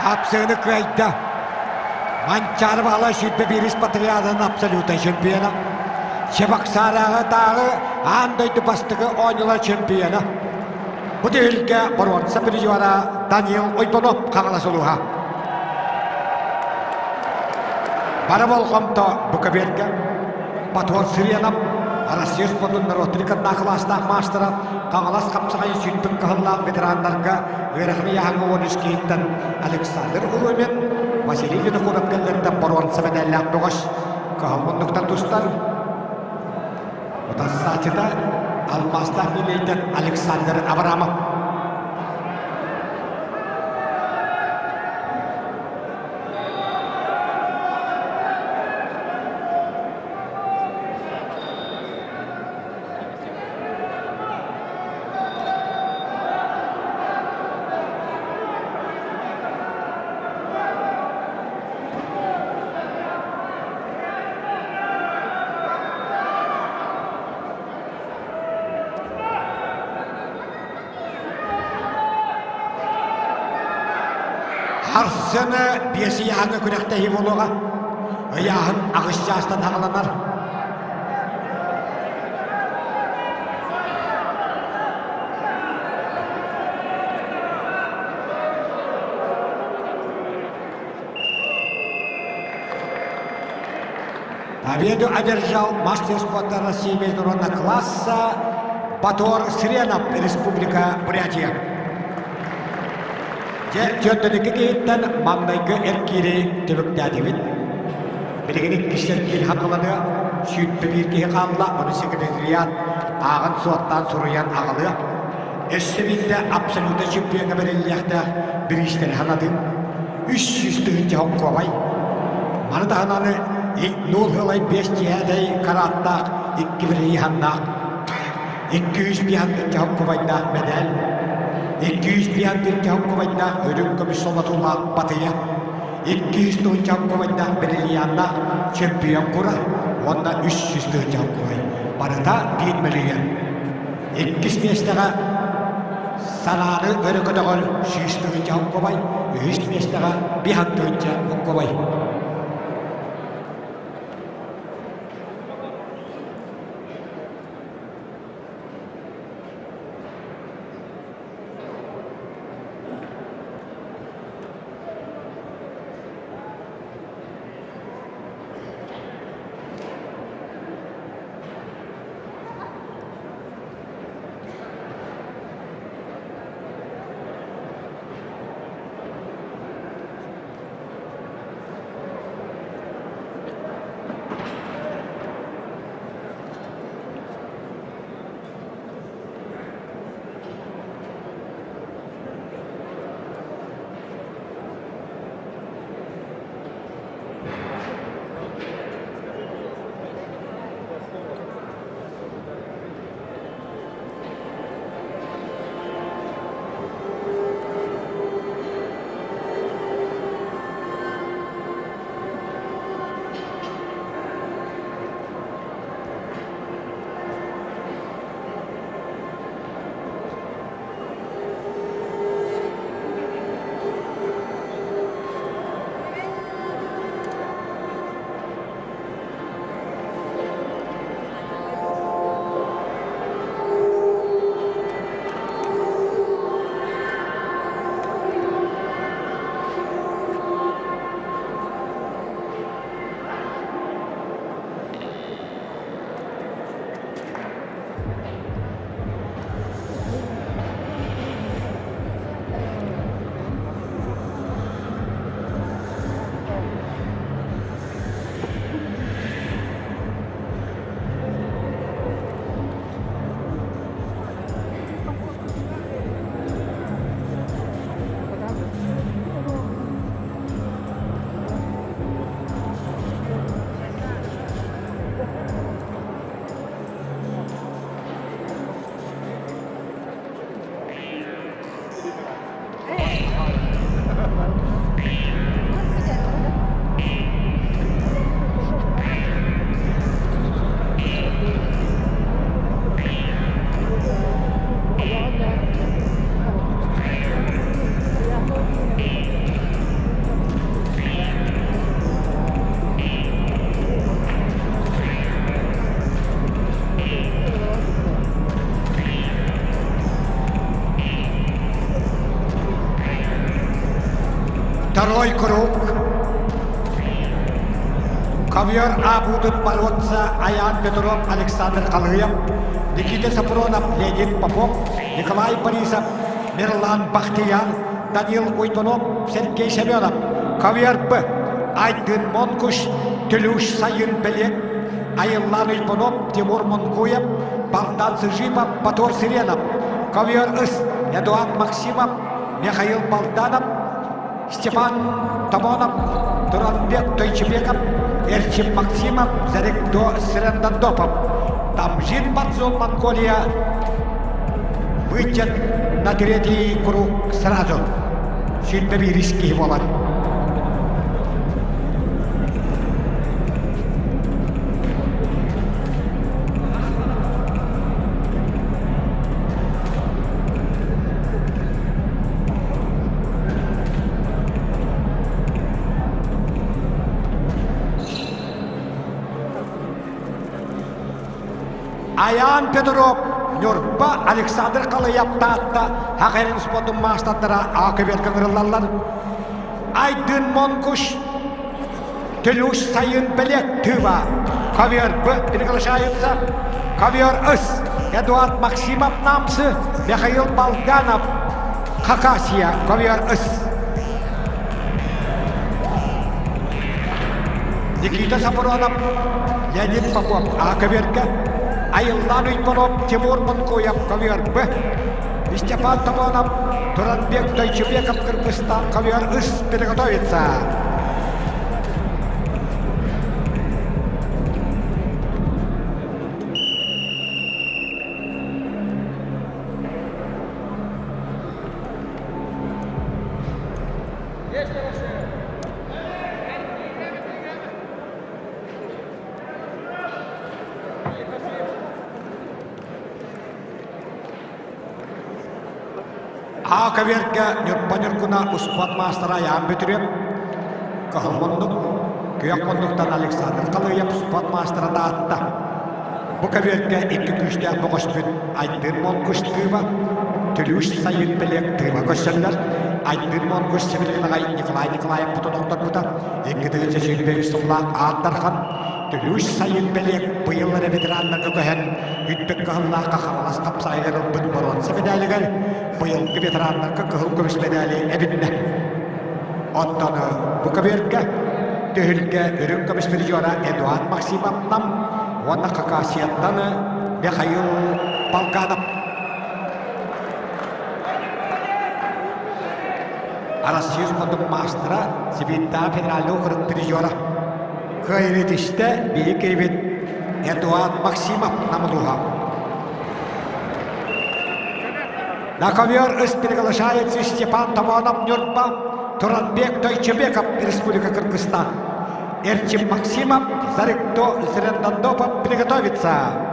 Хапсыгыны кыайда. Манчаары баҕала 21 патриадан абсолютнай чемпиона. Чебоксараҕа аан дойду бастакы оонньуулар чемпиона. Бу түһүлгэ боруонса призера Даниил Ойбонов Хаҥалас улууһа. Бары болҕомто бу көбүөргэ Батон Сырьянов, Россия спордун норуоттарын кытта кылаастаах маастара, Хаҥалас хапсаҕайын сүүрбүт кыһыллаах ветераннарга ыарахан ыйааһыҥҥа 13 киһиттэн Александр Улумин, Василий Винокуров кэллэриттэн боруонса мэдээллээх бөҕөс кыһыл муннуктан тустар. Утарсааччыта алмаастаах Милейтэн Александр Абрамов. Харсыны биэс ыйааһыҥҥа күрэхтэһии буолуоҕа. Ыйааһын аҕыс чаастан саҕаланар. Победу одержал мастер спорта России международного класса Батор Сренов, Республика Бурятия. Түөртөнүкү киһиттэн маҥнайгы эркиири түмүктээтибит. Билигин иккис эркиир хатыланыа, 21 киһи хаалла, ону секретариат ааҕан суоттаан суруйан аҕалыа. Өссө биирдэ абсолютно чемпиоҥҥа бэриллиэхтээх бириистэри санатыым. 300 тыһыынча холкуобай. Маны таһынан нуул сылай биэс чиһээтэй карааттаах икки бриллианнаах 200 тыһыынча холкуобайдаах мэдээл 200 тыһыынча холкуобайдаах үрүҥ көмүс солотуулаах батыйа 200 тыһыынча холкуобайдаах бриллианнаах чемпион кура уонна 300 тыһыынча холкуобай. Барыта биир мөлүйүөн. Иккис миэстэҕэ санааны өрө көтөҕөр 100 тыһыынча солкуобай, үһүс миэстэҕэ 5 тыһыынча солкуобай. Второй круг. Ковер А будут бороться Аян Петров, Александр Халыев, Никита Сапронов, Леонид Попов, Николай Борисов, Мирлан Бахтиян, Данил Уйтунов, Сергей Семенов. Ковер Б. Айдын Монкуш, Төлүш Сайын Белек, Айыллан Уйпунов, Тимур Мункуев, Балдан Сыжипов, Батор Сиренов. Ковер С. Эдуард Максимов, Михаил Балданов, Степан Тамонов, Туранбек Тойчебеков, Эрчим Максимов, Зарекдо Сирендандопов. Тамжин Бацун, Монголия, выйдет на третий круг сразу. 21 буолар. Аян Петров, Ньурба, Александр Халыйап Таатта, Хахайрын спортун маастардара А көбүөргэ ыҥырыллаллар. Айдын Монкуш, Төлүш Сайын Белек Тыва, Ковер Б приглашаются. Ковер С, Эдуард Максимов Намцы, Михаил Болганов, Хакасия, Ковер С. Никита Сафронов, Леонид Попов, А көбүөргэ, Айыллан Уйпонов, Тимур Мункуев, Ковер Б, Степан Тамонов, Туранбек Тойчебеков, Кыргызстан, Ковер С, приготовиться. А көбүөргэ Ньурба Ньургуна успуорт маастара Айаан Бөтүрүөп, Кыһыл муннук, Күөх муннуктан Александр Халыев успуорт маастара Таатта. Бу көбүөргэ икки күүстээх бөҕөспүт Айдын Монгуш Тыыба, Түлүүш Сайын Бэлиэк Тыыба көрсөллөр. Айдын Монгуш сибилигин аҕай Николай Николаев бутун охторбута. 2023 сыллаах Аан Дархан Түлүүш Сайын Бэлиэк быйыл эрэ ветераннарга көһөн, үрдүк кыһыллаахха Хаҥалас хапсаҕайыгар ылбыт боруонса медалигар быйылгы ветераннарга кыһыл көмүс медали эбиннэ. Оттон бу көбүөргэ түһүлгэ үрүҥ көмүс призера Эдуард Максимов Нам уонна Хакасияттан Михаил Полканов. Россия спордун маастара, Сибиирдээҕи федеральнай округ призера Кыайыытистэ биһи киһибит Эдуард Максимов намылуһа. На ковер из приглашается Степан Томонов Нюрба, Туранбек Тойчебеков, Республика Кыргызстан. Эрчим Максимов, Зарикто Зерендандопов приготовиться.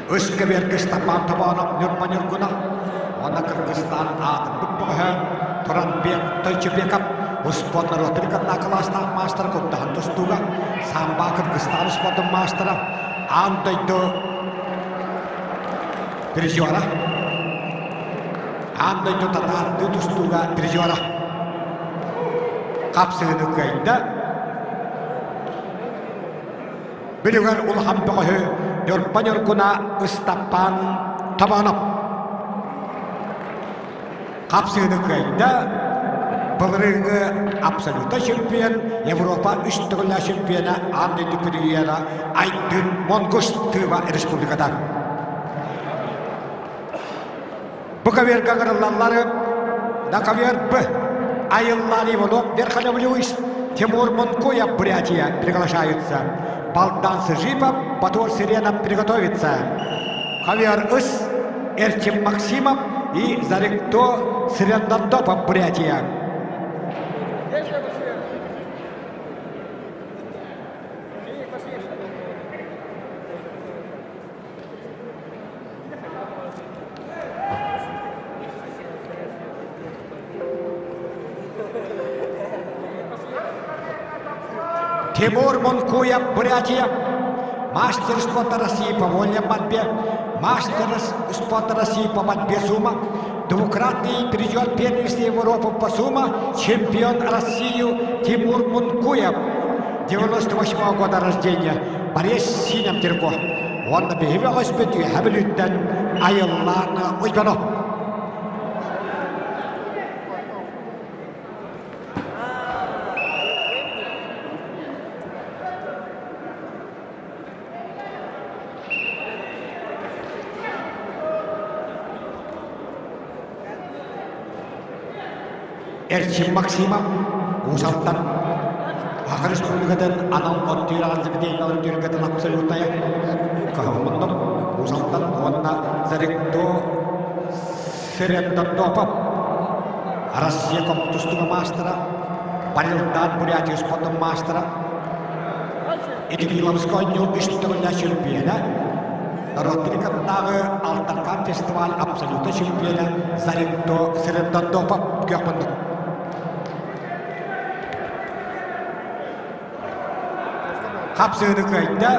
Өскөбүөргэ Степан Тобоонов Ньурба Ньургуна уонна Кыргызстан аатырбыт бөҕөһө Туранбек Тойчебеков успуорт норуоттарын кытта кылаастаах маастара куттаһан тустууга самбо Кыргызстан успуордун маастара аан дойду призера аан дойду татаардыы тустууга призера хапсыһыыны кыайда. Билигэр улахан бөҕөһү Ньурба Ньургуна Ыстаппаан Табанов хапсыыны кыайда. Былырыыҥҥы абсолютно чемпион, Европа үс төгүллээх чемпиона, аан дойду премьера Айдын Монгуш Тыва Республиката. Бу коверга ыҥырыллаллары на ковер Б Айыллаан Иванов Верхоновлюис Тимур Мункуев Бурятия приглашаются. Балдан Сыжипов Батур Сиренов приготовится. Ковер Ыс Эрчим Максимов и Зарикто Сирендандопов Бурятия. Тимур Мункуев, Бурятия, мастер спорта России по вольной борьбе, мастер спорта России по борьбе сумо, двукратный призер первенства Европы по сумо, чемпион России Тимур Мункуев, 98 -го года рождения, борец с синим трико. Уонна биһиги өспүт үөһэ Бүлүүттэн айыллаан Уйбанов. Эрчим Максимов Уус-Алтан Саха Республикатын анал от үөрэҕин заведениеларын түһүлгэтин абсолютная кыһаммынным Уус-Алтан уонна Зарикто Сырендордопов Россия тустууга маастара Парилдан Бурятия спордун маастара Итикиловскай оонньуу үс төгүллээх чемпиона Норуоттарыкаттааҕы Алтаркан фестиваль абсолютно чемпиона Заринто Сырендордопов күөх Хапсыыны кыайда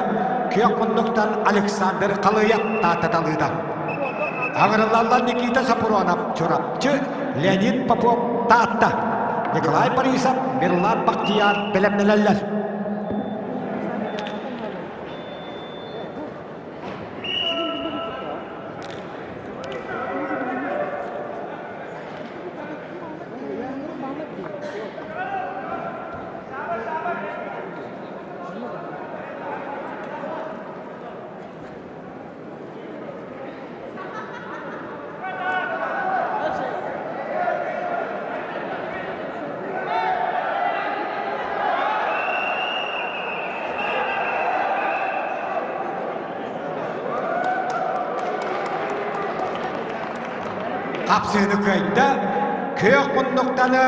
күөх муннуктан Александр Халыев тааттаталыыта. Аҥырыллаллар Никита Сапронов Чурапчы, Леонид Попов Таатта, Николай Борисов, Мирлан Бахтияр бэлэмнэнэллэр. Хапсыыны кыайда. Күөх муннуктаны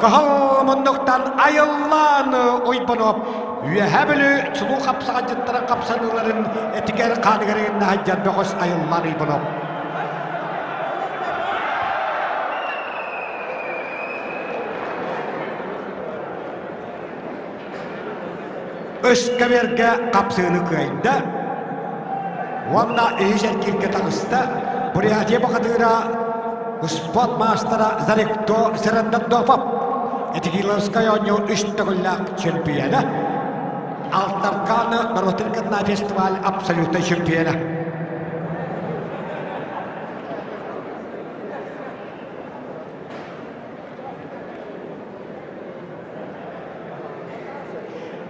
Кыһыл муннуктан айыллаан Уйбанов Үөһээ Бүлүү чулуу хапсаҕайдьыттара хапсаныыларын этигэр хааныгар иҥиннэһэйдэр бөҕөс айыллаан Уйбанов. Өскөбүөргэ хапсыыны кыайда уонна үһүс эргииргэ таҕыста. Бурятия бухатыыра спорт маастара Заректо Сырандандопов Этигиловскай оонньуу үс төгүллээх чемпиона, Алтарканы норуотун кытта фестиваль абсолютнай чемпиона.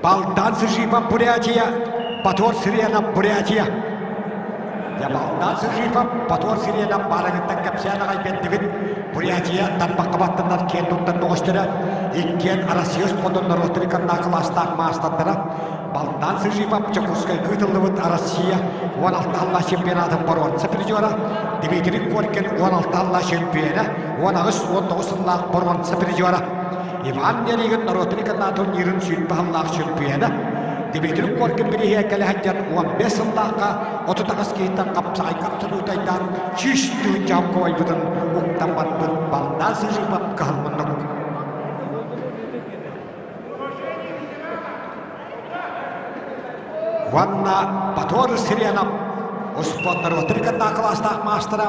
Балдан Сыжипов Бурятия, Батор Сыренов Бурятия. Я Балдан Сыжипов, Батор Сыренов барыгыттан кэпсээн аҕай бэрдибит. Бурятия тарбахха баттанар киэн туттар бөҕөстөрө, иккиэн Россия спордун норуоттарын кытта кылаастаах маастардара Балдан Сыжипов Дьокуускайга ыытыллыбыт Россия 16 алла чемпионатын боруонса призера, Дмитрий Коркин 16 алла чемпиона, 18-19 сыллаах боруонса призера. Иван Неригин норуотун икканнаа турнирын сүүрбэ сыллаах чемпиона, Дмитрий Коркин бирииһэ кэлэ сылдьан 15 сыллаахха 38 киһиттэн хапсаҕай хапсаруутайдаан чүүстүү дьаҥкуойбутун уктан барбыт Балдаан Сыжипов кыһалмыннык. Уонна Батор Сиренов успуорт норуоттарын кытта кылаастаах маастара,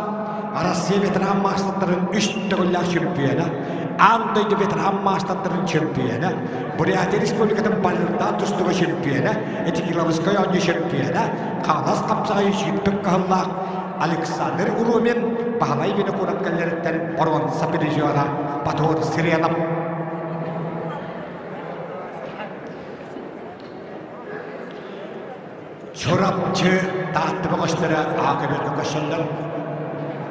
Россия ветеран маастардарын үс төгүллээх чемпиона, аан дойду ветеран маастардарын чемпиона, Бурятия Республикатын баллардаан тустууга чемпиона, Этигиловскай оонньуу чемпиона, Хаҥалас хапсаҕайы сүүрбүк кыһыллаах Александр Урумин, Баһылай Винокуров кэллэриттэн боруонса призера Батор Сиренов. Чурапчы Таатта бөҕөстөрө аакаберга көрсөллөр.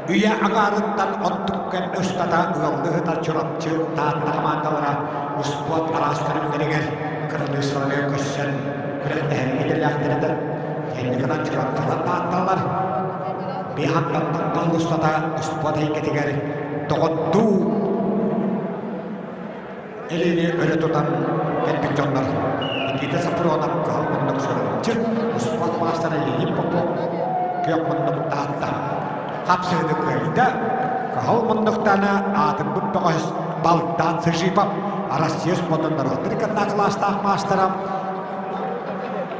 Үйэ аҥаарыттан оттук кэм устата ыаллыы сытар Чурапчы Таатта хамаандалара успуорт араас көрүҥнэригэр кыраныыссаларыгар көрсөн күрэхтэһэр идэлээхтэрэ Кэнникинэн Чурапчылар Таатталар биһаттан устата успуорт эйгэтигэр доҕордуу Илиини өрө тутан кэлбит дьоннор Никита Сапронов кыһыл муннук суругчу, успуорт маастара Леонид Попов күөх муннук таатта. Хапсыыны кыайда, кыһыл муннуктаны аатырбыт бөҕөс Балдан Сыжипов, Россия спордун норуоттарын кытта кылаастаах маастара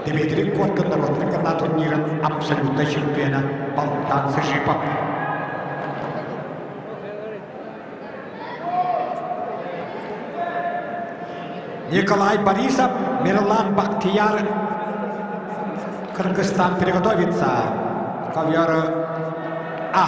Дмитрий Коркин норуоттарын кытта турнирын абсолютнай чемпиона Балдан Сыжипов. Николай Борисов, Мирлан Бахтияр, Кыргызстан приготовится. Ковер А.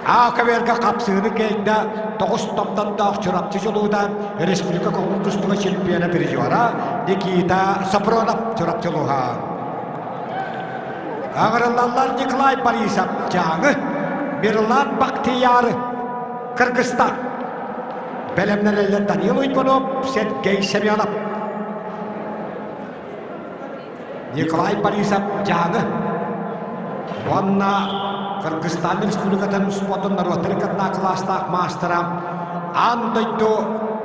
Аакаверга хапсыыны кэйдэ тоҕус томтонтоох Чурапчы чулуута республика көҥүл тустууга чемпиона призера Никита Сапронов Чурапчы улууһа. Аҕырыллаллар Николай Борисов Дьааҥы, Мирлан Бахтияр Кыргызстан. Бэлэмнэнэллэр Данил Уйгунов, Сергей Семенов. Николай Борисов Дьааҥы уонна Кыргызстан Республикатын спордун норуоттарын кытта кылаастаах маастара аан дойду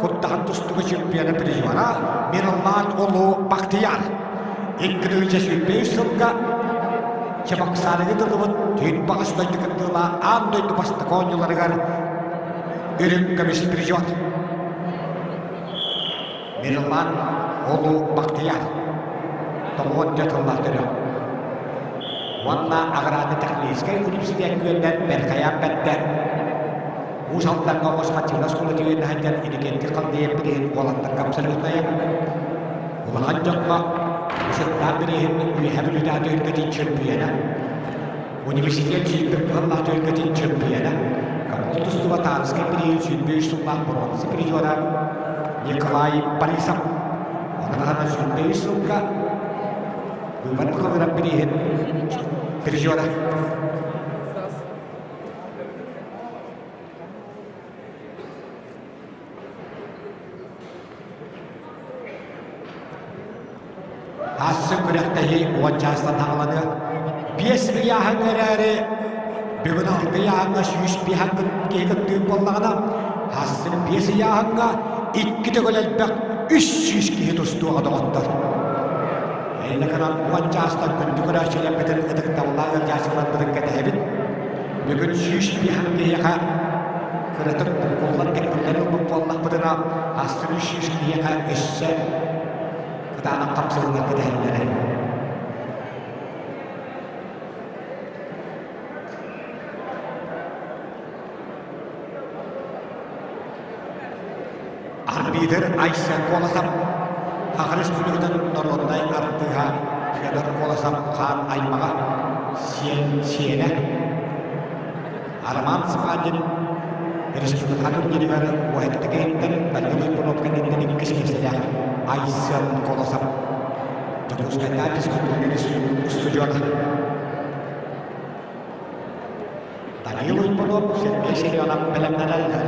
куттаҕын тустууга чемпиона призера Мирлан Улуу Бахтияр 2025 сылга Чебоксарыга тылыбыт түүн баҕас дойду кыттыылаах аан дойду бастакы оонньууларыгар үрүҥ көмүс призер Мирлан Улуу Бахтияр тоҕуон тыллаах төрүөх уонна аграрно-техническэй университет күөннэр Бэрхайаан бэрдэ Уус Алдаҥҥа оҕо спортивнай оскуола түгэнэ сылдьан Иннокентий Халдеев бирииһин уолаттарга абсолютнайа улахан дьоҥҥо Ысыттаах бирииһин Үөһээ Бүлүүтээҕи түһүлгэтин чемпиона Университет сүүрбэ кыһаллаах түһүлгэтин чемпиона, Коммун тустууга Таарыскай бирииһин 23 сыллаах боруонса призера Николай Борисов. Ону таһынан 23 сылга Выбор Бухалырап бирииһин призера. Аассы күрэхтэһии уон чаастан саҕаланыа. Биэс ыйааһын эрээри, бүгүн алта ыйааһыҥҥа 105 киһи кыттыыр буоллаҕына, аассын биэс ыйааһыҥҥа икки төгүл элбэх 300 киһи тустуоҕа доҕоттор. Эйнэкэнэн уон чаастан күндү көрөөччүлэрбитин ытыктабыллаах ыалдьааччыларбытын кэтэһэбит. Бүгүн 105 киһиэхэ кыратык буккуллан тэккиллэн ылбыт буоллахпытына, аассын 300 киһиэхэ өссө кытаанах хапсыһыылар кэтэһэллэрэ. Арбитр Айсен Колосов, Саха Республикатын норуодунай артыыһа Федор Колосов хаан аймаҕа, сиэн сиэнэ Роман Сахадин республика турнирыгар уһэттикэйиттэн Данил Иванов кэнниттэн иккис миэстэлээх Айсен Колосов Дьокуускайдааҕы физкультурнай устудьуона Данил Иванов Сергей Семенов бэлэмнэнэллэр.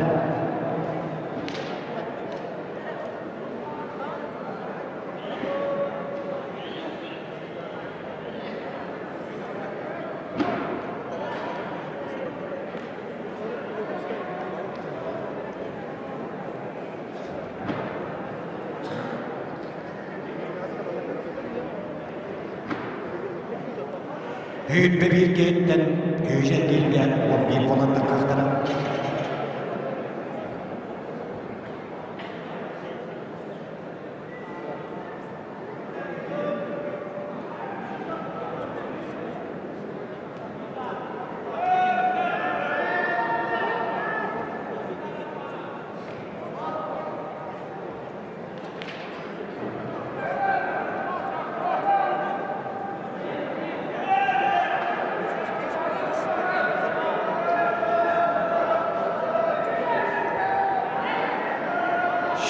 Үүрбэ биир киһиттэн күүсэ киирбэт уон биир буолан таххахтара.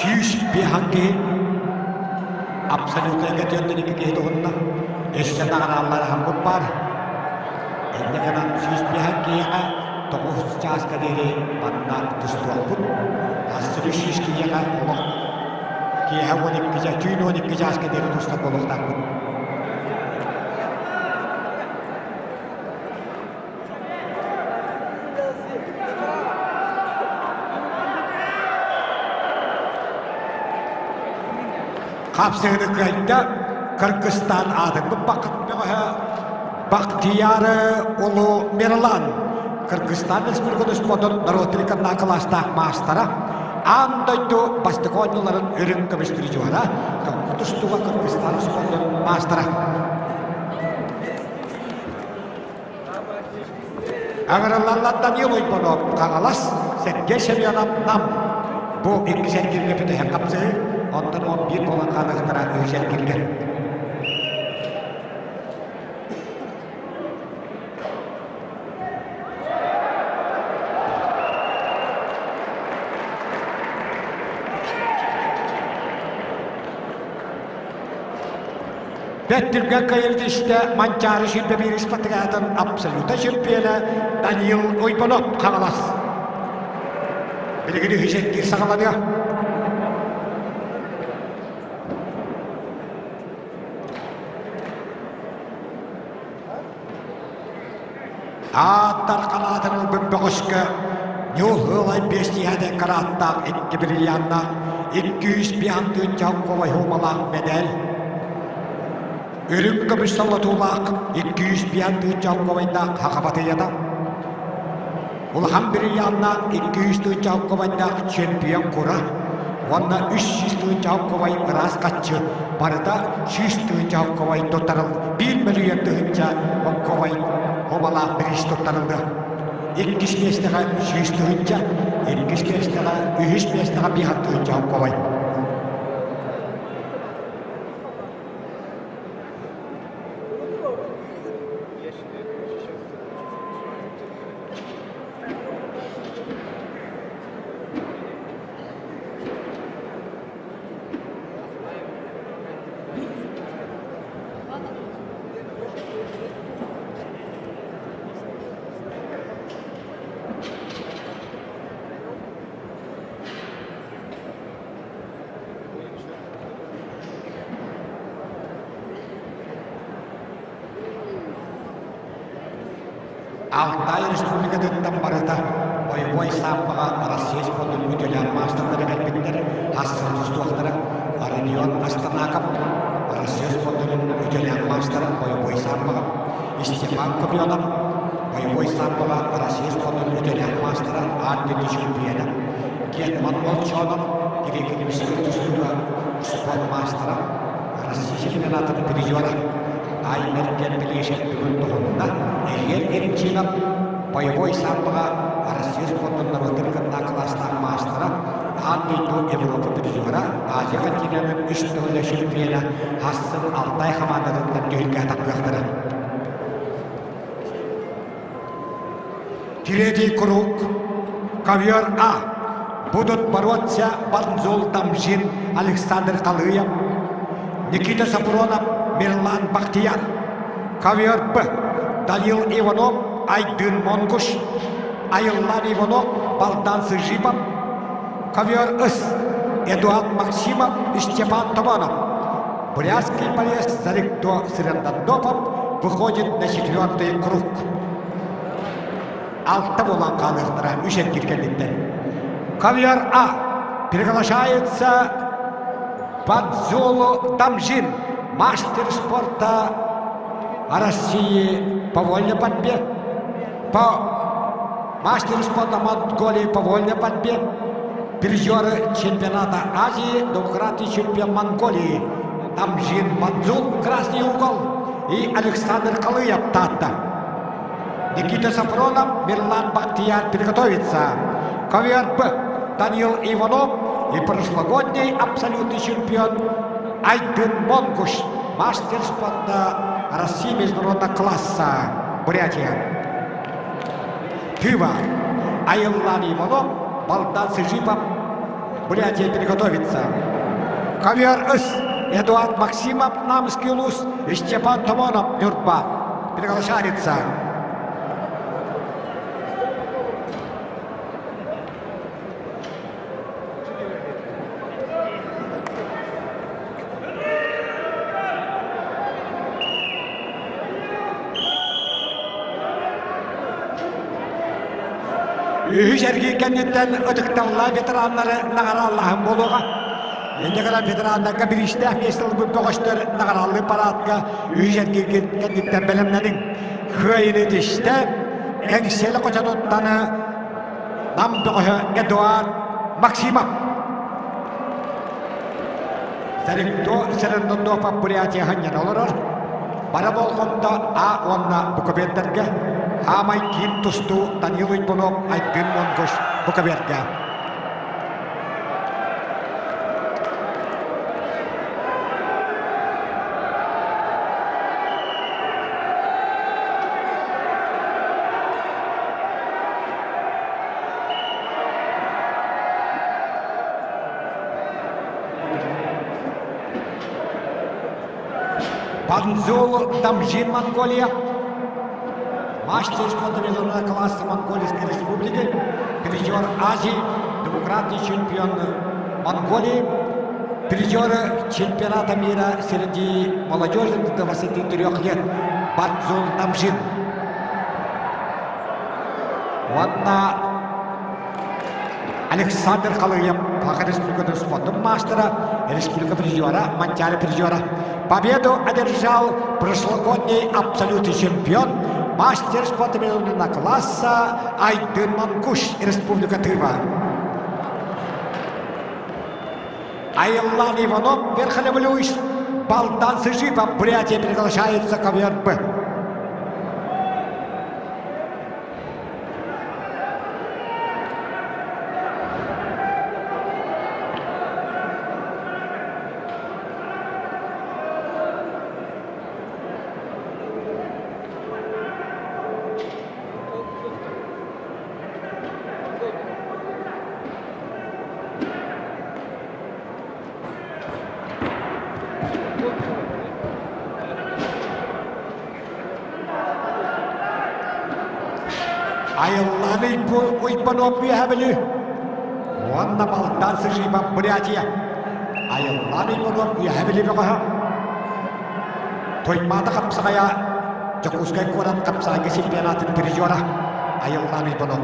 105 киһи абсолютнайга 42 киһи туһунна. Өссө наҕарааллар аһаммыт баар. Инньэ гынан 105 киһиэхэ тоҕус чааска диэри манна тустуохпут. Ассыры 100 киһиэхэ олох киэһэ 12 түүн 12 чааска диэри тустар буолуохтаахпыт. Хапсыһыны кыайда Кыргызстан аатырбыт бакыт бөҕөһө Бахтияр Улу Мирлан Кыргызстан Республикатын спордун норуотриканнаа кылаастаах маастара аан дойду бастакы оонньууларын үрүҥ көмүс призера тустууга Кыргызстан спордун маастара. Аҥырыллаллар Данил Уйбанов Хаҥалас, Сергей Семенов Нам. Бу иккис эргииргэ бүтэһик хапсыһыы, онтон 11 буолан хаалыахтара үһүс эргииргэ. Бэрт түргэн кыайыы түстэ Манчаары 21 спартакиадатын абсолюта чемпиона Даниил Уйбанов Хаҥалас. Билигин үһүс эргиир саҕаланыа. Ааттар ханаатын ылбыт бөҕөскө Ньуул Ыалай биэс тиһээтэ карааттаах икки бриллианнаах, 205 тыһыынча холойуумалаах мэдээл, үрүҥ көмүс солотуулаах 205 тыһыынча холкуобайдаах саха батыйата, улахан бриллианнаах 200 тыһыынча холкуобайдаах чемпион кура уонна 300 тыһыынча холкуобай ыраас хаччы барыта 100 тыһыынча холкуобай туттарыл 1 мөлүйүөн тыһыынча холкуобай хобалаах бириис туттарыллыа. Иккис миэстэҕэ 100 тыһыынча, иккис миэстэҕэ, үһүс миэстэҕэ 5 тыһыынча холкуобай. Алтай Республикатыттан барыта бойобуой саампаҕа Россия спордун үтүөлээх маастардара кэлбиттэр, хассын тустуохтара Родион Астанаков, Россия спордун үтүөлээх маастара бойобуой саампаҕа, Степан Купионов, бойобуой саампаҕа Россия спордун үтүөлээх маастара аан дойду чемпиона, Гетман Молчонов, греко-римскэй тустууга спорт маастара, Россия чемпионатын призера Аймер Гермелишев бүгүн туһунна Эһиэл Эрчинов боевой самбоҕа Россия спордун норуотун кытта кылаастаах маастара, аан дойду Европа призера, Азия континенын үс төгүллэ чемпиона Хассын Алтай хамаандатыттан түһүлгэ тахсыахтара. Третий круг. Ковер А. Будут бороться Банзол Тамжин, Александр Халыев, Никита Сапронов, Мирлан Бахтияр. Ковер Б. Данил Иванов, Айдын Монгуш, Айыллан Иванов, Балдан Сыжипов. Ковер С. Эдуард Максимов и Степан Томанов. Бурятский борец Зарикто Сырандандопов выходит на четвертый круг. Алта буолан хаалыахтара үс эргир кэнниттэн. Ковер А приглашается Бадзолу Тамжин, мастер спорта России по вольной борьбе, по мастер спорта Монголии по вольной борьбе, призеры чемпионата Азии, двукратный чемпион Монголии Тамжин Бадзул, красный угол, и Александр Калыев, Тата. Никита Сафронов, Мирлан Бахтияр приготовится. Ковер Б. Даниил Иванов и прошлогодний абсолютный чемпион Айдын Монгуш, мастер спорта России международного класса, Бурятия. Тыва. Айыллан Иванов, Балдан Сыжипов, Бурятия приготовится. Ковер С. Эдуард Максимов, Намский Лус и Степан Томонов, Нюрба. Приглашается. Үһүс эргии кэнниттэн ытыктабыллаах ветераннары наҕарааллаһын буолуоҕа. Инньэ гынан ветераннарга бириистээх миэстэ ылбыт бөҕөстөр наҕарааллыы параадка үһүс эргии кэнниттэн бэлэмнэниҥ. Кыайыыны тистэ Эҥсиэли хочотуттан Нам бөҕөһө Эдуард Максимов. Сарикто Сарандондопов Бурятия ханньан олорор. Бара болҕомто А уонна Буковердэргэ Хаамай киин тустуу Данил Уйбунов Айгын Монгуш Буковерга. Банзол Дамжин, Монголия. Мастер спорта международного класса Монгольской Республики, призер Азии, двукратный чемпион Монголии, призер чемпионата мира среди молодежи до 23 лет Банзол Дамжин. Уонна Александр Халыев, Саха Республикатын спортун маастара, республика призера, Монтяля призера. Победу одержал прошлогодний абсолютный чемпион, мастер спорта международного класса Айдын Манкуш, Республика Тыва. Айлан Иванов, Верхолевлюйс, Балдан Сыжипов, Бурятия приглашается к ВРБ. Айылланый уйбанов үөһэбили уонна балтан сыжыйбат Бурятия. Айыллаан Уйбанов үөһэбили бөҕөһө. Тоймаата хапсаҕайа Дьокуускай куорат хапсаҕайга чемпионатын призера Айыллаан Уйбанов.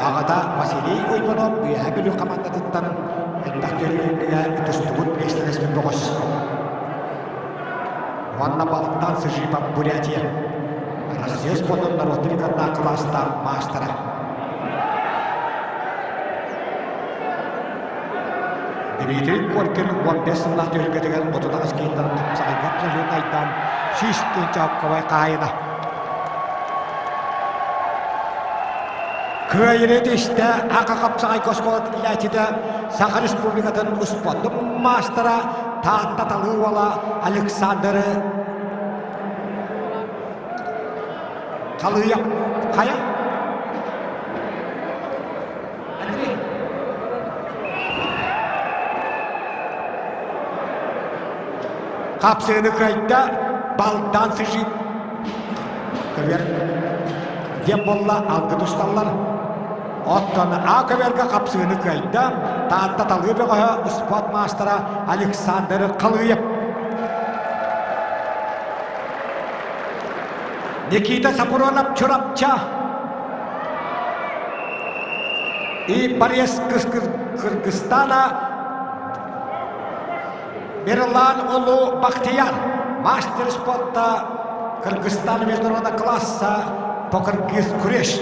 Аҕата Василий Уйбанов Үөһээ Бүлүү хамаандатыттан элбэх төрүөҥҥэ тустубут миэстэлэспит бөҕөс. Уонна Балыктан Сыжипов Бурятия. Россия спордун норуоттар иккардах кылаастаах маастара. Дмитрий Коркин 15 сыллаах түһүлгэтигэр 38 киһиттэн хапсаҕайга абсолютнайдаан 100 тыһыынча хаайына. Кыайыыны түстэ Ака хапсаҕайга оскуолатын иилээччитэ Саха Республикатын успуордун маастара Таатта талыы уола Александр Халыйап хайа Андрей Хапсыыны кыайда Балдан сыжип Көбүөр диэн буолла алгы тусталлар. Оттон А көбүөргэ хапсыыны кыайда Таатта талыы бөҕөһө спорт маастара Александр Халыев. Никита Сапронов Чурапча и Борис Кыргызстана Мирлан Улу Бахтияр, мастер спорта Кыргызстан международного класса по кыргыз күреш.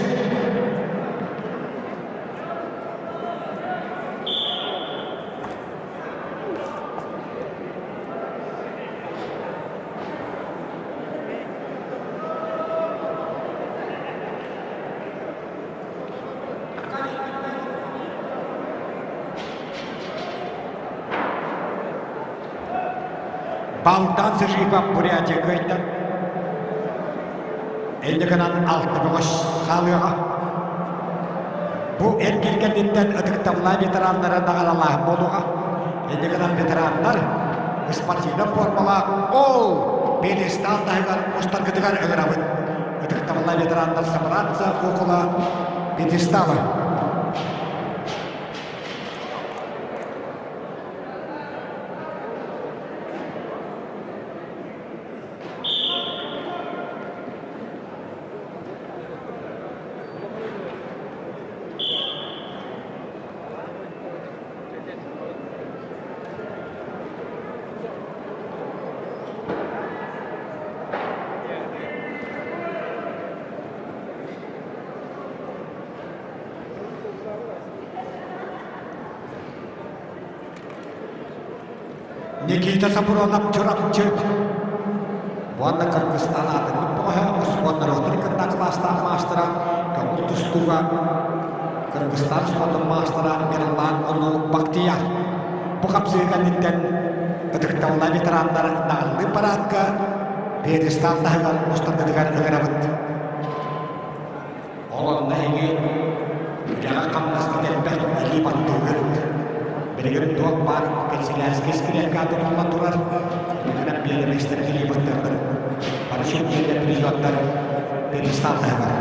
Балдан Сыжипов Бурятия кыайда. Эннигынан алты бөҕөс хаалыаҕа. Бу эргил кэнниттэн ытыктабылаах ветераннары наҕаралааһын буолуоҕа. Эннигынан ветераннар спортивнай формалаах ол пьедестал таһыгар мустаргытыгар ыҥырабыт. Ытыктабыллаах ветераннар собраться около пьедестала. Никита Сапронов Чурапчы уонна Кыргызстан аатырбыт бөҕөһө успуорт норуоттарын кытта кылаастаах маастара көҥүл тустууга Кыргызстан спордун маастара Мирлан Улуу Бактияр бу хапсыы кэнниттэн ытыктабыллаах ветераннар наҕыллыы параадка пьедестал таһыгар мустаргытыгар ыҥырабыт. Ол онно эһиги үлэҕэ-хамнаска элбэх илии баттыыгыт. Билигин туох баар канцелярскай скрепка тутуллан турар, билигин биэдэмэстэр илии баттыахтар. Бары чемпионнар, призердар пьедестал таһыгар.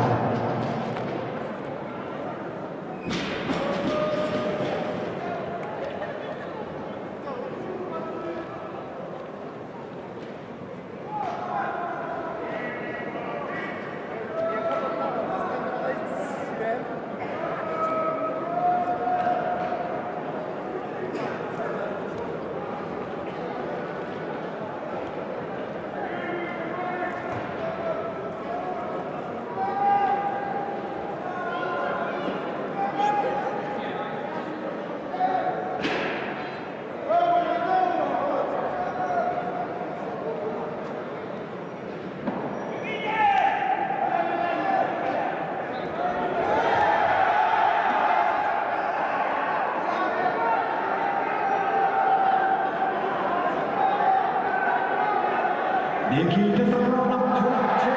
Никита Сафронов Чурапчы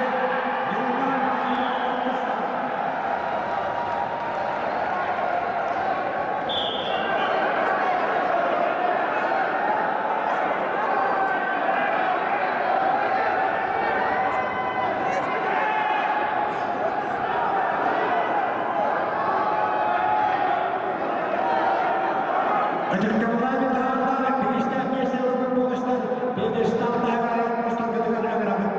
Ытыктабыллаах ветераннар, бириистээх миэстэ ылбыт бөҕөстөр пьедестал таһыгар мустаргытыгар ыҥырабыт.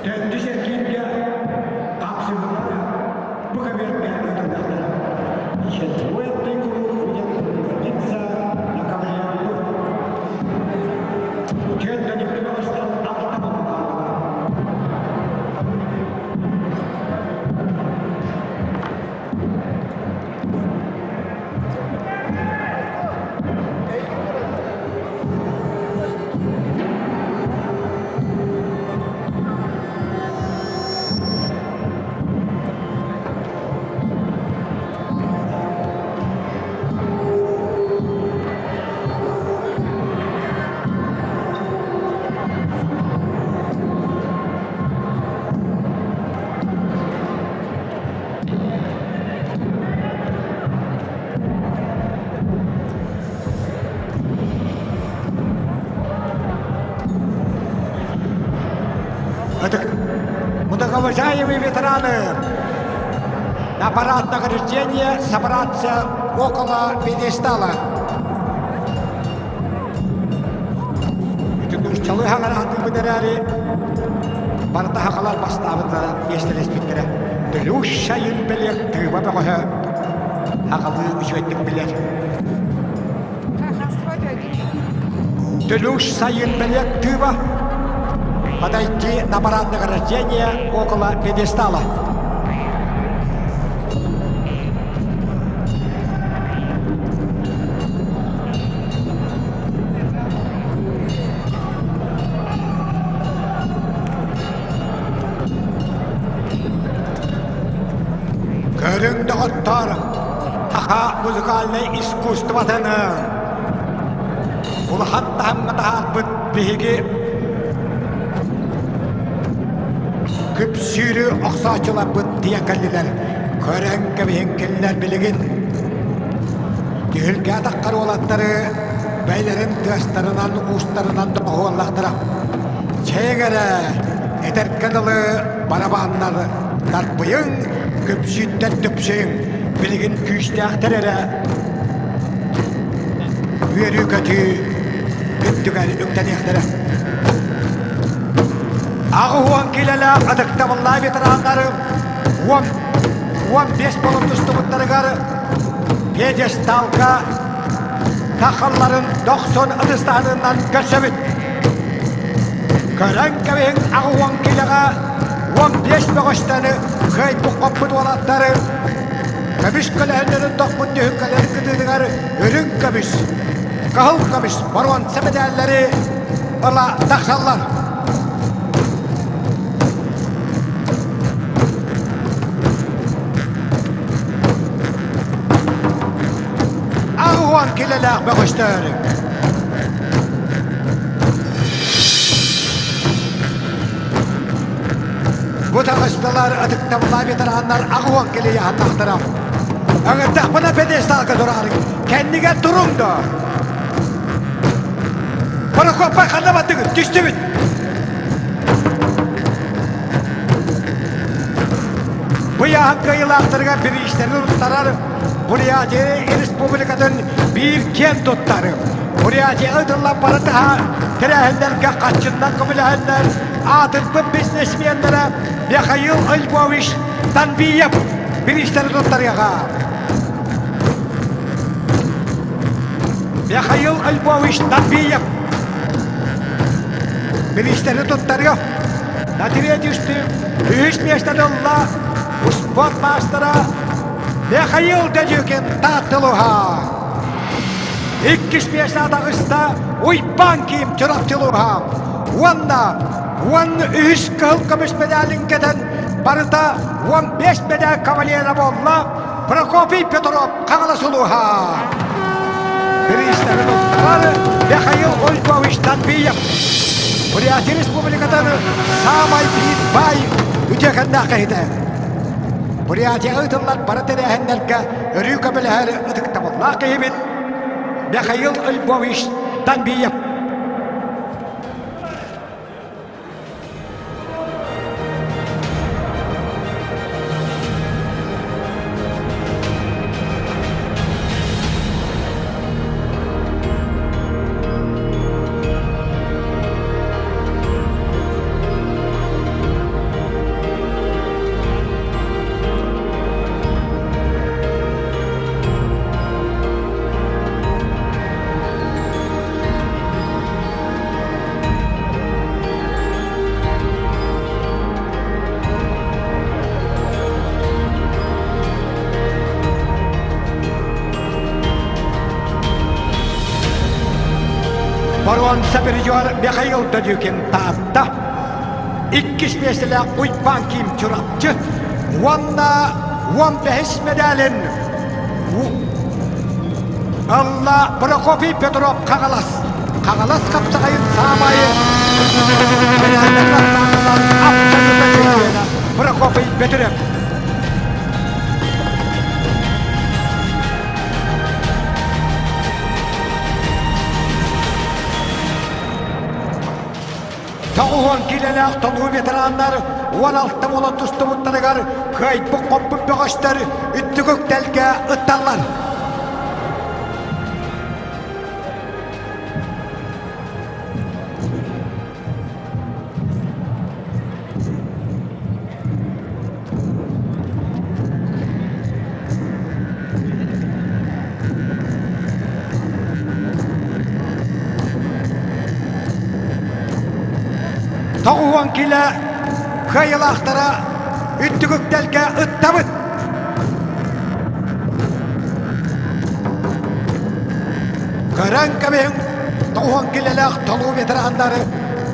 Төрдүс эргииргэ хапсыһыылар бу көбүөргэ ыытыллаллар. Четвертый круг будет проводиться на ковре. Төрдөнүккэ бөҕөстөн алта буолаллар. Многоуважаемые ветераны, на парад награждения собраться около пьедестала. Нууччалыы хаҥараатыыбын эрээри, барыта сахалар бастаабыттара миэстэлэспиттэрэ. Төлүүш сайын бэлиэр тыыба бөҕөһө сахалыы үчүгэйдик билэр. Төлүүш сайын бэлиэр тыыба подойти на парад награждения около пьедестала. Көрүҥ доҕоттор, саха музыкальнай искусствотын улахан таһымҥа таһаарбыт биһиги күпсүүрү охсооччуларбыт тиийэн кэллилэр. Көрөн кэбиһин кинилэр билигин түһүлгэ атаххар уолаттары бэйэлэрин тыастарынан уустарынан доҕуһуоллахтара. Чэйиҥ эрэ, этэргэ дылы барабааннар тарбыйыҥ, күпсүүттэн түпсүйүҥ, билигин күүстээхтэр эрэ үөрүү-көтүү үрдүгэр үктэниэхтэрэ. 80 киилэлээх ытыктабыллаах ветераннары 10, 15 буолан тустубуттарыгар пьедесталга тахалларын дохсун ытыстаһынынан көрсөбүт. Көрөн кэбиһиҥ 80 киилэҕэ 15 бөҕөстөнү кыайбыт-хоппут уолаттары көмүс көлөһүннэрин тохпут түһүлгэлэр кытыытыгар үрүҥ көмүс, кыһыл көмүс боруонса мэдээллэри ыла тахсаллар. 80 килэлээх бөҕөстөр. Бу таҕыстылар ытыктабыллаах ветераннар 80 килэ яһаттахтара. Ыҥырдахпына пьедесталга тураарыҥ. Кэннигэр туруҥ да. Прокопай ханна баттыгыт? Түстүбүт. Бу ыйааһын кыайыылаахтарыгар бириистэрин уруттарар Бурятия Республикатын биир киэн туттары. Бурятия ыытыллан бары таһа тэрээһиннэргэ хаччыннан көмөлөһөннөр аатырбыт бизнесменнэрэ Михаил Львович Танбиев бириистэри туттарыаҕа. Михаил Львович Танбиев бириистэри туттарыа. На третий үһүс миэстэни ылла успуорт маастара. Михаил Дедюкин Тааттылуха. Иккис миэстэ таҕыста Уйбаан Киим Чурапчылуха. Уонна 13 кыһыл көмүс медалин кэтэн барыта 15 медаль кавалера буолла Прокопий Петров Хаҥалас улууһа. Бириистэри туттарар Михаил Ольгович Танбиев. Бурятия Республикатын саамай биир баай үтүөкэннээх киһитэ. Бурятияҕа ыытыллар бары тэрээһиннэргэ өрүү көмөлөһөр ытыктабыллаах киһибит Михаил Львович Танбиев. Боруонса призер Михаил Дадюкин Таатта иккис миэстэлээх Уйбаан Ким Чурапчы уонна 15 медалин ылла Прокопий Петров Хаҥалас. Хаҥалас хапсаҕайын саамай абсолютно чемпиона Прокопий Петров. 90 киилэлээх толуу ветераннар 16 буолан тустубуттарыгар кыайбыт-хоппут бөҕөстөр үрдүк үктэлгэ ытталлар. 90 килэ кыайыылаахтара үрдүк үктэлгэ ыттабыт. Көрөн кэбиһиҥ, 90 килэлээх толуу ветераннары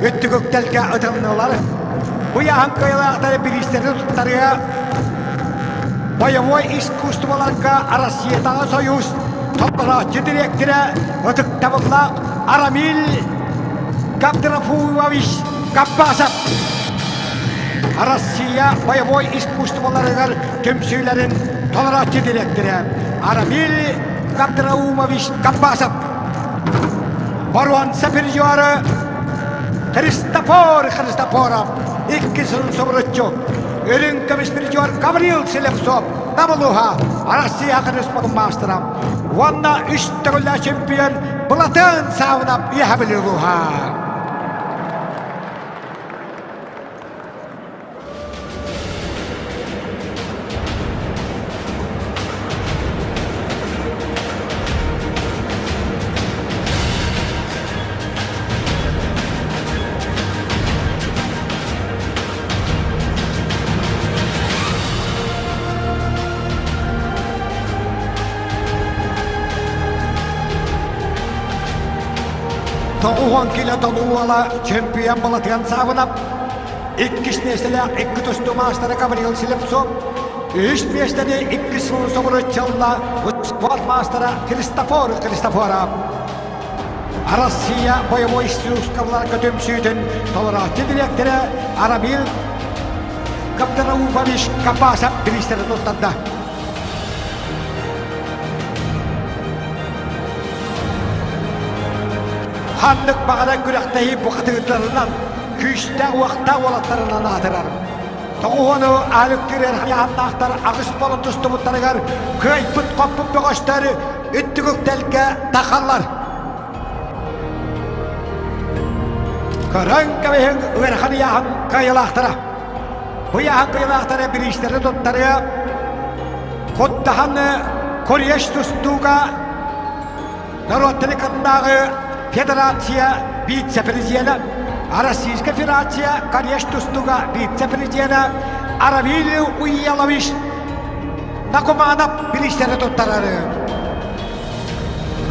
үрдүк үктэлгэ ытыллылар. Бу ыйааһын кыайыылаахтары бириистэри туттарыа Боевой искусстволарга Россиятааҕы Союз толорооччу дириэктэрэ ытыктабыллаах Арамиль Габдрафуевич Габбасов Россия боевой искусстволарыгар түмсүүлэрин толорооччу дириэктэрэ Арамиль Габдраумович Габбасов боруонса призеры Христофор Христофоров икки сылын субуруччу үрүҥ көмүс призер Гаврил Селевцов Табылуха Россия спорт маастара уонна үс төгүллээх чемпион Былатын Саавынап Иэһэбилилуха. 90 кило толуу чемпион Балатыан Саавынап, иккис миэстэлээх икки тустуу маастара Гаврил Слепцов, үһүс миэстэни иккис сылын собуруччалла спорт маастара Христофор Христофоров. Россия боевой искусстволарга түмсүүтүн толорооччу дириэктэрэ Арамил Габдрауфович Капасов бириистэрин туттарда. Ханнык баҕарар күрэхтэһии бухатыырдарынан, күүстээх-уохтаах уолаттарынан аатырар. Тоҕуһуону аалыктыыр эрхиааннаахтар аҕыс болон тустубуттарыгар кыайбыт-хоппут бөҕөстөр үрдүк үктэлгэ тахаллар. Көрөн кэбиһиҥ ыарахан ыйааһын кыайыылаахтара. Бу ыйааһын кыайыылаахтара бириистэри туттарыа Куттаһан Куреш тустууга норуоттары кыннааҕы федерация вице-президенэ, Российская Федерация Куреш тустууга вице-президенэ Аравиль Уелович. Накуманов бириистэри туттарары.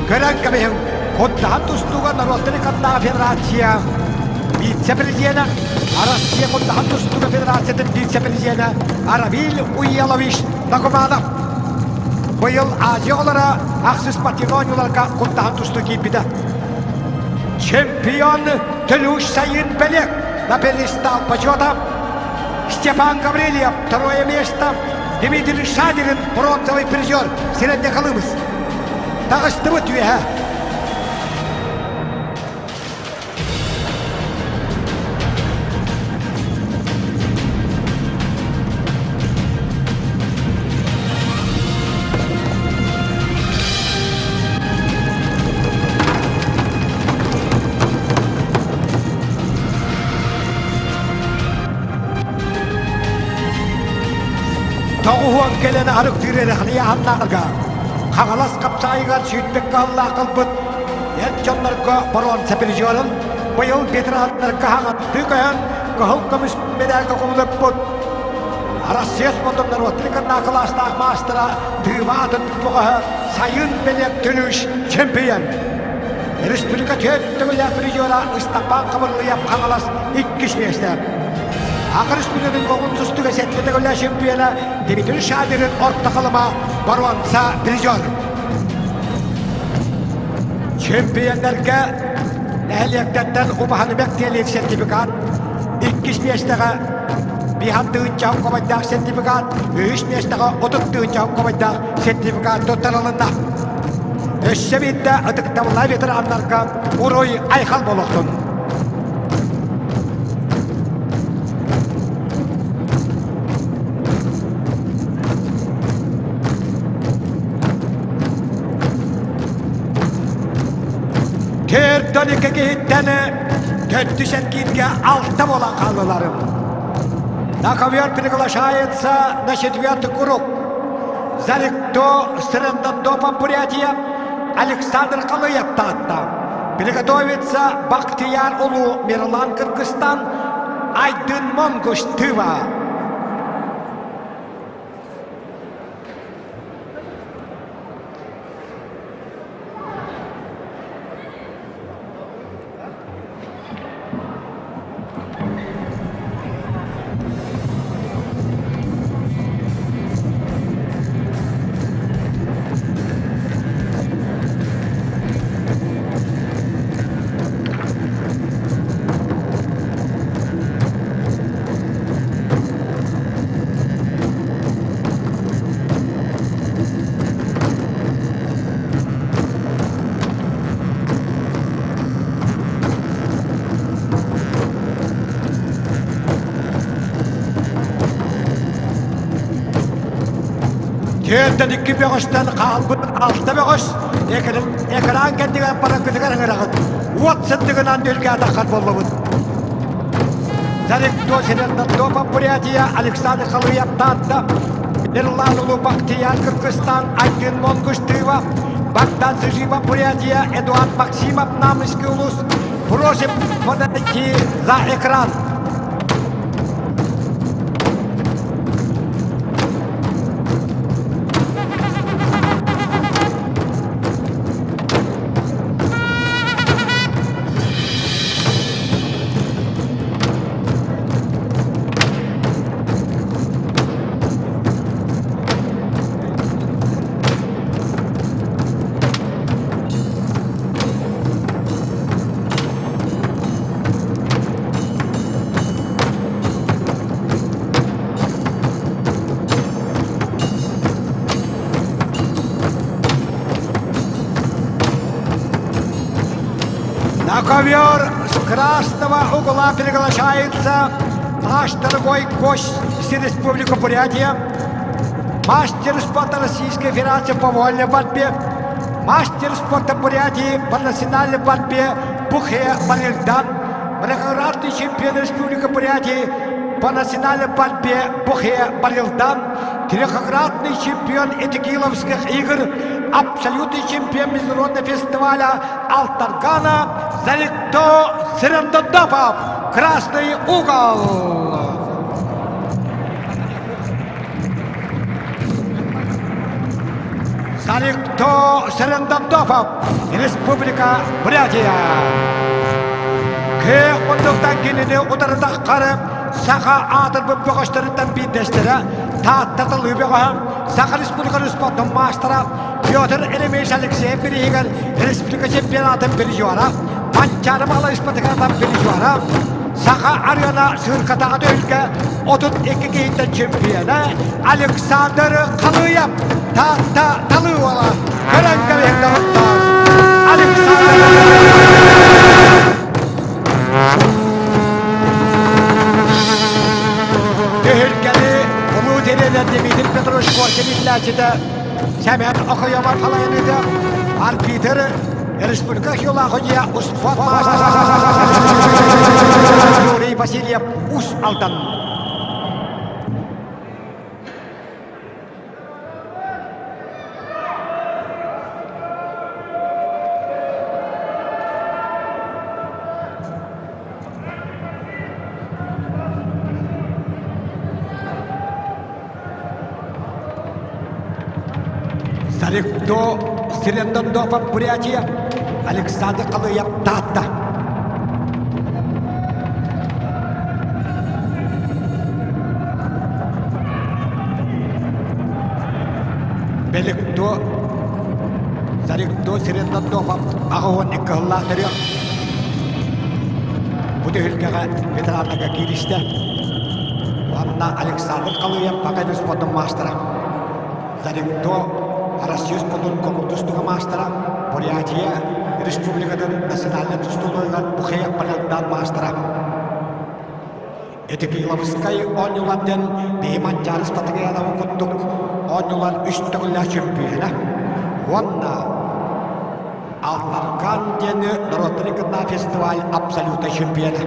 Көрөн кэбиһиҥ, Куттаһан тустууга норуоттарын кыннааҕы федерация вице-президенэ, Россия Куттаһан тустууга федерациятын вице-президенэ Равиль Уелович Накуманов быйыл Азия оҕолоро ахсыс спортивнай оонньууларга куттаһан тустуу киирбитэ. Чемпион Төлүүш Сайын Белек на пьедестал почета Степан Гаврильев второе место, Дмитрий Шадерин бронзовый призер Средний Колымыс. Таҕыстыбыт үөһэ. Тоҕуһуон кэлэн арыктыыр эрэхлийэ аннаарга Хаҥалас хапсаайыгар сүүрбэккэ аллаах ылбыт эр дьоннорго боруонса призерын быйыл ветераннарга хаҥаттыы көһөн кыһыл көмүс медальга кубулуппут Россия спордун норуоттарын кыннаа кылаастаах маастара Тыыма атын бөҕөһө Сайын Белек Түлүш чемпион. Республика төрт төгүллээх призера Ыстапаан Хабырлыйап Хаҥалас иккис миэстэ. Аха Республикатын көҥүл тустууга сэттэ төгүллээх чемпиона Дмитрий Шадрин орто халыма боруонса призер. Чемпионнарга нэһилиэктэртэн убаһаныбек диэлиир сертификат, иккис миэстэҕэ биһан тыһыынча кубайдаах сертификат, үһүс миэстэҕэ 30 тыһыынча кубайдаах сертификат туттарылынна. Өссө биирдэ ытыктабыллаах ветераннарга уруй айхал буолуохтун! Төрдөн икки киһиттэн төттүс эргииргэ алта буолан хааллыларым. На ковер приглашается на четвертый круг. Зарикто Сырындандопа Бурятия Александр Халыев Таатта. Приготовится Бахтияр Улу Мирлан Кыргызстан Айдын Монгуш Тыва. Түөртэн икки бөҕөстөн хаалбыт алта бөҕөс экран кэннигэр бараргытыгар ыҥыраҕыт. Уот сырдыгынан дүлгээтаххар буоллубут. Заректо Селендотопа Бурятия Александр Халыев Таатта Мирлан Улуу Бахтияр Кыргызстан Айдын Монгуштыева Богдан Сыжиба Бурятия Эдуард Максимов Намыский улус Просим подойти за экран. На ковер с красного угла приглашается наш дорогой гость из Республики Бурятия, мастер спорта Российской Федерации по вольной борьбе, мастер спорта Бурятии по национальной борьбе Бухе Балильдан, многократный чемпион Республики Бурятии по национальной борьбе Бухе Балилдан, трехкратный чемпион Этикиловских игр, абсолютный чемпион международного фестиваля Алтаргана Заликто Сырандадапов, Красный угол. Саликто Сарандандофов, Республика Бурятия. Кыах муннуктан кинини утарытаххары саха аатырбыт бөҕөстөрүттэн биирдэстэрэ Таатта талыы бөҕөһө Саха Республикатын спортун маастара Петр Еремеевич Алексеев бирииһигэр республика чемпионатын призера, Манчаары Баҕалай спартакиадатын призера, Саха арыана сыыркатааҕы түһүлгэ 32 киһиттэн чемпиона Александр Халыев Таатта Талыы уола көрөн кэбиһин доҕоттоор Александр Түһүлгэни улуу тренер Дмитрий Петрович Коркин иитиллээччитэ Сэмэн Окоемов халайыныыта арбитр Республика Хилахудья успуорт Юрий Васильев Ус Алдан. Сарикто Сирендондопов Бурятия, Александр Халыев Таатта. Беликто Сарикто Сирендондопов 82 сыллаах төрүөх. Бу түһүлгэҕэ ветераннарга кииристэ. Уонна Александр Халыев Пакай спордун маастара. Зарикто Россия спордун көҥүл тустууга маастара, Бурятия Республикатын национальнай тустууларыгар Бухея паралимпиад маастара. Ити Кирилловскай оонньуулар диэн биһи Манчаары Спартакиадабын курдук оонньуулар үс төгүллээх чөмпүйүөнэ уонна Алтаркан диэни норуоттары кытта фестиваль абсолютнай чемпиона.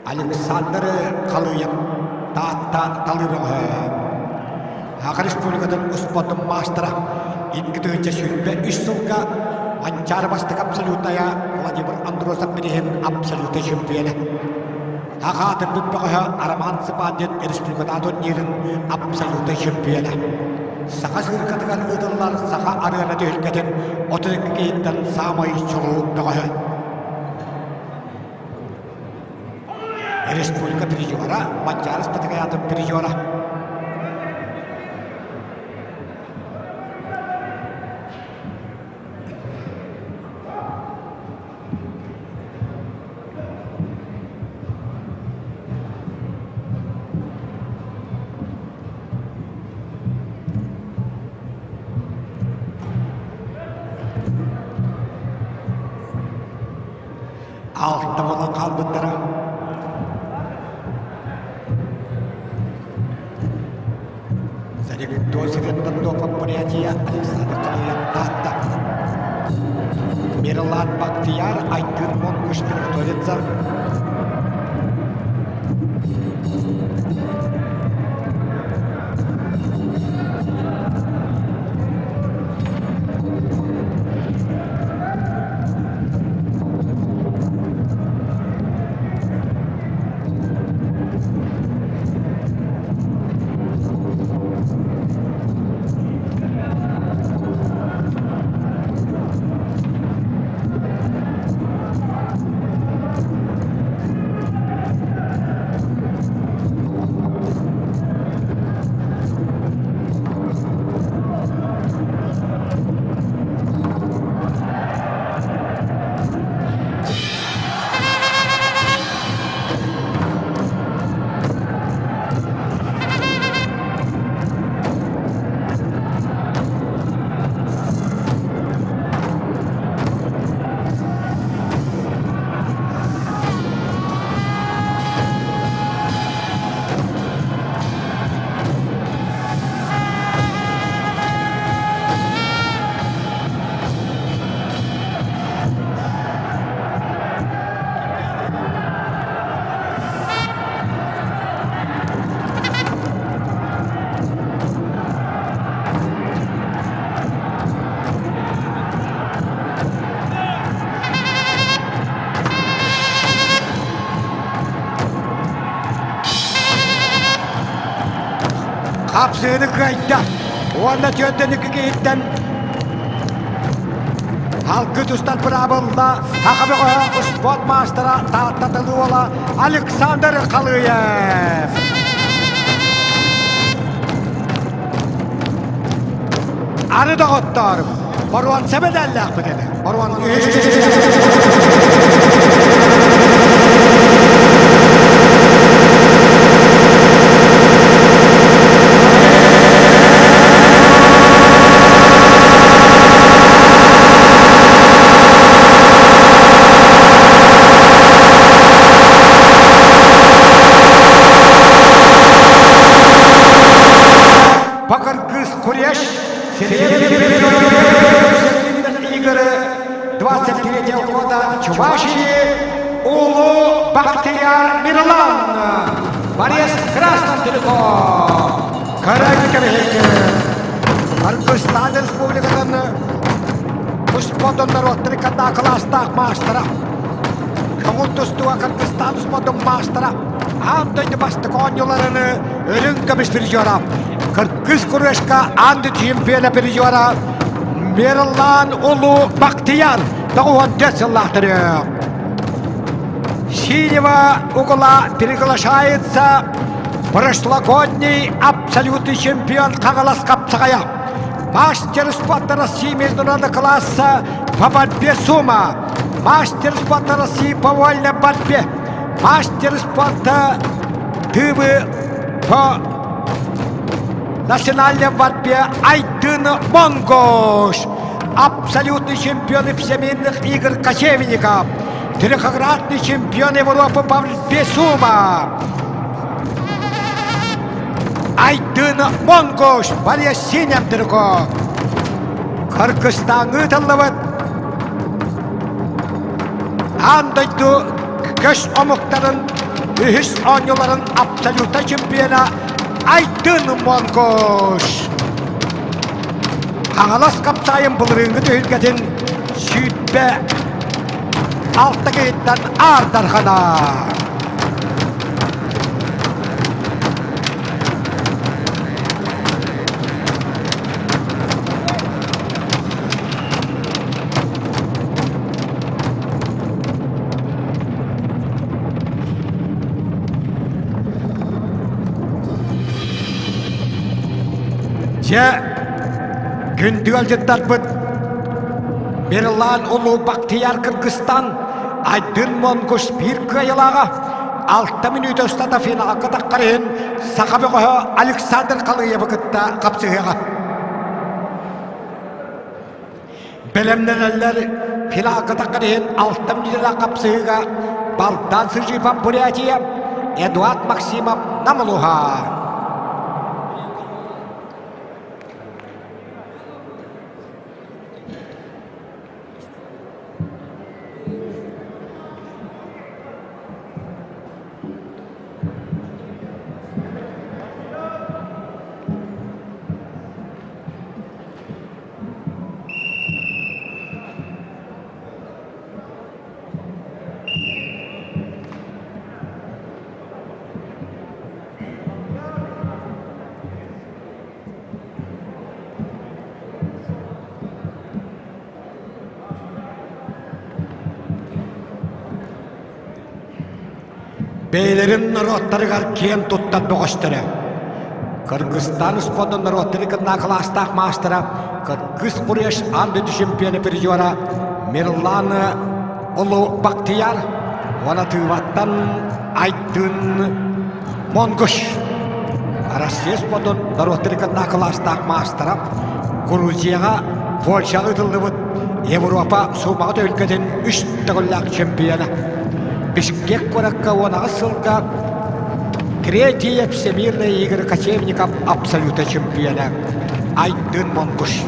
Александр Халыев Таатта Талыыбаҕа Саха Республикатын успуордун маастара 2023 сылга Манчаары бастакы абсолютная Владимир Андросов бирииһин абсолютнай чемпиона. Саха аатырбыт бөҕөһө Роман Цыпандин республикатааҕы турнирын абсолютнай чемпиона. Саха сыыркатыгар ыытыллар Саха арыана түһүлгэтин 32 киһиттэн саамай чулуу бөҕөһө. Республика призера, Манчаары спартакиадатын призера. Алта буолан хаалбыттара. Зарегто Сирендондопов Бурятия Александр Халыев Таатта. Мирлан Бактияр Айгыр Монгуш приготовится. Хапсыыны кыайда. Уонна түөртэн киһиттэн Халкы тустан быраабылла Саха бөҕөһө спорт маастара Таатта Тылыола Александр Халыев. Аны доҕоттоор, боруонса медаллаахпыт этэ. Боруон Бакыргыз Куреш игры 23 года Чувашии Улу Бахтияр Мирлан Борис Красным Телеком Карай Кыргызстан Республикатын спортун норуоттары кытта кылаастаах маастара көҥүл тустууга Кыргызстан спордун маастара аан дойду бастакы оонньууларын үрүҥ көмүс призера Кыргыз Курешка аан дойду чемпиона призера Мирлан Улуу Бактияр 94 сыллаах төрүөх. Синего угла приглашается прошлогодний абсолютный чемпион Хаҥалас Хапсаҕайа. Мастер спорта России международного класса по борьбе сумо. Мастер спорта России по вольной борьбе. Мастер спорта Тывы по национальной борьбе Айдын Монгош. Абсолютный чемпион всемирных игр кочевников. Трехкратный чемпион Европы по борьбе сумо. Айдын Монгош Балесинем Дырго. Кыргызстаҥҥа ыытыллыбыт аан дойду көс омуктарын үһүс оонньууларын абсолютнай чемпиона Айдын Монгош. Хаҥалас хапсаайын былырыыҥҥы түһүлгэтин 26 киһиттэн аардарҕана. Дьэ, күндү ыалдьыттарбыт Мирлан Улуу Бактияр Кыргызстан Айдын Монгуш биир кыайылааҕа 6 мүнүүтэ устата финалга таххар иһин саха бөҕөһө Александр Халыевы кытта хапсыһыаҕа. Бэлэмнэнэллэр финалга таххар иһин 6 мүнүүтэлээх хапсыһыыга Балдан Сыжипов Бурятия, Эдуард Максимов Нам улууһа. Бэйэлэрин норуоттарыгар киэн туттар бөҕөстөрө. Кыргызстан спордун норуоттарын кытта кылаастаах маастара Кыргыз Куреш аан дойду чемпиона призера Мирлан Улуу Бактияр уонна Тыыбаттан Айдын Монгуш Россия спордун норуоттарын кытта кылаастаах маастара Грузияҕа Польшаҕа ыытыллыбыт Европа суумаҕа түһүлгэтин үс төгүллээх чемпиона. Бишкек куоракка 18 сылга третья всемирные игры кочевников абсолюта чемпиона Айдын Монгуш.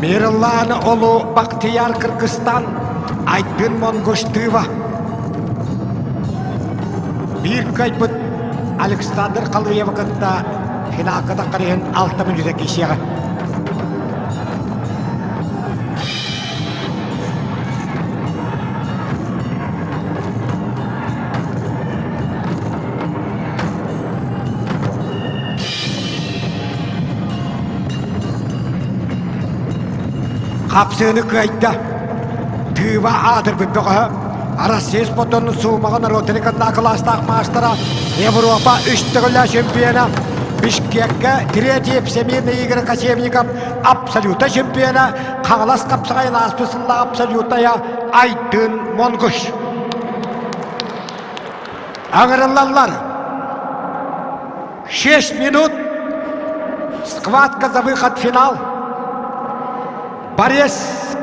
Мирлан Олу Бактияр Кыргызстан Айдын Монгуштыва Биир кыайбыт Александр Халыевы кытта финалга таххар иһин 6 мүнүүтэ киирсиэҕэ. Хапсыыны кыайда. Тыыба аатырбыт бөҕөһө Россия спордун суумаҕа норуотун кытта кылаастаах маастара Европа үс төгүллээх чемпиона Бишкеккэ третий всемирный игры кочевников абсолюта чемпиона Хаҥалас хапсаҕайын ааспыт сыллаах абсолютная Айдын Монгуш. Аҥырыллаллар. 6 минут. Схватка за выход в финал. Борис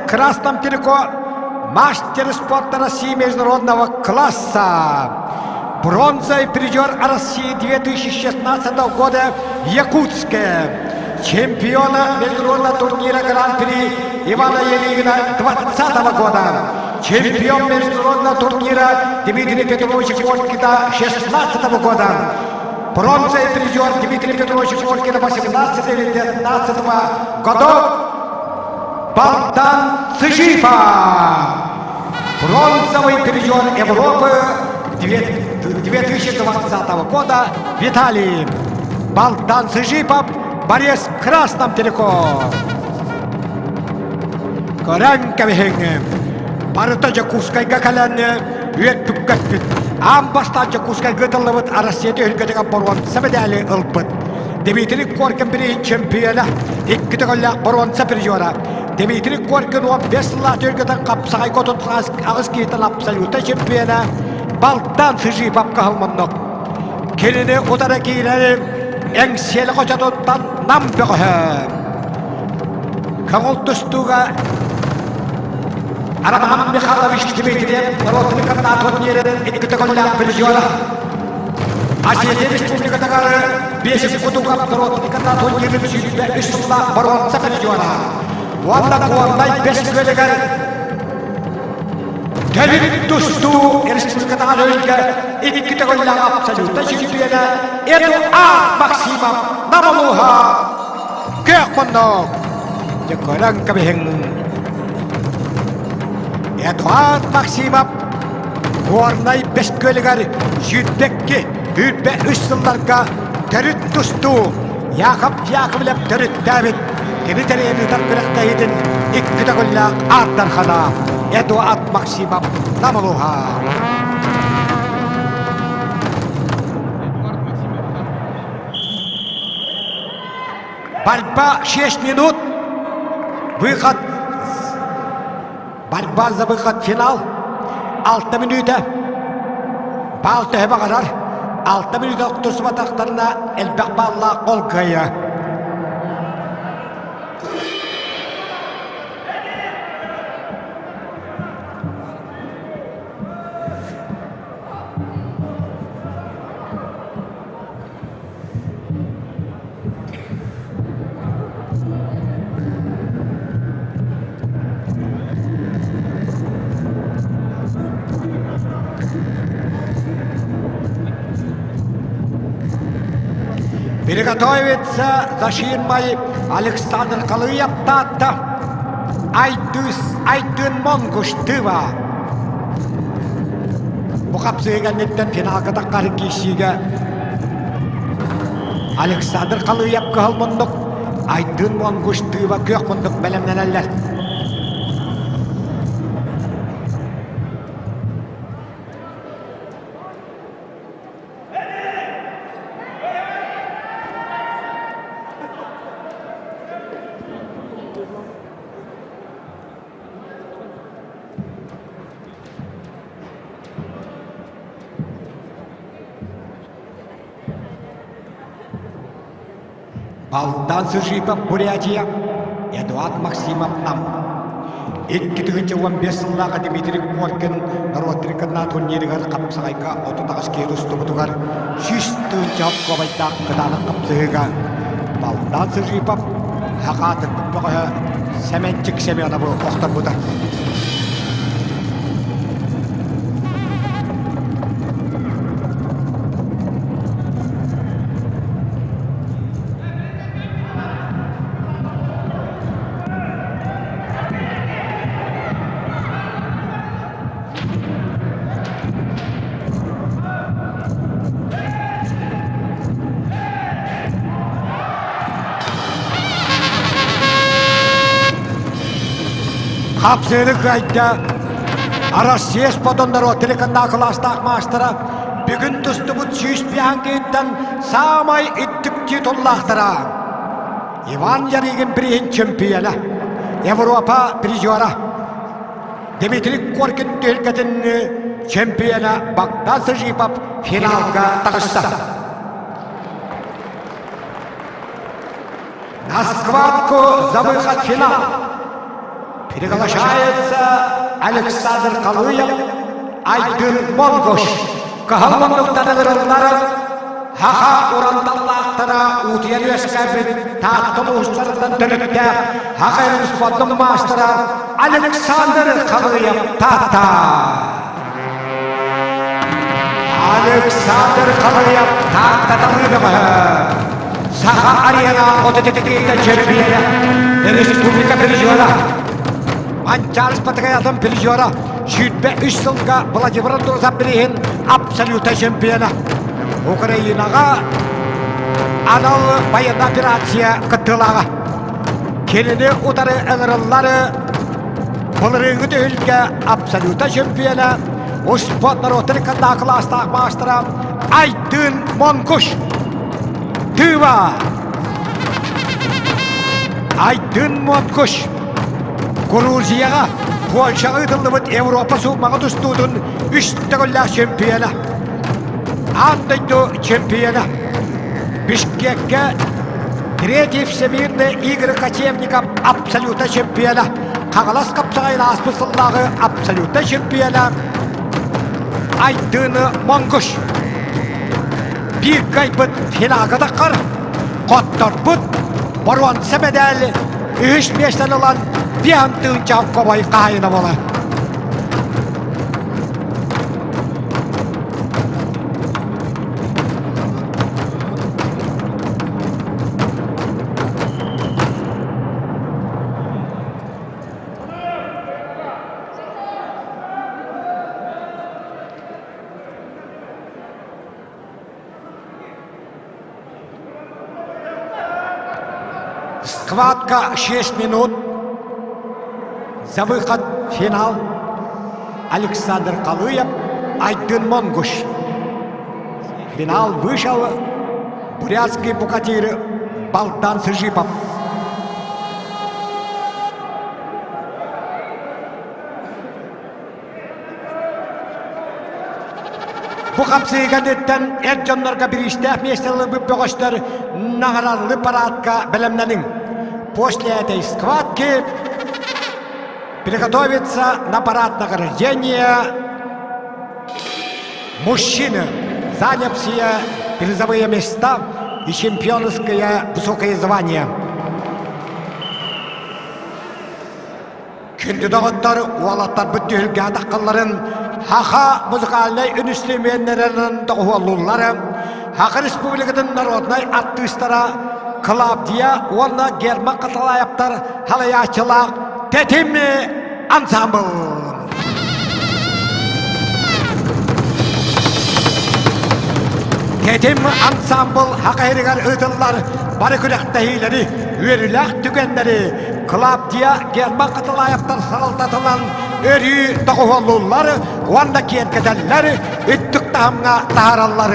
Красном Телеко, мастер спорта России международного класса. Бронзовый призер России 2016 года Якутская. Чемпиона международного турнира Гран-при Ивана Елигина 2020 года. Чемпион международного турнира Дмитрий Петрович Коркина 2016 года. Бронзовый призер Дмитрий Петрович Коркина 18 и 19 годов. Богдан Цыжипа. Бронзовый призер Европы 2020 года Виталий. Богдан Цыжипов, борец в красном трико. Көрөн кэбиһиҥ. Барыта Дьокуускайга кэлэн үөттүккэппит. Аан бастаан Дьокуускайга ыытыллыбыт Россия түһүлгэтигэр боруонса медали ылбыт. Дмитрий Коркин бирииһин чемпиона, икки төгүллээх боруонса призера. Дмитрий Коркин 15 сыллаах түһүлгэтин хапсаҕайга 38 киһитин абсолютнай чемпиона Балтан Сыжипов кыһыл Кинини утары киирэри Эҥсиэли хочотуттан Нам бөҕөһө. Көҥүл тустууга Роман Михайлович Дмитриев народный кандидат турнирын икки төгүллээх призера. Осетия Республикатыгар биэс кутугап народный кандидат турнирын 23 сыллаах боруонса призера. Уонна Куоннай бэс күөлүгэр Төрүт тустуу республикатааҕы өрүтгэ икки төгүллээх абсолютнай чемпиона Эдуард Максимов Нам улууһа Күөх муннук Дьэ көрөн кэбиһиҥ Эдуард Максимов Горнай Бэс күөлүгэр 22 23 сылларга төрүт тустуу Яков Яковлев төрүттээбит кини тэрийэн ыытар күрэхтэһиитин икки төгүллээх ааттархана Эдуард Максимов Нам улууһа. Борьба 6 минут. Выход. Борьба за выход в финал. 6 мүнүүтэ. Баал төһө баҕарар. 6 мүнүүтэ охтусубатахтарына элбэх бааллаах ол кыайа. Приготовиться за ширмой Александр Калыев Таатта Айдыс Айдын Монгуш Тыва Бу хапсыыга инниттэн финалга таххар киирсиигэ Александр Халыев кыһыл муннук, Айдын Монгуш Тыва күөх муннук бэлэмнэнэллэр. Балдан Сыжипов Бурятия, Эдуард Максимов Нам. 2015 сыллааҕы Дмитрий Коркин норуот трикотнаа турнирыгар хапсаҕайга 38 киһи тустубутугар 100 тыһыынча куобайдаах кытаанах хапсыһыыга Балдан Сыжипов саха аатырбыт бөҕөһө Сэмэнчик Семеновы охторбута. Хапсыыны кыайда Россия спортун норуот телеканал кылаастаах маастара бүгүн тустубут 105 киһиттэн саамай үрдүк титуллаахтара Иван Ярыгин бирииһин чемпиона, Европа призера Дмитрий Коркин түһүлгэтин чемпиона Богдан Сыжипов финалга таҕыста. На схватку за выход в финал приглашается Александр Калуев, Айдын Монгуш. Кыһыл муннуктан ыҥырыллар Саха уран таллаахтара уутуйан үөскээбит Таатта улуустарыттан төрүттээх Саха спортун маастара Александр Халыев Таатта. Александр Халыев Таатта талыы бөҕөһө. Саха арена 32 чемпиона, республика призера. Манчаары Спартакиадатын призера, 23 сылга Владимир Андросов бирииһин абсолютнай чемпиона. Украинаҕа анал байыаннай операция кыттыылааҕа. Кинини утары ыҥырыллар былырыыҥҥы түһүлгэ абсолютнай чемпиона, успуорт норуоттар иккардаа кылаастаах маастара Айдын Монгуш. Тыва! Айдын Монгуш Грузияҕа Польшаҕа ыытыллыбыт Европа суумаҕа тустуутун үс төгүллээх чемпиона. Аан дойду чемпиона. Бишкеккэ третий всемирные игры кочевников абсолютно чемпиона. Хаҥалас хапсаҕайын ааспыт сыллааҕы абсолютно чемпиона Айдын Монгуш. Биир кыайбыт финалга таххар, хотторбут боруонса мэдээл үһүс миэстэни ылан 5 тыһыынча кобой хаһайына буолар. Схватка 6 минут. За выход в финал Александр Калуев, Айдын Монгуш. В финал вышел бурятский букатир Балтан Сыжипов. Бу хапсыыга кэнниттэн эр дьоннорго бириистээх миэстэлэрбит бөҕөстөр наҕараллы парадка бэлэмнэниҥ. После этой схватки приготовиться на парад награждения мужчины, занявшие призовые места и чемпионское высокое звание. Күндү доҕоттор, уолаттарбыт түһүлгэ атаххалларын Саха музыкальнай үнүстүрүмүөннэрин доҕуһуоллууллар, Саха Республикатын народнай артыыстара Клавдия уонна Герман Хатылаевтар салайааччылаах Тэтим ансамбл. Тэтим ансамбл Саха сиригэр ыытыллар бары күрэхтэһиилэри, үөрүүлээх түгэннэри Клавдия Герман Хатылаевтар салалтатынан өрүү доҕуһуоллууллар уонна киэргэтэллэр, үрдүк таһымҥа таһаараллар.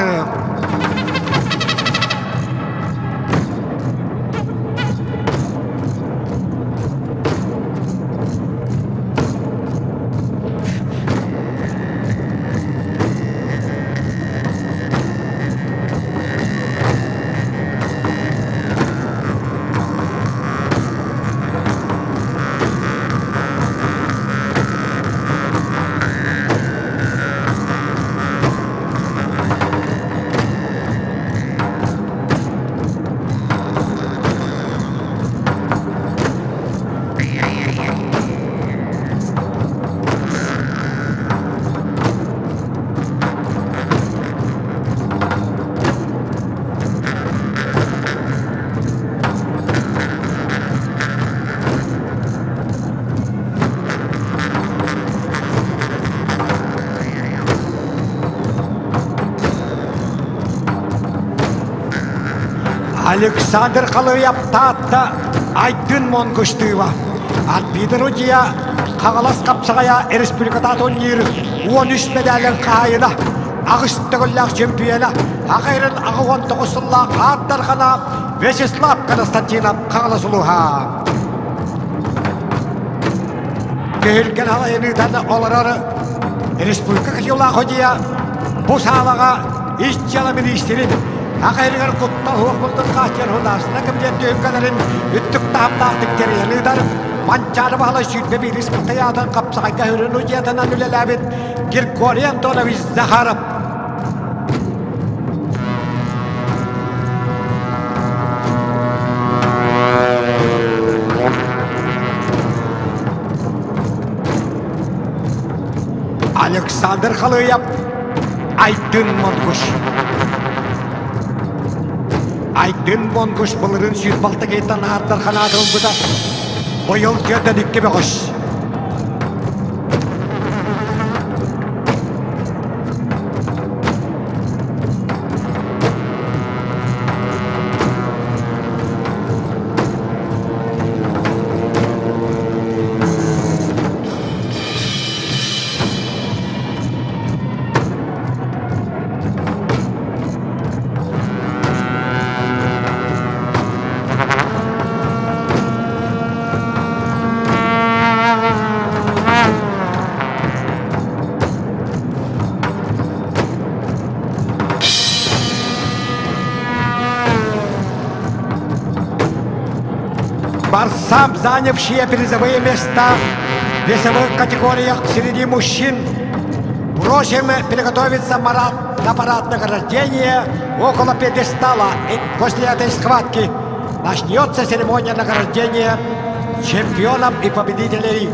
Александр Халыйап Таатта Айдын Монгуштыыва Альбина Рудия Хаҥалас хапсаҕайа республиката турнир 13 медалын хаһаайына аҕыс төгүллээх чемпиона аҕайрын 89 сыллаах ааттархана Вячеслав Константинов Хаҥалас улууһа. Түһүлгэн халайыныытан олорор республика кытыылаах судьуйа бу саалаҕа ис дьыала миниистирин Аҕайрыгар куттал суох бултун хааччыйар судаарыстыба кэмитиэт түһүлгэлэрин үрдүк таһымнаахтык тэрийэн ыытар Манчаары Баһылай 21 спартакиадан хапсаҕайга үрүн удьуйатынан үлэлээбит Григорий Антонович Захаров. Александр Халыев Айдын Монгуш. Айдын Монгуш былырын сүүрбалта кейтан ааттар ханааты ылбыта. Быйыл түөртэн икки бөҕөс. Борцам, занявшие призовые места в весовых категориях среди мужчин, просим приготовиться на парад награждения около пьедестала. И после этой схватки начнется церемония награждения чемпионов и победителей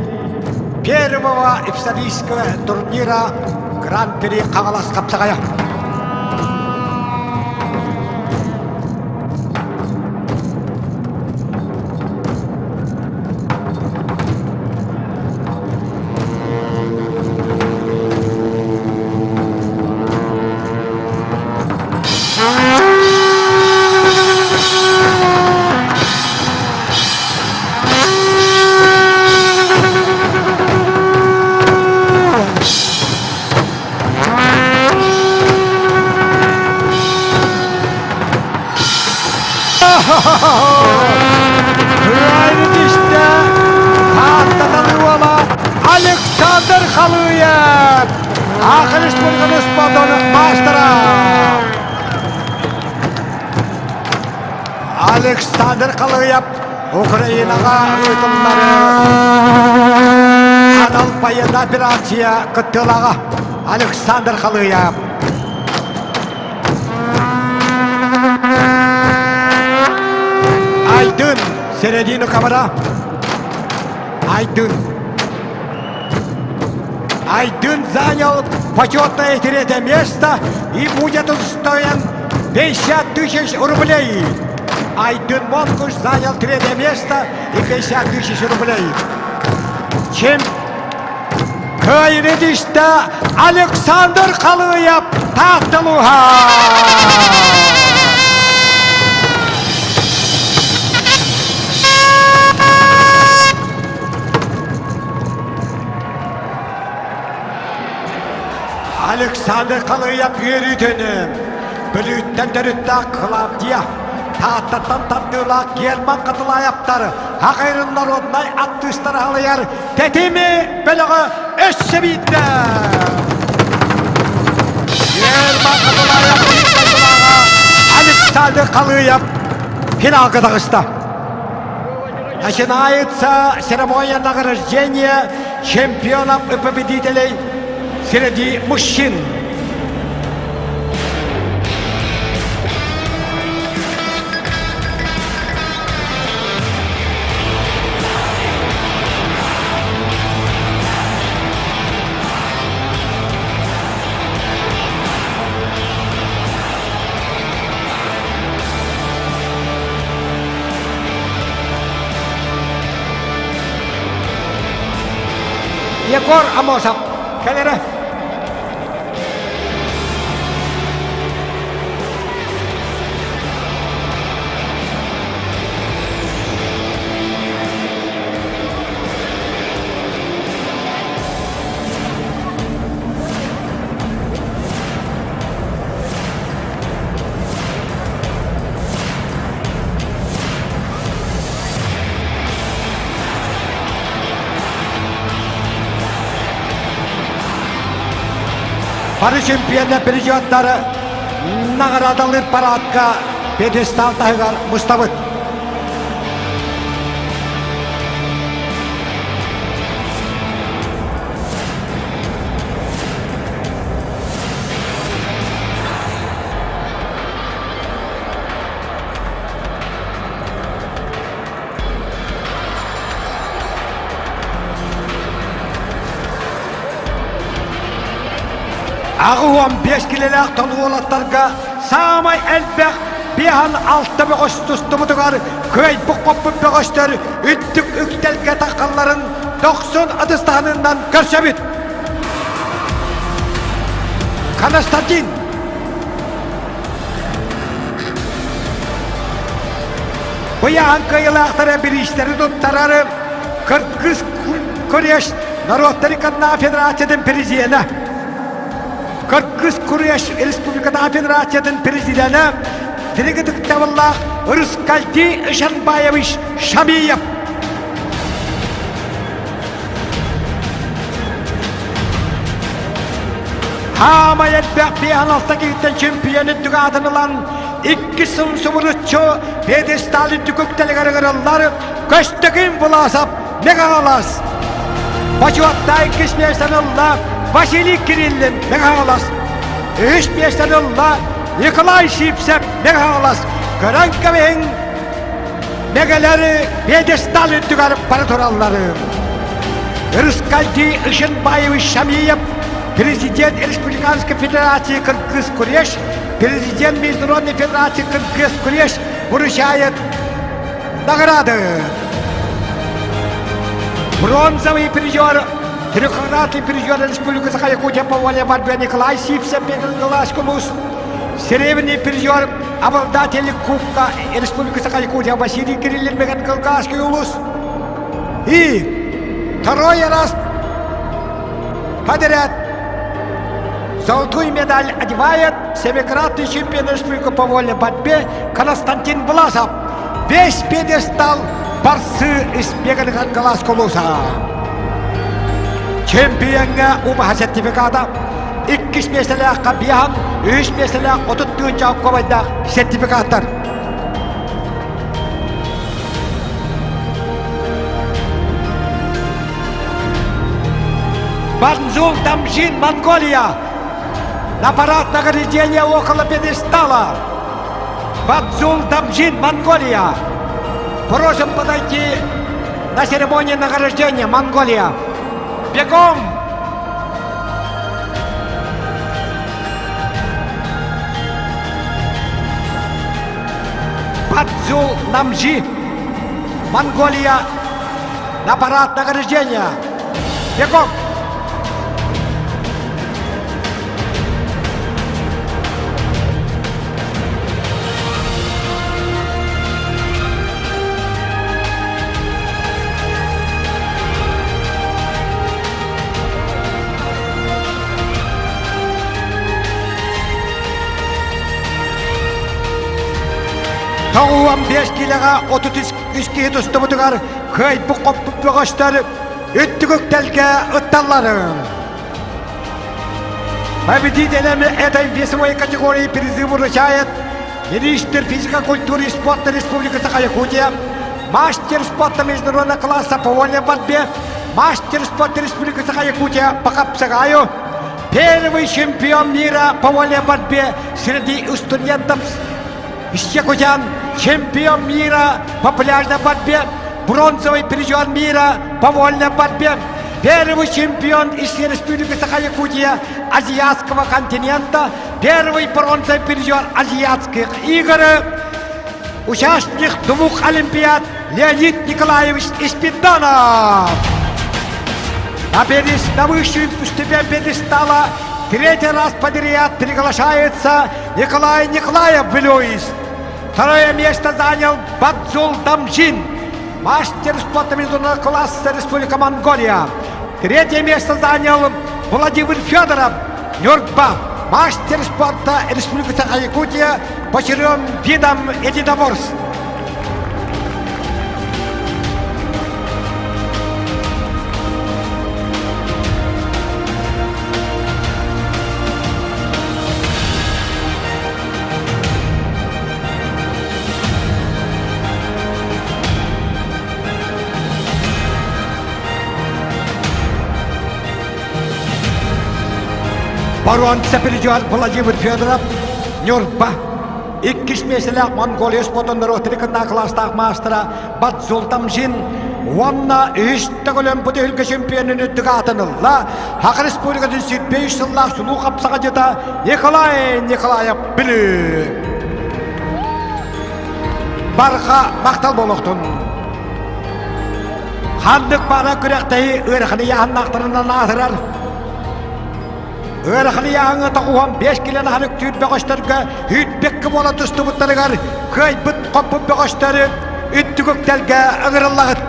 первого исторического турнира Гран-при Хаҥалас хапсаҕайа. Кыайыы түстэ Тааттатан уола Александр Халыев! Ахан Республиканы спортун маастара! Александр Халыев Украинаҕа ыытыллары анал байыаннай операция кыттыылааҕа Александр Халыев. Айдын, середину ковра. Айдын. Айдын занял почетное третье место и будет удостоен 50 тысяч рублей. Айдын Монкуш занял третье место и 50 тысяч рублей. Чем Кыайыны түстэ Александр Халыев Таатталуха! Александр Халыев үөрүүтүн Бүлүүттэн төрүттээх Клавдия, Тааттаттан тардыылаах Герман Хатылаевтар Хахайрын народнай артыыстары халыйар Тэтими бөлөҕө өссө биирдэ! Герман Хатылаев Александр Халыев финалга таҕыста. Начинается церемония награждения чемпионов и победителей среди мужчин. Егор Амосов кэлэрэ. Бары чемпионнар призердары наҕараадалыыр парадка пьедестал таһыгар мустабыт. 85 килэлээх толуолаттарга саамай элбэх биэһэн алта бөҕөс тустубутугар кыайбыт-хоппут бөҕөстөр үрдүк үктэлгэ таххалларын дохсун атыстаһынынан көрсөбүт. Константин Быйаан кыайылаахтара бириистэри туттарары Кыргыз Күреш норуоттары каннаа федерациятын президенэ Кыргыз Күреш Республикатааҕы федерациятын президенэ дириҥ ытыктабыллаах Рыскальди Ишанбаевич Шамиев. Хаамай элбэх биэһэн алта киһиттэн чемпион үрдүк аатын ылан икки сыл субуруччу пьедестал үрдүк үктэлигэр ыҥырыллар Көстөкүүн Власов Мегаалас. Бочуоттай иккис миэстэни ылла Василий Кириллин Мегаалас. Үһүс миэстэни ылла Николай Сивцев Мегаалас. Көрөн кэбиһиҥ Мегэлэри пьедестал үрдүгэр бара туралларын. Рыскальди Ишенбаевич Шамиев, президент Республиканской Федерации Кыргыз Куреш, президент Международной Федерации Кыргыз Куреш вручает награды. Бронзовый призер, трехкратный призер Республики Саха-Якутия по воле борьбе Николай Сивцев Глазкулус, серебряный призер, обладатель Кубка Республики Саха-Якутия Василий Кириллин Меганкалкашский улус. И второй раз подряд золотую медаль одевает семикратный чемпион республики по вольной борьбе Константин Власов. Весь пьедестал борцы из Меганкаласкулуса. Чемпионҥа убаһа сертификата иккис миэстэлээххэ биэһэн, үһүс миэстэлээх 30 тыһыынча кубайдаах сертификаттар. Банзул Тамжин, Монголия. На парад награждения около пьедестала. Банзул Тамжин, Монголия. Просим подойти на церемонию награждения, Монголия. Бегом! Бадзул Намжи, Монголия, на парад награждения. Бегом! 95 килэҕэ 33 киһи тустубутугар кыайбыт-хоппут бөҕөстөр үрдүк үктэлгэ ытталларын. Победителями этой весовой категории призы вручает министр физико-культуры и спорта Республики Саха-Якутия, мастер спорта международного класса по вольной борьбе, мастер спорта Республики Саха-Якутия по Капсагаю, первый чемпион мира по вольной борьбе среди студентов из Якутян, чемпион мира по пляжной борьбе, бронзовый призер мира по вольной борьбе, первый чемпион из Республики Саха-Якутия азиатского континента, первый бронзовый призер азиатских игр, участник двух Олимпиад Леонид Николаевич Испиданов. На, пьедес, на высшую ступень пьедестала третий раз подряд приглашается Николай Николаев Белюис. Второе место занял Бадзул Дамжин, мастер спорта международного класса Республика Монголия. Третье место занял Владимир Федоров, Нюрба, мастер спорта Республики Саха-Якутия по четырем видам единоборств. Боруонса призер Владимир Федоров, Ньурба. Иккис миэстэлээх Монголия спортун норуоттары кытта кылаастаах маастара Бадзултамжин уонна үһүс төгүлүн бу түһүлгэ чемпионун үрдүк аатын ылла Саха Республикатын 23 сыллаах чулуу хапсаҕадьыта Николай Николаев Бүлүү. Барҕа махтал буолуохтун! Ханнык баара күрэхтэһии ыарахан ыйааһыннаахтарынан аатырар. Ыарахан ыйааһыҥҥа тоҕуһан биэс килэн аһынык түүр бөҕөстөргө үүтбэккэ буола тустубуттарыгар кыайбыт хоппут бөҕөстөрү үрдүк үктэлгэ ыҥырыллаҕыт.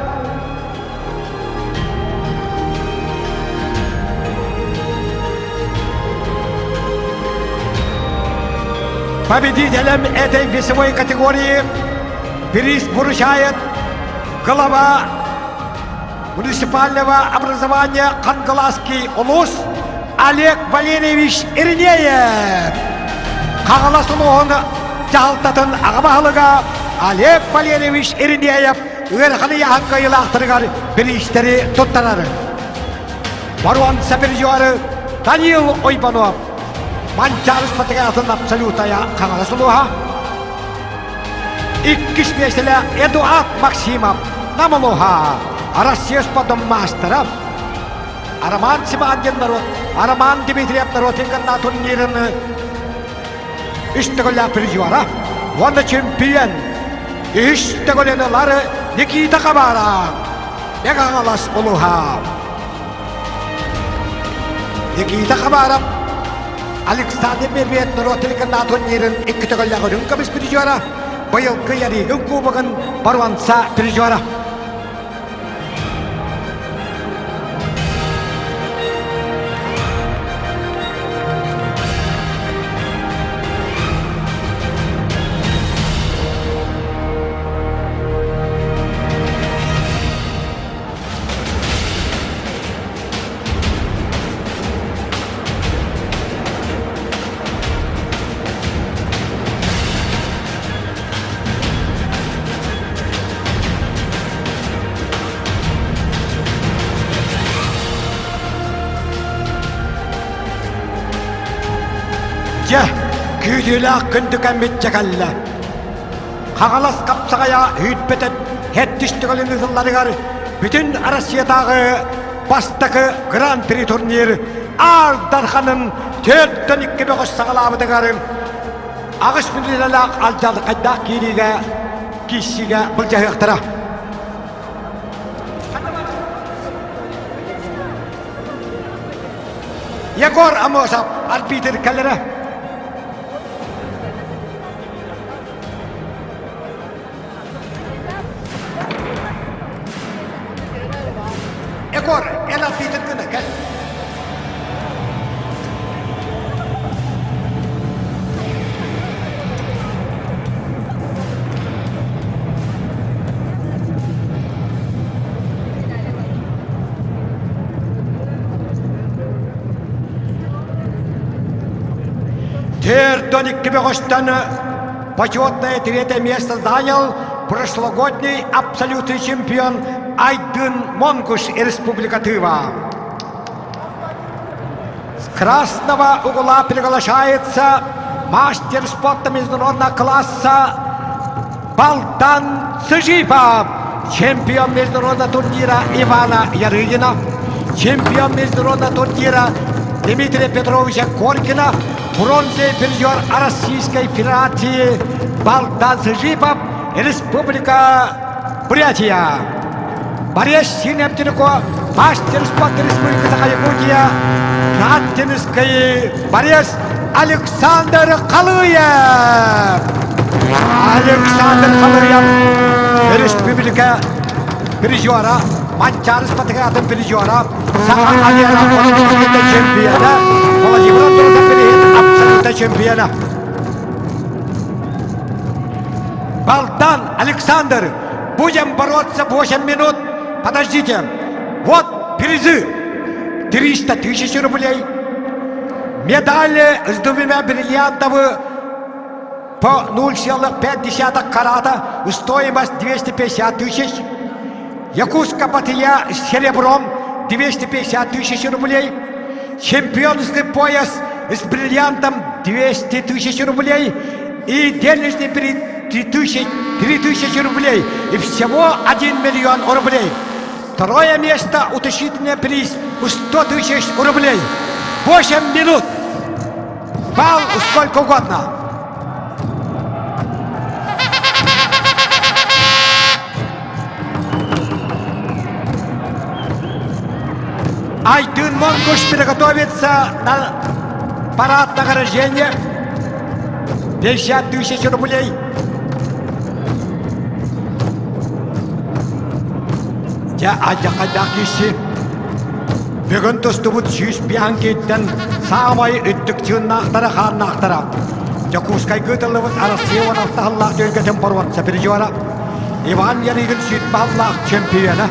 Победителем этой весовой категории приз вручает глава муниципального образования Хангаласский улус Олег Валерьевич Иринеев. Хаҥалас улууһун дьаһалтатын аҕа баһылыга Олег Валерьевич Иринеев ыарахан ыйааһын кыайыылаахтарыгар бириистэри туттарар. Боруонса призеры Данил Ойбонов Манчаары спартакиадатын абсолютая Хаҥалас улууһа. Иккис миэстэлээх Эдуард Максимов Нам улууһа Россия спордун маастара Роман Симандин народ Роман Дмитриев норуотун турнирын үс төгүллээх призера уонна чемпион үс төгүлүн ылар Никита Хабаров Мэҥэ улууһа Никита Хабаров Александр Медведь норуот телеканал турнирын икки төгүллээх үрүҥ көмүс призера быйылгы Ярыгын кубогын боруонса призера Дьэ, күүтүүлээх күндү кэммит дьэ кэллэ. Хаҥалас хапсаҕайа үүппэтэн һэттис төгүлүн ыытылларыгар бүтүн Россиятааҕы бастакы Гран-при турнир Аар Дарханын 4-2 бөҕөс саҕалаабытыгар аҕыс мүнүүтэлээх алдьархайдаах киириигэ киирсиигэ былдьаһыахтара. Егор Амосов арбитр кэлэрэ. Егор, эн арбитр гына кэл. 42 бөҕөстөн почетное третье место занял прошлогодний абсолютный чемпион Айдын Монгуш Республика Тыва. С красного угла приглашается мастер спорта международного класса Балтан Цыжипов, чемпион международного турнира Ивана Ярыгина, чемпион международного турнира Дмитрия Петровича Коркина, бронзовый призер Российской Федерации Балтан Цыжипов, Республика Бурятия. Борис Синептинико, мастер спорта Республики Саха-Якутия, Таттинский борец Александр Халыев. Александр Халыев, Республика призера, Манчары спартакиадатын призера, Саха Алера чемпиона, Владимир Антонов абсолютно чемпиона. Балдан Александр, будем бороться 8 минут. Подождите. Вот призы. 300 тысяч рублей. Медали с двумя бриллиантовыми по 0,5 карата стоимость 250 тысяч. Якутская батыя с серебром 250 тысяч рублей. Чемпионский пояс. с бриллиантом 200 тысяч рублей и денежный приз 3000 рублей и всего 1 миллион рублей. Второе место утешительный приз 100 тысяч рублей. 8 минут. Балл сколько угодно. Айдын Монкуш приготовится на парад награждения. 50 тысяч рублей. Дьэ, адьакайдаах киси. Бүгүн тустубут 105 киһиттэн саамай үрдүк чыыннаахтара хааннаахтара. Дьокуускайга ыытыллыбыт Арассыыйа 16 сыллаах түһүлгэтин боруонса призера Иван Ярыгин 20 сыллаах чемпиона,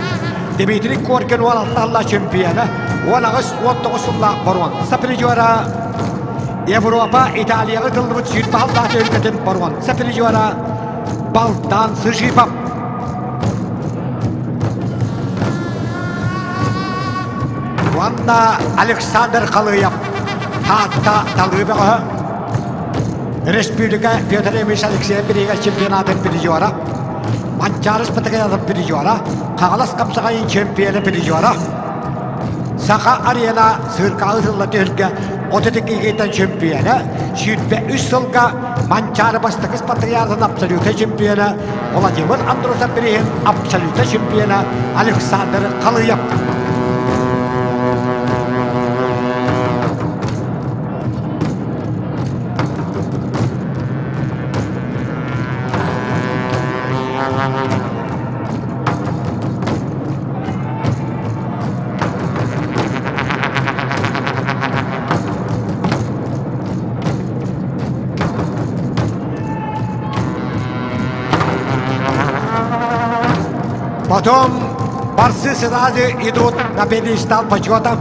Дмитрий Коркин 16 сыллаах чемпиона, 18-19 сыллаах боруонса призера, Европа Италияҕа ыытыллыбыт 20 сыллаах түһүлгэтин боруонса призера Балтан Сыжипов. Уонна Александр Халыев Таатта талыы бөҕөһө Республика Петр Ильич Алексеев бириигэ чемпионатын призера Манчаары Спартакиадатын призера Хаҥалас хапсаҕайын чемпиона призера Саха арена циркаҕа ыытылла түһүлгэ 32 чемпиона 23 сылга Манчаары бастакы спартакиадатын абсолютнай чемпиона Владимир Андросов бирииһин абсолютнай чемпиона Александр Халыев. Потом борцы сразу идут на пьедестал почета.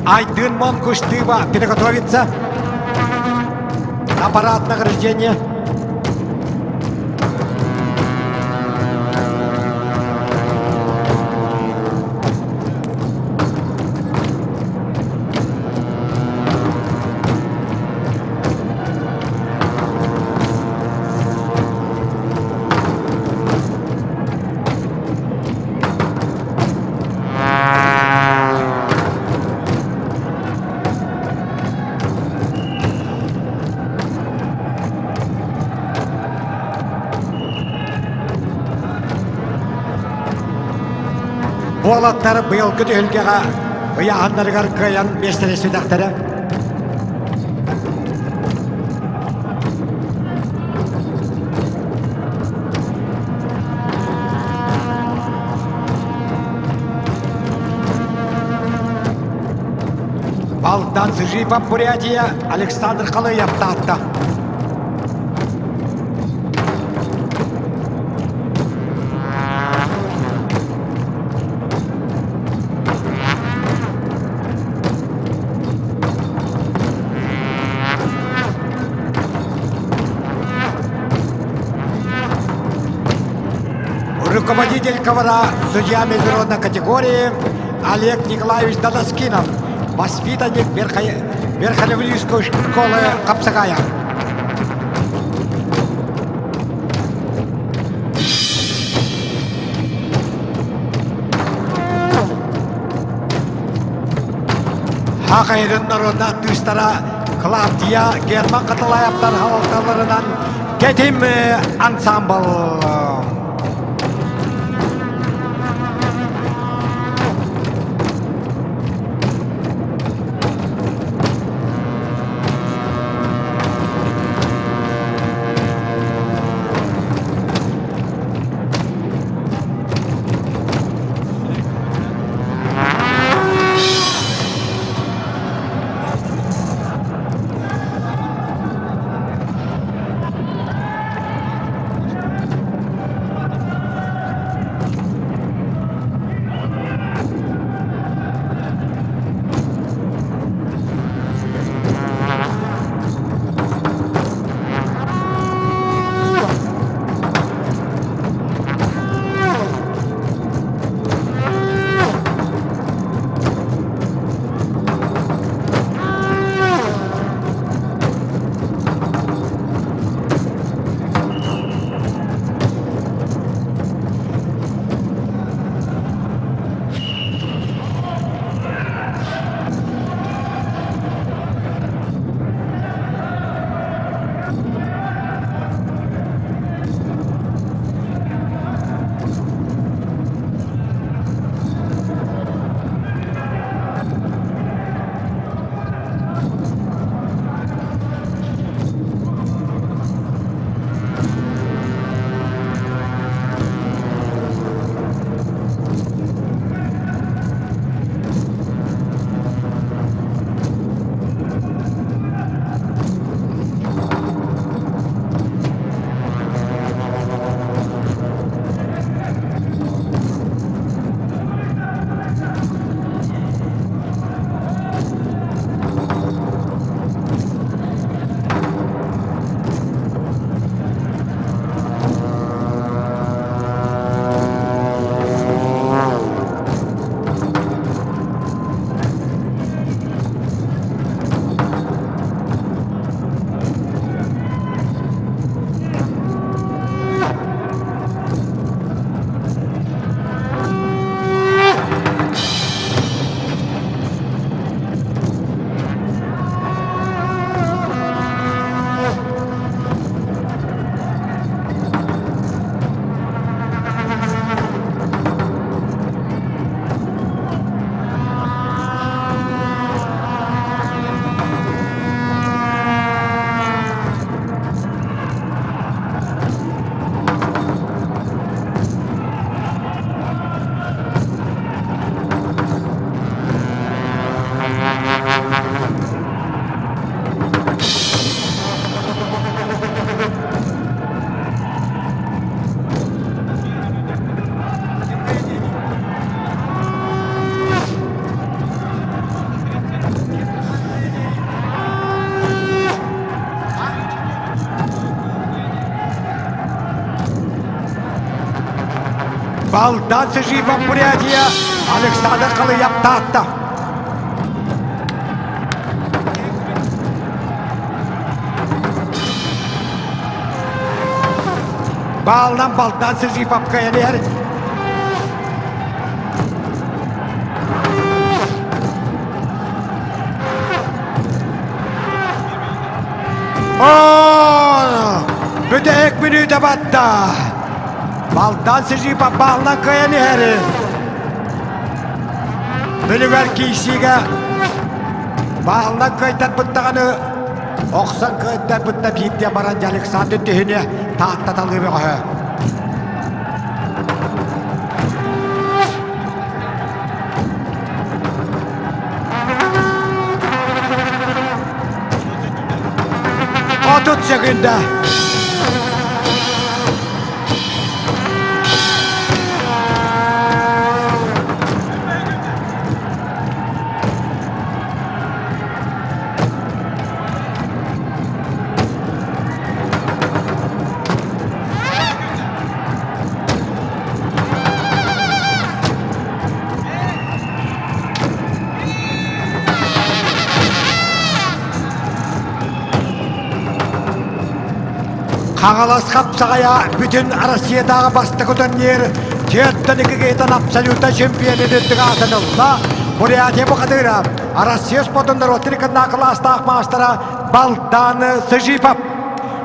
Айдын Монкуштыва приготовится на парад награждения. Уолаттар быйылгы түһүлгэҕэ ыйааһыннарыгар кыайан миэстэлэспэтэхтэрэ. Балдан Сыжипов Бурятия Александр Халыев Таатта. Руководитель ковра, судья международной категории Олег Николаевич Доноскинов, воспитанник Верхневилюйской школы хапсаҕайа. Хахайрын народна артыыстара Клавдия Герман Каталаевтар салалталарынан Тэтим ансамбл. Балдан Сыжипов Бурятия, Александр Халыев Таатта. Баалынан Балдан Сыжипов кыайан Бүтэһик мүнүүтэ батта. Балдан Сыжипов баалынан кыайан иһэр. Бөлүгэр киирсиигэ баалынан кыайтарбыт даҕаны охсон кыайтарбыт да биирдэ баран Александр Түһүнэ Таатта талыы бөҕөһө. 30 секунда. Хаҥалас хапсаҕайа бүтүн Россиятааҕы бастакы турнир түөртэн иккигэ абсолютно чемпионын үрдүк аатын ылла. Бурятия бухатыыра Россия спордун норуоттар кылаастаах маастара Балдан Сыжипов.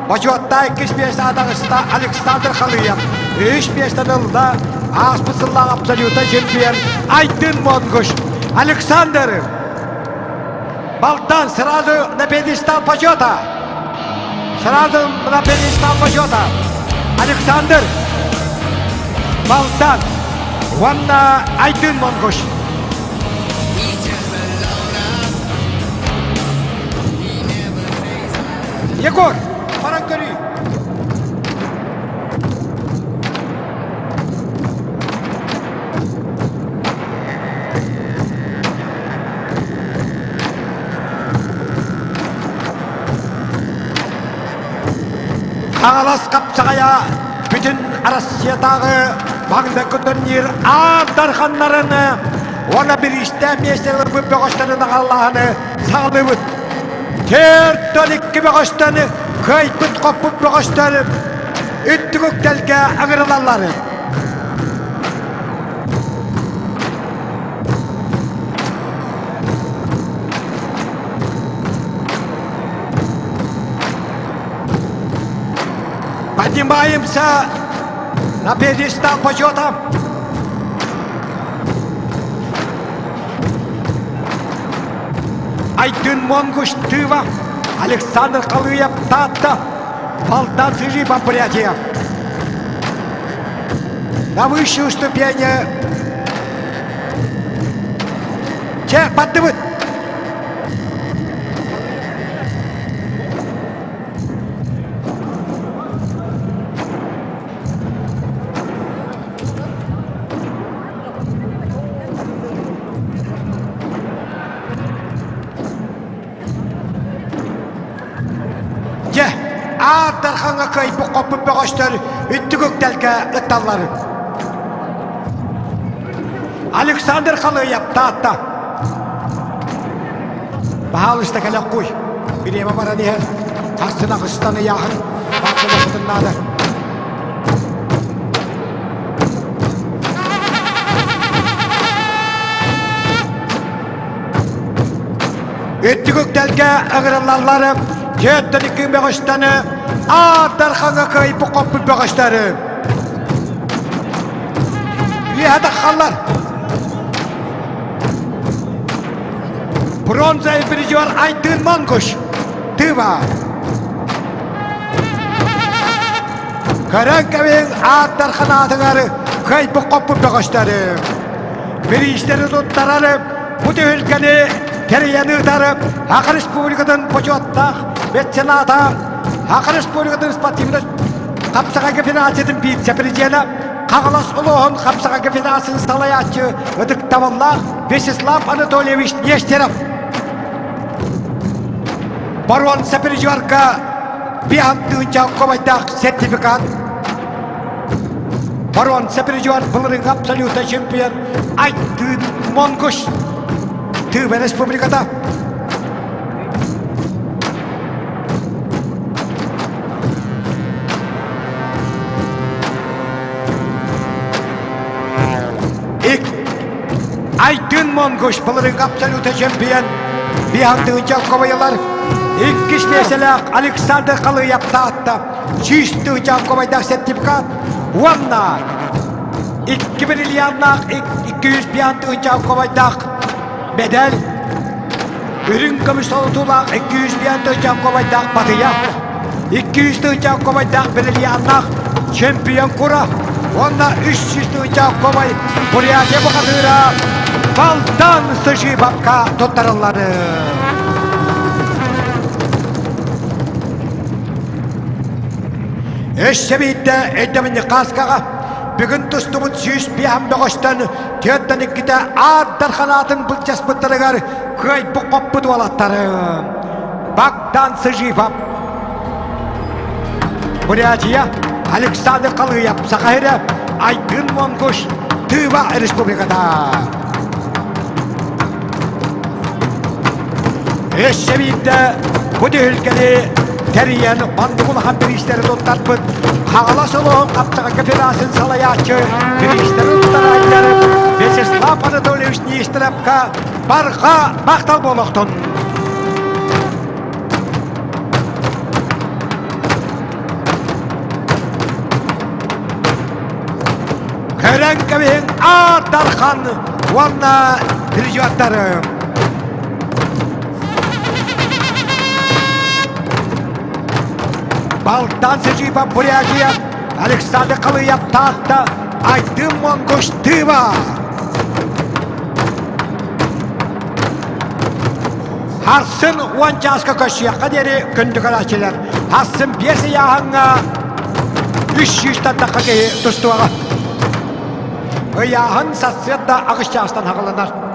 Бочуоттаах иккис миэстэ таҕыста Александр Халыев. Үс миэстэни ылла ааспыт сыллаах абсолютно чемпион Айдын Монгуш. Александр Балдан сразу на пьедестал почета. Сразу на пьедестал почета. Александр Балдан уонна Айдын Монгуш. Егор, баран көрүй. Хаҥалас хапсаҕайа бүтүн Россиятааҕы маҥнайгы турнир аан дарханнарын уонна бириистээх миэстэлэрбит бөҕөстөрүн аҕаллааһыны саҕалыыбыт. 42 бөҕөстөн кыайбыт-хоппут бөҕөстөр үрдүк үктэлгэ ыҥырылаллар. Поднимаемся на пьедестал почета. Айдын Монгуш Тыва, Александр Халыев Таатта, Балдан Сыжипов Бурятия. На высшую ступень Чэ, баттыбыт! Дьэ, Аар Дархаҥҥа кыайбыт-хоппут бөҕөстөр үрдүк үктэлгэ ытталлар. Александр Халыев, Таатта. Баһаалыста кэлэ куй. Бириэмэ баран иһэр. Харсын аҕыстан ыйааһын. Баҕалахытын наада. Үрдүк үктэлгэ ыҥырыллаллар 42 бөҕөстөнү Аар Дархаҥҥа кыайбыт хоппут бөҕөстөрү. Үөһэ таххаллар. Бронза призер Айдын Монгуш. Тыва. Көрөн кэбиһиҥ Аар Дархан аатыгар кыайбыт хоппут бөҕөстөрү. Бириистэри туттарар бу түһүлгэни тэрийэн ыытар Саха Республикатын бочуоттаах мецената, Саха Республикатын спортивнай хапсаҕайга федерациятын вице-президенэ, Хаҥалас улууһун хапсаҕайга федерациятын салайааччы ытыктабыллаах Вячеслав Анатольевич Нестеров. Боруонса призерга биһан тыынча кубайдаах сертификат. Боруонса призер былырыҥҥы абсолютно чемпион Айдын Монгуш Тыва Республиката. Ик Айдын Монгуш былырыҥҥы абсолютно чемпион Биһантыынча ковайылар иккис миэстэлээх Александр Халыев Таатта 100 ковайдаах сертификат уонна икки бриллианнаах 205 ковайдаах медаль үрүҥ көмүс солотуулаах 205 ковайдаах батыйа 200 ковайдаах бриллианнаах чемпион кура уонна 300 ковай Бурятия бухатыыра Балдан Сыжибапка туттарыллары. Өссө биирдэ өйдөбүнньүк кааскаҕа бүгүн тустубут 105 бөҕөстөн түөртэн иккитэ аардар ханаатын былдьаспыттарыгар кыайбыт хоппут уолаттары Богдан Сыживов Бурятия Александр Халыев Саха сирэ Айдын Монгуш Тыва Республиката Өссө биирдэ бу түһүлгэни тэрийэн маннык улахан бириистэри туттарбыт Хаҥалас улууһун хапсаҕайга федерациятын салайааччы бириистэри туттарааччылары Вячеслав Анатольевич Нестеровка барҕа махтал буолуохтун! Көрөн кэбиһиҥ Аар Дархан уонна призердары. Балтан Сежипов Бурятия, Александр Халыев Таатта, Айдын Монгуш Тыва. Харсын уон чааска көрсүөххэ диэри күндү көрөөччүлэр. Харсын биэс ыйааһыҥҥа 300 тахха киһи тустуоҕа. Ыйааһын сарсыарда аҕыс чаастан хаҕыланар.